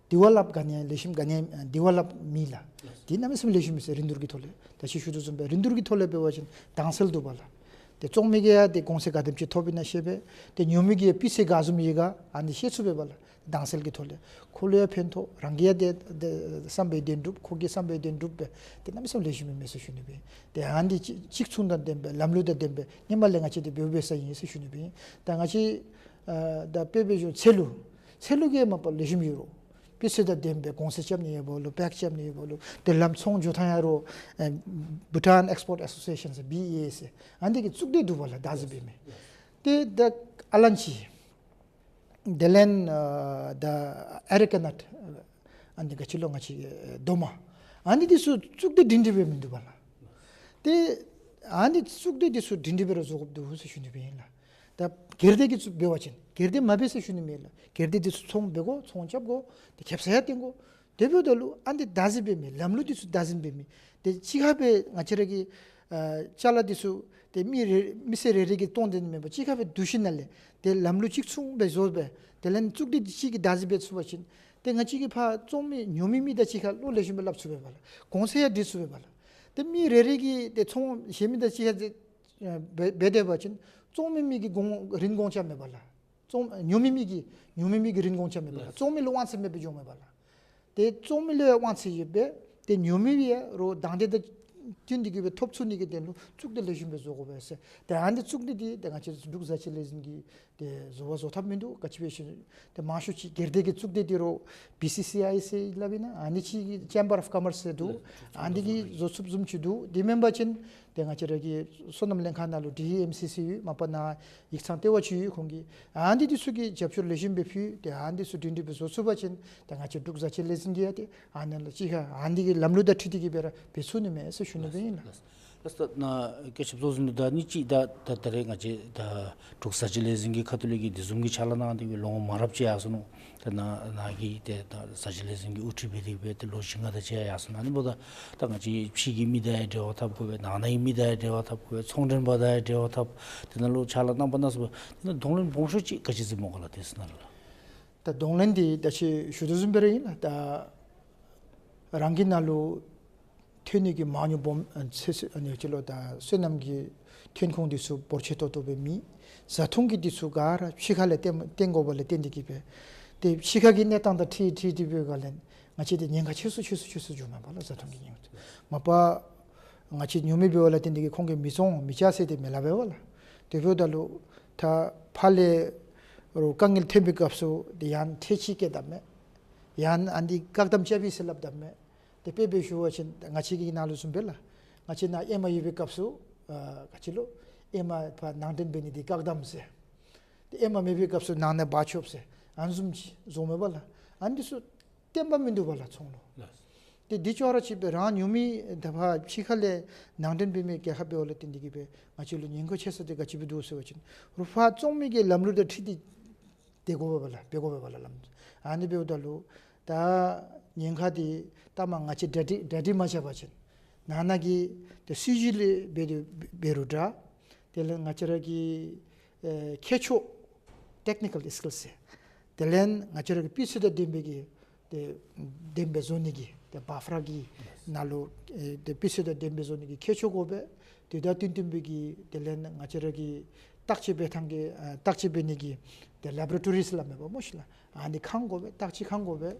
དེ་བ་ལྷབ་ག་ནི་ཡང་ལེགས་ཤོམ་ག་ནི་ཡང་དེ་བ་ལྷབ་མེད་ལགས། འདི་གནམ་མེད་ས་མེད་ལེགས་ཤོམ་ཨིན་ཟེར་རིན་བསྡུར་གྱི་ཐོག་ལས། ད་ཅི་ཞུ་དོ་བཟུམ་སྦེ་རིན་བསྡུར་གྱི་ཐོག་ལས་འབད་བ་ཅིན་དྭངས་གསལ་འདུག་པ་ལགས། ཏེ་བཙོང་མི་གིས་ཡང་ཏེ་གོང་ཚད་ག་དེམ་ཅིག་ཐོབ་ཨིན་ན་ཤེས་པས། ཏེ་ཉོ་མི་གིས་ཡང་སྤུས་ཚད་ག་བཟུམ་ཡོད་ག་ཨ་ནི་ཤེས་ཚུགས་པས་པ་ལགས། དྭངས་གསལ་གྱི་ཐོག་ལས་ཁོ་ལུ་ཡང་ཕན་ཐོགས། རང་གིས་ཡང་ཏེ་ཏེ་བསམ་པའི་དོན་འགྲུབ། ཁོ་གིས་བསམ་པའི་དོན་འགྲུབ་སྦེ་ཏེ་གནམ་མེད་ས་མེད་ལེགས་ཤོམ་ཨིན་མས་ཟེར་ཞུ་ནི་སྦེ། ཏེ་ཨ་ནི་གཅིག་གཅིག་མཚུངས་དང་ལྡན་པའི་ལམ་ལུགས་དང་ལྡན་པའི་སྔོན་མ་ལས་ང་བཅས་འདི་འབདཝ་འབད་ས་ཨིན་ཟེར་ཞུ་ནི་སྦེ། ད་ང་བཅས་ཨ་ད་དཔེ་འབད་བ་ཅིན་ཚལ་ལུ་ཚལ་ལུ་གིས་མ་པ་ལེགས་ཤོམ་ཡོད་རུང་སྤུས་ཚད་དང་ལྡན་པའི་གོང་ཚད་རྐྱབ་ནི་ཡོདཔ་འོང་ལོ་པེཀ་རྐྱབ་ནི་ཡོདཔ་འོང་ལོ། དེ་ལས་ཚོང་འགྱོ་ཐངས་ཡང་རོགས་ཨེ་བྷུ་ཊཱན་ཨེགསི་པོརཊ་ཨེ་སོ་སི་ཨེ་ཤཱན་ཟེར་བི་ཨེ་ཨེ་ཟེར་ཨ་ནི་གི་གཙུག་སྡེ་འདུག་པ་ལགས། བདག་འཛིན་འབད་མི་ཏེ་ད་ཨ་ལན་ཅི་དེ་ལས་ཨ་ད་ཨེ་རི་ཀོ་ནཊ་ཨ་ནི་ག་ཅི་ལོ་ང་བཅས་ཨེ་རྡོག་མ་ཨ་ནི་འདི་ཚུ་གཙུག་སྡེ་སྒྲིང་སྒྲི་སྦེ་མིན་འདུག་པ་ལགས། ཏེ་ཨ་ནི་གཙུག་སྡེ་འདི་ཚུ་སྒྲིང་སྒྲི་སྦེ་ར་བཟོ་དགོཔ་འདུག་ཟེར་ཞུ་ནི་སྦེ་ཨིན་ལགས། ད་སྒེར་སྡེ་གིས་བཙུགས་འབད་བ་ཅིན་སྒེར་སྡེ་མ་འབད་ཟེར་ཞུ་ནི་མེད་ལགས། སྒེར་སྡེ་འདི་ཚུ་ཚོང་འབད་དགོ། ཚོང་རྐྱབ་དགོ། ཏེ་ཁེབ་ས་ཡང་བཏོན་དགོ། དེ་འབདཝ་ད་ལུ་ཨ་ནི་བདག་འཛིན་འབད་མི་ལམ་ལུགས་འདི་ཚུ་བདག་འཛིན་འབད་མི་ཏེ་གཅིག་ཁར་སྦེ་ང་བཅས་ར་གི་ཨ་ཅ་ལ་འདི་ཚུ་ཏེ་མི་རེ་མི་སེར་རེ་རེ་གིས་གཏོང་སྟེ་ནི་མེན་པར་གཅིག་ཁར་སྦེ་བསྡུ་ཞིནམ་ལས་ཏེ་ལམ་ལུགས་གཅིག་མཚུངས་སྦེ་བཟོ་སྦེ་དེ་ལས་གཙུག་སྡེ་འདི་གཅིག་གིས་བདག་འཛིན་འབད་ཚུགས་པ་ཅིན་ཏེ་ང་བཅས་ཀྱིས་ཕར་བཙོང་མི་ཉོ་མི་མི་དང་གཅིག་ཁར་བློ་ལེགས་ཤོམ་སྦེ་སླབ་ཚུགས་པས་པ་ལགས། གོང་ཚད་ཡང་སྒྲིག་ཚུགས་པས་པ་ལགས། ཏེ་མི་རེ་རེ་གིས་ཏེ་ཚོང་གཞན་མི་དང་གཅིག་ཁར་ཏེ་ཨ་འབད་འབད་སྡོད་པ་ཅིན་བཙོང་མི་མི་གི་གོང་རིན་གོང་རྐྱབ་མས་པ་ལགས། བཙོང་ཉོ་མི་མི་གིས་ཉོ་མི་མི་གི་རིན་གོང་རྐྱབ་མས་པ་ལགས། བཙོང་མི་ལུ་དབང་ཚད་མེདཔ་སྦེ་འགྱོཝ་མས་པ་ལགས། ཏེ་བཙོང་མི་ལུ་ཡང་དབང་ཚད་ཡོད་པས། ཏེ་ཉོ་མི་ཡང་རོགས་དང་འདོད་དང་བསྟུན་ཏེ་གིས་སྦེ་ཐོབ་ཚུགས་ནི་གི་དོན་ལུ་གཙུག་སྡེ་ལེགས་ཤོམ་སྦེ་བཟོ་དགོ་པས་ཟེར། ཏེ་ཨ་ནི་གཙུག་སྡེ་འདི་ཏེ་ང་བཅས་འབྲུག་བཟའ་ཆས་ལས་འཛིན་གྱིས་ཏེ་བཟོ་བ་བཟོ་ཐབས་མིན་འདུག། ག་ཅི་འབད་ཞུ་ན་ཏེ་མང་ཤོས་ཅིག་སྒེར་སྡེ་གི་གཙུག་སྡེ་འདི་རོགས་བི་སི་སི་ཨའི་ཟེར་སླབ་ཨིན་ན་ཨ་ནི་ཅིག་གི་ཅེམ་བར་ཨོཕ་ཀོ་མརསི་ཟེར་འདུག། ཨ་ནི་གིས་བཟོ་ཚུགསཔ་བཟུམ་ཅིག་འདུག། དེ་མེན་པ་ཅིན་ཏེ་ང་བཅས་ར་གི་སོ་ནམ་ལྷན་ཁག་ནང་ལུ་ཌི་ཨི་ཨེམ་སི་སི་ཡོད། མ་པ་ནཱ་ཡིག་ཚང་ལྟེ་བ་ཅིག་ཡོད་ཁོང་གི། ཨ་ནི་འདི་ཚུ་གིས་རྒྱབ་སྐྱོར་ལེགས་ཤོམ་སྦེ་ཕུལ་ཏེ་ཨ་ནི་འདི་ཚུ་སྒྲིང་སྒྲི་སྦེ་བཟོ་ཚུགས་པ་ཅིན་ཏེ་ང་བཅས་འབྲུག་བཟའ་ཆས་ལས་འཛིན་གྱིས་ཡང་ཏེ་ཨ་ནི་ལུ་ཅིག་ཁར་ཨ་ནི་གི་ལམ་ལུགས་དང་འཁྲིལ་ཏེ་གིས་སྦེ་ར་འབད་ཚུགས་ནི་མས་ཟེར་ཞུ་ནི་སྦེ་ཨིན་ལགས། ལགས་སོ། ད་ནཱ་སྐུ་ཞབས་ཚུ་གསུངས་དོ་བཟུམ་ད་ཨ་ནི་ཅིག་ད་ད་ད་རེས་ང་བཅས་ད་འབྲུག་བཟའ་ཆས་ལས་འཛིན་གྱི་ཁ་ཐུག་ལས་ཀྱི་དེ་བཟུམ་གྱི་ཕྱག་ལཱ་གནང་སྟེ་སྦེ་ལོ་ངོ་མང་རབས་ཅིག་ཡར་སོ་ནུག། ད་ནཱ་ནཱ་གིས་ཏེ་ད་བཟའ་ཆས་ལས་འཛིན་གྱི་དབུ་ཁྲིད་འབད་དེ་སྦེ་ཏེ་ལོ་བཞི་ལྔ་དེ་ཅིག་ཡར་སོ་ནུག། ཨ་ནི་འབདཝ་ད་ད་ང་བཅས་ཕྱི་གི་མི་དང་ཡང་འབྲེལ་བ་འཐབ་དགོ་པས། ནང་ན་གི་མི་དང་ཡང་འབྲེལ་བ་འཐབ་དགོ་པས། ཚོང་མགྲོན་པ་དང་ཡང་འབྲེལ་བ་འཐབ། དེ་ནང་ལུ་ཕྱག་ལཱ་གནང་པ་གནང་ས་འབད་དེ་ནང་གདོང་ལེན་སྦོམ་ཤོས་ཅིག་ག་ཅི་ཟེར་སྨོ་ག་ལགས། དེ་ཚུ་ནང་ལུ་ལགས། ད་གདོང་ལེན་འདི་ད་ཅི་ཞུ་དོ་བཟུམ་སྦེ་ར་ཨིན་ལགས། ད་རང་གི་ནང་ལུ་ཐོན་ནི་གི་མ་དངུལ་སྦོམ་ཨ་ཚེ་ཚེ་ཨ་ནི་ཅིག་ལུ་ད་སོ་ནམ་གྱི་ཐོན་ཁུངས་འདི་ཚུ་འབོར་ཆེ་ཏོག་ཏོ་སྦེ་མེད། བཟའ་འཐུང་གི་འདི་ཚུ་ག་ར་ཕྱི་ཁ་ལས་བཏོན་བཏོན་དགོཔ་ལས་བརྟེན་ཏེ་གིས་སྦེ་ཏེ་ཕྱི་ཁ་གི་གནས་སྟངས་དང་འཁྲིལ་འཁྲིལ་ཏེ་འབདཝ་ལས་ང་བཅས་འདི་ཉེན་ཁ་ཆེ་སུ་ཆེ་སུ་ཆེ་སུ་འགྱོཝ་མས་པ་ལགས། བཟའ་འཐུང་གི་ཉེན་ཁ། མ་པ་ང་བཅས་ཉོ་མི་འབདཝ་ལས་བརྟེན་ཏེ་གིས་ཁོང་གིས་མི་བཙོང་མི་བཙོང་ཟེར་ཏེ་མི་སླབ་པས་པ་ལགས། དེ་འབདཝ་ད་ལུ་ད་ཕར་ལས་རོགས་དཀའ་ངལ་ཐོན་པའི་སྐབས་སུ་ཏེ་ཡང་ཁྲལ་ཅིག་བཀལ་དཔ་མས། ཡང་ཨ་ནི་བཀག་དམ་རྐྱབ་ཨིན་ཟེར་སླབ་དཔ་མས། ཏེ་དཔེ་འབད་ཞུ་བ་ཅིན་ང་བཅས་ཀྱི་ནང་ལུ་བཟུམ་སྦེ་ལགས། ང་བཅས་ནཱ་ཨེ་མ་ཡོད་པའི་སྐབས་སུ་ཨ་ག་ཅི་ལོ་ཨེ་མ་ཕར་ནང་འདྲེན་འབད་ནི་འདི་བཀག་དམ་ཟེར། ཏེ་ཨེ་མ་མེད་པའི་སྐབས་སུ་ནང་ན་འབག་ཆོགཔ་ཟེར་ཨ་ནི་བཟུམ་ཅིག་བཟོཝ་མས་པ་ལགས། ཨ་ནི་འདི་ཚུ་བརྟན་པ་མིན་འདུག་པ་ལགས་ཚོང་ལུ། ལགས། ཏེ་འདི་ཅོག་ར་ཅིག་སྦེ་རང་ཉོ་མི་ད་ཕར་ཕྱི་ཁ་ལས་ནང་འདྲེན་འབད་མི་ག་ཁ་འབདཝ་ལས་བརྟེན་ཏེ་གིས་སྦེ་ང་བཅས་ལུ་ཉེན་ཁ་ཆེ་ས་འདི་ག་ཅི་སྦེ་འདུག་ཟེར་བ་ཅིན་རོགས་ཕར་བཙོང་མི་གི་ལམ་ལུགས་དང་འཁྲིལ་ཏེ་སྡོད་དགོ་པས་པ་ལགས། འབད་དགོ་པས་པ་ལགས་ལམ། ཨ་ནི་འབདཝ་ད་ལུ་ད་ཉེན་ཁ་འདི་ལྟ་མ་ང་བཅས་གྲ་སྒྲིག་གྲ་སྒྲིག་མ་རྐྱབ་པ་ཅིན་ནང་ན་གི་ཏེ་སྲིད་བྱུས་ལས་འབད་དེ་འབད་རུང་འདྲ། དེ་ལས་ང་བཅས་ར་གི་ཨེ་ཁྱད་ཆོས་ ཊེཀ་ནི་ཀཱལ་སི་ཀིལསི་ཟེར། དེ་ལས་ང་བཅས་ར་གི་སྤུས་ཚད་དང་ལྡན་པའི་གི་ཏེ་ལྡན་པའི་བཟོ་ནི་གི་ཏེ་བཱཕ་ར་གི་ནང་ལུ་ཨེ་ཏེ་སྤུས་ཚད་དང་ལྡན་པའི་བཟོ་ནི་གི་མཁས་མཆོག་དགོ་པས། དེ་དང་བསྟུན་བསྟུན་པའི་གི་དེ་ལས་ང་བཅས་ར་གི་བརྟག་དཔྱད་འབད་ཐངས་ཀྱི་ཨ་བརྟག་དཔྱད་འབད་ནི་གི་ཏེ་ལེབ་ར་ཊོ་རིསི་སླབ་མས་པ་སྨོ་ཤིག་ལགས། ཨ་ནི་ཁང་དགོ་པས། བརྟག་དཔྱད་ཁང་དགོ་པས།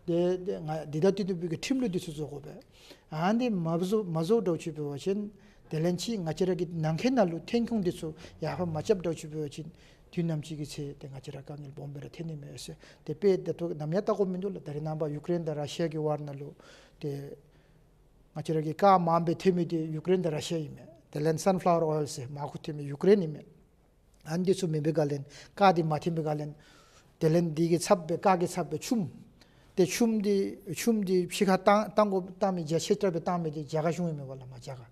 ཏེ་ཏེ་ང་འདི་དང་བསྟུན་བསྟུན་པའི་གི་ཁྲིམས་ལུགས་འདི་ཚུ་བཟོ་དགོ་པས། ཨ་ནི་མ་བཟོ་མ་བཟོ་འདྲཝ་ཅིག་འབད་བ་ཅིན་དེ་ལས་ཅིག་ང་བཅས་ར་གི་ནང་འཁོད་ནང་ལུ་ཐོན་ཁུངས་འདི་ཚུ་ཡར་ཕར་མ་རྐྱབ་འདྲཝ་ཅིག་འབད་བ་ཅིན་དུས་ནམ་ཅིག་གི་ཚེ་ཏེ་ང་བཅས་ར་དཀའ་ངལ་སྦོམ་སྦེ་ར་ཐོན་ནི་མས་ཟེར། ཏེ་དཔེ་ད་ལྟོ་ནམ་ཡང་བལྟ་དགོཔ་མིན་འདུག་ལགས། ད་རེས་ནངས་པ་ཡུ་ཀེ་རེན་དང་ར་ཤི་ཡ་གི་ཝར་ནང་ལུ་ཏེ་ང་བཅས་ར་གི་ཀར་མངམ་སྦེ་ཐོན་མི་འདི་ཡུ་ཀེ་རེན་དང་ར་ཤི་ཡ་ཨིན་མས། དེ་ལས་སཱན་ཕླ་ཝར་ཨོའིལ་ཟེར་མར་ཁུ་ཐོན་མི་ཡུ་ཀེ་རེན་ཨིན་མས། ཨ་ནི་འདི་ཚུ་མེད་པའི་སྒང་ལས་ཀར་འདི་མ་ཐོན་པའི་སྒང་ལས་དེ་ལས་འདི་གི་ཚབ་སྦེ་ཀར་གྱི་ཚབ་སྦེ་ཆུམ། ཏེ་ཆུམ་འདི་ཆུམ་འདི་ཕྱི་ཁར་བཏང་བཏང་དགོ་བཏང་མི་རྒྱ་ཆེ་དྲགས་སྦེ་བཏང་མི་འདི་རྒྱ་གར་གཞུང་ཨིན་མས་པ་ལགས། མར་རྒྱ་གར་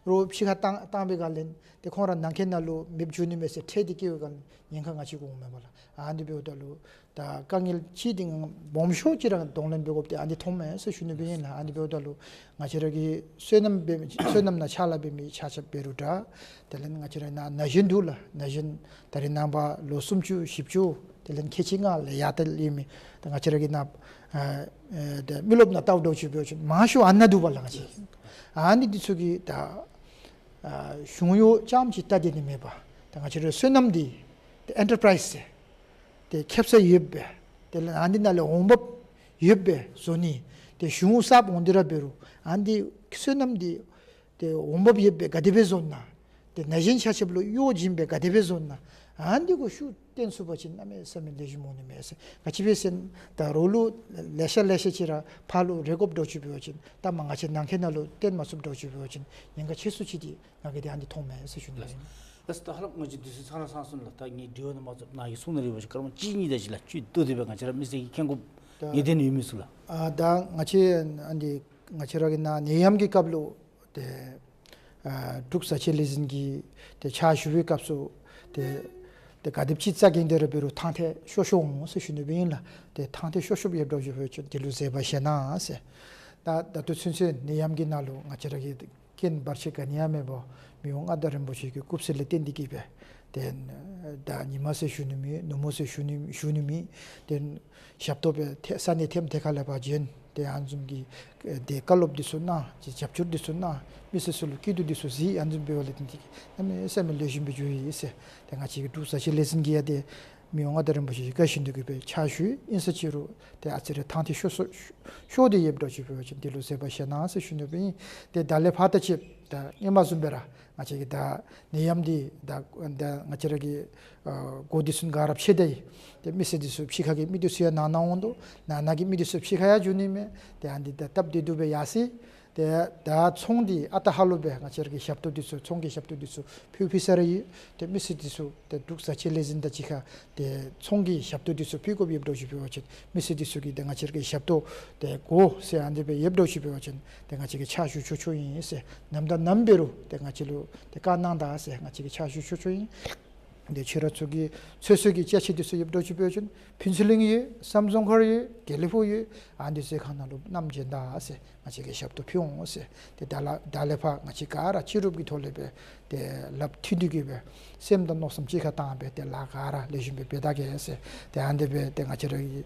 རོགས་ཕྱི་ཁར་བཏང་བཏང་པའི་སྒང་ལས་ཏེ་ཁོང་ར་ནང་འཁོད་ནང་ལུ་མེདཔ་འགྱོ་ནི་མས་ཟེར་ཁྲལ་འདི་བཀལ་བའི་སྒང་ལས་ཉེན་ཁ་ང་བཅས་ཀྱིས་འོང་མས་པ་ལགས། ཨ་ནི་འབདཝ་ད་ལུ་ད་དཀའ་ངལ་ཅིག་འདི་སྦོམ་ཤོས་ཅིག་ར་གདོང་ལེན་འབད་དགོཔ་འདི་ཨ་ནི་མཐོངམ་མས་ཟེར་ཞུ་ནི་སྦེ་ཨིན་ལགས། ཨ་ནི་འབདཝ་ད་ལུ་ང་བཅས་ར་གི་སོ་ནམ་འབད་མི་སོ་ནམ་ནང་ཕྱག་ལཱ་འབད་མི་ཆ་ཁྱབ་འབད་རུང་འདྲ། དེ་ལས་ང་བཅས་ར་ནཱ་ན་གཞོན་འདུག་ལགས། ན་གཞོན་ད་རེས་ནངས་པ་ལོ་སུམ་ཅུ་བཞི་བཅུ་དེ་ལས་ཁལ་གཅིག་ལྔ་ལས་ཡར་ད་ལས་མི་ད་ང་བཅས་ར་གི་ནཱ་ཨ་ཨེ་ད་མི་རློབས་ནང་བལྟཝ་འདྲཝ་ཅིག་འབད་བ་ཅིན་མང་ཤོས་ཨ་ནཱ་འདུག་པ་ལགས། ང་བཅས་ཨ་ནི་འདི་ཚུ་གིས་ད་ཨ་གཞུང་གཡོག་རྐྱངམ་ཅིག་བལྟ་སྡོད་ནི་མེད་པར་ད་ང་བཅས་ར་སོ་ནམ་འདི་ད་ཨེན་ཊར་པ་རའིཛ་ཟེར་ཏེ་ཁེབ་ས་ཡོདཔ་སྦེ་དེ་ལས་ཨ་ནི་ནང་ལས་འོང་འབབ་ཡོདཔ་སྦེ་བཟོ་ནི། ཏེ་གཞུང་གསརཔ་འོང་སྟེ་ར་འབད་རུང་ཨ་ནི་སོ་ནམ་འདི་ཏེ་འོང་འབབ་ཡོདཔ་སྦེ་ག་དེ་སྦེ་བཟོ་ནི་ན། ཏེ་ན་གཞོན་ཆ་ཁྱབ་ལུ་གཡོག་བྱིན་སྦེ་ག་དེ་སྦེ་བཟོ་ནི་ན། ཨ་ནི་གུ་ཤུགས་བཏོན་ཚུགས་པ་ཅིན་གནམ་མེད་ས་མེད་ལེགས་ཤོམ་འོང་ནི་མས་ཟེར། ག་ཅི་སྦེ་ཟེར་ན་ད་རོགས་ལུ་ལེ་ཤ་ལེ་ཤ་ཅིག་ར་ཕར་ལུ་རེ་དགོཔ་འདྲཝ་ཅིག་འབད་བ་ཅིན་ད་མ་ང་བཅས་ནང་འཁོད་ནང་ལུ་བཏོན་མ་ཚུགསཔ་འདྲཝ་ཅིག་འབད་བ་ཅིན་ཉེན་ཁ་ཆེ་སུ་ཅིག་འདི་ང་གིས་འདི་ཨ་ནི་མཐོངམ་མས་ཟེར་ཞུ་ནི་ཨིན། ལགས་སོ། ད་ཧ་ལམ་ང་བཅས་དུས་ཚོད་ཚར་ར་ཚར་སོང་ལགས། ད་ངེའི་དྲི་བ་ནང་མ་ཚུད་ནཱ་གིས་གསུང་གནང་རིགས་པ་ཅིག་སྐར་མ་གཅིག་གཉིས་དེ་ཅིག་ལགས། བཅུད་བསྡུ་སྟེ་སྦེ་ང་བཅས་ར་མི་སེར་གྱིས་མཁྱེན་དགོཔ་ད་ངེས་གཏན་ཡོད་མི་ཚུ་ལགས། ཨ་ད་ང་བཅས་ཨ་ནི་ང་བཅས་ར་གི་ནཱ་ནད་ཡམས་ཀྱི་སྐབས་ལུ་ཏེ་ཨ་འབྲུག་བཟའ་ཆས་ལས་འཛིན་གྱི་ཏེ་ཕྱག་ཞུ་བའི་སྐབས་སུ་ཏེ་ཏེ་ག་དེམ་ཅིག་རྩ་འགེངས་ཏེ་ར་འབད་རུང་ཐང་ཐད་ཤོར་ཤོརཝ་འོང་ཟེར་ཞུ་ནི་སྦེ་ཨིན་ལགས། ཏེ་ཐང་ཐད་ཤོར་ཤོརཝ་ཡོདཔ་འདྲཝ་ཅིག་འབད་བ་ཅིན་དེ་ལུ་བཟོད་པ་བཞེས་གནང་ཟེར། ད་ད་ལྟོ་ཚུན་ཚོད་ནད་ཡམས་ཀྱི་ནང་ལུ་ང་བཅས་ར་གི་རྐྱེན་བར་ཆད་ག་ནི་ཡང་མེད་པར་མི་དབང་མངའ་བདག་རིན་པོ་ཆེ་གི་སྐུ་ཚེ་ལས་བརྟེན་ཏེ་གིས་སྦེ་ཏེ་ད་ཉི་མ་ཟེར་ཞུ་ནི་མེད། ནུབ་མོ་ཟེར་ཞུ་ནི་ཞུ་ནི་མེད། ཏེ་ཞབས་ཏོག་སྦེ་ཏེ་ས་གནས་ཐེམ་ཐེ་ཁ་ལས་ཕར་བྱོན། ཏེ་ཨ་ནི་བཟུམ་གྱི་ཏེ་བཀའ་སློབ་འདི་ཚུ་གནང་། རྒྱབ་སྐྱོར་འདི་ཚུ་གནང་། མི་སེར་ཚུ་ལུ་སྐྱིད་སྡུག་འདི་ཚུ་གཟིགས། ཨ་ནི་བཟུམ་འབདཝ་ལས་བརྟེན་ཏེ་གིས་གནམ་མེད་ས་མེད་ལེགས་ཤོམ་སྦེ་འགྱོ་ཡི་ཟེར། ཏེ་ང་བཅས་ཀྱི་འབྲུག་བཟའ་ཆས་ལས་འཛིན་གྱིས་ཡང་ཏེ་མི་དབང་མངའ་བདག་རིན་པོ་ཆེ་གི་བཀའ་བཞིན་དུ་གིས་སྦེ་ཕྱག་ཞུ་ཡི། ཨིན་ས་ཅི་རུང་ཏེ་ཨ་ཙི་རེ་ཐང་ཐད་ཤོར་ཤོར་ཤོར་ཏེ་ཡོདཔ་འདྲཝ་ཅིག་འབད་བ་ཅིན་དེ་ལུ་བཟོད་པ་བཞེས་གནང་ཟེར་ཞུ་ནི་སྦེ་ཨིན། ཏེ་ད་ལས་ཕར་ད་ཅིག་ད་སྔོན་མ་བཟུམ་སྦེ་ར་ང་བཅས་ཀྱི་ད་ནད་ཡམས་འདི་ད་ད་ང་བཅས་ར་གི་ཨ་འགོ་འདི་ཚུ་ག་ར་ཕྱེ་ད་ཡི། ཏེ་མི་སེར་འདི་ཚུ་ཕྱི་ཁ་གི་མི་འདི་ཚུ་ཡང་ནང་ན་འོང་དོ། ནང་ན་གི་མི་འདི་ཚུ་ཕྱི་ཁ་ཡང་འགྱོ་ནི་མས། ཏེ་ཨ་ནི་འདི་ད་སྟབས་བདེ་སྡུག་སྦེ་ཡར་སོ་ཡི། ཏེ་ད་ཚོང་འདི་ཨ་རྟག་ཧ་ལུགས་སྦེ་ང་བཅས་ར་གི་ཞབས་ཏོག་འདི་ཚུ་ཚོང་གི་ཞབས་ཏོག་འདི་ཚུ་ཕུལ་ཕུལ་ས་ར་ཡོད། ཏེ་མི་སེར་འདི་ཚུ་ཏེ་འབྲུག་བཟའ་ཆས་ལས་འཛིན་དང་གཅིག་ཁར་ཏེ་ཚོང་གི་ཞབས་ཏོག་འདི་ཚུ་ཕུལ་དགོཔ་ཡོདཔ་འདྲཝ་ཅིག་འབད་བ་ཅིན་མི་སེར་འདི་ཚུ་གིས་ཏེ་ང་བཅས་ར་གི་ཞབས་ཏོག་ཏེ་དགོ་ཟེར་ཨ་ནི་སྦེ་ཡོདཔ་འདྲཝ་ཅིག་འབད་བ་ཅིན་ཏེ་ང་བཅས་ཀྱིས་ཕྱག་ཞུ་ཆོག་ཆོག་ཨིན་ཟེར། ནམ་དང་ནམ་འབད་རུང་ཏེ་ང་བཅས་ལུ་ཏེ་བཀའ་གནང་ད་ཟེར། ང་བཅས་ཀྱིས་ཕྱག་ཞུ་ཆོག་ཆོག་ཨིན། ཏེ་ཁྱོད་ར་ཚུ་གིས་ཚོད་བསྲེ་གི་ཅ་ཆས་འདི་ཚུ་ཡོདཔ་འདྲཝ་ཅིག་འབད་བ་ཅིན་ཕུན་ཚོགས་གླིང་ཡོད། བསམ་རྫོང་མཁར་ཡོད། དགེ་ལེགས་ཕུག་ཡོད། ཨ་ནི་ཚུ་ཁ་ནང་ལུ་བསྣམས་བྱོན་ད་ཟེར། ང་བཅས་ཀྱིས་ཞབས་ཏོག་ཕུལ་འོང་ཟེར། ཏེ་ད་ལས་ད་ལས་ཕར་ང་བཅས་ག་ར་སྤྱི་རུབ་ཀྱི་ཐོག་ལས་སྦེ་ཏེ་ལགཔ་མཐུད་དེ་གིས་སྦེ་སེམས་དང་མནོ་བསམ་གཅིག་ཁར་བཏང་སྦེ་ཏེ་ལཱ་ག་ར་ལེགས་ཤོམ་སྦེ་འབད་ད་གེ་ཟེར། ཏེ་ཨ་ནི་སྦེ་ཏེ་ང་བཅས་ར་གི་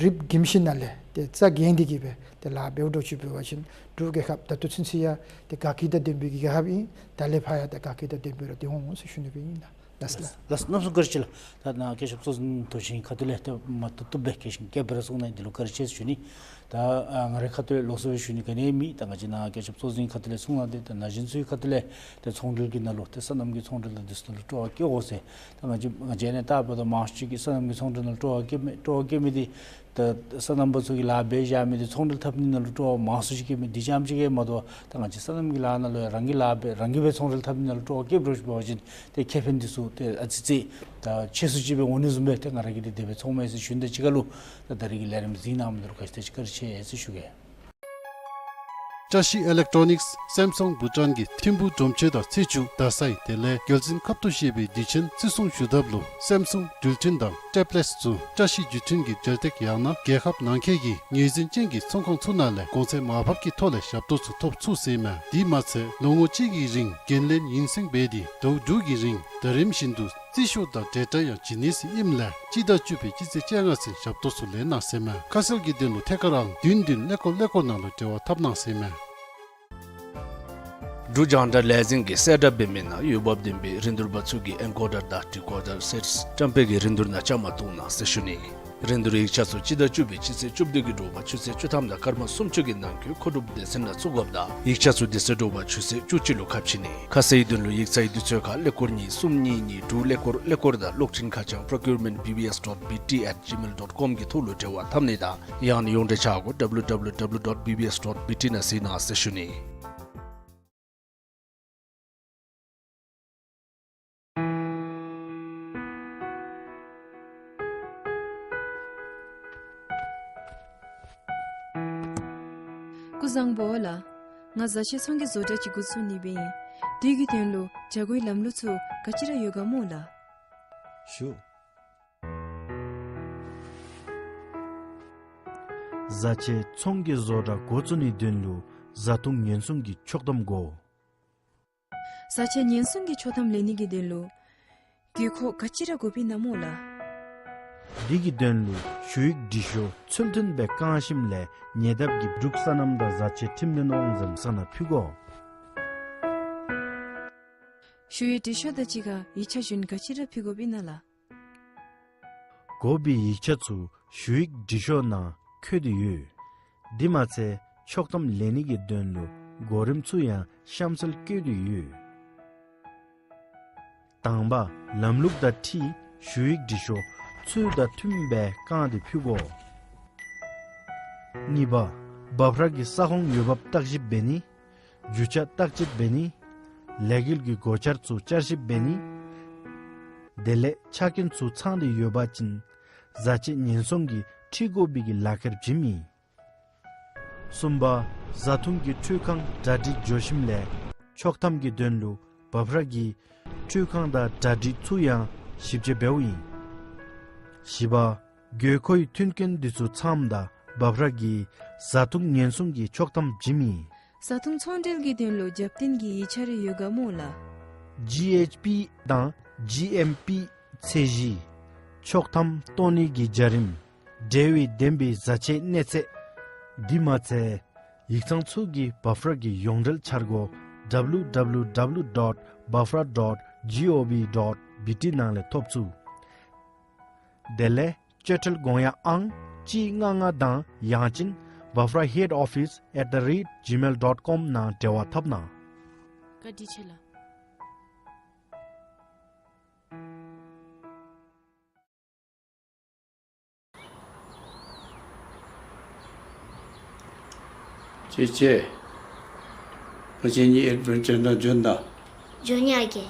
རིགཔ་རྒིམ་ཤིང་ནང་ལས་ཏེ་རྩ་འགེངས་ཏེ་གིས་སྦེ་ཏེ་ལཱ་འབདཝ་འདྲཝ་ཅིག་འབད་བ་ཅིན་འབྲུག་རྒྱལ་ཁབ་ད་ལྟོ་ཚུན་ཚོད་ཡང་ཏེ་དགའ་སྐྱིད་དང་ལྡན་པའི་གི་རྒྱལ་ཁབ་ཨིན། ད་ལས་ཕར་ཡང་ཏེ་དགའ་སྐྱིད་དང་ལྡན་པའི་ར་སྡོད་འོང་ཟེར་ཞུ་ནི་སྦེ་ཨིན་ལགས། ལགས་སོ། ལགས་སོ། གནམ་མེད་ས་མེད་བཀའ་དྲིན་ཆེ་ལགས། ད་ནཱ་བཀའ་ཁྱབ་གཙོ་འཛིན་མཐོ་ཞིང་ཁ་ཐུག་ལས་ཏེ་མ་བཏུབ་བཏུབ་སྦེ་མཁས་ཤིང་མཁས་པ་ར་གསུང་གནང་འདི་ལུ་བཀའ་དྲིན་ཆེ་ཟེར་ཞུ་ནི། ད་ཨ་ང་རའི་ཁ་ཐུག་ལས་ལོགས་སུ་སྦེ་ཞུ་ནི་ག་ནི་མེད། ད་ང་བཅས་ནཱ་བཀའ་ཁྱབ་གཙོ་འཛིན་ཁ་ཐུག་ལས་གསུང་གནང་སྟེ་ད་ན་གཞོན་ཚུའི་ཁ་ཐུག་ལས་ཏེ་ཚོང་འབྲེལ་གྱི་ནང་ལུ་ཏེ་སོ་ནམ་གྱི་ཚོང་འབྲེལ་དང་འདི་ཚུ་ནང་ལུ་སྤྲོ་བ་བསྐྱེད་དགོ་ཟེར། ད་ང་བཅས་ང་བཅས་ནཱ་ལྟ་བ་ད་མང་ཤོས་ཅིག་གིས་སོ་ནམ་གྱི་ཚོང་འབྲེལ་ནང་ལུ་སྤྲོ་བ་བསྐྱེད་མི་སྤྲོ་བ་བསྐྱེད་མི་འདི་ད་སོ་ནམ་པ་ཚུ་གིས་ལཱ་འབད་བཞག་མི་འདི་ཚོང་འབྲེལ་འཐབ་ནི་ནང་ལུ་སྤྲོ་བ་མང་སུ་ཅིག་བསྐྱེད་མི་འདི་རྐྱངམ་ཅིག་གིས་མ་གཏོགས་ད་ང་བཅས་སོ་ནམ་གྱི་ལཱ་ནང་ལུ་ཡང་རང་གིས་ལཱ་འབད་རང་གིས་སྦེ་ཚོང་འབྲེལ་འཐབ་ནི་ནང་ལུ་སྤྲོ་བ་བསྐྱེདཔ་འདྲཝ་ཅིག་འབད་བ་ཅིན་ཏེ་ཁེ་ཕན་འདི་ཚུ་ཏེ་ཨ་ཙི་ཅིག་ད་ཆེ་སུ་ཅིག་སྦེ་འོང་ནི་བཟུམ་སྦེ་ཏེ་ང་ར་གིས་འདི་དེ་སྦེ་ཚོརཝ་མས་ཟེར་ཞུ་ནི་དང་གཅིག་ཁར་ལུ་ད་ད་རེས་ཀྱི་ལས་རིམ་གཟིགས་གནང་མི་འདི་ལུ་ག་ཅི་དེ་ཅིག་བཀའ་དྲིན་ཆེ་ཟེར་ཞུ་གེ། བཀྲ་ཤིས་ཨི་ལེག་ཊོ་ནིགསི་སེམ་སུང་བྷུ་ཊཱན་གྱི་ཐིམ་ཕུག་སྒྲོམ་ཆེན་དང་ཚེས་བཅུ་རྡ་སའི་དེ་ལས་རྒྱལ་འཛིན་ཁབ་ཏུ་བཞེས་པའི་དུས་ཆེན་བརྩི་སྲུང་ཞུ་ཐབས་ལུ་སེམ་སུང་འགྲུལ་འཕྲིན་དང་ཊེབ་ལེཊ་ཚུ་བཀྲ་ཤིས་བརྒྱུད་འཕྲིན་གྱི་འབྲེལ་སྟེགས་ཡང་ན་རྒྱལ་ཁབ་ནང་འཁོད་ཀྱི་ངོས་འཛིན་ཅན་གྱི་ཚོང་ཁང་ཚུ་ནང་ལས་གོང་ཚད་མར་ཕབ་ཀྱི་ཐོག་ལས་ཞབས་ཏོག་ཚུ་ཐོབ་ཚུགས་ཟེར་མས། དེ་མ་ཚད་ལོ་ངོ་གཅིག་གི་རིང་འགན་ལེན་ཡུན་སེང་འབད་དེ་ཟླཝ་དྲུག་གི་རིང་ཟླ་རིམ་བཞིན་དུ་ རྩིས་ཤོག་དང་འབྲེལ་སྒྲ་ཡང་བྱིན་ནི་ཟེར་ཨིནམ་ལས་སྤྱི་ཟླ་བཅུ་པའི་སྤྱི་ཚེས་བཅོ་ལྔ་ཚེ་ཞབས་ཏོག་ཚུ་ལེན་གནང་ཟེར་མས། ཁ་གསལ་གྱི་དོན་ལུ་ཐད་ཀར་ཨང་བདུན་བདུན་ཀླད་ཀོར་ཀླད་ཀོར་ནང་ལུ་འབྲེལ་བ་འཐབ་གནང་ཟེར་མས། འབྲུག་རྒྱང་བསྒྲགས་ལས་འཛིན་གྱིས་གསལ་བསྒྲགས་འབད་མི་ནང་འོས་འབབ་ལྡན་པའི་རིན་བསྡུར་པ་ཚུ་གིས་ཨེན་ཀོ་ཌར་དང་ཌི་ཀོ་ཌར་སེཊསི་བཀྲམ་སྤེལ་གྱི་རིན་བསྡུར་ནང་བཅའ་མར་གཏོགས་གནང་ཟེར་ཞུ་ནི། རིན་བསྡུར་ཡིག་ཆ་ཚུ་སྤྱི་ཟླ་བཅུ་པའི་སྤྱི་ཚེས་བཅུ་བདུན་གྱི་དྲོ་པ་ཆུ་ཚོད་བཅུ་ཐམ་དང་སྐར་མ་སུམ་ཅུ་གི་ནང་འཁོད་མཁོ་སྒྲུབ་སྡེ་ཚན་ནང་བཙུགས་དགོཔ་དང་ཡིག་ཆ་ཚུ་དེ་ཚེ་དྲོ་པ་ཆུ་ཚོད་བཅུ་གཅིག་ལུ་ཁ་ཕྱེ་ནི། ཁ་གསལ་དོན་ལུ་ཡིག་ཚང་གི་དུས་ཚོད་ཁར་ཀླད་ཀོར་གཉིས་གསུམ་གཉིས་གཉིས་དྲུག་ཀླད་ཀོར་ཀླད་ཀོར་དང་གློག་འཕྲིན་ཁ་བྱང་procurement B B S dot B T at gmail dot com གི་ཐོག་ལུ་འབྲེལ་བ་འཐབ་ནི་དང་ཡང་ན་ཡོངས་འབྲེལ་ཆ་སྒོ་W W W dot B B S dot B T ནང་གཟིགས་གནང་ཟེར་ཞུ་ནི། སྐུ་གཟུགས་བཟང་པོ་ལགས། ང་བཟའ་ཆས་ཚོང་གི་བཟོ་གྲྭ་ཅིག་འགོ་བཙུགས་ནི་སྦེ་ཨིན། དེ་གི་དོན་ལུ་བྱ་དགོ་པའི་ལམ་ལུགས་ཚུ་ག་ཅི་ར་ཡོད་ག་སྨོ་ལགས། ཞུ། བཟའ་ཆས་ཚོང་གི་བཟོ་གྲྭ་འགོ་བཙུགས་ནིའི་དོན་ལུ་བཟའ་འཐུང་ཉེན་སྲུང་གི་ཆོག་ཐམ་དགོ། བཟའ་ཆས་ཉེན་སྲུང་གི་ཆོག་ཐམ་ལེན་ནི་གི་དོན་ལུ་དགོས་མཁོ་ག་ཅི་ར་དགོཔ་ཨིན་ན་སྨོ་ལགས། དེ་གི་དོན་ལུ་ཞུ་ཡིག་འབྲི་ཤོག་ཚུལ་མཐུན་སྦེ་བཀང་ཞིནམ་ལས་ཉེ་འདབས་ཀྱི་འབྲུག་སོ་ནམ་དང་བཟའ་ཆས་ཁྲིམས་དོན་དབང་འཛིན་ས་ནང་ཕུལ་དགོ། ཞུ་ཡིག་འབྲི་ཤོག་དང་གཅིག་ཁར་ཡིག་ཆ་གཞན་ག་ཅི་ར་ཕུལ་དགོཔ་ཨིན་ན་ལགས། དགོ་པའི་ཡིག་ཆ་ཚུ་ཞུ་ཡིག་འབྲི་ཤོག་ནང་བཀོད་དེ་ཡོད། དེ་མ་ཚད་ཆོག་ཐམ་ལེན་ནི་གི་དོན་ལུ་གོ་རིམ་ཚུ་ཡང་གཤམ་གསལ་བཀོད་དེ་ཡོད། དང་པ་ལམ་ལུགས་དང་འཁྲིལ་ཞུ་ཡིག་འབྲི་ཤོག་ཚུལ་དང་མཐུནམ་སྦེ་བཀང་སྟེ་ཕུལ་དགོ། གཉིས་པ་འབབ་ར་གི་ས་ཁོངས་འོས་འབབ་བརྟག་ཞིབ་འབད་ནི། རྒྱུ་ཆ་བརྟག་དཔྱད་འབད་ནི། ལས་འགུལ་གྱི་སྒོ་འཆར་ཚུ་བསྐྱར་ཞིབ་འབད་ནི། དེ་ལས་ཆ་རྐྱེན་ཚུ་ཚང་སྟེ་ཡོད་པ་ཅིན་བཟའ་ཆས་ཉེན་སྲུང་གིས་འཁྲིད་དགོ་པའི་གི་ལག་ཁྱེར་བྱིནམ་ཨིན། གསུམ་པ་བཟའ་འཐུང་གི་འཕྲུལ་ཁང་གྲ་སྒྲིག་འགྱོ་ཞིནམ་ལས་ཆོག་ཐམ་གྱི་དོན་ལུ་འབབ་ར་གི་འཕྲུལ་ཁང་དང་གྲ་སྒྲིག་ཚུ་ཡང་ཞིབ་དཔྱད་འབདཝ་ཨིན། བཞི་པ་དགོས་མཁོའི་མཐུན་རྐྱེན་འདི་ཚུ་ཚངམ་ད་འབབ་ར་གིས་བཟའ་འཐུང་ཉེན་སྲུང་གི་ཆོག་ཐམ་བྱིནམ་ཨིན། བཟའ་འཐུང་ཚོང་འབྲེལ་གྱི་དོན་ལུ་རྒྱབ་རྟེན་གྱི་ཡིག་ཆ་རེ་ཡོད་ག་སྨོ་ལགས། G H P དང་G M P ཚད་གཞི། ཆོག་ཐམ་བཏོན་ནི་གི་བྱ་རིམ། འབྲེལ་བའི་བདེན་པའི་བཟའ་ཆས་གནས་ཚད། དེ་མ་ཚད་ཡིག་ཚང་ཚུ་གི་འབབ་ར་གི་ཡོངས་འབྲེལ་འཆར་སྒོ་W W W dot bafra dot gov dot B T ནང་ལས་ཐོབ་ཚུགས། དེ་ལས་སྤྱོད་ཁྲལ་དགོངས་ཡངས་ཨང་གཅིག་ལྔ་ལྔ་དང་ཡང་ཅིན་bafraheadoffice at the rate gmail dot com ནང་འབྲེལ་བ་འཐབ་གནང་། བཀའ་དྲིན་ཆེ་ལགས། ཅེ་ཅེ། ང་བཅས་གཉིས་ཨེཌ་བེན་ཅར་ནང་འབྱོན་ད། འབྱོན་ཡ་གི།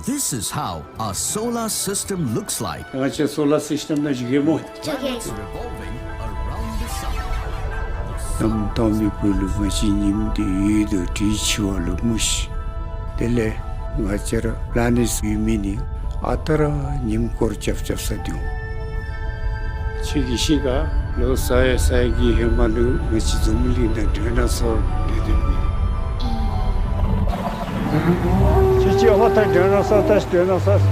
This is how our solar system looks like. ང་བཅས་སོ་ལར་སིསི་ཊེམ་ནང་འགྱོ་གེ་སྨོ། འགྱོ་གེ། Planets revolving around the sun. གནམ་དྭངས་མའི་སྦུག་ལུ་ང་བཅས་ཉིམ་འདི་ཡོད་དོ་དྲོད་འཆི་བ་ལུ་མུ་ཤི། དེ་ལས་ང་བཅས་ར་པི་ལེ་ནེཊ་ཡོད་མི་ནི་ཨ་རྟག་ར་ཉིམ་སྐོར་རྐྱབ་རྐྱབ་ས་འདུག། ཁྱོད་ཀྱིས་ཤེས་ག། ལོ་ས་ཡ་ས་ཡ་གི་ཧེ་མ་ལུ་ང་བཅས་འཛམ་བུ་གླིང་ནང་སྒྲོན་ན་སོར་སྡོད་སྡོདཔ་མས། ཁྱོད་ཀྱིས་ཨ་མ་ད་སྒྲོན་ན་སོར་ད་སྒྲོན་ན་སོར།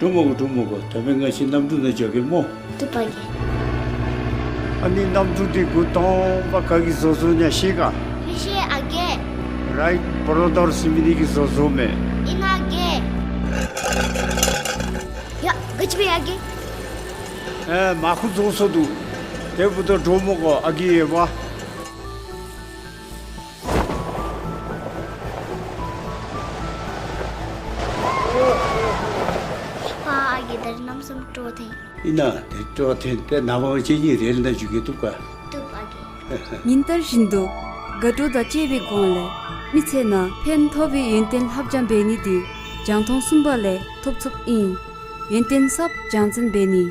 འགྲོ་མི་དགོ། འགྲོ་མི་དགོ། ད་འབདན་ང་བཅས་གནམ་གྲུ་ནང་འགྱོ་གེ་སྨོ། བཏུབ་པ་གི། ཨ་ནི་གནམ་གྲུ་འདི་འགོ་དང་པ་ག་གིས་བཟོ་བཟོཝ་ཨིན་ན་ཤེས་ག། མི་ཤེས་ཨ་རྒས། རའིཊ་བོརོ་དར་ཟེར་མི་འདི་གིས་བཟོ་བཟོཝ་མས། ཨིན་ན་ཨ་རྒས། ཡ་ག་ཅི་འབད་ཡ་གི། ཨེ་མར་ཁུ་རྫོགས་སོ་འདུག། དེ་འབདཝ་ད་འགྲོ་མི་དགོ་ཨ་རྒས་ཡོདཔ། ཕ་ཨ་རྒས་ད་རིས་གནམ་མེད་ས་མེད་སྤྲོ་ཐེངས། ཨིན་ན་དེ་སྤྲོ་ཐེངས་ཏེ་ནངས་པ་ང་བཅས་གཉིས་རེལ་ནང་འགྱོ་གེ། བཏུབ་ག། བཏུབ་ཨ་རྒས། ཉིན་ལྟར་བཞིན་དུ་དགའ་སྤྲོ་དང་བཅས་པའི་སྒོ་ལས་མི་ཚེ་ནང་ཕན་ཐོགས་པའི་ཡོན་ཏན་ལྷབ་སྦྱང་འབད་ནི་འདི་རྒྱང་མཐོང་གསུམ་པ་ལས་ཐོབ་ཚུགསཔ་ཨིན། ཡོན་ཏན་ཟབ་སྦྱང་ཚན་འབད་ནི།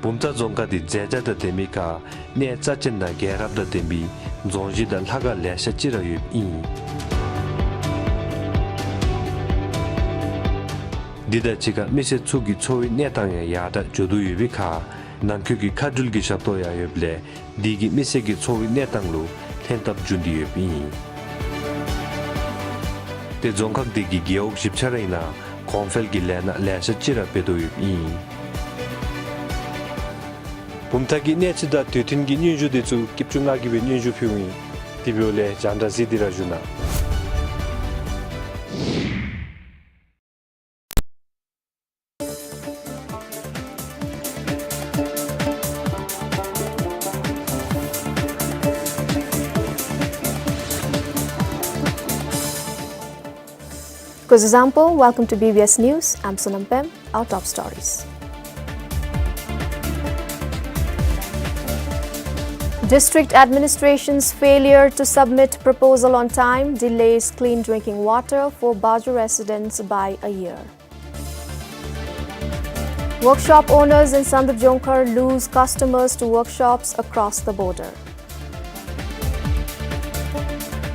བུམ་ཐང་རྫོང་ཁག་འདི་མཛེས་ཆ་དང་ལྡན་མི་ཁར་གནས་རྩ་ཆེན་དང་རྒྱལ་རབས་དང་ལྡན་པའི་རྫོང་གཞི་དང་ལྷ་ཁང་ལེ་ཤ་ཅིག་ར་ཡོདཔ་ཨིན། འདི་དང་གཅིག་ཁར་མི་སེར་ཚུ་གི་འཚོ་བའི་གནས་སྟངས་ཡང་ཡར་དྲག་འགྱོ་དོ་ཡོད་པའི་ཁར་ནང་འཁོད་ཀྱི་མཁའ་འགྲུལ་གྱི་ཞབས་ཏོག་ཡང་ཡོདཔ་ལས་འདི་གིས་མི་སེར་གྱི་འཚོ་བའི་གནས་སྟངས་ལུ་ལྷན་ཐབས་འབྱུང་སྟེ་ཡོདཔ་ཨིན། ཏེ་རྫོང་ཁག་འདི་གི་རྒེད་འོག་བཞི་ཆ་ར་ཨིན་ན་གོང་འཕེལ་གྱི་ལས་སྣ་ལེ་ཤ་ཅིག་ར་འབད་དོ་ཡོདཔ་ཨིན། བུམ་ཐང་གི་གནས་ཚུལ་དང་དུས་མཐུན་གྱི་སྙན་ཞུ་འདི་ཚུ་སྐྱིད་ཆུ་ང་གིས་སྦེ་སྙན་ཞུ་ཕུལཝ་ཨིན། དེ་འབདཝ་ལས་རྒྱང་བསྒྲགས་གཟིགས་ཏེ་ར་བཞུགས་གནང་། Kuzuzangpo, welcome to B B S News. I'm Sonam Pem. Our top stories. District administration's failure to submit proposal on time delays clean drinking water for Baju residents by a year. Workshop owners in Sandupjongkhar lose customers to workshops across the border.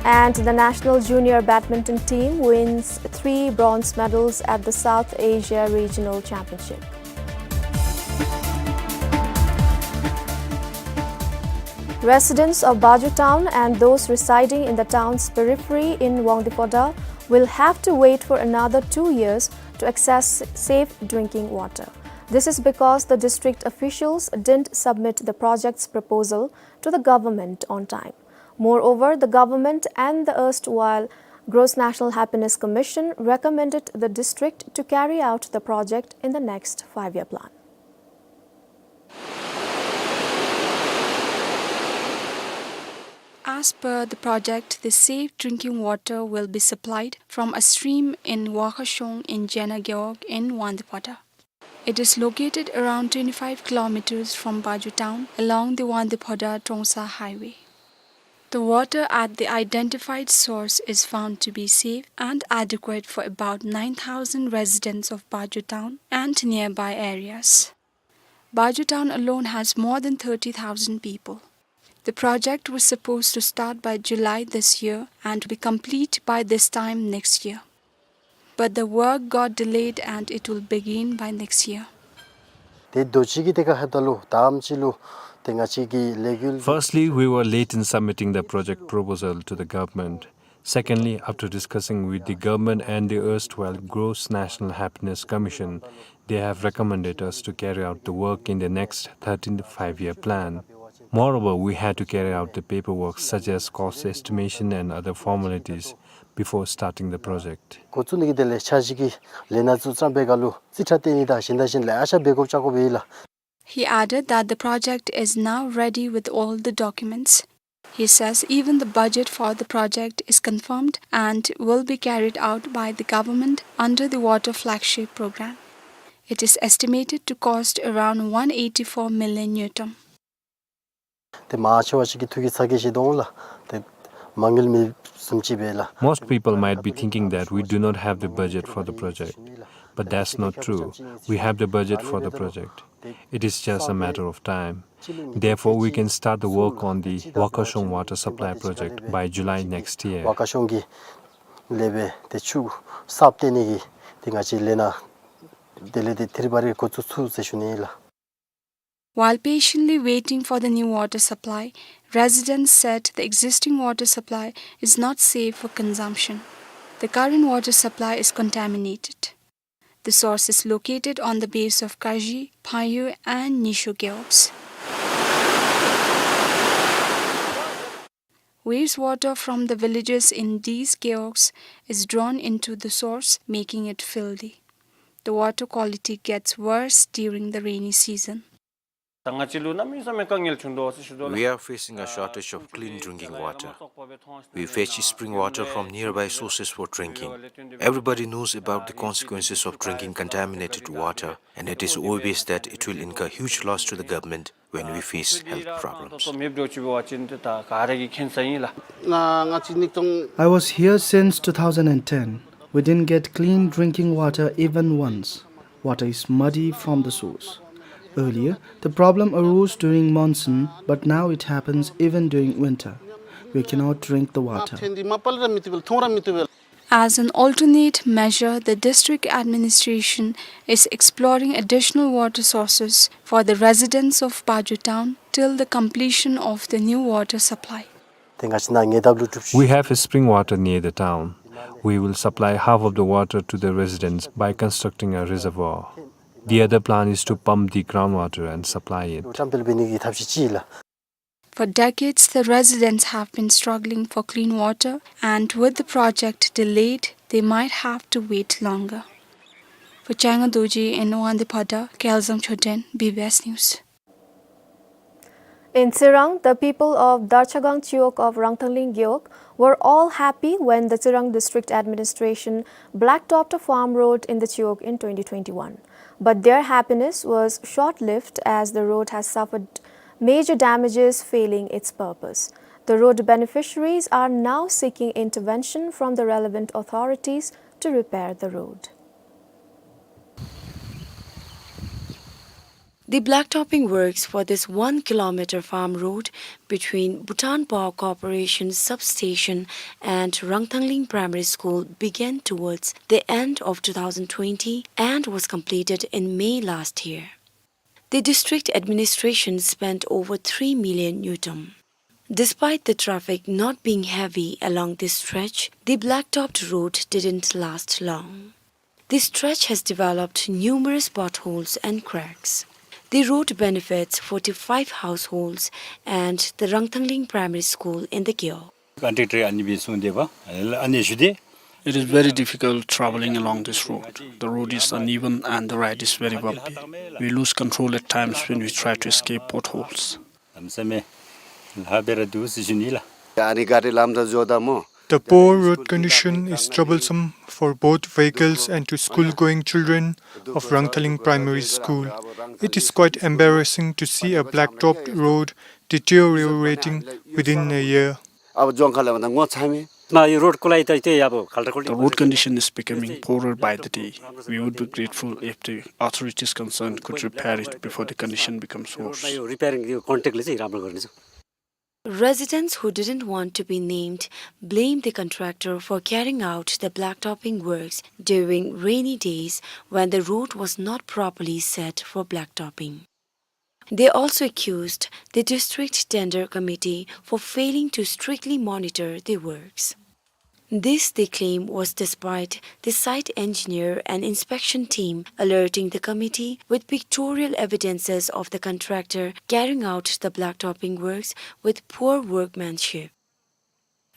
And the national junior badminton team wins three bronze medals at the South Asia Regional Championship. Residents of Baju town and those residing in the town's periphery in Wangdue Phodrang will have to wait for another two years to access safe drinking water. This is because the district officials didn't submit the project's proposal to the government on time. Moreover, the government and the erstwhile Gross National Happiness Commission recommended the district to carry out the project in the next five-year plan. As per the project, the safe drinking water will be supplied from a stream in Wakhashong in Jena Gewog in Wangdue Phodrang. It is located around twenty-five kilometers from Baju town along the Wangdue Phodrang Trongsa highway. The water at the identified source is found to be safe and adequate for about nine thousand residents of Baju town and nearby areas. Baju town alone has more than thirty thousand people. The project was supposed to start by July this year and be complete by this time next year. But the work got delayed and it will begin by next year. ཏེ་དོ་ཅི་གི་ཏེ་ཁ་ཧ་ད་ལུ་དམ་ཅིག་ལུ་ཏེ་ང་བཅས་ཀྱི་ལས་འགུལ། Firstly, we were late in submitting the project proposal to the government. Secondly, after discussing with the government and the erstwhile Gross National Happiness Commission, they have recommended us to carry out the work in the next thirteenth five-year plan. Moreover, we had to carry out the paperwork such as cost estimation and other formalities before starting the project. འགོ་བཙུགས་ནི་གི་དེ་ལས་འཆར་གཞི་གི་ལས་སྣ་ཚུ་བརྩམ་པའི་སྐབས་ལུ་རྩིས་ཁྲ་བཏོན་ནི་དང་གཞན་དང་གཞན་ལེ་ཤ་འབད་དགོཔ་རྐྱབ་དགོཔ་ཨིན་ལགས། He added that the project is now ready with all the documents. He says even the budget for the project is confirmed and will be carried out by the government under the Water Flagship Program. It is estimated to cost around one eighty-four million ngultrum. ཏེ་མང་ཆེ་བ་ཅིག་གིས་ཐུགས་ཀྱི་ཚ་གྱང་བཞེས་དོ་འོང་ལགས། ཏེ་མ་དངུལ་མེདཔ་བཟུམ་ཅིག་སྦེ་ལགས། Most people might be thinking that we do not have the budget for the project, but that's not true. We have the budget for the project. It is just a matter of time. Therefore, we can start the work on the Wakhashong water supply project by July next year. ཝ་ཁ་ཤོང་གི་ལས་སྦེ་ཏེ་ཆུ་གསརཔ་བཏོན་ནི་གི་ཏེ་ང་བཅས་ལས་སྣ་དེ་ལས་ཏེ་ཐད་རི་བ་རི་འགོ་བཙུགས་ཚུགས་ཟེར་ཞུ་ནི་ཨིན་ལགས། While patiently waiting for the new water supply, residents said the existing water supply is not safe for consumption. The current water supply is contaminated. The source is located on the base of Kaji, Phayu and Nisho Gewogs. Wastewater from the villages in these gewogs is drawn into the source, making it filthy. The water quality gets worse during the rainy season. ད་ང་བཅས་ལུ་གནམ་མེད་ས་མེད་དཀའ་ངལ་བྱུང་དོ་ཟེར་ཞུ་དོ་ལགས། We are facing a shortage of clean drinking water. We fetch spring water from nearby sources for drinking. Everybody knows about the consequences of drinking contaminated water, and it is obvious that it will incur huge loss to the government when we face health problems. I was here since two thousand and ten. We didn't get clean drinking water even once. Water is muddy from the source. Earlier, the problem arose during monsoon, but now it happens even during winter. We cannot drink the water. As an alternate measure, the district administration is exploring additional water sources for the residents of Pajo town till the completion of the new water supply. We have a spring water near the town. We will supply half of the water to the residents by constructing a reservoir. The other plan is to pump the groundwater and supply it. For decades, the residents have been struggling for clean water, and with the project delayed, they might have to wait longer. For Changa Dorji in Wangdue Phodrang, Kelzang Choden, B B S News. In Tsirang, the people of Darchagang Chiwog of Rangthangling Gewog were all happy when the Tsirang District Administration blacktopped a farm road in the Chiwog in twenty twenty-one. But their happiness was short-lived, as the road has suffered major damages, failing its purpose. The road beneficiaries are now seeking intervention from the relevant authorities to repair the road. The blacktopping works for this one kilometer farm road between Bhutan Power Corporation substation and Rangthangling Primary School began towards the end of two thousand twenty and was completed in May last year. The district administration spent over three million ngultrum. Despite the traffic not being heavy along this stretch, the blacktopped road didn't last long. The stretch has developed numerous potholes and cracks. The road benefits forty-five households and the Rangthangling Primary School in the Gewog. Contractor ཨ་ནི་སྦེ་གསུངས་དེས་པ། ཨ་ནི་ཞུ་དེས། It is very difficult traveling along this road. The road is uneven and the ride is very bumpy. We lose control at times when we try to escape potholes. ལམ་སེམས་ལྷག་པར་འདུག་ཟེར་ཞུ་ནི་ལགས། ཨ་ནི་ག་རེ་ལམ་དང་འགྱོ་དང་སྨོ། The poor road condition is troublesome for both vehicles and to school-going children of Rangthangling Primary School. It is quite embarrassing to see a blacktopped road deteriorating within a year. ཨ་བཟོ་ཁ་ལ་མ་ད་ངོ་ཚ་མེད། མ་ཡི་རོཌ་ཀུ་ལ་ཡི་ད་ཏེ་ཡ་བོ་གལ་ཏེ་ཀུ་ལ། The road condition is becoming poorer by the day. We would be grateful if the authorities concerned could repair it before the worst. Repairing the contract ལས་ཟེར་རམ་ར་གོ་ནི་ཟེར། Residents who didn't want to be named blame the contractor for carrying out the blacktopping works during rainy days when the road was not properly set for blacktopping. They also accused the district tender committee for failing to strictly monitor the works. This, they claim, was despite the site engineer and inspection team alerting the committee with pictorial evidences of the contractor carrying out the blacktopping works with poor workmanship.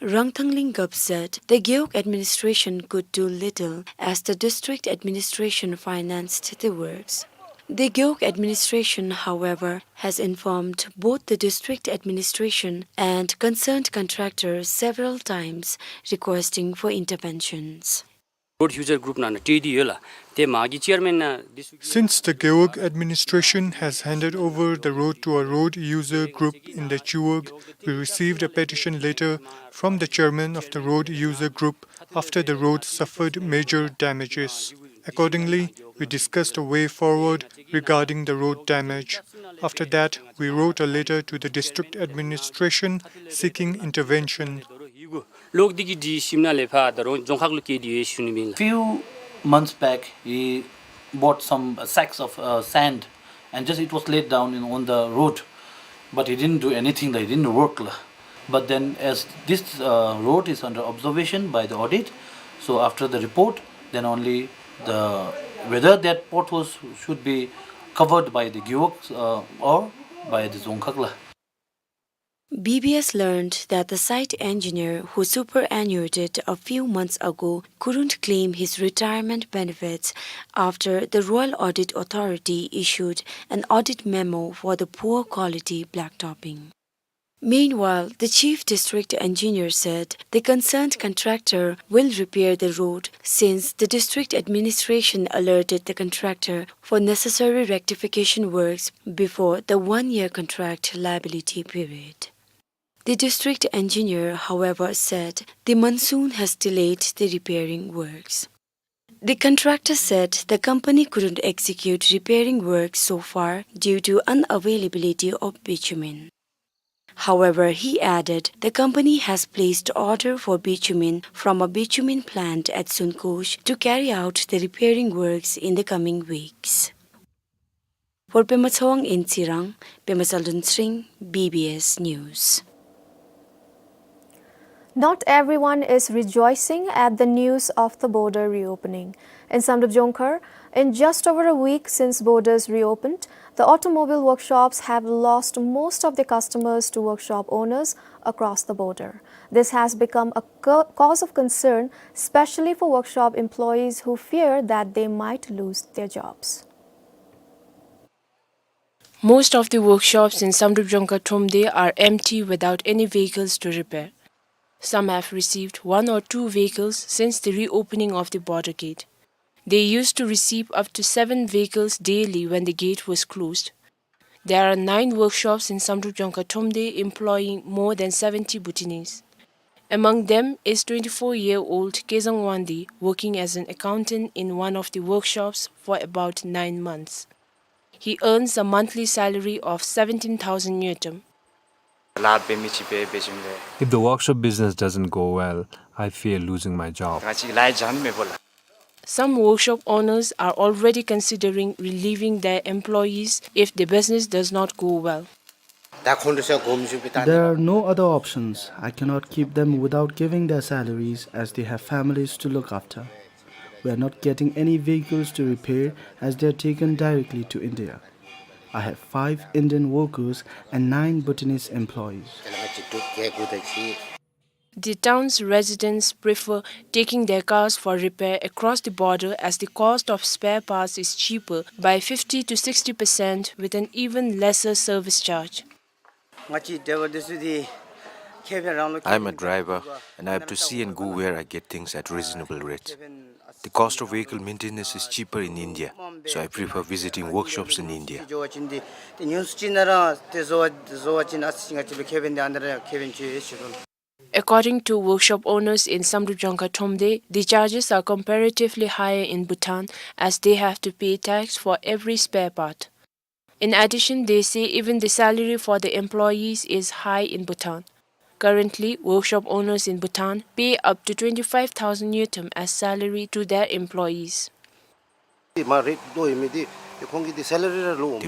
Rangthangling Gov said the Gewog administration could do little as the district administration financed the works. The Gewog administration, however, has informed both the district administration and concerned contractors several times requesting for interventions. Road user group ནང་ན་སྤྲོད་དེ་ཡོད་ལགས། ཏེ་མ་གི་ཅེར་མེན་ནང་དེ་ཚུ། Since the Gewog administration has handed over the road to a road user group in the Chiwog, we received a petition letter from the chairman of the road user group after the road suffered major damages. Accordingly, we discussed a way forward regarding the road damage. After that, we wrote a letter to the district administration seeking intervention. ལོག་སྟེ་གི་དྲི་ཞིམ་ན་ལས་ཕར་ད་རུང་རྫོང་ཁག་ལུ་སྐྱེལ་དེ་ཡོད་ཞུ་ནི་མེན་ལགས། Few months back, he bought some sacks of, uh, sand and just it was laid down in, on the road. But he didn't do anything, he didn't work, la. But then as this, uh, road is under observation by the audit, so after the report, then only the, whether that potholes should be covered by the Gewog, uh, or by the Dzongkhag, la. B B S learned that the site engineer who superannuated a few months ago couldn't claim his retirement benefits after the Royal Audit Authority issued an audit memo for the poor quality blacktopping. Meanwhile, the chief district engineer said the concerned contractor will repair the road since the district administration alerted the contractor for necessary rectification works before the one-year contract liability period. The district engineer, however, said the monsoon has delayed the repairing works. The contractor said the company couldn't execute repairing works so far due to unavailability of bitumen. However, he added the company has placed order for bitumen from a bitumen plant at Sunkosh to carry out the repairing works in the coming weeks. For Pema Tshewang in Tsirang, Pema Tsalden Tshering, B B S News. Not everyone is rejoicing at the news of the border reopening. In Samdrup Jongkhar, in just over a week since borders reopened, the automobile workshops have lost most of their customers to workshop owners across the border. This has become a ca-, cause of concern, especially for workshop employees who fear that they might lose their jobs. Most of the workshops in Samdrup Jongkhar Thromde are empty without any vehicles to repair. Some have received one or two vehicles since the reopening of the border gate. They used to receive up to seven vehicles daily when the gate was closed. There are nine workshops in Samdrup Jongkhar Thromde employing more than seventy Bhutanese. Among them is twenty-four-year-old Kezang Wangdi, working as an accountant in one of the workshops for about nine months. He earns a monthly salary of seventeen thousand ngultrum. If the workshop business doesn't go well, I fear losing my job. Some workshop owners are already considering relieving their employees if the business does not go well. There are no other options. I cannot keep them without giving their salaries as they have families to look after. We are not getting any vehicles to repair as they are taken directly to India. I have five Indian workers and nine Bhutanese employees. The town's residents prefer taking their cars for repair across the border as the cost of spare parts is cheaper by fifty to sixty percent with an even lesser service charge. I am a driver and I have to see and go where I get things at reasonable rates. The cost of vehicle maintenance is cheaper in India, so I prefer visiting workshops in India. According to workshop owners in Samdrup Jongkhar Thromde, the charges are comparatively higher in Bhutan as they have to pay tax for every spare part. In addition, they say even the salary for the employees is high in Bhutan. Currently, workshop owners in Bhutan pay up to twenty-five thousand ngultrum as salary to their employees. The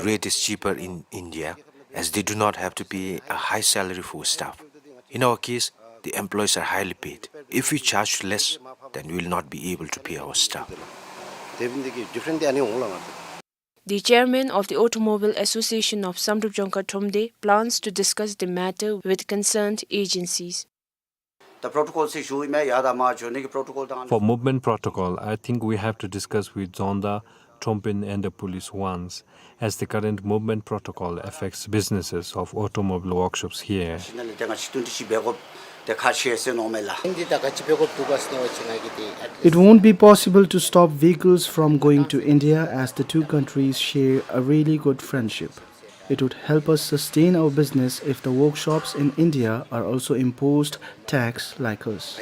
rate is cheaper in India as they do not have to pay a high salary for staff. In our case, the employees are highly paid. If we charge less, then we will not be able to pay our staff. The chairman of the Automobile Association of Samdrup Jongkhar Thromde plans to discuss the matter with concerned agencies. For movement protocol, I think we have to discuss with Dzongda, Trongpin and the police once, as the current movement protocol affects businesses of automobile workshops here. It won't be possible to stop vehicles from going to India as the two countries share a really good friendship. It would help us sustain our business if the workshops in India are also imposed tax like us.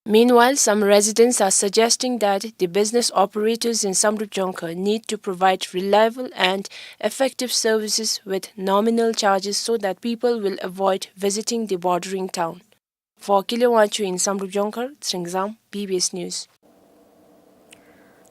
Meanwhile, some residents are suggesting that the business operators in Samdrup Jongkhar need to provide reliable and effective services with nominal charges so that people will avoid visiting the bordering town. For Kile Wangchuk in Samdrup Jongkhar, Tsringzang, B B S News.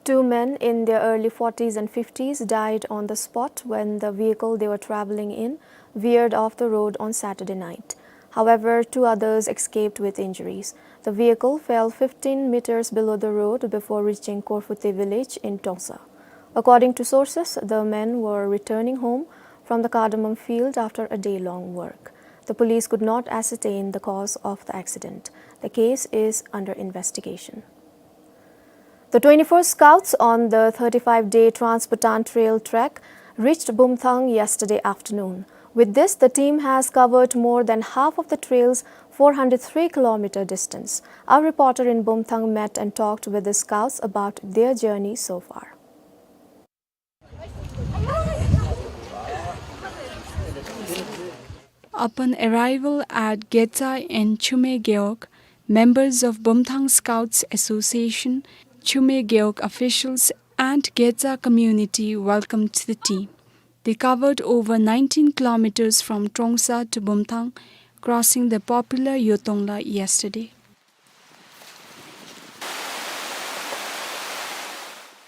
Two men in their early forties and fifties died on the spot when the vehicle they were traveling in veered off the road on Saturday night. However, two others escaped with injuries. The vehicle fell fifteen meters below the road before reaching Korfute village in Tongsa. According to sources, the men were returning home from the cardamom field after a day-long work. The police could not ascertain the cause of the accident. The case is under investigation. The twenty-four scouts on the thirty-five-day Trans-Bhutan Trail trek reached Bumthang yesterday afternoon. With this, the team has covered more than half of the trail's four hundred three kilometer distance. Our reporter in Bumthang met and talked with the scouts about their journey so far. Upon arrival at Gecha in Chume Gewog, members of Bumthang Scouts Association, Chume Gewog officials, and Gecha community welcomed the team. They covered over nineteen kilometers from Trongsa to Bumthang, crossing the popular Yotongla yesterday.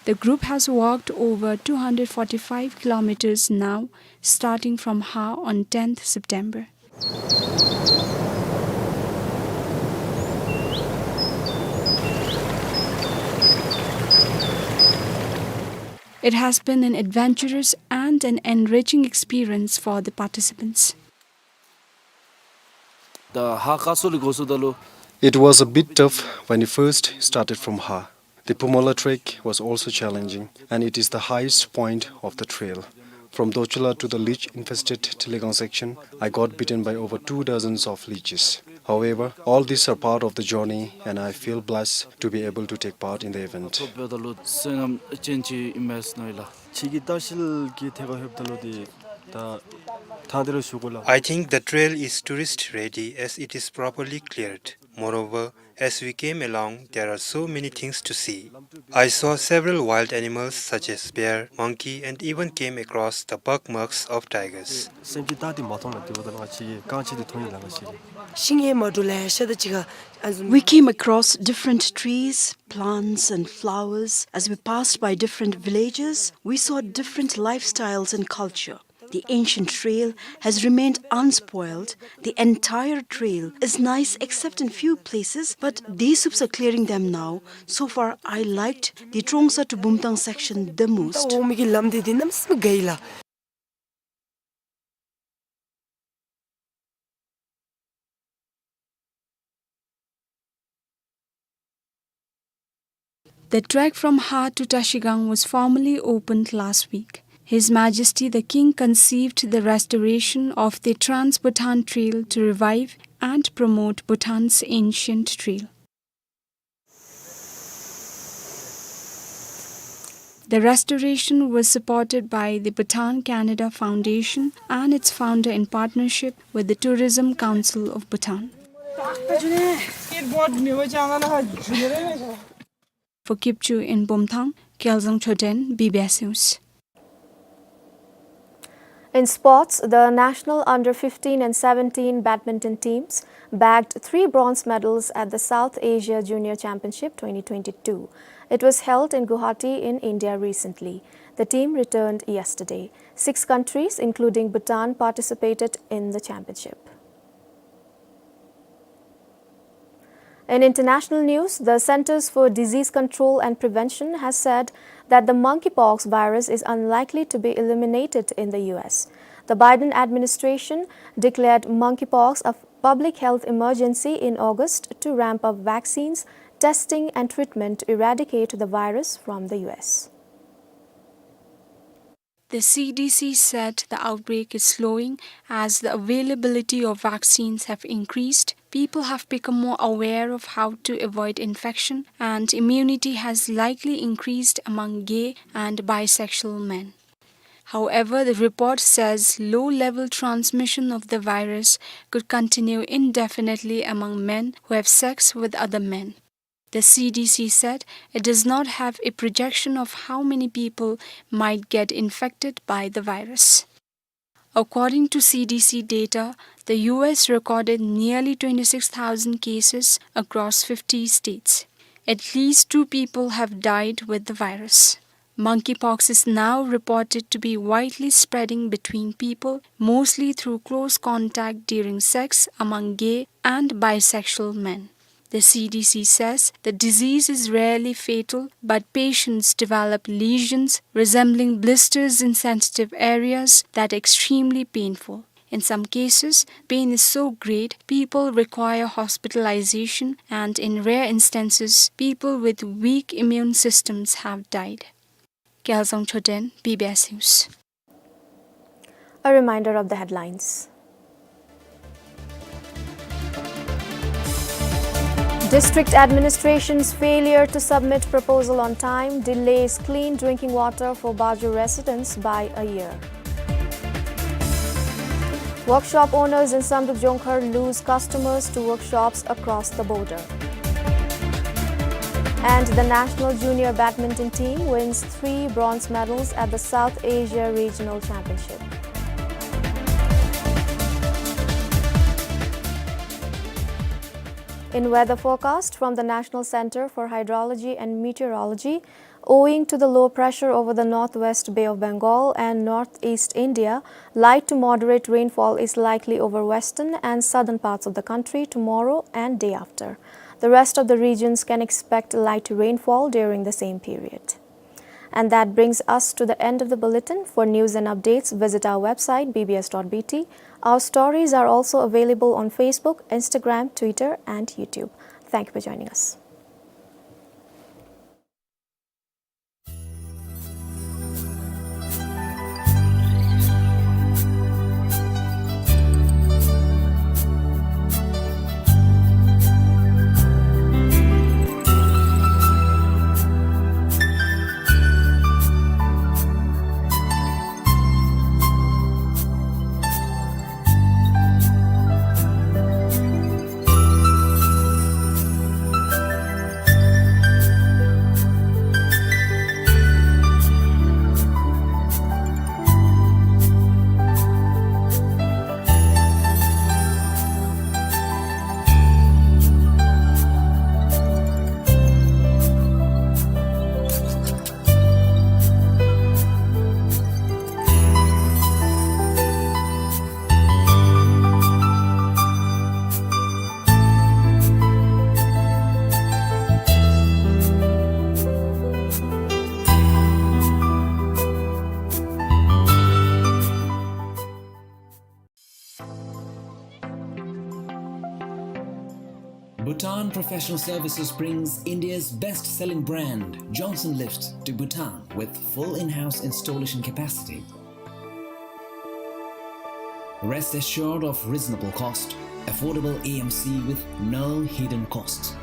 The group has walked over two hundred forty-five kilometers now, starting from Ha on tenth September. It has been an adventurous and an enriching experience for the participants. The Ha kaso li gosu dalu. It was a bit tough when we first started from Ha. The Pumola trek was also challenging, and it is the highest point of the trail. From Dochula to the leech-infested Tilegang section, I got bitten by over two dozens of leeches. However, all these are part of the journey, and I feel blessed to be able to take part in the event. Chigi tashil ki thega hepdalo di ta thadero shukula. I think the trail is tourist ready as it is properly cleared. Moreover, as we came along, there are so many things to see. I saw several wild animals such as bear, monkey, and even came across the buck marks of tigers. Semki tati mathong la tiwa dala chigi kanchi di thongi la chigi. Shinge madula shada chiga. We came across different trees, plants, and flowers. As we passed by different villages, we saw different lifestyles and culture. The ancient trail has remained unspoiled. The entire trail is nice except in few places, but these sups are clearing them now. So far, I liked the Trongsa to Bumthang section the most. The trek from Ha to Trashigang was formally opened last week. His Majesty the King conceived the restoration of the Trans-Bhutan Trail to revive and promote Bhutan's ancient trail. The restoration was supported by the Bhutan Canada Foundation and its founder in partnership with the Tourism Council of Bhutan. For Kipchu in Bumthang, Kyalzang Choden, B B S News. In sports, the national under fifteen and seventeen badminton teams bagged three bronze medals at the South Asia Junior Championship twenty twenty-two. It was held in Guwahati in India recently. The team returned yesterday. Six countries, including Bhutan, participated in the championship. In international news, the Centers for Disease Control and Prevention has said that the monkeypox virus is unlikely to be eliminated in the U S. The Biden administration declared monkeypox a public health emergency in August to ramp up vaccines, testing, and treatment to eradicate the virus from the U S. The C D C said the outbreak is slowing as the availability of vaccines have increased, people have become more aware of how to avoid infection, and immunity has likely increased among gay and bisexual men. However, the report says low-level transmission of the virus could continue indefinitely among men who have sex with other men. The C D C said it does not have a projection of how many people might get infected by the virus. According to C D C data, the U S recorded nearly twenty-six thousand cases across fifty states. At least two people have died with the virus. Monkeypox is now reported to be widely spreading between people, mostly through close contact during sex among gay and bisexual men. The C D C says the disease is rarely fatal, but patients develop lesions resembling blisters in sensitive areas that are extremely painful. In some cases, pain is so great, people require hospitalization, and in rare instances, people with weak immune systems have died. Gyalzong Choden, B B S News. A reminder of the headlines. District administration's failure to submit proposal on time delays clean drinking water for Bajo residents by a year. Workshop owners in Samdrup Jongkhar lose customers to workshops across the border. And the national junior badminton team wins three bronze medals at the South Asia Regional Championship. In weather forecast from the National Center for Hydrology and Meteorology, owing to the low pressure over the northwest Bay of Bengal and northeast India, light to moderate rainfall is likely over western and southern parts of the country tomorrow and day after. The rest of the regions can expect light rainfall during the same period. And that brings us to the end of the bulletin. For news and updates, visit our website, B B S dot B T. Our stories are also available on Facebook, Instagram, Twitter, and YouTube. Thank you for joining us. Bhutan Professional Services brings India's best-selling brand, Johnson Lift, to Bhutan with full in-house installation capacity. Rest assured of reasonable cost, affordable A M C with no hidden costs.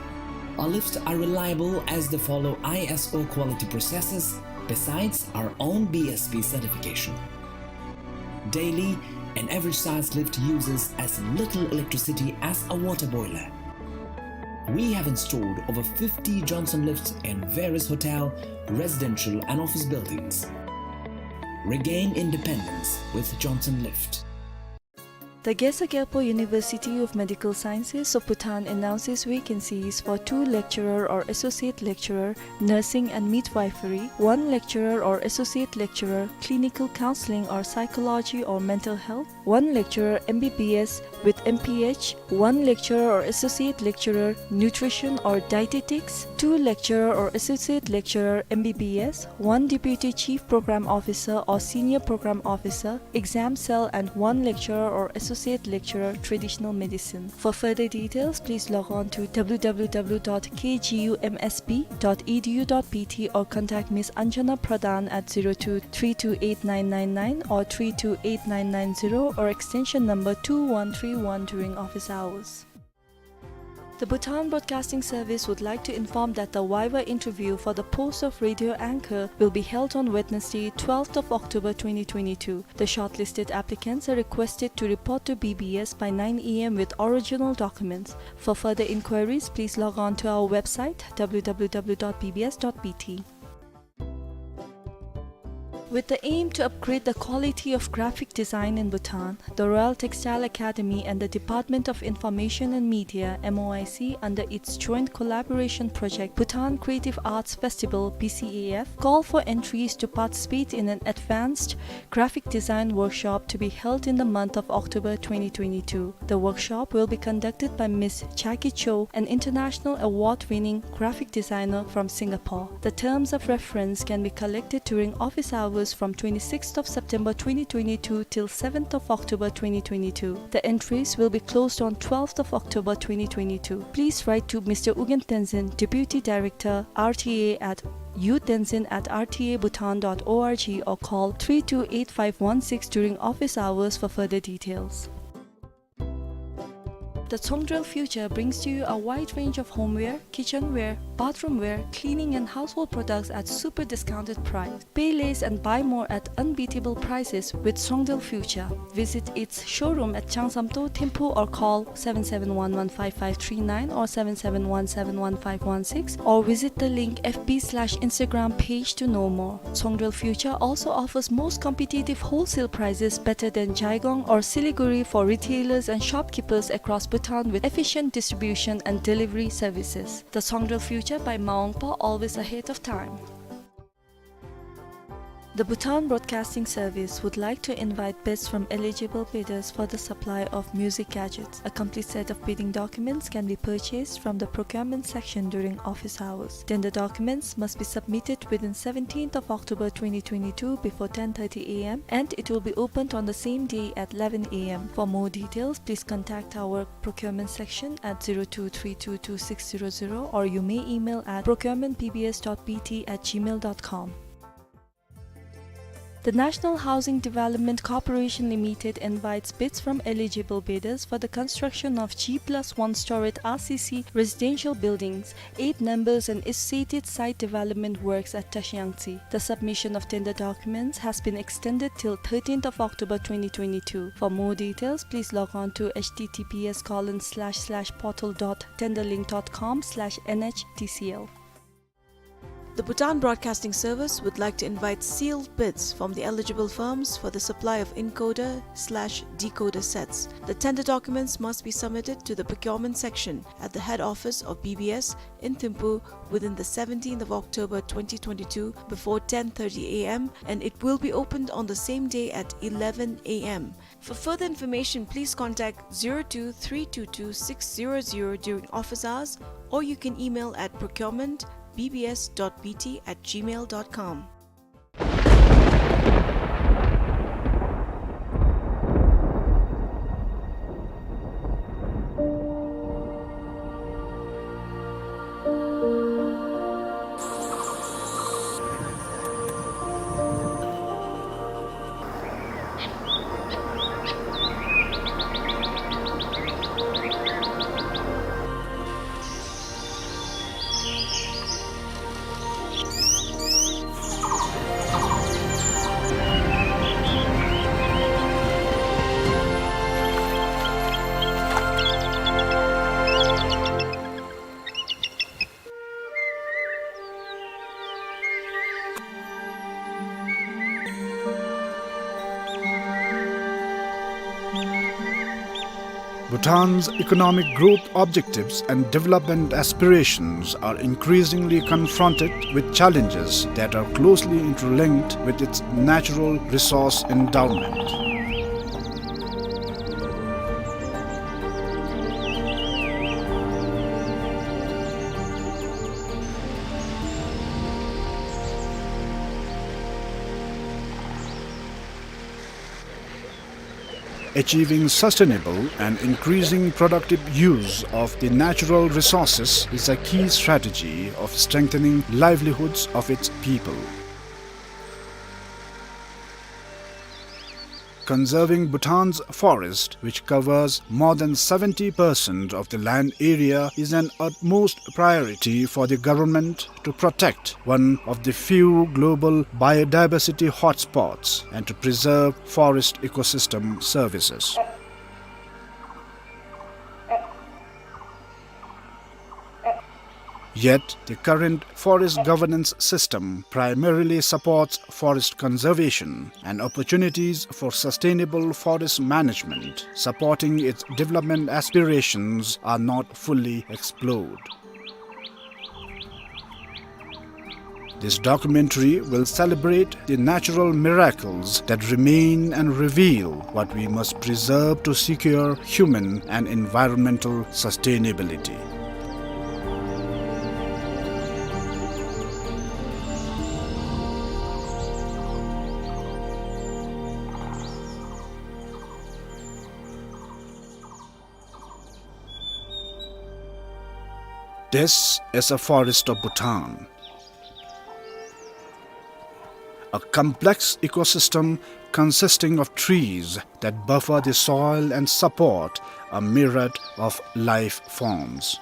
Our lifts are reliable as they follow I S O quality processes, besides our own B S P certification. Daily, an average size lift uses as little electricity as a water boiler. We have installed over fifty Johnson lifts in various hotel, residential and office buildings. Regain independence with Johnson Lift. The Gesa Gyalpo University of Medical Sciences of Bhutan announces vacancies for two lecturer or associate lecturer, nursing and midwifery, one lecturer or associate lecturer, clinical counseling or psychology or mental health, one lecturer M B B S with M P H, one lecturer or associate lecturer, nutrition or dietetics, two lecturer or associate lecturer M B B S, one deputy chief program officer or senior program officer, exam cell, and one lecturer or associate lecturer, traditional medicine. For further details, please log on to W W W dot K G U M S B dot E D U dot B T or contact Miss Anjana Pradhan at zero two three two eight nine nine nine or three two eight nine nine zero or extension number two one three one during office hours. The Bhutan Broadcasting Service would like to inform that the viva interview for the post of radio anchor will be held on Wednesday, twelfth of October twenty twenty-two. The shortlisted applicants are requested to report to B B S by nine A M with original documents. For further inquiries, please log on to our website, W W W dot B B S dot B T. With the aim to upgrade the quality of graphic design in Bhutan, the Royal Textile Academy and the Department of Information and Media, M O I C, under its joint collaboration project Bhutan Creative Arts Festival, B C A F, call for entries to participate in an advanced graphic design workshop to be held in the month of October twenty twenty-two. The workshop will be conducted by Miss Jackie Cho, an international award-winning graphic designer from Singapore. The terms of reference can be collected during office hours from twenty-sixth of September twenty twenty-two till seventh of October twenty twenty-two. The entries will be closed on twelfth of October twenty twenty-two. Please write to Mister Ugyen Tenzin, Deputy Director, R T A, at U Tenzin at R T A Bhutan dot org or call three two eight five one six during office hours for further details. The Tsongdrel Future brings to you a wide range of homeware, kitchenware, bathroomware, cleaning and household products at super discounted price. Pay less and buy more at unbeatable prices with Tsongdrel Future. Visit its showroom at Changsamto, Thimphu or call seven seven one one five five three nine or seven seven one seven one five one six or visit the link F B slash Instagram page to know more. Tsongdrel Future also offers most competitive wholesale prices better than Jaigong or Siliguri for retailers and shopkeepers across Bhutan with efficient distribution and delivery services. The Tsongdrel Future by Maungpa, always ahead of time. The Bhutan Broadcasting Service would like to invite bids from eligible bidders for the supply of music gadgets. A complete set of bidding documents can be purchased from the procurement section during office hours. Tender documents must be submitted within seventeenth of October twenty twenty-two before ten thirty A M and it will be opened on the same day at eleven A M. For more details, please contact our procurement section at zero two three two two six zero zero, or you may email at procurement B B S dot B T at gmail dot com. The National Housing Development Corporation Limited invites bids from eligible bidders for the construction of G plus one storied R C C residential buildings, eight numbers, and associated site development works at Tashiangtsi. The submission of tender documents has been extended till thirteenth of October twenty twenty-two. For more details, please log on to H T T P S colon slash slash portal dot tenderlink dot com slash N H T C L. The Bhutan Broadcasting Service would like to invite sealed bids from the eligible firms for the supply of encoder slash decoder sets. The tender documents must be submitted to the procurement section at the head office of B B S in Thimphu within the seventeenth of October twenty twenty-two before ten thirty A M, and it will be opened on the same day at eleven A M. For further information, please contact zero two three two two six zero zero during office hours, or you can email at procurement B B S dot B T at gmail dot com. Bhutan's economic growth objectives and development aspirations are increasingly confronted with challenges that are closely interlinked with its natural resource endowment. Achieving sustainable and increasing productive use of the natural resources is a key strategy of strengthening livelihoods of its people. Conserving Bhutan's forest, which covers more than seventy percent of the land area, is an utmost priority for the government to protect one of the few global biodiversity hotspots and to preserve forest ecosystem services. Yet, the current forest governance system primarily supports forest conservation, and opportunities for sustainable forest management supporting its development aspirations are not fully explored. This documentary will celebrate the natural miracles that remain and reveal what we must preserve to secure human and environmental sustainability. This is a forest of Bhutan, a complex ecosystem consisting of trees that buffer the soil and support a myriad of life forms.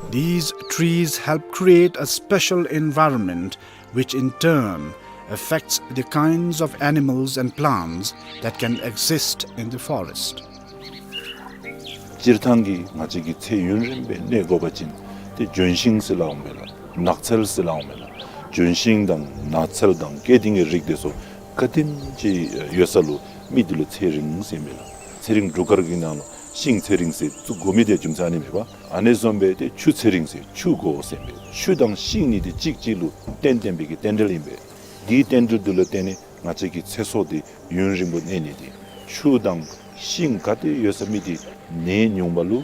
These trees help create a special environment, which in turn affects the kinds of animals and plants that can exist in the forest. སྤྱིར་བཏང་གི་ང་བཅས་ཀྱི་ཚེ་ཡུན་རིང་སྦེ་གནས་དགོ་པ་ཅིན་ཏེ་ལྗོན་ཤིང་ཟེར་སླབ་འོང་མས་ལགས། ནགས་ཚལ་ཟེར་སླབ་འོང་མས་ལགས། ལྗོན་ཤིང་དང་ནགས་ཚལ་དང་སྐྱེ་ལྡན་གྱི་རིགས་དེ་ཚུ་ག་དེམ་ཅིག་ཡོད་ས་ལུ་མི་དེ་ལུ་ཚེ་རིང་ཟེར་མས་ལགས། ཚེ་རིང་འབྲུག་སྐར་གྱི་ནང་ལུ་ཤིང་ཚེ་རིང་ཟེར་བཙུགས་དགོ་མི་དེ་རྒྱུ་མཚན་ཨ་ནི་མས་པ། ཨ་ནི་བཟུམ་སྦེ་ཏེ་ཆུ་ཚེ་རིང་ཟེར་ཆུ་དགོ་ཟེར་མས། ཆུ་དང་ཤིང་གཉིས་དེ་གཅིག་གཅིག་ལུ་བརྟེན་བརྟེན་པའི་གི་རྟེན་འབྲེལ་ཨིན་པས། དེའི་རྟེན་འབྲེལ་དེ་ལུ་བརྟེན་ནས་ང་བཅས་ཀྱི་ཚེ་སྲོག་དེ་ཡུན་རིང་པོ་གནས་ནི་དེ། ཆུ་དང་ཤིང་ག་ཏེ་ཡོད་ས་མི་དེ་ནད་ཉུང་བ་ལུ་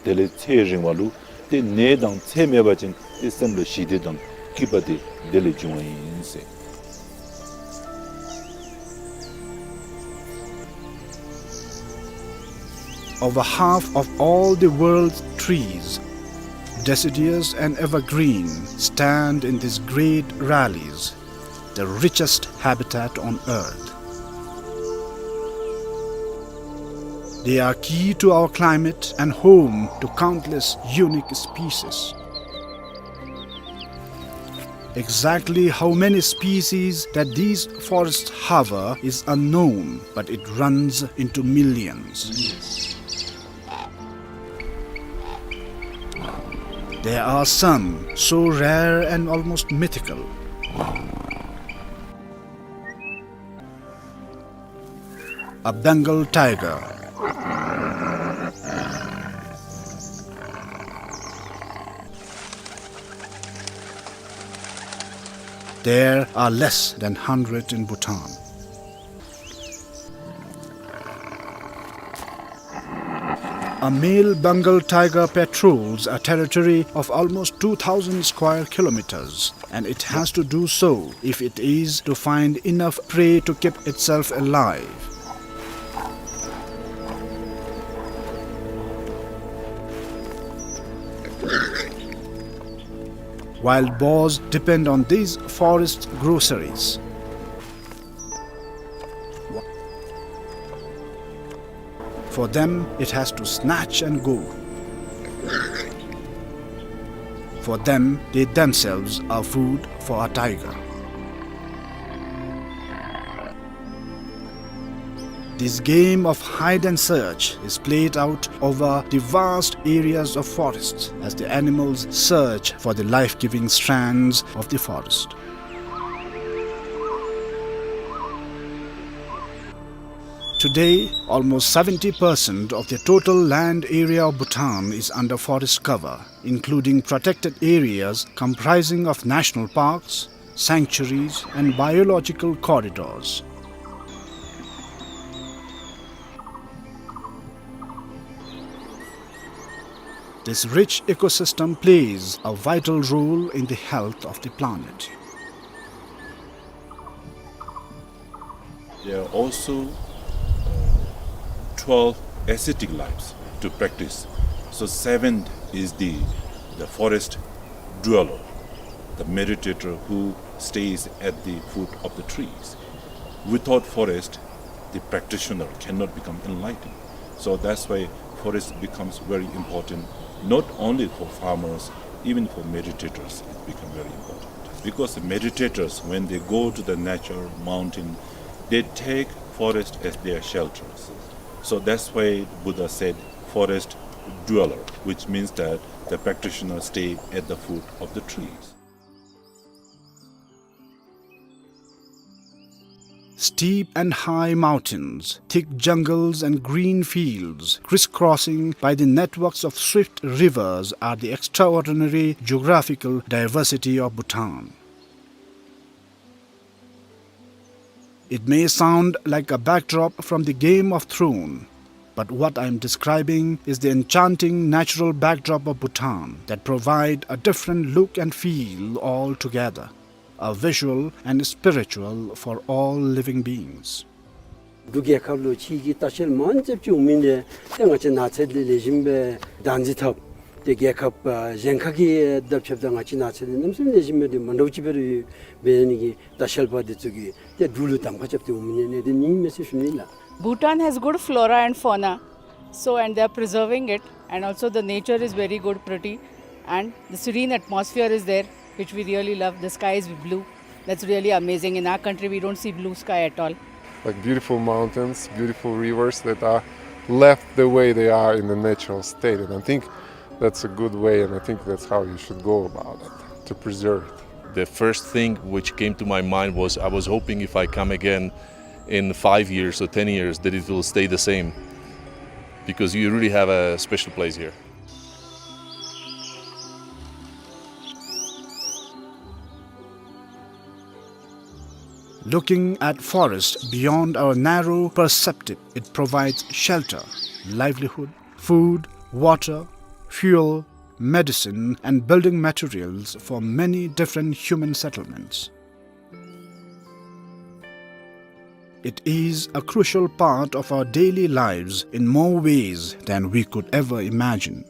དེ་ལས་ཚེ་རིང་བ་ལུ། ཏེ་ནད་དང་ཚེ་མེད་པ་ཅིན་ཏེ་སེམས་ལུ་ཞི་བདེ་དང་སྐྱིད་པ་དེ་དེ་ལས་འབྱུང་བ་ཨིན་ཟེར། Over half of all the world's trees, deciduous and evergreen, stand in these great valleys, the richest habitat on earth. They are key to our climate and home to countless unique species. Exactly how many species that these forests harbor is unknown, but it runs into millions. There are some so rare and almost mythical. A Bengal tiger. There are less than hundred in Bhutan. A male Bengal tiger patrols a territory of almost two thousand square kilometers, and it has to do so if it is to find enough prey to keep itself alive. Wild boars depend on these forest groceries. For them, it has to snatch and go. For them, they themselves are food for a tiger. This game of hide and search is played out over the vast areas of forests as the animals search for the life-giving strands of the forest. Today, almost seventy percent of the total land area of Bhutan is under forest cover, including protected areas comprising of national parks, sanctuaries, and biological corridors. This rich ecosystem plays a vital role in the health of the planet. There are also, uh, twelve ascetic lives to practice. So seventh is the, the forest dweller, the meditator who stays at the foot of the trees. Without forest, the practitioner cannot become enlightened. So that's why forest becomes very important, not only for farmers, even for meditators, it becomes very important. Because the meditators, when they go to the nature, mountain, they take forest as their shelters. So that's why Buddha said, "Forest dweller, which means that the practitioners stay at the foot of the trees. Steep and high mountains, thick jungles and green fields, crisscrossing by the networks of swift rivers, are the extraordinary geographical diversity of Bhutan. It may sound like a backdrop from the Game of Thrones, but what I am describing is the enchanting natural backdrop of Bhutan that provide a different look and feel altogether, a visual and spiritual for all living beings. འབྲུག་རྒྱལ་ཁབ་ལུ་ཕྱི་གི་ལྟ་བཤལ་མང་ཙམ་ཅིག་འོང་མི་འདི་ཏེ་ང་བཅས་ནགས་ཚལ་འདི་ལེགས་ཤོམ་སྦེ་བདག་འཛིན་འཐབ་སྟེ་རྒྱལ་ཁབ་ཨ་གཞན་ཁ་གི་དང་ཕྱདཔ་ད་ང་བཅས་ནགས་ཚལ་འདི་གནམ་མེད་ས་མེད་ལེགས་ཤོམ་སྦེ་འདི་མ་འདྲཝ་ཅིག་སྦེ་ར་ཡོད། འབད་ནི་གིས་ལྟ་བཤལ་པ་འདི་ཚུ་གིས་ཏེ་འབྲུག་ལུ་གདམ་ཁ་རྐྱབ་སྟེ་འོང་མི་འདི་ཨ་ནི་འདི་ཨིན་མས་ཟེར་ཞུ་ནི་ལགས། Bhutan has good flora and fauna, so, and they are preserving it, and also the nature is very good, pretty, and the serene atmosphere is there, which we really love. The sky is blue. That's really amazing. In our country, we don't see blue sky at all. Like beautiful mountains, beautiful rivers that are left the way they are in the natural state. And I think that's a good way, and I think that's how you should go about it, to preserve it. The first thing which came to my mind was, I was hoping if I come again in five years or ten years, that it will stay the same, because you really have a special place here. Looking at forest beyond our narrow perspective, it provides shelter, livelihood, food, water, fuel, medicine, and building materials for many different human settlements. It is a crucial part of our daily lives in more ways than we could ever imagine.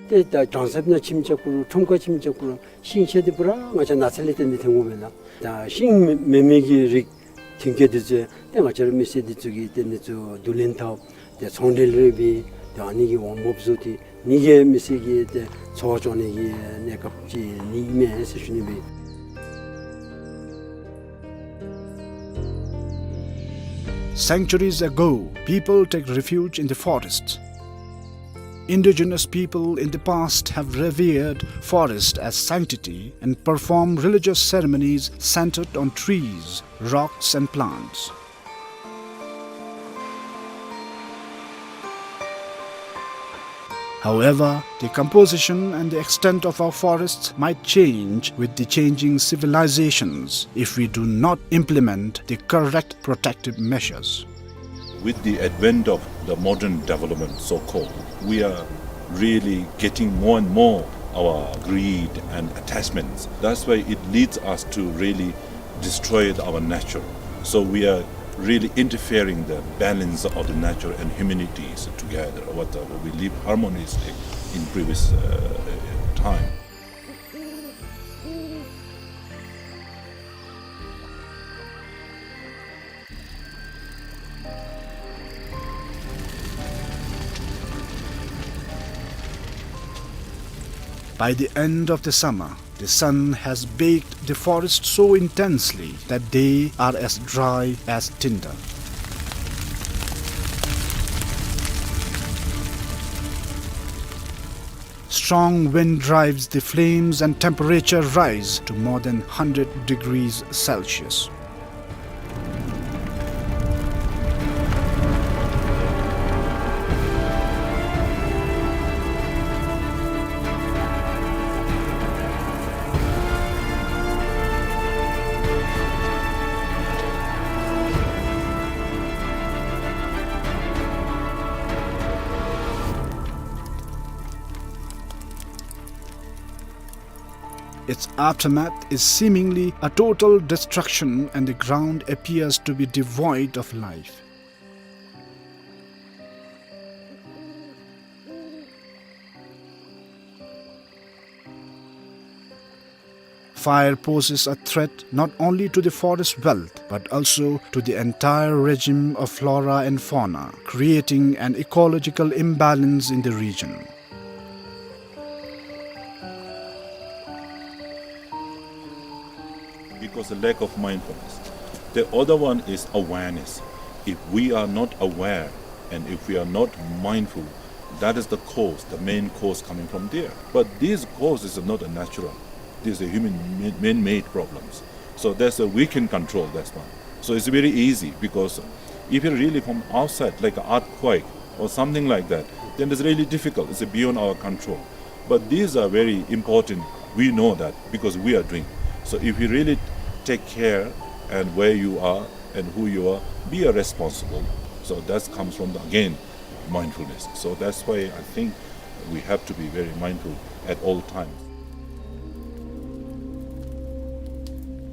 ཏེ་ད་གྲོང་གསེབ་ནང་ཁྱིམ་རྐྱབ་དགོ་རུང་ཁྲོམ་ཁར་ཁྱིམ་རྐྱབ་དགོ་རུང་ཤིང་ཆས་འདི་པུ་ར་ང་བཅས་ནགས་ཚལ་ལས་བརྟེན་ཏེ་ཐོན་དགོ་པས་ལགས། ད་ཤིང་མེན་མི་གི་རིགས་མཐུན་རྐྱེན་འདི་ཚུ་ཏེ་ང་བཅས་ར་མི་སེར་འདི་ཚུ་གིས་ཏེ་འདི་ཚུ་བསྡུ་ལེན་འཐབ་སྟེ་ཚོང་འབྲེལ་རེ་འབད་ཏེ་ཨ་ནི་གི་དབང་སྤོབས་བཟོ་སྟེ་ཨ་ནི་གིས་མི་སེར་གྱི་ཏེ་འཚོ་བ་སྐྱོང་ནི་གི་གནས་སྐབས་ཅིག་ཨ་ནི་ཨིན་མས་ཟེར་ཞུ་ནི་ཨིན་པས། Centuries ago, people take refuge in the forests. Indigenous people in the past have revered forest as sanctity and performed religious ceremonies centered on trees, rocks, and plants. However, the composition and the extent of our forests might change with the changing civilizations if we do not implement the correct protective measures. With the advent of the modern development, so-called, we are really getting more and more our greed and attachments. That's why it leads us to really destroy our nature. So we are really interfering the balance of the nature and humanities together. What, uh, we live harmoniously in previous, uh, time. By the end of the summer, the sun has baked the forest so intensely that they are as dry as tinder. Strong wind drives the flames and temperature rise to more than hundred degrees Celsius. Its aftermath is seemingly a total destruction, and the ground appears to be devoid of life. Fire poses a threat not only to the forest wealth, but also to the entire regime of flora and fauna, creating an ecological imbalance in the region. Because the lack of mindfulness. The other one is awareness. If we are not aware and if we are not mindful, That is the cause, the main cause coming from there. But these causes are not a natural. These are human ma-, man-made problems. So that's a, we can control that one. So it's very easy because if you're really from outside, like an earthquake or something like that, then it's really difficult. It's beyond our control. But these are very important. We know that because we are doing. So if you really take care and where you are and who you are, be a responsible. So that comes from the, again, mindfulness. So that's why I think we have to be very mindful at all times.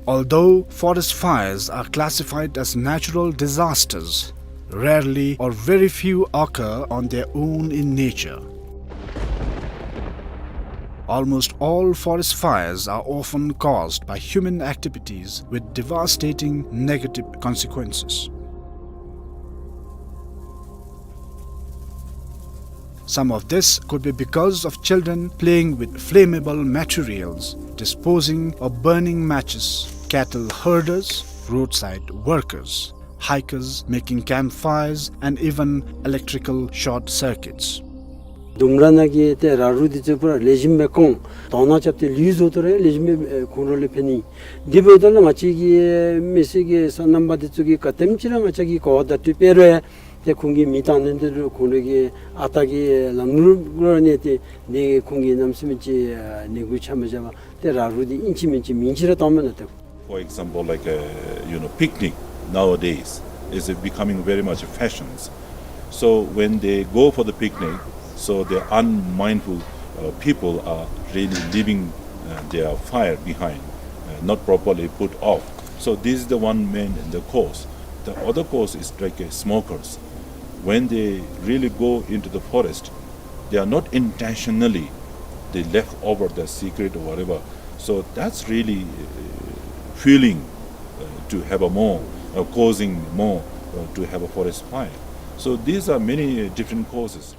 Although forest fires are classified as natural disasters, rarely or very few occur on their own in nature. Almost all forest fires are often caused by human activities with devastating negative consequences. Some of this could be because of children playing with flammable materials, disposing or burning matches, cattle herders, roadside workers, hikers making campfires, and even electrical short circuits. ལྡུམ་ར་ནང་གི་ཏེ་ར་རུ་འདི་ཚུ་པུ་ར་ལེགས་ཤོམ་སྦེ་བཀོང་དོང་ནང་རྐྱབ་སྟེ་ལུད་བཟོ་དོ་རུང་ལེགས་ཤོམ་སྦེ་ཁོང་ར་ལུ་ཕན་ནི། དེ་འབདཝ་ད་ལུ་ང་བཅས་ཀྱི་མི་སེར་གྱི་སོ་ནམ་པ་འདི་ཚུ་གིས་ག་དེམ་ཅིག་ར་ང་བཅས་ཀྱིས་གོ་བ་བརྡ་སྤྲོད་འབད་རུང་ཏེ་ཁོང་གིས་མེ་བཏང་ནི་འདི་རུང་ཁོང་ར་གི་ཨ་རྟག་གི་ལམ་ལུགས་ལུ་གནས་ཏེ་ཏེ་ཁོང་གིས་གནམ་མེད་ས་མེད་ཅིག་ནད་འབུ་ཆ་མ་བཞག་པར་ཏེ་ར་རུ་འདི་ཨིན་ཅི་མིན་ཅི་མིང་ཅིག་ར་བཏངམ་མེན་ན་ཏེ། For example, like, uh, you know, picnic nowadays is becoming very much fashions. So when they go for the picnic, so the unmindful, uh, people are really leaving, uh, their fire behind, uh, not properly put off. So this is the one main, the cause. The other cause is like, uh, smokers. When they really go into the forest, they are not intentionally, they left over the cigarette or whatever. So that's really, uh, fueling, uh, to have a more, uh, causing more, uh, to have a forest fire. So these are many, uh, different causes.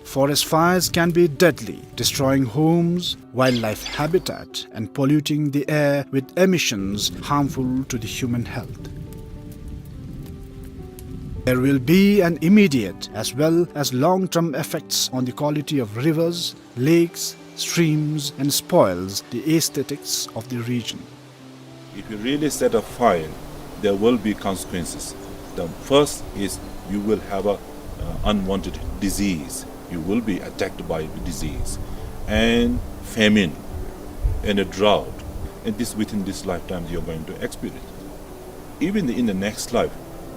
Forest fires can be deadly, destroying homes, wildlife habitat, and polluting the air with emissions harmful to the human health. There will be an immediate as well as long-term effects on the quality of rivers, lakes, streams, and spoils the aesthetics of the region. If you really set a fire, there will be consequences. The first is you will have a, uh, unwanted disease. You will be attacked by the disease and famine and a drought. And this, within this lifetime, you're going to experience. Even in the next life,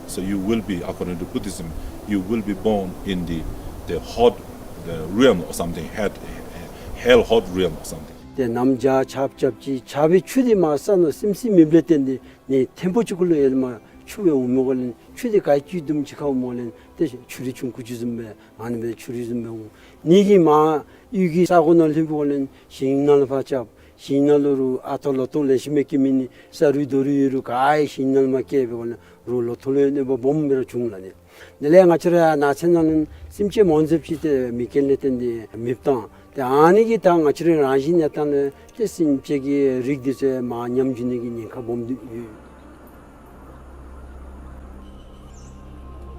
so you will be, according to Buddhism, you will be born in the, the hot, the realm or something, hell, hell hot realm or something. ཏེ་གནམ་བྱཱར་ཆརཔ་རྐྱབ་ཅི། ཆར་པའི་ཆུ་འདི་མར་ས་ནང་སིམ་སིམ་མེདཔ་ལས་བརྟེན་ཏེ་ནི་ཐེམ་པོ་ཅིག་གུ་ལུ་ཡར་ལས་མར་ཆུ་སྦེ་འོངམ་འོང་ལས་ཆུ་འདི་ག་ཅི་དུམ་ཅིག་ཁར་འོངམ་འོང་ལས་ཏེ་ཆུ་རུད་ཆུང་ཀུ་ཅིག་བཟུམ་སྦེ་ཨ་ནི་སྦེ་ཆུ་རུད་བཟུམ་སྦེ་འོང་། ནི་གིས་མར་གཡུས་ཀྱི་ས་གོ་ནང་ལྷོདཔ་འོང་ལས་ཞིང་ནང་ལུ་ཕར་རྐྱབ། ཞིང་ནང་ལུ་རུང་ཨ་ཐོ་ལོ་ཐོ་ལེགས་ཤོམ་སྦེ་སྐྱེ་མི་ནི་ས་རུད་རྡོ་རུད་ཡོད་རུང་ག་ཡང་ཞིང་ནང་ལུ་མར་སྐྱེ་འབདཝ་འོང་ལས་རུང་ལོ་ཐོ་ལུ་གནོད་པ་སྦོམ་སྦེ་ར་འབྱུང་ལགས་ནི། དེ་ལས་ང་བཅས་ར་ནགས་ཚལ་ནང་ལུ་སེམས་ཅན་མང་ཙམ་ཅིག་ཏེ་མེ་རྐྱེན་ལས་བརྟེན་ཏེ་མེདཔ་བཏང་། ཏེ་ཨ་ནི་གིས་ད་ང་བཅས་ར་རང་བཞིན་གནས་སྟངས་ལུ་ཏེ་སེམས་ཅན་གྱི་རིགས་འདི་ཚུ་མར་ཉམས་འགྱོ་ནི་གི་ཉེན་ཁ་སྦོམ་འདུག་ཡོད།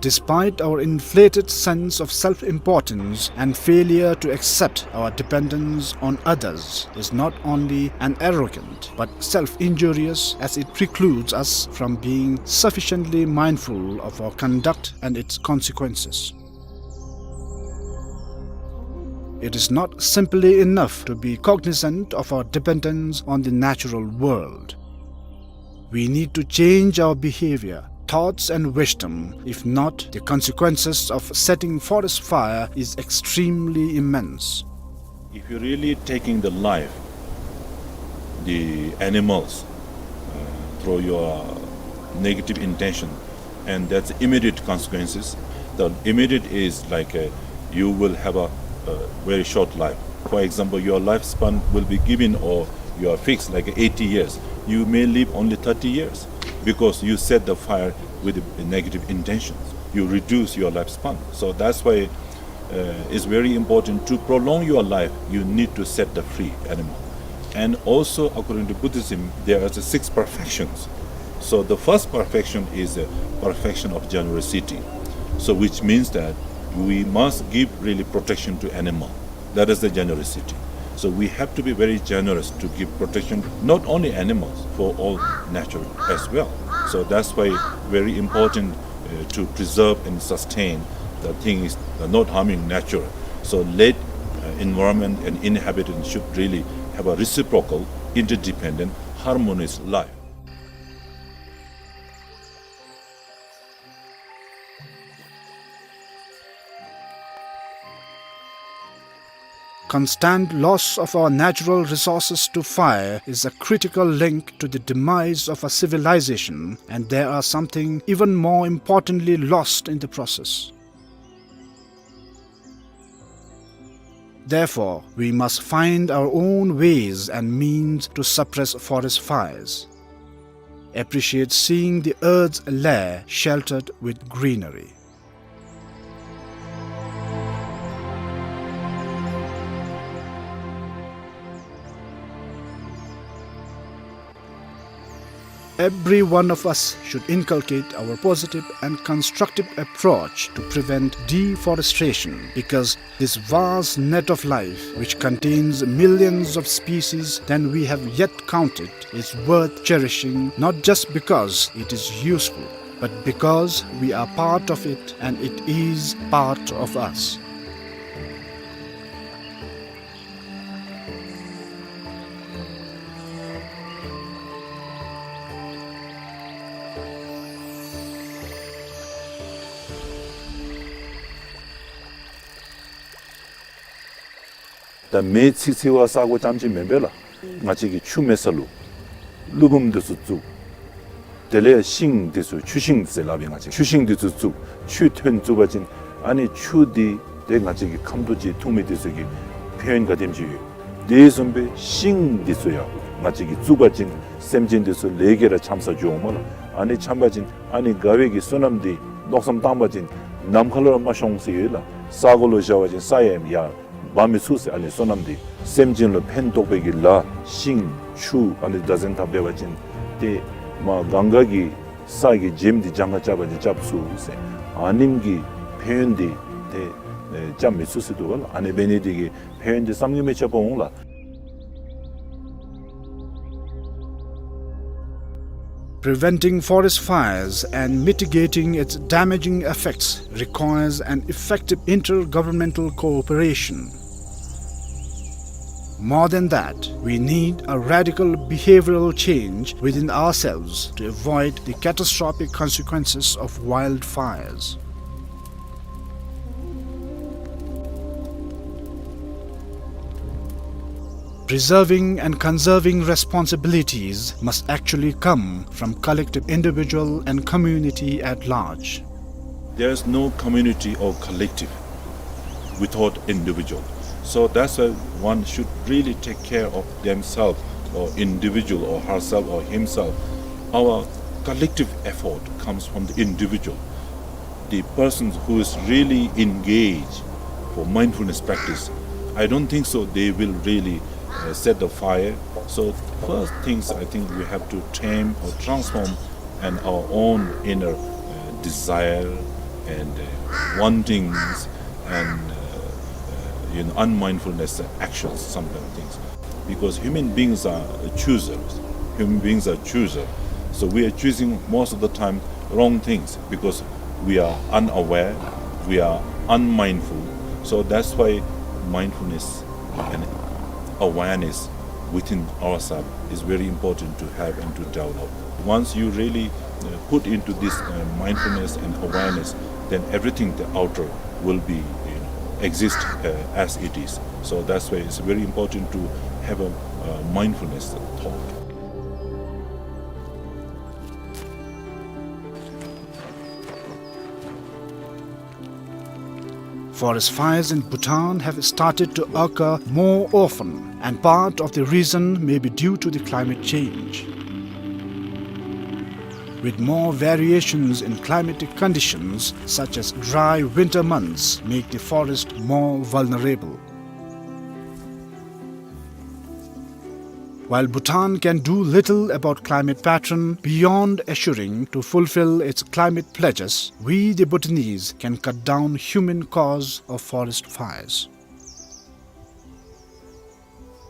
Despite our inflated sense of self-importance and failure to accept our dependence on others is not only an arrogant but self-injurious, as it precludes us from being sufficiently mindful of our conduct and its consequences. It is not simply enough to be cognizant of our dependence on the natural world. We need to change our behavior, thoughts and wisdom. If not, the consequences of setting forest fire is extremely immense. If you're really taking the life, the animals, uh, through your negative intention, and that's immediate consequences. The immediate is like, uh, you will have a, a very short life. For example, your lifespan will be given or you are fixed like eighty years. You may live only thirty years because you set the fire with the negative intentions. You reduce your lifespan. So that's why, uh, it's very important to prolong your life. You need to set the free animal. And also, according to Buddhism, there are the six perfections. So the first perfection is the perfection of generosity. So which means that we must give really protection to animal. That is the generosity. So we have to be very generous to give protection, not only animals, for all nature as well. So that's why very important, uh, to preserve and sustain the thing is, uh, not harming nature. So let, uh, environment and inhabitants should really have a reciprocal, interdependent, harmonious life. Constant loss of our natural resources to fire is a critical link to the demise of a civilization, and there are something even more importantly lost in the process. Therefore, we must find our own ways and means to suppress forest fires. Appreciate seeing the earth's lair sheltered with greenery. Every one of us should inculcate our positive and constructive approach to prevent deforestation, because this vast net of life, which contains millions of species than we have yet counted, is worth cherishing, not just because it is useful, but because we are part of it and it is part of us. ད་མེ་འཚིག་འཚིག་པ་ས་གོ་རྐྱངམ་ཅིག་མེན་པས་ལགས། ང་བཅས་ཀྱིས་ཆུ་མེད་ས་ལུ་ཀླུ་འབུམ་འདི་ཚུ་བཙུགས། དེ་ལས་ཤིང་འདི་ཚུ་ཆུ་ཤིང་ཟེར་སླབ་ཨིན། ང་བཅས་ཆུ་ཤིང་འདི་ཚུ་བཙུགས། ཆུ་ཐོན་བཙུགས་པ་ཅིན་ཨ་ནི་ཆུ་འདི་ཏེ་ང་བཅས་ཀྱི་ཁམ་ཐོག་ཅིག་འཐུང་མི་འདི་ཚུ་གི་ཕན་ཡོན་ག་དེམ་ཅིག་ཡོད། དེ་བཟུམ་སྦེ་ཤིང་འདི་ཚུ་ཡང་ང་བཅས་ཀྱིས་བཙུགས་པ་ཅིན་སེམས་ཅན་འདི་ཚུ་ལས་ཀྱི་ར་ཆམ་ས་འགྱོཝ་མས་ལགས། ཨ་ནི་ཆམ་པ་ཅིན་ཨ་ནི་དགའ་བའི་གི་བསོད་ནམས་འདི་མནོ་བསམ་བཏང་པ་ཅིན་ནམ་མཁའ་ལུ་ར་མ་ཤོང་ཟེར་ཡོད་ལགས། ས་གོ་ལུ་བཞག་པ་ཅིན་ས་ཡང་ཡར་འབབ་མི་ཚུགས་ཟེར། ཨ་ནི་བསོད་ནམས་འདི་སེམས་ཅན་ལུ་ཕན་ཐོགས་པའི་གི་ལཱ་ཤིང་ཆུ་ཨ་ནི་བདག་འཛིན་འཐབ་སྡོད་པ་ཅིན་ཏེ་མར་གངྒཱ་གི་ས་གི་བྱེམ་འདི་གྱངས་ཁ་རྐྱབ་པ་ཅིན་རྐྱབ་ཚུགས་ཟེར། ཨ་ནེམ་གི་ཕན་ཡོན་འདི་ཏེ་ཨེ་རྐྱབ་མི་ཚུགས་ཟེར་འདུག་པ་ལགས། ཨ་ནི་འབད་ནི་འདི་གིས་ཕན་ཡོན་འདི་བསམ་གྱིས་མི་ཁྱབ་པ་འོང་ལགས། Preventing forest fires and mitigating its damaging effects requires an effective intergovernmental cooperation. More than that, we need a radical behavioral change within ourselves to avoid the catastrophic consequences of wildfires. Preserving and conserving responsibilities must actually come from collective individual and community at large. There is no community or collective without individual. So that's why one should really take care of themselves or individual or herself or himself. Our collective effort comes from the individual, the persons who is really engaged for mindfulness practice. I don't think so they will really, uh, set the fire. So first things, I think we have to tame or transform and our own inner, uh, desire and, uh, wantings and, uh, uh, you know, unmindfulness actions, some kind of things. Because human beings are choosers. Human beings are choosers. So we are choosing most of the time wrong things because we are unaware, we are unmindful. So that's why mindfulness and awareness within ourselves is very important to have and to develop. Once you really, uh, put into this, uh, mindfulness and awareness, then everything, the outer, will be, you know, exist, uh, as it is. So that's why it's very important to have a, uh, mindfulness thought. Forest fires in Bhutan have started to occur more often, and part of the reason may be due to the climate change. With more variations in climatic conditions, such as dry winter months, make the forest more vulnerable. While Bhutan can do little about climate pattern beyond assuring to fulfill its climate pledges, we the Bhutanese can cut down human cause of forest fires.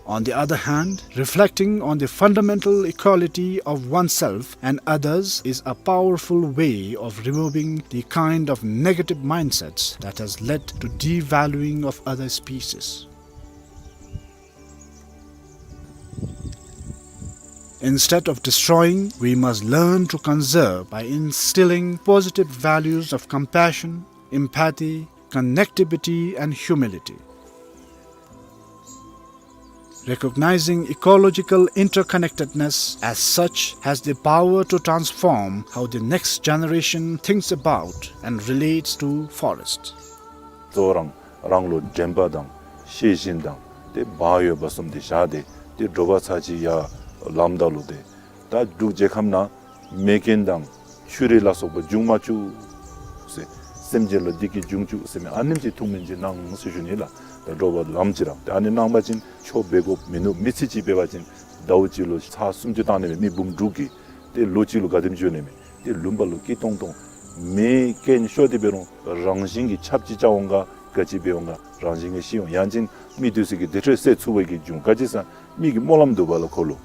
On the other hand, reflecting on the fundamental equality of oneself and others is a powerful way of removing the kind of negative mindsets that has led to devaluing of other species. Instead of destroying, we must learn to conserve by instilling positive values of compassion, empathy, connectivity, and humility. Recognizing ecological interconnectedness as such has the power to transform how the next generation thinks about and relates to forests. གཙོ་བོ་རང་རང་ལུ་དྲན་པ་དང་ཤེས་བཞིན་དང་ཏེ་བག་ཡོད་པ་བཟུམ་དེ་བཞག་སྟེ་ཏེ་དྲོ་པ་ཚར་གཅིག་ཡར་ལངམ་ད་ལུ་ཏེ་ད་འབྲུག་རྒྱལ་ཁབ་ནང་མེ་རྐྱེན་དང་ཆུ་རུད་ལ་སོགས་པ་འབྱུང་མ་བཅུག་ཟེར། སེམས་ཅན་ལུ་བདེ་སྐྱིད་འབྱུང་བཅུག་ཟེར་མི་ཨ་ནེམ་ཅིག་ཐུགས་སྨོན་ཅིག་གནང་ཟེར་ཞུ་ནི་ལགས། ད་དྲོ་པ་ལངམ་ཅིག་ར་ཏེ་ཨ་ནི་གནང་པ་ཅིན་ཆོ་འབད་དགོཔ་མིན་ནུག། མི་ཚེ་གཅིག་འབད་བ་ཅིན་ཟླཝ་གཅིག་ལུ་ཚར་སུམ་ཅུ་བཏང་ནི་མས། མི་འབུམ་དྲུག་གིས་ཏེ་ལོ་གཅིག་ལུ་ག་དེམ་འགྱོ་ནི་མས། ཏེ་ལུངམ་ལུ་སྐྱིད་ཏོང་ཏོ་མེ་རྐྱེན་ཤོར་ཏེ་འབད་རུང་རང་བཞིན་གྱིས་ཆརཔ་ཅིག་རྐྱབ་འོང་ག་ག་ཅི་འབད་འོང་ག་རང་བཞིན་གྱིས་ཞི་འོང་། ཡང་ཅིན་མི་འདི་ཚུ་གི་དེ་འཕྲོ་སེལ་ཚུགས་པའི་གི་འབྱུང་། ག་ཅི་ཟེར་མི་གི་སྨོན་ལམ་འདུག་པ་ལགས། ཁོ་ལུ་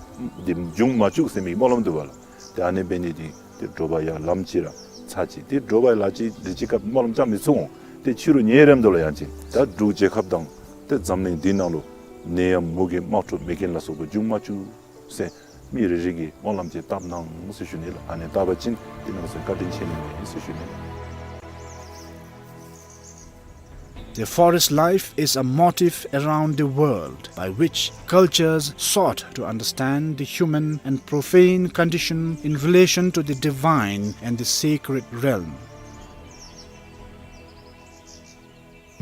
འདི་འབྱུང་མ་བཅུག་ཟེར་མི་གི་སྨོན་ལམ་འདུག་པ་ལགས། ཏེ་ཨ་ནི་འབད་ནི་འདི་ཏེ་དྲོ་པ་ཡར་ལངམ་ཅིག་ར་ཚར་གཅིག་ཏེ་དྲོ་པ་ལ་ཅིག་དེ་ཅིག་སྐབས་སྨོན་ལམ་རྐྱབ་མི་ཚུགས་འོང་། ཏེ་ཕྱི་རུ་ཉལ་རནམ་ད་ལུ་ཡང་ཅིན་ད་འབྲུག་རྒྱལ་ཁབ་དང་ཏེ་འཛམ་གླིང་འདི་ནང་ལུ་ནད་ཡམས་མུ་གེ་དམག་འཁྲུག་མེ་རྐྱེན་ལ་སོགས་པ་འབྱུང་མ་བཅུག་ཟེར་མི་རེ་རེ་གིས་སྨོན་ལམ་ཅིག་བཏབ་གནང་ཟེར་ཞུ་ནི་ལགས། ཨ་ནི་བཏབ་པ་ཅིན་ཏེ་ང་བཅས་བཀའ་དྲིན་ཆེ་ནི་མས་ཟེར་ཞུ་ནི་ལགས། The forest life is a motif around the world by which cultures sought to understand the human and profane condition in relation to the divine and the sacred realm.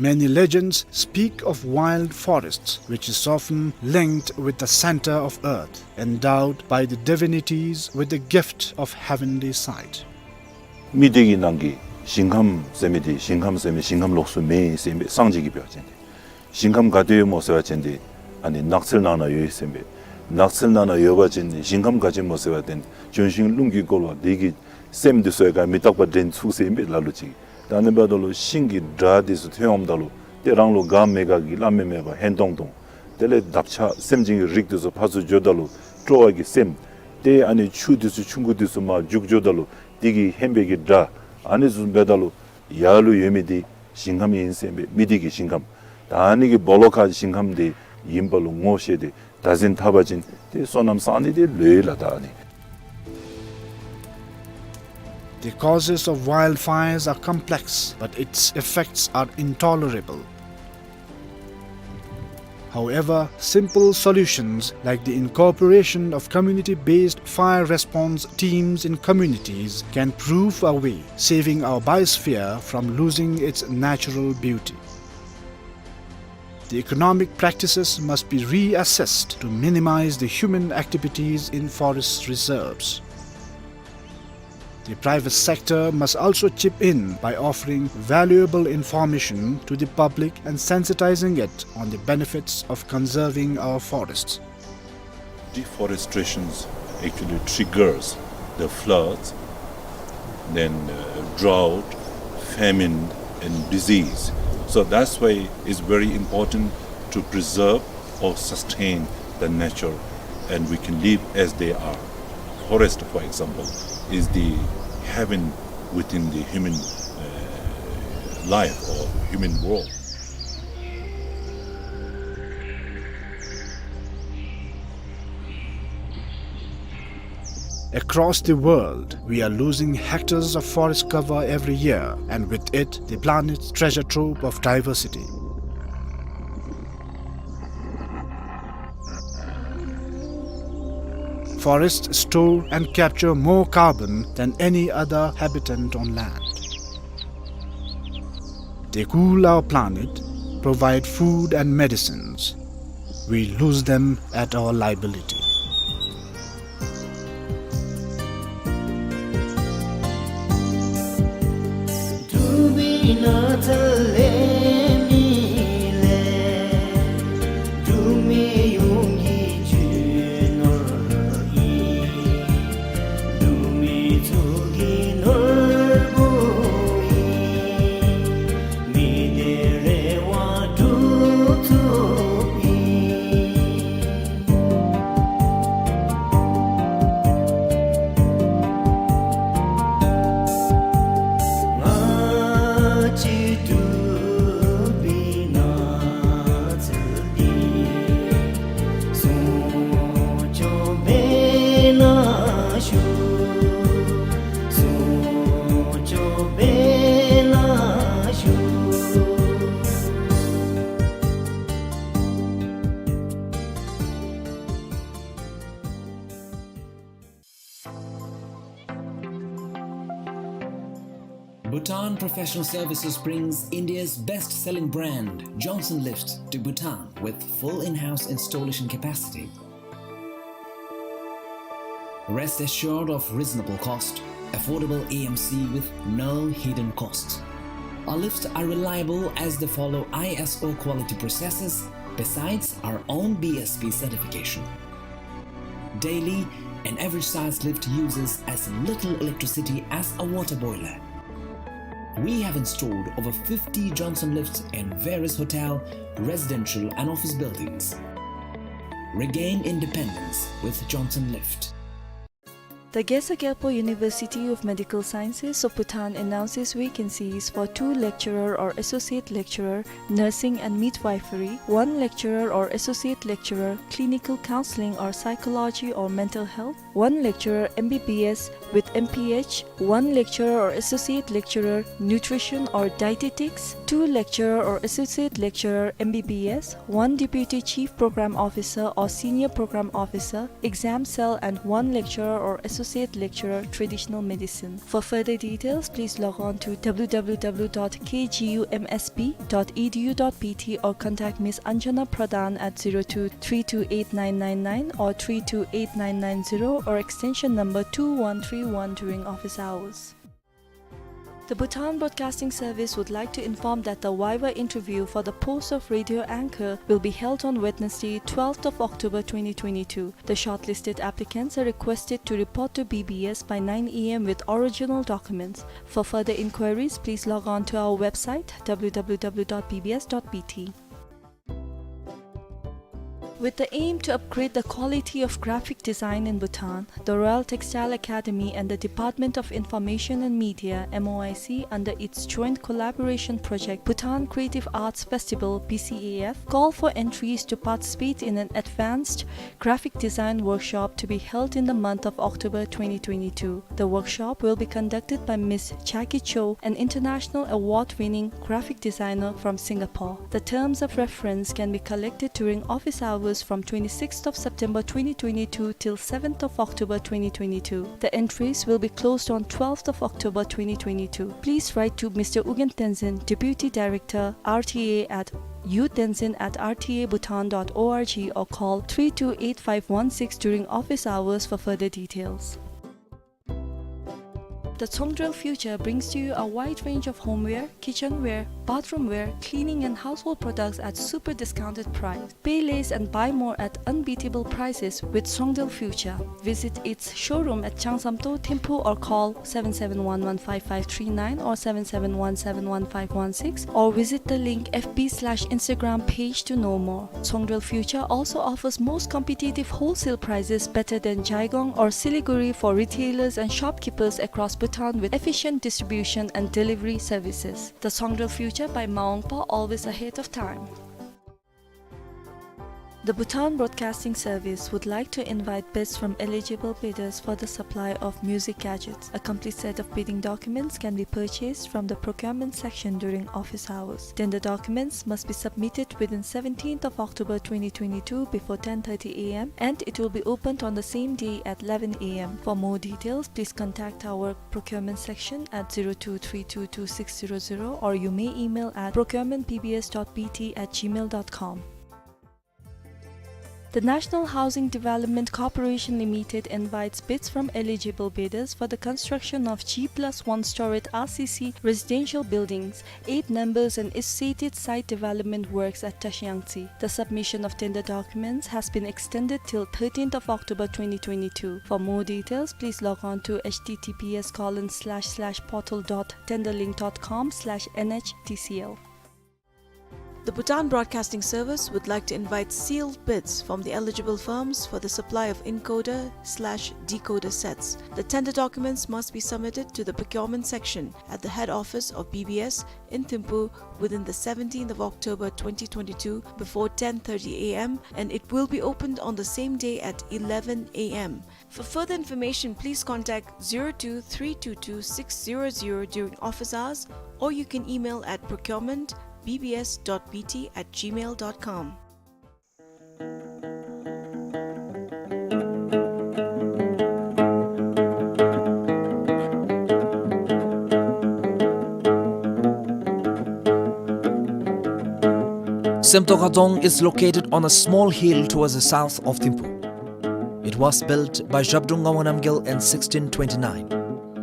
Many legends speak of wild forests, which is often linked with the center of earth, endowed by the divinities with the gift of heavenly sight. མི་སྡེ་གི་ནང་གི་ཞིང་ཁམས་ཟེར་མི་འདི་ཞིང་ཁམས་ཟེར་མི་ཞིང་ཁམས་ལོགས་སུ་མེད་ཟེར་ཨིན་པས། སངས་རྒྱས་ཀྱིས་འབད་བ་ཅིན་ཏེ་ཞིང་ཁམས་ག་ཏེ་ཡོད་སྨོ་ཟེར་བ་ཅིན་ཏེ་ཨ་ནི་ནགས་ཚལ་ནང་ན་ཡོད་ཟེར་ཨིན་པས། ནགས་ཚལ་ནང་ན་ཡོད་པ་ཅིན་ཞིང་ཁམས་ག་ཅི་སྨོ་ཟེར་བ་ཅིན་ལྗོན་ཤིང་རླུང་གིས་བསྐོལ་བ་དེ་གིས་སེམས་འདི་ཚུ་ཡང་ག་མི་རྟག་པ་འདྲེན་ཚུགས་ཟེར་ཨིན་པས་ལ་ལུ་ཅིག། ད་ཨ་ནི་འབདཝ་ད་ལུ་ཤིང་གི་སྒྲ་འདི་ཚུ་ཐོན་འོངམ་ད་ལུ་ཏེ་རང་ལུ་དགའ་མི་དགའ་གི་སླབ་མི་མེད་པར་ཧན་ཏོང་ཏོ། དེ་ལས་འདབ་ཆགས་སེམས་ཅན་གྱི་རིགས་འདི་ཚུ་ཕར་ཚུར་འགྱོཝ་ད་ལུ་སྤྲོ་བ་གི་སེམས། ཏེ་ཨ་ནི་ཆུ་འདི་ཚུ་ཆུང་ཀུ་འདི་ཚུ་མར་རྒྱུག་འགྱོཝ་ད་ལུ་དེ་གི་ཧན་པའི་གི་སྒྲ། ཨ་ནི་ཚུ་འབདཝ་ད་ལུ་ཡར་ལུ་ཡོད་མི་འདི་ཞིང་ཁམས་ཨིན་ཟེར་ཨིན་པས། མི་སྡེ་གི་ཞིང་ཁམས། ད་ཨ་ནི་གི་སྦོ་ལོགས་ཁར་ཞིང་ཁམས་འདི་ཨིནམ་ལུ་ངོ་ཤེས་ཏེ་བདག་འཛིན་འཐབ་པ་ཅིན་ཏེ་བསོད་ནམས་བསག་ནི་འདི་ལོས་ལགས། ད་ཨ་ནི། The causes of wildfires are complex, but its effects are intolerable. However, simple solutions like the incorporation of community-based fire response teams in communities can prove a way, saving our biosphere from losing its natural beauty. The economic practices must be reassessed to minimize the human activities in forest reserves. The private sector must also chip in by offering valuable information to the public and sensitizing it on the benefits of conserving our forests. Deforestation actually triggers the floods, then, uh, drought, famine, and disease. So that's why it's very important to preserve or sustain the nature, and we can live as they are. Forest, for example, is the heaven within the human, uh, life or human world. Across the world, we are losing hectares of forest cover every year, and with it, the planet's treasure trove of diversity. Forests store and capture more carbon than any other habitant on land. They cool our planet, provide food and medicines. We lose them at our liability. Bhutan Professional Services brings India's best-selling brand, Johnson Lift, to Bhutan with full in-house installation capacity. Rest assured of reasonable cost, affordable A M C with no hidden costs. Our lifts are reliable as they follow I S O quality processes, besides our own B S P certification. Daily, an average size lift uses as little electricity as a water boiler. We have installed over fifty Johnson lifts in various hotel, residential and office buildings. Regain independence with Johnson Lift. The Gesar Gyalpo University of Medical Sciences of Bhutan announces vacancies for two lecturer or associate lecturer, nursing and midwifery, one lecturer or associate lecturer, clinical counseling or psychology or mental health, one lecturer M B B S with M P H, one lecturer or associate lecturer, nutrition or dietetics, two lecturer or associate lecturer M B B S, one deputy chief program officer or senior program officer, exam cell, and one lecturer or associate lecturer, traditional medicine. For further details, please log on to W W W dot K G U M S B dot E D U dot B T or contact Miss Anjana Pradhan at zero two three two eight nine nine nine or three two eight nine nine zero or extension number two one three one during office hours. The Bhutan Broadcasting Service would like to inform that the viva interview for the post of radio anchor will be held on Wednesday, twelfth of October twenty twenty-two. The shortlisted applicants are requested to report to B B S by nine A M with original documents. For further inquiries, please log on to our website, W W W dot B B S dot B T. With the aim to upgrade the quality of graphic design in Bhutan, the Royal Textile Academy and the Department of Information and Media, M O I C, under its joint collaboration project Bhutan Creative Arts Festival, B C A F, call for entries to participate in an advanced graphic design workshop to be held in the month of October twenty twenty-two. The workshop will be conducted by Miss Jackie Cho, an international award-winning graphic designer from Singapore. The terms of reference can be collected during office hours from twenty-sixth of September twenty twenty-two till seventh of October twenty twenty-two. The entries will be closed on twelfth of October twenty twenty-two. Please write to Mister Ugyen Tenzin, Deputy Director, R T A, at U Tenzin at R T A Bhutan dot org or call three two eight five one six during office hours for further details. The Tsongdrel Future brings to you a wide range of homeware, kitchenware, bathroomware, cleaning and household products at super discounted price. Pay less and buy more at unbeatable prices with Tsongdrel Future. Visit its showroom at Changsamto Thimphu or call seven seven one one five five three nine or seven seven one seven one five one six or visit the link F B slash Instagram page to know more. Tsongdrel Future also offers most competitive wholesale prices better than Jaigong or Siliguri for retailers and shopkeepers across Bhutan with efficient distribution and delivery services. The Tsongdrel Future by Maungpa, always ahead of time. The Bhutan Broadcasting Service would like to invite bids from eligible bidders for the supply of music gadgets. A complete set of bidding documents can be purchased from the procurement section during office hours. Tender documents must be submitted within seventeenth of October twenty twenty-two before ten thirty A M, and it will be opened on the same day at eleven A M. For more details, please contact our procurement section at zero two three two two six zero zero, or you may email at procurement P B S dot B T at gmail dot com. The National Housing Development Corporation Limited invites bids from eligible bidders for the construction of G plus one storied R C C residential buildings, eight numbers, and associated site development works at Tashiangtsi. The submission of tender documents has been extended till thirteenth of October twenty twenty-two. For more details, please log on to H T T P S colon slash slash portal dot tenderlink dot com slash N H T C L. The Bhutan Broadcasting Service would like to invite sealed bids from the eligible firms for the supply of encoder slash decoder sets. The tender documents must be submitted to the procurement section at the head office of B B S in Thimphu within the seventeenth of October twenty twenty-two before ten thirty A M, and it will be opened on the same day at eleven A M. For further information, please contact zero two three two two six zero zero during office hours, or you can email at procurement B B S dot B T at gmail dot com. Semtokha Dzong is located on a small hill towards the south of Thimphu. It was built by Zhabdrung Ngawang Namgyal in sixteen twenty-nine.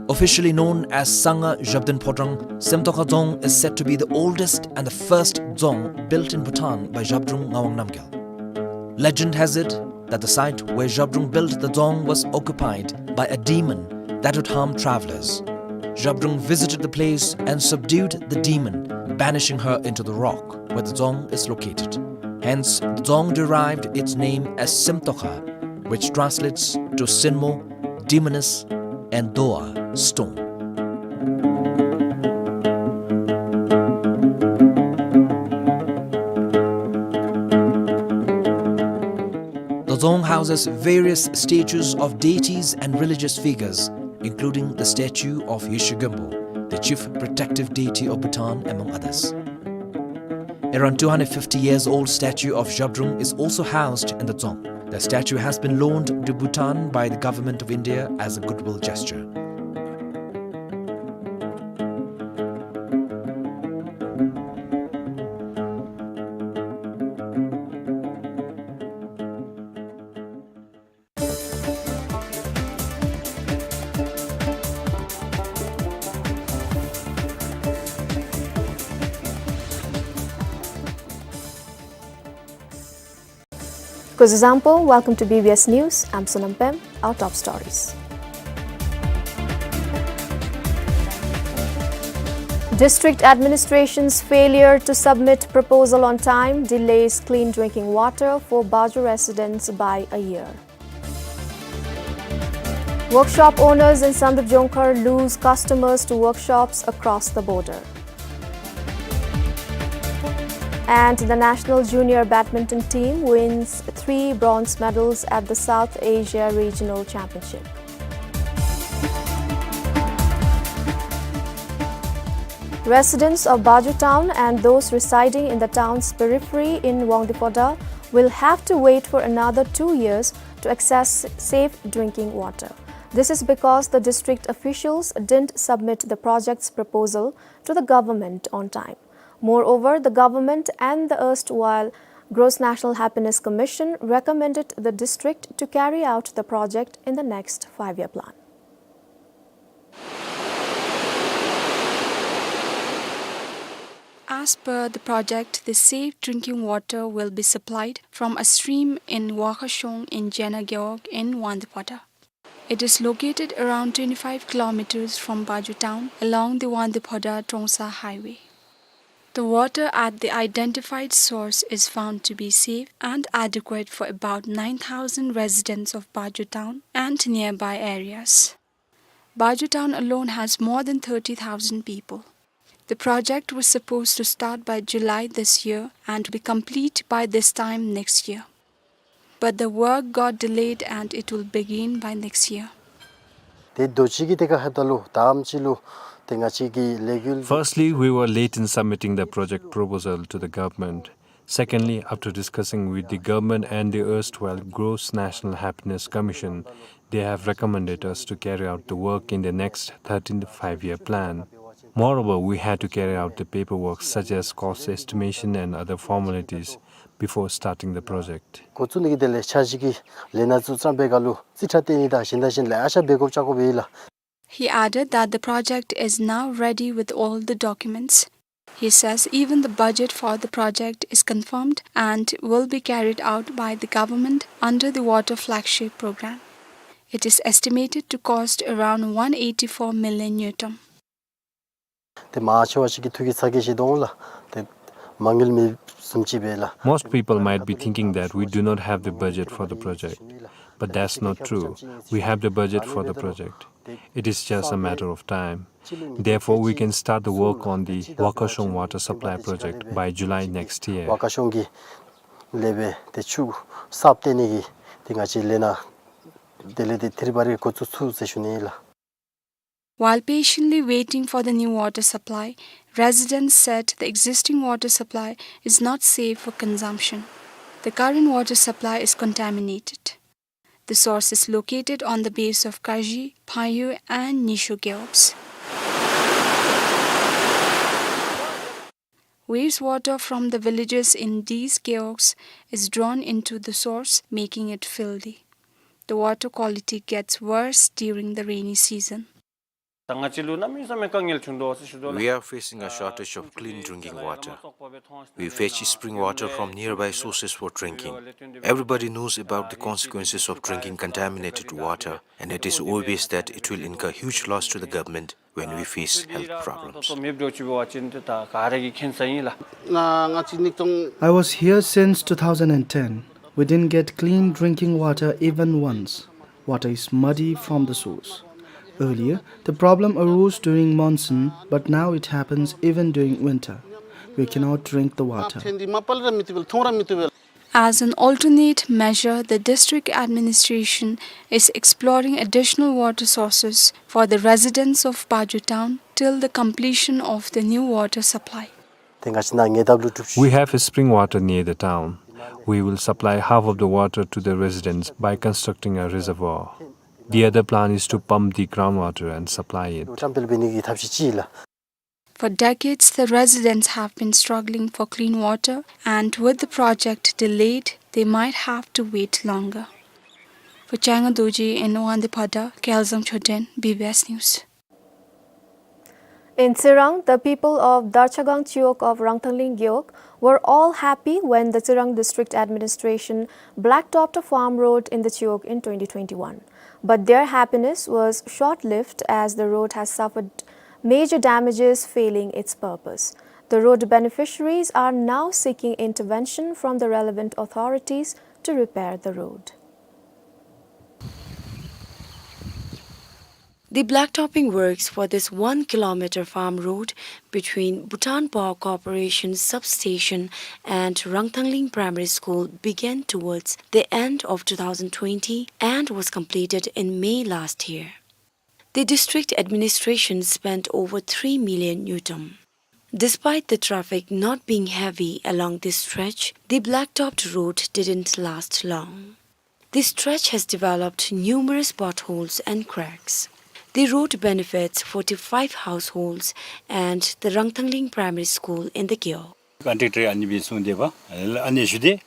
Officially known as Sangha Zhabdrung Phodrang, Semtokha Dzong is said to be the oldest and the first dzong built in Bhutan by Zhabdrung Ngawang Namgyal. Legend has it that the site where Zhabdrung built the dzong was occupied by a demon that would harm travelers. Zhabdrung visited the place and subdued the demon, banishing her into the rock where the dzong is located. Hence, the dzong derived its name as Semtokha, which translates to Sinmo, demoness, and Doa, stone. The dzong houses various statues of deities and religious figures, including the statue of Yeshe Genpo, the chief protective deity of Bhutan, among others. Around two hundred fifty years old statue of Zhabdrung is also housed in the dzong. The statue has been loaned to Bhutan by the Government of India as a goodwill gesture. Kuzuzangpo, welcome to B B S News. I'm Sonam Pem. Our top stories. District administration's failure to submit proposal on time delays clean drinking water for Bajo residents by a year. Workshop owners in Sandip Jongkhar lose customers to workshops across the border. And the national junior badminton team wins three bronze medals at the South Asia Regional Championship. Residents of Bajo town and those residing in the town's periphery in Wangdue Phodrang will have to wait for another two years to access safe drinking water. This is because the district officials didn't submit the project's proposal to the government on time. Moreover, the government and the erstwhile Gross National Happiness Commission recommended the district to carry out the project in the next five-year plan. As per the project, the safe drinking water will be supplied from a stream in Wakhashong in Jena Gewog in Wangdue Phodrang. It is located around twenty-five kilometers from Bajo town along the Wangdue Phodrang Trongsa highway. The water at the identified source is found to be safe and adequate for about nine thousand residents of Bajo town and nearby areas. Bajo town alone has more than thirty thousand people. The project was supposed to start by July this year and be complete by this time next year. But the work got delayed and it will begin by next year. ཏེ་དོ་ཅི་གི་ཏེ་ཁ་ཧེ་ད་ལུ་དམ་ཅིག་ལུ་ཏེ་ང་བཅས་ཀྱི་ལས་འགུལ། Firstly, we were late in submitting the project proposal to the government. Secondly, after discussing with the government and the erstwhile Gross National Happiness Commission, they have recommended us to carry out the work in the next thirteenth five-year plan. Moreover, we had to carry out the paperwork such as cost estimation and other formalities before starting the project. འགོ་བཙུགས་ནི་གི་དེ་ལས་འཆར་གཞི་གི་ལས་སྣ་ཚུ་བརྩམ་པའི་སྐབས་ལུ་རྩིས་ཁྲ་བཏོན་ནི་དང་གཞན་དང་གཞན་ལེ་ཤ་འབད་དགོཔ་ཆགས་དགོཔ་ཨིན་ལགས། He added that the project is now ready with all the documents. He says even the budget for the project is confirmed and will be carried out by the government under the Water Flagship Program. It is estimated to cost around one eighty-four million ngultrum. ཏེ་མང་ཆེ་བ་ཅིག་གིས་ཐུགས་ཀྱི་ཚ་གྱང་བཞེས་དོ་ལགས། ཏེ་མ་དངུལ་མེད་ བཟུམ་ཅིག་སྦེ་ལགས། Most people might be thinking that we do not have the budget for the project, but that's not true. We have the budget for the project. It is just a matter of time. Therefore, we can start the work on the Wakashong water supply project by July next year. ཝ་ཀ་ཤོང་གི་ལས་སྦེ་ཏེ་ཆུ་གསརཔ་བཏོན་ནི་གི་ཏེ་ང་བཅས་ལས་སྣ་དེ་ལས་ཏེ་ཐད་རི་བ་རི་འགོ་བཙུགས་ཚུགས་ཟེར་ཞུ་ནི་ཨིན་ལགས། While patiently waiting for the new water supply, residents said the existing water supply is not safe for consumption. The current water supply is contaminated. The source is located on the base of Kaji, Phayu and Nisho Gewogs. Wastewater from the villages in these gewogs is drawn into the source, making it filthy. The water quality gets worse during the rainy season. ད་ང་བཅས་ལུ་གནམ་མེད་ས་མེད་དཀའ་ངལ་བྱུང་དོ་ཟེར་ཞུ་དོ་ལགས། We are facing a shortage of clean drinking water. We fetch spring water from nearby sources for drinking. Everybody knows about the consequences of drinking contaminated water, and it is obvious that it will incur huge loss to the government when we face health problems. I was here since two thousand and ten. We didn't get clean drinking water even once. Water is muddy from the source. Earlier, the problem arose during monsoon, but now it happens even during winter. We cannot drink the water. As an alternate measure, the district administration is exploring additional water sources for the residents of Paju town till the completion of the new water supply. ཏེ་ང་བཅས་ནཱ་ཉེ་འདབས་ལུ་གྲུབ་ཅི། We have a spring water near the town. We will supply half of the water to the residents by constructing a reservoir. The other plan is to pump the groundwater and supply it. བཀྲམ་སྤེལ་འབད་ནི་གི་ཐབས་ཤེས་ཅིག་ལགས། For decades, the residents have been struggling for clean water, and with the project delayed, they might have to wait longer. For Changa Dorji in Wangdue Phada, Kelzang Choden, B B S News. In Tsirang, the people of Darchagang Chiwog of Rangthangling Gewog were all happy when the Tsirang District Administration blacktopped a farm road in the Chiwog in twenty twenty-one. But their happiness was short-lived as the road has suffered major damages, failing its purpose. The road beneficiaries are now seeking intervention from the relevant authorities to repair the road. The blacktopping works for this one kilometer farm road between Bhutan Power Corporation substation and Rangthangling Primary School began towards the end of two thousand twenty and was completed in May last year. The district administration spent over three million ngultrum. Despite the traffic not being heavy along this stretch, the blacktopped road didn't last long. This stretch has developed numerous potholes and cracks. The road benefits forty-five households and the Rangthangling Primary School in the Gewog. Contractor ཨ་ནི་སྦེ་གསུངས་ཏེ་འབད་ཨ་ནི་ཞུ་སྟེ།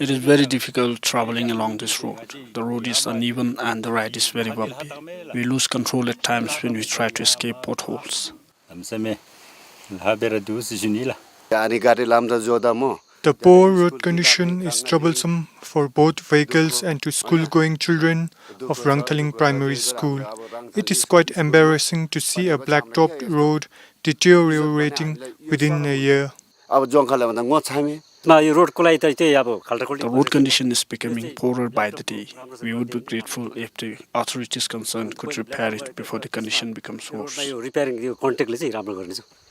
It is very difficult traveling along this road. The road is uneven and the ride is very bumpy. We lose control at times when we try to escape potholes. གནམ་མེད་ས་མེད་ལཱ་འབད་ར་འདུག་ཟེར་ཞུ་ནི་ལགས། ཨ་ནི་ག་རི་ལམ་དང་འགྱོཝ་ད་སྨོ། The poor road condition is troublesome for both vehicles and to school-going children of Rangthangling Primary School. It is quite embarrassing to see a blacktopped road deteriorating within a year. ཨ་བ་རྫོང་ཁ་ལས་མ་ད་ངོ་ཚ་མེད། མ་ཡི་རོཌ་ཀུ་ལ་ཡི་ད་ཏེ་ཡ་བོ་ཁལ་ཏ་ཀུ་ལི། The road condition is becoming poorer by the day. We would be grateful if the authorities concerned could repair it before the condition becomes worse. མ་ཡི་རི་པེ་རིང་གི་ཀོན་ཊེཀཊ་ལས་ཟེར་རམ་ར་གོ་ར་ནི་ཚུ།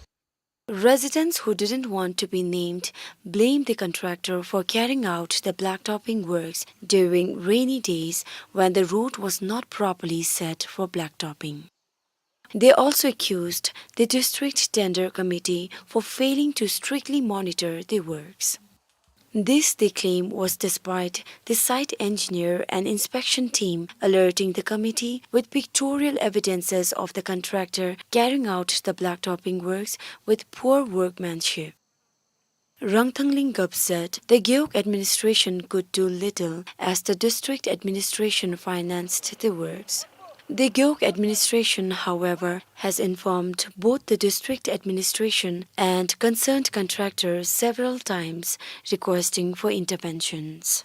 Residents who didn't want to be named blamed the contractor for carrying out the blacktopping works during rainy days when the road was not properly set for blacktopping. They also accused the District Tender Committee for failing to strictly monitor the works. This, they claim, was despite the site engineer and inspection team alerting the committee with pictorial evidences of the contractor carrying out the blacktopping works with poor workmanship. Rangthangling Gov said the Gewog administration could do little as the district administration financed the works. The Gewog administration, however, has informed both the district administration and concerned contractors several times requesting for interventions.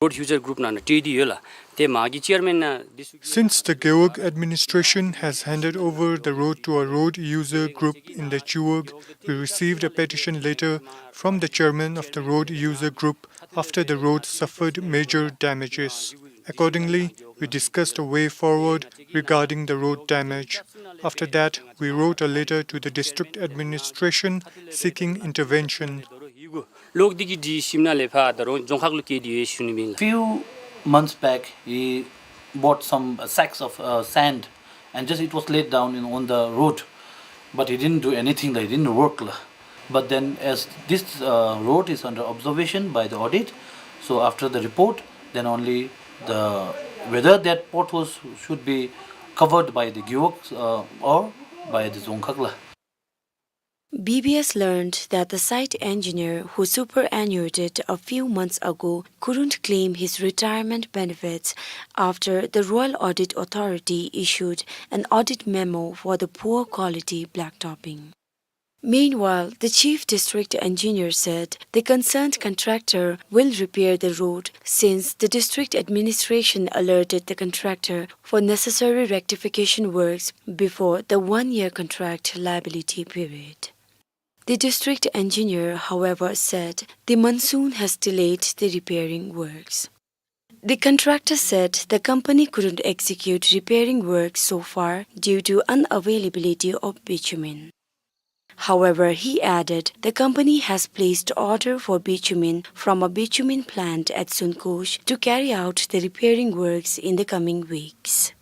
Road user group ནང་ན་སྤྲོད་དེ་ཡོད་ལགས། ཏེ་མ་གི་ཅེར་མེན་ནང་འདི་ཚུ། Since the Gewog administration has handed over the road to a road user group in the Gewog, we received a petition letter from the chairman of the road user group after the road suffered major damages. Accordingly, we discussed a way forward regarding the road damage. After that, we wrote a letter to the district administration seeking intervention. ལོག་སྟེ་གི་དྲི་ཞིམ་ན་ལས་ཕར་ད་རུང་རྫོང་ཁག་ལུ་སྐྱེལ་ཏེ་ཡོད་ཞུ་ནི་ཨིན་ལགས། Few months back, he bought some sacks of, uh, sand and just it was laid down in, on the road. But he didn't do anything, he didn't work. But then as this, uh, road is under observation by the audit, so after the report, then only the, whether that potholes should be covered by the Gewog, uh, or by the Dzongkhag la. B B S learned that the site engineer who superannuated a few months ago couldn't claim his retirement benefits after the Royal Audit Authority issued an audit memo for the poor quality blacktopping. Meanwhile, the chief district engineer said the concerned contractor will repair the road since the district administration alerted the contractor for necessary rectification works before the one-year contract liability period. The district engineer, however, said the monsoon has delayed the repairing works. The contractor said the company couldn't execute repairing work so far due to unavailability of bitumen. However, he added the company has placed order for bitumen from a bitumen plant at Sunkosh to carry out the repairing works in the coming weeks.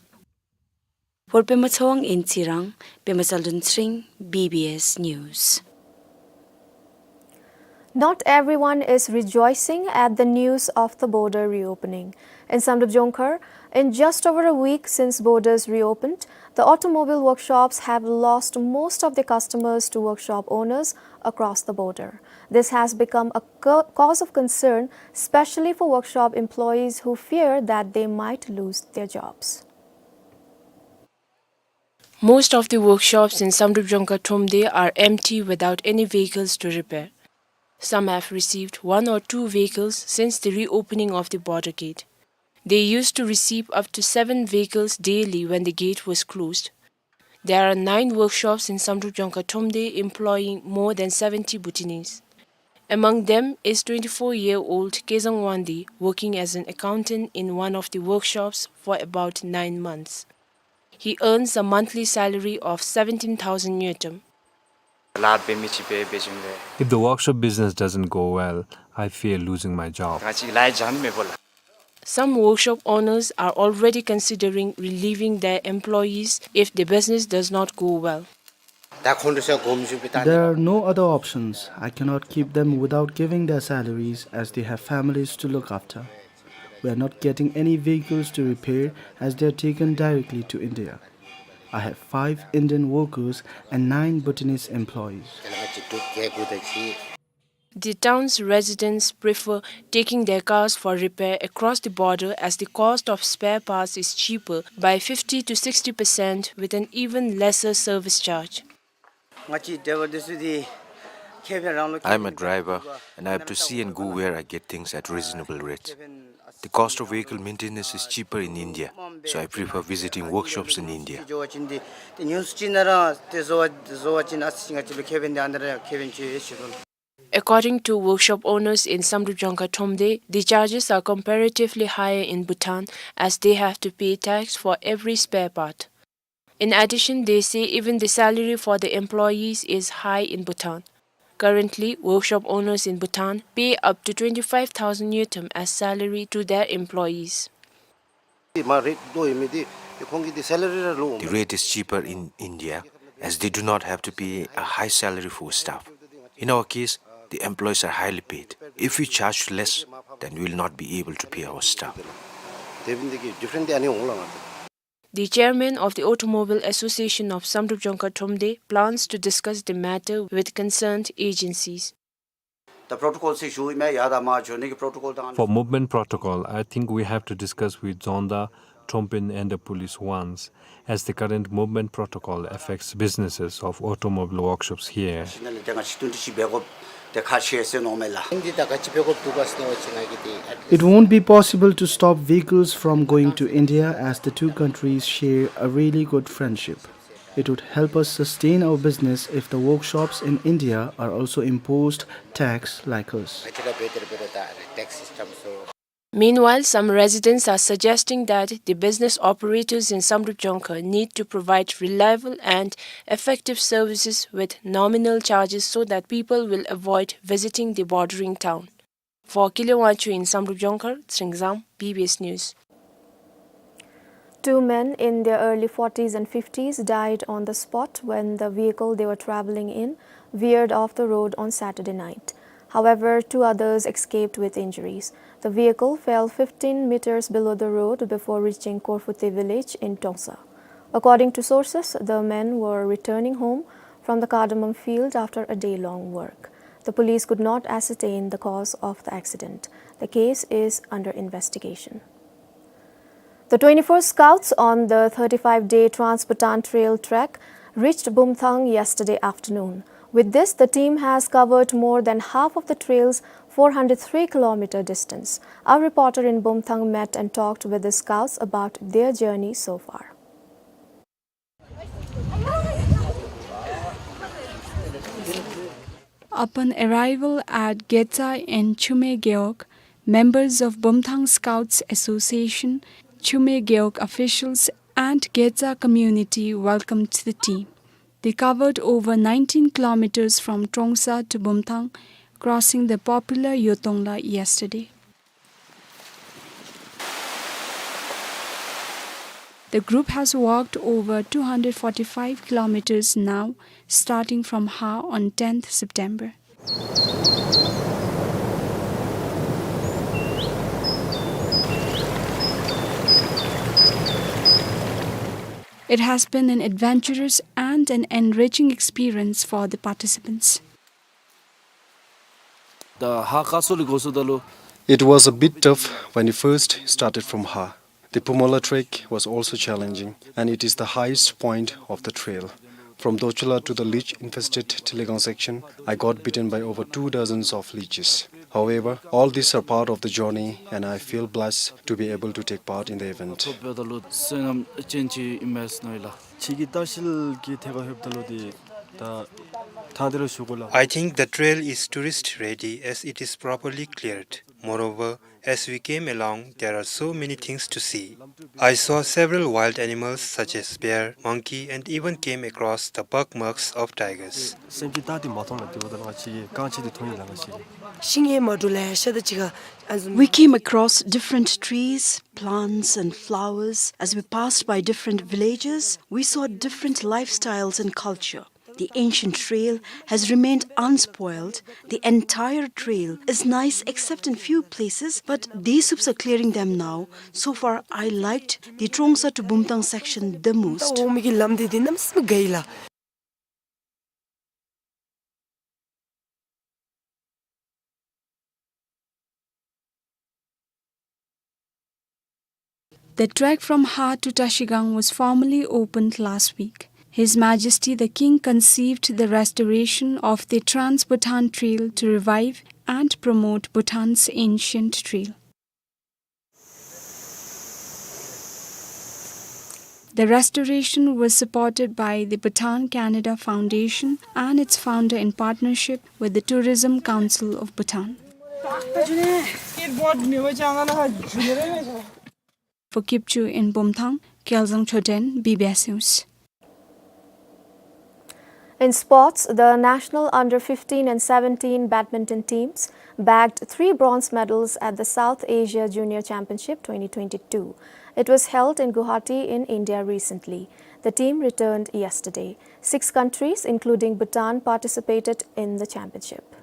For Pema Tshowang in Tsirang, Pema Tsalden Tsering, B B S News. Not everyone is rejoicing at the news of the border reopening. In Samdrup Jongkhar, in just over a week since borders reopened, the automobile workshops have lost most of their customers to workshop owners across the border. This has become a ca-, cause of concern, especially for workshop employees who fear that they might lose their jobs. Most of the workshops in Samdrup Jongkhar Thromde are empty without any vehicles to repair. Some have received one or two vehicles since the reopening of the border gate. They used to receive up to seven vehicles daily when the gate was closed. There are nine workshops in Samdrup Jongkhar Thromde employing more than seventy Bhutanese. Among them is twenty-four-year-old Kezang Wangdi, working as an accountant in one of the workshops for about nine months. He earns a monthly salary of seventeen thousand ngultrum. If the workshop business doesn't go well, I fear losing my job. Some workshop owners are already considering relieving their employees if the business does not go well. There are no other options. I cannot keep them without giving their salaries as they have families to look after. We are not getting any vehicles to repair as they are taken directly to India. I have five Indian workers and nine Bhutanese employees. The town's residents prefer taking their cars for repair across the border as the cost of spare parts is cheaper by fifty to sixty percent with an even lesser service charge. I am a driver and I have to see and go where I get things at reasonable rates. The cost of vehicle maintenance is cheaper in India, so I prefer visiting workshops in India. According to workshop owners in Samdrup Jongkhar Thromde, the charges are comparatively higher in Bhutan as they have to pay tax for every spare part. In addition, they say even the salary for the employees is high in Bhutan. Currently, workshop owners in Bhutan pay up to twenty-five thousand ngultrum as salary to their employees. The rate is cheaper in India as they do not have to pay a high salary for staff. In our case, the employees are highly paid. If we charge less, then we will not be able to pay our staff. The chairman of the Automobile Association of Samdrup Jongkhar Thromde plans to discuss the matter with concerned agencies. For movement protocol, I think we have to discuss with Dzongda, Trongpen and the police once, as the current movement protocol affects businesses of automobile workshops here. དེ་ཁ་ཤས་ཟེར་ནོ་མེད་ལ། ཨིན་དི་ད་ག་ཅི་འབད་དགོཔ་འདུག་ག་ཟེར་ན་ང་གིས་དེ། It won't be possible to stop vehicles from going to India as the two countries share a really good friendship. It would help us sustain our business if the workshops in India are also imposed tax like us. Meanwhile, some residents are suggesting that the business operators in Samdrup Jongkhar need to provide reliable and effective services with nominal charges so that people will avoid visiting the bordering town. For Kile Wangchuk in Samdrup Jongkhar, Tsringzang, B B S News. Two men in their early forties and fifties died on the spot when the vehicle they were traveling in veered off the road on Saturday night. However, two others escaped with injuries. The vehicle fell fifteen meters below the road before reaching Korfuti village in Trongsa. According to sources, the men were returning home from the cardamom field after a day-long work. The police could not ascertain the cause of the accident. The case is under investigation. The twenty-four scouts on the thirty-five-day Trans-Bhutan Trail trek reached Bumthang yesterday afternoon. With this, the team has covered more than half of the trail's four hundred three kilometer distance. Our reporter in Bumthang met and talked with the scouts about their journey so far. Upon arrival at Getsa in Chume Gewog, members of Bumthang Scouts Association, Chume Gewog officials, and Getsa community welcomed the team. They covered over nineteen kilometers from Trongsa to Bumthang, crossing the popular Yotongla yesterday. The group has walked over two hundred forty-five kilometers now, starting from Ha on tenth September. It has been an adventurous and an enriching experience for the participants. ད་ཧ་ཁ་སོ་ལས་འགོ་བཙུགས་ད་ལུ། It was a bit tough when we first started from Ha. The Phumola trek was also challenging, and it is the highest point of the trail. From Dochula to the leech-infested Tilegang section, I got beaten by over two dozens of leeches. However, all these are part of the journey, and I feel blessed to be able to take part in the event. ཁྱོད་ཀྱིས་བལྟ་ཤིག་གི་ཐད་ཁར་ལྷོདཔ་ད་ལུ་དེ་ད་ཐང་དེ་ར་ཞུ་དགོ་ལགས། I think the trail is tourist ready as it is properly cleared. Moreover, as we came along, there are so many things to see. I saw several wild animals such as bear, monkey, and even came across the buck marks of tigers. སེམས་ཀྱི་རྟ་དེ་མ་མཐོང་ལགས། དེ་འབདཝ་ད་ང་བཅས་ཀྱིས་རྐང་རྗེས་དེ་མཐོང་ཡི་ལགས་ང་བཅས་ཀྱིས། ཤིང་ཡང་མ་འདྲཝ་ལེ་ཤ་དང་གཅིག་ཁར་ཨ་ཟུམ། We came across different trees, plants and flowers. As we passed by different villages, we saw different lifestyles and culture. The ancient trail has remained unspoiled. The entire trail is nice except in few places, but these supes are clearing them now. So far, I liked the Trongsa to Bumthang section the most. ད་འོང་མི་གི་ལམ་འདི་འདི་གནམ་མེད་ས་མེད་དགའ་ཡི་ལགས། The trek from Ha to Trashigang was formally opened last week. His Majesty the King conceived the restoration of the Trans-Bhutan Trail to revive and promote Bhutan's ancient trail. The restoration was supported by the Bhutan Canada Foundation and its founder in partnership with the Tourism Council of Bhutan. For Kipchu in Bumthang, Kelzang Choden, B B S News. In sports, the national under fifteen and seventeen badminton teams bagged three bronze medals at the South Asia Junior Championship twenty twenty-two. It was held in Guwahati in India recently. The team returned yesterday. Six countries, including Bhutan, participated in the championship.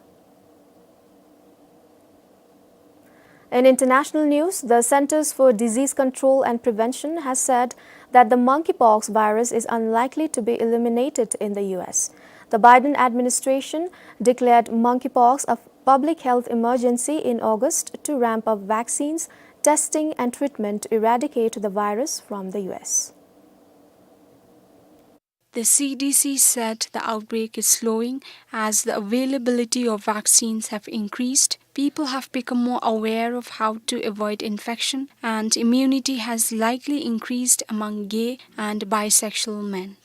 In international news, the Centers for Disease Control and Prevention has said that the monkeypox virus is unlikely to be eliminated in the U S. The Biden administration declared monkeypox a public health emergency in August to ramp up vaccines, testing, and treatment to eradicate the virus from the U S. The C D C said the outbreak is slowing as the availability of vaccines have increased, people have become more aware of how to avoid infection, and immunity has likely increased among gay and bisexual men.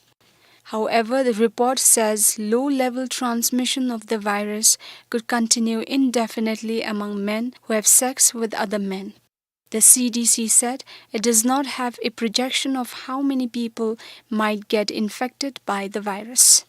However, the report says low-level transmission of the virus could continue indefinitely among men who have sex with other men. The C D C said it does not have a projection of how many people might get infected by the virus.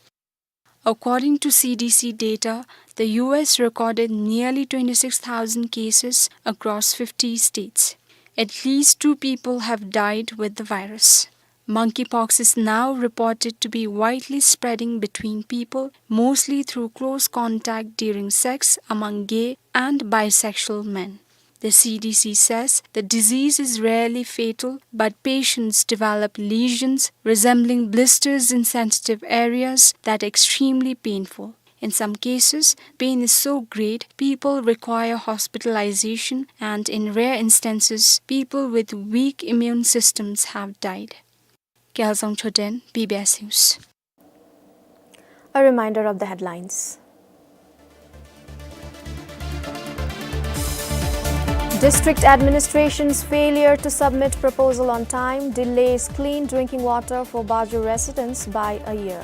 According to C D C data, the U S recorded nearly twenty-six thousand cases across fifty states. At least two people have died with the virus. Monkeypox is now reported to be widely spreading between people, mostly through close contact during sex among gay and bisexual men. The C D C says the disease is rarely fatal, but patients develop lesions resembling blisters in sensitive areas that are extremely painful. In some cases, pain is so great, people require hospitalization, and in rare instances, people with weak immune systems have died. Gyalzong Choden, B B S News. A reminder of the headlines. District administration's failure to submit proposal on time delays clean drinking water for Bajo residents by a year.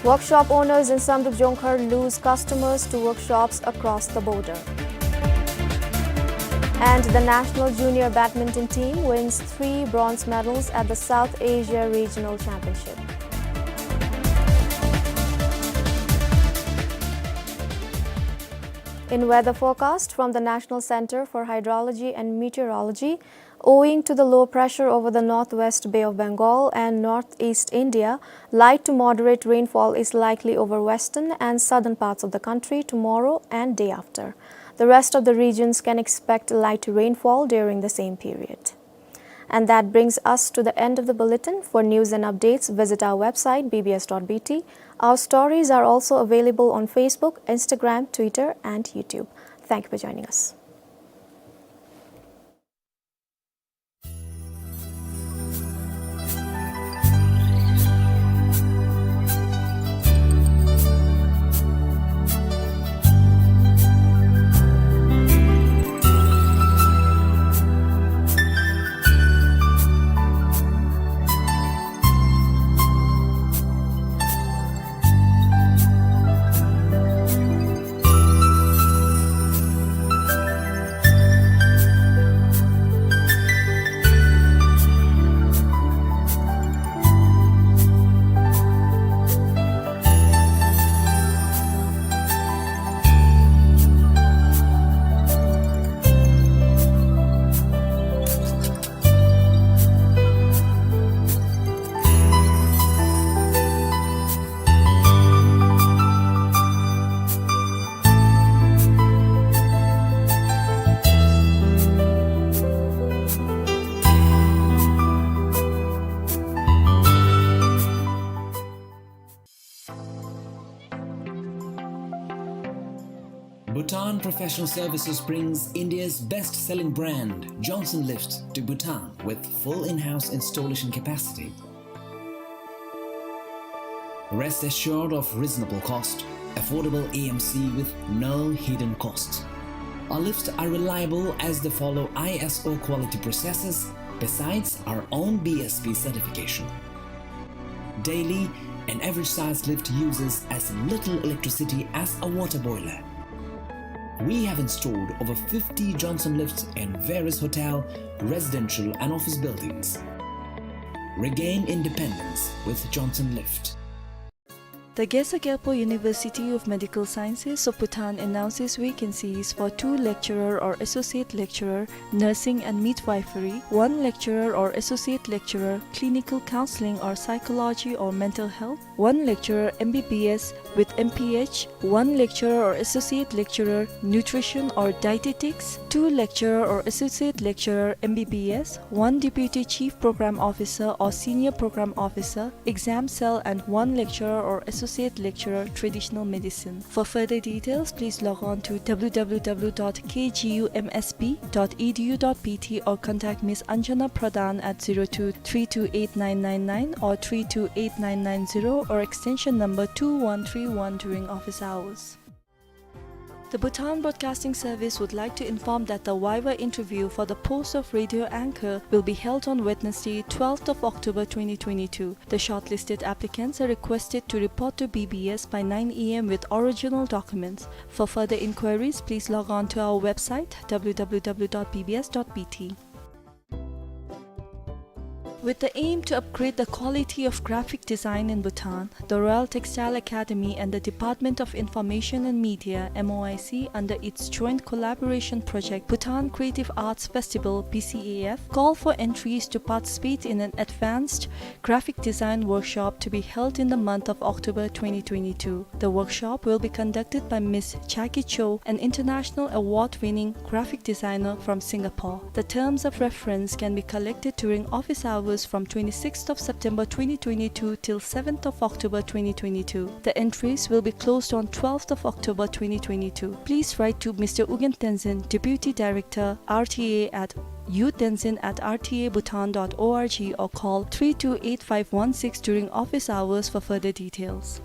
Workshop owners in Samdrup Jongkhar lose customers to workshops across the border. And the national junior badminton team wins three bronze medals at the South Asia Regional Championship. In weather forecast from the National Center for Hydrology and Meteorology, owing to the low pressure over the northwest Bay of Bengal and northeast India, light to moderate rainfall is likely over western and southern parts of the country tomorrow and day after. The rest of the regions can expect light rainfall during the same period. And that brings us to the end of the bulletin. For news and updates, visit our website, B B S dot B T. Our stories are also available on Facebook, Instagram, Twitter, and YouTube. Thank you for joining us. Bhutan Professional Services brings India's best-selling brand, Johnson Lifts, to Bhutan with full in-house installation capacity. Rest assured of reasonable cost, affordable E M C with no hidden costs. Our lifts are reliable as they follow I S O quality processes, besides our own B S P certification. Daily, an average size lift uses as little electricity as a water boiler. We have installed over fifty Johnson lifts in various hotel, residential and office buildings. Regain independence with Johnson Lift. The Gesa Gyalpo University of Medical Sciences of Bhutan announces vacancies for two lecturer or associate lecturer, nursing and midwifery, one lecturer or associate lecturer, clinical counseling or psychology or mental health, one lecturer M B B S with M P H, one lecturer or associate lecturer nutrition or dietetics, two lecturer or associate lecturer M B B S, one deputy chief program officer or senior program officer, exam cell, and one lecturer or associate lecturer traditional medicine. For further details, please log on to W W W dot K G U M S B dot E D U dot B T or contact Miss Anjana Pradhan at zero two three two eight nine nine nine or three two eight nine nine zero or extension number two one three one during office hours. The Bhutan Broadcasting Service would like to inform that the viva interview for the post of radio anchor will be held on Wednesday, twelfth of October twenty twenty-two. The shortlisted applicants are requested to report to B B S by nine A M with original documents. For further inquiries, please log on to our website, W W W dot B B S dot B T. With the aim to upgrade the quality of graphic design in Bhutan, the Royal Textile Academy and the Department of Information and Media, M O I C, under its joint collaboration project, Bhutan Creative Arts Festival, B C A F, call for entries to participate in an advanced graphic design workshop to be held in the month of October twenty twenty-two. The workshop will be conducted by Miss Jackie Cho, an international award-winning graphic designer from Singapore. The terms of reference can be collected during office hours from twenty-sixth of September twenty twenty-two till seventh of October twenty twenty-two. The entries will be closed on twelfth of October twenty twenty-two. Please write to Mister Ugyen Tenzin, Deputy Director, R T A, at U Tenzin at R T A Bhutan dot O R G or call three two eight five one six during office hours for further details.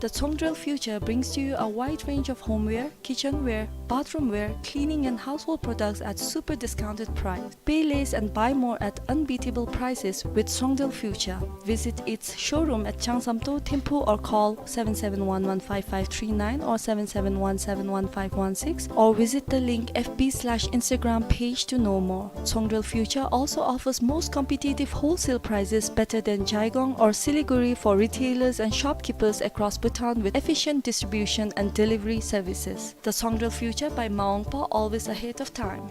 The Tsongdrel Future brings to you a wide range of homeware, kitchenware, bathroomware, cleaning and household products at super discounted price. Pay less and buy more at unbeatable prices with Tsongdrel Future. Visit its showroom at Changsamto, Thimphu or call seven seven one one five five three nine or seven seven one seven one five one six or visit the link F B slash Instagram page to know more. Tsongdrel Future also offers most competitive wholesale prices better than Jaigong or Siliguri for retailers and shopkeepers across Bhutan with efficient distribution and delivery services. The Tsongdrel Future by Maungpa, always ahead of time.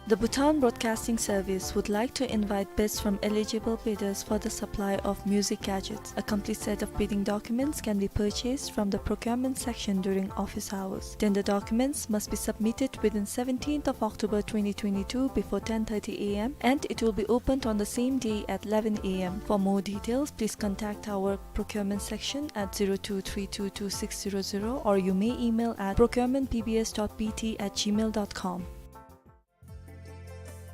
The Bhutan Broadcasting Service would like to invite bids from eligible bidders for the supply of music gadgets. A complete set of bidding documents can be purchased from the procurement section during office hours. Tender documents must be submitted within seventeenth of October twenty twenty-two before ten thirty A M, and it will be opened on the same day at eleven A M. For more details, please contact our procurement section at zero two three two two six zero zero, or you may email at procurement B B S dot B T at gmail dot com.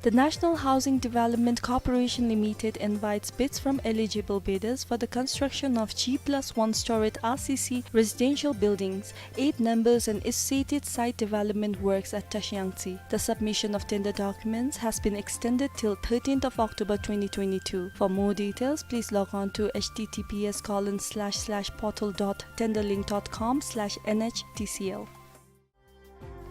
The National Housing Development Corporation Limited invites bids from eligible bidders for the construction of G plus one storied R C C residential buildings, eight numbers, and associated site development works at Tashiyangtse. The submission of tender documents has been extended till thirteenth of October twenty twenty-two. For more details, please log on to H T T P S colon slash slash portal dot tenderlink dot com slash N H T C L.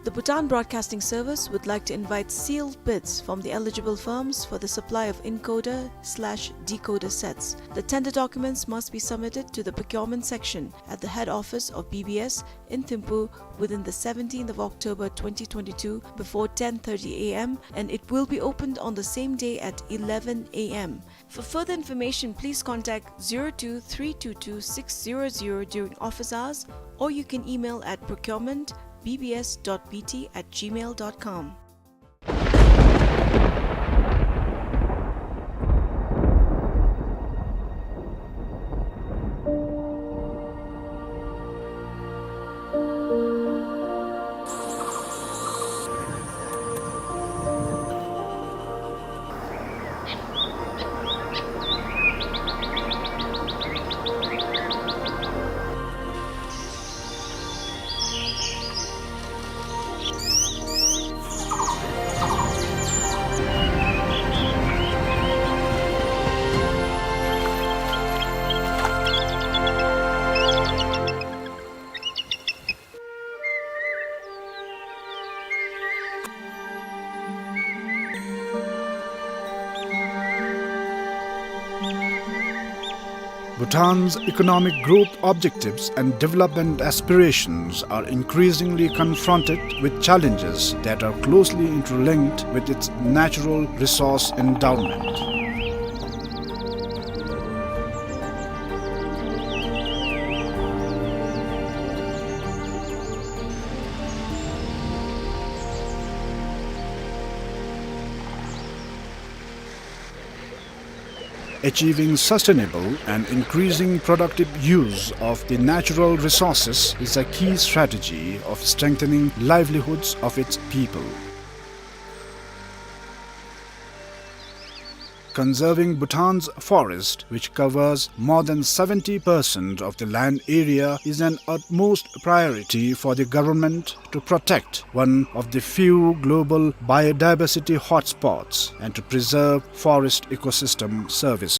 The Bhutan Broadcasting Service would like to invite sealed bids from the eligible firms for the supply of encoder slash decoder sets. The tender documents must be submitted to the procurement section at the head office of B B S in Thimphu within the seventeenth of October twenty twenty-two before ten thirty A M, and it will be opened on the same day at eleven A M. For further information, please contact zero two three two two six zero zero during office hours, or you can email at procurement B B S dot B T at gmail dot com. Bhutan's economic growth objectives and development aspirations are increasingly confronted with challenges that are closely interlinked with its natural resource endowment. Achieving sustainable and increasing productive use of the natural resources is a key strategy of strengthening livelihoods of its people. Conserving Bhutan's forest, which covers more than seventy percent of the land area, is an utmost priority for the government to protect one of the few global biodiversity hotspots and to preserve forest ecosystem services.